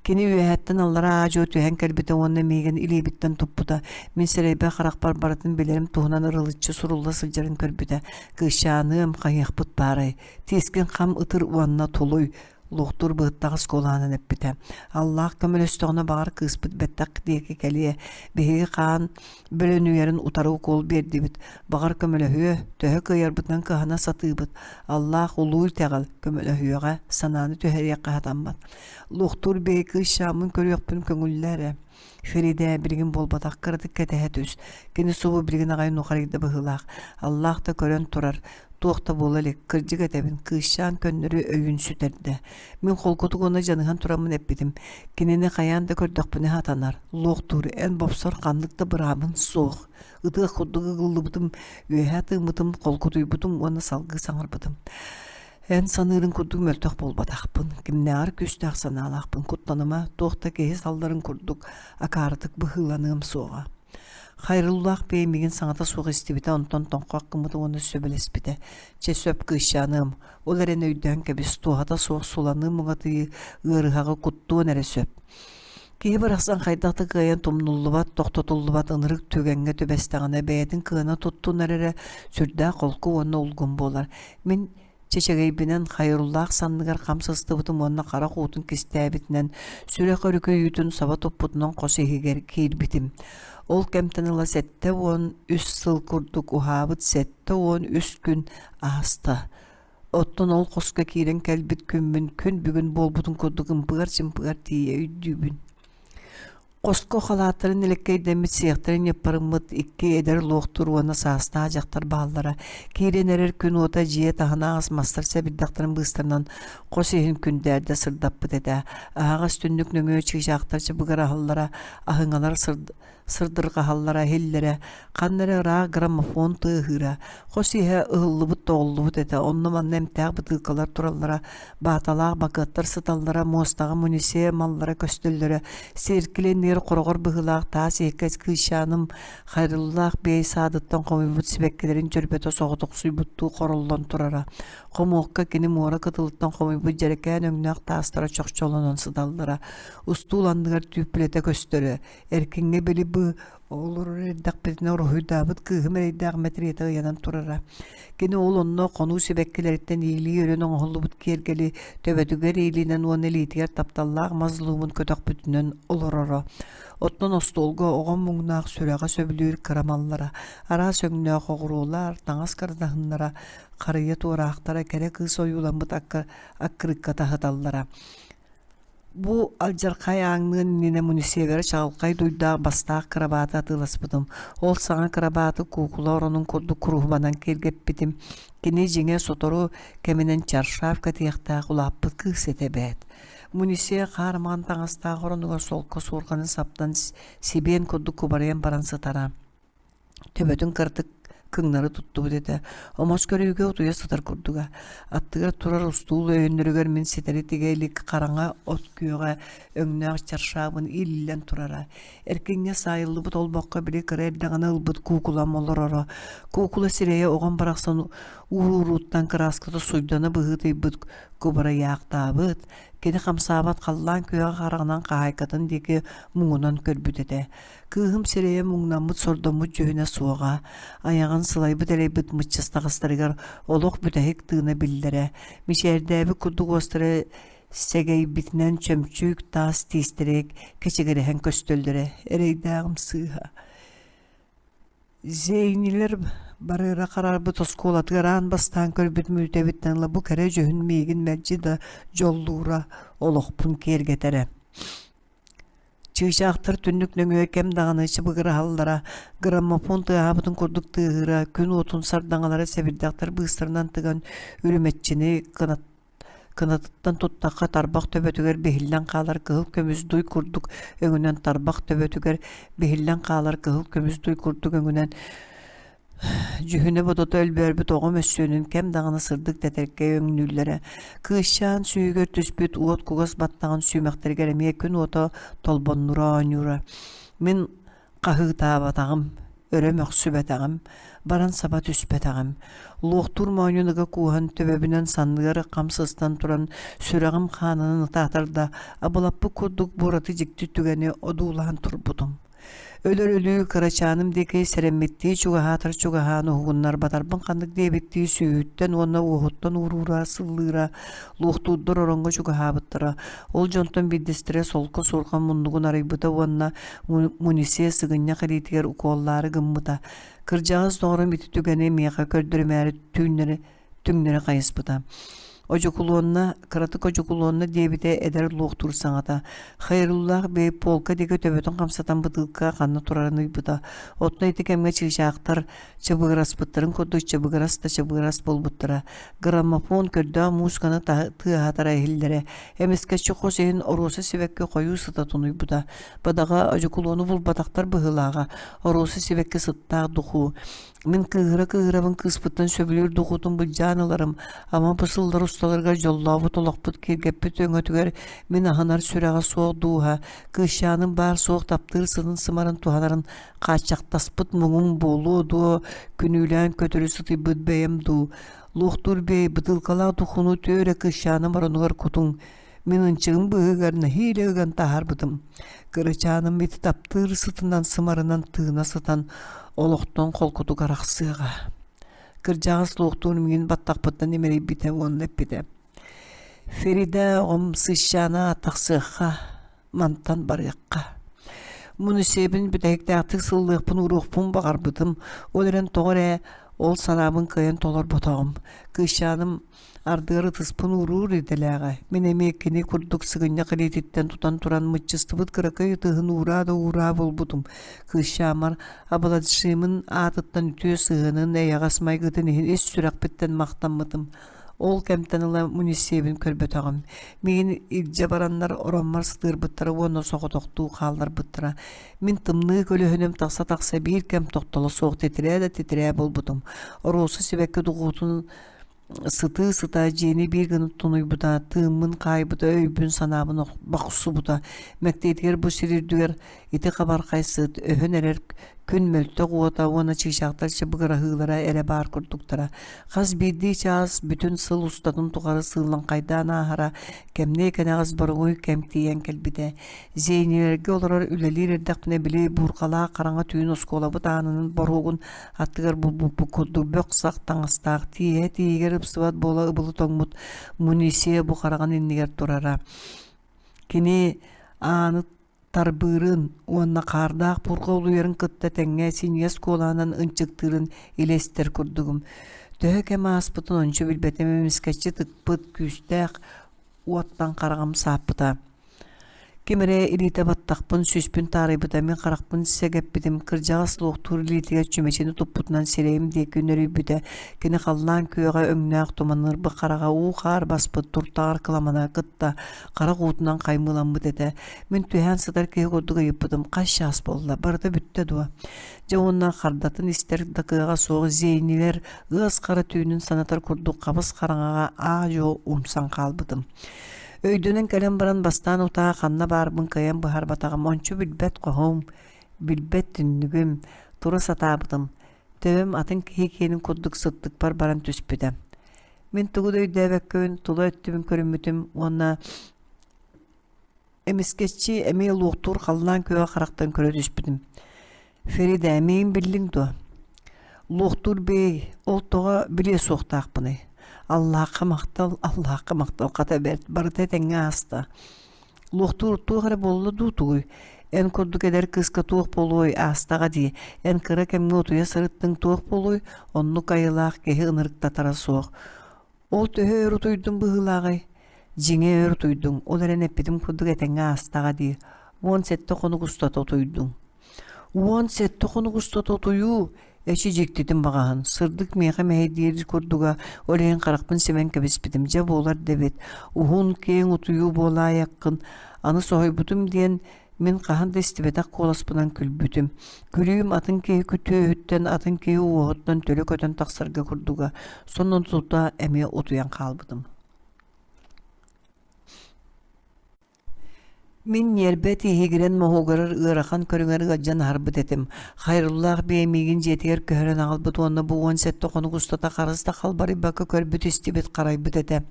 Кини үөһэттэн аллараа аа-дьуо түһэн кэлбитэ уонна миигин илиибиттэн туппута. Мин сирэйбэр харахпар барытын билэрим туһунан ырылыччы сурулла сылдьарын көрбүтэ. «Кыысчааныам, хайыахпыт баарай? Тиискин хам ытыр уонна тулуй, луохтуур быһыттаҕас куолаанын эппитэ. Аллаах көмөлөстөҕүнэ баҕар кыыспыт бэттэх диэки кэлиэ. Биһиги хаан бөлөнүйэрин утары укуол биэрдибит. Баҕар көмөлөһүө, төһө кыайарбытынан кыһана сатыыбыт. Аллаах улуу итэҕэл көмөлөһүөҕэ, санааны түһэриэххэ сатаммат. Луохтуур биһи кыысчааммын көрүөхпүн көҥүллээ эрэ. Феридэ билигин буолбатах кыратык кэтэһэ түс. Кини субу билигин аҕай нухарыйда быһыылаах. Аллаах да көрөн турар. Туох да буола илик, кырдьык этэбин, кыысчаан көннөрү өйүн сүтэрдэ. Мин холкутук уонна дьаныһан тураммын эппитим. Кинини хайаан да көрдөхпүнэ сатанар. Луохтуур, эн бопсор ханнык да быраабын суох. Ытыах курдук ыгыллыбытым, үөһэ тыыммытым, холкутуйбутум уонна салгыы саҥарбытым. Эн саныырыҥ курдук мөлтөх буолбатахпын, кимнээҕэр күүстээх санаалаахпын, куттаныма, туох да киһи салларын курдук акаарытык быһыыланыам суоҕа. Хайрыллаах бэйэ миигин саҥата суох истибитэ, онтон тоҥхох гыммыта уонна сөбүлэспитэ. Чэ сөп кыысчааныам, ол эрэн өйдөөн кэбис, туоһата суох суланыы муҥатыйыы ыарыһаҕы куттуон эрэ сөп. Киһи барахсан хайдах да кыайан тумнуллубат, тохтотуллубат ынырык түгэҥҥэ түбэстэҕинэ бэйэтин кыана туттунар эрэ сүрдээх холку уонна улгум буолар. Мин чэчэгэйбинэн хайыруллаах санныгар хам сыстыбытым уонна харах уутун кистээбитинэн сүрэх өрүкүйүүтүн саба туппутунан хос иһигэр киирбитим. Ол кэмтэн ыла 73 сыл курдук уһаабыт 73 күн ааста. Оттон ол хоско киирэн кэлбит күммүн күн бүгүн буолбутун курдук ымпыгар-чымпыгар тиийэ өйдүүбүн. Хоско халааттарын элэккэйдэммит сиэхтэрин ньыппарыммыт икки эдэр луохтуур уонна саастаах дьахтар бааллара. Киирэн эрэр күн уота дьиэ таһынааҕыс мастар сэбирдэхтэрин быыстарынан хос иһин күндээрдэ сырдаппыт этэ. Аһаҕас түннүк нөҥүө чыычаахтар чыбыгыраһаллара, аһыҥалар сырдырҕаһаллара иһиллэрэ, ханна эрэ ыраах граммофон тыаһыыра, хос иһэ ыһыллыбыт-тоҕуллубут этэ, онно-манна эмтээх бытыылкалар тураллара, бааталаах бакыаттар сыталлара, муостаҕа мунисе маллара көстөллөрө, сиэркилэ иннигэр хороҕор быһыылаах таас иһиккэ кыысчааным Хайрыллаах бэйэ саадыттан хомуйбут сибэккилэрин чөрбөтө соҕотохсуйбуттуу хороллон турара. Хомуокка кини муора кытылыттан хомуйбут дьэрэкээн өҥнөөх таастара чохчолонон сыталлара. Устуул анныгар түүппүлэтэ көстөрө. Эркиҥҥэ били бу олорор эрдэхпитинэ уруһуйдаабыт кыыһым эрэйдээх мэтириэтэ ыйанан турара. Кини ол онно хонуу сибэккилэриттэн иилии өрөн оҥоһуллубут киэргэли төбөтүгэр иилинэн уонна илиитигэр тапталлаах мас луумун көтөхпүтүнэн олороро. Оттон остуолга оҕом муҥнаах сүрэҕэ сөбүлүүр кырамаллара, араас өҥнөөх оҕуруолар, таҥас кырдаһыннара, харыйа туораахтара кэрэ кыыс ойууламмыт акка аккырыыкка таһыталлара. Бу алдьархай ааҥныан иннинэ муниципалитет чаҕылхай дуйдаах бастаах кырабааты атыыласпытым. Ол саҥа кырабааты куукула оронун курдук куруһубанан киэргэппитим. Кини дьиҥэ сотору кэминэн чаршаф кэтиэхтээх улааппыт кыыс этэ эбээт. Мунисе хаар маҥан таҥастаах оронугар солко суорҕанын саптан сибиэн курдук кубарыйан баран сытара. Төбөтүн кыратык кыҥнары туттубут этэ, омос көрүүгэ утуйа сытар курдуга. Аттыгар турар устуул өйөннөрүгэр мин ситэри тигэ илик хараҥа от күөҕэ өҥнөөх чаршаабын ииллэн турара. Эркиҥҥэ саайыллыбыт олбоххо били кыра эрдэҕинэ ылбыт куукулам олороро. Куукула сирэйэ оҕом барахсан ууруурууттан кырааската суйдана быһыытыйбыт кубарыйаахтаабыт, кини хамсаабат халлаан күөҕэ хараҕынан хаһаайкатын диэки муҥунан көрбүт этэ. Кыыһым сирэйэ муҥнаммыт, сордоммут дьүһүнэ суоҕа, айаҕын сылайбыт-элэйбит мыччыстаҕастарыгар олох бүтэһик тыына биллэрэ, мичээрдээбит курдук уостара сэгэйбитинэн чөмчүүк таас тиистэрэ кэчигирэһэн көстөллөрө, эрэйдээҕим сыыһа. Зейнилэр барыара хараарбыт оскуолатыгар аан бастаан көрбүт мүлүтэбиттэн ыла бу кэрэ дьүһүн миигин мэлдьи да дьоллуура, олохпун киэргэтэрэ. Чыычаахтар түннүк нөҥүө кэм даҕаны чыбыгыраһаллара, граммофон тыаһаабытын курдук тыаһыыра, күн уотун сардаҥалара сэбирдэхтэр быыстарынан тыган үрүмэччини кынат кынатыттан туттахха тарбах төбөтүгэр биһиллэн хаалар кыһыл көмүс дуй курдук өҥүнэн тарбах төбөтүгэр биһиллэн хаалар кыһыл көмүс дуй курдук өҥүнэн Дьүһүнэ-бодото өлбөөрбүт оҕо мөссүөнүн кэм даҕаны сырдык тэтэркэй өҥнүүллэрэ. Кыысчаан сүүһүгэр түспүт уот кугас баттаҕын сүүмэхтэригэр эмиэ күн уота толбоннура оонньуура. Мин хаһыытаабатаҕым, өрө мөхсүбэтэҕим, баран саба түспэтэҕим. Луохтуур моонньун ыга кууһан, төбөбүнэн санныгар хам сыстан туран, сүрэҕим хаанынан ытаатар да, абылаппыт курдук буораты дьикти түгэни одуулаһан турбутум. Өлөр өлүү кырачааным диэки сэрэммиттии чугаһаатар чугаһаан уһугуннарбатарбын ханнык диэбиттии сүүһүттэн уонна уоһуттан ууруура, сыллыыра, луохтуурдар ороҥҥо чугаһаабыттара. Ол дьонтон биирдэстэрэ солко суорҕан муннугун арыйбыта уонна Мунисия сыгынньах илиитигэр укуоллаары гыммыта. Кырдьаҕас доҕорум ити түгэни миэхэ көрдөрүмээри түүннэри түҥнэри хайыспыта. Одьукулуонна, кыратык одьукулуонна диэбитэ эдэр луохтуур саҥата. Хайруллаах бэйи полка диэки төбөтүн хамсатан бытыылка ханна турарын ыйбыта. Оттон ити кэмҥэ чыычаахтар чыбыгыраспыттарын курдук чыбыгырас да чыбыгырас буолбуттара. Граммофон көрдөөх муусуканы тыаһатара иһиллэрэ. Эмискэччи хос иһин оруоса сибэкки хойуу сыта тунуйбута. Бадаҕа одьукулуону булбатахтар быһыылааҕа. Оруоса сибэкки сыттаах духуу. Мин кыыһыра-кыыһырабын кыыспыттан сөбүлүүр духуутун былдьаан ыларым, ама бу сыллар усталарыгар дьоллообут олохпут киэргэппит өҥөтүгэр мин аһынар сүрэҕэ суох дууһа, кыысчааным баар-суох таптыыр сытын-сымарын туһанарын хааччахтаспыт муҥум буолуо дуо, күнүүлээн көтөрү сытыйбыт бэйэм дуу, луохтуур бэйэ бытыылкалаах духууну түө эрэ кыысчааным оронугар кутуҥ, Мин ынчыгым быыһыгар нэһиилэ ыган таһаарбытым. Кырачааным ити таптыыр сытынан сымарынан тыына сытан олохтон холкутук арахсыаҕа. Кырдьаҕас луохтуур миигин баттахпыттан имэрийбитэ уонна эппитэ: «Ферида оҕом сыысчаана тахсыахха, мантан барыахха». Муну сиэбин бүтэһиктээхтик сыллыахпын ууруохпун баҕарбытым, ол эрэн тоҕо эрэ. Ол санаабын кыайан толорботоҕум. Кыысчааным ардыгар ытыспын ууруур идэлээҕэ. Мин эмиэ кини курдук сыгынньах илиититтэн тутан туран мыччыстыбыт кыракый ытыһын уураа да уураа буолбутум. Кыысчааммар Абаладшимын аатыттан үтүө сыһыанын, эйэҕэс майгытын иһин ис сүрэхпиттэн махтаммытым. Ол кэмтэн ыла Мунисиэбин көрбөтөҕүм. Миигин илдьэ бараннар ороммор сытыарбыттара уонна соҕотохтуу хаалларбыттара. Мин тымныы көлөһүнүм тахса-тахса биир кэм тохтоло суох титирээ да титирээ буолбутум. Оруоса сибэкки дугуутун сытыы сыта дьиэни биир гына тунуйбута, тыыммын хаайбыта, өйбүн-санаабын бохсубута. Мэктиэтигэр бу сир үрдүгэр ити хабархай сыт, өһөн эрэр күн мөлтөх уота уонна чыычаахтар чыбыгыраһыылара эрэ баар курдуктара. Хас биирдии чаас бүтүн сыл устатын тухары сыыллаҥхайдаан ааһара, кэмниэ кэнэҕэс боруҥуй кэм тиийэн кэлбитэ. Зенилэргэ олорор үлэлиир эрдэхпинэ били буурҕалаах хараҥа түүн оскуолабыт аанын боруогун аттыгар булбуппут курдук бөх-сах таҥастаах тииһэ тииһигэр ыпсыбат буола ыбылы тоҥмут Мунисия бу хараҕын иннигэр турара. Кини ааны тарбыырын уонна хаардаах бурҕа улуйарын кытта тэҥҥэ синньигэс куолаһынан ынчыктыырын илэ истэр курдугум. Төһө кэм ааспытын ончу билбэтим эмискэччи тыкпыт күүстээх уоттан хараҕым сааппыта. Ким эрэ илиитэ баттахпын, сүүспүн таарыйбыта, мин харахпын сэгэппитим, кырдьаҕас луохтуур илиитигэр чүмэчини туппутунан сирэйим диэки нөрүйбүтэ. Кини халлаан күөҕэ өҥнөөх туманнырбыт хараҕа уу-хаар баспыт туртаҕар кыламана кытта харах уутунан хаймыыламмыт этэ. Мин түһээн сытар киһи курдук ыйыппытым, хас чаас буолла, барыта бүттэ дуо? Дьэ уонна хардатын истэр да кыаҕа суох зейнилэр ыас хара түүнүн санатар курдук хабыс хараҥаҕа аа-дьуо умсан хаалбытым. Өйдөнөн кэлэн баран бастаан утаа ханна баарбын кыайан быһаарбатаҕым, ончу билбэт хоһум, билбэт түннүгүм, тура сатаабытым. Төбөм атын киһи киэнин курдук сыттыкпар баран түспүтэ. Мин тугу да өйдөөбөккүн тула өттүбүн көрүммүтүм уонна Эмискэччи эмиэ луохтуур халлаан күөҕэ харахтан көрө түспүтүм. Ферида, миигин биллиҥ дуо? Луохтуур бэйэй, ол тоҕо билиэ суохтаахпыный? Аллаахха махтал, Аллаахха махтал, хата бэрт, барыта этэҥҥэ ааста. Луохтуур туох эрэ буолла дуу тугуй? Эн курдук эдэр кыыска туох буолуой, аастаҕа дии. Эн кыра кэмҥэ утуйа сырыттыҥ туох буолуой? Оннук айылаах киһи ынырыктатара суох. Ол төһө өр утуйдум быһыылааҕый? Дьиҥэ өр утуйдуҥ, ол эрэн эппитим курдук этэҥҥэ аастаҕа дии. 17 хонук устата утуйдуҥ. 17 хонук устата утуйуу! Эчи дьиктитин баҕаһын, сырдык миэхэ мэһэйдиир курдуга, ол иһин харахпын симэн кэбиспитим, дьэ буолар да эбит. Уһун, киэҥ утуйуу буолаайаккын. Аны соһуйбутум диэн Мин хаһан да истибэтэх куоласпынан күлбүтүм. Күлүүм атын киһи күтүөһүттэн, атын киһи уоһуттан төлө көтөн тахсарга курдуга. Сонун тута эмиэ утуйан хаалбытым. Мин ньиэрбэ тииһигирэн моһуогурар ыарахан көрүҥэр ыалдьан аһарбыт этим. Хайруллаах бэйэ миигин дьиэтигэр көһөрөн аҕалбыт уонна бу 17 хонук устата харыс да халбарыйбакка көрбүт-истибит, харайбыт этэ.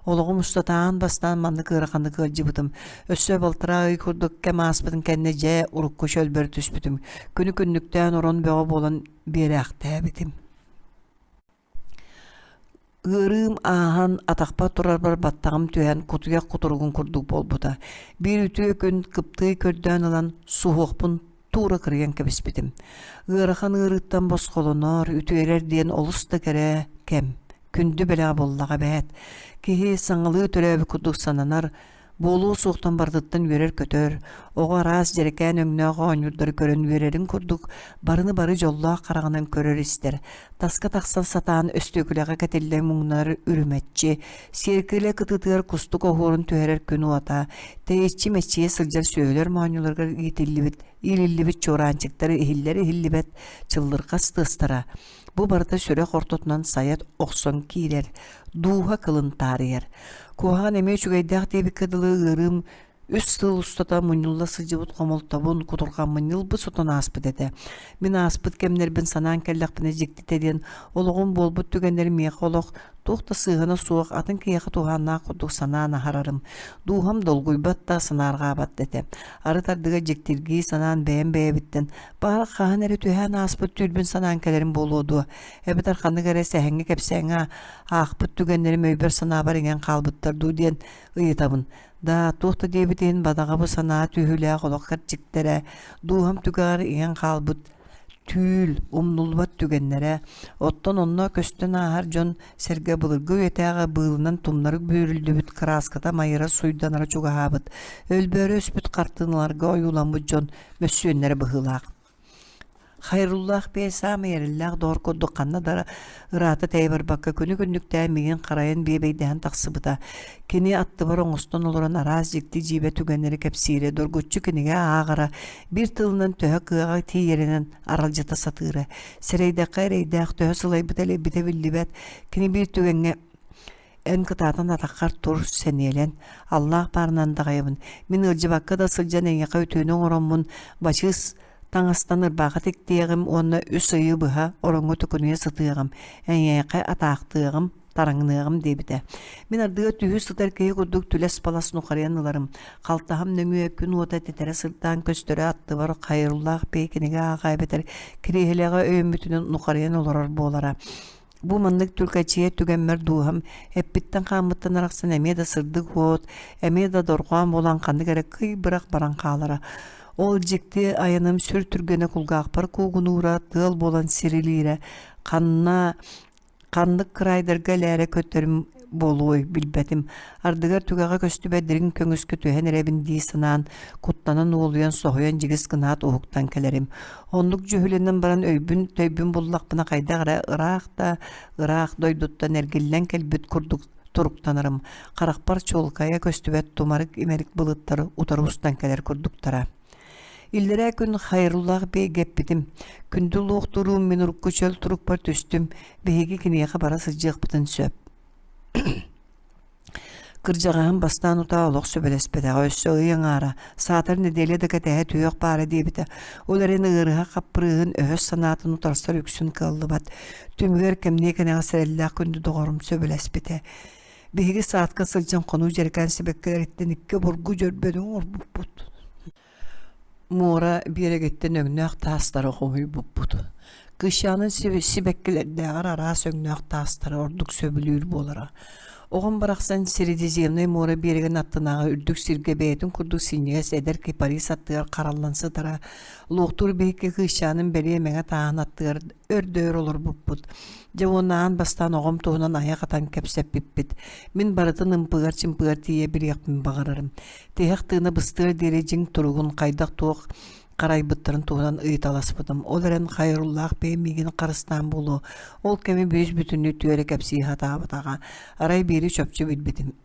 Олоҕум устата аан бастаан маннык ыараханнык ыалдьыбытым. Өссө балтараа ый курдук кэм ааспытын кэннэ дьэ урукку чөлбөр түспүтүм. Күнү-күннүктээн орон бөҕө буолан биэрээхтээбитим. Ыарыым ааһан, атахпар турарбар баттаҕым түһэн, кутуйах кутуругун курдук буолбута. Биир үтүө күн кыптыый көрдөөн ылан, суһуохпун туура кырыйан кэбиспитим. Ыарахан ыарыыттан босхолонор, үтүөрэр диэн олус да кэрэ кэм, күндү бэлэҕэ буоллаҕа эбээт. Киһи саҥалыы төрөөбүт курдук сананар, буолуо суохтан барытыттан үөрэр-көтөр, оҕо араас дьэрэкээн өҥнөөх оонньуурдары көрөн үөрэрин курдук, барыны бары дьоллоох хараҕынан көрөр-истэр, таска тахсан сатаан өстүөкүлэҕэ кэтиллэн муҥнанар үрүмэччи, сиэркилэ кытыытыгар кустук оһуорун түһэрэр күн уота, тэйиччи мэччийэ сылдьар сүөһүлэр моонньуларыгар иитиллибит, иилиллибит чуораанчыктары иһиллэр-иһиллибэт чыллырҕас тыастара, бу барыта сүрэх ортотунан сайа охсон киирэр, дууһа кылын таарыйар. Куһаҕан эмиэ үчүгэйдээх диэбиккэ дылы ыарыым үс сыл устата мунньулла сылдьыбыт хомолтобун, кутурҕаммын ньылбы сотон ааспыт этэ. Мин ааспыт кэмнэрбин санаан кэллэхпинэ дьиктитэ диэн, олоҕум буолбут түгэннэрим миэхэ олох туох да сыыһана суох, атын киһиэхэ туһааннаах курдук санаан аһарарым. Дууһам долгуйбат да, санаарҕаабат да этэ. Арыт ардыгар дьиктиргии санаан бэйэм бэйэбиттэн, баҕар хаһан эрэ түһээн ааспыт түүлбүн санаан кэлэрим буолуо дуо, эбэтэр ханнык эрэ сэһэҥҥэ-кэпсээҥҥэ аахпыт түгэннэрим өйбөр-санаабар иҥэн хаалбыттар дуу диэн ыйытабын. Да, туох да диэбит иһин бадаҕа бу санаа түһүүлээх олох кэрчиктэрэ, дууһам түгэҕэр иҥэн хаалбыт. түүл, умнуллубат түгэннэрэ, оттон онно көстөн ааһар дьон сэргэ былыргы үйэтээҕи быылынан тумнарык бүүрүллүбүт кырааската майыра суйданара чугаһаабыт, өлбөөрө өспүт хартыыналарга ойууламмыт дьон мөссүөннэрэ быһыылаах. Хайруллаах бэйэ саамай эрэллээх доҕор курдук ханна да ыраата тэйэ барбакка күнү-күннүктээн миигин харайан биэбэйдэһэн тахсыбыта. Кини аттыбар оҥостон олорон араас дьикти-дьиибэ түгэннэри кэпсиирэ, доргуччу кинигэ ааҕара, биир тылынан төһө кыаҕа тиийэринэн аралдьыта сатыыра. Сэрэйдэххэ эрэйдээх төһө сылайбыта-элэйбитэ биллибэт. Кини биир түгэҥҥэ Эн кытаатан атаххар тур, сэниэлэн, аллаах баарынан даҕайабын. Мин ыалдьыбакка да сылдьан эйиэхэ үтүөнү оҥороммун, бачыыс таҥастан ырбаахы тиктиэҕим уонна үс ыйы быһа ороҥҥо төкүнүйэ сытыаҕым, эйиэхэ атаахтыаҕым, тараҥныаҕым диэбитэ. Мин ардыга түһүү сытар киһи курдук түлэс-балас нухарыйан ыларым. Халтаһам нөҥүө күн уота тэтэрэ сырдаан көстөрө аттыбар хайырыллаах бэйэ кинигэ ааҕа эбэтэр кириэһилэҕэ өйөммүтүнэн нухарыйан олорор буолара. Бу маннык түлкэчийэ түгэммэр дууһам эппиттэн-хааммыттан арахсан эмиэ да сырдык уот, эмиэ да дорҕоон буолан ханнык эрэ кый бырах баран хаалара. Ол дьикти айаным сүр түргэнэ кулгаахпар куугунуура, тыал буолан сирилиирэ, ханна ханнык кыраайдарга элээрэ көтөрүм буолуой билбэтим. Ардыгар түгэҕэ көстүбэт дириҥ көҥүскэ түһэн эрэбин дии санаан, куттанан уолуйан, соһуйан дьигис гынаат уһуктан кэлэрим. Оннук дьүһүлэнэн баран өйбүн-төйбүн буллахпына хайдах эрэ ыраах да ыраах дойдуттан эргиллэн кэлбит курдук туруктанарым. Харахпар чуолкайа көстүбэт тумарык-имэрик былыттар утары устан кэлэр курдуктара. Иллэрээ күн Хайруллаах биэйгэ эппитим, күндү луохтуруум мин урукку чөл турукпар түстүм, биһиги киниэхэ бара сылдьыахпытын сөп. Кырдьаҕаһым бастаан утаа олох сөбүлэспэтэҕэ, өссө ый аҥаара, саатар нэдиэлэ да кэтэһэ түһүөх баара диэбитэ. Ол эрэн ыарыһах хаппырыыһын өһөс санаатын утарсар үксүн кыаллыбат. Түмүгэр кэмниэ кэнэҕэс эрэллээх күндү доҕорум сөбүлэспитэ. Биһиги саадка сылдьан хонуу дьэрэкээн сибэккилэриттэн икки обургу дьөрбөнү оҥорбуппут. Муора биэрэгиттэн өҥнөөх таастары хомуйбуппут. Кыысчаанын сибэккилэрдээҕэр араас өҥнөөх таастары ордук сөбүлүүр буолара. Оҕом барахсан Средиземнэй муора биэрэгин аттынааҕы үрдүк сиргэ бэйэтин курдук синньигэс эдэр кипарис аттыгар хараллан сытара. Луохтуур биһикки кыысчаанын бэлиэ мэҥэ тааһын аттыгар өр да өр олорбуппут. Дьэ уонна аан бастаан оҕом туһунан айах атан кэпсэппиппит. Мин барытын ымпыгар-чымпыгар тиийэ билиэхпин баҕарарым. Тиһэх тыына быстыар диэри дьиҥ туругун хайдах-туох харайбыттарын туһунан ыйыталаспытым. Ол эрэн Хайруллаах бэйэ миигин харыстаан буолуо, ол кэми бүүс-бүтүннүү түөрэ кэпсии сатаабатаҕа. Арай биири чопчу билбитим.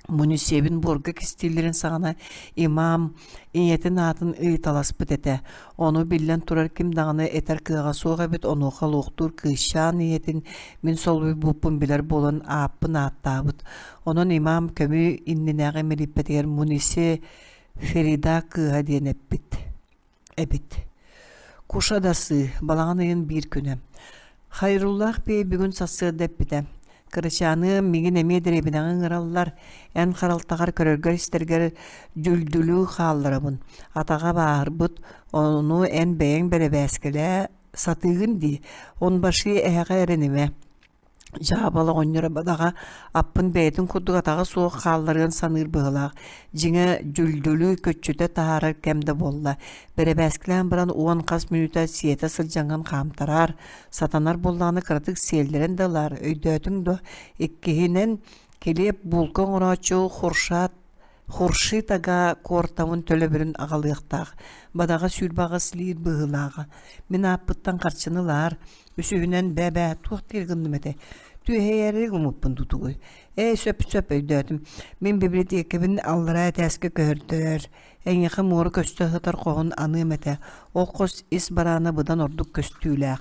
Мунисебин буорга кистииллэрин саҕана имам ийэтин аатын ыйыталаспыт этэ. Ону биллэн турар ким даҕаны этэр кыаҕа суох эбит, онуоха луохтуур кыысчаан ийэтин мин солбуйбуппун билэр буолан ааппын ааттаабыт. Онон имам көмүү иннинээҕи милииппэтигэр Мунисе Ферида кыыһа диэн эппит эбит. Куша-дасы балаҕан ыйын биир күнэ. Хайруллаах бэйэ бүгүн сарсыарда эппитэ. Кырачааныам миигин эмиэ дэриэбинэҕэ ыҥыраллар, эн харалтаҕар көрөргөр-истэргэр дүлдүлүү хаалларабын. Атаҕа бааһырбыт, ону эн бэйэҥ бэрэбээскэлээ сатыыгын дии, онбаши эһэҕэ эрэнимэ. Дьаабал оҕонньоро бадаҕа аппын бэйэтин курдук атаҕа суох хаалларыан саныыр быһыылаах, дьиҥэ дьүлдьүлү көччүтэ таһаарар кэм да буолла, бэрэбээскилээн баран уон хас мүнүүтэ сиэтэ сылдьаҥҥын хаамтараар, сатанар буоллаҕына кыратык сиэллэрэн да ылаар, өйдөөтүҥ дуо? Иккиһинэн, килиэп буулка оҥорооччу Хуршат Хуршит ага куортамын төлөбүрүн аҕалыахтаах, бадаҕа 28 лиир быһыылааҕа. Мин ааппыттан харчыны ылаар, үсүһүнэн бээ-бээ туох диир гынным этэ түөһэйээри гыммыппын тутугуй ээ сөп-сөп өйдөөтүм мин бибилэтиэкэбин аллараа этээскэ көһөртөрөр эйиэхэ муора көстө сытар хоһун аныам этэ ол хос ис бараана быдан ордук көстүүлээх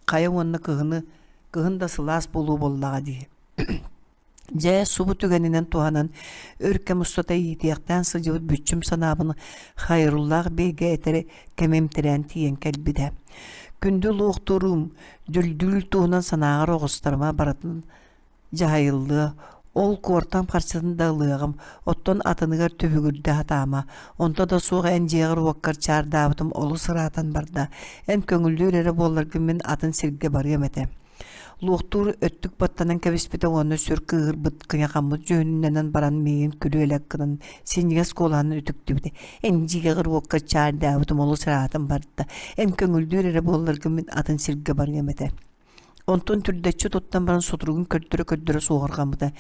хайа уонна кыһыны кыһын да сылаас буолуо буоллаҕа дии Дьэ, субу түгэнинэн туһанан, өр кэм устата иитиэхтээн сылдьыбыт бүччүм санаабын Хайруллаах биэйгэ этэри кэмим тирээн тиийэн кэлбитэ. Күндү луохтуурум, дүлдүүл туһунан санааҕар оҕустарыма барытын дьаһайыллыа, ол куортам харчытын да ылыаҕым, оттон атыныгар түбүгүрдэ сатаама. Онто да суох эн дьиэҕэр-уоккар чаардаабытым олус ыраатан барда. Эн көҥүллүүр эрэ буолларгын мин атын сиргэ барыам этэ. Луохтуур өттүк баттанан кэбиспитэ уонна сүр кыыһырбыт кыйахаммыт дьүһүннэнэн баран миигин күлүөлэк гынан синньигэс куолаһынан үтүктүбүтэ. Эн дьиэҕэр уокка чаардаабытым олус ыраатан барда. Эн көҥүллүүр эрэ буолларгын мин атын сиргэ барыам этэ. Онтон түрдэччи туттан баран сутуругун көрдөрө-көрдөрө суоһурҕаммыта.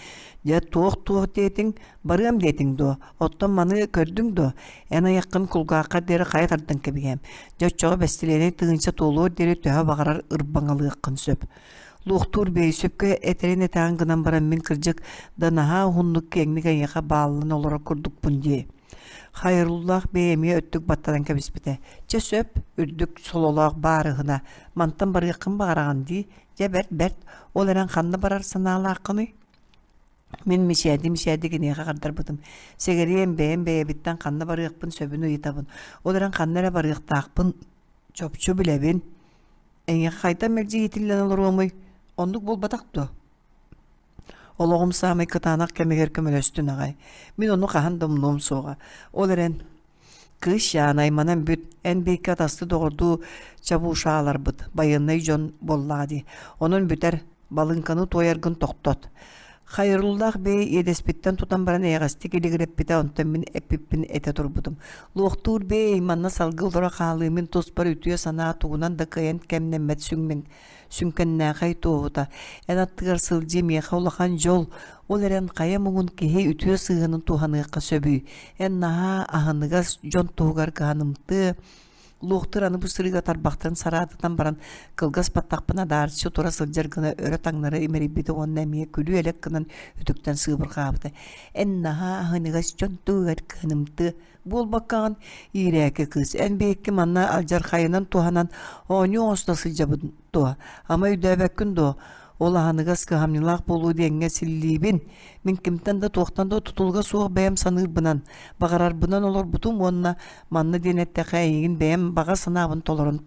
Дьэ, туох-туох диэтиҥ, барыам диэтиҥ дуо? Оттон маны көрдүҥ дуо? Эн айаххын кулгааххар диэри хайа тардан кэбиһиэм. Дьэ, оччоҕо бэстилиэнэй тыһыынча туолуор диэри төһө баҕарар ырбаҥалыаххын сөп. Луохтуур бэйи сөпкө этэрин этэҕин гынан баран мин кырдьык да наһаа уһуннук киэҥник эйиэхэ бааллан олорор курдукпун дии. Хайыруллаах бэйэ эмиэ өттүк баттанан кэбиспитэ. Чэ сөп, үрдүк сололоох баарыһына, мантан барыаххын баҕараҕын дии, дьэ бэрт бэрт, ол эрэн ханна барар санаалааххыный? Мин мичээрди-мичээрди киниэхэ хардарбытым. Сэгэриэм бэйэм бэйэбиттэн ханна барыахпын сөбүн ыйытабын. Ол эрэн ханна эрэ барыахтаахпын чопчу билэбин. Эйиэхэ хайдах мэлдьи иитиллэн олоруомуй? Оннук буолбатах дуо? Олоҕум саамай кытаанах кэмигэр көмөлөстүн аҕай. Мин ону хаһан да умнуом суоҕа. Ол эрэн, кыыс-чаан айманан бүт, эн биһикки атастыы доҕордуу чабушааларбыт, байыаннай дьон буоллаҕа дии. Онон бүтэр, балыыҥканы туойаргын тохтот. Хайырыллаах бэйэ иэдэспиттэн тутан баран эйэҕэстик илигирэппитэ, онтон мин эппиппин этэ турбутум. Луохтуур бэйэй, манна салгыы олоро хаалыы мин туспар үтүө санаа тугунан да кыайан кэмнэммэт сүҥмин сүҥкэннээхэй туоһута, эн аттыгар сылдьыы миэхэ улахан дьол, ол эрэн хайа муҥун киһи үтүө сыһыанын туһаныахха сөбүй, эн наһаа аһыныгас дьон туһугар кыһанымтыа, луохтур аны бу сырыыга тарбахтарын сараатытан баран кылгас баттахпын адаарчы тура сылдьар гына өрө таҥнары имэрийбитэ уонна эмиэ күлүү-элэк гынан үтүктэн сыыбырҕаабыта. Эн наһаа аһыныгас дьон туһугар кыһанымтыа, Буолбаккаҕын, иирээки кыыс, эн биһикки манна алдьархайынан туһанан оонньуу оҥосто сылдьабыт дуо? Ама өйдөөбөккүн дуо? Ол аһыныгас кыһамньылаах буолуу диэҥҥэ силлиибин. Мин кимтэн да туохтан да тутулуга суох бэйэм саныырбынан, баҕарарбынан олорбутум уонна манна диэн эттэххэ эйигин бэйэм баҕа санаабын толорон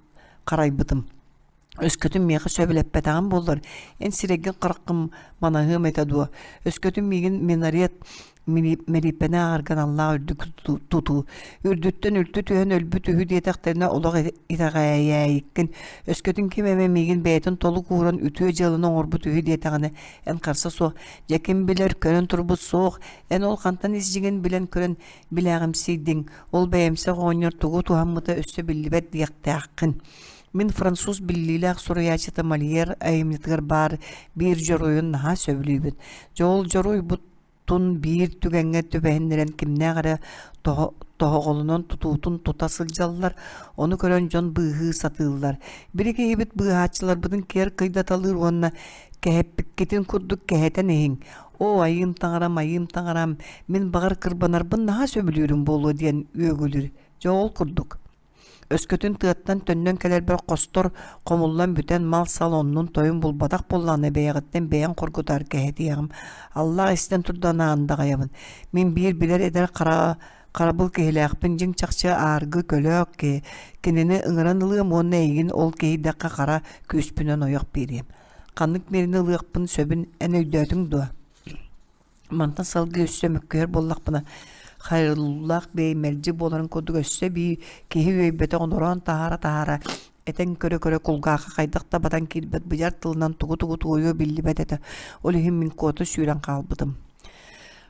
харайбытым. Өскөтүн миэхэ сөбүлэппэтэҕим буоллар, эн сирэйгин-хараххын манаһыам этэ дуо? Өскөтүн миигин минарет мэлииппэни ааҕарга аналлаах үрдүк тутуу, үрдүттэн үлтү түһэн өлбүт үһү диэтэхтэринэ олох итэҕэйээйиккин. Өскөтүн ким эмэ миигин бэйэтин толук ууран үтүө дьыаланы оҥорбут үһү диэтэҕинэ, эн харса суох, дьэ ким билэр, көрөн турбут суох, эн ол хантан ис дьиҥин билэн-көрөн билээҕимсийдиҥ, ол бэйэмсэх оҕонньор тугу туһаммыта өссө биллибэт диэхтээххин. Мин француз биллиилээх суруйааччыта Мольер айымньытыгар баар биир дьоруойун наһаа сөбүлүүбүн. Дьэ ол дьоруойбутун биир түгэҥҥэ түбэһиннэрэн кимнээх эрэ тоһоҕолонон тутуутун тута сылдьаллар, ону көрөн дьон быыһыы сатыыллар. Били киһибит быыһааччыларбытын киэр кыйдаталыыр уонна кэһэппиккитин курдук кэһэтэн иһиҥ, оо айыым таҥарам, айыым таҥарам, мин баҕар кырбанарбын наһаа сөбүлүүрүм буолуо диэн үөгүлүүр. Дьэ ол курдук. Өскөтүн тыаттан төннөн кэлэрбэр хостор хомуллан бүтэн мал-сал оннун-тойун булбатах буоллаҕына бэйэҕиттэн бэйэҥ хоргутар кэһэтиэҕим. Аллаах истэн турда анаан даҕайабын. Мин биир билэр эдэр хара харабыл киһилээхпин дьиҥ чахчы ааргы көлөөк киһи. Кинини ыҥыран ылыам уонна эйигин ол киһийдэххэ хара күүспүнэн ойох биэриэм. Ханнык миэрэни ылыахпын сөбүн эн өйдөөтүҥ дуо? Мантан салгыы өссө мөккүһэр буоллахпына, хайрыллаах бэйэ мэлдьи буоларын курдук өссө эбии киһи үөйбэтэх онороон таһаара-таһаара этэн көрө-көрө кулгаахха хайдах да батан киирбэт быдьар тылынан тугу-тугу туойуо биллибэт этэ. Ол иһин мин куота сүүрэн хаалбытым.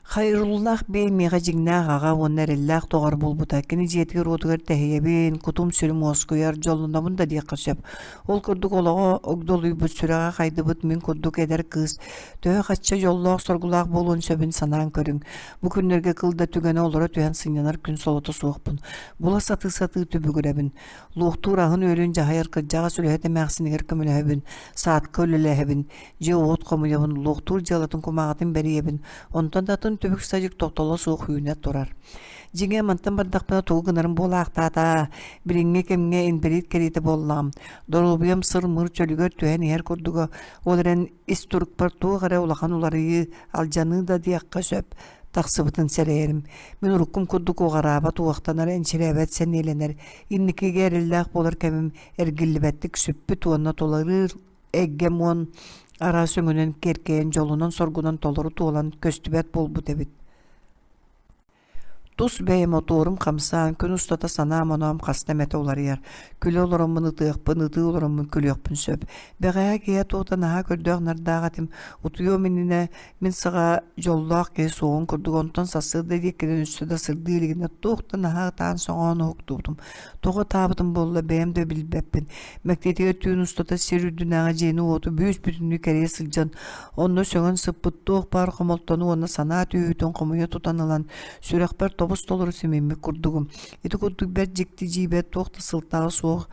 Хайрыллаах бэйэ миэхэ дьиҥнээх аҕа уонна эрэллээх доҕор буолбута. Кини дьиэтигэр-уотугар тэһийэбин, кутум-сүрүм уоскуйар, дьоллонобун да диэххэ сөп. Ол курдук олоҕо огдолуйбут, сүрэҕэ хайдыбыт мин курдук эдэр кыыс төһө-хачча дьоллоох-соргулаах буолуон сөбүн санаан көрүҥ. Бу күннэргэ кыл да түгэнэ олоро түһэн сынньанар күн солото суохпун. Була сатыы-сатыы түбүгүрэбин. Луохтуур аһын-үөлүн дьаһайар кырдьаҕас үлэһит эмээхсинигэр көмөлөһөбүн, саадка үлэлэһэбин, дьиэ-уот хомуйабын, луохтуур дьыалатын кумааҕытын бэрийэбин, онтон да атын түбүк-садьык тохтоло суох үүнэ турар. Дьиҥэ, мантан бардахпына тугу гынарым буолаахтаата, билиҥҥи кэмҥэ инбэлиит кэриэтэ буоллаҕым. Доруобуйам сыр-мыр чөлүгэр түһэн иһэр курдуга, ол эрэн ис турукпар туох эрэ улахан уларыйыы, алдьаныы да диэххэ сөп, тахсыбытын сэрэйэрим. Мин уруккум курдук уҕараабат, уохтанар, энчирээбэт, сэниэлэнэр, инникигэ эрэллээх буолар кэмим эргиллибэттик сүппүт уонна тулалыыр эйгэм уон араас өҥүнэн киэркэйэн дьолунан-соргунан толору туолан көстүбэт буолбут эбит. Тус бэйэм отуорум хамсаан, күн устата санаам-оноом хаста эмэтэ уларыйар. Күлэ олороммун ытыахпын, ытыы олороммун күлүөхпүн сөп. Бэҕэһээ киэһэ туота наһаа көрдөөх-нардаах этим. Утуйуом иннинэ мин саҕа дьоллоох киһи суоҕун курдук, онтон сарсыарда диэккинэн өссө да сырдыы илигинэ туох да наһаа ытаан-соҥоон уһуктубутум. Тоҕо ытаабытым буолла бэйэм да билбэппин. Мэктиэтигэр түүн устата сир үрдүнээҕи дьиэни-уоту бүүс-бүтүннүү кэрийэ сылдьан, онно сөҥөн сыппыт туох баар хомолтону уонна санаа түһүүтүн хомуйа тутан ылан, сүрэхпэр тобус-толору симиммит курдугум. Ити курдук бэрт дьикти-дьиибэ туох да сылтаҕа суох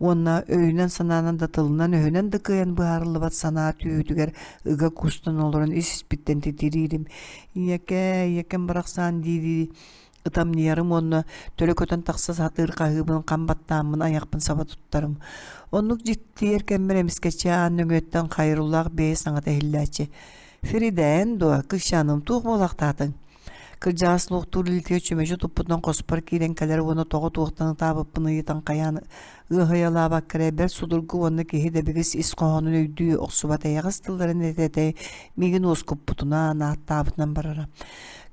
уонна өйүнэн-санаанан да тылынан-өһүнэн да кыайан быһаарыллыбат санаа түһүүтүгэр ыга куустан олорон ис-испиттэн титириирим. Ийэкээ, ийэкэм барахсан дии-дии ытамньыйарым уонна төлө көтөн тахса сатыыр хаһыыбын хам баттааммын айахпын саба туттарым. Оннук дьиктийэр кэммэр эмискэччи аан нөҥүөттэн хайруллаах бэйэ саҥата иһиллээччи. «Феридээн дуо, кыысчааным туох буолаахтаатыҥ?» Кырдьаҕас луохтуур илиитигэр чүмэчи туппутунан хоспор киирэн кэлэр уонна тоҕо туохтан ытаабыппын ыйытан хайаан ыаһыйалаабакка эрэ бэрт судургу уонна киһи дэбигис ис хоһоонун өйдүү охсубат эйэҕэс тылларын этэ-этэ миигин уоскуппутунан, ааттаабытынан барара.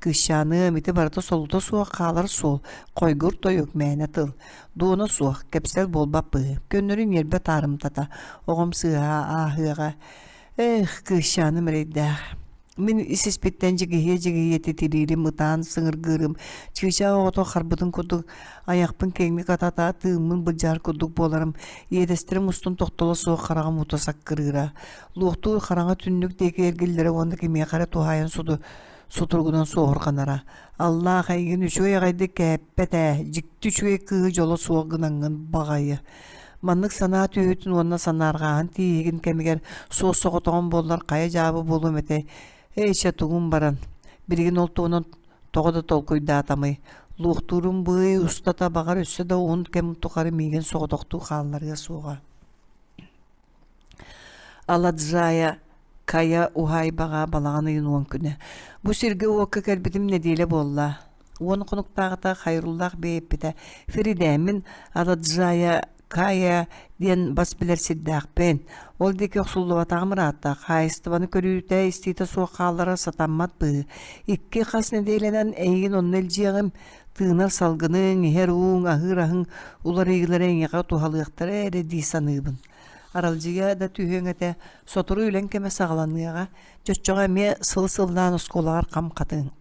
Кыысчааныам, ити барыта солута суох хаалар суол, хойгур тойук, мээнэ тыл. Дуона суох, кэпсэл буолбат быһыы. Көннөрү ньиэрбэ таарымтата, оҕом сыыһа ааһыаҕа. Эх, кыысчааным эрэйдээх. Мин ис-испиттэн дьигиһийэ-дьигиһийэ титириирим, ытаан сыҥыргыырым, чыычаах оҕото харбытын курдук айахпын киэҥник атата, тыыммын былдьаһар курдук буоларым, иэдэстэрим устун тохтоло суох хараҕым уута саккырыыра. Луохтуур хараҥа түннүк диэки эргиллэрэ уонна кимиэхэ эрэ туһаайан суду сутуругунан суоһурҕанара. Аллаах эйигин үчүгэй аҕайдык кээппэт ээ, дьикти үчүгэй кыыһы дьоло суох гынаҥҥын баҕайы. Маннык санаа түһүүтүн уонна санаарҕааһын тииһигин кэмигэр суос-соҕотоҕун буоллар хайа дьаабы буолуом этэй? Эй, чэ, тугум баран. Билигин ол туһунан тоҕо да толкуйдаатамый? Луохтуурум быый устата баҕар өссө да уһун кэм тухары миигин соҕотохтуу хаалларыа суоҕа. Аладжая Кая уһаайбаҕа балаҕан ыйын уон күнэ. Бу сиргэ-уокка кэлбитим нэдиэлэ буолла. Уон хонуктааҕыта Хайруллаах бэйэ эппитэ: «Феридэммин Аладжая Кая диэн бас билэр сирдээхпин. Ол диэки охсуллубатаҕым ыраатта. Хаһаайыстыбаны көрүүтэ-истиитэ суох хаалларар сатаммат быһыы. Икки хас нэдиэлэнэн эйигин онно илдьиэҕим. Тыынар салгыныҥ, иһэр ууҥ, аһыыр аһыҥ уларыйыылара эйиэхэ туһалыахтара эрэ дии саныыбын. Аралдьыйа да түһүөҥ этэ, сотору үлэҥ кэмэ саҕаланыаҕа, чоччоҕо эмиэ сыл-сыллаан оскуолаҕар хам хатыаҥ.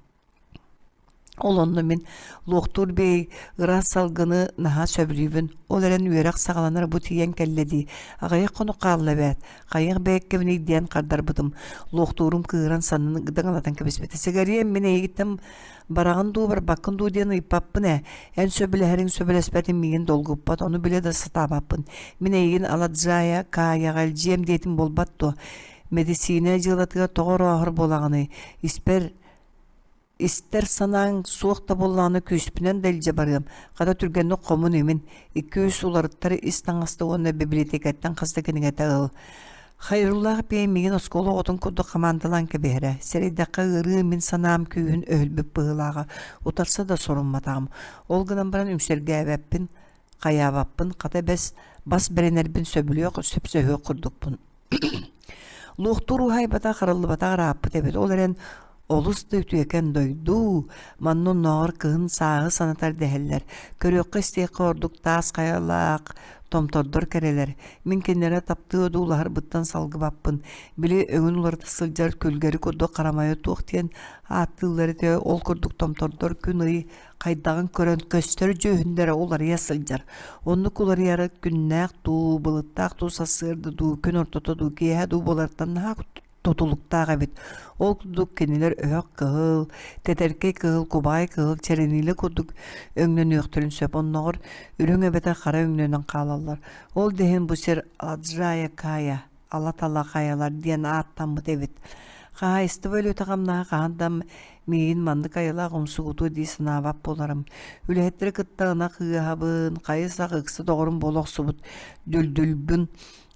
Ол онно мин луохтуур бэйи ыраас салгыны наһаа сөбүлүүбүн. Ол эрэн үөрэх саҕаланар бу тиийэн кэллэ дии. Аҕыйах хонук хаалла эбээт. Хайыах бэйэккэбиний диэн хардарбытым. Луохтуурум кыыран саннын ыгдаҥалатан кэбиспитэ. Сигариэм мин эйигиттэн Бараҕын дуу, барбаккын дуу диэн ыйыппаппын ээ. Эн сөбүлэһэриҥ сөбүлэспэтиҥ миигин долгуппат, ону билэ да сатаабаппын. Мин эйигин Аладжая, Каяҕа илдьиэм диэтим буолбат дуо? Мэдиссиинэ дьыалатыгар тоҕо орооһор буолаҕыный? Испэр истэр санааҥ суох да буоллаҕына күүспүнэн да илдьэ барыам. Хата түргэнник хомун имин. Икки-үс уларыттар ис таҥаста уонна бибилэтиэкэттэн хас да кинигэтэ ыл. Хайруллаах биэ миигин оскуола оҕотун курдук хамаандалаан кэбиһэрэ. Сэрэйдэххэ ыарыы мин санаам күүһүн өһүлбүт быһыылааҕа. Утарса да сорумматаҕым. Ол гынан баран үҥсэргээбэппин, хайаабаппын, хата бэс бас бэринэрбин сөбүлүөх, сөпсөһүөх курдукпун. Луохтуур уһаайбата хараллыбатах ырааппыт эбит. Ол эрэн Олус да үтүөкэн дойду, манна оннооҕор кыһын сааһы санатар дэһэллэр. Көрүөххэ-истиэххэ ордук таас хайалаах томтордор кэрэлэр. Мин кинилэри таптыы одуулаһарбыттан салгыбаппын. Били өҥүн уларыта сылдьар күлгэри курдук харамайы туох диэн ааттыыллар этэ, ол курдук томтордор күн-ый хайдаҕын көрөн көстөр дьүһүннэрэ уларыйа сылдьар. Оннук уларыйара күннээх дуу, былыттаах дуу сарсыарда дуу, күн ортото дуу, киэһэ дуу буоларыттан наһаа тутулуктаах эбит. Ол курдук кинилэр өһөх кыһыл, тэтэркэй кыһыл, кубаай кыһыл, чэрэниилэ курдук өҥнөнүөхтэрин сөп. Онноҕор үрүҥ эбэтэр хара өҥнөнөн хаалаллар. Ол да иһин бу сир Аджая Кая, Ала-Тала хайалар диэн ааттаммыт эбит. Хаһаайыстыба үлэтэ-хамнаһа хаһан да миигин маннык айылаах умсугутуо дии санаабат буоларым. Үлэһиттэри кытта ынах ыаһабын, хайы-сах ыкса доҕорум буола охсубут дүлдүлбүн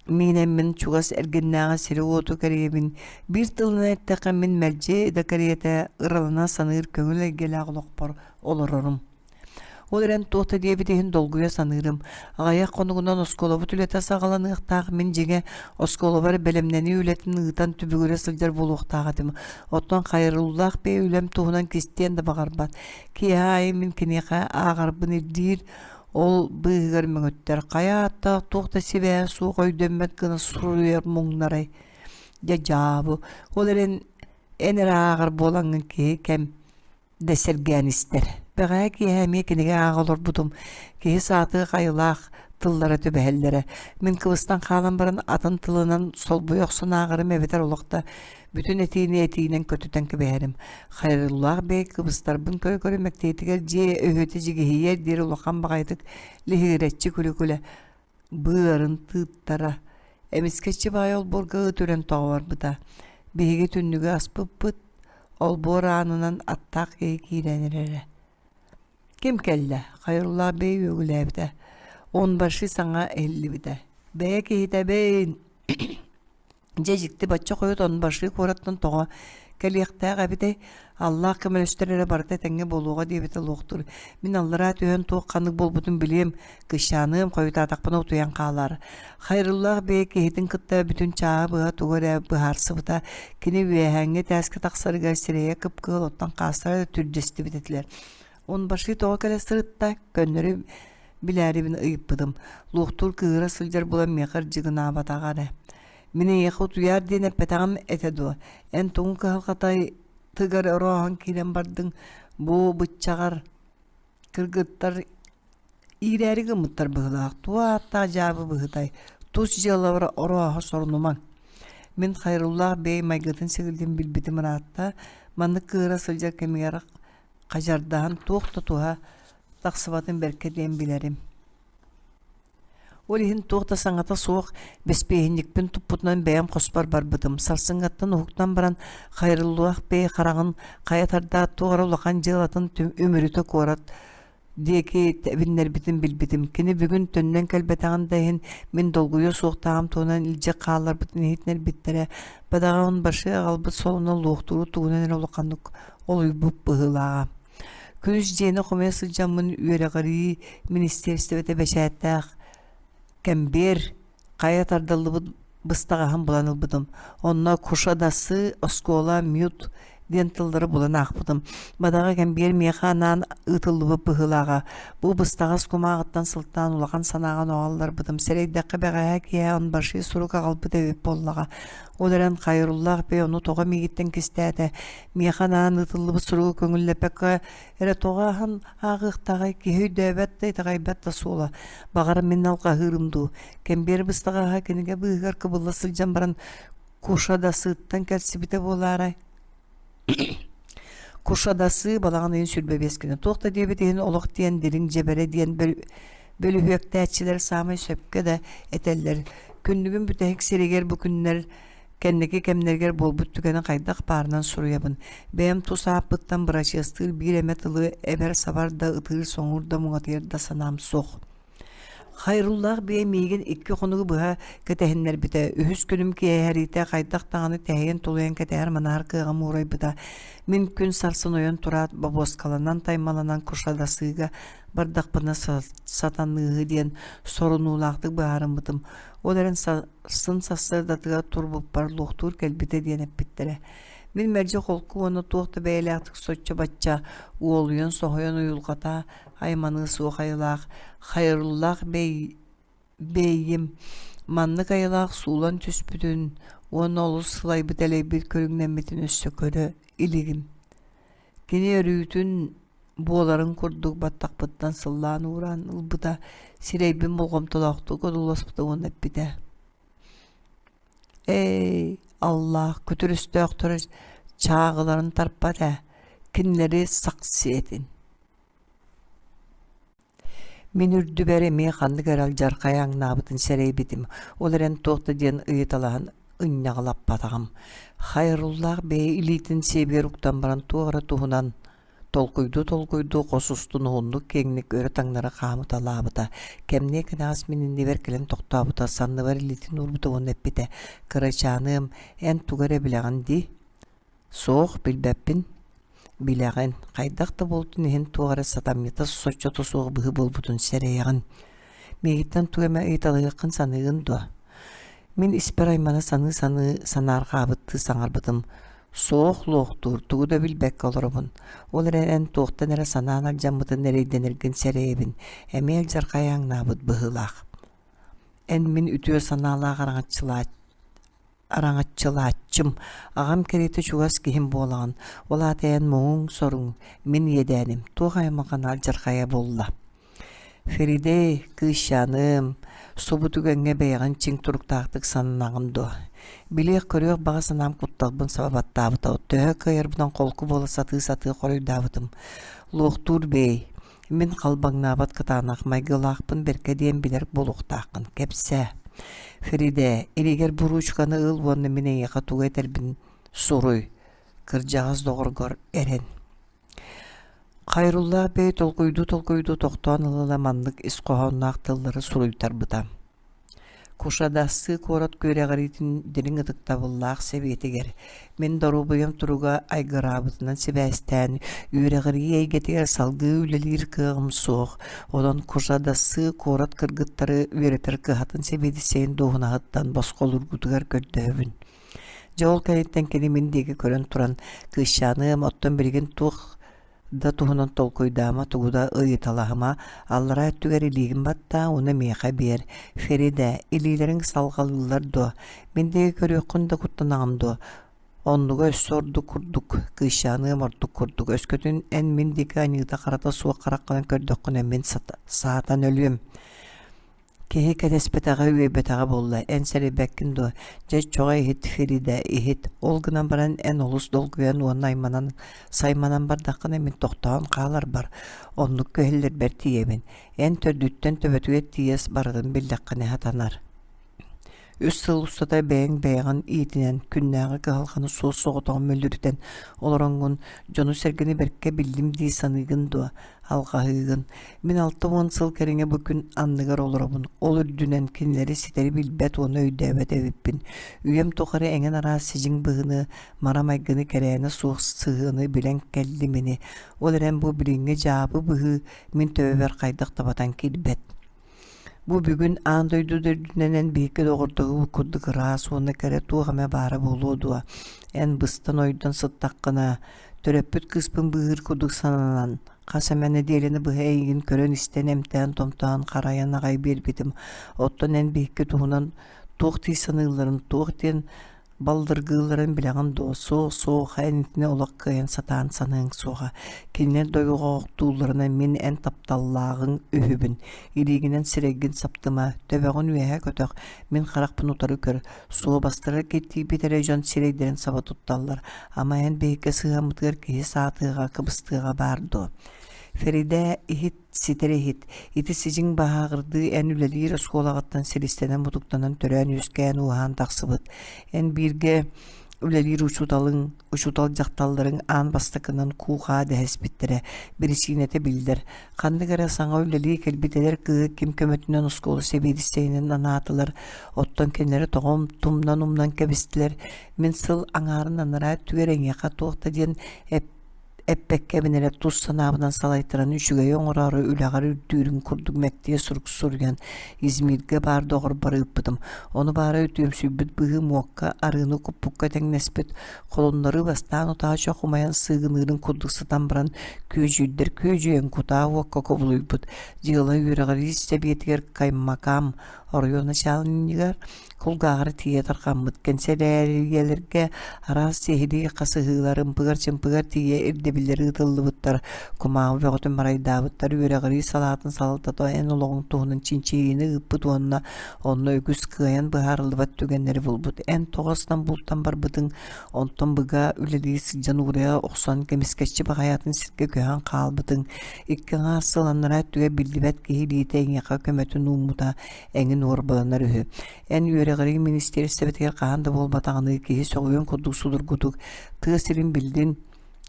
Миинэммин чугас эргиннээҕи сири-уоту кэрийэбин, биир тылынан эттэххэ мин мэлдьи да кэриэтэ ыралана саныыр көҥүл эйгэлээх олохпор олорорум. Ол эрэн туох да диэбит иһин долгуйа саныырым. Аҕыйах хонугунан оскуолабыт үлэтэ саҕаланыахтаах мин дьиҥэ оскуолабар бэлэмнэнии үлэтин ыытан түбүгүрэ сылдьар буолуохтаах этим. Оттон хайырыллаах бэйэ үлэм туһунан кистиэн да баҕарбат. Киэһэ аайы мин киниэхэ ааҕарбын ирдиир, ол быыһыгар мөҥүттэр. Хайа ааттаах туох да сибээһэ суох өйдөммөт гына суруйар муҥнарай. Дьэ дьаабы, ол эрэн эн эрэ ааҕар буолаҥҥын киһи кэм да сэргээн истэр. Бэҕэһээ киэһэ эмиэ кинигэ ааҕа олорбутум. Киһи саатыах айылаах тыллара түбэһэллэрэ. Мин кыбыстан хаалан баран атын тылынан солбуйа охсон ааҕарым эбэтэр олох да бүтүн этиини этиинэн көтүтэн кэбиһэрим. Хайрыллаах бэйэ кыбыстарбын көрө-көрө мэктиэтигэр дьиэ өһүөтэ дьигиһийэр диэри улахан баҕайытык лиһигирэччи күлэ-күлэ быарын тыыттара. Эмискэччи баай олбуорга ыт үрэн тоҕо барбыта. Биһиги түннүгү аспыппыт, олбуор аанынан аттаах киһи киирэн эрэрэ. Ким кэллэ? Хайруллаах бэйэ үөгүлээбитэ. Онбаши саҥа иһиллибитэ. Бэйэ киһитэбин Дьэ дьикти бачча хойут Онбаши куораттан тоҕо кэлиэхтээх эбитэй? Аллаах көмөлөстөр эрэ барыта этэҥҥэ буолуоҕа диэбитэ луохтуур. Мин аллараа түһэн туох ханнык буолбутун билиэм, кыысчааныам, хойутаатахпына утуйан хаалаар. Хайрыллаах бэйэ киһитин кытта бүтүн чааһы быһа тугу эрэ быһаарсыбыта. Кини үөһээҥҥи этээскэ тахсарыгар сирэйэ кып-кыһыл оттон хаастара да түрдэстибит этилэр. Онбаши тоҕо кэлэ сырытта, көннөрү билээрибин ыйыппытым. Луохтуур кыыһыра сылдьар буолан миэхэ ырдьыгынаабатаҕа эрэ. Мин эйиэхэ утуйаар диэн эппэтэҕим этэ дуо? Эн тугун кыһалҕатай тыгар орооһон киирэн бардыҥ? Бу быччаҕар кыргыттар иирээри гыммыттар быһыылаах. Туох ааттаах дьаабы быһытай? Тус дьыалабар орооһо сорунумаҥ. Мин Хайруллаах бэйэ майгытын-сигилитин билбитим ыраатта. Маннык кыыһыра сылдьар кэмигэр хадьардаһан туох да туһа тахсыбатын бэркэ диэн билэрим. Ол иһин туох да саҥата суох бэспиэһинньикпин туппутунан бэйэм хоспор барбытым. Сарсыҥҥаттан уһуктан баран Хайрыллаах бэйэ хараҕын хайа тардаат туох эрэ улахан дьыалатын үмүрүтэ куорат диэки тэбиннэрбитин билбитим. Кини бүгүн төннөн кэлбэтэҕин да иһин мин долгуйуо суохтааҕым туһунан илдьэ хаалларбытын иһитиннэрбиттэрэ. Бадаҕа онбаши аҕалбыт солуна луохтууру тугунан эрэ улаханнык олуйбут быһыылааҕа. Күнүс дьиэни хомуйа сылдьаммын үөрэҕирии министиэристибэтэ бэчээттээх кэмбиэр хайа тардыллыбыт быстаҕаһын булан ылбытым. Онно «Кушадасы», «Оскуола», «Мют» диэн тыллары булан аахпытым. Бадаҕа кэмбиэр миэхэ анаан ыытыллыбыт быһыылааҕа. Бу быстаҕас кумааҕыттан сылтаан улахан санааҕа оҥоһулларбытым. Сэрэйдэххэ бэҕэһээ киэһэ онбаши сурук аҕалбыт эбит буоллаҕа. Ол эрэн Хайруллаах бэй ону тоҕо миигиттэн кистээтэ? Миэхэ анаан ыытыллыбыт суругу көҥүллэппэккэ эрэ тоҕо аһан ааҕыахтааҕай киһи өйдөөбөт да итэҕэйбэт да суола. Баҕар мин алҕаһыырым дуу. Кэмбиэр быстаҕаһа кинигэ быыһыгар кыбылла сылдьан баран Кушадасыттан кэлсибитэ буолаарай? Кушадасы балаҕан ыйын 25 күнэ. Туох да диэбит иһин олох диэн дириҥ дьэбэрэ диэн бөлүһүөктээччилэр саамай сөпкө да этэллэр. Күннүгүм бүтэһик сиригэр бу күннэр кэнники кэмнэригэр буолбут түгэни хайдах баарынан суруйабын. Бэйэм тус ааппыттан бырачыастыыр биир эмэ тылы эбэр-сабар да, ытыыр-соҥуур да, муҥатыйар да санаам суох. Хайруллаах биэ миигин икки хонугу быһа кэтэһиннэрбитэ. Үһүс күнүм киэһэриитэ хайдах даҕаны тэһийэн-тулуйан кэтэһэр-манаһар кыаҕым уурайбыта. Мин күн сарсын ойон тураат, бобуоскаланан, таймаланан кушадасыыга бардахпына сатаныыһы диэн сорунуулаахтык быһаарыммытым. Ол эрэн сын сарсыардатыгар турбуппар луохтуур кэлбитэ диэн эппиттэрэ. Мин мэлдьи холку уонна туох да бэйэлээхтик соччо-бачча уолуйан, соһуйан уйулҕата айманыы суох айылаах, хайырыллаах бэйим маннык айылаах суулан түспүтүн уонна олус сылайбыт-элэйбит көрүҥнэммитин өссө көрө илигим. Кини өрүүтүн буоларын курдук баттахпыттан сыллаан уураан ылбыта, сирэйбин болҕомтолоохтук одууласпыта уонна эппитэ: «Эй, Аллаах күтүр өстөөхтөрө чааҕыларын тарпат ээ, кинилэри сах сиэтин» Мин үрдүбэр эмиэ ханнык эрэ алдьархай аҥнаабытын сэрэйбитим, ол эрэн туох да диэн ыйыталаһан ынньаҕалаппатаҕым. Хайруллаах бэйэ илиитин сиэбигэр уктан баран туох эрэ туһунан толкуйдуу-толкуйдуу хос устун уһуннук киэҥник өрө-таҥнары хаамыталаабыта. Кэмниэ кэнэҕэс мин иннибэр кэлэн тохтообута, санныбар илиитин уурбута уонна эппитэ: «Кырачааныам, эн тугу эрэ билэҕин дии?» «Суох, билбэппин. Билэҕин, хайдах да буолтун иһин туох эрэ сатамньыта соччото суох быһыы буолбутун сэрэйэҕин. Миигиттэн тугу эмэ ыйыталаһыаххын саныыгын дуо? Мин испэр аймана саныы-саныы санаарҕаабыттыы саҥарбытым. Суох луохтуур, тугу да билбэккэ олоробун. Ол эрэн эн туохтан эрэ санаан алдьаммытын эрэйдэнэргин сэрэйэбин. Эмиэ алдьархай ааҥнаабыт быһыылаах. Эн мин үтүө санаалаах араҥаччылааччы араҥаччылааччым, аҕам кэриэтэ чугас киһим буолаҕын, ол аата эн муҥуҥ-соруҥ, мин иэдээним, туох аймалҕана алдьархайа буолла Феридей, кыысчааным, субу түгэҥҥэ бэйэҕин чиҥ туруктаахтык сананаҕын дуо? Билиэх-көрүөх баҕа санаам кутталбын саба баттаабыта, төһө кыайарбынан холку буола сатыы-сатыы хоруйдаабытым. Луохтуур бээй, Мин халбаҥнаабат кытаанах майгылаахпын бэркэ диэн билэр буолуохтааххын, кэпсээ. Феридэ, илиигэр бу ручканы ыл уонна мин эйиэхэ тугу этэрбин суруй. Кырдьаҕас доҕоргор эрэн. Хайруллаах бэйэ толкуйдуу-толкуйдуу тохтоон ыла-ыла маннык ис хоһоонноох тыллары суруйтарбыта. Кушадассы куорат күрэҕириитин дириҥ ытыктабыллаах сэбиэтигэр мин доруобуйам туруга айгыраабытынан сибээстээн үөрэҕирии эйгэтигэр салгыы үлэлиир кыаҕым суох, онон Кушадассы куорат кыргыттары үөрэтэр кыһатын сэбиэдиссэйин дуоһунаһыттан босхолуургутугар көрдөһөбүн. Дьэ ол кэнниттэн кини мин диэки көрөн туран, «Кыысчааныам, оттон билигин туох да туһунан толкуйдаама, тугу да ыйыталаһыма, аллараа өттүгэр илиигин баттаа уонна миэхэ биэр. Феридэ, илиилэриҥ салҕалыыллар дуо? Мин диэки көрүөххүн да куттанаҕын дуо? Оннуга өссө ордук курдук, кыысчааныам ордук курдук, өскөтүн эн мин диэки аньыыта-харата суох хараххынан көрдөххүнэ мин саатан өлүөм. Киһи кэтэспэтэҕэ, үөйбэтэҕэ буолла, эн сэрэйбэккин дуо, дьэ оччоҕо иһит, Фрида, иһит, ол гынан баран эн олус долгуйан уонна айманан, сайманан бардаххына мин тохтоон хааларбар, оннук күһэллэрбэр тиийэбин, эн төрдүттэн төбөтүгэр тиийэ барытын биллэххинэ сатанар Үс сыл устата бэйэҥ бэйэҕин иитинэн, күннээҕи кыһалҕаны суос-соҕотоҕун мүлүрүтэн олороҥҥун дьону-сэргэни бэркэ биллим дии саныыгын дуо? Алҕаһыыгын. Мин 60 сыл кэриҥэ бу күн анныгар олоробун. Ол үрдүнэн кинилэри ситэри билбэт уонна өйдөөбөт эбиппин. Үйэм тухары эҥин араас сидьиҥ быһыыны, мара майгыны кэрээнэ суох сыһыаны билэн кэллим ини. Ол эрэн бу билиҥҥи дьаабы быһыы мин төбөбөр хайдах да батан киирбэт. Бу бүгүн аан дойду да үрдүнэн эн биһикки доҕордоһуу курдук ыраас уонна кэрэ туох эмэ баара буолуо дуо? Эн быстан-ойдон сыттаххына, төрөппүт кыыспын быыһыыр курдук сананан, хас эмэ нэдиэлэни быһа эйигин көрөн-истэн, эмтээн-томтоон, харайан аҕай биэрбитим. Оттон эн биһикки туһунан туох дии саныылларын, туох диэн Баллыргыылларын билэҕин дуо, суох, суох, эн итини олох кыайан сатаан саныаҥ суоҕа. Кинилэр дойҕоохтуулларынан мин эн тапталлааҕыҥ үһүбүн. Илиигинэн сирэйгин саптыма, төбөҕүн үөһэ көтөх, мин харахпын утары көр. Суобастара киртийбит эрэ дьон сирэйдэрин саба тутталлар. Ама эн биһикки сыһыаммытыгар киһи саатыаҕа, кыбыстыаҕа баар дуо? Феридэ иһит Ситэр иһит, ити сидьиҥ баһааҕырдыы эн үлэлиир оскуолаҕыттан силистэнэн-мутуктанан төрөөн-үөскээн ууһаан тахсыбыт. Эн бииргэ үлэлиир учууталыҥ, учуутал дьахталларыҥ аан бастакынан куу-хаа дэһиспиттэрэ, биричиинэтэ биллэр. Ханнык эрэ саҥа үлэлии кэлбит эдэр кыыһы ким көмөтүнэн оскуола сэбиэдиссэйинэн анаатылар, оттон кинилэри тоҕо тумнан-умнан кэбистилэр. Мин сыл аҥаарын анараа өттүгэр эйиэхэ туох да диэн эппэккэбин эрэ тус санаабынан салайтаран үчүгэйи оҥороору үлэҕэр үрдүүрүн курдук мэктиэ сурук суруйан Измиргэ баар доҕорбор ыыппытым. Ону баара үтүөмсүйбүт быһыы муокка арыыны куппукка тэҥнэспит холуннарыы бастаан утаа чох умайан сыыгыныырын курдук сытан баран күөдьүйдэр күөдьүйэн кутаа уокка кубулуйбут. Дьыала үөрэҕирии сэбиэтигэр Каймакам оройуон начальнигар Кулгааҕар тиийэ тарҕаммыт кэнсэлээрийэлэргэ араас сиһилии хасыһыылар ымпыгар-чымпыгар тиийэ ирдэбиллэр ыытыллыбыттар, кумааҕы бөҕөтүн марайдаабыттар, үөрэҕирии салаатын салалтата эн олоҕуҥ туһунан чинчийиини ыыппыт уонна онно үгүс кыайан быһаарыллыбат түгэннэри булбут. Эн тоҕо Стамбултан барбытыҥ, онтон быга үлэлии сылдьан уурайа охсон кэмискэччи баҕайатын сиргэ көһөн хаалбытыҥ, икки аҥаар сыл анараа өттүгэр биллибэт киһи илиитэ эйиэхэ көмөтүн ууммута эҥин уорбаланар үһү. Эн үөрэҕирии министиэристибэтигэр хаһан да буолбатаҕыныы киһи сөҕүөн курдук судургутук тыа сирин биллин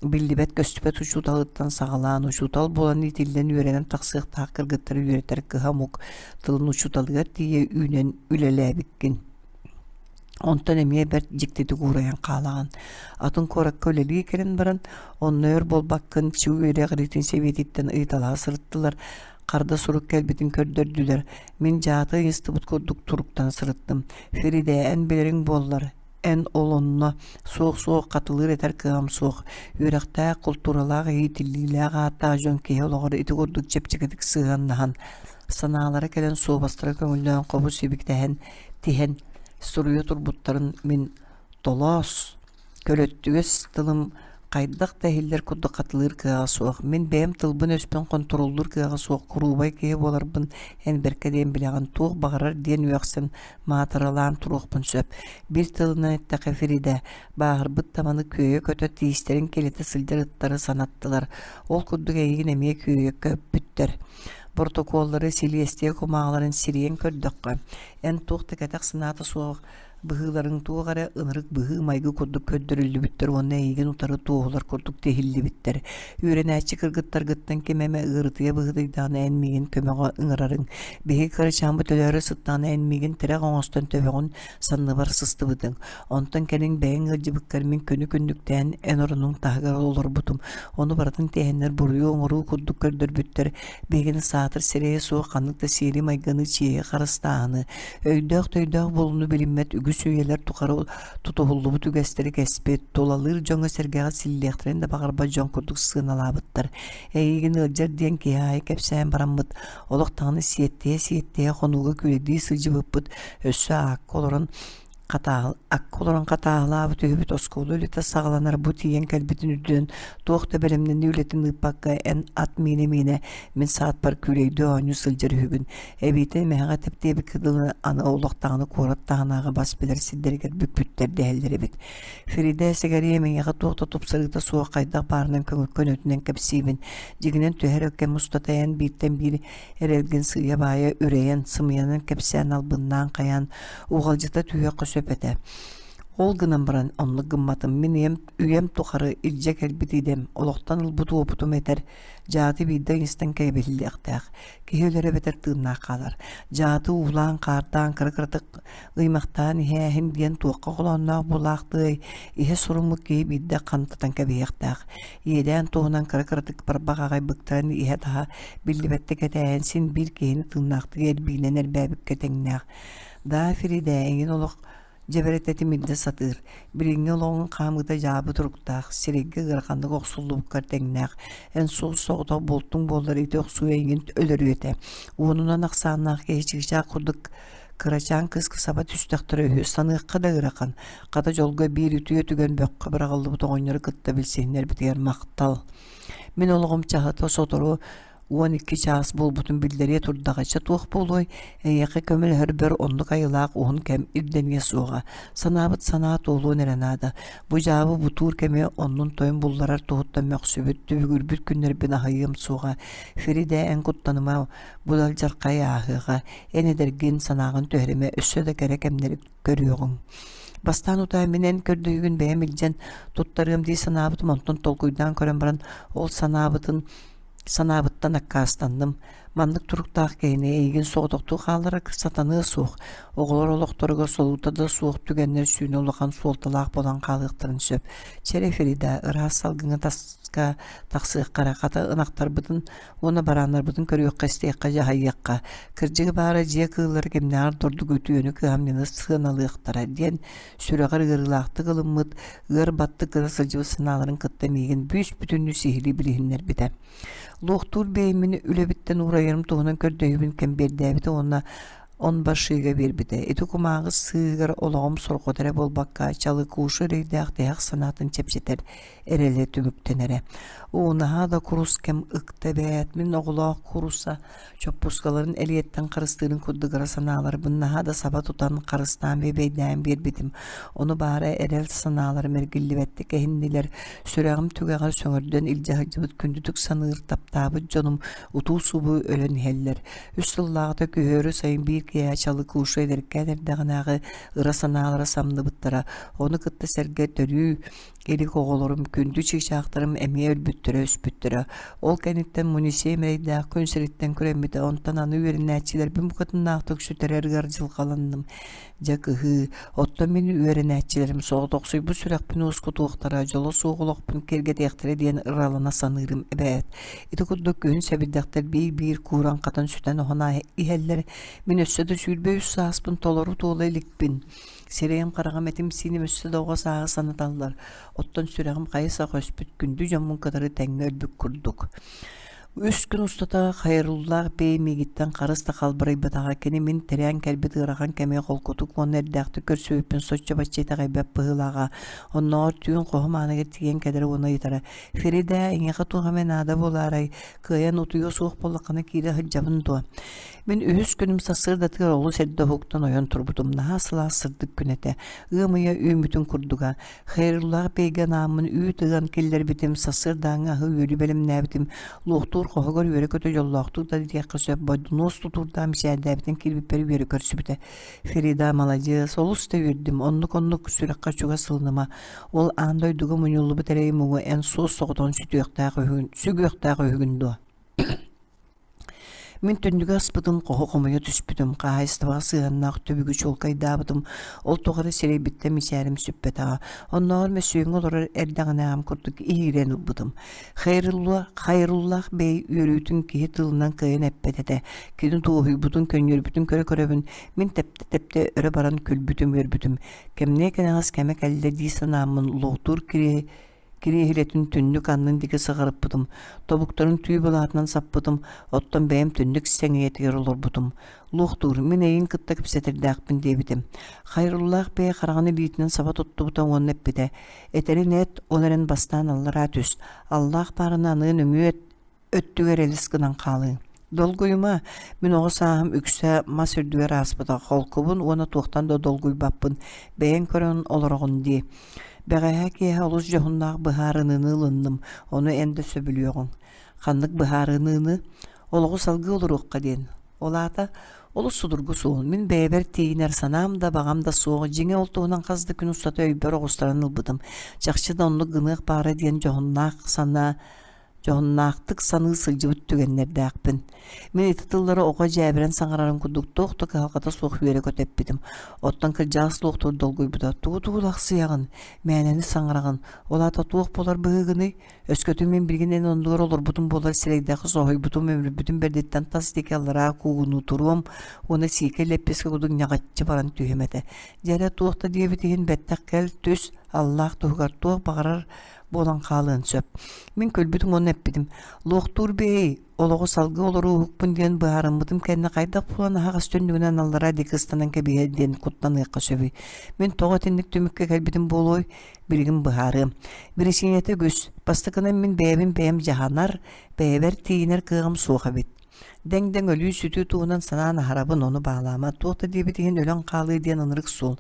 биллибэт-көстүбэт учууталыттан саҕалаан учуутал буолан иитиллэн үөрэнэн тахсыахтаах кыргыттары үөрэтэр кыһа омук тылын учууталыгар тиийэ үүнэн үлэлээбиккин. Онтон эмиэ бэрт дьиктитик уурайан хаалаҕын. Атын куоракка үлэлии кэлэн баран, онно өр буолбаккын чуу үөрэҕириитин сэбиэтиттэн ыйыталаһа сырыттылар, харда сурук кэлбитин көрдөрдүлэр. Мин дьааты ыйыстыбыт курдук туруктана сырыттым. Феридэ, эн билэриҥ буоллар, эн ол онно суох-суох хатылыыр этэр кыаҕым суох. Үөрэхтээх, култууралаах, иитиллиилээх ааттаах дьон киһи олоҕор ити курдук чэпчэкитик сыһыаннаһан, санаалара кэлэн суобастара көҥүллээн хобу сибиктэһэн тиһэн суруйа турбуттарын мин толоос, көлөттүгэс тылым хайдах да иһиллэр курдук хатылыыр кыаҕа суох. Мин бэйэм тылбын-өспүн хонтуруоллуур кыаҕа суох куруубай киһи буоларбын эн бэркэ диэн билэҕин, туох баҕарар диэн үөхсэн маатыралаан туруохпун сөп. Биир тылынан эттэххэ Фрида, бааһырбыт табаны күөйэ көтө тиистэрин килэтэ сылдьар ыттары санаттылар. Ол курдук эйигин эмиэ күөйэ көппүттэр. Боротокуоллары, силиэстийэ кумааҕыларын сирийэн көрдөххө, эн туох да кэтэх санаата суох быһыыларыҥ туох эрэ ынырык быһыы-майгы курдук көрдөрүллүбүттэр уонна эйигин утары туоһулар курдук тиһиллибиттэр. Үөрэнээччи кыргыттаргыттан ким эмэ ыарытыйа быһыытыйдаҕына эн миигин көмөҕө ыҥырарыҥ. Биһиги кырачааммыт өлөөрү сыттаҕына эн миигин тирэх оҥостон төбөҕүн санныбар сыстыбытыҥ. Онтон кэлин бэйэҥ ыалдьыбыккар мин күнү-күннүктээн эн оронуҥ таһыгар олорбутум. Ону барытын тиэһэннэр буруйу оҥоруу курдук көрдөрбүттэр. Биһигини саатар сирэйэ суох ханнык да сиэри-майгыны чиэһи харыстааһыны, өйдөөх-төйдөөх буолууну билиммэт үгүс үйэлэр тухары тутуһуллубут үгэстэри кэспит, тулалыыр дьоҥҥо-сэргэҕэ силлиэхтэрин да баҕарбат дьон курдук сыаналаабыттар. Эйигин ыалдьар диэн киһи аайы кэпсээн бараммыт, олох даҕаны сиэттиһэ-сиэттиһэ хонууга күүлэйдии сылдьыбыппыт, өссө аакка олорон хатааһыл акка олорон хатааһылаабыт үһүбүт оскуола үлэтэ саҕаланар бу тиийэн кэлбитин үрдүнэн туох да бэлэмнэнии үлэтин ыыппакка эн ат миинэ-миинэ мин саатпар күүлэйдүү оонньуу сылдьар үһүгүн эбиитин мэһэҕэ тэптиэбиккэ дылы аны олох даҕаны куорат таһынааҕы бас билэр сирдэригэр бүкпүттэр дэһэллэр эбит Фрида сэгэриэ миэхэ туох да тупсарыыта суох хайдах баарынан көҥүл көнөтүнэн кэпсиибин дьиҥинэн түһэр кэм устата эн бииртэн биир эрэлгин сыыйа-баайа үрэйэн, сымыйанан кэпсээн албыннаан хайаан уҕалдьыта түһүөххэ сөп этэ. Ол гынан баран оннук гымматым. Мин ийэм үйэм тухары илдьэ кэлбит идэм, олохтон ылбыт уопутум этэр, дьааты биирдэ истэн кэбиһиллиэхтээх. Киһи өлөр эбэтэр тыыннаах хаалар. Дьааты уулаан, хаардаан, кыра-кыратык ыймахтаан иһээһин диэн туохха холоонноох буолаахтыай, иһэ суруммут киһи биирдэ хантатан кэбиһиэхтээх. Иэдээн туһунан кыра-кыратык барбах аҕай быктаран иһэ-таһа биллибэттик этээһин син биир киһини тыыннаахтык эрбиинэн эрбээбиккэ тэҥнээх. Даа Фридэ эҥин олох дьэбэрэтэ тимирдэ сатыыр. Билиҥҥи олоҕуҥ хаамыыта дьаабы туруктаах, сирэйгэ ыараханнык охсуллубуккар тэҥнээх. Эн суос-соҕотох буолтуҥ буоллар ити охсуу эйигин өлөрүө этэ. Уонунан ахсааннаах киһи чыычаах курдук кырачаан кыыска саба түстэхтэрэ үһү, саныахха да ыарахан. Хата дьолго биир үтүө түгэн бөххө быраҕыллыбыт оҕонньору кытта билсиһиннэрбитигэр махтал. Мин олоҕум чаһыта сотору 12 чаас буолбутун биллэриэ турдаҕа чэ туох буолуой, эйиэхэ көмөлөһөрбөр оннук айылаах уһун кэм ирдэниэ суоҕа. Санаабыт санаа туолуон эрэ наада. Бу дьаабы бутуур кэми оннун-тойун булларар туһуттан мөхсүбүт, түбүгүрбүт күннэрбин аһыйыам суоҕа. Фридэ эн куттаныма, бу да алдьархай ааһыаҕа. Эн эдэргин, санааҕын түһэримэ, өссө да кэрэ кэмнэри көрүөҕүҥ. Бастаан утаа мин эн көрдөһүүгүн бэйэм илдьэн туттарыам дии санаабытым, онтон толкуйдаан көрөн баран ол санаабытын санаабыттан аккаастанным. Маннык туруктаах киһини эйигин соҕотохтуу хаалларар сатаныа суох. Оҕолор олохторугар солуута да суох түгэннэр сүүнэ улахан суолталаах буолан хаалыахтарын сөп. Чэрэ Фрида, ыраас салгыҥҥа таска тахсыахха эрэ, хата ынахтарбытын уонна барааннарбытын көрүөххэ-истиэххэ дьаһайыахха, кырдьыгы баара дьиэ кыыллара кимнээҕэр да ордук үтүөнү кыһамньыны сыаналыахтара диэн сүрэҕэр ыарыылаахтык ылыммыт, ыар баттык гына сылдьыбыт санааларын кытта миигин бүүс-бүтүннүү сиһилии билиһиннэрбитэ. Луохтуур бэйэммин үлэбиттэн уурайарым туһунан көрдөһүүбүн кэмбиэрдээбитэ уонна он башыыга биэрбитэ. Ити кумааҕы сыыһыгар олоҕум сорҕото эрэ буолбакка, чалыкуушу эрэйдээх тиһэх санаатын чэпчэтэр эрэлэ түмүктэнэрэ. Уу, наһаа да курус кэм ыкта эбээт, мин оҕолоох кууруса чоппуускаларын элиэттэн харыстыырын курдук ыра санааларбын наһаа да саба тутан харыстаан бүөбэйдээн биэрбитим. Ону баара эрэл санааларым эргиллибэттик эһиннилэр, сүрэҕим түгэҕэр сөҥөрдөн илдьэ сылдьыбыт күндүтүк саныыр, таптаабыт дьонум утуу-субуу өлөн иһэллэр. Үс сыллааҕыта күһүөрү сайын биир киэһэ Чалыкуша эдэркээн эрдэҕинээҕи ыра санаалара самныбыттара, ону кытта сэргэ төрүү илик оҕолорум, күндү чыычаахтарым эмиэ өлбүттэрэ-өспүттэрэ. Ол кэнниттэн Мунисия эрэйдээх күн сириттэн күрэммитэ, онтон аны үөрэнээччилэрбин букатыннаахтык сүтэрэр ыар дьылҕаланным. Дьэ кыһыы, оттон мин үөрэнээччилэрим соҕотохсуйбут сүрэхпин уоскутуохтара, дьоло суох олохпун киэргэтиэхтэрэ диэн ыралана саныырым эбээт. Ити курдук күһүн сэбирдэхтэр биир-биир кууран-хатан сүтэн-оһон иһэллэр. Мин өссө да 23 сааспын толору туола иликпин. Сирэйим-хараҕым этим-сииним өссө да оҕо сааһы санаталлар. Оттон сүрэҕим хайы-сах өспүт күндү дьоммун кытары тэҥҥэ өлбүт курдук. Үс күн устата Хайруллаах бэйэ миигиттэн харыс да халбарыйбатаҕа. Кини мин тирээн кэлбит ыарахан кэми холкутук уонна эрдээхтик көрсүбүппүн соччо-бачча итэҕэйбэт быһыылааҕа. Оннооҕор түүн хоһум ааныгар тиийэн кэлэрэ уонна ыйытара: «Феридэ, эйиэхэ туох эмэ наада буолаарай? Кыайан утуйуо суох буоллаххына киирэ сылдьабын дуо?» Мин үһүс күнүм сарсыардатыгар олус эрдэ уһуктан ойон турбутум. Наһаа сылаас сырдык күн этэ. Ыам ыйа үүммүтүн курдуга. Хайрыллаах бэйгэ анааммын үүт ыан киллэрбитим, сарсыардааҥҥы аһы-үөлү бэлэмнээбитим, луохтуур хоһугар үөрэ-көтө дьоллоохтук да диэххэ сөп, бодьунуос тутуурдаах мичээрдээбитин киирбиппэр үөрэ көрсүбүтэ. Ферида маладьыас, олус да үөрдүм, оннук-оннук сүрэххэ чугас ылыныма. Ол аан дойдуга мунньуллубут эрэйи-муҥу эн суос-соҕотоҕун сүтүөхтээх үһүгүн, сүгүөхтээх үһүгүн дуо? Мин түннүгү аспытым, хоһу хомуйа түспүтүм, хаһаайыстыбаҕа сыһыаннаах түбүгү чуолкайдаабытым, ол тухары сирэйбиттэн мичээрим сүппэтэҕэ. Оннооҕор мөссүөҥҥэ олорор эрдэҕинээҕим курдук иһиирэн ылбытым. Хайрулла, Хайруллаах бэй үөрүүтүн киһи тылынан кыайан эппэт этэ. Кини дуоһуйбутун, көнньүөрбүтүн көрө-көрөбүн, мин тэптэ-тэптэ өрө баран күлбүтүм-үөрбүтүм. Кэмниэ кэнэҕэс кэмэ кэллэ дии санааммын луохтуур кириэһи Кириэһилэтин түннүк аннын диэки сыҕарыппытым, тобуктарын түү былаатынан саппытым, оттон бэйэм түннүк сэҥийэтигэр олорбутум. Луохтуур, мин эйигин кытта кэпсэтэрдээхпин диэбитим. Хайруллаах бэйэ хараҕын илиитинэн саба туттубута уонна эппитэ: «Этэрин эт, ол эрэн бастаан аллараа түс. Аллаах баарына аныан үҥүө өттүгэр элис гынан хаалыҥ. Долгуйума, мин оҕо сааһым үксэ мас үрдүгэр ааспыта, холкубун уонна туохтан да долгуйбаппын, бэйэҥ көрөн олороҕун дии. Бэҕэһээ киэһэ олус дьоһуннаах быһаарыныыны ылынным, ону эн да сөбүлүөҕүҥ. Ханнык быһаарыныыны? Олоҕу салгыы олоруохха диэн. Ол аата, олус судургу суол. Мин бэйэбэр тиийинэр санаам да, баҕам да суох. Дьиҥэ ол туһунан хас да күн устата өйбөр оҕустаран ылбытым. Чахчы да оннук гыныах баара диэн дьоһуннаах санаа дьоһуннаахтык саныы сылдьыбыт түгэннэрдээхпин. Мин ити тыллары оҕо дьээбирэн саҥарарын курдук туох да кыһалҕата суох үөрэ-көтө эппитим. Оттон кырдьаҕас луохтуур долгуйбута тугу-тугу лахсыйаҕын, мээнэни саҥараҕын, ол аата туох буолар быһыыгыный? Өскөтүн мин билигин эн оннугар олорбутум буоллар сирэйдээх соһуйбутум, өмүрбүтүм бэрдиттэн тас диэки аллараа куугунуу туруом уонна сиикэй лэппиэскэ курдук ньаҕаччы баран түһүөм этэ. Дьэ эрэ туох да диэбит иһин бэттэх кэл, түс, Аллаах туһугар туох баҕарар буолан хаалыан сөп. Мин күлбүтүм уонна эппитим, «Луохтуур бэйэй, олоҕу салгыы олорууһукпун диэн быһаарыммытым кэннэ хайдах буолан аһаҕас түннүгүнэн аллараа диэки ыстанан кэбиһэр диэн куттаныахха сөбүй? Мин тоҕо итинник түмүккэ кэлбитим буолуой? Билигин быһаарыам. Биричиинэтэ үгүс. Бастакынан мин бэйэбин бэйэм дьаһанар, бэйэбэр тиийинэр кыаҕым суох эбит. Дэҥ-дэҥ өлүү-сүтүү туһунан санаан аһарабын, ону баалаама, туох да диэбит иһин өлөн хаалыы диэн ынырык суол.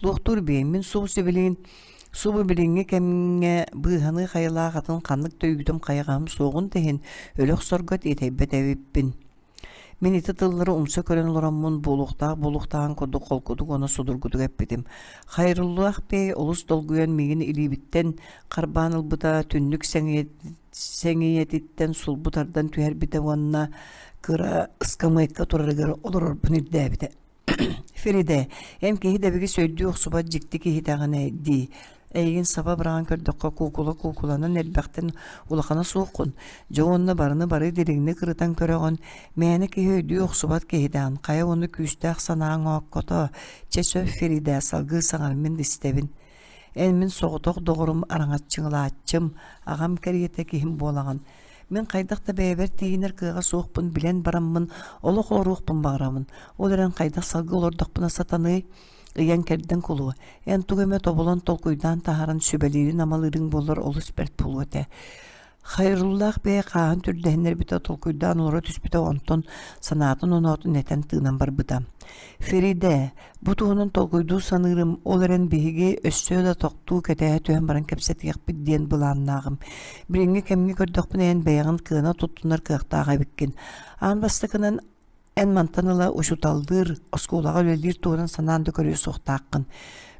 Луохтуур бэйэм мин субу сибилигин субу билиҥҥи кэмҥэ быыһаныы хайалаах атын ханнык да үүтүм-хайаҕаһым суоҕун да иһин өлө охсорго тиэтэйбэт эбиппин. Мин ити тыллары умса көрөн олороммун буолуохтаах буолуохтааҕын курдук холкутук уонна судургутук эппитим. Хайрыллаах бэйэ олус долгуйан миигин илиибиттэн харбаан ылбыта, түннүк сэҥийэтиттэн сулбу тардан түһэрбитэ уонна кыра ыскамыайка турарыгар олорорбун ирдээбитэ. Феридэ, эн киһи дэбигис өйдүү охсубат дьикти киһитэҕинэ дии. Эйигин саба быраҕан көрдөххө куукула куукуланан элбэхтэн улахана суоххун. Дьэ уонна барыны бары дириҥник ырытан көрөҕүн. Мээнэ киһи өйдүү охсубат киһитэҕин. Хайа уонна күүстээх санааҥ ооккото. Чэ сөп Феридэ, салгыы саҥар мин истэбин. Эн мин соҕотох доҕорум, араҥаччылааччым, аҕам кэриэтэ киһим буолаҕын. Мин хайдах да бэйэбэр тиийинэр кыаҕа суохпун билэн бараммын олох олоруохпун баҕарабын. Ол эрэн хайдах салгыы олордохпуна сатаныай? Ыйан-кэрдэн кулуо. Эн тугу эмэ тобулан толкуйдаан таһааран сүбэлиирин-амалыырыҥ буоллар олус бэрт буолуо этэ. Хайруллаах бэйэ хааһын түрдэһиннэрбитэ толкуйдаан олоро түспүтэ онтон санаатын-оноотун этэн тыынан барбыта. Феридэ, бу туһунан толкуйдуу саныырым, ол эрэн биһиги өссө да тохтуу кэтэһэ түһэн баран кэпсэтиэхпит диэн былааннааҕым. Билиҥҥи кэмҥэ көрдөхпүнэ эн бэйэҕин кыана туттунар кыахтаах эбиккин. Аан бастакынан. Эн мантан ыла учууталлыыр, оскуолаҕа үлэлиир туһунан санаан да көрүө суохтааххын.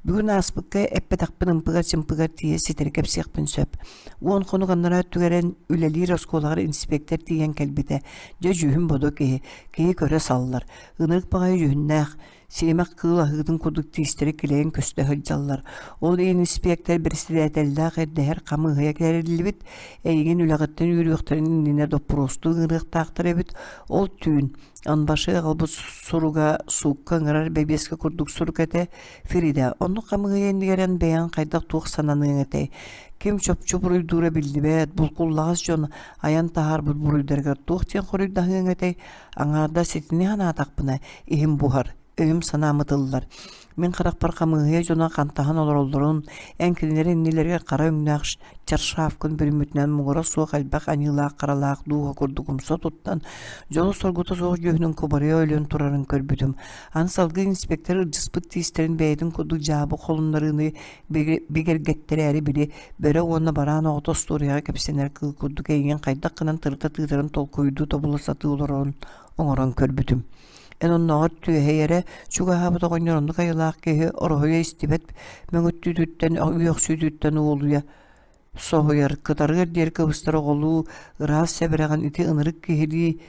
Бүгүн ааспыкка эппэтэхпин ымпыгар-чымпыгар тиийэ ситэри кэпсиэхпин сөп. Уон хонук анараа өттүгэр эн үлэлиир оскуолаҕар инспектор тиийэн кэлбитэ. Дьэ дьүһүн-бодо киһи, киһи көрө саллар. Ынырык баҕайы дьүһүннээх, сиэмэх кыыл аһыытын курдук тиистэрэ килэйэн көстө сылдьаллар. Ол иниспиэктэр бэрэссэдээтэллээх ирдэһэр хамыыһыйа кэриллибит, эйигин үлэҕиттэн үүрүөхтэрин иннинэ доппуруостуу ыҥырыахтаахтар эбит. Ол түүн Анбаши аҕалбыт суруга суукка ыҥырар бэбиэскэ курдук сурук этэ. Фрида, оннук хамыыһыйа иннигэр эн бэйэҥ хайдах туох сананыаҥ этэй? Ким чопчу буруйдуура биллибэт, булкуллаҕас дьон айан таһаарбыт буруйдарыгар туох диэн хоруйдаһыаҥ этэй? Аҥаардас итини санаатахпына, иһим буһар, өйүм-санаам ытыллар. Мин харахпар хамыыһыйа дьоно хантаһан олороллорун, эн кинилэр иннилэригэр хара өҥнөөх чаршафкын бүрүммүтүнэн муҥура суох элбэх аньыылаах-харалаах дууһа курдук умса туттан, дьолу-соргута суох дьүһүнүн кубарыйа өлөн турарын көрбүтүм. Аны салгыы инспектор ырдьыспыт тиистэрин бэйэтин курдук дьаабы холуннарыыны бигэргэттэрээри били бөрө уонна бараан оҕото остуоруйаҕа кэпсэнэр кыыл курдук эйигин хайдах гынан тырыта тыытарын толкуйдуу тобула сатыы олорон оҥорон көрбүтүм. Эн оннооҕор түөһэйэрэ чугаһаабыт оҕонньор оннук айылаах киһи ороһуйа истибэт мөҥүттүүтүттэн үөхсүүтүттэн уолуйа соһуйар, кытарыар диэри кыбыстар оҕолуу ыраас сэбэрэҕин ити ынырык киһилии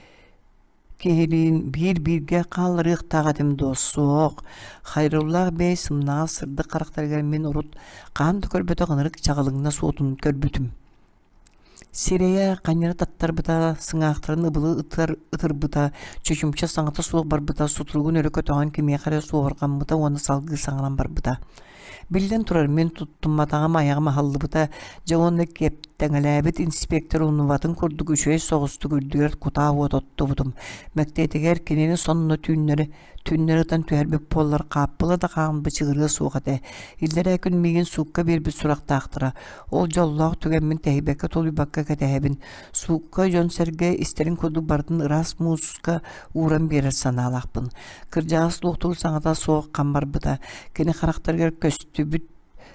киһилиин биир-бииргэ хаалларыахтаах этим дуо? Суох. Хайрыллаах бэйэ сымнаҕас сырдык харахтарыгар мин урут хаһан да көрбөтөх ынырык чаҕылыҥнас уотун көрбүтүм. Сирэйэ ханньары таттарбыта, сыҥаахтарын ыбылы ытар ытырбыта, чочумча саҥата суох барбыта, сутуругун өрө көтөҕөн кимиэхэ эрэ суоһурҕаммыта уонна салгыы саҥаран барбыта. Биллэн турар, мин туттумматаҕым айаҕым аһыллыбыта, дьэ уонна киэптэҥэлээбит инспектор умнубатын курдук үчүгэй соҕустук үрдүгэр кутаа уот оттубутум. Мэктиэтигэр кинини сонно түүннэри түннэри ытан түһэрбит буоллар хааппыла да хаан бычыгырыа суох этэ. Иллэрээ күн миигин суукка биэрбит сурахтаахтара. Ол дьоллоох түгэммин тэһийбэккэ-тулуйбакка кэтэһэбин. Суукка дьон-сэргэ истэрин курдук барытын ыраас мууска ууран биэрэр санаалаахпын. Кырдьаҕас луохтуур саҥата суох хам барбыта. Кини харахтарыгар көстүбүт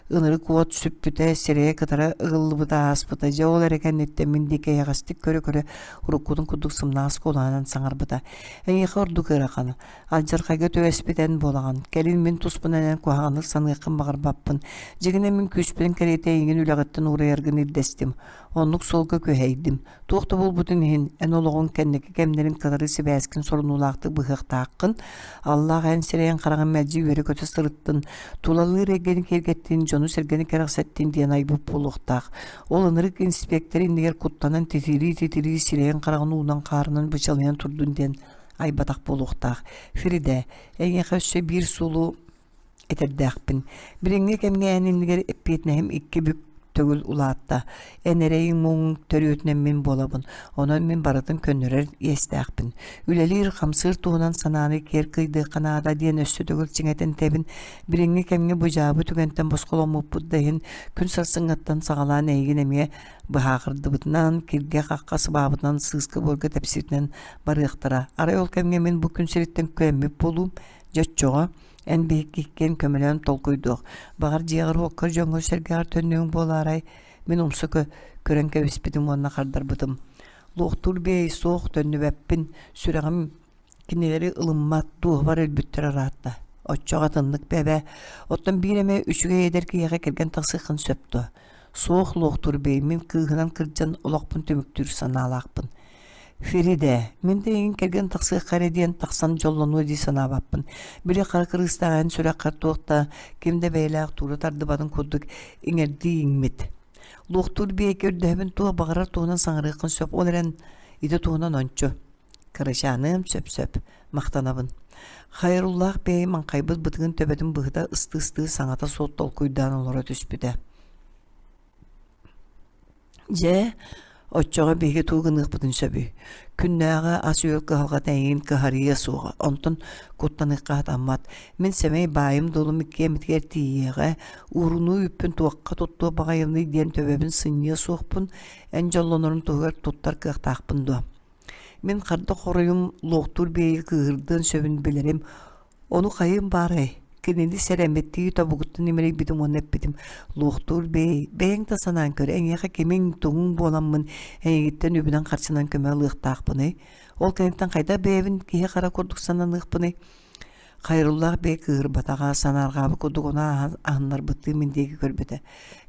ынырык уот сүппүтэ, сирэйэ кытара ыгыллыбыта ааспыта. Дьэ ол эрэ кэнниттэн мин диэки эйэҕэстик көрө-көрө уруккутун курдук сымнаҕас куолаһынан саҥарбыта. Эйиэхэ ордук ыарахан, алдьархайга түбэспит эн буолаҕын. Кэлин мин туспунан эн куһаҕаннык саныаххын баҕарбаппын. Дьиҥинэн мин күүспүнэн кэриэтэ эйигин үлэҕиттэн уурайаргын ирдэстим. Оннук суолга күһэйдим. Туох да буолбутун иһин, эн олоҕуҥ кэнники кэмнэрин кытары сибээскин сорунуулаахтык быһыахтааххын. Аллаах эн сирэйин-хараҕын мэлдьи үөрэ-көтө сырыттын, тулалыыр эйгэни киэргэттин, дьону-сэргэни кэрэхсэттин диэн айбыт буолуохтаах. Ол ынырык инспектор иннигэр куттанан титирии-титирии сирэйин-хараҕын уунан-хаарынан бычалыйан турдун диэн айбатах буолуохтаах. Фридэ, эйиэхэ өссө биир суолу этэрдээхпин. Билиҥҥи кэмҥэ эн иннигэр эппиэтинэһим икки бүк төгүл улаатта. Эн эрэйиҥ-муҥуҥ төрүөтүнэн мин буолабын. Онон мин барытын көннөрөр иэстээхпин. Үлэлиир-хамсыыр туһунан санааны киэр кыйдыахха наада диэн өссө төгүл чиҥэтэн этэбин. Билиҥҥи кэмҥэ бу дьаабы түгэнтэн босхоломмуппут да иһин, күн сарсыҥҥыттан саҕалаан эйигин эмиэ быһааҕырдыбытынан, киргэ-хахха сыбаабытынан, сыыска-буорга тэпсибитинэн барыахтара. Арай ол кэмҥэ мин бу күн сириттэн күөммүт буолуум. Дьэ оччоҕо Эн биһикки көмөлөөн толкуйдуох, баҕар дьиэҕэр-уоккар дьоҥҥор-сэргэҕэр төннүөҥ буолаарай? Мин умса көрөн кэбиспитим уонна хардарбытым. Луохтуур биэй суох төннүбэппин, сүрэҕим кинилэри ылыммат, дууһабар өлбүттэр ыраатта. Оччоҕо атыннык бэбэ, оттон биир эмэ үчүгэй эдэр киһиэхэ кэргэн тахсыаххын сөп дуо? Суох луохтуур биэй, мин кыыһынан кырдьан олохпун түмүктүүр санаалаахпын. Феридэ, мин да эйигин кэргэн тахсыахха эрэ диэн тахсан дьоллонуо дии санаабаппын. Били хара кырыыстаах эн сүрэххэр туох да, ким да бэйэлээх туура тардыбатын курдук иҥэрдии иҥмит. Луохтуур биэки үрдэһэбин туох баҕарар туһунан саҥарыаххын сөп, ол эрэн ити туһунан ончу. Кырачааныам сөп-сөп, махтанабын. Хайруллаах бэйи маҥхайбыт бытыгын төбөтүн быһыта ыстыы-ыстыы саҥата суох толкуйдаан олоро түспүтэ. Дьэ, оччоҕо биһиги тугу гыныахпытын сөбүй? Күннээҕи ас-үөл кыһалҕата эйигин кыһарыйыа суоҕа, онтон куттаныахха сатаммат. Мин сэмэй баайым-дуолум иккиэммитигэр тиийиэҕэ, уурунуу үппүн туохха туттуо баҕайыбыный диэн төбөбүн сынньыа суохпун, эн дьоллонорум туһугар туттар кыахтаахпын дуо? Мин харда хоруйум луохтуур биэйи кыыһырдыан сөбүн билэрим, ону хайыам баарай? Кинини сэрэммиттии тобугуттан имэрийбитим уонна эппитим: «Луохтуур бэйэй, бэйэҥ да санаан көр, эйиэхэ кимиҥ, тугуҥ буоламмын эйигиттэн үбүнэн-харчынан көмө ылыахтаахпыный? Ол кэнниттэн хайдах бэйэбин киһи-хара курдук сананыахпыный?» Хайруллаах бэйэ кыыһырбатаҕа, санаарҕаабыт курдук ону аһыннарбыттыы мин диэки көрбүтэ.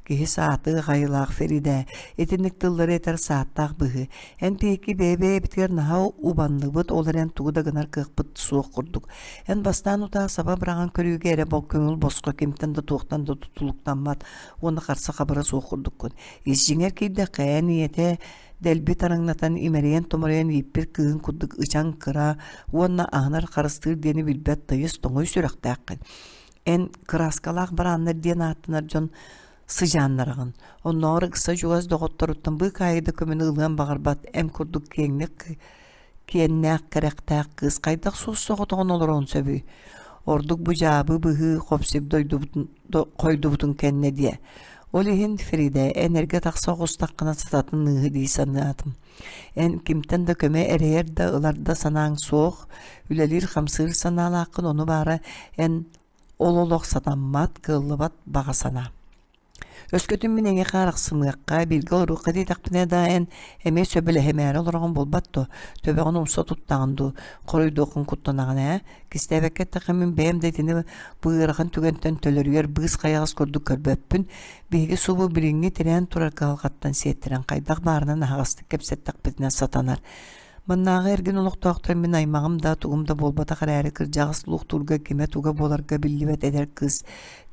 Киһи саатыы хайылаах Феридэ, итинник тыллары этэр сааттаах быһыы. Эн биһикки бэйэ-бэйэбитигэр наһаа убанныбыт, ол эрэн тугу да гынар кыахпыт суох курдук. Эн бастаан утаа саба быраҕан көрүүгэ эрэ көҥүл босхо кимтэн да туохтан да тутулуктаммат уонна харса-хабыра суох курдуккун. Ис дьиҥэр киирдэххэ, эн ийэтэ дэлби тараҥнатан имэрийэн-томоруйан ииппит кыыһын курдук ычаҥ кыра уонна аһынар харыстыыр диэни билбэт тыйыс тоҥуй сүрэхтээххин. Эн кырааскалаах барааннар диэн ааттанар дьон сыдьааннараҕын. Оннооҕор ыкса чугас доҕотторуттан быыкаайы да көмөнү ылыан баҕарбат эн курдук киэҥник киэннээх кэрэхтээх кыыс хайдах суос-соҕотоҕун олоруон сөбүй? Ордук бу дьаабы быһыы хопсип дойдубутун хойдубутун кэннэ диэ. Ол иһин Фрида эн эргэ тахса оҕустаххына сытатын ыыһы дии санаатым. Эн кимтэн да көмө эрэйэр да ылар да санааҥ суох, үлэлиир-хамсыыр санаалааххын ону баара эн ол олох сатаммат, кыаллыбат баҕа санаа. Өскөтүн мин эйиэхэ арахсымыахха, бииргэ олоруохха диэтэхпинэ да эн эмиэ сөбүлэһимээри олороҕун буолбат дуо? Төбөҕүн умса туттаҕын дуу, хоруйдуоххун куттанаҕын ээ? Кистээбэккэ эттэххэ мин бэйэм да итини бу ыарахан түгэнтэн төлөрүйэр быыс хайаҕас курдук көрбөппүн. Биһиги субу билиҥҥи тирээн турар кыһалҕаттан сиэттэрэн хайдах баарынан аһаҕастык кэпсэттэхпитинэ сатанар. Маннааҕы эргин олохтоохтор мин аймаҕым да, тугум да буолбатах эрээри кырдьаҕас луохтуурга кимэ-туга буоларга биллибэт эдэр кыыс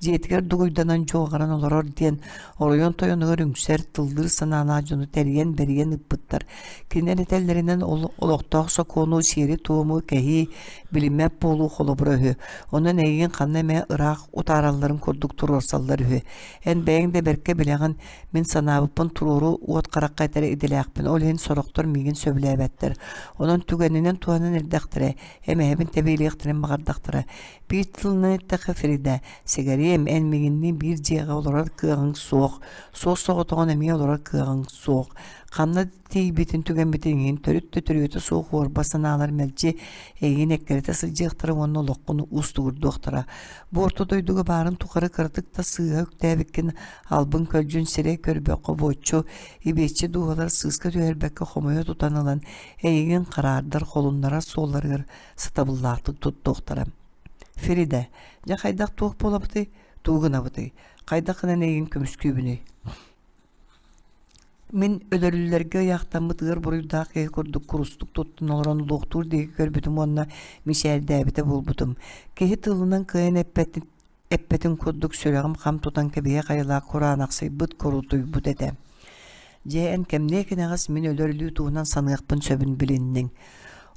дьиэтигэр дугуйданан дьуоҕаран олорор диэн оройуон тойонугар үҥсэр, тыллыыр санаалаах дьону тэрийэн-бэрийэн ыыппыттар. Кинилэр этэллэринэн ол олохтоох сокуону, сиэри-туому кэһии, билиммэт буолуу холобура үһү. Онон эйигин ханна эмэ ыраах утааралларын курдук туруорсаллар үһү. Эн бэйэҥ да бэркэ билэҕин, Мин санаабыппын туруору уот харахха этэр идэлээхпин, ол иһин сорохтор миигин сөбүлээбэттэр. Онон түгэнинэн туһанан эрдэхтэрэ, эмэһэбин тэбиэлиэхтэрин баҕардахтара. Биир тылынан эттэххэ, Фрида, сигариэм, эн миигинниин биир дьиэҕэ олорор кыаҕыҥ суох, суос-соҕотоҕун эмиэ олорор кыаҕыҥ суох. Ханна тиийбитин түгэммитин иһин төрүт да төрүөтэ суох уорба санаалар мэлдьи эйигин эккирэтэ сылдьыахтара уонна олоххун уустугурдуохтара. Бу орто дойдуга баарын тухары кыратык да сыыһа үктээбиккин албын-көлдьүн сирэй көрбөххө буоччу, ибиэччи дууһалар сыыска түһэрбэккэ хомуйа тутан ылан эйигин хараардар, холуннарар суолларыгар сатабыллаахтык туттуохтара. Фрида, дьэ хайдах туох буолабытый, тугу гынабытый, хайдах гынан эйигин көмүскүүбүнүй? Мин өлөрүллэргэ ыйаахтаммыт ыар буруйдаах киһи курдук курустук туттан олорон луохтуур диэки көрбүтүм уонна мичээрдээбитэ буолбутум. Киһи тылынан кыайан эппэтин эппэтин курдук сүрэҕим хам тутан кэбиһиэх айылаах кураанахсыйбыт, курутуйбут этэ. Дьэ, эн кэмниэ кэнэҕэс мин өлөр өлүү туһунан саныахпын сөбүн билинниҥ.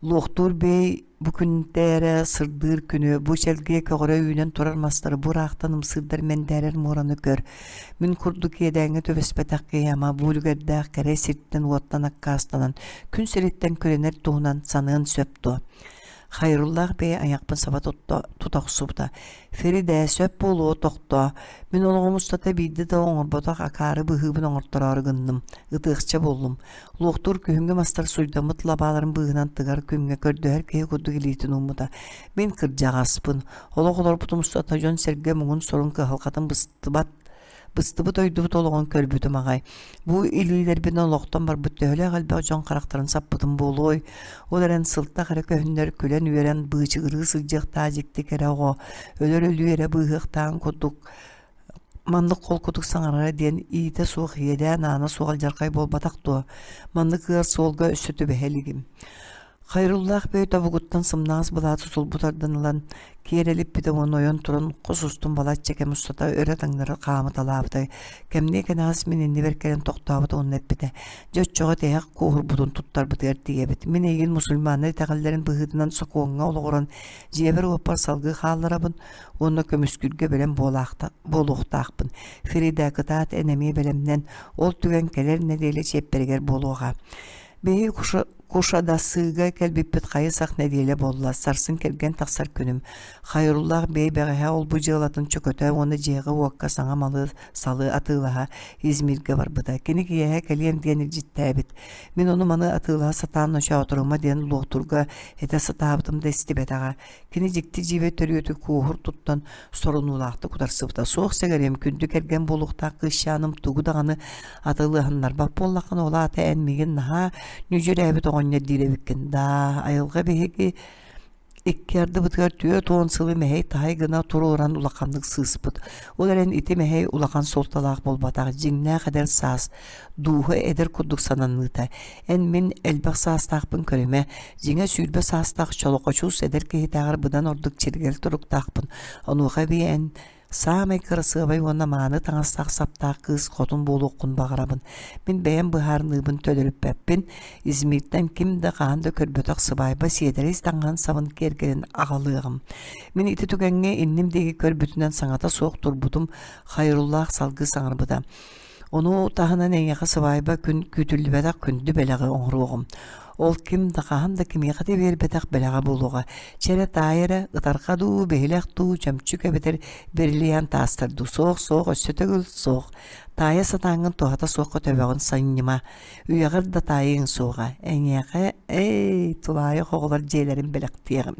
Луохтуур бээй бу күнтэ эрэ сырдыыр күнү, бу чэлгийэ көҕөрө үүнэн турар мастары бу ыраахтан ымсыырдар мэндээрэр муораны көр. Мин курдук иэдээҥҥэ түбэспэтэх киһи ама бу үлүгэрдээх кэрэ сиртэн-уоттан аккаастанан күн сириттэн күрэнэр туһунан саныан сөп дуо? Хайруллаах бэйэ айахпын саба тутта тута охсубута. Феридэ, сөп буолуо, тохтоо. Мин олоҕум устата биирдэ да оҥорботох акаары быһыыбын оҥортороору гынным. Ытыахча буоллум. Луохтуур күһүҥҥү мастар суйдаммыт лабааларын быыһынан тыгар күҥҥэ көрдөһөр киһи курдук илиитин ууммута. Мин кырдьаҕаспын. Олох олорбутум устата дьон-сэргэ муҥун-сорун кыһалҕатын быстыбат быстыбыт ойдубут олоҕун көрбүтүм аҕай. Бу илиилэрбин олохтон барбыт төһөлөөх элбэх дьон харахтарын саппытым буолуой? Ол эрэн сылтах эрэ көһүннэр күлэн-үөрэн быычыгырыы сылдьыахтаах дьикти кэрэ оҕо, өлөр өлүү эрэ быыһыахтааҕын курдук маннык холкутук саҥарара диэн иитэ суох иэдээн аана суох алдьархай буолбатах дуо? Маннык ыар суолга өссө түбэһэ илигим. Хайруллаах бэйэ тобугуттан сымнаҕас былаат сутулбут тардан ылан, киэр элиппитэ уонна ойон туран хос устун балачча кэм устата өрө таҥнары хаамыталаабыта. Кэмниэ кэнэҕэс мин иннибэр кэлэн тохтообут уонна эппитэ: «Дьэ оччоҕо тиһэх куоһурбутун туттарбытыгар тиийэбит. Мин эйигин мусульманнар итэҕэллэрин быһыытынан сокуоҥҥа олоҕуран дьиэбэр-уоппар салгыы хаалларабын уонна көмүскүүргэ бэлэм буолуохтаахпын. Фрида, кытаат, эн эмиэ бэлэмнэн, ол түгэн кэлэр нэдиэлэ чиэппэригэр буолуоҕа. Биһиги. Кушадасыыга кэлбиппит хайы-сах нэдиэлэ буолла, сарсын кэргэн тахсар күнүм. Хайруллаах бэйэ бэҕэһээ ол-бу дьыалатын чөкөтө уонна дьиэҕэ-уокка саҥа малы-салы атыылаһа Измиргэ барбыта. Кини киэһэ кэлиэм диэн илдьиттээбит. Мин ону-маны атыылаһа сатаан ночоотурума диэн луохтуурга этэ сатаабытым да истибэтэҕэ. Кини дьикти-дьиибэ төрүөтү куоһур туттан сорунуулаахтык утарсыбыта. Суох сэгэриэм, күндү кэргэн буолуохтаах кыысчааным тугу даҕаны атылыаһыннарбат буоллаххына, ол аата эн миигин наһаа ньүдьүрээбит оҕонньор диир эбиккин. Даа, айылҕа биһиги икки ардыбытыгар 40 сылы мэһэй-таһай гына туруоран улаханнык сыыспыт. Ол эрэн ити мэһэй улахан суолталаах буолбатах, дьиҥнээх эдэр саас, дууһа эдэр курдук сананыыта. Эн мин элбэх саастаахпын көрүмэ, дьиҥэ 20 саастаах чолоҕочуус эдэр киһитээҕэр быдан ордук чиргэл туруктаахпын. Онуоха эбии эн Саамай кырасыабай уонна мааны таҥастаах-саптаах кыыс хотун буолуоххун баҕарабын. Мин бэйэм быһаарыныыбын төлөрүппэппин. Измиртэн ким да хаһан да көрбөтөх сыбаайба сиэдэрэй таҥаһын сабын киэргэлин аҕалыаҕым. Мин ити түгэҥҥэ инним диэки көрбүтүнэн саҥата суох турбутум, Хайруллаах салгыы саҥарбыта. Ону таһынан эйиэхэ сыбаайба күн күүтүллүбэтэх күндү бэлэҕи оҥоруоҕум. Ол ким да хаһан да кимиэхэ да биэрбэтэх бэлэҕэ буолуоҕа. Чэ эрэ таай эрэ, ытарҕа дуу, биһилэх дуу, чөмчүк эбэтэр бирилийээн таастар дуу. Суох, суох, өссө төгүл суох. Таайа сатааҥҥын туһата суохха төбөҕүн санньыма. Үйэҕэр да таайыаҥ суоҕа. Эйиэхэ, эй, тулаайах оҕолор дьиэлэрин бэлэхтиэҕим.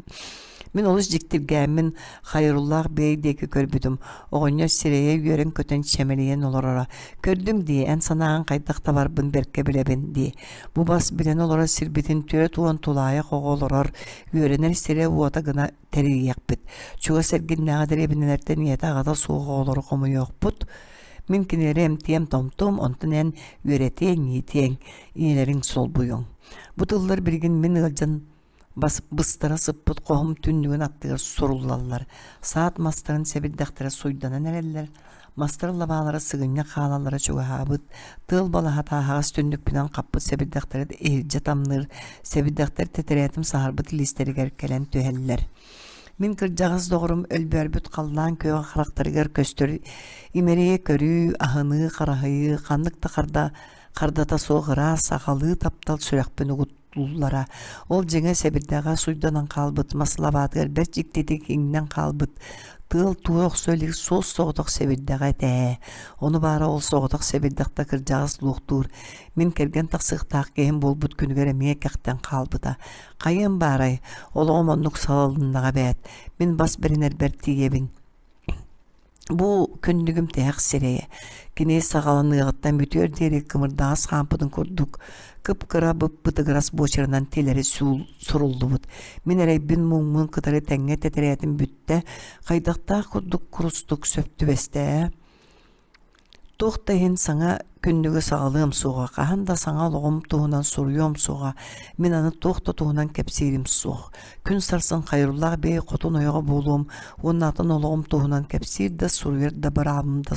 Мин олус дьиктиргээммин Хайруллаах бэйэ диэки көрбүтүм, оҕонньор сирэйэ үөрэн-көтөн чэмэлийэн олороро. «Көрдүм дии, эн санааҕын хайдах табарбын бэркэ билэбин» дии. Бу бас билэн олорор сирбитин 40 тулаайах оҕо олорор, үөрэнэр сирэ-уота гына тэрийиэхпит. Чугас эргиннээҕи дэриэбинэлэртэн ийэтэ-аҕата суох оҕолору хомуйуохпут. Мин кинилэри эмтиэм-томтуом, онтон эн үөрэтиэҥ-иитиэҥ, ийэлэриҥ солбуйуоҥ. Бу тыллар билигин мин ыалдьан Бас быстара сыппыт хоһум түннүгүн аттыгар суруллаллар, саат мастарын сэбирдэхтэрэ суйданан эрэллэр, мастар лабаалара сыгынньах хаалаллара чугаһаабыт, тыал балаһата аһаҕас түннүкпүнэн хаппыт сэбирдэхтэрэ иһирдьэ тамныыр, сэбирдэхтэр тэтэрээтим саһарбыт илиистэригэр кэлэн түһэллэр. Мин кырдьаҕас доҕорум өлбөөрбүт халлаан күөҕэ харахтарыгар көстөр имэрийэ көрүү, аһыныы, хараһыйыы, ханнык да харда хардата суох ыраас сахалыы таптал сүрэхпин угут Туллара. Ол дьиҥэ сэбирдэҕэ суйданан хаалбыт мас лабаатыгар бэрт дьиктитик иҥнэн хаалбыт тыал туора охсо илик суос-соҕотох сэбирдэҕэ этэ ээ. Ону баара ол соҕотох сэбирдэх да кырдьаҕас луохтуур мин кэргэн тахсыахтаах киһим буолбут күнүгэр эмиэ кэхтэн хаалбыта. Хайыам баарай, олоҕум оннук салалыннаҕа эбээт. Мин бас бэринэрбэр тиийэбин. Бу күннүгүм тиһэх сирэйэ. Кини саҕаланыаҕыттан бүтүөр диэри кымырдаҕас хаампытын курдук кып-кыра бып-бытыгырас буочарынан тилэри суруллубут. Мин эрэйбин муҥмун кытары тэҥҥэ тэтэрээтим бүттэ, хайдахтаах курдук курустук сөп түбэстэ ээ Туох да иһин саҥа күннүгү саҕалыам суоҕа, хаһан да саҥа олоҕум туһунан суруйуом суоҕа, мин аны туох да туһунан кэпсиирим суох. Күн сарсын Хайруллаах бэйэ хотун ойоҕо буолуом уонна атын олоҕум туһунан кэпсиир да, суруйар да быраабым да,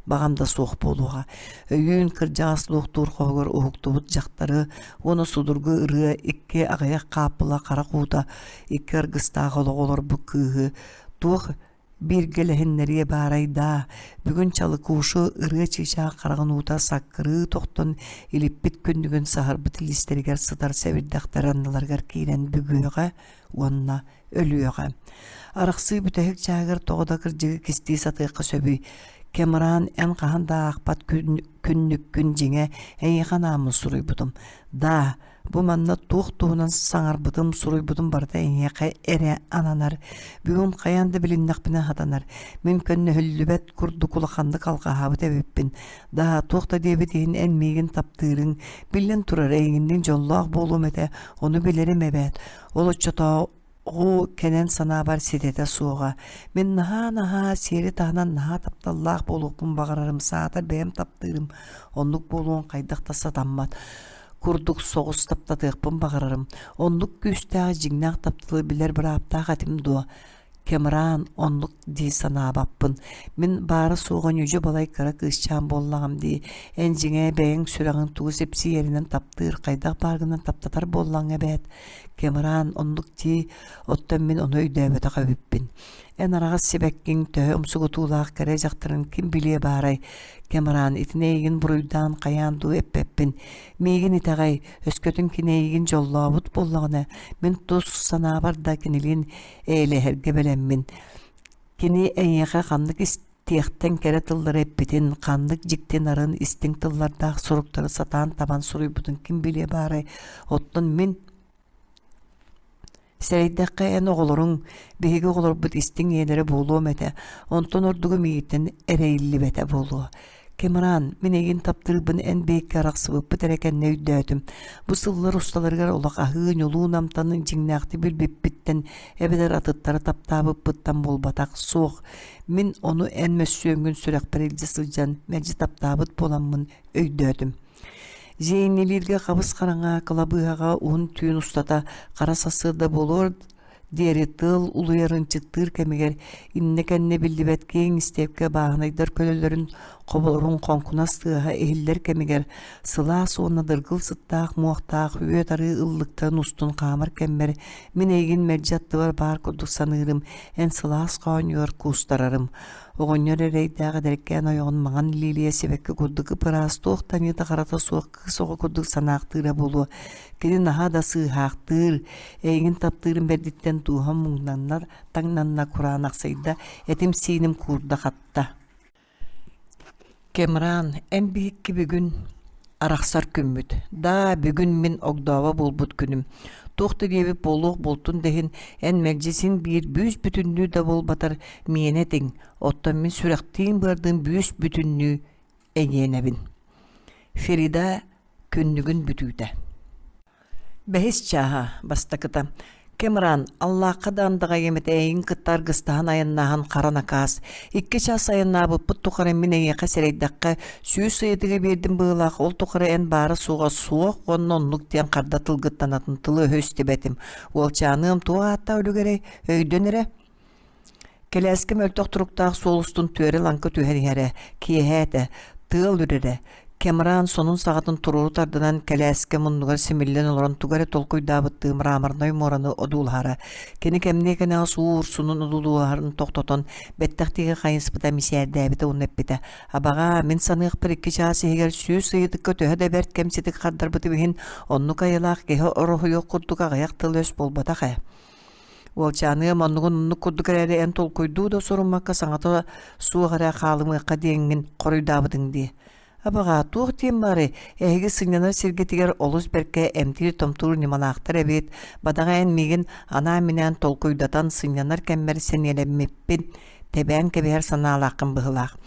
баҕам да суох буолуоҕа. Өйүүн кырдьаҕас луохтуур хоһугар уһуктубут дьахтары уонна судургу ырыа икки аҕыйах хааппыла харах уута икки аргыстаах олоҕу олорбут кыыһы туох Бииргэлэһиннэриэ баарай даа, бүгүн Чалыкуушу ырыа чыычаах хараҕын уута саккырыы тохтон илиппит күннүгүн саһарбыт илиистэригэр сытар сэбирдэхтэр анныларыгар киирэн бүгүөҕэ уонна өлүөҕэ. Арахсыы бүтэһик чааһыгар тоҕо да кырдьыгы кистии сатыахха сөбүй? Кэмраан эн хаһан да аахпат күннүккүн дьиҥэ эйиэхэ анааммын суруйбутум. Даа, Бу манна туох туһунан саҥарбытым, суруйбутум барыта эйиэхэ эрэ ананар. Бүгүн хайаан да билиннэхпинэ сатанар. Мин көннөһүллүбэт курдук улаханнык алҕаһаабыт эбиппин. Да, туох да диэбит иһин эн миигин таптыырыҥ. Биллэн турар, эйигинниин дьоллоох буолуом этэ, ону билэрим эбээт. Ол оччотооҕу Оҕо кэнэн санаабар ситэтэ суоҕа. Мин наһаа-наһаа сиэри таһынан наһаа тапталлаах буолуохпун баҕарарым, саатар бэйэм таптыырым. Оннук буолуон хайдах да сатаммат курдук соҕус таптатыахпын баҕарарым. Оннук күүстээх дьиҥнээх тапталы билэр бырааптаах этим дуо? Кэмраан оннук дии санаабаппын. Мин баара-суоҕа ньүдьү-балай кыра кыысчаан буоллаҕым дии. Эн дьиҥэ бэйэҥ сүрэҕиҥ тугу сипсийэринэн таптыыр, хайдах бааргынан таптатар буоллаҥ эбээт. Кэмраан оннук дии, оттон мин ону өйдөөбөтөх эбиппин. Эн араҕас сибэккиҥ төһө умсугутуулаах кэрэ дьахтарын ким билиэ баарай? Кэмраан, итини эйигин буруйдаан хайаан дуу эппэппин. Миигин итэҕэй, өскөтүн кини эйигин дьоллообут буоллаҕына, мин тус санаабар да кинилиин эйэлэһэргэ бэлэммин. Кини эйиэхэ ханнык истиэхтэн кэрэ тыллары эппитин, ханнык дьикти нарын истиҥ тыллардаах суруктары сатаан табан суруйбутун ким билиэ баарай? Оттон мин Сэрэйдэххэ, эн оҕолоруҥ, биһиги оҕолорбут истиҥ ийэлэрэ буолуом этэ, онтон ордугу миигиттэн эрэйиллибэтэ буолуо. Кэмран, мин эйигин таптыырбын эн биһикки арахсыбыппыт эрэ кэннэ өйдөөтүм. Бу сыллар усталарыгар олох аһыы-ньулуу намтанын дьиҥнээхтик билбиппиттэн эбэтэр атыттары таптаабыппыттан буолбатах, суох. Мин ону эн мөссүөҥҥүн сүрэхпэр илдьэ сылдьан мэлдьи таптаабыт буоламмын өйдөөтүм. Зейнилииргэ хабыс-хараҥа кылабыыһаҕа уһун түүн устата хара сарсыарда буолуор диэри тыал улуйар ынчыктыыр кэмигэр иннэ-кэннэ биллибэт киэҥ истиэпкэ бааһынайдар көлөлөрүн хоболорун хоҥкунас тыаһа иһиллэр кэмигэр сылаас уонна дыргыл сыттаах муохтаах үөт-арыы ыллыктарын устун хаамар кэммэр мин эйигин мэлдьи аттыбар баар курдук саныырым, эн сылаас хоонньугар куустарарым. Оҕонньор эрэйдээх эдэркээн ойоҕун маҥан лилия сибэкки курдук ып-ыраас туох да аньыыта-харата суох кыыс оҕо курдук санаахтыыра буолуо. Кини наһаа да сыыһаахтыыр, эйигин таптыырын бэрдиттэн дууһам муҥнанна, таҥнанна, кураанахсыйда, этим-сииним куурда хатта. Кэмран, эн биһикки бүгүн арахсар күммүт. Даа, бүгүн мин огдообо буолбут күнүм. Туох да диэбит буолуох буолтун да иһин, эн мэлдьи син биир бүүс-бүтүннүү да буолбатар миэнэ этиҥ, оттон мин сүрэхтиин-быардыын бүүс-бүтүннүү эйиэнэбин. Ферида күннүгүн бүтүүтэ. Бэһис чааһа, бастакыта. Кэмран, Аллаахха да андаҕайым этэ эйигин кытта аргыстаһан айаннааһын хара накаас. Икки чаас айаннаабыппыт тухары мин эйиэхэ сэрэйдэххэ, сүүс ыйытыгы биэрдим быһыылаах, ол тухары эн баара-суоҕа суох уонна оннук диэн харда тылгыттан атын тылы-өһү истибэтим. Уолчааныам туох ааттаах үлүгэрэй, өйдөн эрэ. Кэлээскэ мөлтөх туруктаах суол устун түөрэ-лаҥкы түһэн иһэрэ, киэһэ этэ, тыал үрэрэ. Кэмран сонун саҕатын туруору тардынан кэлээскэ муннугар симиллэн олорон тугу эрэ толкуйдаабыттыы мраморнай муораны одуулаһара. Кини кэмниэ кэнэҕэс уу урсунун одуулаһарын тохтотон, бэттэх диэки хайыспыта мичээрдээбитэ уонна эппитэ: «Абаҕаа, мин саныахпар икки чаас иһигэр сүүс ыйытыкка төһө да бэрт кэмчитик хардарбытым иһин, оннук айылаах киһи ороһуйуох курдук аҕыйах тыл-өс буолбатах ээ. Уолчааныам оннугун оннук курдук эрээри эн толкуйдуу да суруммакка саҥата суох эрэ хаалымыахха диэҥҥин хоруйдаабытыҥ дии. Абаҕаа, туох диэн баарый, эһиги сынньанар сиргитигэр олус бэркэ эмтиир-томтуур ньымалаахтар эбит, бадаҕа эн миигин анаан-минээн толкуйдатан сынньанар кэммэр сэниэлэммиппин, тэбээн кэбиһэр санаалааххын быһыылаах.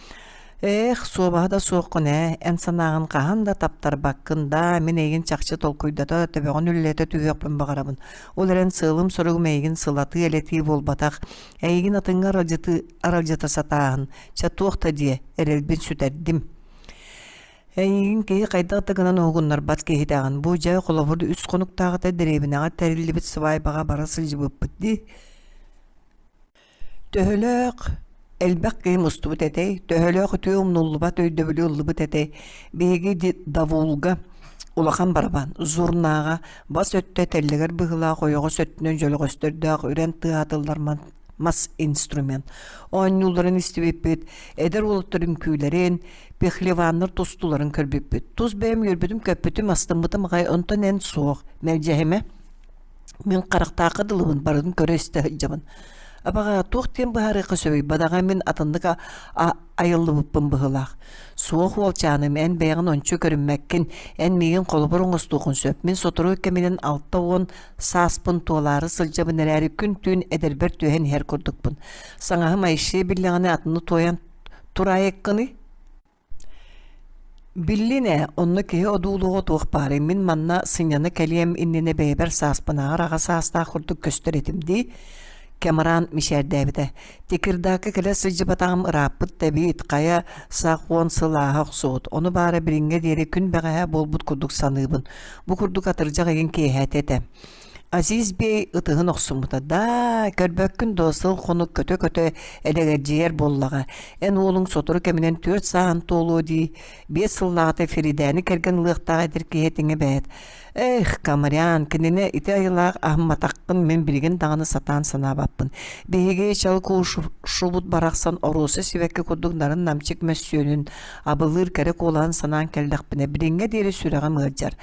Ээх, суобаһа да суоххун ээ, эн санааҕын хаһан да таптарбаккын даа, мин эйигин чахчы толкуйдата, төбөҕүн үллэтэ түһүөхпүн баҕарабын. Ол эрэн сыалым-соругум эйигин сылатыы-элэтии буолбатах, эйигин атыҥҥа аралдьытыы аралдьыта сатааһын, чэ туох да диэ, эрэлбин сүтэрдим. Эйигин киһи хайдах да гынан уһугуннарбат киһитэҕин. Бу дьэ холобур үс хонуктааҕыта дэриэбинэҕэ тэриллибит сыбаайбаҕа бара сылдьыбыппыт дии. Төһөлөөх элбэх киһи мустубут этэй, төһөлөөх үтүө умнуллубат өйдөбүлү ыллыбыт этэй, биһиги Давулга улахан барабан, зурнааҕа бас өттө тэллэгэр быһыылаах ойоҕос өттүнэн дьөлөҕөстөрдөөх үрэн тыаһатыллар мас инструмент. Оонньуулларын истибиппит, эдэр уолаттар үҥкүүлэрин, пехлеваннар тустууларын көрбүппүт. Тус бэйэм үөрбүтүм-көппүтүм, астыммытым аҕай, онтон эн суох, мэлдьэһимэ. Мин харахтаахха дылыбын, барытын көрө-истэ сылдьабын. Абаҕа, туох диэн быһаарыахха сөбүй, бадаҕа мин атыннык айыллыбыппын быһыылаах. Суох уолчааным, эн бэйэҕин ончу көрүммэккин, эн миигин холобур оҥостуоххун сөп. Мин сотору кэминэн 60 сааспын туолаары сылдьабын эрээри күн-түүн эдэрбэр түһэн иһэр курдукпун. Саҥаһым Айше биллэҕинэ атыны туойан тураайыккыный? Биллин ээ, онно киһи одуулуоҕа туох баарый, мин манна сынньана кэлиэм иннинэ бэйэбэр сааспынааҕар аҕа саастаах курдук көстөр этим дии, Кэмран мичээрдээбитэ. Тикирдаакка кэлэ сылдьыбатаҕым ырааппыт да эбит, хайа сах уон сыл ааһа охсубут, ону баара билиҥҥэ диэри күн бэҕэһээ буолбут курдук саныыбын. Бу курдук атырдьах ыйын киэһээтэ этэ. Азиз бей ытыһын охсуммута даа, көрбөккүн дуо, сыл-хонук көтө-көтө элэгэлдьийэр буоллаҕа. Эн уолуҥ сотору кэминэн түөрт сааһын туолуо дии, биэс сыллааҕыта Феридээни кэргэн ылыахтаах эдэр киһи этиҥ эбээт. Эх, Камарян, кинини ити айылаах аһымматаххын мин билигин даҕаны сатаан санаабаппын. Биһиги чалкуушубут барахсан оруоса сибэкки курдук нарын-намчык мөссүөнүн абылыыр кэрэ куолаһын санаан кэллэхпинэ, билиҥҥэ диэри сүрэҕим ыалдьар.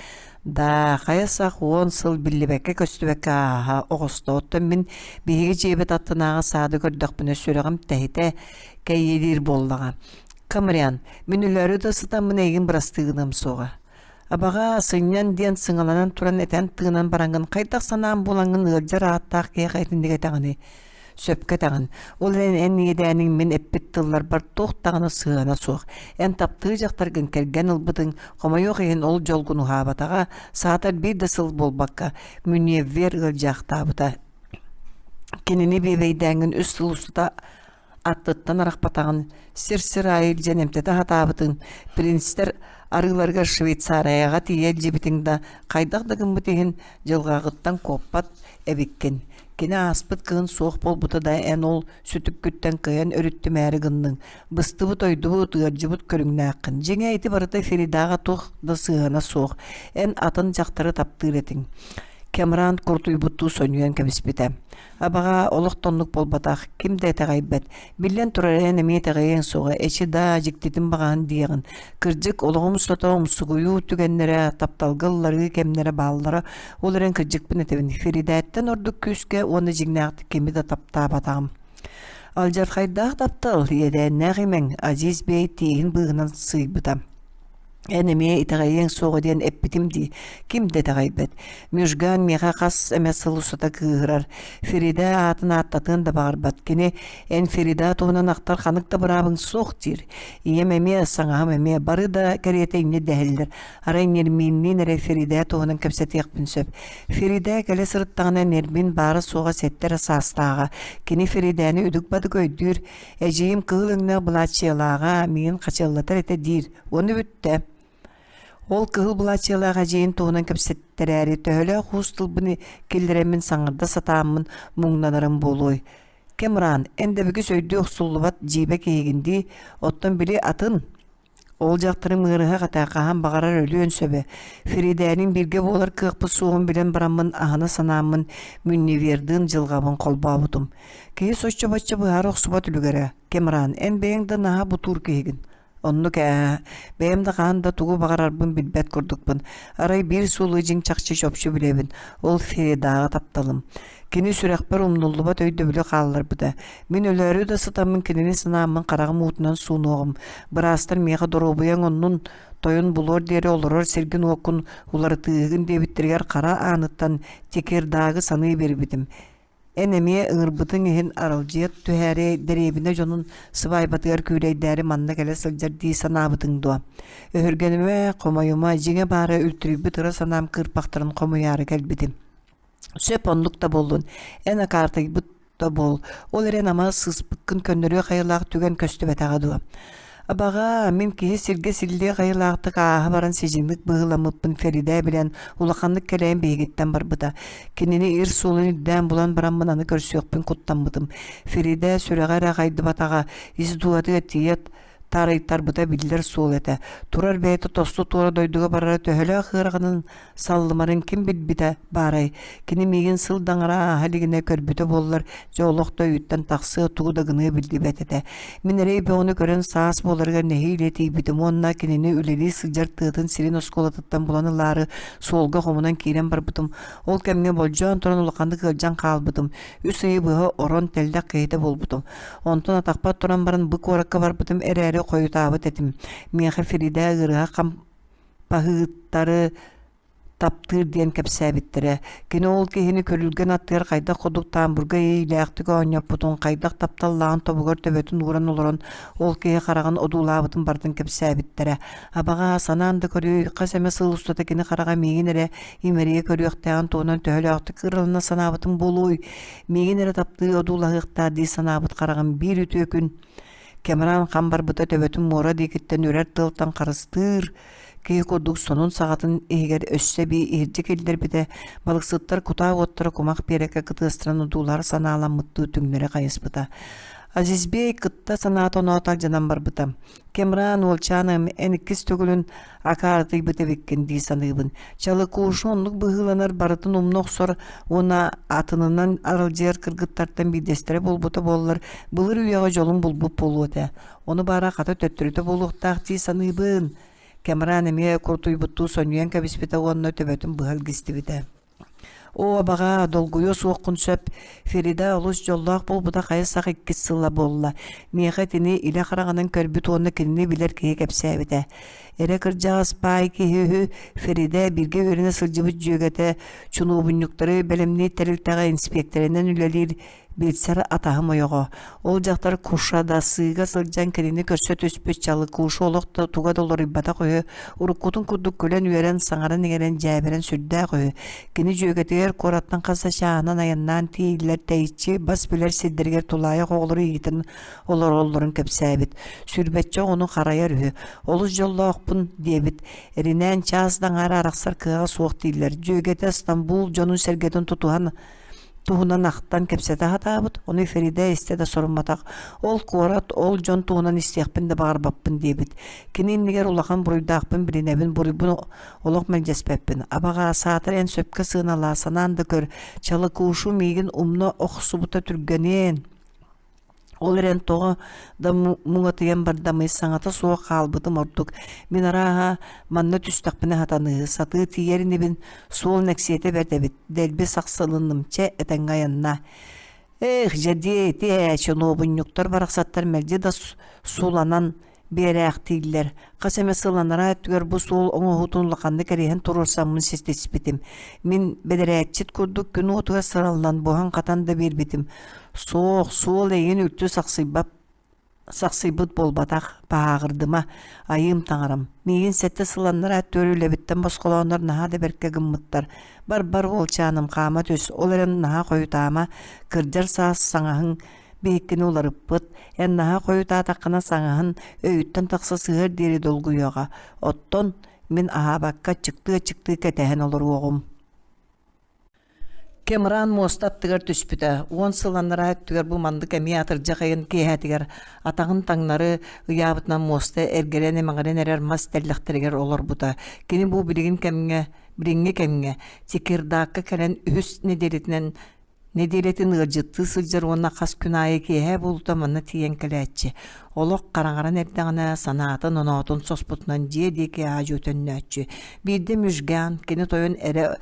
Да, хайа сах 10 сыл биллибэккэ-көстүбэккэ ааһа оҕусто. Оттон мин биһиги дьиэбит аттынааҕы саады көрдөхпүнэ сүрэҕим тэһитэ кэйиэлиир буоллаҕа. Камрян, мин өлөөрү да сытаммын эйигин бырастыы гыныам суоҕа. Абаҕа, сынньан диэн сыҥаланан туран этэн-тыынан бараҥҥын хайдах санаан булаҥҥын ыалдьар ааттаах киһиэхэ итинник этэҕиний? Сөпкө этэҕин. Ол эрэн эн иэдээниҥ мин эппит тылларбар туох даҕаны сыһыана суох. Эн таптыыр дьахтаргын кэргэн ылбытыҥ, хомойуох иһин ол дьолгун уһаабатаҕа, саатар биир да сыл буолбакка, Мүнүөввер ыалдьаахтаабыта. Кинини биэбэйдээҥҥин үс сыл устата аттыттан арахпатаҕын, сир-сир аайы илдьэн эмтэтэ сатаабытын, принцтэр арыыларыгар Швейцарияҕа тиийэ илдьибитиҥ да, хайдах да гыммыт иһин, дьылҕаҕыттан куоппат эбиккин. Кини ааспыт кыһын суох буолбута да эн ол сүтүккүттэн кыайан өрүттүмээри гынныҥ. Быстыбыт-ойдубут, ыалдьыбыт көрүҥнээххин. Дьиҥэ ити барыта Феридаҕа туох да сыһыана суох. Эн атын дьахтары таптыыр этиҥ. Кэмран куртуйбуттуу сонньуйан кэбиспитэ. Абаҕа олох да оннук буолбатах, ким да итэҕэйбэт. Биллэн турар, эн эмиэ итэҕэйиэҥ суоҕа, эчи даа, дьиктитин баҕаһын диэҕин. Кырдьык, олоҕум устата умсугуйуу түгэннэрэ, тапталга ылларыы кэмнэрэ бааллара. Ол эрэн кырдьыкпын этэбин, Феридээттэн ордук күүскэ уонна дьиҥнээхтик кими да таптаабатаҕым. Алдьархайдаах таптал, иэдээннээх имэҥ, Азиз бэй тииһин быыһынан сыыйбыта. Эн эмиэ итэҕэйиэҥ суоҕа диэн эппитим дии, ким да итэҕэйбэт. Мюжган миэхэ хас эмэ сыл устата кыыһырар. Ферида аатын ааттатыан да баҕарбат. Кини эн Ферида туһунан ахтар ханнык да быраабыҥ суох диир. Ийэм эмиэ, саҥаһым эмиэ, бары да кэриэтэ инньэ дэһэллэр. Арай Нерминниин эрэ Ферида туһунан кэпсэтиэхпин сөп. Ферида кэлэ сырыттаҕына Нермин баара-суоҕа сэттэ эрэ саастааҕа. Кини Феридэни үдүк-бадык өйдүүр. Эдьиийим кыһыл өҥнөөх былааччыйалааҕа миигин хачыаллатар этэ диир. Уонна бүттэ. Ол кыһыл былаачыйалаах эдьиийин туһунан кэпсэттэрээри төһөлөөх уус тылбын киллэрэммин саҥарда сатааммын муҥнанарым буолуой. Кэмран, эн да бүгүс өйдүү охсуллубат дьиибэ киһигин дии, оттон били атын Ол дьахтарым ыарыһах этэ, хаһан баҕарар өлүөн сөбө. Феридэниҥ бииргэ буолар кыахпыт суоҕун билэн бараммын аһына санааммын Мүннивердыын дьылҕабын холбообутум. Киһи соччо-бачча быһаара охсубат үлүгэрэ. Кэмран, эн бэйэҥ да наһаа бутуур киһигин. Оннук ээ, бэйэм да хаһан да тугу баҕарарбын билбэт курдукпун. Арай биир суолу дьиҥ чахчы чопчу билэбин, ол Феридааҕы тапталым. Кини сүрэхпэр умнуллубат өйдөбүлү хаалларбыта. Мин өлөөрү да сытаммын кинини санааммын хараҕым уутунан суунуоҕум. Быраастар миэхэ доруобуйаҥ оннун тойон булуор диэри олорор сиргин-уоккун уларытыыһыгын диэбиттэригэр хара ааныттан Тикирдаагы саныы биэрбитим. Эн эмиэ ыҥырбытыҥ иһин аралдьыйа түһээри дэриэбинэ дьонун сыбаайбатыгар күүлэйдээри манна кэлэ сылдьар дии санаабытыҥ дуо? Өһүргэнимэ, хомойума, дьиҥэ баара үлтүрүйбүт ыра санаам кыырпахтарын хомуйаары кэлбитим. Сөп оннук да буоллун, эн акаартыйбыт да буол, ол эрэн ама сыыспыккын көннөрүөх айылаах түгэн көстүбэтэҕэ дуо? Абаҕаа, мин киһи сиргэ силлиэх айылаахтык ааһа баран сидьиҥник быһыыламмыппын Феридэ билэн, улаханнык кэлэйэн биһигиттэн барбыта. Кинини ир суолун ирдээн булан бараммын аны көрсүөхпүн куттаммытым. Феридэ сүрэҕэ эрэ хайдыбатаҕа, ис дууһатыгар тиийэ таарыйтарбыта биллэр суол этэ. Турар бэйэтэ тосту туора дойдуга барара төһөлөөх ыараханын саллымарын ким билбитэ баарай, кини миигин сыл да аҥара ааһа илигинэ көрбүтэ буоллар, дьэ олох да өйүттэн тахсыа, тугу да гыныа биллибэт этэ. Мин эрэй бөҕөнү көрөн саас буоларыгар нэһиилэ тиийбитим уонна кинини үлэлии сылдьар тыатын сирин оскуолатыттан булан ылаары суолга хомунан киирэн барбытым. Ол кэмҥэ болдьоон туран улаханнык ыалдьан хаалбытым. Үс ыйы быһа орон тэллэх киһитэ буолбутум. Онтон атахпар туран баран бу куоракка барбытым эрээри хойутаабыт этим. Миэхэ Феридэ ыарыһах баһыыттары таптыыр диэн кэпсээбиттэрэ. Кини ол киһини көрүлгэн аттыгар хайдах курдук таамбырга иэйиилээхтик оонньоппутун, хайдах тапталлааҕын тобугар төбөтүн ууран олорон ол киһи хараҕын одуулаабытын барытын кэпсээбиттэрэ. Абаҕа, санаан да көрүүй, хас эмэ сыл устата кини хараҕа миигин эрэ имэрийэ көрүөхтээҕин туһунан төһөлөөхтүк ыралана санаабытым буолуой? Миигин эрэ таптыы одуулаһыахтаах дии санаабыт хараҕым биир үтүө күн Кэмран хам барбыта төбөтүн муора диэкиттэн үрэр тыалтан харыстыыр киһи курдук сонун саҕатын иһигэр өссө эбии иһирдьэ киллэрбитэ, балыксыттар кутаа уоттара кумах биэрэккэ кытыастаран одуулаһар санааламмыттыы түҥнэри хайыспыта. Азизбей кытта санаата-оноото алдьанан барбыта. Кемран уолчааным, эн иккис төгүлүн акаарытыйбыт эбиккин дии саныыбын. Чалыкуушу оннук быһыыланар барытын умна охсор уонна атынынан аралдьыйар кыргыттартан биирдэстэрэ буолбута буоллар, былыр үйэҕэ дьолун булбут буолуо этэ. Ону баара хата төттөрүтэ буолуохтаах дии саныыбын. Кемран эмиэ курутуйбуттуу сонньуйан кэбиспитэ уонна төбөтүн быһа илгистибитэ. Оо, абаҕаа, долгуйуо суоххун сөп. Ферида олус дьоллоох буолбута хайы-сах иккис сыла буолла. Миэхэ итини илэ хараҕынан көрбүт уонна кинини билэр киһи кэпсээбитэ. Эрэ кырдьаҕас баай киһи үһү, Ферида бииргэ үөрэнэ сылдьыбыт дьүөгэтэ чунуобунньуктары бэлэмниир тэрилтэҕэ инспиэктэринэн үлэлиир билсэр атаһым ойоҕо. Ол дьахтар Кушадасыга сылдьан кинини көрсө түспүт Чалыкушу олох да туга да уларыйбатах үһү, уруккутун курдук күлэн-үөрэн, саҥаран-иҥэрэн дьээбэрэн сүрдээх үһү. Кини дьүөгэтигэр куораттан хас да чааһынан айаннаан тиийиллэр тэйиччи бас билэр сирдэригэр тулаайах оҕолору иитэн олороллорун кэпсээбит. Сүүрбэччэ оҕону харайар үһү. Олус дьоллоохпун диэбит. Эринээн чаас да аҥаара арахсар кыаҕа суох дииллэр. Дьүөгэтэ Стамбул дьонун-сэргэтин тутуһан туһунан ахтан кэпсэтэ сатаабыт, ону Ферида истэ да сорумматах, ол куорат, ол дьон туһунан истиэхпин да баҕарбаппын диэбит. Кини иннигэр улахан буруйдаахпын билинэбин, буруйбун олох мэлдьэспэппин. Абаҕаа, саатар эн сөпкө сыаналаа, санаан да көр, Чалыкушу миигин умна охсубута түргэниэн. Ол эрэн тоҕо да муҥатыйан бардамый саҥата суох хаалбытым ордук. Мин арааһа манна түстэхпинэ сатаныыһы, сатыы тиийэр инибин, суол нэксиэтэ бэрт эбит, дэлби сахсылынным, чэ, этэҥҥэ айаннаа. Эх, дьэ ити ээ, чунуобунньуктар барахсаттар мэлдьи да суланан биэрээхтииллэр. Хас эмэ сыл анараа өттүгэр бу суол оҥоһуутун улаханнык эриһэн туруорсаммын ситиспитим. Мин бэдэрээтчит курдук күн уотугар сыраллан, буһан-хатан да биэрбитим. Суох, суол эйигин үлтү сахсыйбат сахсыйбыт буолбатах, баһааҕырдыма, айыым таҥарам. Миигин сэттэ сыл анараа өттүгэр үлэбиттэн босхолооннор наһаа да бэркэ гыммыттар. Бар-бар уолчааным хаама түс, ол эрэн наһаа хойутаама, кырдьар саас саҥаһыҥ биһиккини уларыппыт, эн наһаа хойутаатаххына саҥаһын өйүттэн тахса сыһыар диэри долгуйуоҕа, оттон мин аһаабакка аччыктыы-аччыктыы кэтэһэн олоруоҕум. Кемран муоста аттыгар түспүтэ. Уон сыл анараа өттүгэр бу маннык эмиэ атырдьах ыйын киэһэтигэр атаҕын таҥнары ыйаабытынан муоста эргэрэн-эмэҕирэн эрэр мас тэллэхтэригэр олорбута. Кини бу билигин кэмҥэ, билиҥҥи кэмҥэ Тикирдаакка кэлэн үһүс нэдиэлэтинэн Нэдиэлэтин ыалдьыттыы сылдьар уонна хас күн аайы киэһэ буолуута манна тиийэн кэлээччи. Олох хараҥаран эрдэҕинэ санаатын оноотун соспутунан дьиэ диэки аа-дьуо төннөөччү. Биирдэ Мүжган кини тойон эрэ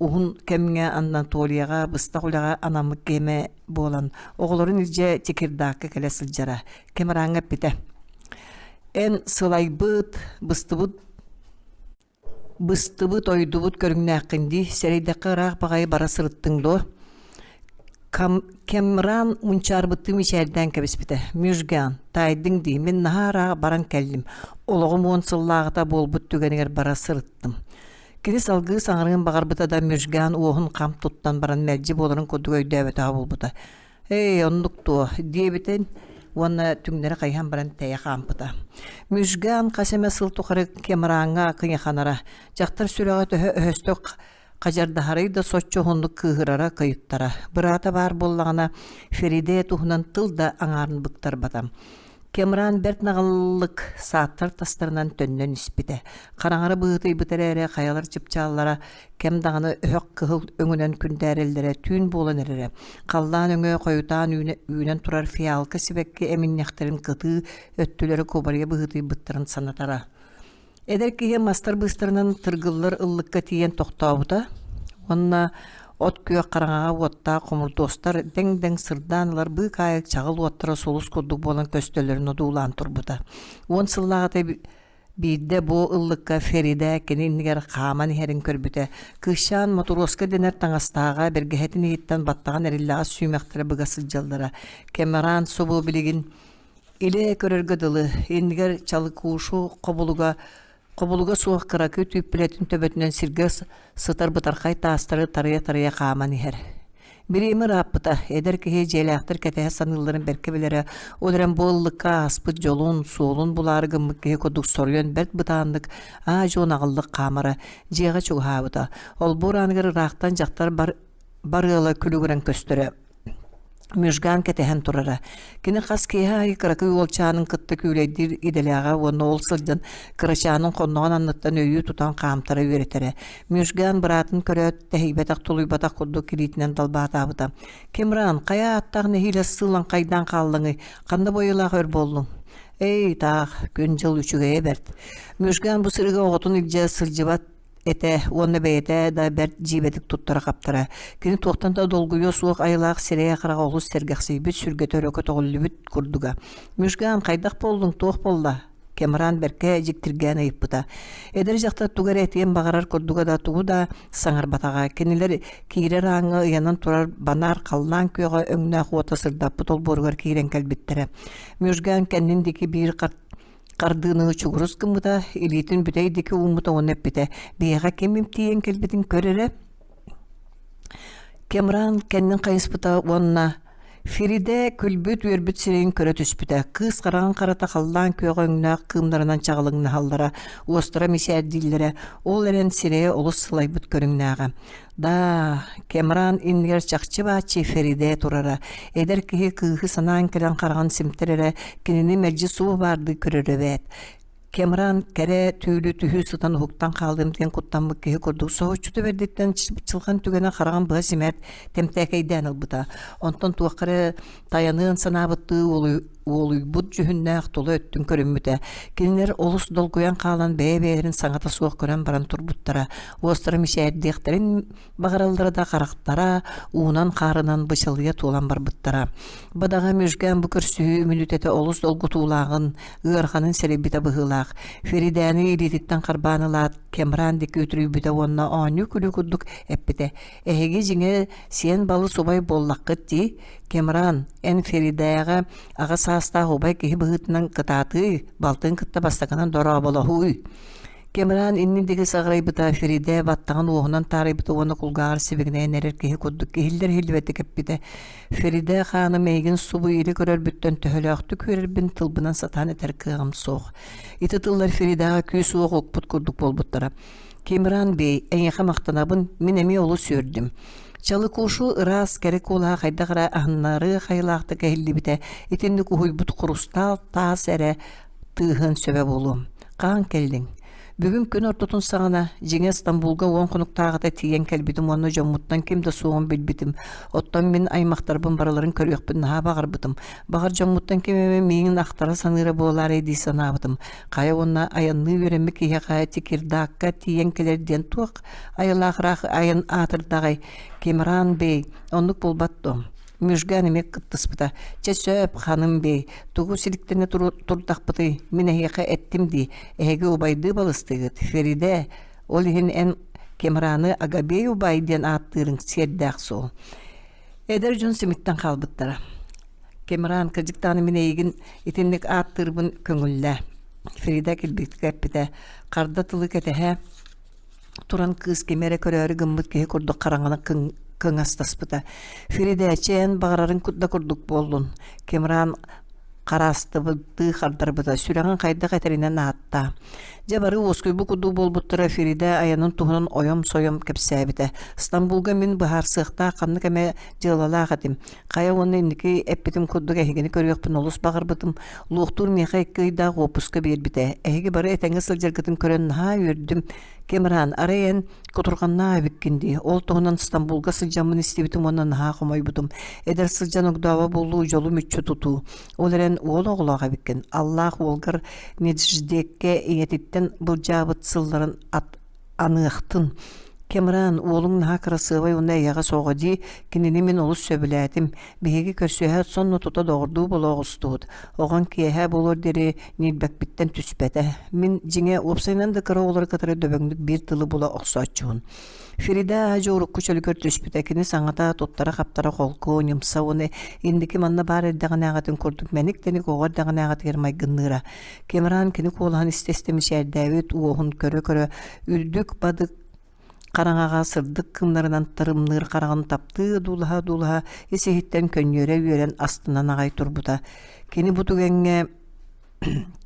уһун кэмҥэ Анатолияҕа быстах үлэҕэ анаммыт киһимэ буолан, оҕолорун илдьэ Тикирдаакка кэлэ сылдьара. Кэмырааҥҥа эппитэ: «Эн сылайбыт, быстыбыт Быстыбыт-ойдубут көрүҥнээххин дии, сэрэйдэххэ ыраах баҕайы бара сырыттыҥ дуо? Кэмран мунчаарбыттыы мичээрдээн кэбиспитэ. Мүжган, таайдыҥ дии, мин наһаа ыраах баран кэллим. Олоҕум уон сыллааҕыта буолбут түгэнигэр бара сырыттым. Кини салгыы саҥарыан баҕарбыта да Мүжган уоһун хам туттан баран мэлдьи буоларын курдук өйдөөбөтөҕө буолбута. «Эй, оннук дуо?» диэбитин уонна түҥнэри хайыһан баран тэйэ хаампыта. Мүжган хас эмэ сыл тухары Кемраҥҥа кыйаханара, дьахтар сүрэҕэ төһө өһөстөх хадьардаһарый да соччо уһуннук кыыһырара кыйыттара. Быраата баар буоллаҕына, Фериде туһунан тыл да аҥаарын быктарбата. Кемран бэрт наҕыллык сааттар тастарынан төннөн испитэ. Хараҥара быһыытыйбыт эрээри хайалар чыпчааллара кэм даҕаны өһөх кыһыл өҥүнэн күндээрэллэрэ түүн буолан эрэрэ. Халлаан өҥө хойутаан үүнэн турар фиалка сибэкки эминньэхтэрин кытыы өттүлэрэ кубарыйа быһыытыйбыттарын санатара. Эдэр киһи мастар быыстарынан тыргыллар ыллыкка тиийэн тохтообута уонна от күөх хараҥаҕа уоттаах хомурдуостар дэҥ-дэҥ сырдаан ылар быыкаайык чаҕыл уоттара сулус курдук буолан көстөллөрүн одуулаан турбута. Уон сыллааҕыта биирдэ бу ыллыкка Ферида кини иннигэр хааман иһэрин көрбүтэ. Кыысчаан мотуруоска дэнэр таҥастааҕа бэргэһэтин иһиттэн баттаҕын эриллэҕэс сүүмэхтэрэ быга сылдьаллара. Кэмеран субу билигин Илэ көрөргө дылы, иннигэр чалыкуушу хобулуга хобулуга суох кыракый түүппүлэтин төбөтүнэн сиргэ сытар бытархай таастары тарыйа-тарыйа хааман иһэр. Бириэмэ ырааппыта, эдэр киһи дьиэлээхтэр кэтэһэ саныылларын бэркэ билэрэ, ол эрэн бу ыллыкка ааспыт дьолун, суолун булаары гыммыт киһи курдук соруйан бэрт бытааннык аа-дьуон аҕыллык хаамара, дьиэҕэ чугаһаабыта. Олбуор ааныгар ыраахтан дьахтар бар, барыала күлүгүрэн көстөрө. Мюжган кэтэһэн турара. Кини хас киэһэ аайы кыракый уолчаанын кытта күүлэйдиир идэлээҕэ уонна ол сылдьан кырачаанын хонноҕун анныттан өйүү тутан хаамтара үөрэтэрэ. Мюжган быраатын көрөөт, тэһийбэтэх-тулуйбатах курдук илиитинэн далбаатаабыта. «Кимран, хайа ааттаах нэһиилэ сыылаҥхайдаан хааллаҥый? Ханна буойулаах өр буоллуҥ?» «Эй, таах, күн-дьыл үчүгэйэ бэрт. Мюжган бу сырыыга оҕотун илдьэ сылдьыбат этэ уонна бэйэтэ да бэрт дьиибэтик туттара-хаптара. Кини туохтан да долгуйуо суох айылаах сирэйэ-хараҕа олус сэргэхсийбит, сүргэтэ өрө көтөҕүллүбүт курдуга. «Мюжган, хайдах буоллуҥ, туох буолла?» Кэмран бэркэ дьиктиргээн ыйыппыта. Эдэр дьахтар тугу эрэ этиэн баҕарар курдуга да тугу да саҥарбатаҕа. Кинилэр киирэр ааҥҥа ыйанан турар банаар халлаан күөҕэ өҥнөөх уота сырдаппыт олбуоругар киирэн кэлбиттэрэ. Мюжган кэннин диэки биир хардыыны чугурус гыммыта, илиитин бүтэй диэки ууммута уонна эппитэ: «Биһиэхэ ким тиийэн кэлбитин көр эрэ». Кемран кэннин хайыспыта уонна Феридэ күлбүт-үөрбүт сирэйин көрө түспүтэ. Кыыс хараҕын харата халлаан күөҕэ өҥнөөх кыымнарынан чаҕылыҥнаһаллара, уостара мичээрдииллэрэ, ол эрэн сирэйэ олус сылайбыт көрүҥнээҕэ. Даа, Кемран иннигэр чахчы бааччы Феридэ турара. Эдэр киһи кыыһы санаан кэлэн хараҕын симтэр эрэ, кинини мэлдьи субу баардыы көрөрө эбээт. Кемран кэрэ түүлү түһүү сытан уһуктан хаалыам диэн куттаммыт киһи курдук соһуччута бэрдиттэн чылҕан түгэнэ хараҕын быһа симээт тэмтээкэйдээн ылбыта. Онтон туохха эрэ тайаныан санаабыттыы уолуйбут дьүһүннээх тула өттүн көрүммүтэ. Кинилэр олус долгуйан хаалан бэйэ-бэйэлэрин саҥата суох көрөн баран турбуттара. Уостара мичээрдиэхтэрин баҕараллара да харахтара уунан-хаарынан бычалыйа туолан барбыттара. Бадаҕа Мүжгэн бу көрсүһүү мүнүүтэтэ олус долгутуулааҕын, ыараханын сэрэйбитэ быһыылаах. Феридээни илиититтэн харбаан ылаат, Кемран диэки үтүрүйбүтэ уонна оонньуу-күлүү курдук эппитэ: «Эһиги дьиҥэ сиэн балыс убай буоллаххыт дии, Кемран, эн Феридээҕэ аҕа саастаах убай киһи быһыытынан кытаатыый, балтын кытта бастакынан дорооболоһууй. Кемран иннин диэки саҕарыйбыта, Феридэ баттаҕын уоһунан таарыйбыта уонна кулгааҕар сибигинэйэн эрэр киһи курдук иһиллэр-иһиллибэттик эппитэ. Феридэ хааным эйигин субу илэ көрөрбүттэн төһөлөөхтүк үөрэрбин тылбынан сатаан этэр кыаҕым суох. Ити тыллар Феридэҕэ күүс-уох укпут курдук буолбуттара. Кимран бей, эйиэхэ махтанабын, мин эмиэ олус үөрдүм. Чалыкушу ыраас кэрэ куолаһа хайдах эрэ аһыннарыы хайылаахтык эһиллибитэ, итинник уһуйбут хурустаал таас эрэ тыаһын сөбө буолуом. Хаһан кэллиҥ? Бүгүн күн ортотун саҕана, дьиҥэ Стамбулга уон хонуктааҕыта тиийэн кэлбитим уонна дьоммуттан ким да суоҕун билбитим. Оттон мин аймахтарбын барыларын көрүөхпүн наһаа баҕарбытым. Баҕар дьоммуттан ким эмэ миигин ахтара саныыра буолаарай дии санаабытым. Хайа уонна айанныы үөрэммит киһиэхэ Тикирдаакка тиийэн кэлэр диэн туох айылаах ыраах айан аатырдаҕай? Кемран бей, оннук буолбат дуо? Мюжган эмиэ кыттыспыта. Чэ сөп, ханым бей, тугу силиктэнэ турдахпытый, мин эһиэхэ эттим дии, эһиги убайдыы балыстыгыт, Феридэ, ол иһин эн Кемраны Агабей убай диэн ааттыырыҥ сиэрдээх суол. Эдэр дьон симиттэн хаалбыттара. Кемран, кырдьык даҕаны мин эйигин итинник ааттыырбын көҥүллээ. Фрида килбиктик эппитэ. Харда тылы кэтэһэ туран кыыс кими эрэ көрөөрү гыммыт киһи курдук хараҥаны кыҥастаспыта. Фридээччи эн баҕарарыҥ да курдук буоллун. Кемран хараастыбыттыы хардарбыта, сүрэҕин хайдах этэринэн ааттаа. Дьэ бары уоскуйбут курдук буолбуттара Ферида айанын туһунан ойом-сойом кэпсээбитэ. Стамбулга мин быһаарсыахтаах ханнык эмэ дьыалалаах этим. Хайа уонна инники эппитим курдук эһигини көрүөхпүн олус баҕарбытым. Луохтуур миэхэ икки ыйдаах уоппуска биэрбитэ. Эһиги бары этэҥҥэ сылдьаргытын көрөн наһаа үөрдүм. Кемран, арай эн кутурҕаннаах эбиккин дии. Ол туһунан Стамбулга сылдьаммын истибитим уонна наһаа хомойбутум. Эдэр сылдьан огдообо буолуу дьолу мүччү тутуу. Ол эрэн уол оҕолоох эбиккин. Аллаах уолгар Недждеккэ ийэтиттэн былдьаабыт сылларын ат аныахтын. Кемран, уолуҥ наһаа кырасыабай уонна эйэҕэс оҕо дии, кинини мин олус сөбүлээтим. Биһиги көрсүһээт сонно тута доҕордуу буола оҕустубут. Оҕоҥ киэһэ буолуор диэри ньилбэкпиттэн түспэтэ. Мин, дьиҥэ, уопсайынан да кыра оҕолору кытары дөбөҥнүк биир тылы була охсооччубун. Ферида аа-дьуо урукку чөлүгэр түспүтэ. Кини саҥата, туттара-хаптара холку, ньымса уонна инники манна баар эрдэҕинээҕитин курдук мэник-тэник оҕо эрдэҕинээҕитигэр майгынныыра. Кемран кини куолаһын истэ-истэ мичээрдээбит уоһун көрө-көрө үрдүк бадык хараҥаҕа сырдык кыымнарынан тырымныыр хараҕын таптыы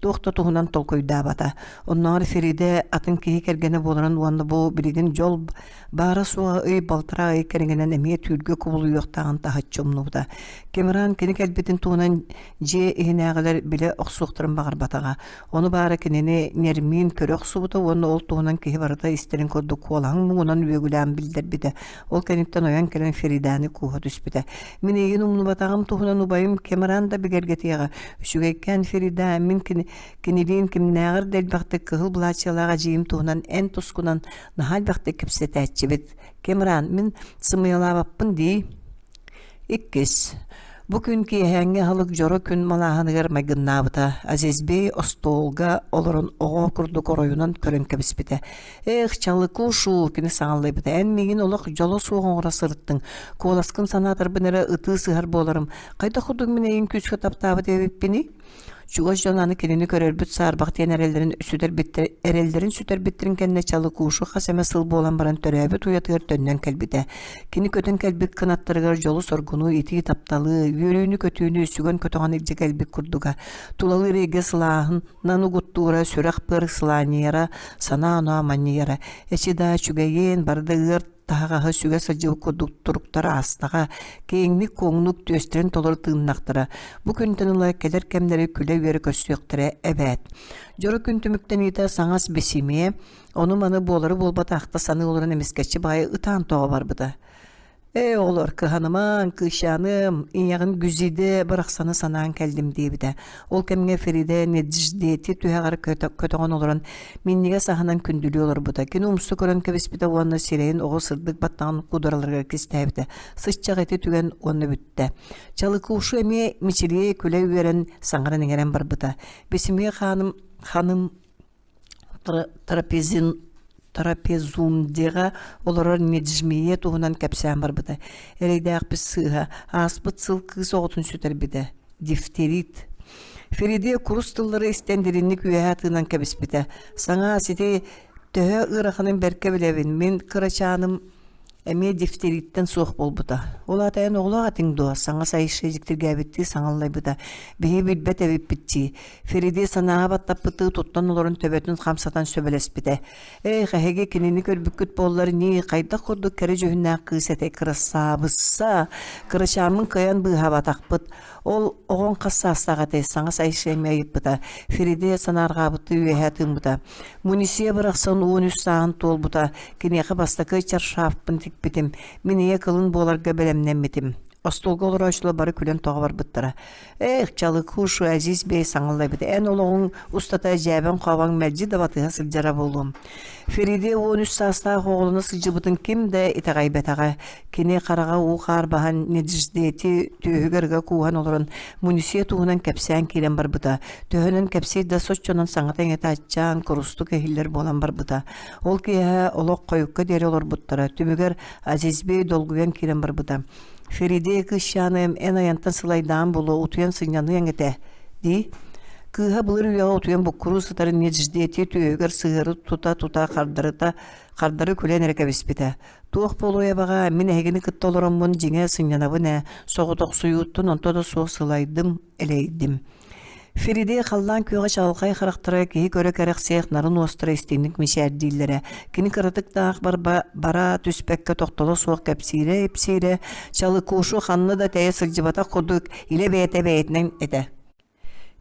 Туох да туһунан толкуйдаабата. Оннооҕор Феридэ атын киһи кэргэнэ буоларын уонна бу билигин дьол баара-суоҕа ый балтараа ый кэриҥинэн эмиэ түүлгэ кубулуйуохтааҕын таһыччы умнубута. Кэмран кини кэлбитин туһунан дьиэ иһинээҕилэр билэ охсуохтарын баҕарбатаҕа. Ону баара кинини Нермин көрө охсубута уонна ол туһунан киһи барыта истэрин курдук куолаһын муҥунан үөгүлээн биллэрбитэ. Ол кэнниттэн ойон кэлэн Фериданы кууһа түспүтэ. Мин эйигин умнубатаҕым туһунан убайым Кэмран да бигэргэтиэҕэ. Үчүгэйкээн Ферида, мин кини, кинилиин кимнээҕэр да элбэхтик кыһыл былаачыйалаах эдьиийим туһунан эн тускунан наһаа элбэхтик кэпсэтээччибит. Кэмран, мин сымыйалаабаппын дии. Иккис. Бу күн киэһээҥҥи аһылык дьоро күн малааһыныгар майгыннаабыта. Азизбей остуолга олорон оҕо курдук оройунан көрөн кэбиспитэ. «Эх, чалыкушу!» кини саҥаллайбыта. «Эн миигин олох дьоло суох оҥоро сырыттыҥ. Куоласкын санаатарбын эрэ ытыы сыһар буоларым. Хайдах курдук мин эйигин күүскэ таптаабыт эбиппиний?» Чугас дьон аны кинини көрөрбүт саарбах диэн эрэллэрин сүтэрбиттэр эрэллэрин сүтэрбиттэрин кэннэ Чалыкуушу хас эмэ сыл буолан баран төрөөбүт уйатыгар төннөн кэлбитэ. Кини көтөн кэлбит кынаттарыгар дьолу-соргуну, итии тапталы, үөрүүнү-көтүүнү сүгэн-көтөҕөн илдьэ кэлбит курдуга. Тулалыыр эйгэ сылааһынан угуттуура, сүрэх-быар сылаанньыйара, санаа-оноо манньыйара. Эчи да үчүгэйин, бары да ыар таһаҕаһы сүгэ сылдьыбыт курдук туруктар аастаҕа, киэҥник-куоҥнук түөстэрин толору тыыннахтара, бу күнтэн ыла кэлэр кэмнэри күлэ-үөрэ көрсүөхтэрэ эбээт. Дьоро күн түмүктэниитэ саҥас бисимиэ, ону-маны буолары-буолбаты ахта саныы олорон эмискэччи баҕайы ытаан тоҕо барбыта. «Ээ, оҕолор, кыһанымаҥ, кыысчааным, ийэҕин Гүзиде барахсаны санаан кэллим» диэбитэ. Ол кэмҥэ Фериде Недждети түһэҕэр көтөҕөн олорон минньигэс аһынан күндүлүү олорбута. Кини умса көрөн кэбиспитэ уонна сирэйин оҕо сырдык баттаҕын кудараларыгар кистээбитэ. Сыччах ити түгэн уонна бүттэ. Чалыкушу эмиэ мичилийэ күлэ үөрэн саҥаран-иҥэрэн барбыта. Бисимиэ хааным ханым трапезин трапезундеҕа олорор Неджмие туһунан кэпсээн барбыта. Эрэйдээхпит сыыһа, ааспыт сыл кыыс оҕотун сүтэрбитэ. Дифтерит. Фериде курус тыллары истэн дириҥник үөһэ тыынан кэбиспитэ. Саҥа сити төһө ыараханын бэркэ билэбин. Мин кырачааным эмиэ дифтериттэн суох буолбута. Ол аата эн оҕолоох этиҥ дуо? Саҥа сайышы дьиктиргээбиттии саҥаллайбыта. Биһи билбэт эбиппит дии. Фериде санааҕа баттаппытыы туттан олорон төбөтүн хамсатан сөбүлэспитэ. Эх, эһиги кинини көрбүккүт буоллар ньии, хайдах курдук кэрэ дьүһүннээх кыыс этэй кырасаабысса! Кырачааммын кыайан быыһаабатахпыт. Ол оҕоҥ хас саастаах этэй? Саҥа Айша эмиэ ыйыппыта. Фериде санаарҕаабыттыы үөһэ тыыммыта. Мунисия барахсан 13 сааһын туолбута. Киниэхэ бастакы чаршафпын тикпитим. Мин ийэ кылын буоларга бэлэмнэммитим. Остуолга олорооччулар бары күлэн тоҕо барбыттара. Эх, Чалыкушу, Азиз бей саҥаллайбыта. Эн олоҕуҥ устата дьээбэҥ-хообоҥ мэлдьи да батыһа сылдьара буолуом. Фериде 13 саастаах оҕолоно сылдьыбытын ким да итэҕэйбэтэҕэ. Кини хараҕа уу-хаар баһан Недждети түөһүгэр ыга кууһан олорон Мунисия туһунан кэпсээн киирэн барбыта. Төһөнөн кэпсиир да соччонон саҥата-иҥэтэ аччаан, курустук иһиллэр буолан барбыта. Ол киэһэ олох хойукка диэри олорбуттара. Түмүгэр Азизбей долгуйан киирэн барбыта. Фериде кыысчааныам, эн айантан сылайдаан буолуо, утуйан сынньаныаҥ этэ дии. Кыыһа былыр үйэҕэ утуйан буккуруу сытарын Недждети түөһүгэр сыһыары тута-тута хардарыта хардары күлэн эрэ кэбиспитэ. Туох буолуой абаҕаа, мин эһигини кытта олороммун дьиҥэ сынньанабын ээ, соҕотохсуйууттан онто да суох сылайдым, элэйдим. Фериде халлаан күөҕэ чаҕылхай харахтара киһи көрө кэрэхсиэх нарын уостара истиҥник мичээрдииллэрэ. Кини кыратык да аах барба бара түспэккэ тохтоло суох кэпсиирэ-ипсиирэ, Чалыкушу ханна да тэйэ сылдьыбатах курдук илэ бэйэтэ бэйэтинэн этэ.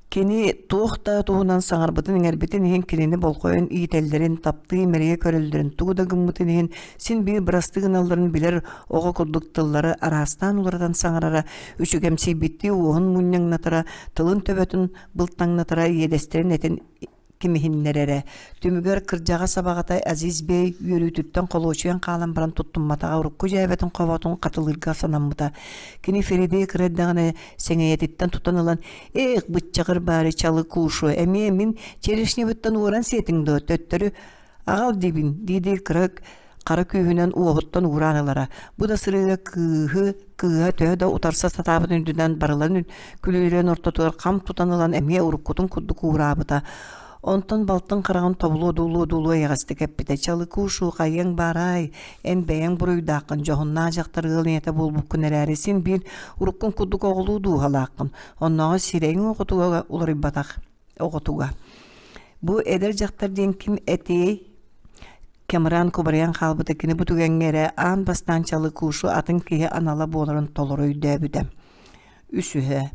Кини туох да туһунан саҥарбытын-иҥэрбитин иһин кинини болҕойон иитэллэрин, таптыы-имэрийэ көрөллөрүн, тугу да гыммытын иһин син биир бырастыы гыналларын билэр оҕо курдук тыллары араастаан уларытан саҥарара, үчүгэмсийбиттии уоһун мунньаҥнатара, тылын төбөтүн былтаҥнатара, иэдэстэрин этин кимиһиннэрэрэ. Түмүгэр кырдьаҕас абаҕата Азиз Бей үөрүүтүттэн холуочуйан хаалан баран туттумматаҕа урукку дьээбэтин хоботун хатылыырга санаммыта. Кини Фериде кыра эрдэҕинэ сэҥийэтиттэн тутан ылан «Эх, быччаҕыр баары чалыкушу, эмиэ мин черешнебыттан уоран сиэтиҥ дуо, төттөрү аҕал диибин» дии-дии кыра хара күүһүнэн уоһуттан уураан ылара. Бу да сырыыга кыыһы кыыһа төһө да утарса сатаабытын үрдүнэн барыларын күлүүлэрин ортотугар хам тутан ылан эмиэ уруккутун курдук уураабыта. Онтон балтын хараҕын тобулуо дуулуо-дуулуо эйэҕэстик эппитэ: «Чалыкушу, хайыаҥ баарай, эн бэйэҥ буруйдааххын, дьоһуннаах дьахтар ыал ийэтэ буолбуккун эрээри син биир уруккун курдук оҕолуу дууһалааххын, оннооҕор сирэйиҥ оҕотуга уларыйбатах. оҕотуга. Бу эдэр дьахтар диэн ким этиэй? Кэмран кубарыйан хаалбыта кини бу түгэҥҥэ эрэ аан бастаан Чалыкушу атын киһи анала буоларын толору өйдөөбүтэ. Үсүһэ.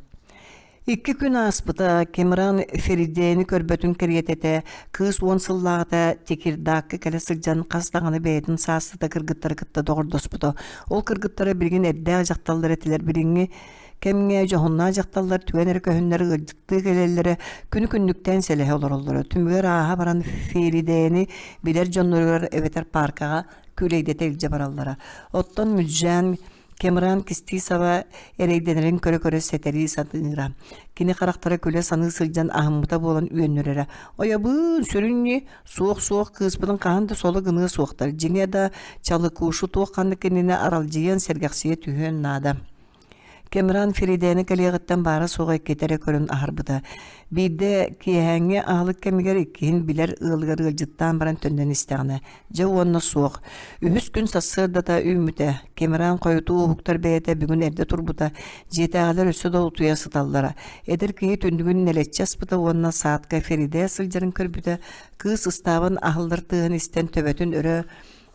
Икки күн ааспыта, Кемран Феридеяны көрбөтүн кэриэтэ этэ, кыыс уон сыллааҕыта Текирдаакка кэлэ сылдьан хас даҕаны бэйэтин саастыта кыргыттары кытта доҕордоспута. Ол кыргыттара билигин эрдээх дьахталлар этилэр, билиҥҥи кэмҥэ дьоһуннаах дьахталлар түгэн эрэ көһүннэр ыалдьыттыы кэлэллэрэ, күнү-күннүктээн сэлэһэ олороллоро. Түмүгэр ааһа баран Феридэни билэр дьонноругар эбэтэр пааркаҕа күүлэйдэтэ илдьэ бараллара. Оттон Мүлдьээн Кэмран кистии-саба эрэйдэнэрин көрө-көрө сэтэрии сатыыра. Кини харахтара күлэ саныы сылдьан аһыммыта буолан үөннүрэрэ. Ойобуун, сүрүн суох-суох кыыспытын хаһан да соло гыныа суохтар. Дьиҥэ да, Чалыкушу туох ханнык иннинэ аралдьыйан сэргэхсийэ түһүөн наада. Кэмран Феридэни кэлиэҕиттэн баара-суоҕа иккитэ эрэ көрөн аһарбыта. Биирдэ киэһээҥҥи аһылык кэмигэр иккиһин билэр ыалыгар ыалдьыттаан баран төннөн истэҕинэ, дьэ уонна суох. Үһүс күн сарсыардата үүммүтэ. Кэмран хойутуу уһуктар бэйэтэ бүгүн эрдэ турбута, дьиэтээҕилэр өссө да утуйа сыталлара. Эдэр киһи түннүгүн нэлэччи аспыта уонна саадка Феридэ сылдьарын көрбүтэ, кыыс ыстаабын аһыллар тыаһын истэн төбөтүн өрө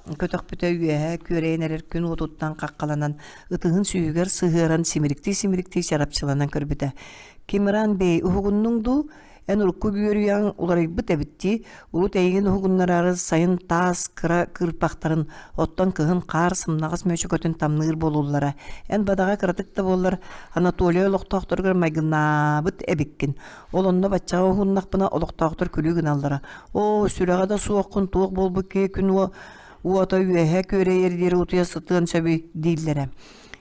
көтөхпүтэ үөһэ күөрэйэн эрэр күн уотуттан хаххаланан ытыһын сүүһүгэр сыһыаран симириктии-симириктии чарапчыланан көрбүтэ. Кимран бэй уһугуннуҥ дуу? Эн урукку үөрүйэҕиҥ уларыйбыт эбит дии. Урут эйигин уһугуннараары сайын таас кыра кыырпахтарын, оттон кыһын хаар сымнаҕас мөчөкөтүн тамныыр буолуллара. Эн бадаҕа кыратык да буоллар Анатолия олохтоохторугар майгыннаабыт эбиккин. Ол онно баччаҕа уһуннахпына олохтоохтор күлүү гыналлара. Оо, сүрэҕэ да суоххун туох буолбут киһи күн уота үөһэ күөрэйэр диэри утуйа сытыан сөбүй дииллэрэ.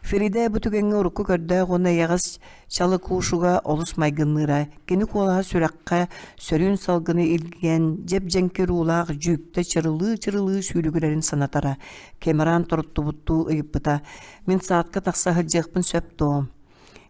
Ферида бу түгэҥҥэ урукку көрдөөх уонна эйэҕэс чалыкуушуга олус майгынныыра. Кини куолаһа сүрэххэ сөрүүн салгыны илгийэн, дьэп-дьэҥкир уулаах дьүүктэ чырылыы-чырылыы сүүрүгүрэрин санатара. Кэмеран торуттубуттуу ыйыппыта: «Мин саадка тахса сылдьыахпын сөп дуо?»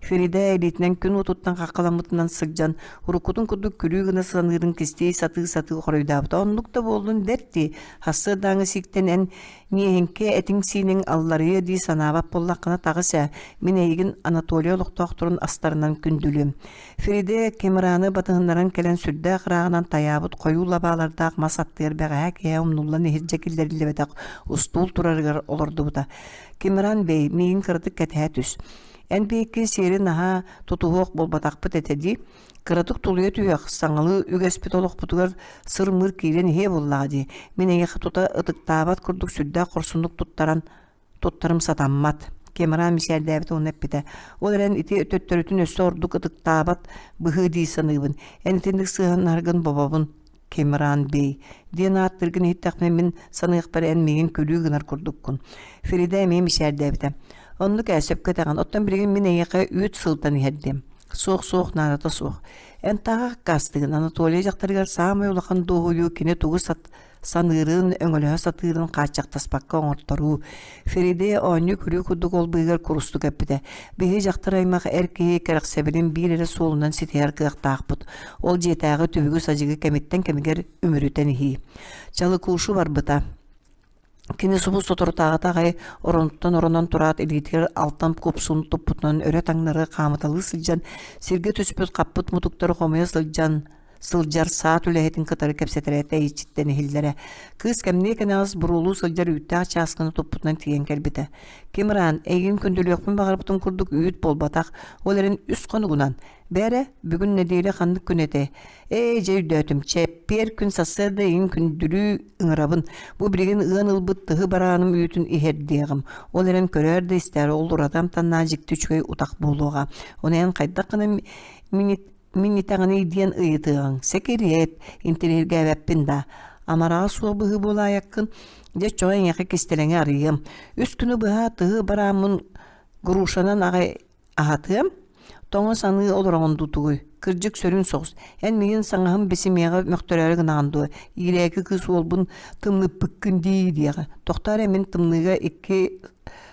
Ферида илиитинэн күн уотуттан хаххаламмытынан сылдьан, уруккутун курдук күлүү гына саныырын кистии сатыы-сатыы хоруйдаабыта. Оннук да буоллун бэрт дии, сарсыардааҥы сииктэн эн миэһиҥкэ этиҥ-сииниҥ алларыйа дии санаабат буоллаххына таҕыс ээ, мин эйигин Анатолий олохтоохторун астарынан күндүлүөм. Фериде Кемраны батыһыннаран кэлэн сүрдээх ырааҕынан тайаабыт хойуу лабаалардаах мас аттыгар бэҕэһээ киэһэ умнуллан иһирдьэ киллэриллибэтэх устуул турарыгар олордубута. Кемран бэй, миигин кыратык кэтэһэ түс. Эн биһикки сиэри наһаа тутуһуох буолбатахпыт этэ дии. Кыратык тулуйа түһүөх, саҥалыы үгэспит олохпутугар сыр-мыр киирэн иһиэ буоллаҕа дии. Мин эйиэхэ тута ытыктаабат курдук сүрдээх хорсуннук туттаран туттарым сатаммат. Кемеран мичээрдээбит уонна эппитэ. Ол эрэн ити төттөрүтүн өссө ордук ытыктаабат быһыы дии саныыбын. Эн итинник сыһыаннаһаргын бобобун. Кемран Бей диэн ааттыыргын иһиттэхпинэ мин саныахпар эн миигин күлүү гынар курдуккун. Ферида эмиэ мичээрдээбитэ. Оннук ээ, сөпкө этэҕин. Оттон билигин мин эйиэхэ үүт сылтан иһэрдиэм. Суох-суох, наадата суох. Эн тааҕа аккаастыгын. Анатолий дьахтарыгар саамай улахан дуоһуйуу кини тугу сат саныырын, өҥөлөһө сатыырын хааччахтаспакка оҥорторуу. Фериде оонньуу-күлүү курдук ол быыһыгар курустук эппитэ. Биһиги дьахтар аймах эр киһи кэрэхсэбилин биир эрэ суолунан ситиһэр кыахтаахпыт. Ол дьиэтээҕи түбүгү-садьыгы кэмиттэн кэмигэр үмүрүтэн иһии. Чалыкушу барбыта. Кини субу соторутааҕыта аҕай оронуттан оронон тураат илиитигэр алтан купсун туппутунан өрө таҥнары хаамыталыы сылдьан сиргэ түспүт хаппыт мутуктары хомуйа сылдьан сылдьар саат үлэһитин кытары кэпсэтэрэ тэйиччиттэн иһиллэрэ. Кыыс кэмниэ кэнэҕэс буруолуу сылдьар үүттээх чааскыны туппутунан тиийэн кэлбитэ. Кимран, эйигин күндүлүөхпүн баҕарбытым курдук үүт буолбатах, ол эрэн үс хонугунан. Бээрэ, бүгүн нэдиэлэ ханнык күн этэй? Ээ, дьэ өйдөөтүм, чэппиэр күн сарсыарда эйигин күндүлүү ыҥырабын. Бу билигин ыан ылбыт тыһы барааным үүтүн иһэрдиэҕим. Ол эрэн көрөөр да истээр, ол ураты амтаннаах дьикти үчүгэй утах буолуоҕа. Ону эн хайдах гына Мин итэҕиний диэн ыйытыаҕыҥ, сэкириэт, интэриэһиргээбэппин да. Амараҕа суох быһыы буолаайаккын, дьэ оччоҕо эйиэхэ кистэлэҥи арыйыам. Үс күнү быһа тыһы барааммын грушанан аҕай аһатыам. Тоҥо саныы олороҕун дуу тугуй? Кырдьык сөрүн соҕус. Эн миигин саҥаһым бисимиэҕэ мөхтөрөөрү гынаҕын дуо? Иирээки кыыс уолбун тымныппыккын дии диэҕэ. Тохтоо эрэ мин тымныыга икки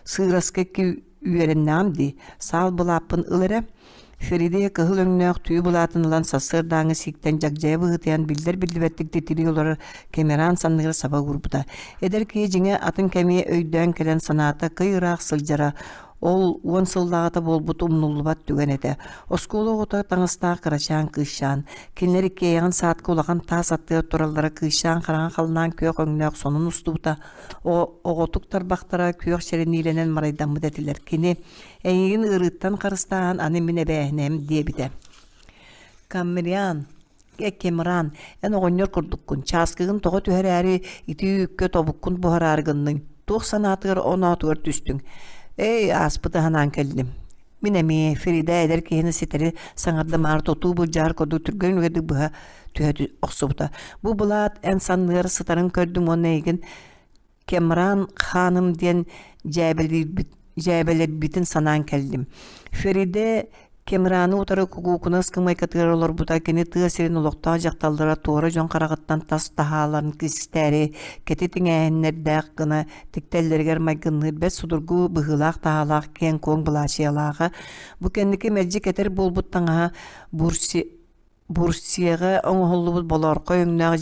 сыыраска икки Үөрэннэҕим дии, саал былааппын ыл эрэ. Феридия кыһыл өҥнөөх түү былаатын ылан сарсыардааҥҥы сииктэн дьагдьайа быһыытыйан биллэр-биллибэттик титирии олорор Кэмеран санныгар саба уурбута. Эдэр киһи дьиҥэ атын кэми өйдөөн кэлэн санаата кый ыраах сылдьара. Ол уон сыллааҕыта буолбут умнуллубат түгэн этэ. Оскуола оҕото таҥастаах кырачаан кыысчаан. Кинилэр иккиэйэҕин саатка улахан таас аттыгар тураллара кыысчаан хараҥа халлаан күөх өҥнөөх сонун устубута. Оҕотук тарбахтара күөх чэрэниилэнэн марайдаммыт этилэр. Кини «Эйигин ыарыыттан харыстааһын аны мин эбээһинэһим» диэбитэ. Каммериан Кемран, эн оҕонньор курдуккун, чааскыгын тоҕо түһэрээри итии үүккэ тобуккун буһараары гынныҥ, туох санаатыгар оноотугар түстүҥ? Эй, ааспыты санаан кэллим. Мин эмиэ Фрида эдэр киһини ситэри саҥардымаары тутуу былдьаһар курдук түргэн үгэдик быһа түһэ охсубута. Бу былаат эн санныгар сытарын көрдүм уонна эйигин Кемран хааным диэн дьээбэлиирбит дьээбэлэрбитин санаан кэллим. Фериде Кемраны утары кукуукуна ыскамыайкатыгар олорбута кини тыа сирин олохтоох дьахталлара туора дьон хараҕыттан тас таһааларын кистээри кэтит иҥээһиннэрдээх гына тиктэллэригэр майгынныыр бэрт судургу быһыылаах-таһаалаах киэҥ-куоҥ былаачыйалааҕа. Бу кэнники мэлдьи кэтэр буолбут таҥаһа бурси Бурсияҕа оҥоһуллубут болоорхой өҥнөөх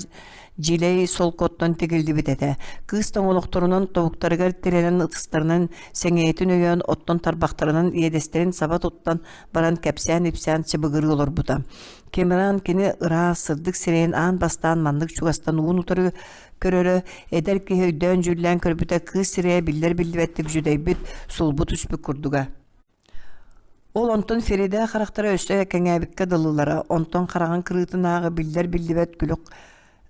дьилэй солкоттон тигиллибит этэ. Кыыс тоҥолохторунан тобуктарыгар тирэнэн ытыстарынан сэҥийэтин өйөөн, оттон тарбахтарынан иэдэстэрин саба туттан баран кэпсээн-ипсээн чыбыгырыы олорбута. Кэмеран кини ыраас, сырдык сирэйин аан бастаан маннык чугастан уун утары көрөрө, эдэр киһи өйдөөн-дьүүллээн көрбүтэ кыыс сирэйэ биллэр-биллибэттик дьүдэйбит, сулбу түспүт курдуга. Ол онтон Ферида харахтара өссө кэҥээбиккэ дылылара, онтон хараҕын кырыытынааҕы биллэр-биллибэт күлүк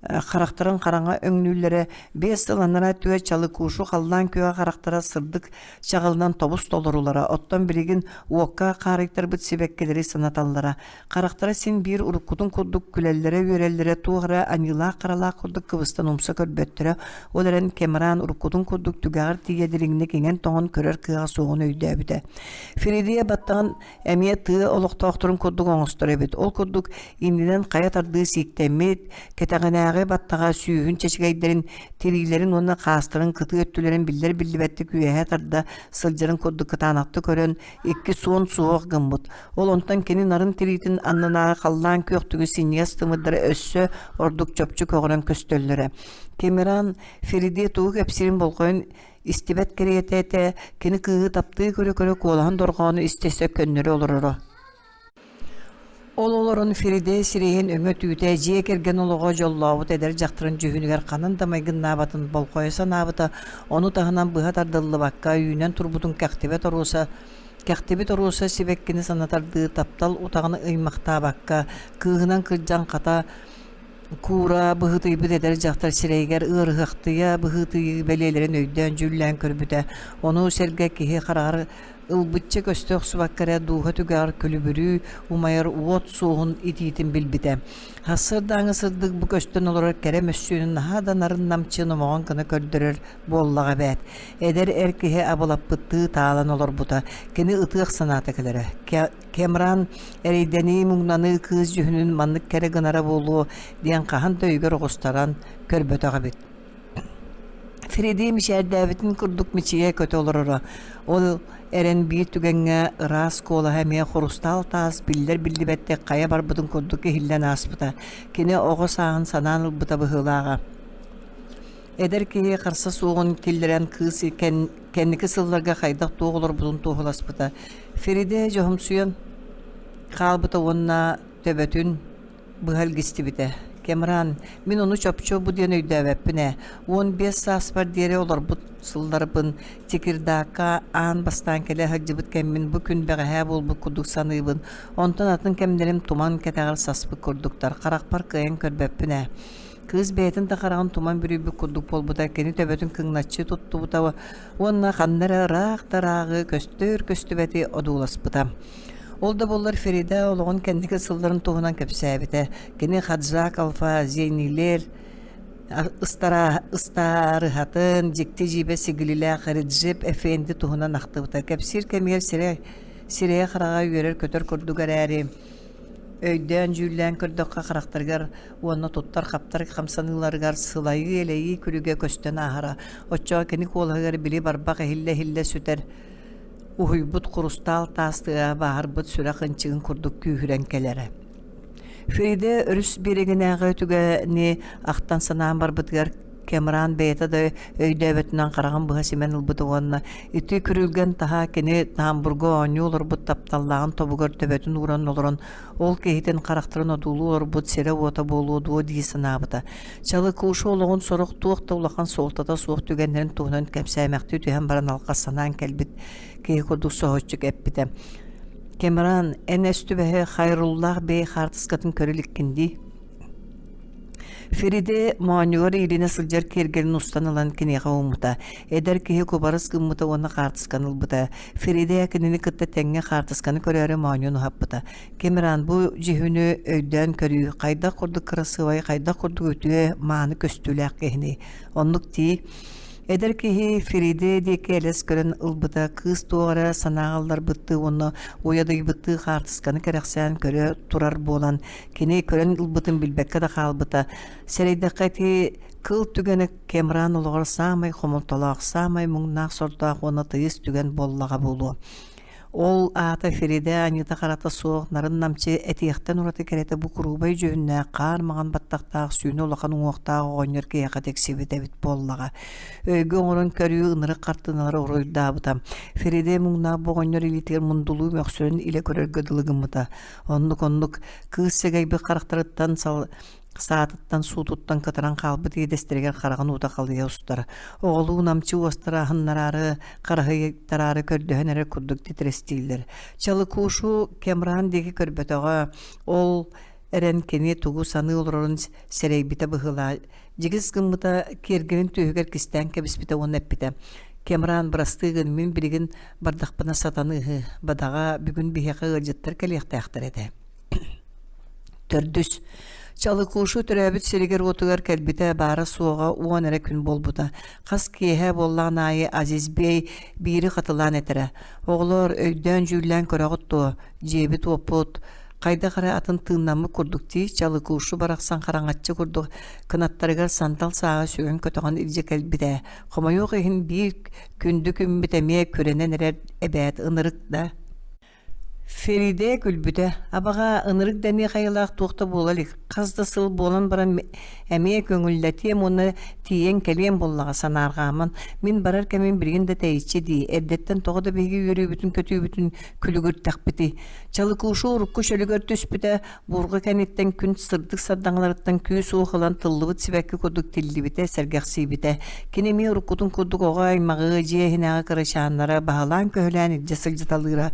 харахтарын хараҥа өҥнүүллэрэ, биэс сыл анараа өттүгэр чалыкуушу халлаан күөҕэ харахтара сырдык чаҕылынан тобус толорулара, оттон билигин уокка хаарыйтарбыт сибэккилэри санаталлара. Харахтара син биир уруккутун курдук күлэллэрэ-үөрэллэрэ туох эрэ аньыылаах-харалаах курдук кыбыстан умса көрбөттөрө, ол эрэн Кэмран уруккутун курдук түгэҕэр тиийэ дириҥник иҥэн-тоҥон көрөр кыаҕа суоҕун өйдөөбүтэ. Феридия баттаҕын эмиэ тыа олохтоохторун курдук оҥостор эбит. Ол курдук иннинэн хайа тардыы сииктэммит, кэтэҕинээҕи баттаҕа сүүһүн чэчигэйдэрин, тириилэрин уонна хаастарын кытыы өттүлэрин биллэр-биллибэттик үөһэ тарда сылдьарын курдук кытаанахтык көрөн, икки суон суһуох гыммыт. Ол онтон кини нарын тириитин аннынааҕы халлаан күөхтүҥү синньигэс тымырдара өссө ордук чопчу көҕөрөн көстөллөрө. Кэмеран Фериде тугу кэпсиирин болҕойон истибэт кэриэтэ этэ, кини кыыһы таптыы көрө-көрө куолаһын дорҕоону истэ-истэ көннөрү олороро. Ол олорон Фериде сирэйин өҥө-түүтэ дьиэ кэргэн олоҕо дьоллообут эдэр дьахтарын дьүһүнүгэр ханан да майгыннаабатын болҕойо санаабыта, ону таһынан быһа тардыллыбакка үүнэн турбутун кэхтибэт оруоса кэхтибит оруоса сибэккини санатардыы таптал утаҕын ыймахтаабакка, кыыһынан кырдьан хата Куура быһыытыйбыт эдэр дьахтар сирэйигэр ыарыһахтыйа быһыытыйыы бэлиэлэрин өйдөөн-дьүүллээн көрбүтэ, ону сэргэ киһи хараҕар ылбычча көстө охсубакка эрэ дууһа түгэҕэр күлүбүрүү умайар уот суоһун итиитин билбитэ. Сарсыардааҥы сырдык бу көстөн олорор кэрэ мөссүөнүн наһаа да нарын-намчы номоҕон гына көрдөрөр буоллаҕа эбээт. Эдэр эр киһи абылаппыттыы таалан олорбута. Кини ытыах санаата кэлэрэ. Кэмран эрэйдэнии, муҥнаныы кыыс дьүһүнүн маннык кэрэ гынара буолуо диэн хаһан да өйүгэр оҕустаран көрбөтөх эбит. Фреди мичээрдээбитин курдук мичийэ көтө олороро. Ол эрэн биир түгэҥҥэ ыраас куолаһа эмиэ хурустаал таас биллэр-биллибэттик хайа барбытын курдук иһиллэн ааспыта. Кини оҕо сааһын санаан ылбыта быһыылааҕа. Эдэр киһи харса суоҕун киллэрэн кыыс кэнники сылларга хайдах-туох олорбутун туоһуласпыта. Фериде дьоһумсуйан хаалбыта уонна төбөтүн быһа илгистибитэ. Кэмран, мин ону чопчу бу диэн өйдөөбөппүн ээ. 15 сааспар диэри олорбут сылларбын Тикирдаакка аан бастаан кэлэ сылдьыбыт кэммин бу күн бэҕэһээ буолбут курдук саныыбын. Онтон атын кэмнэрим туман кэтэҕэр саспыт курдуктар. Харахпар кыайан көрбөппүн ээ. Кыыс бэйэтин да хараҕын туман бүрүйбүт курдук буолбута, кини төбөтүн кыҥначчы туттубута уонна ханна эрэ ыраах да ырааҕы көстөр-көстүбэти одууласпыта. Ол да буоллар Ферида олоҕун кэнники сылларын туһунан кэпсээбитэ. Кини Хаджак Алфа Зейнилер ыстаарыһатын, дьикти-дьиибэ сигилилээх Реджеп Эфенди туһунан ахтыбыта. Кэпсиир кэмигэр сирэ, сирэйэ-хараҕа үөрэр-көтөр курдук эрээри, өйдөөн-дьүүллээн көрдөххө харахтарыгар уонна туттар-хаптар хамсаныыларыгар сылайыы-элэйии күлүгэ көстөн ааһара. Оччоҕо кини куолаһыгар били барбах иһиллэ-иһиллэ сүтэр уһуйбут хурустаал таас тыаһа бааһырбыт сүрэх ынчыгын курдук күүһүрэн кэлэрэ. Фриде өрүс биэрэгинээҕи түгэни ахтан санаан барбытыгар. Кэмран бэйэтэ да өйдөөбөтүнэн хараҕын быһа симэн ылбыта уонна ити күрүлгэн таһаа кини тамбурга оонньуу олорбут тапталлааҕын тобугар төбөтүн ууран олорон ол киһитин харахтарын одуулуу олорбут сирэ-уота буолуо дуо дии санаабыта. Чалыкуша олоҕун сорох туох да улахан суолтата суох түгэннэрин туһунан кэпсээмэхтии түһэн баран алҕас санаан кэлбит киһи курдук соһуччу эппитэ. Кэмран, эн эс түбэһэ Хайруллаах бэй хаартыскатын көрө иликкин дии. Фериде моонньугар иилинэ сылдьар киэргэлин устан ылан киниэхэ ууммута. Эдэр киһи кубарыс гыммыта уонна хаартысканы ылбыта. Фериде кинини кытта тэҥҥэ хаартысканы көрөөрү моонньун уһаппыта. Кэмиран бу дьүһүнү өйдөөн көрүү, хайдах курдук кырасыабай, хайдах курдук үтүө, мааны көстүүлээх киһиний. Оннук дии. Эдэр киһи Фериде диэки элэс көрөн ылбыта, кыыс туох эрэ санааҕа ылларбыттыы уонна уйадыйбыттыы хаартысканы кэрэхсээн көрө турар буолан, Кини көрөн ылбытын билбэккэ да хаалбыта. Сэрэйдэххэ ити кыл түгэнэ Кэмран олоҕор саамай хомолтолоох, саамай муҥнаах-сордоох уонна тыйыс түгэн буоллаҕа буолуо. Ол аата Фериде аньыыта-харата суох, нарын-намчы этиэхтэн ураты кэрэтэ бу куруубай дьүһүннээх, хаар маҥан баттахтаах, сүүнэ улахан уҥуохтаах оҕонньор киһиэхэ тиксибит эбит буоллаҕа. Өйгө оҥорон көрүү ынырык хартыыналары уруйдаабыта. Фериде муҥнаах бу оҕонньор илиитигэр мундулуу мөхсөрүн илэ көрөргө дылы гыммыта. Оннук-оннук кыыс сэгэйбит харахтарыттан сал саатыттан суутуттан кытаран хаалбыт иэдэстэригэр хараҕын уута халыйа устар. Оҕолуу намчы уостара аһыннараары, хараһыйтараары көрдөһөн эрэр курдук титирэстииллэр. Чалыкушу Кемран диэки көрбөтөҕө, ол эрэн кини тугу саныы олорорун сэрэйбитэ быһыылаах. Дьигис гыммыта киэргэлин түөһүгэр кистээн кэбиспитэ уонна эппитэ: «Кемран, бырастыы гын, мин билигин бардахпына сатаныыһы, бадаҕа бүгүн биһиэхэ ыалдьыттар кэлиэхтээхтэр этэ». Төрдүс. Чалыкушу төрөөбүт сиригэр-уотугар кэлбитэ баара-суоҕа 10 эрэ күн буолбута. Хас киэһэ буоллаҕын аайы Азизбей биири хатылаан этэрэ: «Оҕолоор, өйдөөн-дьүүллээн көрөҕүт дуо, дьиэбит-уоппут хайдах эрэ атын тыыннаммыт курдук дии, Чалыкушу барахсан хараҥаччы курдук кынаттарыгар сандал сааҕы сүгэн-көтөҕөн илдьэ кэлбит ээ. Хомойуох иһин биир күндү күммүт эмиэ күрэнэн эрэр эбээт ынырык да Фериде күлбүтэ, абаҕа ынырык дэниэх айылаах туох да буола илик, хас да сыл буолан баран эмиэ көҥүллэтиэм уонна тиийэн кэлиэм буоллаҕа санаарҕааман, мин барар кэмим билигин да тэйиччи дии, эрдэттэн тоҕо да биһиги үөрүүбүтүн-көтүүбүтүн күлүгүртэхпитий. Чалыкушу урукку чөлүгэр түспүтэ, буурҕа кэнниттэн күн сырдык сардаҥаларыттан күүс-уох ылан тыллыбыт сибэкки курдук тиллибитэ, сэргэхсийбитэ. Кини эмиэ уруккутун курдук оҕо аймаҕы, дьиэ иһинээҕи кырачааннара баһылаан-көһүлээн илдьэ сылдьыталыыра.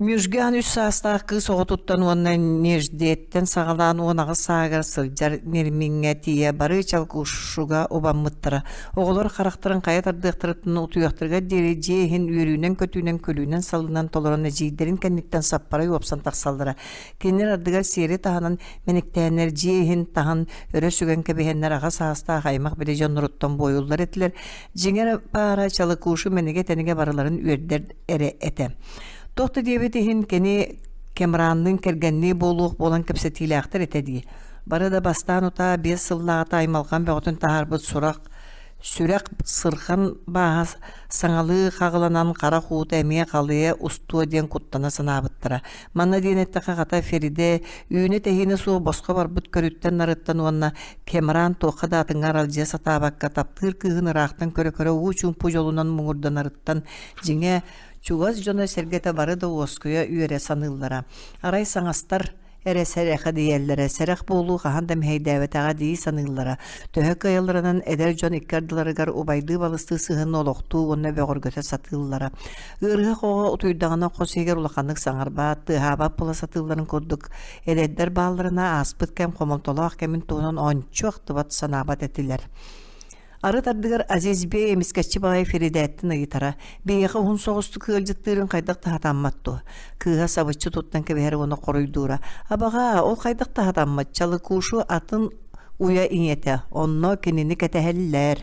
Мүжган үс саастаах кыыс оҕотуттан уонна Неждеттэн саҕалаан 18 сааһыгар сылдьар Нермиҥҥэ тиийэ бары Чалкушуга убаммыттара. Оҕолор харахтарын хайа тардыахтарыттан утуйуохтарыгар диэри дьиэ иһин үөрүүнэн-көтүүнэн, күлүүнэн-салыынан толорон эдьиийдэрин кэнниттэн саппарай уопсан тахсаллара. Кинилэр ардыгар сиэри таһынан мэниктээннэр дьиэ иһин таһын өрө сүгэн кэбиһэннэр аҕа саастаах аймах-билэ дьонноруттан буойуллар этилэр. Дьиҥэр баара Чалыкушу мэнигэ-тэнигэ барыларын үөрдэр эрэ этэ. Туох да диэбит иһин кини Кемранныын кэргэннии буолуох буолан кэпсэтиилээхтэр этэ дии. Бары да бастаан утаа 5 сыллааҕыта аймалҕан бөҕөтүн таһаарбыт сурах сүрэх сырхан бааһа саҥалыы хаҕыланан харах уута эмиэ халыйа устуо диэн куттана санаабыттара. Манна диэн эттэххэ хата Фериде үүнэ-тэһиинэ суох босхо барбыт көрүттэн-нарыттан уонна Кемран туохха да атыҥҥа аралдьыйа сатаабакка таптыыр кыыһын ыраахтан көрө-көрө уу-чуумпу дьолунан муҥурданарыттан дьиҥэ чугас дьоно-сэргэтэ бары да уоскуйа үөрэ саныыллара. Арай саҥастар эрэ сэрэхэдийэллэрэ, сэрэх буолуу хаһан да мэһэйдээбэтэҕэ дии саныыллара. Төһө кыайалларынан эдэр дьон икки ардыларыгар убайдыы-балыстыы сыһыаны олохтуу уонна бөҕөргөтө сатыыллара. Ыарыһах оҕо утуйдаҕына хос иһигэр улаханнык саҥарбат, тыаһаабат буола сатыылларын курдук, эдэрдэр баалларына ааспыт кэм хомолтолоох кэмин туһунан ончу ахтыбат, санаабат этилэр. Арыт ардыгар Азизбей эмискэччи баҕайы Феридээттэн ыйытара, биһиэхэ уһун соҕустук ыалдьыттыырын хайдах да сатаммат дуо? Кыыһа сабыччы туттан кэбиһэр уонна хоруйдуура, абаҕаа, ол хайдах да сатаммат, Чалыкушу атын уйа ийэтэ, онно кинини кэтэһэллэр.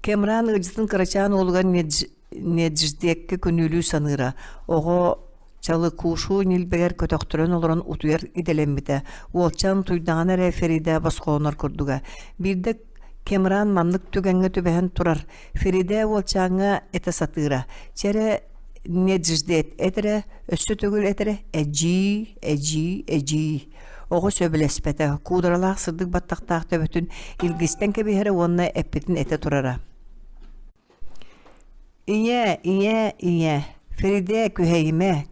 Кемран ыалдьытын кырачаан уолугар Недждеккэ күнүүлүү саныыра, оҕо Чалыкушу ньилбэгэр көтөхтөрөн олорон утуйар идэлэммитэ, уолчаан утуйдаҕына эрэ Ферида босхолонор курдуга. Биирдэ Кемран маннык түгэҥҥэ түбэһэн турар, Ферида уолчааҥҥа этэ сатыыра: «Чэ Недждет эт эрэ, өссө төгүл эт эрэ, эдьиий, эдьиий, эдьиий». Оҕо сөбүлэспэтэ, куударалаах сырдык баттахтаах төбөтүн илгистэн кэбиһэрэ уонна эппитин этэ турара. «Ийээ, ийээ, ийээ, Феридэ күһэйимэ,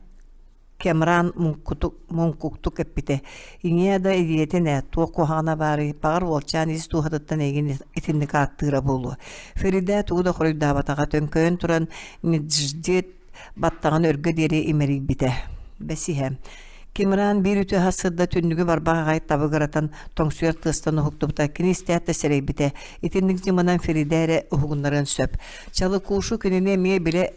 Кэмран муҥкутук, муҥкуктук эппитэ: «Ийээ да ийэтин ээ, туох куһаҕана баарый, баҕар уолчаан ис дууһатыттан эйигин итинник ааттыыра буолуо». Феридэ тугу да хоруйдаабатаҕа, төҥкөйөн туран Нидждет баттаҕын өргө диэри имэрийбитэ. Бэсиһэ. Кимран биир үтүө сырда түннүгү барбах аҕай табыгыратан тоҥсуйар тыастан уһуктубута. Кини истээт да сэрэйбитэ. Итинник дьыманан Феридэ эрэ уһугуннарыан сөп. Чалыкушу кинини эмиэ билэ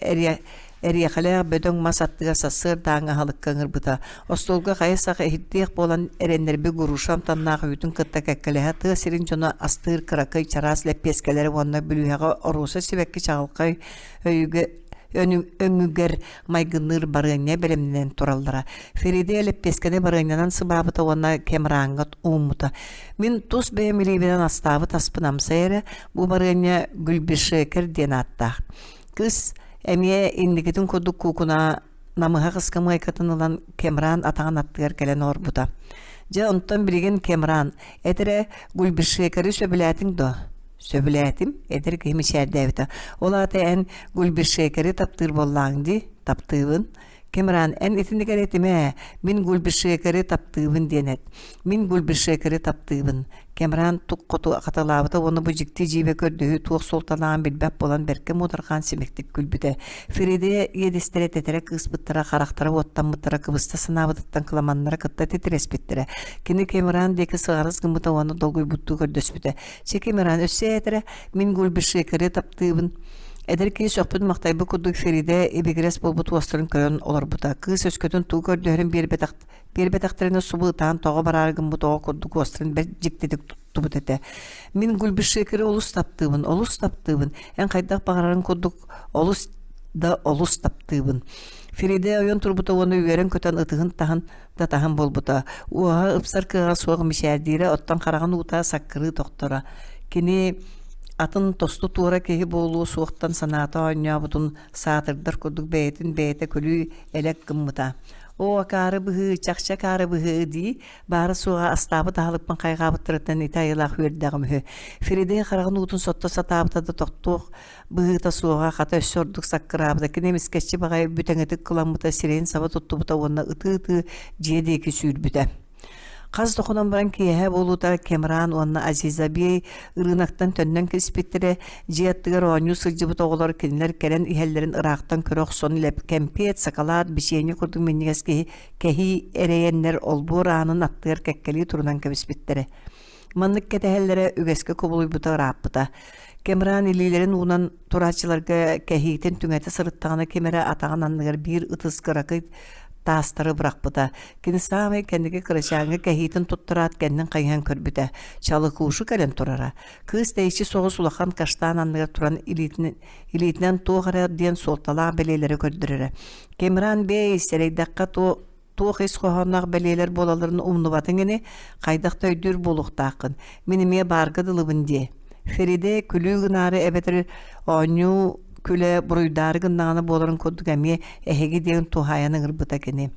Эриэхэлээх бөдөҥ мас аттыгар сарсыардааҥҥы аһылыкка ыҥырбыта. Остуолга хайа сах иһиттиэх буолан эрэннэрбит груша амтаннаах үүтүн кытта кэккэлэһэ тыа сирин дьоно астыыр кыракый чараас лэппиэскэлэри уонна бүлүүһэҕэ оруоса сибэкки чаҕылхай өйүгэ өҥүгэр майгынныыр барыанньа бэлэмнэнэн тураллара. Фериде лэппиэскэни барыанньанан сыбаабыта уонна кемраҥҥа ууммута. Мин тус бэйэм илиибинэн астаабыт аспын амсай эрэ, бу барыанньа гүлбишекер диэн ааттаах. Кыыс эмиэ инникитин курдук куукуна намыһах ыскамыайкатын ылан Кемран атаҕын аттыгар кэлэн олорбута. Дьэ онтон билигин Кемран, эт эрэ Гульбишекери сөбүлээтиҥ дуо? Сөбүлээтим, эдэр киһи мичээрдээбитэ. Ол аата эн Гульбишекери таптыыр буоллааҥ дии? Таптыыбын. Кемран, эн итинник эрэ этимэ ээ, мин Гульбишекери таптыыбын диэн эт. Мин Гульбишекери таптыыбын. Кэмран тук хоту хатылаабыта уонна бу дьикти дьиибэ көрдөһүү туох суолталааҕын билбэт буолан бэркэ муодарҕаан симиктик күлбүтэ. Феридэ иэдэстэрэ тэтэрэ кыыспыттара, харахтара уоттаммыттара, кыбыста санаабытыттан кыламаннара кытта титирэспиттэрэ. Кини Кэмран диэки сыҕарыс гыммыта уонна долгуйбуттуу көрдөспүтэ. Чэ, Кэмран, өссө этэрэ, мин Гульбишекери таптыыбын. Эдэр киһи сөхпүт-махтайбыт курдук Феридэ ибигирэс буолбут уостарын көрөн олорбута. Кыыс өскөтүн тугу көрдөһөрүн биэрбэтэх Биэрбэтэхтэринэ субу ытаан тоҕо бараары гыммыт оҕо курдук уостарын бэрт дьиктитик туттубут этэ. Мин Гульбишекери олус таптыыбын, олус таптыыбын. Эн хайдах баҕарарыҥ курдук олус да олус таптыыбын. Фериде ойон турбута уонна үөрэн-көтөн ытыһын таһын да таһын буолбута. Уоһа ыпсар кыаҕа суох мичээрдиирэ, оттон хараҕын уута саккырыы тохторо. Кини атын тосту туора киһи буолуо суохтан санаата оонньообутун саатырдар курдук бэйэтин бэйэтэ күлүү элэк гыммыта. Оо, акаары быһыы, чахчы акаары быһыы дии, баара-суоҕа астаабыт аһылыкпын хайҕаабыттарыттан ити айылаах үөрдэҕим үһү. Феридей хараҕын уутун сотто сатаабыта да тохтуох быһыыта суоҕа, хата өссө ордук саккыраабыта. Кини эмискэччи баҕайы бүтэҥитик кыламмыта, сирэйин саба туттубута уонна ытыы-ытыы дьиэ диэки сүүрбүтэ. Хас да хонон баран киэһэ буолуута Кемран уонна Азизабей ырыынактан төннөн кэлиспиттэрэ, дьиэ аттыгар оонньуу сылдьыбыт оҕолор кинилэр кэлэн иһэллэрин ыраахтан көрө охсон илэ кэмпиэт, сакалаат, бичиэнньэ курдук минньигэс киһи кэһии эрэйэннэр олбуор аанын аттыгар кэккэлии турунан кэбиспиттэрэ. Маннык кэтэһэллэрэ үгэскэ кубулуйбута ырааппыта. Кемран илиилэрин уунан турааччыларга кэһиитин түҥэтэ сырыттаҕына ким эрэ атаҕын анныгар биир ытыс кыракый таастары бырахпыта. Кини саамай кэнники кырачааҥҥа кэһиитин туттараат кэннин хайыһан көрбүтэ. Чалыкушу кэлэн турара. Кыыс тэйиччи соҕус улахан каштан анныгар туран илиитинэн, илиитинэн туох эрэ диэн суолталаах бэлиэлэри көрдөрөрө. Кемран бэй, сэрэйдэххэ туох туох ис хоһоонноох бэлиэлэр буолалларын умнубатыҥ ини, хайдах да өйдүүр буолуохтааххын. Мин эмиэ баарга дылыбын диэ. Фериде күлүү гынаары эбэтэр оонньуу күлэ буруйдаары гыннаҕына буоларын курдук эмиэ эһиги диэн туһаайан ыҥырбыта кини.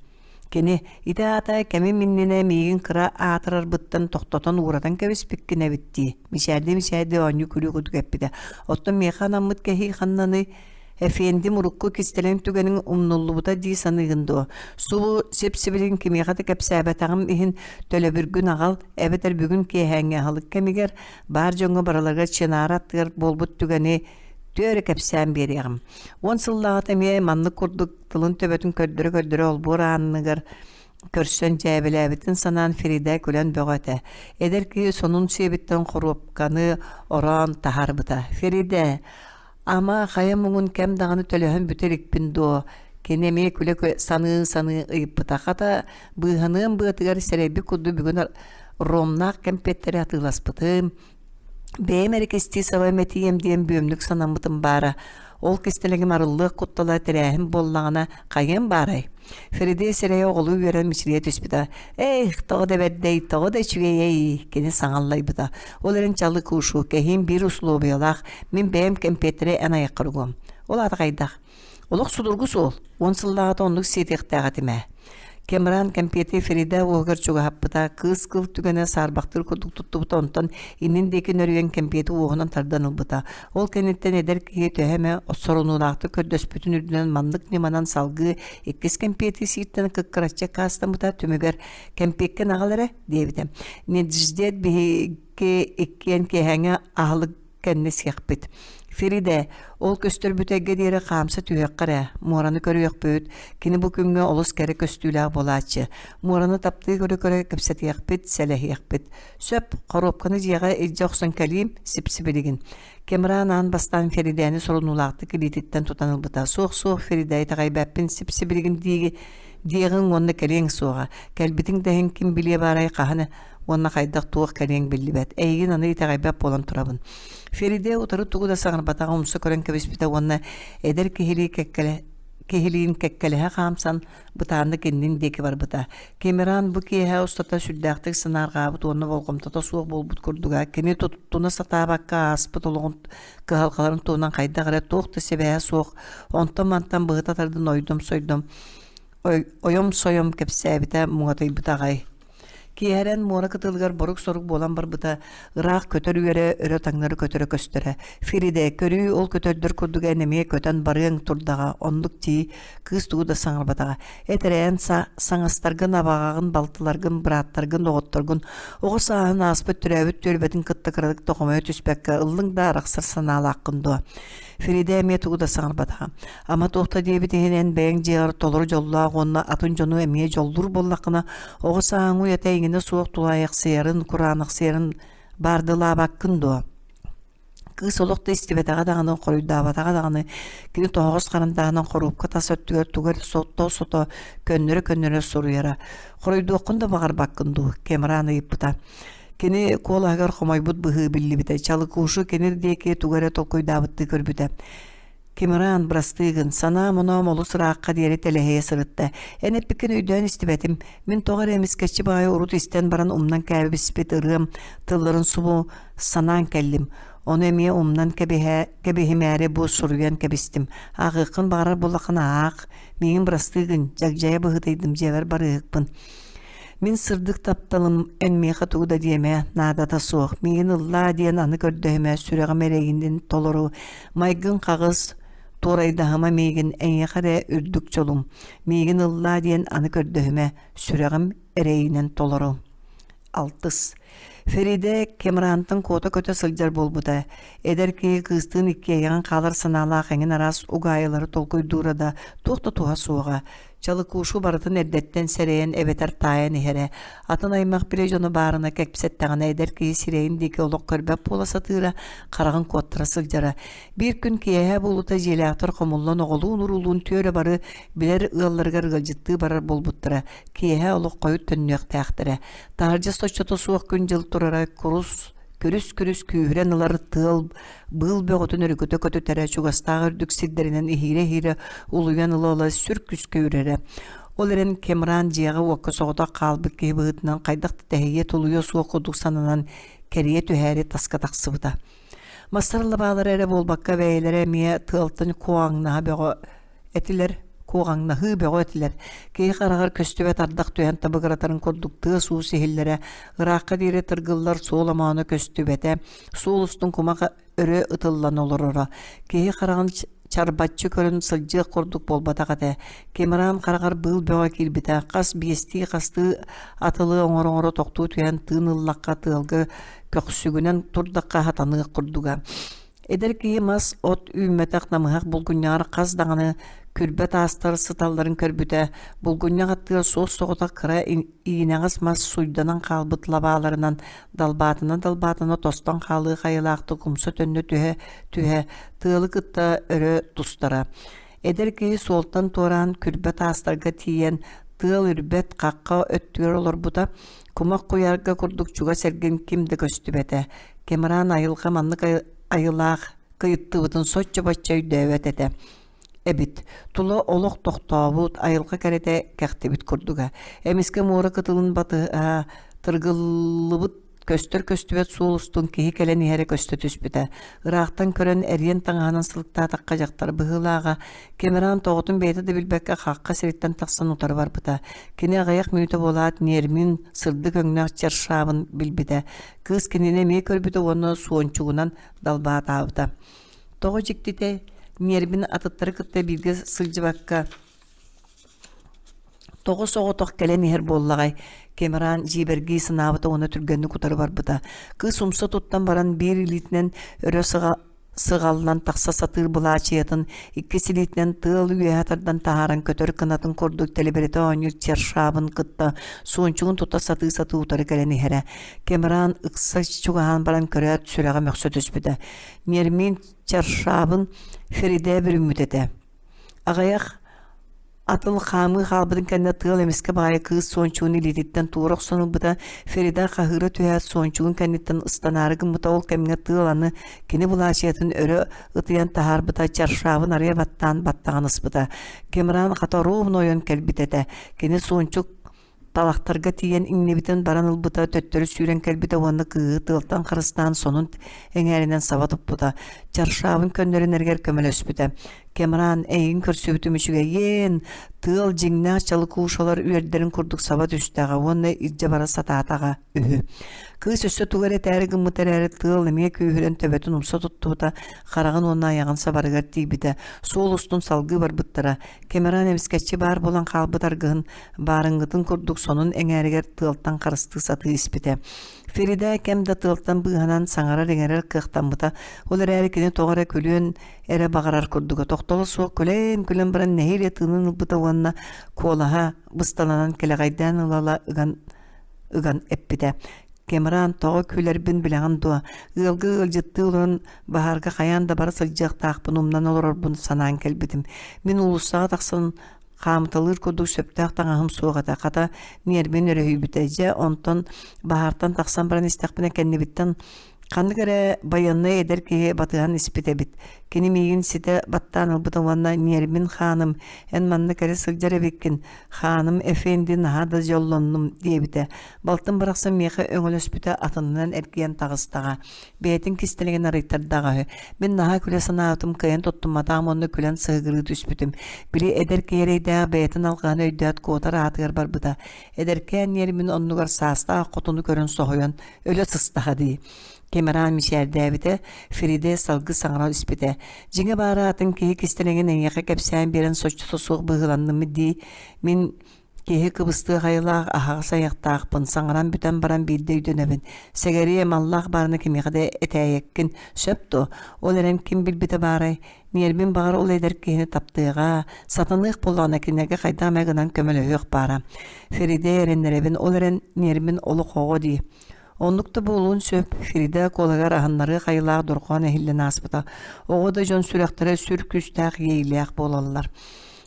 Кини ити аата кэмим иннинэ миигин кыра аатырарбыттан тохтотон ууратан кэбиспиккин эбит дии мичээрдии-мичээрдии оонньуу күлүү курдук эппитэ. Оттон миэхэ анаммыт кэһии ханнаный? Эфиэндим урукку кистэлэҥ түгэниҥ умнуллубута дии саныыгын дуо? Субу сип-сибилигин кимиэхэ да кэпсээбэтэҕим иһин төлөбүргүн аҕал, эбэтэр бүгүн киэһээҥҥи аһылык кэмигэр баар дьоҥҥо барыларыгар Чинара аттыгар буолбут түгэни түөрэ кэпсээн биэриэҕим. Уон сыллааҕыта эмиэ маннык курдук тылын төбөтүн көрдөрө-көрдөрө олбуор ааныгар көрсөн дьээбэлээбитин санаан Ферида күлэн бөҕө этэ. Эдэр киһи сонун сиэбиттэн хоруопканы ороон таһаарбыта. Ферида, ама хайа муҥун кэм даҕаны төлөһөн бүтэ иликпин дуо? Кини эмиэ күлэ саныы-саныы ыйыппыта. Хата быыһаныам быатыгар сэрэйбит курдук бүгүн ромнаах кэмпиэттэри атыыласпытым. Бэйэм эрэ кистии саба мэтийиэм диэн бүөмнүк санаммытым баара. Ол кистэлэҥим арыллыах куттала тэрээһин буоллаҕына хайыам баарай? Феридей сирэйэ оҕолуу үөрэн мичилийэ түспүтэ. «Эх, тоҕо да бэрдэй, тоҕо да үчүгэйэй!» кини саҥаллайбыта. Ол эрэн чалы-куушу, кэһиим биир услуобуйалаах, мин бэйэм кэмпиэттэри эн айаххар угуом. Ол аата хайдах? Олох судургу суол, уон сыллааҕыта оннук сиэтиэхтээх этим ээ. Кэмран кэмпиэти Ферида уоһугар чугаһаппыта, кыыс кыл түгэнэ саарбахтыыр курдук туттубута, онтон иннин диэки нөрүйэн кэмпиэти уоһунан тардан ылбыта. Ол кэнниттэн эдэр киһи төһө эмэ сорунуулаахтык көрдөспүтүн үрдүнэн маннык ньыманан салгыы иккис кэмпиэти сииртэн кыккыраччы аккаастаммыта, түмүгэр «Кэмпиэккин аҕал эрэ» диэбитэ. Недждет биһиги иккиэн киэһээҥҥи аһылык кэннэ сиэхпит. Феридэ, ол көстөр бүтэйгэ диэри хаамса түһүөххэ эрэ, муораны көрүөхпүт, кини бу күҥҥэ олус кэрэ көстүүлээх буолааччы. Муораны таптыы көрө-көрө кэпсэтиэхпит, сэлэһиэхпит. Сөп, хоруопканы дьиэҕэ илдьэ охсон кэлиим, сипсибилигин. Кемран аан бастаан Феридэни сорунуулаахтык илиититтэн тутан ылбыта. Суох-суох, Феридэ, итэҕэйбэппин, сипсибилигин дииги диэҕиҥ уонна кэлиэҥ суоҕа. Кэлбитиҥ да иһин ким билиэ баарай хаһан уонна хайдах туох кэлиэҥ биллибэт. Эйигин аны итэҕэйбэт буолан турабын. Фериде утары тугу да саҥарбатаҕа умса көрөн кэбиспитэ уонна эдэр киһилии кэккэлэ киһилиин кэккэлэһэ хаамсан бытааннык иннин диэки барбыта. Кемеран бу киэһэ устата сүрдээхтик санаарҕаабыт уонна болҕомтото суох буолбут курдуга. Кини туттуна сатаабакка ааспыт олоҕун кыһалҕаларын туһунан хайдах эрэ туох да сибээһэ суох онтон-мантан быһыта тардан ойдом-сойдом ойом-сойом кэпсээбитэ муҥатыйбыта аҕай. Киэһэрэн муора кытылыгар борук-сорук буолан барбыта, ыраах көтөр үөрэ өрө-таҥнары көтөрө көстөрө. Фириде, көрүүй ол көтөрдөр курдук эн эмиэ көтөн барыаҥ турдаҕа, оннук дии, кыыс тугу да саҥарбатаҕа. Эт эрэ эн саҥастаргын, абаҕаҕын, балтыларгын, бырааттаргын, доҕотторгун оҕо сааһын ааспыт төрөөбүт түөлбэтин кытта кыратык да хомойо түспэккэ ыллыҥ да арахсар санаалааххын дуо? Фириде эмиэ тугу да саҥарбатаҕа. Ама туох да диэбит иһин эн бэйэҥ дьиэҕэр толору дьоллоох уонна атын дьону эмиэ дьоллуур буоллаххына, оҕо сааһыҥ уйата эйигинэ суох тулаайахсыйарын, кураанахсыйарын баардылаабаккын дуо? Кыыс олох да истибэтэҕэ даҕаны, хоруйдаабатаҕа даҕаны, кини тоһоҕос харандааһынан хоруопка тас өттүгэр тугу эрэ сото-сото, көннөрө-көннөрө суруйара. Хоруйдуоххун да баҕарбаккын дуу? Кэмран ыйыппыта. Кини куолаһыгар хомойбут быһыы биллибитэ. Чалыкушу кини диэки тугу эрэ толкуйдаабыттыы көрбүтэ. Кимыраан, бырастыы гын, санаам-оноом олус ыраахха диэри тэлэһийэ сырытта. Эн эппиккин өйдөөн истибэтим. Мин тоҕо эрэ эмискэччи баҕайы урут истэн баран умнан кээбиспит ырыам тылларын субу санаан кэллим. Ону эмиэ умнан кэбиһэ, кэбиһимээри бу суруйан кэбистим. Ааҕыаххын баҕарар буоллаххына аах. Миигин бырастыы гын, дьагдьайа быһыытыйдым, дьиэбэр барыыһыкпын. Мин сырдык тапталым эн миэхэ тугу да диэмэ, наадата суох. Миигин ыллаа диэн аны көрдөһүмэ, сүрэҕим эрэйинин толору. Майгыҥ хаҕыс, туорайдаһыма миигин, эйиэхэ эрэ үрдүк дьолум. Миигин ыллаа диэн аны көрдөһүмэ, сүрэҕим эрэйинэн толору. Алтыс. Фериде Кемрантан куота көтө сылдьар буолбута. Эдэр киһи кыыстыын иккиэйэҕин хаалар санаалаах эҥин араас угаайылары толкуйдуура да туох да туһа суоҕа. Чалыкуушу барытын эрдэттэн сэрэйэн эбэтэр таайан иһэрэ. Атын аймах билэ дьоно баарына кэпсэттэҕинэ эдэр киһи сирэйин диэки олох көрбөт буола сатыыра, хараҕын куоттара сылдьара. Биир күн киэһэ буолуута дьиэлээхтэр хомуллан оҕолуун-уруулуун түөрэ бары билэр ыалларыгар ыалдьыттыы барар буолбуттара. Киэһэ олох хойут төннүөхтээхтэрэ. Таһырдьа соччото суох күн-дьыл турара курус күрүс-күрүс күүһүрэн ылар тыал быыл бөҕөтүн өрүкүтэ көтүтэрэ, чугастаах үрдүк сирдэринэн иһиирэ-иһиирэ улуйан ыла-ыла сүр күүскэ үрэрэ. Ол эрэн Кемран дьиэҕэ-уокка соҕотох хаалбыт киһи быһыытынан хайдах да тэһийиэ-тулуйуо суох курдук сананан кэрийэ түһээри таска тахсыбыта. Мастар лабаалара эрэ буолбакка бэйэлэрэ эмиэ тыалтан куоҕаҥнаһа бөҕө этилэр, куоҕаҥнаһыы бөҕө этилэр. Киһи хараҕар көстүбэт ардах түһэн табыгыратарын курдук тыас-уус иһиллэрэ, ыраахха диэри тыргыллар суол омооно көстүбэтэ, суол устун кумах өрө ытыллан олороро. Киһи хараҕын чарбаччы көрөн сылдьыах курдук буолбатах этэ. Кемран хараҕар быыл бөҕө киирбитэ, хас биэстии хастыы атылыы оҥоро-оҥоро тохтуу түһэн тыын ыллахха тыалга көхсүгүнэн турдахха хатаныах курдуга. Эдэр киһи мас, от үүммэтэх намыһах булгунньаҕар хас даҕаны күрбэ таастар сыталларын көрбүтэ, булгунньах аттыгар суос-соҕотох кыра иинэҕэс мас суйданан хаалбыт лабааларынан далбаатана-далбаатана тостон хаалыах айылаахтык умса-төннө түһэ-түһэ тыалы кытта өрө тустара. Эдэр киһи суолтан туораан күрбэ таастарга тиийэн тыал үрбэт хахха өттүгэр олорбута, кумах куйаарга курдук чугас эргин ким да көстүбэтэ. Кемран айылҕа маннык айылаах кыйыттыбытын соччо-бачча өйдөөбөт этэ эбит. Тула олох тохтообут, айылҕа кэрэтэ кэхтибит курдуга. Эмискэ муора кытылын батыһа тыргыллыбыт. Көстөр-көстүбэт суол устун киһи кэлэн иһэрэ көстө түспүтэ. Ыраахтан көрөн эриэн таҥаһынан сылыктаатахха дьахтар быһыылааҕа, Кэмеран тоҕотун бэйэтэ да билбэккэ хахха сириттэн тахсан утары барбыта. Кини аҕыйах мүнүүтэ буолаат Нермин сырдык өҥнөөх чаршаабын билбитэ. Кыыс кинини эмиэ көрбүтэ уонна суончугунан далбаатаабыта. Тоҕо дьиктитэ, Нермин атыттары кытта бииргэ сылдьыбакка Тоҕо соҕотох кэлэн иһэр буоллаҕай, Кэмеран дьиибэргии санаабыта уонна түргэнник утары барбыта. Кыыс умса туттан баран биир илиитинэн өрө сыҕаллан тахса сатыыр былаачыйатын, иккис илиитинэн тыал үөһэ тардан таһааран көтөр кынатын курдук тэлибирэтэ оонньуур чаршаабын кытта суончугун тута сатыы-сатыы утары кэлэн иһэрэ. Кэмеран ыкса чугаһаан баран көрөөт сүрэҕэ мөхсө түспүтэ. Нермин чаршаабын Феридэ бүрүммүт этэ. Аҕыйах Атыл хаамыы хаалбытын кэннэ тыал эмискэ баҕайы кыыс суончугун илиититтэн туора охсон ылбыта, Ферида хаһыыра түһээт суончугун кэнниттэн ыстанаары гыммыта ол кэмҥэ тыал аны кини былаачыйатын өрө ытыйан таһаарбыта, чаршаабын арыйа баттаан баттаҕын ыспыта. Кемран хата оруобуна ойон кэлбит этэ. Кини суончук талахтарга тиийэн иҥнибитин баран ылбыта, төттөрү сүүрэн кэлбитэ уонна кыыһы тыалтан харыстаан сонун эҥээринэн саба туппута, чаршаабын көннөрүнэригэр көмөлөспүтэ. Кэмран, эйигин көрсүбүтүм үчүгэйиэн, тыал дьиҥнээх чалыкуушалар үөрдэрин курдук саба түстэҕэ уонна илдьэ бара сатаатаҕа үһү. Кыыс өссө тугу эрэ этээри гыммыта эрээри тыал эмиэ күүһүрэн төбөтүн умса туттубута, хараҕын уонна айаҕын сабарыгар тиийбитэ. Суол устун салгыы барбыттара. Кэмеран эмискэччи баар буолан хаалбыт аргыһын баарыҥҥытын курдук сонун эҥээригэр тыалтан харыстыы сатыы испитэ. Ферида кэм да тыалтан быыһанан саҥарар-иҥэрэр кыахтаммыта, ол эрээри кини тоҕо эрэ күлүөн эрэ баҕарар курдуга. Тохтоло суох күлэн-күлэн баран нэһиилэ тыынын ылбыта уонна куолаһа бысталанан кэлэҕэйдээн ыла-ыла ыган ыган эппитэ. Кэмран, тоҕо күлэрбин билэҕин дуо? Ыалга ыалдьыттыы олорон баһаарга хайаан да бара сылдьыахтаахпын умнан олорорбун санаан кэлбитим. Мин уулуссаҕа тахсан хаамыталыыр курдук сөптөөх таҥаһым суох этэ. Хата, ньиэрбин өрөһүйбүтэ. Дьэ, онтон баһаартан тахсан баран истэхпинэ кэннибиттэн ханнык эрэ байыаннай эдэр киһи батыһан испит эбит. Кини миигин ситэ баттаан ылбыта уонна ньиэрбин хааным, эн манна кэлэ сылдьар эбиккин, хааным эфенди наһаа да дьоллоннум диэбитэ. Балтым барахсан миэхэ өҥөлөспүтэ атынынан эргийэн таҕыстаҕа. Бэйэтин кистэлэҥин арыйтардаҕа үһү. Мин наһаа күлэ санаабытым кыайан туттумматаҕым уонна күлэн сыһыгырыы түспүтүм. Били эдэр киһи эрэйдээх бэйэтин алҕаһын өйдөөт куотар аатыгар барбыта. Эдэркээн ньиэрмин оннугар саастаах хотуну көрөн соһуйан өлө сыстаха дии. Кэмеран мичээрдээбитэ, Фериде салгыы саҥара испитэ. Дьиҥэ баара атын киһи кистэлэҥин эйиэхэ кэпсээн биэрэн соччото суох быһыыланныммыт дии. Мин Киһи кыбыстыах айылаах аһаҕас айахтаахпын, саҥаран бүтэн баран биирдэ өйдөнөбүн. Сэгэриэ, маллаах баарына кимиэхэ да этээйэккин, сөп дуо? Ол эрэн ким билбитэ баарай? Ньиэрбин баҕар ол эдэр киһини таптыаҕа, сатаныах буоллаҕына кинилэргэ хайдах эмэ гынан көмөлөһүөх баара. Фериде эрэннэрэбин, ол эрэн ньиэрбин олох оҕо дии. Оннук да буолуон сөп, Фрида куолаһыгар аһыннарыах айылаах дорҕоон иһиллэн ааспыта. Оҕо да дьон сүрэхтэрэ сүр күүстээх иэйиилээх буолаллар.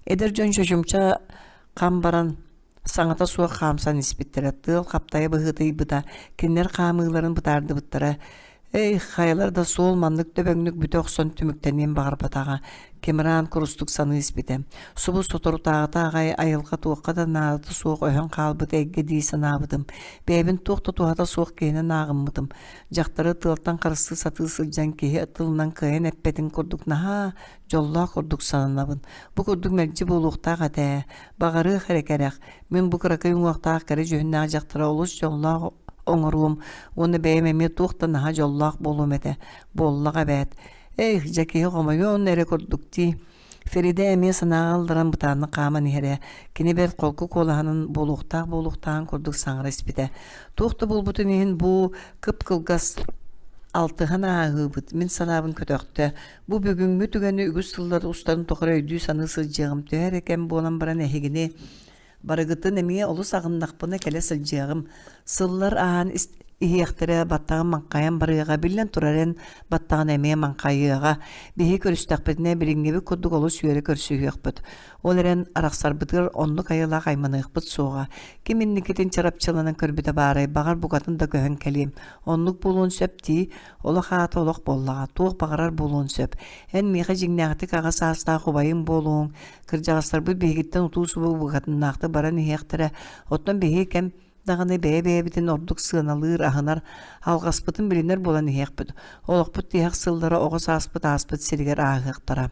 Эдэр дьон чочумча хам баран саҥата суох хаамсан испиттэрэ, тыал хаптайа быһыытыйбыта, кинилэр хаамыыларын бытаардыбыттара. Эй, хайалар да суол маннык дөбөҥнүк бүтэ охсон түмүктэниэн баҕарбатаҕа, Кемран курустук саныы испитэ. Субу соторутааҕыта аҕай айылҕа туохха да наадата суох өһөн хаалбыт эйгэ дии санаабытым. Бэйэбин туох да туһата суох киһинэн ааҕыммытым. Дьахтары тыалтан харыстыы сатыы сылдьан киһи тылынан кыайан эппэтин курдук наһаа дьоллоох курдук сананабын. Бу курдук мэлдьи буолуохтаах этэ ээ. Баҕарыах эрэ кэрэх. Мин бу кыракый уҥуохтаах кэрэ дьүһүннээх дьахтары олус дьоллоох оҥоруом уонна бэйэм эмиэ туох да наһаа дьоллоох буолуом этэ. Буоллаҕа эбээт. Эх, дьэ киһи хомойуон эрэ курдук дии. Фериде эмиэ санааҕа ылларан бытааннык хааман иһэрэ, кини бэрт холку куолаһынан буолуохтаах буолуохтааҕын курдук саҥара испитэ. Туох да буолбутун иһин бу кып-кылгас алтыһан ааһыыбыт мин санаабын көтөхтө. Бу бүгүҥҥү түгэни үгүс сыллар устарын тухары өйдүү-саныы сылдьыаҕым. Төһө эрэ кэм буолан баран эһигини Барыгытын эмиэ олус аҕыннахпына кэлэ сылдьыаҕым. Сыллар ааһан иһиэхтэрэ, баттаҕым маҥхайан барыаҕа, биллэн турар эн баттаҕын эмиэ маҥхайыаҕа. Биһиги көрүстэхпитинэ билиҥҥибит курдук олус үөрэ көрсүһүөхпүт. Ол эрэн арахсарбытыгар оннук айылаах айманыахпыт суоҕа. Ким инникитин чарапчыланан көрбүтэ баарай, баҕар букатын да көһөн кэлиэм. Оннук буолуон сөп дии, олох аата олох буоллаҕа, туох баҕарар буолуон сөп. Эн миэхэ дьиҥнээхтик аҕа саастаах убайым буолуоҥ, Кырдьаҕастарбыт биһигиттэн утуу-субуу букатыннаахтык баран иһиэхтэрэ, оттон биһиги кэм даҕаны бэйэ-бэйэбитин ордук сыаналыыр, аһынар, алҕаспытын билинэр буолан иһиэхпит. Олохпут тиһэх сыллара оҕо сааспыт ааспыт сиригэр ааһыахтара.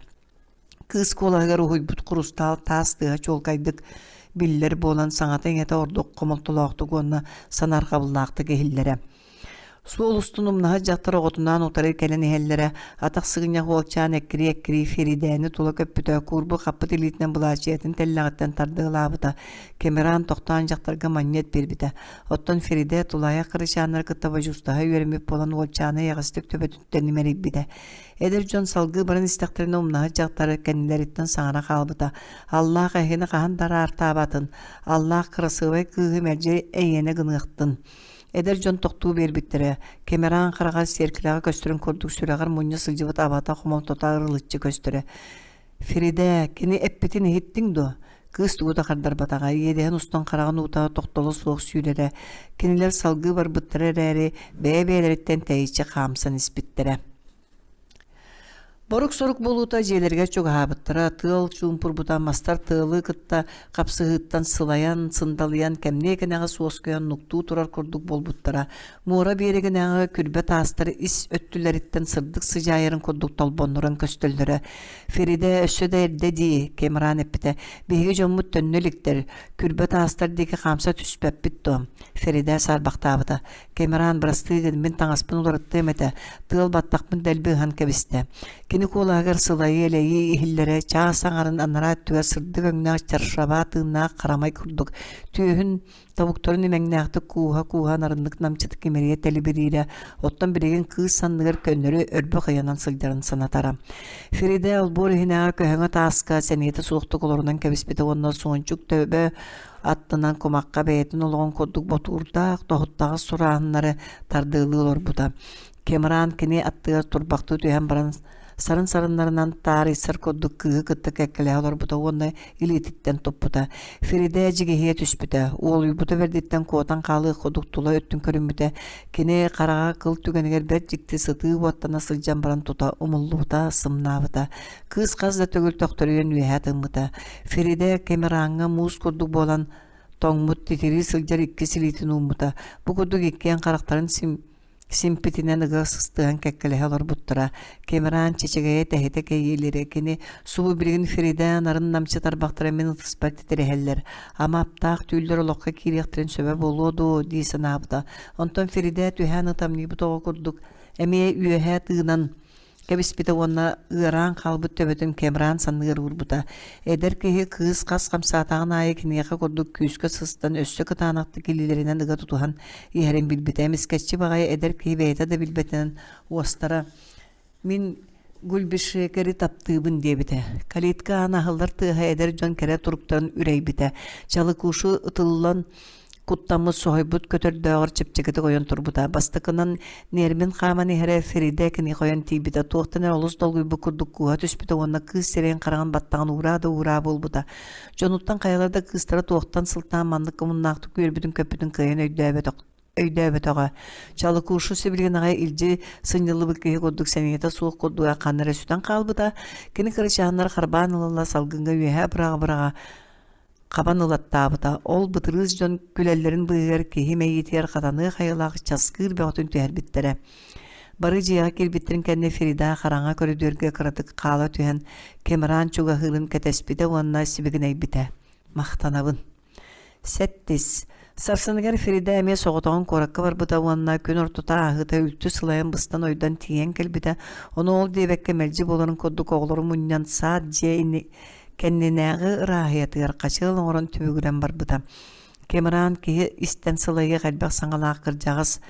Кыыс куолаһыгар уһуйбут хурустаал таас тыаһа чуолкайдык биллэр буолан саҥата-иҥэтэ ордук хомолтолоохтук уонна санаарҕабыллаахтык иһиллэрэ. Суол устун умнаһыт дьахтар оҕотунаан утары кэлэн иһэллэрэ, атах сыгынньах уолчаан эккирии-эккирии Феридэни тула көппүтэ, куурбут-хаппыт илиитинэн былаачыйатын тэллэҕиттэн тардыалаабыта, Кэмеран тохтоон дьахтарга манньыат биэрбитэ. Оттон Феридэ тулаайах кырачааннары кытта бодьуустаһа үөрэммит буолан уолчааны эйэҕэстик төбөтүттэн имэрийбитэ. Эдэр дьон салгыы баран истэхтэринэ умнаһыт дьахтары кэннилэриттэн саҥара хаалбыта. Аллаах эһигини хаһан да араартаабатын, Аллаах кырасыабай кыыһы мэлдьи эйиэнэ гыныахтын. Эдэр дьон тохтуу биэрбиттэрэ, Кэмераан хараҕар сиэркилэҕэ көстөрүн курдук сүрэҕэр мунньа сылдьыбыт абата хомолтото ырылыччы көстөрө. Феридэ, кини эппитин иһиттиҥ дуо? Кыыс тугу да хардарбатаҕа, иэдэһин устан хараҕын уута тохтоло суох сүүрэрэ. Кинилэр салгыы барбыттара эрээри, бэйэ-бэйэлэриттэн тэйиччи хаамсан испиттэрэ. Борук-сорук буолуута дьиэлэригэр чугаһаабыттара, тыал чуумпурбута, мастар тыалы кытта хапсыһыыттан сылайан, сындалыйан, кэмниэ кэнэҕэс уоскуйан нуктуу турар курдук буолбуттара. Муора биэрэгинээҕи күрбэ таастар ис өттүлэриттэн сырдык сыдьаайарын курдук толбоннуран көстөллөрө. Феридэ өссө да эрдэ дии, Кэмран эппитэ. Биһиги дьоммут төннө иликтэр, күрбэ таастар диэки хаамса түспэппит дуо? Феридэ саарбахтаабыта. Кэмеран бырастыы гын, мин таҥаспын уларыттыам этэ, тыал баттахпын дэлби ыһан кэбистэ. Кини куолаһыгар сылайыы-элэйии иһиллэрэ, чаас аҥарын анараа өттүгэр сырдык өҥнөөх чаршаба тыыннаах харамай курдук, түөһүн тобуктарын имэҥнээхтик кууһа-кууһа нарыннык намчытык имэрийэ тэлибириирэ, оттон билигин кыыс санныгар көннөрү өрбөх ыйанан сылдьарын санатара. Феридэ олбуор иһинээҕи көһөҥө тааска сэниэтэ суохтук олорунан кэбиспитэ уонна суончук төбө аттынан кумахха бэйэтин олоҕун курдук ботуурдаах, тоһуттаҕас сурааһыннары тардыалыы олорбута. Кемран кини аттыгар турбахтыы түһэн баран сарын-сарыннарынан таарыйсар курдук кыыһы кытта кэккэлэһэ олорбута уонна илиититтэн туппута. Феридэ дьигиһийэ түспүтэ, уолуйбута бэрдиттэн куотан хаалыах курдук тула өттүн көрүммүтэ. Кини хараҕа кыл түгэнигэр бэрт дьикти сытыы уоттана сылдьан баран тута умуллубута, сымнаабыта. Кыыс хас да төгүл төхтөрүйэн үөһэ тыммыта. Феридэ Кэмераҥҥа муус курдук буолан тоҥмут титирии сылдьар иккис илиитин ууммута. Бу курдук иккиэн харахтарын сим симпитинэн ыга сыстыһан кэккэлэһэ олорбуттара. Кэмеран чэчэгэйэ тэһитэ кэйиилэрэ кини субу билигин Феридэ нарын намчы тарбахтара мин ытыспар титирэһэллэр. Ама аптаах түүллэр олоххо киириэхтэрин сөбө буолуо дуо дии санаабыта. Онтон Феридэ түһээн ытамньыйбыт оҕо курдук эмиэ үөһэ тыынан кэбиспитэ уонна ыараан хаалбыт төбөтүн Кэмран санныгар уурбута. Эдэр киһи кыыс хас хамсаатаҕын аайы киниэхэ курдук күүскэ сыстан өссө кытаанахтык илиилэринэн ыга тутуһан иһэрин билбитэ. Эмискэччи баҕайы эдэр киһи бэйэтэ да билбэтинэн уостара «Мин Гульбишекери таптыыбын» диэбитэ. Калитка аан аһыллар тыаһа эдэр дьон кэрэ туруктарын үрэйбитэ. Чалыкушу ытыллан Куттаммыт, соһуйбут көтөрдөөҕөр чэпчэкитик ойон турбута. Бастакынан Нермин хааман иһэрэ Феридэ киниэхэ ойон тиийбитэ. Туохтан эрэ олус долгуйбут курдук кууһа түспүтэ уонна кыыс сирэйин хараҕын баттаҕын уураа да уураа буолбута. Дьонуттан хайалара да кыыстара туохтан сылтаан маннык омуннаахтык үөрбүтүн-көппүтүн кыайан өйдөөбөтөх өйдөөбөтөҕө. Чалыкушу сибилигин аҕай илдьи сынньыллыбыт киһи курдук сэниэтэ суох курдуга ханна эрэ сүтэн хаалбыта. Кини кырачааннар харбаан ылалла салгыҥҥа үөһэ быраҕа-быраҕа хабан ылаттаабыта, ол бытырыыс дьон күлэллэрин быыһыгар киһи мэйиитигэр хатаныах айылаах часкыыр бөҕөтүн түһэрбиттэрэ. Бары дьиэҕэ киирбиттэрин кэннэ Фрида хараҥа көрүдүөргэ кыратык хаала түһэн Кэмран чугаһыырын кэтэспитэ уонна сибигинэйбитэ. «Махтанабын». Сэттис. Сарсыныгар Фрида эмиэ соҕотоҕун куоракка барбыта уонна күн ортото ааһыыта үлтү сылайан быстан ойдон тиийэн кэлбитэ. Ону ол диэбэккэ мэлдьи буоларын курдук оҕолору мунньан саад дьиэ кэннинээҕи ырааһыйатыгар хачыал оҥорон түбүгүрэн барбыта. Кэмран киһи истэн сылайыах элбэх саҥалаах кырдьаҕас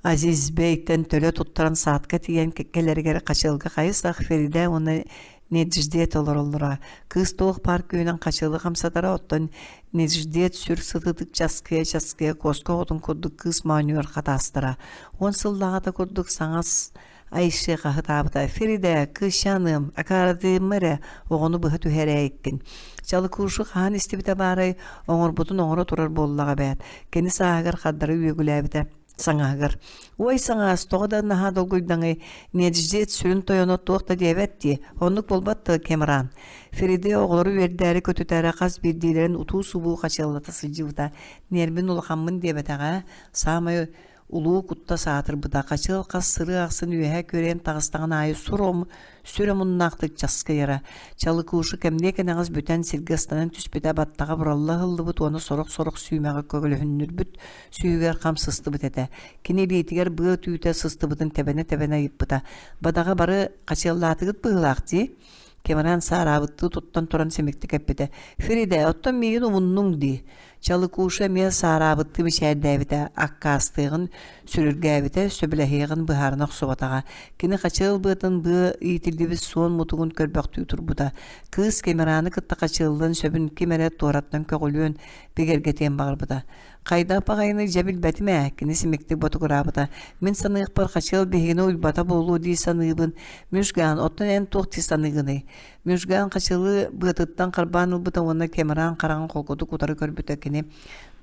Азизбейтэн төлө туттаран саадка тиийэн кэлэригэр хачыалга хайысах Феридэ уонна Недждет олороллоро. Кыыс туох баар күүһүнэн хачыалы хамсатара, оттон Недждет сүр сытыытык часкыйа-часкыйа куоска оҕотун курдук кыыс моонньугар хатаастара. Уон сыллааҕыта курдук саҥас Айше хаһытаабыта: «Феридэ, кыысчааныам, акааратыма эрэ, оҕону быһа түһэрээйиккин». Чалыкушу хаһан истибитэ баарай, оҥорбутун оҥоро турар буоллаҕа эбээт. Кини сааһыгар хардары үөгүлээбитэ. Саҥаһыгар: «Уой, саҥаас, тоҕо да наһаа долгуйдаҥый, Недждет сүрүн тойоно туох да диэбэт дии, оннук буолбат да Кемран?» Фериде оҕолору үөрдээри-көтүтээри хас биирдиилэрин утуу-субуу хачыаллата сылдьыбыта. Нервин улахаммын диэбэтэҕэ, саамай улуу куттас аатырбыта, хачыал хас сырыы ахсын үөһэ күөрэйэн таҕыстаҕын аайы сур сүр омуннаахтык часкыйара. Чалыкуушу кэмниэ кэнэҕэс бүтэн сиргэ ыстанан түспүтэ баттаҕа буралла ыһыллыбыт уонна сорох-сорох сүүмэҕи көгүлүһүннүрбүт сүүһүгэр хам сыстыбыт этэ. Кини илиитигэр быа түүтэ сыстыбытын тэбэнэ-тэбэнэ ыйыппыта. Бадаҕа бары хачыаллаатыгыт быһыылаах дии. Кэмэрэн саараабыттыы туттан туран симиктик эппитэ. Фриде, оттон миигин умуннуҥ дии. Чалыкуша эмиэ саараабыттыы мичээрдээбитэ, аккаастыаҕын сүрүргээбитэ, сөбүлэһиэҕин быһаарына охсубатаҕа. Кини хачыал быатын быа иитиллибит суон мутугун көрбөхтүү турбута. Кыыс Кэмераны кытта хачыаллыан сөбүн ким эрэ туораттан көҕүлүөн, бигэргэтиэн баҕарбыта. Хайдах баҕайыны дьэ билбэтим ээ, кини симиктик ботугураабыта. Мин саныахпар хачыал биһигини уйбата буолуо дии саныыбын. Мүжгаан, оттон эн туох дии саныыгыный? Мүжгаан хачылы быатыттан харбаан ылбыта уонна Кэмеран хараҕын холкутук утары көрбүтэ кини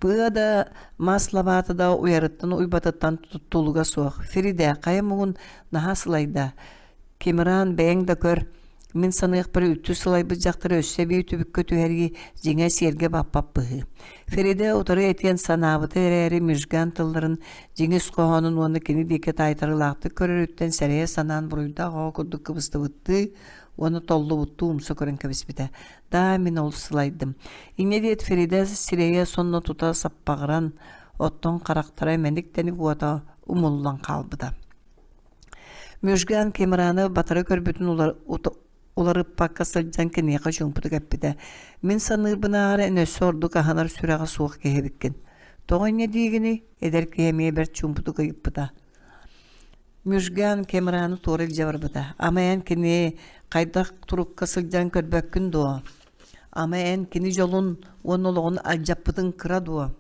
быа да, мас лабаата да уйарыттан уйбатыттан тутулуга суох. Феридэ, хайа муҥун наһаа сылайда. Кимран, бэйэҥ да көр, мин саныахпар үттү сылайбыт дьахтары өссө эбии түбүккэ түһэрии дьиҥэ сиэргэ баппат быһыы. Фериде утары этиэн санаабыта эрээри Мижган тылларын дьиҥ ис хоһоонун уонна кини диэки таайтарыылаахтык көрөрүттэн сэрэйэ санаан буруйдаах оҕо курдук кыбыстыбыттыы уонна толлубуттуу умса көрөн кэбиспитэ. Даа, мин олус сылайдым. Инньэ диэт Фериде сирэйэ сонно тута саппаҕыран, оттон харахтара мэник-тэник уота умуллан хаалбыта. Мүжган Кемраны батары көрбүтүн уларыппакка сылдьан киниэхэ чуумпутук эппитэ: «Мин саныырбынааҕар эн өссө ордук аһынар сүрэҕэ суох киһи эбиккин. Тоҕо инньэ диигиний?» эдэр киһи эмиэ бэрт чуумпутук ыйыппыта. Мүжган Кемраны туора илдьэ барбыта: «Ама эн кини хайдах турукка сылдьан көрбөккүн дуо? Ама эн кини дьолун уонна олоҕун алдьаппытыҥ кыра дуо?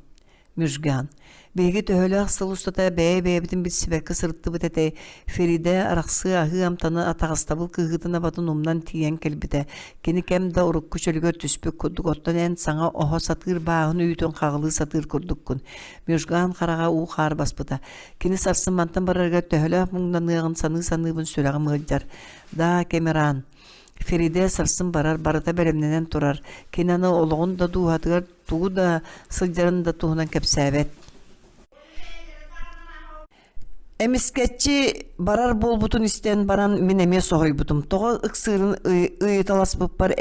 Мүжган. Биһиги төһөлөөх сыл устата бэйэ-бэйэбитин билсибэккэ сырыттыбыт этэй, Феридэ арахсыы аһыы амтаны атаҕастабыл кыһыытын-абатын умнан тиийэн кэлбитэ. Кини кэм да урукку чөлүгэр түспүт курдук, оттон эн саҥа оһо сатыыр бааһын үүтүн хаҕылыы сатыыр курдуккун. Мүжган хараҕа уу-хаар баспыта. Кини сарсын мантан барарыгар төһөлөөх муҥнаныаҕын саныы-саныыбын сүрэҕим ыалдьар. Да, Кэмеран, Феридэ сарсын барар, барыта бэлэмнэнэн турар. Кини аны олоҕун да дууһатыгар тугу да сылдьарын да туһунан кэпсээбэт. Эмискэччи барар буолбутун истэн баран мин эмиэ соһуйбутум. Тоҕо ыксыырын ыйыталаспыппар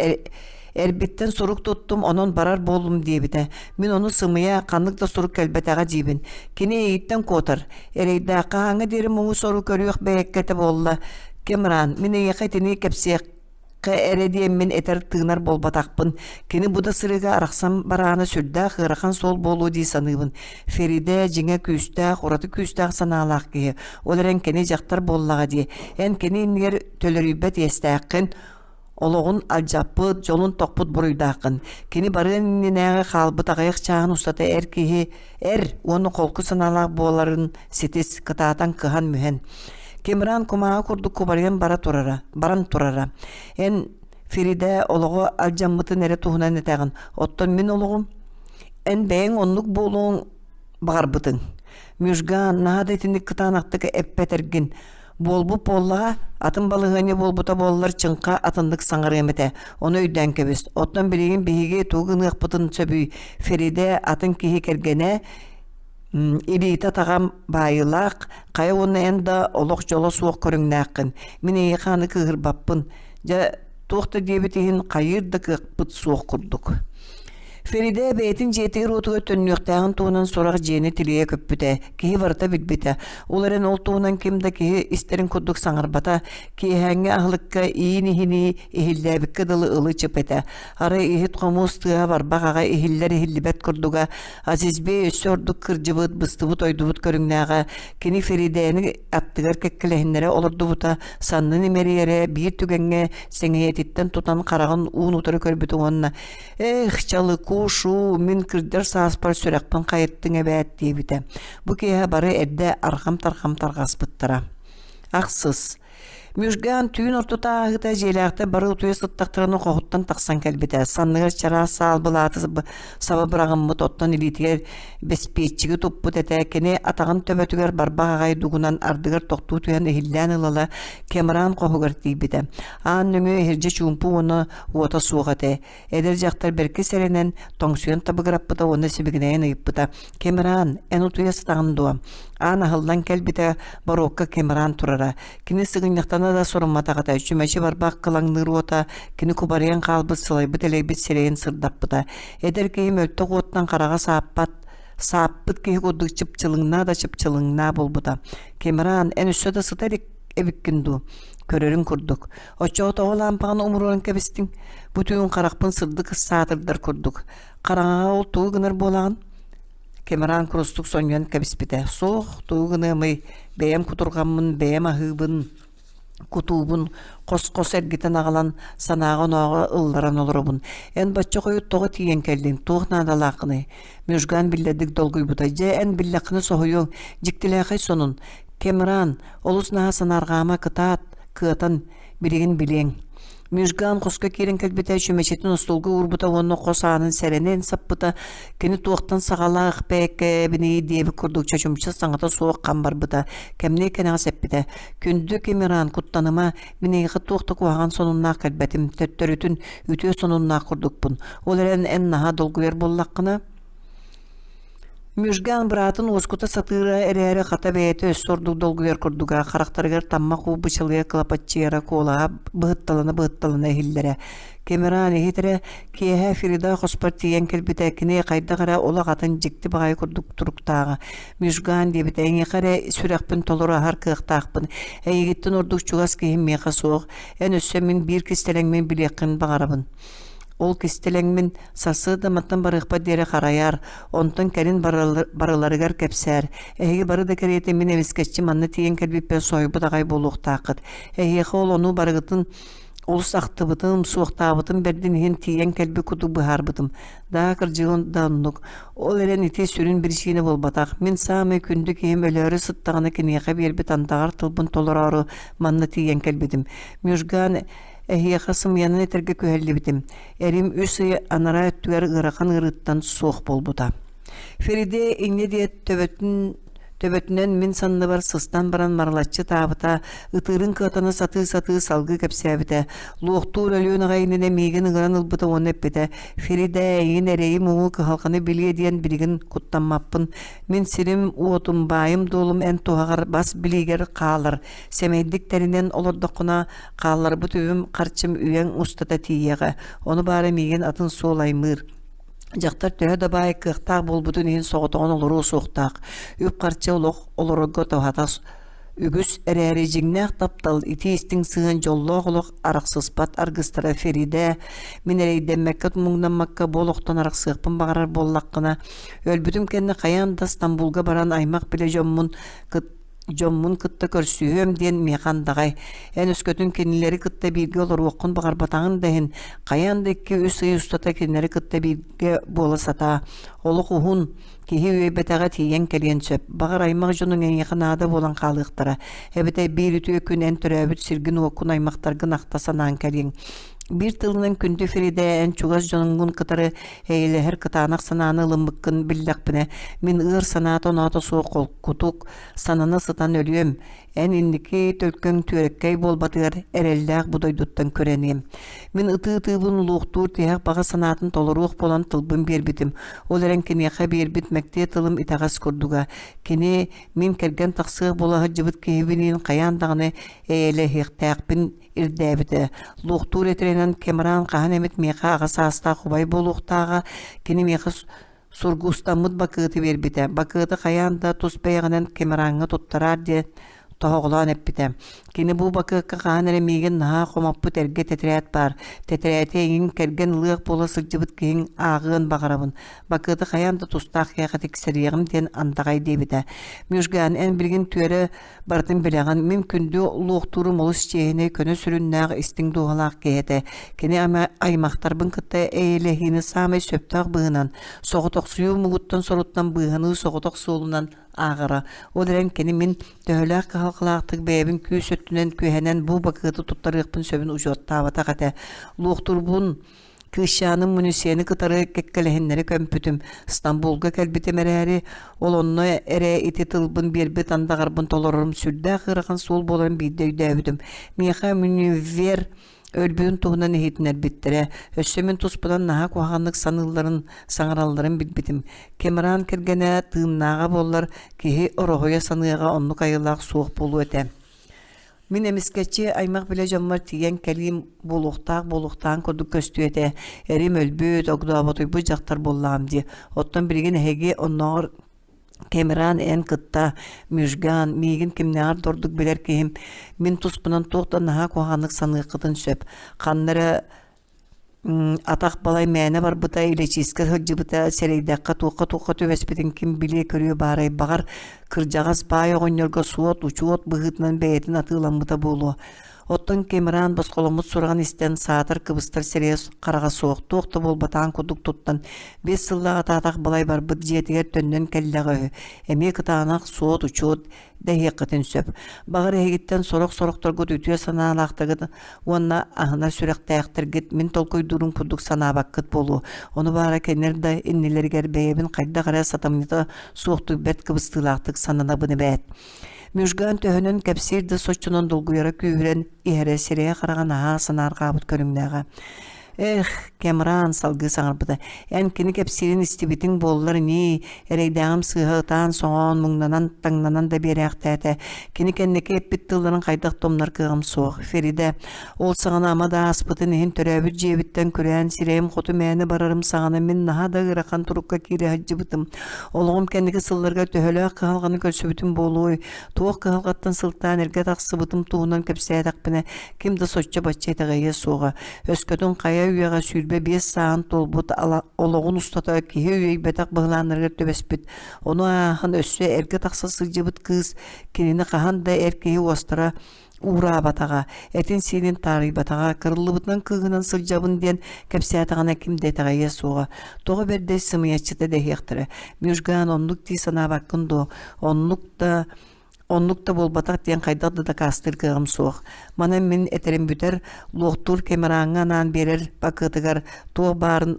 эрбиттэн сурук туттум, онон барар буоллум диэбитэ. Мин ону сымыйа, ханнык да сурук кэлбэтэҕэ диибин. Кини эйиттэн куотар. Эрэйдээх хаһааҥҥа диэри муҥу-сору көрүөх бэйэккэтэ буолла. Кемран, мин эйиэхэ итини кэпсиэх эрэ диэммин этэр-тыынар буолбатахпын. Кини бу да сырыыга арахсан бараана сүрдээх ыарахан суол буолуо дии саныыбын. Феридэ дьиҥэ күүстээх, ураты күүстээх санаалаах киһи. Ол эрэн кини дьахтар буоллаҕа дии. Эн кини иннигэр төлөрүйбэт иэстээххин, олоҕун алдьаппыт, дьолун тохпут буруйдааххын. Кини барыан иннинээҕи хаалбыт аҕыйах чааһын устата эр киһи эр уонна холку санаалаах буоларын ситис, кытаатан кыһан-мүһэн. Кемран кумааҕы курдук кубарыйан бара турара, баран турара. Эн Феридэ олоҕо алдьаммытын эрэ туһунан этэҕин. Оттон мин олоҕум эн бэйэҥ оннук буолуоҥ баҕарбытыҥ. Мюжган наһаа да итинник кытаанахтык эппэтэргин. Буолбут буоллаҕа, атын балаһыанньа буолбута буоллар чыҥха атыннык саҥарыам этэ. Ону өйдөөн кэбис. Оттон билигин биһиги тугу гыныахпытын сөбүй? Феридэ атын киһи кэргэнэ Илиитэ-атаҕа баайыылаах, хайа уонна эн да олох дьоло суох көрүҥнээххин. Мин эйиэхэ аны кыыһырбаппын. Дьэ, туох да диэбит иһин хайыыр да кыахпыт суох курдук. Феридэ бэйэтин дьиэтигэр-уотугар төннүөхтээҕин туһунан сурах дьиэни тилийэ көппүтэ, киһи барыта билбитэ. Ол эрэн ол туһунан ким да киһи истэрин курдук саҥарбата, киэһээҥҥи аһылыкка иин иһинии иһиллээбиккэ дылы ылы-чып этэ. Арай иһит-хомуос тыаһа барбах аҕай иһиллэр-иһиллибэт курдуга, Азизбей өссө ордук кырдьыбыт, быстыбыт-ойдубут көрүҥнээҕэ, кини Феридэни аттыгар кэккэлэһиннэрэ олордубута, саннын имэрийэрэ, биир түгэҥҥэ сэҥийэтиттэн тутан хараҕын уун-утары көрбүтэ уонна «Эх, чалыкуу-шуу, мин кырдьар сааспар сүрэхпин хайыттыҥ эбээт» диэбитэ. Бу киэһэ бары эрдэ арҕам-тарҕам тарҕаспыттара. Ахсыс. Мүжгаан түүн ортото ааһыыта дьиэлээхтэр бары утуйа сыттахтарына хоһуттан тахсан кэлбитэ. Санныгар чараас саал былааты саба быраҕыммыт, оттон илиитигэр бэспиэччиги туппут этэ. Кини атаҕын төбөтүгэр барбах аҕай дугунан ардыгар тохтуу түһэн иһиллээн ылала Кэмран хоһугар тиийбитэ. Аан нөҥүө иһирдьэ чуумпу уонна уота суох этэ. Эдэр дьахтар бэркэ сэрэнэн, тоҥсуйан табыгыраппыта уонна сибигинэйэн ыйыппыта: «Кэмран, эн утуйа сытаҕын дуо?» Аан аһыллан кэлбитэ, боруокка Кэмран турара. Кини сыгынньахтана да сорумматах этэ, чүмэчи барбах кылаҥныыр уота кини кубарыйан хаалбыт сылайбыт-элэйбит сирэйин сырдаппыта. Эдэр киһи мөлтөх уоттан хараҕа сааппат, сааппыт киһи курдук чыпчылыҥнаа да чыпчылыҥнаа буолбута. «Кэмран, эн өссө да сыта илик эбиккин дуу?» Көрөрүҥ курдук. Оччоҕо тоҕо лаампаҕын умуруоран кэбистиҥ? Бу түүн харахпын сырдык саатырдар курдук. Хараҥаҕа ол тугу гынар буолаҕын? Кэмеран курустук сонньуйан кэбиспитэ. Суох, тугу гыныамый, бэйэм кутурҕаммын, бэйэм аһыыбын, кутуубун хос-хос эргитэн аҕалан санааҕа-онооҕо ылларан олоробун. Эн бачча хойут тоҕо тиийэн кэллиҥ, туох наадалааххыный? Мюжган биллэрдик долгуйбута. Дьэ, эн биллэххинэ соһуйуоҥ, дьиктилээхэй сонун. Кэмран, олус наһаа санаарҕаама, кытаат, кыатан, билигин билиэҥ. Мюжган хоско киирэн кэлбитэ, чүмэчитин остуолга уурбута уонна хос аанын сэрэнэн саппыта. Кини туохтан саҕалаах бэйэккэбиний диэбит курдук чочумча саҥата суох хам барбыта. Кэмниэ кэнэҕэс эппитэ: «Күндү Кэмиран, куттаныма, мин эйиэхэ туох да куһаҕан сонуннаах кэлбэтим, төттөрүтүн үтүө сонуннаах курдукпун. Ол эрэн эн наһаа долгуйар буоллаххына, Мюжган быраатын уоскута сатыыра эрээри хата бэйэтэ өссө ордук долгуйар курдуга, харахтарыгар таммах уу бычалыйа кылапаччыйара куолаһа быһытталана-быһытталана иһиллэрэ. Кэмеран иһит эрэ, киэһэ Фрида хоспор тиийэн кэлбитэ, кини хайдах эрэ олох атын дьикти баҕайы курдук туруктааҕа. Мюжган диэбитэ, эйиэхэ эрэ сүрэхпин толору аһар кыахтаахпын, эйигиттэн ордук чугас киһим миэхэ суох, эн өссө мин биир кистэлэҥмин билиэххин баҕарабын. Ол кистэлэҥмин Сарсыарда мантан барыахпар диэри харайаар, онтон кэлин барыларыгар кэпсээр. Эһиги бары да кэриэтэ мин эмискэччи манна тиийэн кэлбиппэр соһуйбут аҕай буолуохтааххыт. Эһиэхэ ол ону барыгытын олус ахтыбытым, суохтаабытым бэрдин иһин тиийэн кэлбит курдук быһаарбытым. Даа, кырдьыгын да оннук. Ол эрэн ити сүрүн биричиинэ буолбатах. Мин саамай күндү киһим өлөөрү сыттаҕына киниэхэ биэрбит андаҕар тылбын толороору манна тиийэн кэлбитим. Мюжган эһиэхэ сымыйанан этэргэ күһэллибитим. Эрим үс ый анараа өттүгэр ыарахан ыарыыттан суох буолбута. Фериде инньэ диэт төбөтүн төбөтүнэн мин санныбар сыстан баран марылаччы таабыта, ытыырын кыатана сатыы-сатыы салгыы кэпсээбитэ. Луохтуур өлүөн аҕай иннинэ миигин ыҥыран ылбыта уонна эппитэ: «Феридэ, эйигин эрэйи-муҥу, кыһалҕаны билиэ диэн билигин куттаммаппын. Мин сирим-уотум, баайым-дуолум эн туһаҕар бас билиигэр хаалар. Сэмэйдик тэринэн олордоххуна, Хаалларбыт үбүм-харчым үйэҥ устата тиийиэҕэ, ону баара миигин атын суол аймыыр. Дьахтар төһө да баай кыахтаах буолбутун иһин соҕотоҕун олоруо суохтаах. Үп-харчы олох олорорго туһата үгүс эрээри дьиҥнээх таптал, итии-истиҥ сыһыан дьоллоох олох арахсыспат аргыстара Феридэ, мин эрэйдэммэккэ муҥнаммакка бу олохтон арахсыахпын баҕарар буоллаххына, өлбүтүм кэннэ хайаан да Стамбулга баран аймах-билэ дьоммун кытта дьоммун кытта көрсүһүөм диэн миэхэ андаҕай. Эн өскөтүн кинилэри кытта бииргэ олоруоххун баҕарбатаҕын да иһин, хайаан да 2-3 ый устата кинилэри кытта бииргэ буола сатаа. Олох уһун, киһи үөйбэтэҕэ тиийэн кэлиэн сөп. Баҕар аймах дьонуҥ эйиэхэ наада буолан хаалыахтара. Эбэтэр биир үтүө күн эн төрөөбүт сиргин-уоккун аймахтаргын ахта санаан кэлиэҥ. Биир тылынан күндү Феридэ эн чугас дьонуҥҥун кытары эйэлэһэр кытаанах санааны ылыммыккын биллэхпинэ, мин ыар санаата-оноото суох холкутук, санана сытан өлүөм, эн инники төлкөҥ түөрэккэй буолбатыгар эрэллээх бу дойдуттан күрэниэм. Мин ытыы-ытыыбын улуохтуур тиһэх баҕа санаатын толоруох буолан тылбын биэрбитим. Ол эрэн киниэхэ биэрбит мэктиэ тылым итэҕэс курдуга. Кини мин кэргэн тахсыах буола сылдьыбыт киһибиниин хайаан даҕаны эйэлэһиэхтээхпин ирдээбитэ. Луохтуур этэринэн Кэмран хаһан эмит миэхэ аҕа саастаах убай буолуохтааҕа, кини миэхэ сургуустаммыт бакыаты биэрбитэ. Бакыаты хайаан да тус бэйэҕинэн Кэмераҥҥа туттараар диэн тоһоҕолоон эппитэ. Кини бу бакыакка хаһан эрэ миигин наһаа хомоппут эргэ тэтэрээт баар. Тэтэрээти эйигин кэргэн ылыах буола сылдьыбыт киһиҥ ааҕыан баҕарабын. Бакыаты хайаан да тустаах киһиэхэ тиксэриэҕим диэн андаҕай диэбитэ. Мюжган, эн билигин түөрэ Барытын билэҕин, мин күндү луохтуурум олус чиэһинэй, көнө сүрүннээх, истиҥ дууһалаах киһи этэ. Кини аймахтарбын кытта эйэлэһиини саамай сөптөөх быһыынан, соҕотохсуйуу муҥуттан соруттан быыһаныы соҕотох суолунан ааҕара. ааҕара. Ол эрэн кини мин төһөлөөх кыһалҕалаахтык бэйэбин күүс өттүнэн күһэнэн бу бакыаты туттарыахпын сөбүн учуоттаабатах этэ. Луохтурбун Кыысчааным Мунисияны кытары кэккэлэһиннэри көмпүтүм, Стамбулга кэлбитим эрээри, ол онно эрэ ити тылбын биэрбит андаҕарбын толорорум сүрдээх ыарахан суол буоларын биирдэ өйдөөбүтүм. Миэхэ Мунивер өлбүтүн туһунан иһитиннэрбиттэрэ. Өссө мин туспунан наһаа куһаҕаннык саныылларын, саҥаралларын билбитим. Кэмран кэргэнэ тыыннааҕа буоллар, киһи ороһуйа саныаҕа оннук айылаах суох буолуо этэ. Мин эмискэччи аймах-билэ дьоммор тиийэн кэлиим буолуохтаах буолуохтааҕын курдук көстүө этэ. Эрим өлбүт, огдооботуйбут дьахтар буоллаҕым дии. Оттон билигин эһиги оннооҕор Кэмран эн кытта, Мюжган, миигин кимнээҕэр да ордук билэр киһим, мин туспунан туох да наһаа куһаҕаннык саныаххытын сөп. Ханна эрэ Атах балай мээнэ барбыта, илэчиискэ сылдьыбыта, сэрэйдэххэ туохха-туохха түбэспитин ким билиэ-көрүө баарай, баҕар, кырдьаҕас баай оҕонньорго суот-учуот быһыытынан бэйэтин атыыламмыта буолуо. Оттон Кэмран босхоломмут сураҕын истэн, саатар кыбыстар сирэйэ хараҕа суох, туох да буолбатаҕын курдук туттан, биэс сыллааҕыта атах балай барбыт дьиэтигэр төннөн кэллэҕэ үһү. Эмиэ кытаанах суот-учуот дэһиэххитин сөп. Баҕар эһигиттэн сорох-сорохторгут үтүө санаалаахтаргыт уонна аһынар сүрэхтээхтэргит мин толкуйдуурум курдук санаабаккыт буолуо. Ону баара кинилэр да иннилэригэр бэйэбин хайдах эрэ сатамньыта суохтук бэрт кыбыстыылаахтык сананабын эбээт. Мюжган төһөнөн кэпсиир да соччонон долгуйара күүһүрэн иһэрэ сирэйэ-хараҕа наһаа санаарҕаабыт көрүҥнээҕэ. Эх, Кэмран салгыы саҥарбыта, эн кини кэпсиирин истибитиҥ буоллар ньии, эрэйдээҕим сыыһа ытаан-соҥоон, муҥнанан, таҥнанан да биэрээхтээтэ. Кини кэнники эппит тылларын хайдах да умнар кыаҕым суох. Феридэ, ол саҕана ама да ааспытын иһин төрөөбүт дьиэбиттэн күрээн сирэйим хоту мээнэ барарым саҕана мин наһаа да ыарахан турукка киирэ сылдьыбытым. Олоҕум кэнники сылларга төһөлөөх кыһалҕаны көрсүбүтүм буолуой, туох кыһалҕаттан сылтаан эргэ тахсыбытым туһунан кэпсээтэхпинэ, ким да соччо-бачча итэҕэйиэ суоҕа. Өскөтүн хайа үйэҕэ 25 сааһын туолбут олоҕун устата киһи үөйбэтэх быһылааннарыгар түбэспит, ону ааһан өссө эргэ тахса сылдьыбыт кыыс кинини хаһан да эр киһи уостара уураабатаҕа, этин-сиинин таарыйбатаҕа, кырыллыбытынан кыыһынан сылдьабын диэн кэпсээтэҕинэ ким да итэҕэйиэ суоҕа. Тоҕо бэрдэй сымыйаччыта дэһиэхтэрэ. Мюжган оннук дии санаабаккын дуо? Оннук да Оннук да буолбатах диэн хайдах да дакаастыыр кыаҕым суох. Манан мин этэрим бүтэр, луохтуур Кэмераҥҥа анаан биэрэр бакыатыгар туох баарын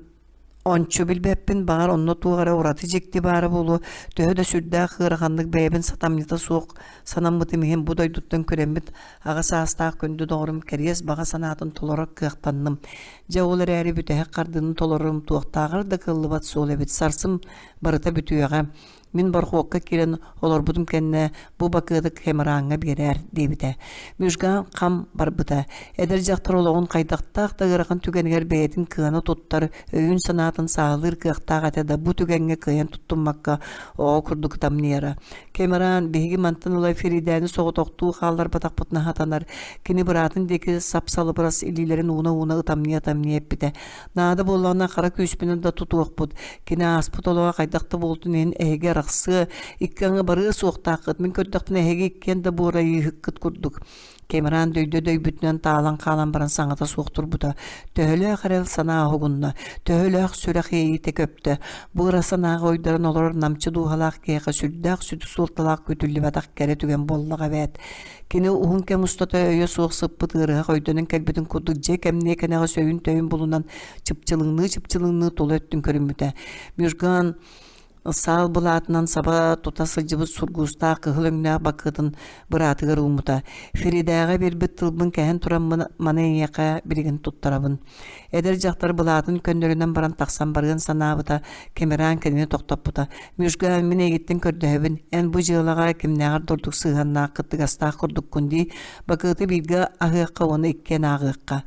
ончу билбэппин, баҕар онно туох эрэ ураты дьикти баара буолуо, төһө да сүрдээх ыараханнык бэйэбин сатамньыта суох санаммытым иһин бу дойдуттан күрэммит аҕа саастаах күндү доҕорум кэриэс баҕа санаатын толорор кыахтанным. Дьэ ол эрээри бүтэһик хардыыны толорорум туохтааҕар да кыаллыбат суол эбит. Сарсын барыта бүтүөҕэ. Мин борхуокка киирэн олорбутум кэннэ бу бакыаты Кэмрааҥҥа биэрээр диэбитэ. Мюжган хам барбыта. Эдэр дьахтар олоҕун хайдахтаах да ыарахан түгэнигэр бэйэтин кыана туттар, өйүн-санаатын саалыыр кыахтаах этэ да бу түгэҥҥэ кыайан туттуммакка оҕо курдук ытамньыйара. Кэмран биһиги мантан ыла Феридээни соҕотохтуу хаалларбатахпытына сатанар. Кини быраатын диэки сап-салыбырас илиилэрин ууна-ууна ытамньыйа-ытамньыйа эппитэ. Наада буоллаҕына хара күүспүнэн да тутуохпут. Кини ааспыт олоҕо хайдах да буолтун иһин эһиги арахсыа, икки аҥы барыа суохтааххыт. Мин көрдөхпүнэ эһиги иккиэн да буорайыыһыккыт курдук. Кэмран дөйдө дөйбүтүнэн таалан хаалан баран саҥата суох турбута. Төһөлөөх эрэл санаа уһугунна, төһөлөөх сүрэх иэйиитэ көптө. Бу ыра санааҕа уйдаран олорор намчы дууһалаах киһиэхэ сүрдээх сүдү суолталаах күүтүллүбэтэх кэрэ түгэн буоллаҕа эбээт. Кини уһун кэм устата өйө суох сыппыт ыарыһах өйдөнөн кэлбитин курдук дьиэ кэмниэ кэнэҕэс өйүн-төйүн булунан чыпчылыҥныы-чыпчылыҥныы тула өттүн көрүммүтэ. Мюжган саал былаатынан саба тута сылдьыбыт сургуустаах кыһыл өҥнөөх бакыатын быраатыгар ууммута. Феридээҕэ биэрбит тылбын кэһэн тураммын маны эйиэхэ билигин туттарабын. Эдэр дьахтар былаатын көннөрүнэн баран тахсан барыан санаабыта, Кэмеран кинини тохтоппута. Мюжган, мин эйигиттэн көрдөһөбүн, эн бу дьыалаҕа кимнээҕэр да ордук сыһыаннаах, кыттыгастаах курдуккун дии, бакыаты бииргэ аһыахха уонна иккиэн ааҕыахха.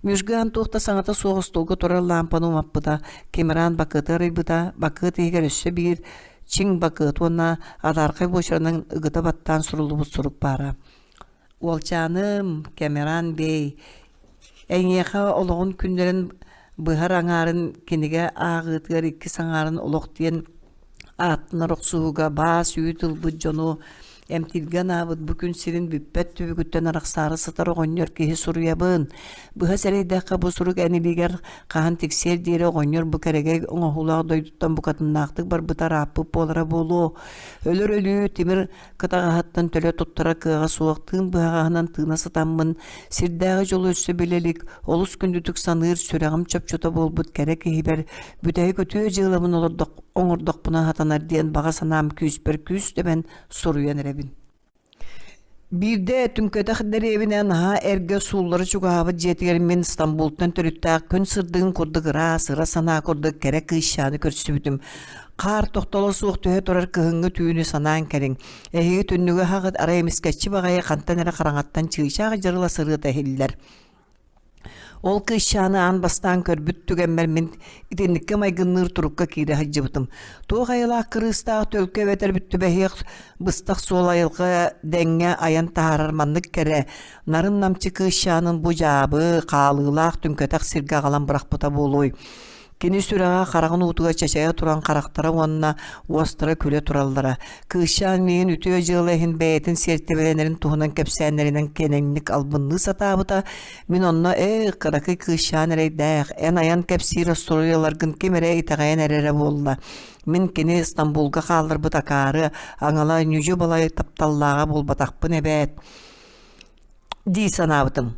Мюжган туох да саҥата суох остуолга турар лаампаны умаппыта, Кэмеран бакыаты арыйбыта, бакыат иһигэр өссө биир чиҥ бакыат уонна адаархай буочаранан ыгыта баттаан суруллубут сурук баара. Уолчааным, Кэмеран бэй, эйиэхэ олоҕун күннэрин быһар аҥаарын кинигэ ааҕыытыгар иккис аҥаарын олох диэн ааттанар охсуһууга баас-үүт ылбыт дьону. Эмтииргэ анаабыт бу күн сирин бүппэт түбүгүттэн арахсаары сытар оҕонньор киһи суруйабын. Быһа сэрэйдэххэ бу сурук эн илиигэр хаһан тиксиэр диэри оҕонньор бу кэрэгэй оҥоһуулаах дойдуттан букатыннаахтык барбыта ырааппыт буолара буолуо. Өлөр өлүү тимир кытаҕаһыттан төлө туттарар кыаҕа суох тыын быһаҕаһынан тыына сытаммын, сирдээҕи дьолу өссө билэ илик, олус күндүтүк саныыр сүрэҕим чопчута буолбут кэрэ киһибэр бүтэһик үтүө дьыалабын олордох оҥордохпуна сатанар диэн баҕа санаам күүспэр күүс тэбэн суруйан эрэбин. Биирдэ түҥкэтэх дэриэбинэ наһаа эргэ сууллары чугаһаабыт дьиэтигэр мин Стамбултан төрүттээх күн сырдыгын курдук ыраас, ыра санаа курдук кэрэ кыысчааны көрсүбүтүм. Хаар тохтоло суох түһэ турар кыһыҥҥы түүнү санаан кэлиҥ. Эһиги түннүгү аһаҕыт арай эмискэччи баҕайы хантан эрэ хараҥаттан чыычаах дьырыла сырыыта иһиллэр. Ол кыысчааны аан бастаан көрбүт түгэммэр мин итинниккэ майгынныыр турукка киирэ сылдьыбытым. Туох айылаах кырыыстаах төлкө эбэтэр түбэһиэх быстах суол айылҕа дэҥҥэ айан таһаарар маннык кэрэ, нарын-намчы кыысчаанын бу дьаабы, хаалыылаах түҥкэтэх сиргэ аҕалан бырахпыта буолуой. Кини сүрэҕэ хараҕын уутугар чачайа туран харахтара уонна уостара күлэ тураллара. Кыысчаан миигин үтүө дьыала иһин бэйэтин сиэртибэлэнэрин туһунан кэпсээннэринэн кэнэҥник албынныы сатаабыта. Мин онно «Эй, кыракый кыысчаан эрэйдээх, эн айан кэпсиир остуоруйаларгын ким эрэ итэҕэйэн эрэрэ буолла. Мин кини Стамбулга хаалларбыт акаары, аҥала ньүдьү-балай тапталлааҕа буолбатахпын эбээт» дии санаабытым.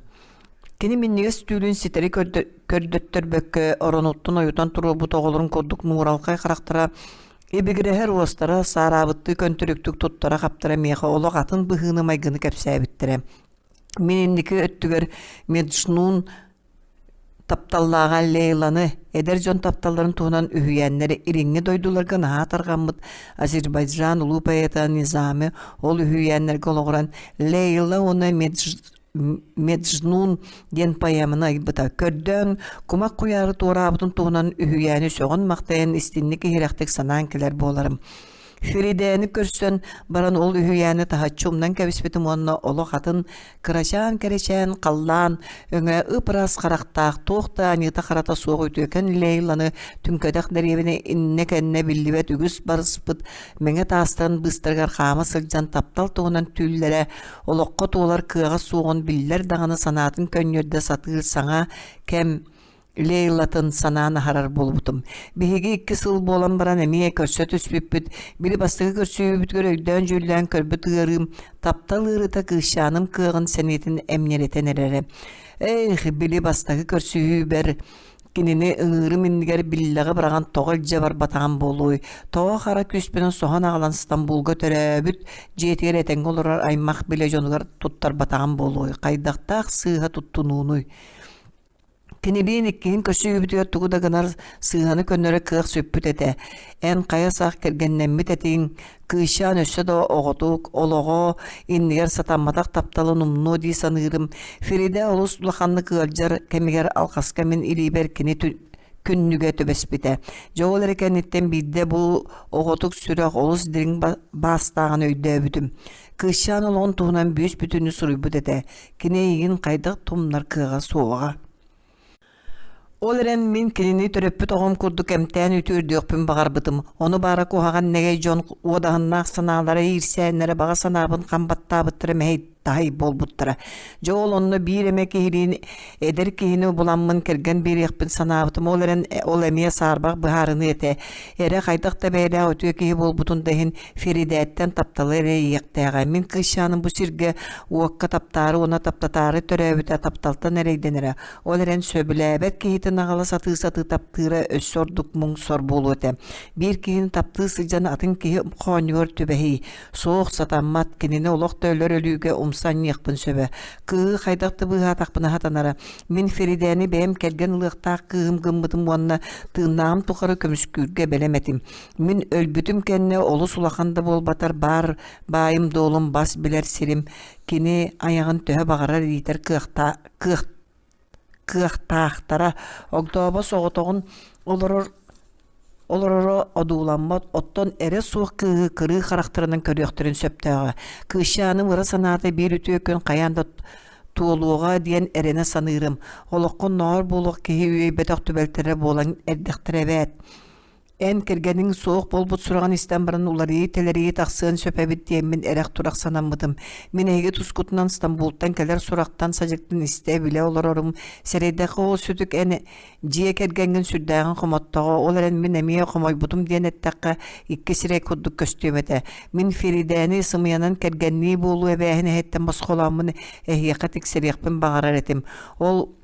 Кини минньигэс түүлүн ситэри көрдөттөрбөккө, оронуттан ойутан туруорбут оҕолорун курдук нууралхай харахтара, ибигирэһэр уостара, саараабыттыы көнтөрүктүк туттара-хаптара миэхэ олох атын быһыыны-майгыны кэпсээбиттэрэ. Мин инники өттүгэр Меджнун тапталлааҕа Лейланы, эдэр дьон тапталларын туһунан үһүйээннэри илиҥҥи дойдуларга наһаа тарҕаммыт Азербайджан улуу поэта Низами ол үһүйээннэргэ олоҕуран Лейла уонна Меджнун диэн поэманы айбыта. Көрдөөн, кумах куйаары туораабытын туһунан үһүйээни сөҕөн-махтайан истинник иһирэхтик санаан кэлэр буоларым. Феридэни көрсөн баран ол үһүйээни таһыччы умнан кэбиспитим уонна олох атын кырачаан-кэрэчээн халлаан өҥө ып-ыраас харахтаах туох да аньыыта-харата суох үтүөкэн Лейланы түҥкэтэх дэриэбинэ иннэ-кэннэ биллибэт үгүс барыспыт мэҥэ таастарын быыстарыгар хаама сылдьан таптал туһунан түүллэрэ олоххо туолар кыаҕа суоҕун биллэр даҕаны санаатын көнньүөрдэ сатыыр саҥа кэм Лейлатын санаан аһарар буолбутум. Биһиги икки сыл буолан баран эмиэ көрсө түспүппүт. Били бастакы көрсүһүүбүтүгэр өйдөөн-дьүүллээн көрбүт ыарыым, таптал ыарыыта кыысчааным кыаҕын сэниэтин эмньэритэн эрэрэ. Эх, били бастакы көрсүһүүбэр кинини ыҥыырым иннигэр биллэҕи быраҕан тоҕо илдьэ барбатаҕым буолуой? Тоҕо хара күүспүнэн соһон аҕалан Стамбулга төрөөбүт дьиэтигэр этэҥҥэ олорор аймах билэ дьонугар туттарбатаҕым буолуой? Хайдахтаах сыыһа туттунуунуй? Кинилиин иккиһин көрсүһүүбүтүгэр тугу да гынар сыыһаны көннөрөр кыах сүппүт этэ. Эн хайа сах кэргэннэммит этиҥ, кыысчаан өссө да оҕотук, олоҕо иннигэр сатамматах тапталын умнуо дии саныырым. Ферида олус улаханнык ыалдьар кэмигэр алҕаска мин илиибэр кини күннүгэ түбэспитэ. Дьэ ол эрэ кэнниттэн биирдэ бу оҕотук сүрэх олус дириҥ баастааҕын өйдөөбүтүм. Кыысчаан олоҕун туһунан бүүс-бүтүннүү суруйбут этэ. Кини эйигин хайдах тумнар кыаҕа суоҕа. Ол эрэн мин кинини төрөппүт оҕом курдук эмтээн үтүөрдүөхпүн баҕарбытым. Ону баара куһаҕан нэгэй дьон уодаһыннаах санаалара иирсээннэрэ баҕа санаабын хам баттаабыттара мэһэй-таһай буолбуттара. Дьэ ол онно биир эмэ киһилиин эдэр киһини буламмын кэргэн биэриэхпин санаабытым. Ол эрэн ол эмиэ саарбах быһаарыныы этэ. Эрэ хайдах да бэйэлээх үтүө киһи буолбутун да иһин Феридээттэн тапталы эрэйиэхтээҕэ. Мин кыысчааным бу сиргэ уокка таптаары уонна таптатаары төрөөбүтэ тапталтан эрэйдэнэрэ. Ол эрэн сөбүлээбэт киһитин аҕала сатыы-сатыы таптыыра өссө ордук муҥ-сор буолуо этэ. Биир киһини таптыы сылдьан атын киһи хоонньугар түбэһии. Суох, сатаммат, кинини олох да өлөр өлүүгэ умса анньыахпын сөбө. Кыыһы хайдах да быыһаатахпына сатанара. Мин Феридэни бэйэм кэргэн ылыахтаах кыыһым гыммытым уонна тыыннааҕым тухары көмүскүүргэ бэлэм этим. Мин өлбүтүм кэннэ олус улахан да буолбатар баар баайым-дуолум бас билэр сирим кини айаҕын төһө баҕарар иитэр кыахта кыах кыахтаахтара огдообо соҕотоҕун олорор олороро одууламмат оттон эрэ суох кыыһы кырыы харахтарынан көрүөхтэрин сөптөөҕө кыысчааным ыра санаата биир үтүө күн хайаан да туолуоҕа диэн эрэнэ саныырым олоххо ноор буолуох киһи үөйбэтэх түбэлтэлэрэ буолан эрдэхтэрэ эбээт. Эн кэргэниҥ суох буолбут сураҕын истэн баран уларыйыы-тэлэрийии тахсыан сөп эбит диэммин эрэх-турах санаммытым. Мин эһиги тускутунан Стамбултан кэлэр сурахтан садьыктан истэ-билэ олорорум. Сэрэйдэххэ ол сүтүк эн дьиэ кэргэҥҥин сүрдээҕин хомоттоҕо, ол эрэн мин эмиэ хомойбутум диэн эттэххэ, икки сирэй курдук көстүөм этэ. Мин Феридэни сымыйанан кэргэннии буолуу эбээһинэһиттэн босхолооммун эһиэхэ тиксэриэхпин баҕарар этим. Ол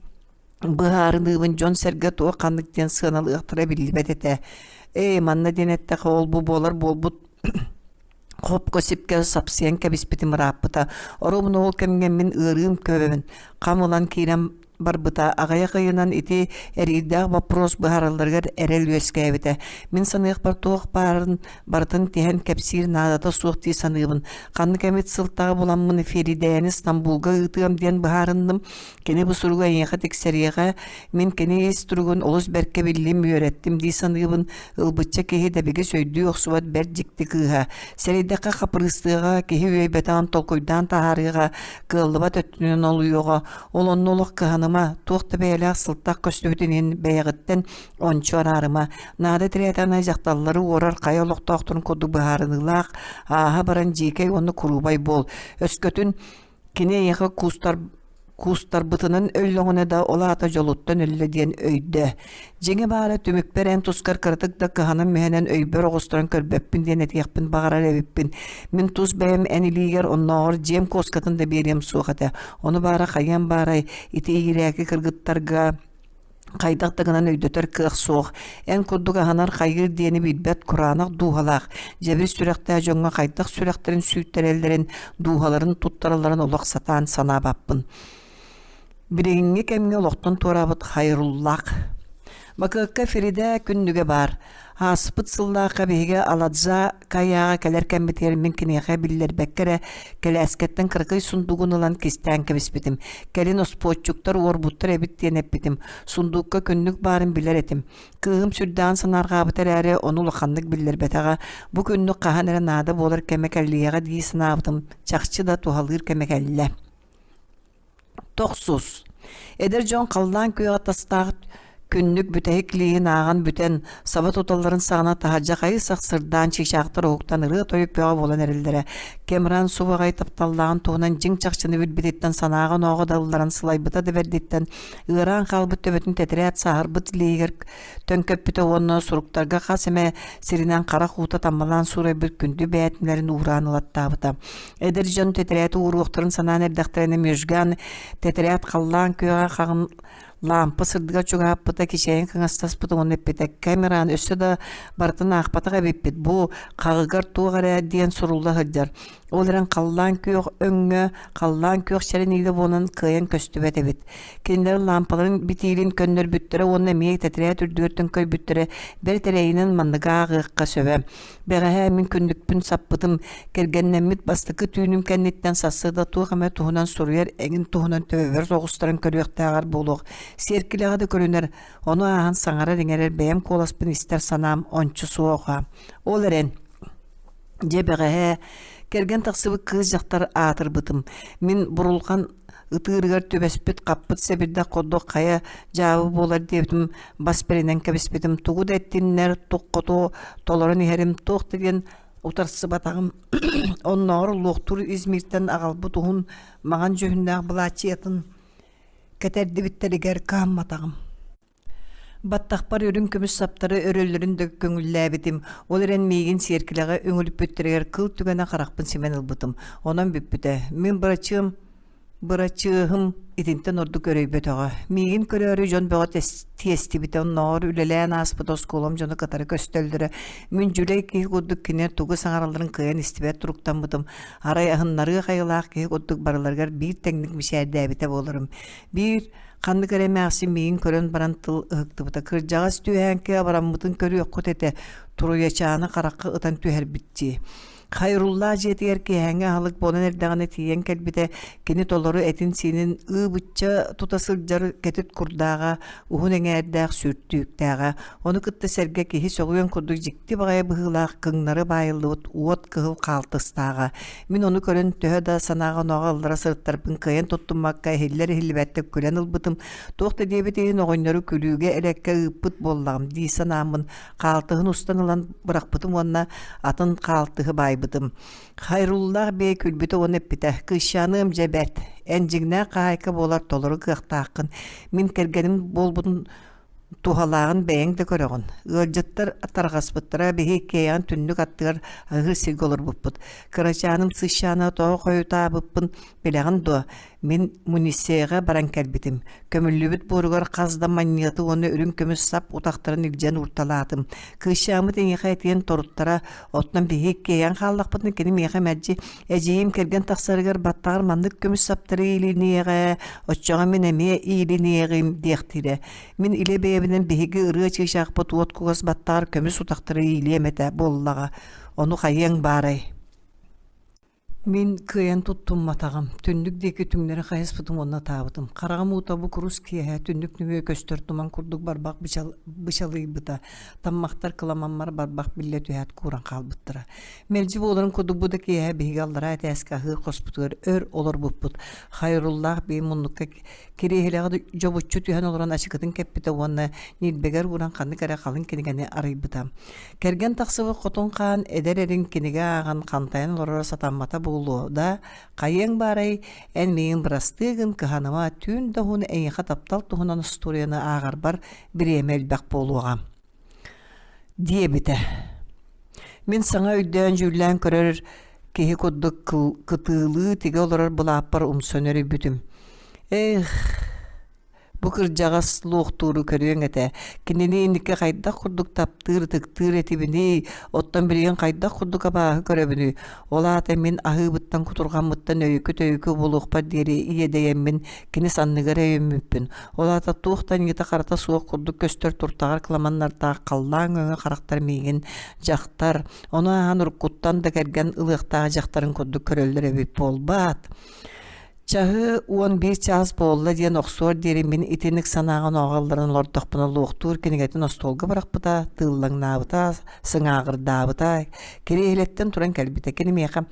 быһаарыныыбын дьон-сэргэ туох ханнык диэн сыаналыахтара биллибэт этэ. Ээ, манна диэн эттэххэ ол-бу буолар буолбут хопко-сипкэ сапсыйан кэбиспитим ырааппыта. Оруобуна ол кэмҥэ мин ыарыым көбөн, хам ылан киирэн барбыта. Аҕыйах ыйынан ити эриирдээх боппуруос быһааралларыгар эрэл үөскээбитэ. Мин саныахпар туох баарын барытын тиһэн кэпсиир наадата суох дии саныыбын. Ханнык эмит сылтаҕы буламмын Феридэни Стамбулга ыытыам диэн быһаарынным. Кини бу суругу эйиэхэ тиксэриэҕэ, мин кини ис туругун олус бэркэ биллим, үөрэттим дии саныыбын, ылбычча киһи дэбигис өйдүү охсубат бэрт дьикти кыыһа. Сэрэйдэххэ хапырыыстыаҕа, киһи үөйбэтэҕин толкуйдаан таһаарыаҕа, кыаллыбат өттүнэн олуйуоҕа, ол онно олох кыһаныма, туох да бэйэлээх сылтах көстүбүтүн иһин бэйэҕиттэн ончу араарыма. Наада тирээтэҕинэ дьахталлары уорар хайа олохтоохторун курдук быһаарыныылаах, ааһа баран дьиикэй уонна куруубай буол. Өскөтүн Кини эйиэхэ куустар куустарбытынан өллөҕүнэ да ол аата дьолуттан өллө диэн өйдөө. Дьиҥэ баара түмүкпэр эн тускар кыратык да кыһанан-мүһэнэн өйбөр оҕустаран көрбөппүн диэн этиэхпин баҕарар эбиппин. Мин тус бэйэм эн илиигэр оннооҕор дьиэм куоскатын да биэриэм суох этэ. Ону баара хайыам баарай ити иирээки кыргыттарга хайдах да гынан өйдөтөр кыах суох. Эн курдук аһынар хайыыр диэни билбэт кураанах дууһалаах, дьэбир сүрэхтээх дьоҥҥо хайдах сүрэхтэрин сүүттэрэллэрин, дууһаларын туттаралларын олох сатаан санаабаппын. Билиҥҥи кэмҥэ олохтон туораабыт Хайруллах. Бакыакка Феридэ күннүгэ баар. Ааспыт сыллаахха биһиги Аладжа Кайааҕа кэлэр кэммитигэр мин киниэхэ биллэрбэккэ эрэ кэлээскэттэн кыракый сундуугун ылан кистээн кэбиспитим. Кэлин оспуоччуктар уорбуттар эбит диэн эппитим. Сундуукка күннүк баарын билэр этим. Кыыһым сүрдээҕин санаарҕаабыта эрээри, ону улаханнык биллэрбэтэҕэ. Бу күннүк хаһан эрэ наада буолар кэмэ кэлиэҕэ дии санаабытым чахчы да туһалыыр кэмэ кэллэ. Тохсус. Эдэр дьон халлаан күөҕэ тастаах күннүк бүтэһик лииһин ааҕан бүтэн, саба туталларын саҕана таһырдьа хайы-сах сырдаан чыычаахтар уһуктан ырыа-тойук бөҕө буолан эрэллэрэ. Кэмран субаҕай тапталлааҕын туһунан дьиҥ чахчыны билбититтэн санааҕа-онооҕо да ылларан сылайбыта да бэрдиттэн ыараан хаалбыт төбөтүн тэтэрээт сааһырбыт лииһигэр төҥкөппүтэ уонна суруктарга хас эмэ сиринэн харах уута таммалаан суурайбыт күндү бээтинэлэрин уураан ылаттаабыта. Эдэр дьон тэтэрээти ууруохтарын санаан эрдэхтэринэ Межган тэтэрээт халлаан күөҕэ хаҕын лаампа сырдыга чугаһаппыта, кичэйэн кыҥастаспыта уонна эппитэ: «Камеран өссө да барытын аахпатах эбиппит, бу хаҕыгар туох эрэ диэн сурулла сылдьар. Ол эрэн халлаан күөх өҥҥө, халлаан күөх чэрэниилэ буолан кыайан көстүбэт эбит. Кинилэр лаампаларын битиилин көннөрбүттэрэ уонна эмиэ тэтэрээт үрдүгэр төҥкөйбүттэрэ бэрт эрэйинэн манныгы ааҕыахха сөбө. Бэҕэһээ мин күннүкпүн саппытым, кэргэннэммит бастакы түүнүм кэнниттэн сарсыарда туох эмэ туһунан суруйар эҥин туһунан төбөбөр соҕустаран көрүөхтээҕэр буолуох, сиэркилэҕэ да көрүнэр, ону ааһан саҥарар-иҥэрэр бэйэм куоласпын истэр санаам ончу суоҕа. Ол эрэн, дьэ бэҕэһээ кэргэн тахсыбыт кыыс-дьахтар аатырбытым. Мин бурулҕан ытыырыгар түбэспит хаппыт сэбирдэх курдук хайа дьаабы буолар диэбитим бас бэринэн кэбиспитим тугу да эттиннэр тух хоту толорон иһэрим туох да диэн утарсыбатаҕым оннооҕор луохтуур Измиртэн аҕалбыт уһун маҥан дьүһүннээх былааччыйатын кэтэрдибиттэригэр кыһамматаҕым Баттахпар үрүҥ көмүс саптары өрөллөрүн да көҥүллээбитим, ол эрэн миигин сиэркилэҕэ үҥүлүппүттэригэр кыл түгэнэ харахпын симэн ылбытым. Онон бүппүтэ. Мин бырачыам бырачыаһым итинтэн ордук өрөйбөтөҕө. Миигин көрөөрү дьон бөҕө тиэстибитэ, оннооҕор үлэлээн ааспыт оскуолам дьоно кытары көстөллөрө. Мин дьүлэй киһи курдук кинилэр тугу саҥаралларын кыайан истибэт туруктаммытым. Арай аһыннарыах айылаах киһи курдук барыларыгар биир тэҥник мичээрдээбитэ буоларым. Биир Ханнык эрэ эмээхсин миигин көрөн баран тыл ыһыктыбыта. Кырдьаҕас түһээҥки абыраммытын көрүөххүт этэ, туруйачааны харахха ытан түһэрбит дии. Хайруллаах дьиэтигэр киэһээҥҥи аһылык буолан эрдэҕинэ тиийэн кэлбитэ, кини толору этин-сиинин ыы-бычча тута сылдьар кэтит курдааҕа, уһун эҥээрдээх сүртүүктээҕэ, ону кытта сэргэ киһи сөҕүөн курдук дьикти баҕайы быһыылаах кыҥнары баайыллыбыт уот кыһыл хаалтыстааҕа. Мин ону көрөн төһө да санааҕа-онооҕо ыллара сырыттарбын кыайан туттуммакка иһиллэр-иһиллибэттик күлэн ылбытым, туох да диэбит иһин оҕонньору күлүүгэ-элэккэ ыыппыт буоллаҕым дии санааммын хаалтыһын устан ылан бырахпытым уонна атын хаалтыһы баайбытым. Хайруллаах бэйэ күлбүтэ уонна эппитэ, «Кыысчааныам дьэ бэрт, эн дьиҥнээх хаһаайка буолар толору кыахтааххын. Мин кэргэним буолбутун туһалааҕын бэйэҥ да көрөҕүн. Ыалдьыттар тарҕаспыттара, биһи иккиэйэҕин түннүк аттыгар аһыыр сиргэ олорбуппут. Кырачааным сыысчаана тоҕо хойутаабыппын билэҕин дуо? Мин Мунисеҕа баран кэлбитим. Көмүллүбүт буоругар хас да манньыаты уонна үрүҥ көмүс сап утахтарын илдьэн уурталаатым. Кыысчааммыт эйиэхэ этиэн торуттара, оттон биһиги иккиэйэн хааллахпытына кини миэхэ мэлдьи эдьиийим кэргэн тахсарыгар баттаҕар маннык көмүс саптары иилиниэҕэ, оччоҕо мин эмиэ иилиниэҕим диэхтиирэ. Мин илэ бэйэбинэн биһиги ырыа чыычаахпыт уот кугас баттаҕар көмүс утахтары иилиэм этэ буоллаҕа. Ону хайыаҥ баарай? Мин кыайан туттумматаҕым, түннүк диэки түҥнэри хайыспытым уонна ытаабытым. Хараҕым уута бу курус киэһэ түннүк нөҥүө көстөр туман курдук барбах бычалыйбыта, таммахтар кыламаммар барбах биллэ түһээт кууран хаалбыттара. Мэлдьи буоларын курдук бу да киэһэ биһиги аллараа этээскэ аһыыр хоспутугар өр олорбуппут. Хайруллаах бии муннукка Кириэһилэҕэ дьобуччу түһэн олорон ачыкытын кэппитэ уонна ньилбэгэр ууран ханнык эрэ халыҥ кинигэни арыйбыта. Кэргэн тахсыбыт хотун хаан эдэр эрин кинигэ ааҕан хантайан олороро сатаммата буолуо да, хайыаҥ баарай, эн миигин бырастыы гын, кыһаныма, түүн да уһун эйиэхэ таптал туһунан устуоруйаны ааҕарбар бириэмэ элбэх буолуоҕа диэбитэ. Мин саҥа өйдөөн-дьүүллээн көрөр киһи курдук кытыылыы тигэ олорор былааппар умсан өрүйбүтүм. Эх, бу кырдьаҕас луохтууру көрүөҥ этэ. Кинини инники хайдах курдук таптыыр, ытыктыыр этибиний, оттон билигин хайдах курдук абааһы көрөбүнүй? Ол аата мин аһыыбыттан, кутурҕаммыттан өйүкү-төйүкү буолуохпар диэри иэдэйэммин кини санныгар өйөммүппүн. Ол аата туох да аньыыта-харата суох курдук көстөр туртаҕар кыламаннардаах халлаан өҥө харахтар миигин дьахтар, ону ааһан уруккуттан да кэргэн ылыахтаах дьахтарын курдук көрөллөр эбит буолбаат. Чаһы 11 чаас буолла диэн охсуор диэри мин итинник санааҕа ноҕалларан олордохпуна луохтуур кинигэтин остуолга бырахпыта, тыыллаҥнаабыта, сыҥааҕырдаабыта, кириэһилэттэн туран кэлбитэ. Кини миэхэ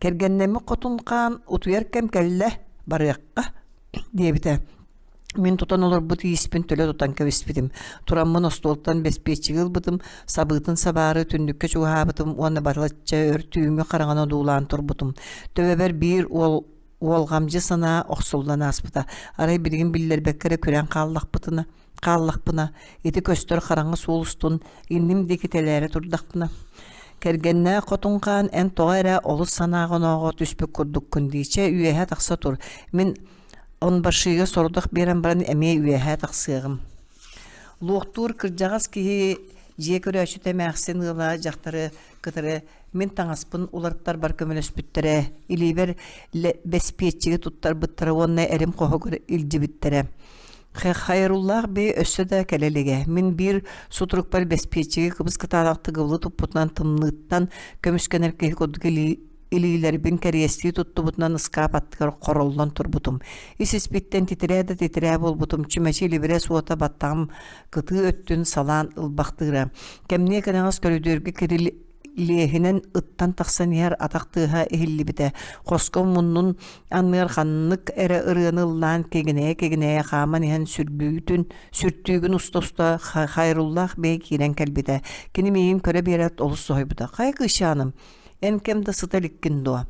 «Кэргэннэммит хотун хаан утуйар кэм кэллэ, барыахха» диэбитэ. Мин тутан олорбут ииспин төлө тутан кэбиспитим. Тураммын остуолтан бэспиэччиги ылбытым, сабыытын сабаары түннүккэ чугаһаабытым уонна балачча өр түүҥҥү хараҥаны одуулаан турбутум. Төбөбөр биир уол уолҕамдьы санаа охсуллан ааспыта. Арай билигин биллэрбэккэ эрэ күрээн хааллахпытына, хааллахпына, ити көстөр хараҥа суол устун инним диэки тэлээрэ турдахпына, кэргэннээх хотун хаан эн тоҕо эрэ олус санааҕа-онооҕо түспүт курдуккун дии, чэ үөһэ тахса тур, мин Онбашига сорудах биэрэн баран эмиэ үөһэ тахсыаҕым. Луохтуур кырдьаҕас киһи дьиэ көрөөччүтэ эмээхсин ыала дьахтары кытары мин таҥаспын уларыттарбар көмөлөспүттэрэ, илиибэр бэспиэччиги туттарбыттара уонна эрим хоһугар илдьибиттэрэ. Хайруллаах бэйэ өссө да кэлэ илигэ. Мин биир сутурукпар бэспиэччиги кыбыс-кытаанахтык ыбылы туппутунан тымныыттан көмүскэнэр киһи курдук илиилэрбин кэриэстии туттубутунан ыскаап аттыгар хороллон турбутум. Ис-испиттэн титирээ да титирээ буолбутум, чүмэчи илибирэс уота баттаҕым кытыы өттүн салаан ылбахтыыра. Кэмниэ кэнэҕэс көрүдүөргэ кирилиэһинэн ыттан тахсан иһэр атах тыаһа иһиллибитэ. Хоско муннун анныгар ханнык эрэ ырыаны ыллаан кигинэйэ-кигинэйэ хааман иһэн сүргүүтүн, сүртүүгүн уста-уста хайруллаах бэйэ киирэн кэлбитэ. Кини миигин көрө биэрээт олус соһуйбута. «Хайа кыысчааным, Эн кэм да сыта иликкин дуо?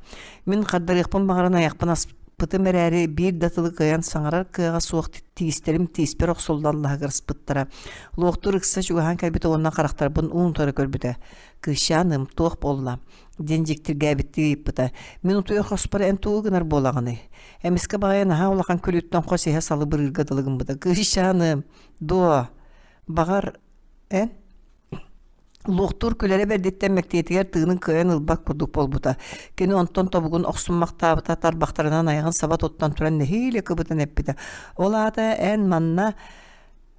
Мин хардарыахпын баҕаран айахпын аспытым эрээри, биир да тылы кыайан саҥарар кыаҕа суох тиистэрим тииспэр охсуллан лаһыгырыспыттара. Луохтуур ыкса чугаһаан кэлбитэ уонна харахтарбын уун-утары көрбүтэ. «Кыысчааным, туох буолла?» диэн дьиктиргээбиттии ыйыппыта. «Мин утуйар хоспор эн тугу гынар буолаҕыный?» Эмискэ баҕайы наһаа улахан күлүүттэн хос иһэ салыбырыырга дылы гыммыта. «Кыысчааным, дуо? Баҕар, эн?» Луохтуур күлэрэ бэрдиттэн мэктиэтигэр тыынын кыайан ылбат курдук буолбута. Кини онтон тобугун охсуммахтаабыта, тарбахтарынан айаҕын саба туттан туран нэһиилэ кыбытан эппитэ: «Ол аата эн манна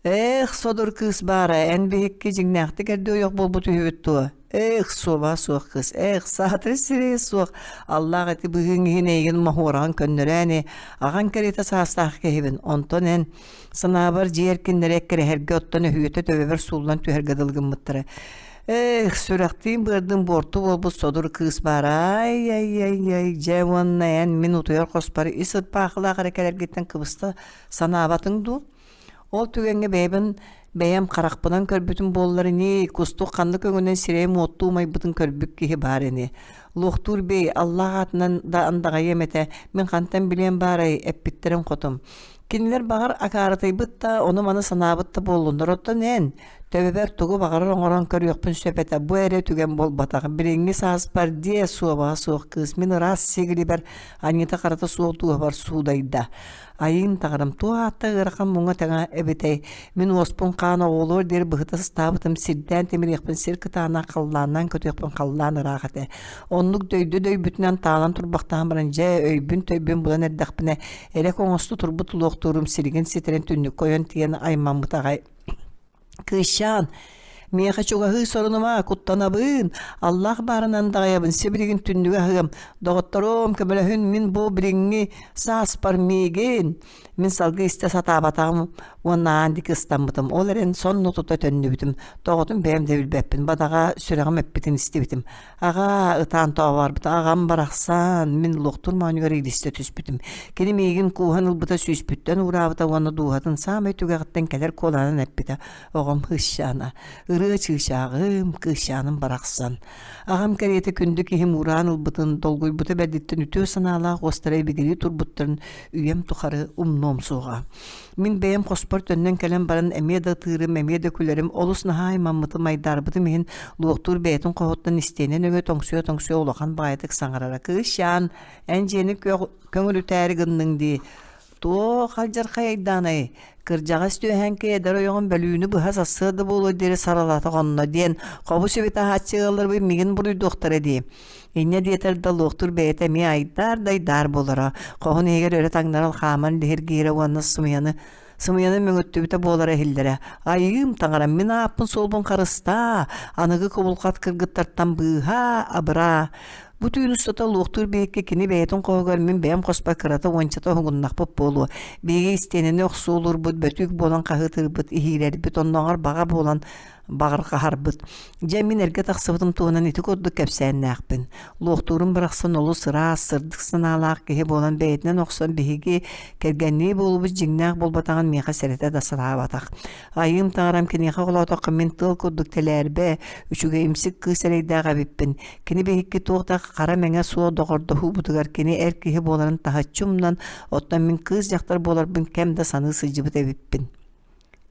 Ээх, содур кыыс баара, эн биһикки дьиҥнээхтик эрдэ ойох буолбут үһүбүт дуо? Эх, суоба суох кыыс, эх, саатар сирэйэ суох, аллаах ити быһыыҥ иһин эйигин моһуораҕын көннөрөө ини, аҕаҥ кэриэтэ саастаах киһибин, онтон эн, санаабар дьиэ эркиннэрэ эккирэһэргэ оттон өһүөтэ төбөбөр сууллан түһэргэ дылы гыммыттара. Эх, сүрэхтиин-быардыын буорту буолбут содур кыыс баар, ай-ай-ай-ай, дьэ уонна эн мин утуйар хоспор ис ырбаахылаах эрэ кэлэргиттэн кыбыста санаабатыҥ дуу? Ол түгэҥҥэ бэйэбин бэйэм харахпынан көрбүтүм буоллар ини, кустук ханнык өҥүнэн сирэйим уоттуу умайбытын көрбүт киһи баар ини. Луохтуур бэй, Аллаах аатынан да андаҕайыам этэ, мин хантан билиэм баарай, эппиттэрин хотум. Кинилэр баҕар акаарытыйбыт да, ону-маны санаабыт да буоллуннар, оттон эн, төбөбөр тугу баҕарар оҥорон көрүөхпүн сөп этэ, бу эрэ түгэн буолбатах. Билиҥҥи сааспар диэ суобаһа суох кыыс мин ыраас сигилибэр аньыыта-харата суох дууһабар суудайда. Айыым таҥарам туох аатта ыарахан муҥа тэҥэ эбитэй, мин уоспун хаан оҕолуор диэри быһыта сыстаабытым сирдээн тимириэхпин сир кытаанах халлааннаан көтүөхпүн халлаан ыраах этэ. Оннук дөйдү дөйбүтүнэн таалан турбахтаан баран дьэ өйбүн-төйбүн булан эрдэхпинэ элэк оҥосто турбут луохтуурум силигин ситэрэн түннүккэ ойон тиийэн аймаммыт аҕай. Кыысчаан, миэхэ чугаһыы сорунума, куттанабыын, Аллаах баарынан даҕайабын, сибилигин түннүгү аһыам, доҕотторуом, көмөлөһүн, мин бу билиҥҥи сааспар миигин. Мин салгыы истэ сатаабатаҕым уонна аан диэки ыстаммытым, ол эрэн сонно тута төннүбүтүм, тоҕотун бэйэм да билбэппин, бадаҕа сүрэҕим эппитин истибитим. Аҕаа, ытаан тоҕо аҕам барахсан, мин луохтуур моонньугар илистэ түспүтүм. Кини миигин кууһан ылбыта сүүспүттэн уураабыта уонна дууһатын саамай түгэҕиттэн кэлэр куолаһынан эппитэ: «Оҕом кыысчаана, ырыа чыычааҕым, кыысчааным барахсан». Аҕам кэриэтэ күндү киһим уураан ылбытын, долгуйбута бэрдиттэн үтүө санаалаах уостара ибигирии турбуттарын үйэм тухары умнуом суоҕа. Мин бэйэм хоспор төннөн кэлэн баран эмиэ да ытыырым, эмиэ да күлэрим, олус наһаа аймаммытым, айдаарбытым иһин луохтуур бэйэтин хоһуттан истиэнэ нөҥүө тоҥсуйа-тоҥсуйа улахан баҕайытык саҥарара. «Кыысчаан, эн дьиэни көҥүлүтээри гынныҥ дии. Туох алдьархай айдаанай? Кырдьаҕас түөһээҥки эдэр ойоҕун бөлүүнү быһа сарсыарда буолуор диэри саралата хонно диэн хобу-сиби таһааччы ыалларбыт миигин буруйдуохтара дии. Инньэ диэтэр да луохтуур бэйэтэ эмиэ айдаар да айдаар буолара. Хоһун иһигэр өрө таҥнаран хааман лиһиргиирэ уонна сымыйаны сымыйаны мөҥүттүбүтэ буолара иһиллэрэ. Айыым таҥарам мин ааппын-суолбун харыстаа, аныгы кубулҕат кыргыттартан быыһаа, абыраа. Бу түүн устата луохтуур биһикки кини бэйэтин хоһугар мин бэйэм хоспор кырата уончата уһугуннахпыт буолуо. Биһиги истиэнэни охсуолуурбут, бөтүүк буолан хаһыытыырбыт, иһиирэрбит, оннооҕор баҕа буолан баҕырҕаһарбыт. Дьэ, мин эргэ тахсыбытым туһунан ити курдук кэпсээннээхпин. Луохтуурум барахсан олус ыраас, сырдык санаалаах киһи буолан бэйэтинэн охсон биһиги кэргэннии буолубут дьиҥнээх буолбатаҕын миэхэ сэрэтэ да сатаабатах. Айыым таҥарам киниэхэ оҕолоотоххо мин тыал курдук тэлээрбэ, үчүгэйимсик кыыс эрэйдээх эбиппин. Кини биһикки туох да хара мэҥэ суох доҕордоһуубутугар кини эр киһи буоларын таһыччы умнан, оттон мин кыыс-дьахтар буоларбын кэм да саныы сылдьыбыт эбиппин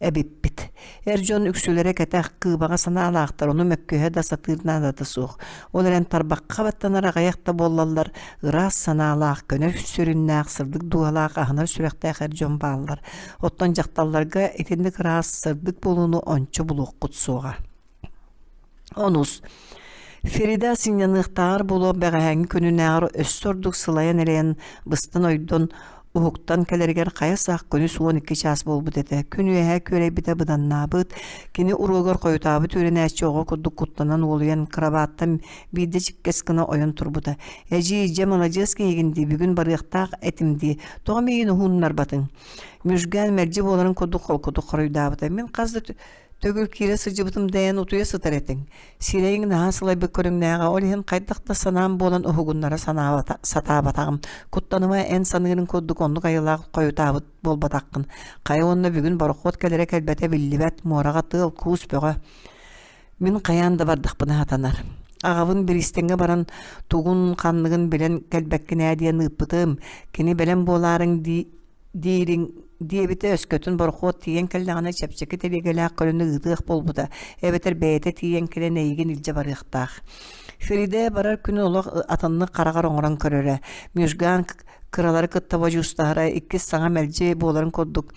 эбиппит. Эр дьон үксүлэрэ кэтэх, кыыбаҕа санаалаахтар, ону мөккүһэ да сатыыр наадата суох. Ол эрэн тарбахха баттанар аҕыйах да буоллаллар, ыраас санаалаах, көнө сүрүннээх, сырдык дууһалаах, аһынар сүрэхтээх эр дьон бааллар. Оттон дьахталларга итинник ыраас, сырдык буолууну ончу булуоххут суоҕа. Онус Ферида сынньаныахтааҕар буолуох бэҕэһээҥҥи күнүнээҕэр өссө ордук сылайан-элэйэн быстан-ойдон уһуктан кэлэригэр хайа саах күнүс 12 чаас буолбут этэ. Күн үөһэ күөрэйбитэ быданнаабыт, кини уруогар хойутаабыт үөрэнээччи оҕо курдук куттанан уолуйан кырабааттан биирдэ чиккэс гына ойон турбута. «Эдьиий, дьэ маладьыас киһигин дии, бүгүн барыахтаах этим дии, тоҕо миигин уһууннарбатыҥ?» Мүжгэн мэлдьи буоларын курдук холкутук хоруйдаабыта. «Мин хас да Төгүл киирэ сылдьыбытым да эн утуйа сытар этиҥ. Сирэйиҥ наһаа сылайбыт көрүҥнээҕэ, ол иһин хайдах да санаам буолан уһугуннара санаабата, сатаабатаҕым. Куттаныма, эн саныырыҥ курдук оннук айылаах хойутаабыт буолбатаххын. Хайа уонна бүгүн борохуот кэлэрэ кэлбэтэ биллибэт, муораҕа тыал-куус бөҕө. Мин хайаан да бардахпына сатанар. Аҕабын бириистэҥҥэ баран тугун ханныгын билэн кэлбэккин ээ диэн ыыппытым. Кини бэлэм буолаарыҥ дии диириҥ диэбитэ өскөтүн борохуот тиийэн кэллэҕинэ чэпчэки тэлиэгэлээх көлөнү ыытыах буолбута эбэтэр бэйэтэ тиийэн кэлэн эйигин илдьэ барыахтаах Фериде барар күнүн олох атыннык хараҕар оҥорон көрөрө Мюжган кыралары кытта бодьуустаһара иккис саҥа мэлдьи буоларын курдук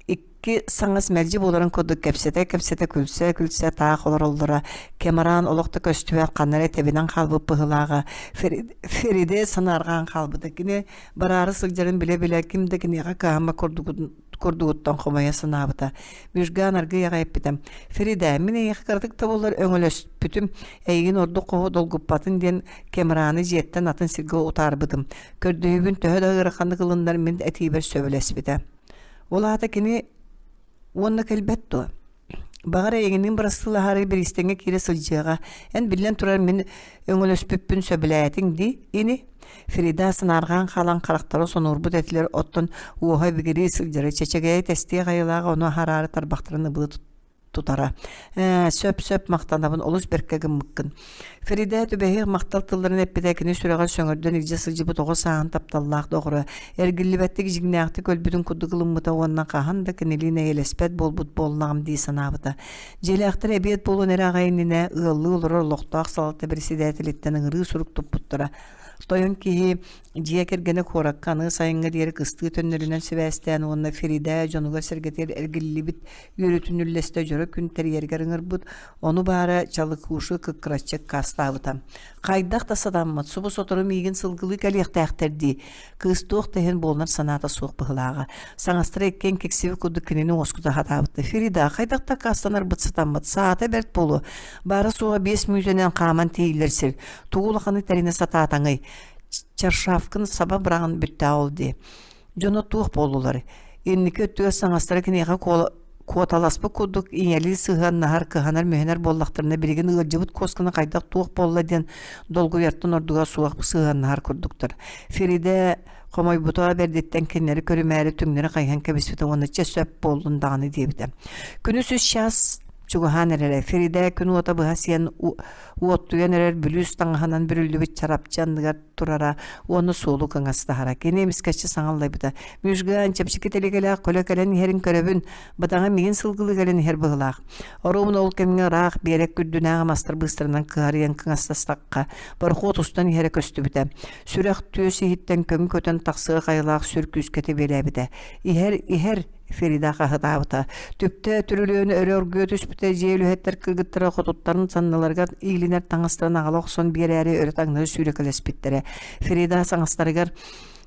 икки саҥас мэлдьи буоларын курдук кэпсэтэ-кэпсэтэ күлсэ-күлсэ таах олороллоро. Кэмараан олох да көстүбэт ханна эрэ тэбинэн хаалбыт быһыылааҕа. Фериде санаарҕаан хаалбыта. Кини бараары сылдьарын билэ-билэ ким да киниэхэ кыһаммат курдугун. курдугуттан хомойо санаабыта. Мюжган аргыый аҕай эппитэ: «Ферида, мин эйиэхэ кыратык да буоллар өҥөлөспүтүм, эйигин ордук хоһу долгуппатын диэн Кемраны дьиэттэн атын сиргэ утаарбытым. Көрдөһүүбүн төһө да ыараханнык ылыннар мин этиибэр сөбүлэспитэ. Ол аата кини уонна кэлбэт дуо? Баҕар эйигинниин бырастыылаһаары бириистэҥҥэ киирэ сылдьыаҕа. Эн биллэн турар мин өҥөлөспүппүн сөбүлээтиҥ дии, ини?» Фрида санаарҕаан хаалан харахтара сонуурбут этилэр, оттон уоһа бигирии сылдьара, чэчэгэйэ тэстиэх айылаах ону аһараары тарбахтарын ыбылы тутара. «Ээ, сөп-сөп махтанабын, олус бэркэ гыммыккын». Фрида түбэһиэх махтал тылларын эппитэ кини сүрэҕэр сөҥөрдөн илдьэ сылдьыбыт оҕо сааһын тапталлаах доҕоро эргиллибэттик дьиҥнээхтик өлбүтүн курдук ылыммыта уонна хаһан да кинилиин эйэлэспэт буолбут буоллаҕым дии санаабыта. Дьиэлээхтэр эбиэт буолуон эрэ аҕай иннинэ ыаллыы олорор олохтоох салалта председателиттэн ыҥырыы сурук туппуттара. Тойон киһи дьиэ кэргэнэ куоракка аны сайыҥҥа диэри кыстыы төннөрүнэн сибээстээн уонна Фрида дьонугар-сэргэтигэр эргиллибит үөрүүтүн үллэстэ дьоро күн тэрийэригэр ыҥырбыт, ону баара Чалыкушу кыккыраччы аккаастаабыта. Хайдах да сатаммыт, субу сотору миигин сылгылыы кэлиэхтээхтэр дии. Кыыс туох да иһин буолунар санаата суох быһыылааҕа. Саҥастара иккиэн киксибит курдук кинини уоскута сатаабыта. Фрида, хайдах да аккаастанарбыт сатаммыт, саата бэрт буолуо. Баара-суоҕа 5 мүнүүтэнэн хааман тиийиллэр сир. Тугу улаханы тэринэ сатаатаҥый? Чаршавкын саба быраҕан бүттэҕэ ол дии. Дьоно туох буоллулар? Инники өттүгэр саҥастара киниэхэ куоталаспыт курдук ийэлии сыһыаннаһар, кыһанар-мүһэнэр буоллахтарына билигин ыалдьыбыт куосканы хайдах туох буолла диэн долгуйартан ордуга суох сыһыаннаһар курдуктар. Феридэ хомойбута бэрдиттэн кинилэри көрүмээри түҥнэри хайыһан кэбиспитэ уонна чэ сөп буоллун даҕаны диэбитэ. Күнүс үс чаас чугаһаан эрэрэ. Феридэ күн уота быһа сиэн уоттуйан эрэр бүлүүс таҥаһынан бүрүллүбүт чарапчы анныгар турара уонна суолу кыҥастаһара. Кини эмискэччи саҥаллайбыта. Мүжган чэпчэки тэлигэлээх көлө кэлэн иһэрин көрөбүн, бадаҕа миигин сылгылыы кэлэн иһэр быһыылаах. Оруобуна ол кэмҥэ ыраах биэрэк үрдүнээҕи мастар быыстарынан кыһарыйан кыҥастастахха, борохуот устан иһэрэ көстүбүтэ. Сүрэх түөс иһиттэн көҥү көтөн тахсыах айылаах сүр күүскэ тэбиэлээбитэ. Иһэр, иһэр, Ферида хаһытаабыта. Түптэ түрүлүөнү өрө оргуйа түспүтэ, дьиэ үлэһиттэр кыргыттара хотуттарын санныларыгар иилинэр таҥастарын аҕала охсон биэрээри өрө таҥнары сүүрэкэлэспиттэрэ. Ферида саҥастарыгар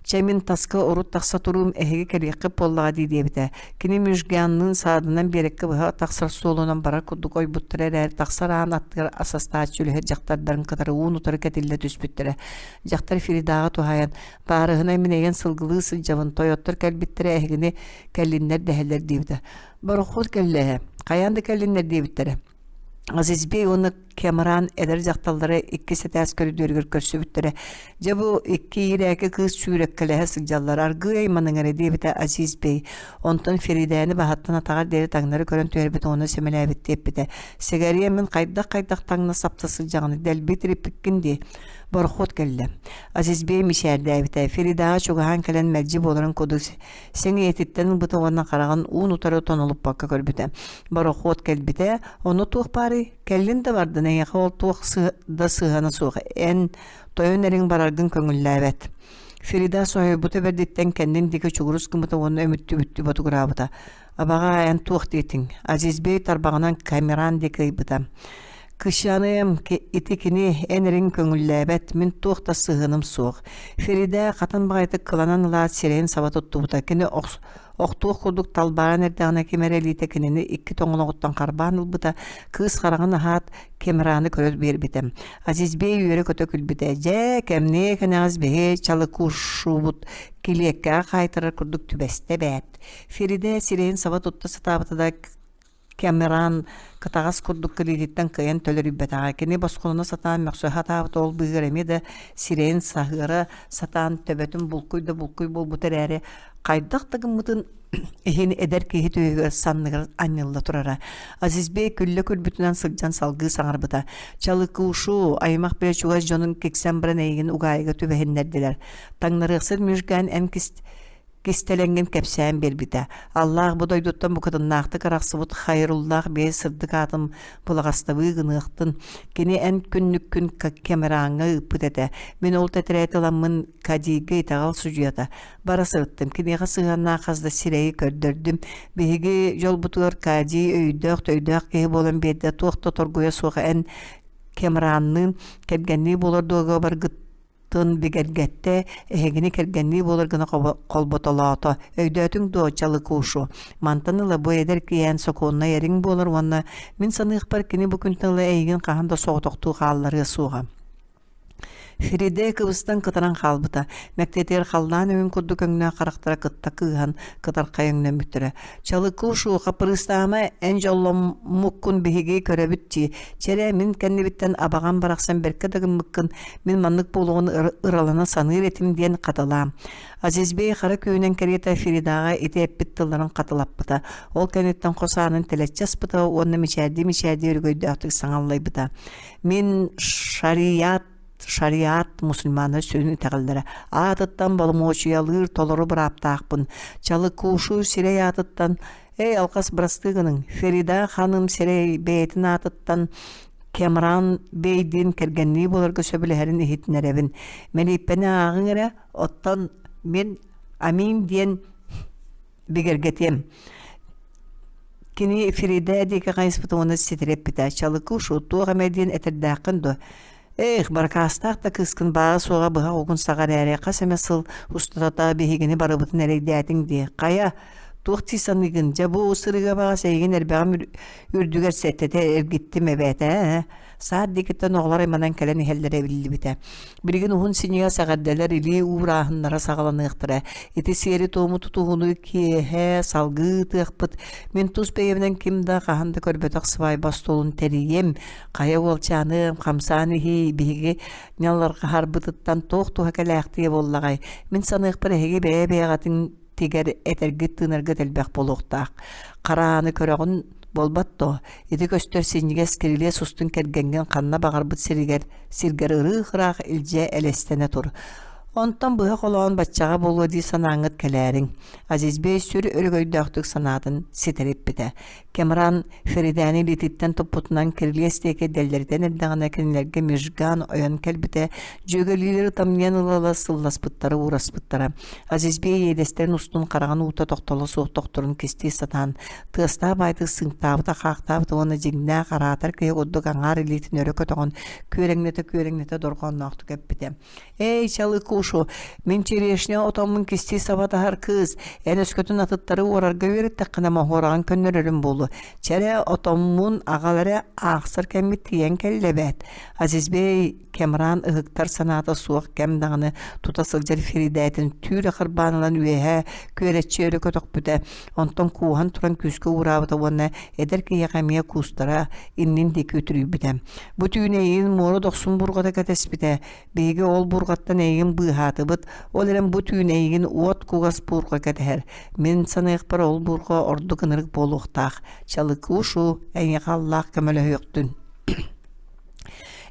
«Чэ мин таска урут тахса туруум, эһиги кэлиэххит буоллаҕа дии» диэбитэ. Кини Мүжганныын саадынан биэрэккэ быһа тахсар суолунан барар курдук ойбуттара эрээри, тахсар аан аттыгар ас астааччы үлэһит дьахтардарын кытары уун-утары кэтиллэ түспүттэрэ. Дьахтар Феридаҕа туһаайан Баарыһынай мин эйигин сылгылыы сылдьабын, тойоттор кэлбиттэрэ эһигини кэллиннэр дэһэллэр диэбитэ. Борохуот кэллэ хайаан да кэллиннэр диэбиттэрэ. Азизбей уонна Кемран эдэр дьахталлары иккис этээс көрүдүөрүгэр көрсүбүттэрэ. Дьэ бу икки иирээки кыыс сүүрэккэлэһэ сылдьаллар, аргыый айманыҥ эрэ диэбитэ Азизбей. Онтон Феридэни баһаттан атаҕар диэри таҥнары көрөн түһэрбит уонна сэмэлээбиттии эппитэ. Сэгэриэ мин хайдах-хайдах таҥна сапта сылдьаҕыный, дэлби тириппиккин дии. Борохуот кэллэ. Азизбей мичээрдээбитэ, Феридаҕа чугаһаан кэлэн мэлдьи буоларын курдук сэҥийэтиттэн ылбыта уонна хараҕын уун-утары тонолуппакка көрбүтэ. Борохуот кэлбитэ, ону туох баарый? Кэллин да бардын, эйиэхэ ол туох да сыһыана суох, эн тойон эриҥ бараргын көҥүллээбэт. Ферида соһуйбута бэрдиттэн кэннин диэки чугурус гыммыта уонна өмүттүбүттүү ботугураабыта. Абаҕаа, эн туох диэтиҥ? Азизбей тарбаҕынан Камеран диэки ыйбыта. Кышаныам, ити кини эн эриҥ көҥүллээбэт, мин туох да сыһыаным суох. Феридэ хатын баҕайытык кыланан ылаат сирэйин саба туттубута. Кини охтуох курдук талбааран эрдэҕинэ ким эрэ илиитэ кинини икки тоҥолоҕуттан харбаан ылбыта, кыыс хараҕын аһаат Кемраны көрө биэрбитэ. Азизбей үөрэ-көтө күлбүтэ. Дьэ, кэмниэ кэнэҕэс биһи чалыкушубут килиэккэҕэ хаайтарар курдук түбэстэ эбээт. Феридэ сирэйин саба тутта сатаабыта да Кэмеран кытаҕас курдук кэлиититтэн кыайан төлөрүйбэтэҕэ. Кини босхолоно сатаан мөхсө сатаабыта ол быыһыгар эмиэ да сирэйин саһыара сатаан төбөтүн булкуй да булкуй буолбута эрээри, хайдах да гыммытын иһин эдэр киһи түөһүгэр санныгар анньылла турара. Азизбей күллэ күлбүтүнэн сылдьан салгыы саҥарбыта. Чалыкушу аймах бэйэ чугас дьонун киксэн баран эйигин угаайыга түбэһиннэрдилэр. Таҥнарыахсыт Мүжгэн эн кистэлэҥҥин кэпсээн биэрбитэ. Аллаах бу дойдуттан букатыннаахтык арахсыбыт Хайруллаах бэйэ сырдык аатын былаҕастабыы гыныахтын. Кини эн күннүккүн Кэмераҥҥа ыыппыт этэ. Мин ол тэтэрээти ыламмын Кадига итэҕэл судьуйата бара сырыттым. Киниэхэ сыһыаннаах хас да сирэйи көрдөрдүм. Биһиги дьолбутугар Кадий өйдөөх-төйдөөх киһи буолан биэрдэ. Туох да торгуйа суох эн Кэмеранныын кэргэннии буолар дуогабаргыт. тын бигэргэттэ, эһигини кэргэннии буолар гына холботолоото. Өйдөөтүҥ дуо, Чалыкушу? Мантан ыла бу эдэр киһи эн сокуоннай эриҥ буолар уонна мин саныахпар кини бу күнтэн ыла эйигин хаһан да соҕотохтуу хаалларыа суоҕа. Фериде кыбыстан кытаран хаалбыта, мэктиэтигэр халлаан өҥүн курдук өҥнөөх харахтара кытта кыыһан, кытархай өҥнөммүттэрэ. «Чалыкушу, хаппырыыстаама, эн дьолломмуккун биһиги көрөбүт дии. Чэрэ, мин кэннибиттэн абаҕам барахсан бэркэ да гыммыккын, мин маннык буолуоҕун ыралана саныыр этим» диэн хатылаам. Азизбей хара күүһүнэн кэриэтэ Феридаҕа ити эппит тылларын хатылаппыта. Ол кэнниттэн хос аанын тэлэччи аспыта уонна мичээрдии-мичээрдии өрөгөйдөөхтүк саҥаллайбыта. Мин шариат шариат мусульманнар сүрүн итэҕэллэрэ. Аатыттан боломуочуйалыыр толору бырааптаахпын. Чалыкушу сирэй аатыттан «Эй, алҕас бырастыы гыныҥ, Ферида ханым сирэй бэйэтин аатыттан Кемран Бейдин кэргэннии буоларга сөбүлэһэрин иһитиннэрэбин. Мэлииппэни ааҕыҥ эрэ, оттон мин Амин диэн бигэргэтиэм. Кини Ферида диэки хайыспыт уонна ситири эппитэ: «Чалыкушу, туох эмэ диэн этэрдээххин дуо? Эх, баракаастаах да кыыскын баара-суоҕа быһах угун саҕа эрээри хас эмэ сыл устата биһигини барыбытын эрэйдээтиҥ дии. Хайа, туох дии саныыгын? Дьэ бу сырыыга баҕас эйигин эрбэҕим үрдүгэр сэттэтэ эргиттим эбээт ээ. Саад диэкиттэн оҕолор айманан кэлэн иһэллэрэ биллибитэ. Билигин уһун синньигэс эҕэрдэлэр илии уурааһыннара саҕаланыахтара. Ити сиэри-туому тутуһууну киэһэ салгыы ыытыахпыт. Мин тус бэйэбинэн ким да хаһан да көрбөтөх сыбаайба остуолун тэрийиэм. Хайа уолчааным, хамсаан иһий, биһиги ньалларҕаһарбытыттан туох туһа кэлээхтиэ буоллаҕай? Мин саныахпар эһиги бэйэ-бэйэҕитин тигэр этэргит-тыынаргыт элбэх буолуохтаах. Харааны көрөҕүн буолбат дуо? Ити көстөр синньигэс кирилиэс устун кэргэҥҥин ханна баҕарбыт сиригэр сиргэр ырыых-ыраах илдьэ элэстэнэ тур. Онтон быһа холоон баччаҕа буолуо дии санааҥҥыт кэлээриҥ. Азизбей сүр өрөгөйдөөхтүк санаатын ситэриппитэ. Кемран Феридэни илиититтэн туппутунан кирилиэс диэки дэллэритэн эрдэҕинэ кинилэргэ Межган ойон кэлбитэ, дьүөгэлиилэр ытамньыйан ыла-ыла сылласпыттара уураспыттара. Азизбей иэдэстэрин устун хараҕын уута тохтоло суох тохторун кистии сатаан, тыастаах баайдык сыыҥтаабыта хаахтаабыта уонна дьиҥнээх араатар киһи курдук аҥаар илиитин өрө көтөҕөн күөрэҥнэтэ-күөрэҥнэтэ дорҕоонноохтук эппитэ. «Эй, Чалыкушу, мин черешня отоммун кистии саба таһар кыыс, эн өскөтүн атыттары уорарга үөрэттэххинэ моһуораҕын көннөрөрүм буолуо. Чэрэ, отоммун аҕал эрэ аахсар кэммит тиийэн кэллэ эбээт». Азизбей Кемран ыһыктар санаата суох кэм даҕаны тута сылдьар Феридээтин түүрэ харбаан ылан үөһэ күөрэччи өрө көтөхпүтэ, онтон кууһан туран күүскэ уураабыта уонна эдэр киһиэхэ эмиэ куустара иннин диэки үтүрүйбүтэ. Бу түүн эйигин муора дохсун бурҕата кэтэспитэ. Биһиги ол бурҕаттан эйигин быыһаатыбыт. Ол эрэн бу түүн эйигин уот кугас буурҕа кэтэһэр. Мин саныахпар ол буурҕа ордук ынырык буолуохтаах. Чалыкушу эйиэхэ Аллаах көмөлөһүөхтүн.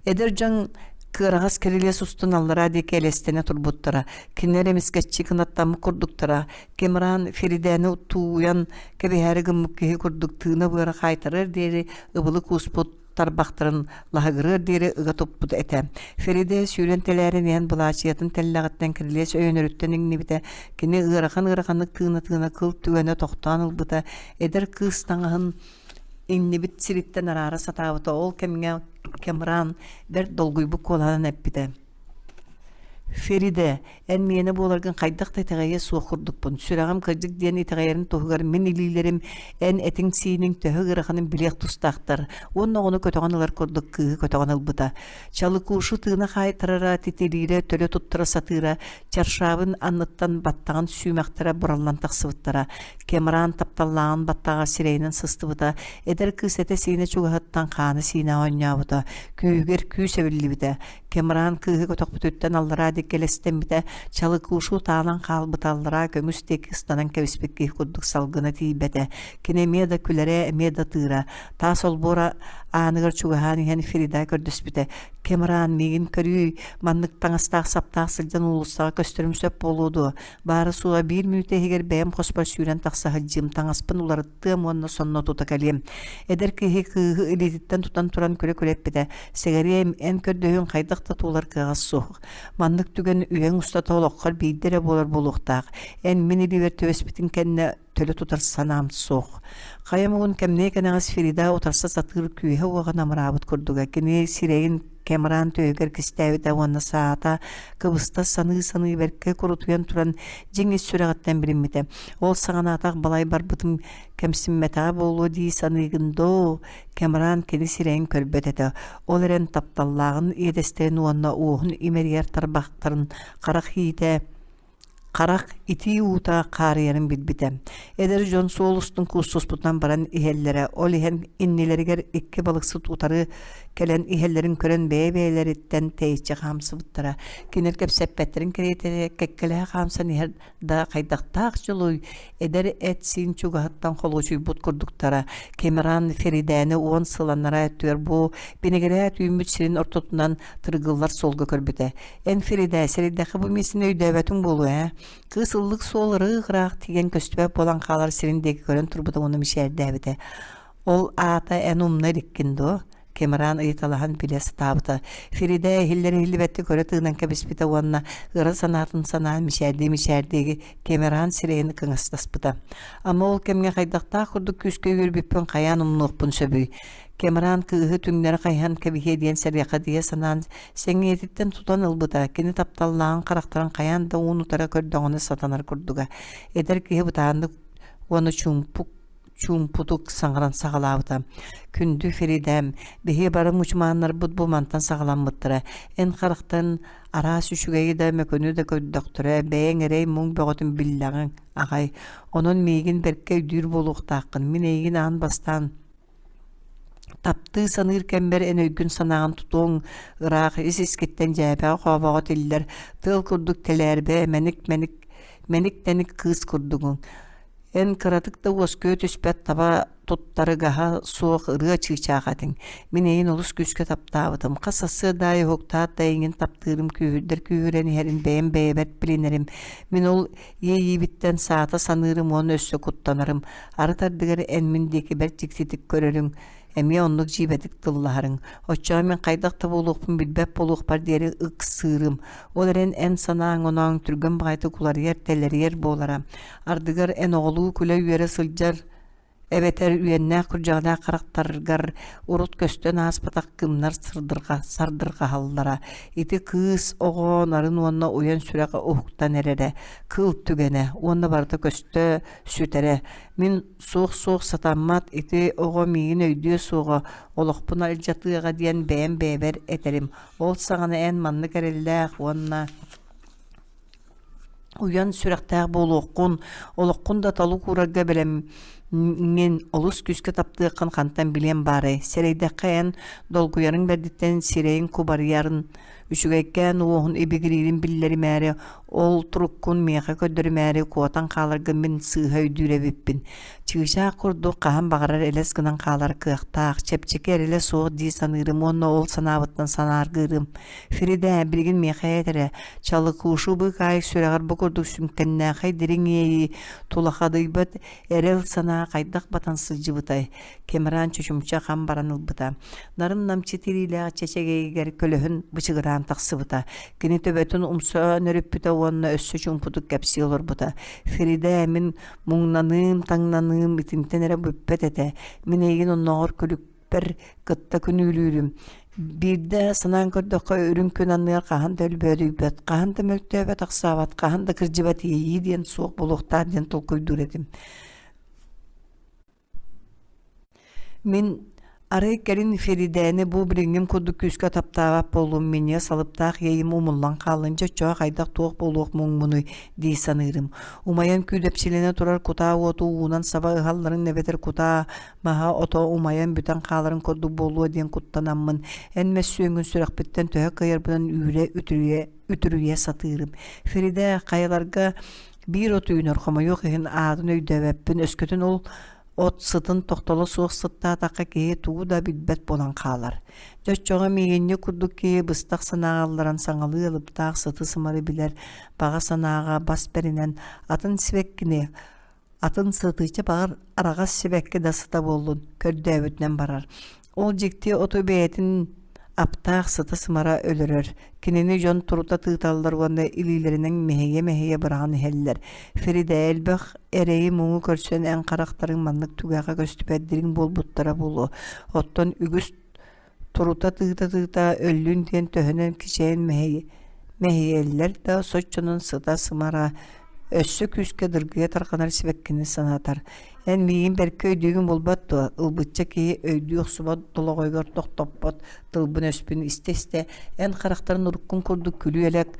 Эдэр дьон кыараҕас кирилиэс устун аллараа диэки элэстэнэ турбуттара. Кинилэр эмискэччи кынаттаммыт курдуктара. Кемран Феридэни тууйан кэбиһээри гыммыт киһи курдук тыына-быара хаайтарыар диэри ыбылы кууспут тарбахтарын лаһыгырыар диэри ыга туппут этэ. Фериде сүүрэн тэлээрэн иһэн былаачыйатын тэллэҕиттэн кирилиэс өйөнөрүттэн иҥнибитэ. Кини ыарахан-ыараханнык тыына-тыына кыл түгэнэ тохтоон ылбыта. Эдэр кыыс таҥаһын иҥнибит сириттэн араара сатаабыта. Ол кэмҥэ Кемран бэрт долгуйбут куолаһынан эппитэ. Фериде, эн миэнэ буоларгын хайдах да итэҕэйиэ суох курдукпун. Сүрэҕим кырдьык диэн итэҕэйэрин туһугар мин илиилэрим эн этиҥ-сииниҥ төһө ыараханын билиэх тустаахтар. Уонна оҕону көтөҕөн ылар курдук кыыһы көтөҕөн ылбыта. Чалыкушу тыына хаайтарара, титириирэ, төлө туттара сатыыра, чаршаабын анныттан баттаҕын сүүмэхтэрэ бураллан тахсыбыттара. Кемран тапталлааҕын баттаҕа сирэйинэн сыстыбыта, эдэр кыыс этэ-сиинэ чугаһыттан хаана-сиинэ оонньообута, күүһүгэр күүс эбиллибитэ. Кемран кыыһы көтөхпүтүттэн аллараа диэки элэстэммитэ, чалыкушу таалан хаалбыта аллараа көҥүс диэки ыстанан кэбиспит киһи курдук салгына тиийбэтэ. Кини эмиэ да күлэрэ, эмиэ да тыыра. Таас олбуора ааныгар чугаһаан иһэн Ферида көрдөспүтэ: «Кемран, миигин көрүүй, маннык таҥастаах-саптаах сылдьан уулуссаҕа көстөрүм сөп буолуо дуо? Баара-суоҕа биир мүнүүтэ иһигэр бэйэм хоспор сүүрэн тахса сылдьыым, таҥаспын уларыттыам уонна сонно тута кэлиэм. Эдэр киһи кыыһы илиититтэн тутан туран күлэ-күлэ эппитэ: «Сэгэриэм, эн көрдөһүүҥ хайдах да туолар кыаҕа суох. Маннык түгэн үйэҥ устата олоххор биирдэ эрэ буолар буолуохтаах. Эн мин илиибэр түбэспитиҥ кэннэ төлө тутар санаам суох. Хайа муҥун кэмниэ кэнэҕэс Фрида утарса сатыыр күүһэ-уоҕа намыраабыт курдуга. Кини сирэйин Кэмран түөһүгэр кистээбитэ уонна саата кыбыста саныы-саныы бэркэ курутуйан туран дьиҥ ис сүрэҕиттэн билиммитэ. Ол саҕана атах балай барбытым кэмсиммэтэҕэ буолуо дии саныыгын доо? Кэмран кини сирэйин көрбөт этэ. Ол эрэн тапталлааҕын иэдэстэрин уонна уоһун имэрийэр тарбахтарын харах иитэ Харах итии уута хаарыйарын билбитэ. Эдэр дьон суол устун куустуспутунан баран иһэллэрэ. Ол иһэн иннилэригэр икки балыксыт утары кэлэн иһэллэрин көрөн бэйэ-бэйэлэриттэн тэйиччи хаамсыбыттара. Кинилэр кэпсэппэттэрин кэриэтэ кэккэлэһэ хаамсан иһэр да хайдахтаах дьолуй, эдэр эт-сиин чугаһыттан холуочуйбут курдуктара. Кэмеран Феридээни уон сыл анараа өттүгэр бу бинигирээт үүммүт сирин ортотунан тыргыллар суолга көрбүтэ. Эн Ферида, сэрэйдэххэ бу миэстэни өйдөөбөтүҥ буолуо ээ. Кыыс ыллык суол ырыых-ыраах тиийэн көстүбэт буолан хаалар сирин диэки көрөн турбута уонна мичээрдээбитэ. Ол аата эн умна иликкин дуо? Кэмран ыйыталаһан билэ сатаабыта. Ферида иһиллэр-иһиллибэттик өрө тыынан кэбиспитэ уонна ыра санаатын санаан мичээрдии-мичээрдии Кэмеран сирэйин кыҥастаспыта. Ама ол кэмҥэ хайдахтаах курдук күүскэ үөрбүппүн хайаан умнуохпун сөбүй? Кэмран кыыһы түҥнэри хайыһан кэбиһиэ диэн сэрэхэдийэ санаан сэҥийэтиттэн тутан ылбыта, кини тапталлааҕын харахтарын хайаан да уун-утары көрдөҕүнэ сатанар курдуга. Эдэр киһи бытааннык уонна чуумпук чуумпутук саҥаран саҕалаабыта. Күндү Феридээм, биһиги бары мучумааннарбыт бу мантан саҕаламмыттара. Эн харахтан араас үчүгэйи да, мөкүнү да көрдөхтөрө, бэйэҥ эрэй-муҥ бөҕөтүн биллэҕиҥ аҕай. Онон миигин бэркэ өйдүүр буолуохтааххын. Мин эйигин аан бастаан Таптыы саныыр кэммэр эн өйгүн-санааҕын тутуоҥ ыраах ис-искиттэн дьээбэҕэ-хообоҕо тиллэр, тыал курдук тэлээрбэ, мэник-мэник, мэник-тэник кыыс курдугуҥ. Эн кыратык да уоскуйа түспэт таба туттарыгаһа суох ырыа чыычаах этиҥ. Мин эйигин олус күүскэ таптаабытым. Хас сарсыарда аайы уһуктаат да эйигин таптыырым күүһүрдэр күүһүрэн иһэрин бэйэм бэйэбэр билинэрим. Мин ол иэйиибиттэн саата саныырым уонна өссө куттанарым. Арыт ардыгар эн мин диэки бэрт дьиктитик көрөрүҥ, эмиэ оннук дьиибэтик тыллаһарыҥ. Оччоҕо мин хайдах да буолуохпун билбэт буолуохпар диэри ыксыырым. Ол эрэн эн санааҥ-онооҥ түргэн баҕайытык уларыйар-тэлэрийэр буолара. Ардыгар эн оҕолуу күлэ-үөрэ сылдьар эбэтэр үөннээх-күрдьэҕэлээх харахтаргар урут көстөн ааспатах кымнар сырдырҕа сардырҕаһаллара. Ити кыыс оҕо нарын уонна уйан сүрэҕэ уһуктан эрэрэ, кыл түгэнэ уонна барыта көстө сүтэрэ. Мин суох-суох сатаммат, ити оҕо миигин өйдүө суоҕа, олохпун алдьатыаҕа диэн бэйэм бэйэбэр этэрим. Ол саҕана эн маннык эрэллээх уонна уйан сүрэхтээх буолуоххун, олоххун да толук уурарга бэлэмҥин, олус күүскэ таптыаххын хантан билиэм баарай. Сэрэйдэххэ эн долгуйарыҥ бэрдиттэн сирэйиҥ кубарыйарын Үчүгэйкээн уоһун ибигириирин биллэримээри, ол туруккун миэхэ көрдөрүмээри куотан хааларгын мин сыыһа өйдүүр эбиппин. Чыычаах курдук хаһан баҕарар элэс гынан хаалар кыахтаах, чэпчэки эрэлэ суох дии саныырым уонна ол санаабыттан санааргыырым. Фридэ, билигин миэхэ эт эрэ, Чалыкушу быыкаайык сүрэҕэр бу курдук сүҥкэннээхэй дириҥ иэйии, тулахадыйбат эрэл санаа хайдах батан сылдьыбытай? Кэмран чочумча хам баран ылбыта. Нарын-намчы тириилээх чэчэгэйигэр көлөһүн бычыгыраан тахсыбыта. Кини төбөтүн умса нөрүппүтэ уонна өссө чуҥкутук кэпсии олорбута. Фридэ, мин муҥнаныым, таҥнаныым итинтэн эрэ бүппэт этэ. Мин эйигин оннооҕор күлүкпэр кытта күнүүлүүрүм. Биирдэ санаан көрдөххө, үрүҥ күн анныгар хаһан да өлбөөдүйбэт, хаһан да мөлтөөбөт, ахсаабат, хаһан да кырдьыбат иэйии диэн суох буолуохтаах диэн толкуйдуур этим. Мин арай кэлин Феридэни бу билиҥҥим курдук күүскэ таптаабат буоллум, минньигэс алыптаах иэйим умуллан хааллын, дьэ оччоҕо хайдах туох буолуох муҥмунуй дии саныырым. Умайан күүдэпчилэнэ турар кутаа уоту уунан саба ыһалларын эбэтэр кутаа маһа ото умайан бүтэн хааларын курдук буолуо диэн куттанаммын, эн мөссүөҥҥүн сүрэхпиттэн төһө кыайарбынан үүрэ үтүрүйэ үтүрүйэ сатыырым. Феридэ хайаларга биир от үүнэр, хомойуох иһин аатын өйдөөбөппүн, өскөтүн ол от сытын тохтоло суох сыттаатахха киһи тугу да билбэт буолан хаалар. Дьэ оччоҕо миигинньик курдук киһи быстах санааҕа ылларан саҥалыы алыптаах сыты-сымары билэр, баҕа санааҕа бас бэринэн атын сибэккини, атын сытыыча баҕар араҕас сибэкки да сыта буоллун, көрдөөбүтүнэн барар. Ол дьикти оту бэйэтин. Аптаах сыта-сымара өлөрөр, кинини дьон турута тыыталлар уонна илиилэринэн мэһийэ-мэһийэ быраҕан иһэллэр. Феридэ элбэх эрэйи-муҥу көрсөн эн харахтарыҥ маннык түгэҕэ көстүбэт дириҥ буолбуттара буолуо. Оттон үгүс турута тыыта-тыыта өллүн диэн төһөнөн кичэйэн мэһийэллэр да, соччонон сыта-сымара өссө күүскэ дыргыйа тарҕанар сибэккини санатар. Эн миигин бэркэ өйдүүгүн буолбат дуо? Ылбычча киһи өйдүү охсубат долоҕойугар тохтоппот тылбын-өспүн истэ-истэ, эн харахтарын уруккун курдук күлүү-элэк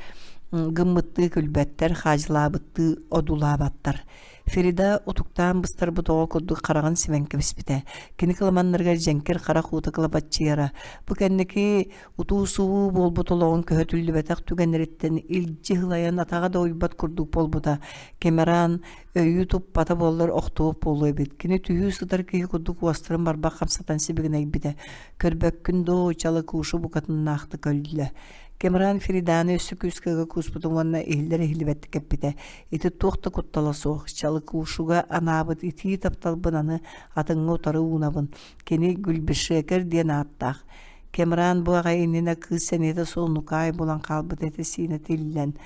гыммыттыы күлбэттэр, хаадьылаабыттыы одуулаабаттар. Ферида утуктаан быстарбыт оҕо курдук хараҕын симэн кэбиспитэ. Кини кыламаннарыгар дьэҥкир харах уута кылабаччыйара. Бу кэнники утуу-субуу буолбут олоҕун көһөтүллүбэтэх түгэннэриттэн илдьи ыһылайан атаҕа да уйбат курдук буолбута. Кэмеран өйүү туппата буоллар охтуох буолуо эбит. Кини түһүү сытар киһи курдук уостарын барбах хамсатан сибигинэйбитэ. Көрбөккүн доо, чалыкуушу букатыннаахтык өллө. Кэмеран Фериданы өссө күүскэ ыга кууспутун уонна иһиллэр-иһиллибэттик эппитэ. Ити туох да куттала суох, чалыкуушуга анаабыт итии тапталбын аны атыҥҥа утары уунабын. Кини Гүлбишекер диэн ааттаах. Кэмран бу аҕай иннинэ кыыс сэниэтэ суох нукаай булан хаалбыт этэ-сиинэ тиллэн,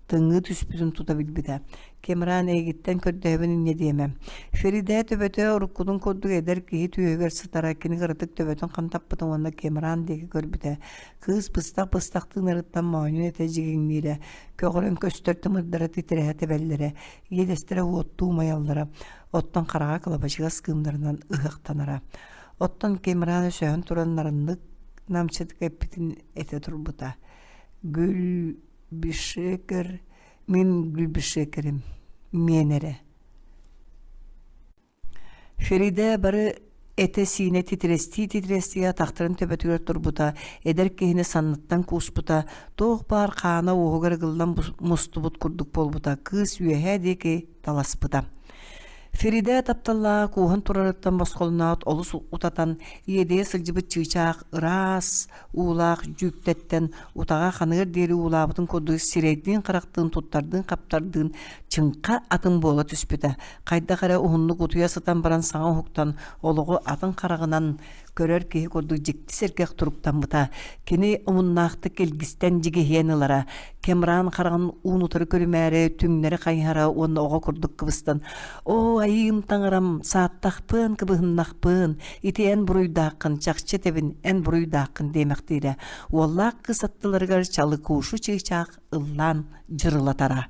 тыҥыы түспүтүн тута билбитэ. Кэмран эйигиттэн көрдөһөбүн инньэ диэмэ. Феридэ төбөтө уруккутун курдук эдэр киһи түөһүгэр сытара, кини кыратык төбөтүн хантаппытын уонна Кэмран диэки көрбүтэ. Кыыс быстах-быстах тыынарыттан моонньун этэ дьигиҥниирэ, көҕөрөн көстөр тымырдара титирэһэ тэбэллэрэ, иэдэстэрэ уоттуу умайаллара, оттон хараҕа кылабачыгас кыымнарынан ыһыахтанара. Оттон Кэмран өсөһөн туран нарыннык намчытык эппитин этэ турбута: «Гүлбишекер, мин Гүлбишекерим, миэн эрэ» Феридэ бары этэ-сиинэ титирэстии-титирэстии атахтарын төбөтүгэр турбута, эдэр киһини санныттан кууспута, туох баар хаана уоһугар ыгыллан мустубут курдук буолбута, кыыс үөһээ диэки таласпыта. Феридэ тапталлааҕа кууһан турарыттан босхолоноот олус утатан, иэдэйэ сылдьыбыт чыычаах ыраас уулаах дьүүктэттэн утаҕа ханыар диэри уулаабытын курдук сирэйдиин-харахтыын туттардыын-хаптардыын чыҥха атын буола түспүтэ. Хайдах эрэ уһуннук утуйа сытан баран саҥа уһуктан, олоҕу атын хараҕынан көрөр киһи курдук дьикти сэргэх туруктаммыта. Кини омуннаахтык илгистэн дьигиһийэн ылара, Кэмран хараҕын уун-утары көрүмээри түҥнэри хайыһара уонна оҕо курдук кыбыстан «Оо, айыым таҥарам, сааттахпын, кыбыһыннахпын, ити эн буруйдааххын, чахчы этэбин, эн буруйдааххын» диэмэхтиирэ. Уоллаах кыыс аттыларыгар чалыкуушу чыычаах ыллаан дьырылатара.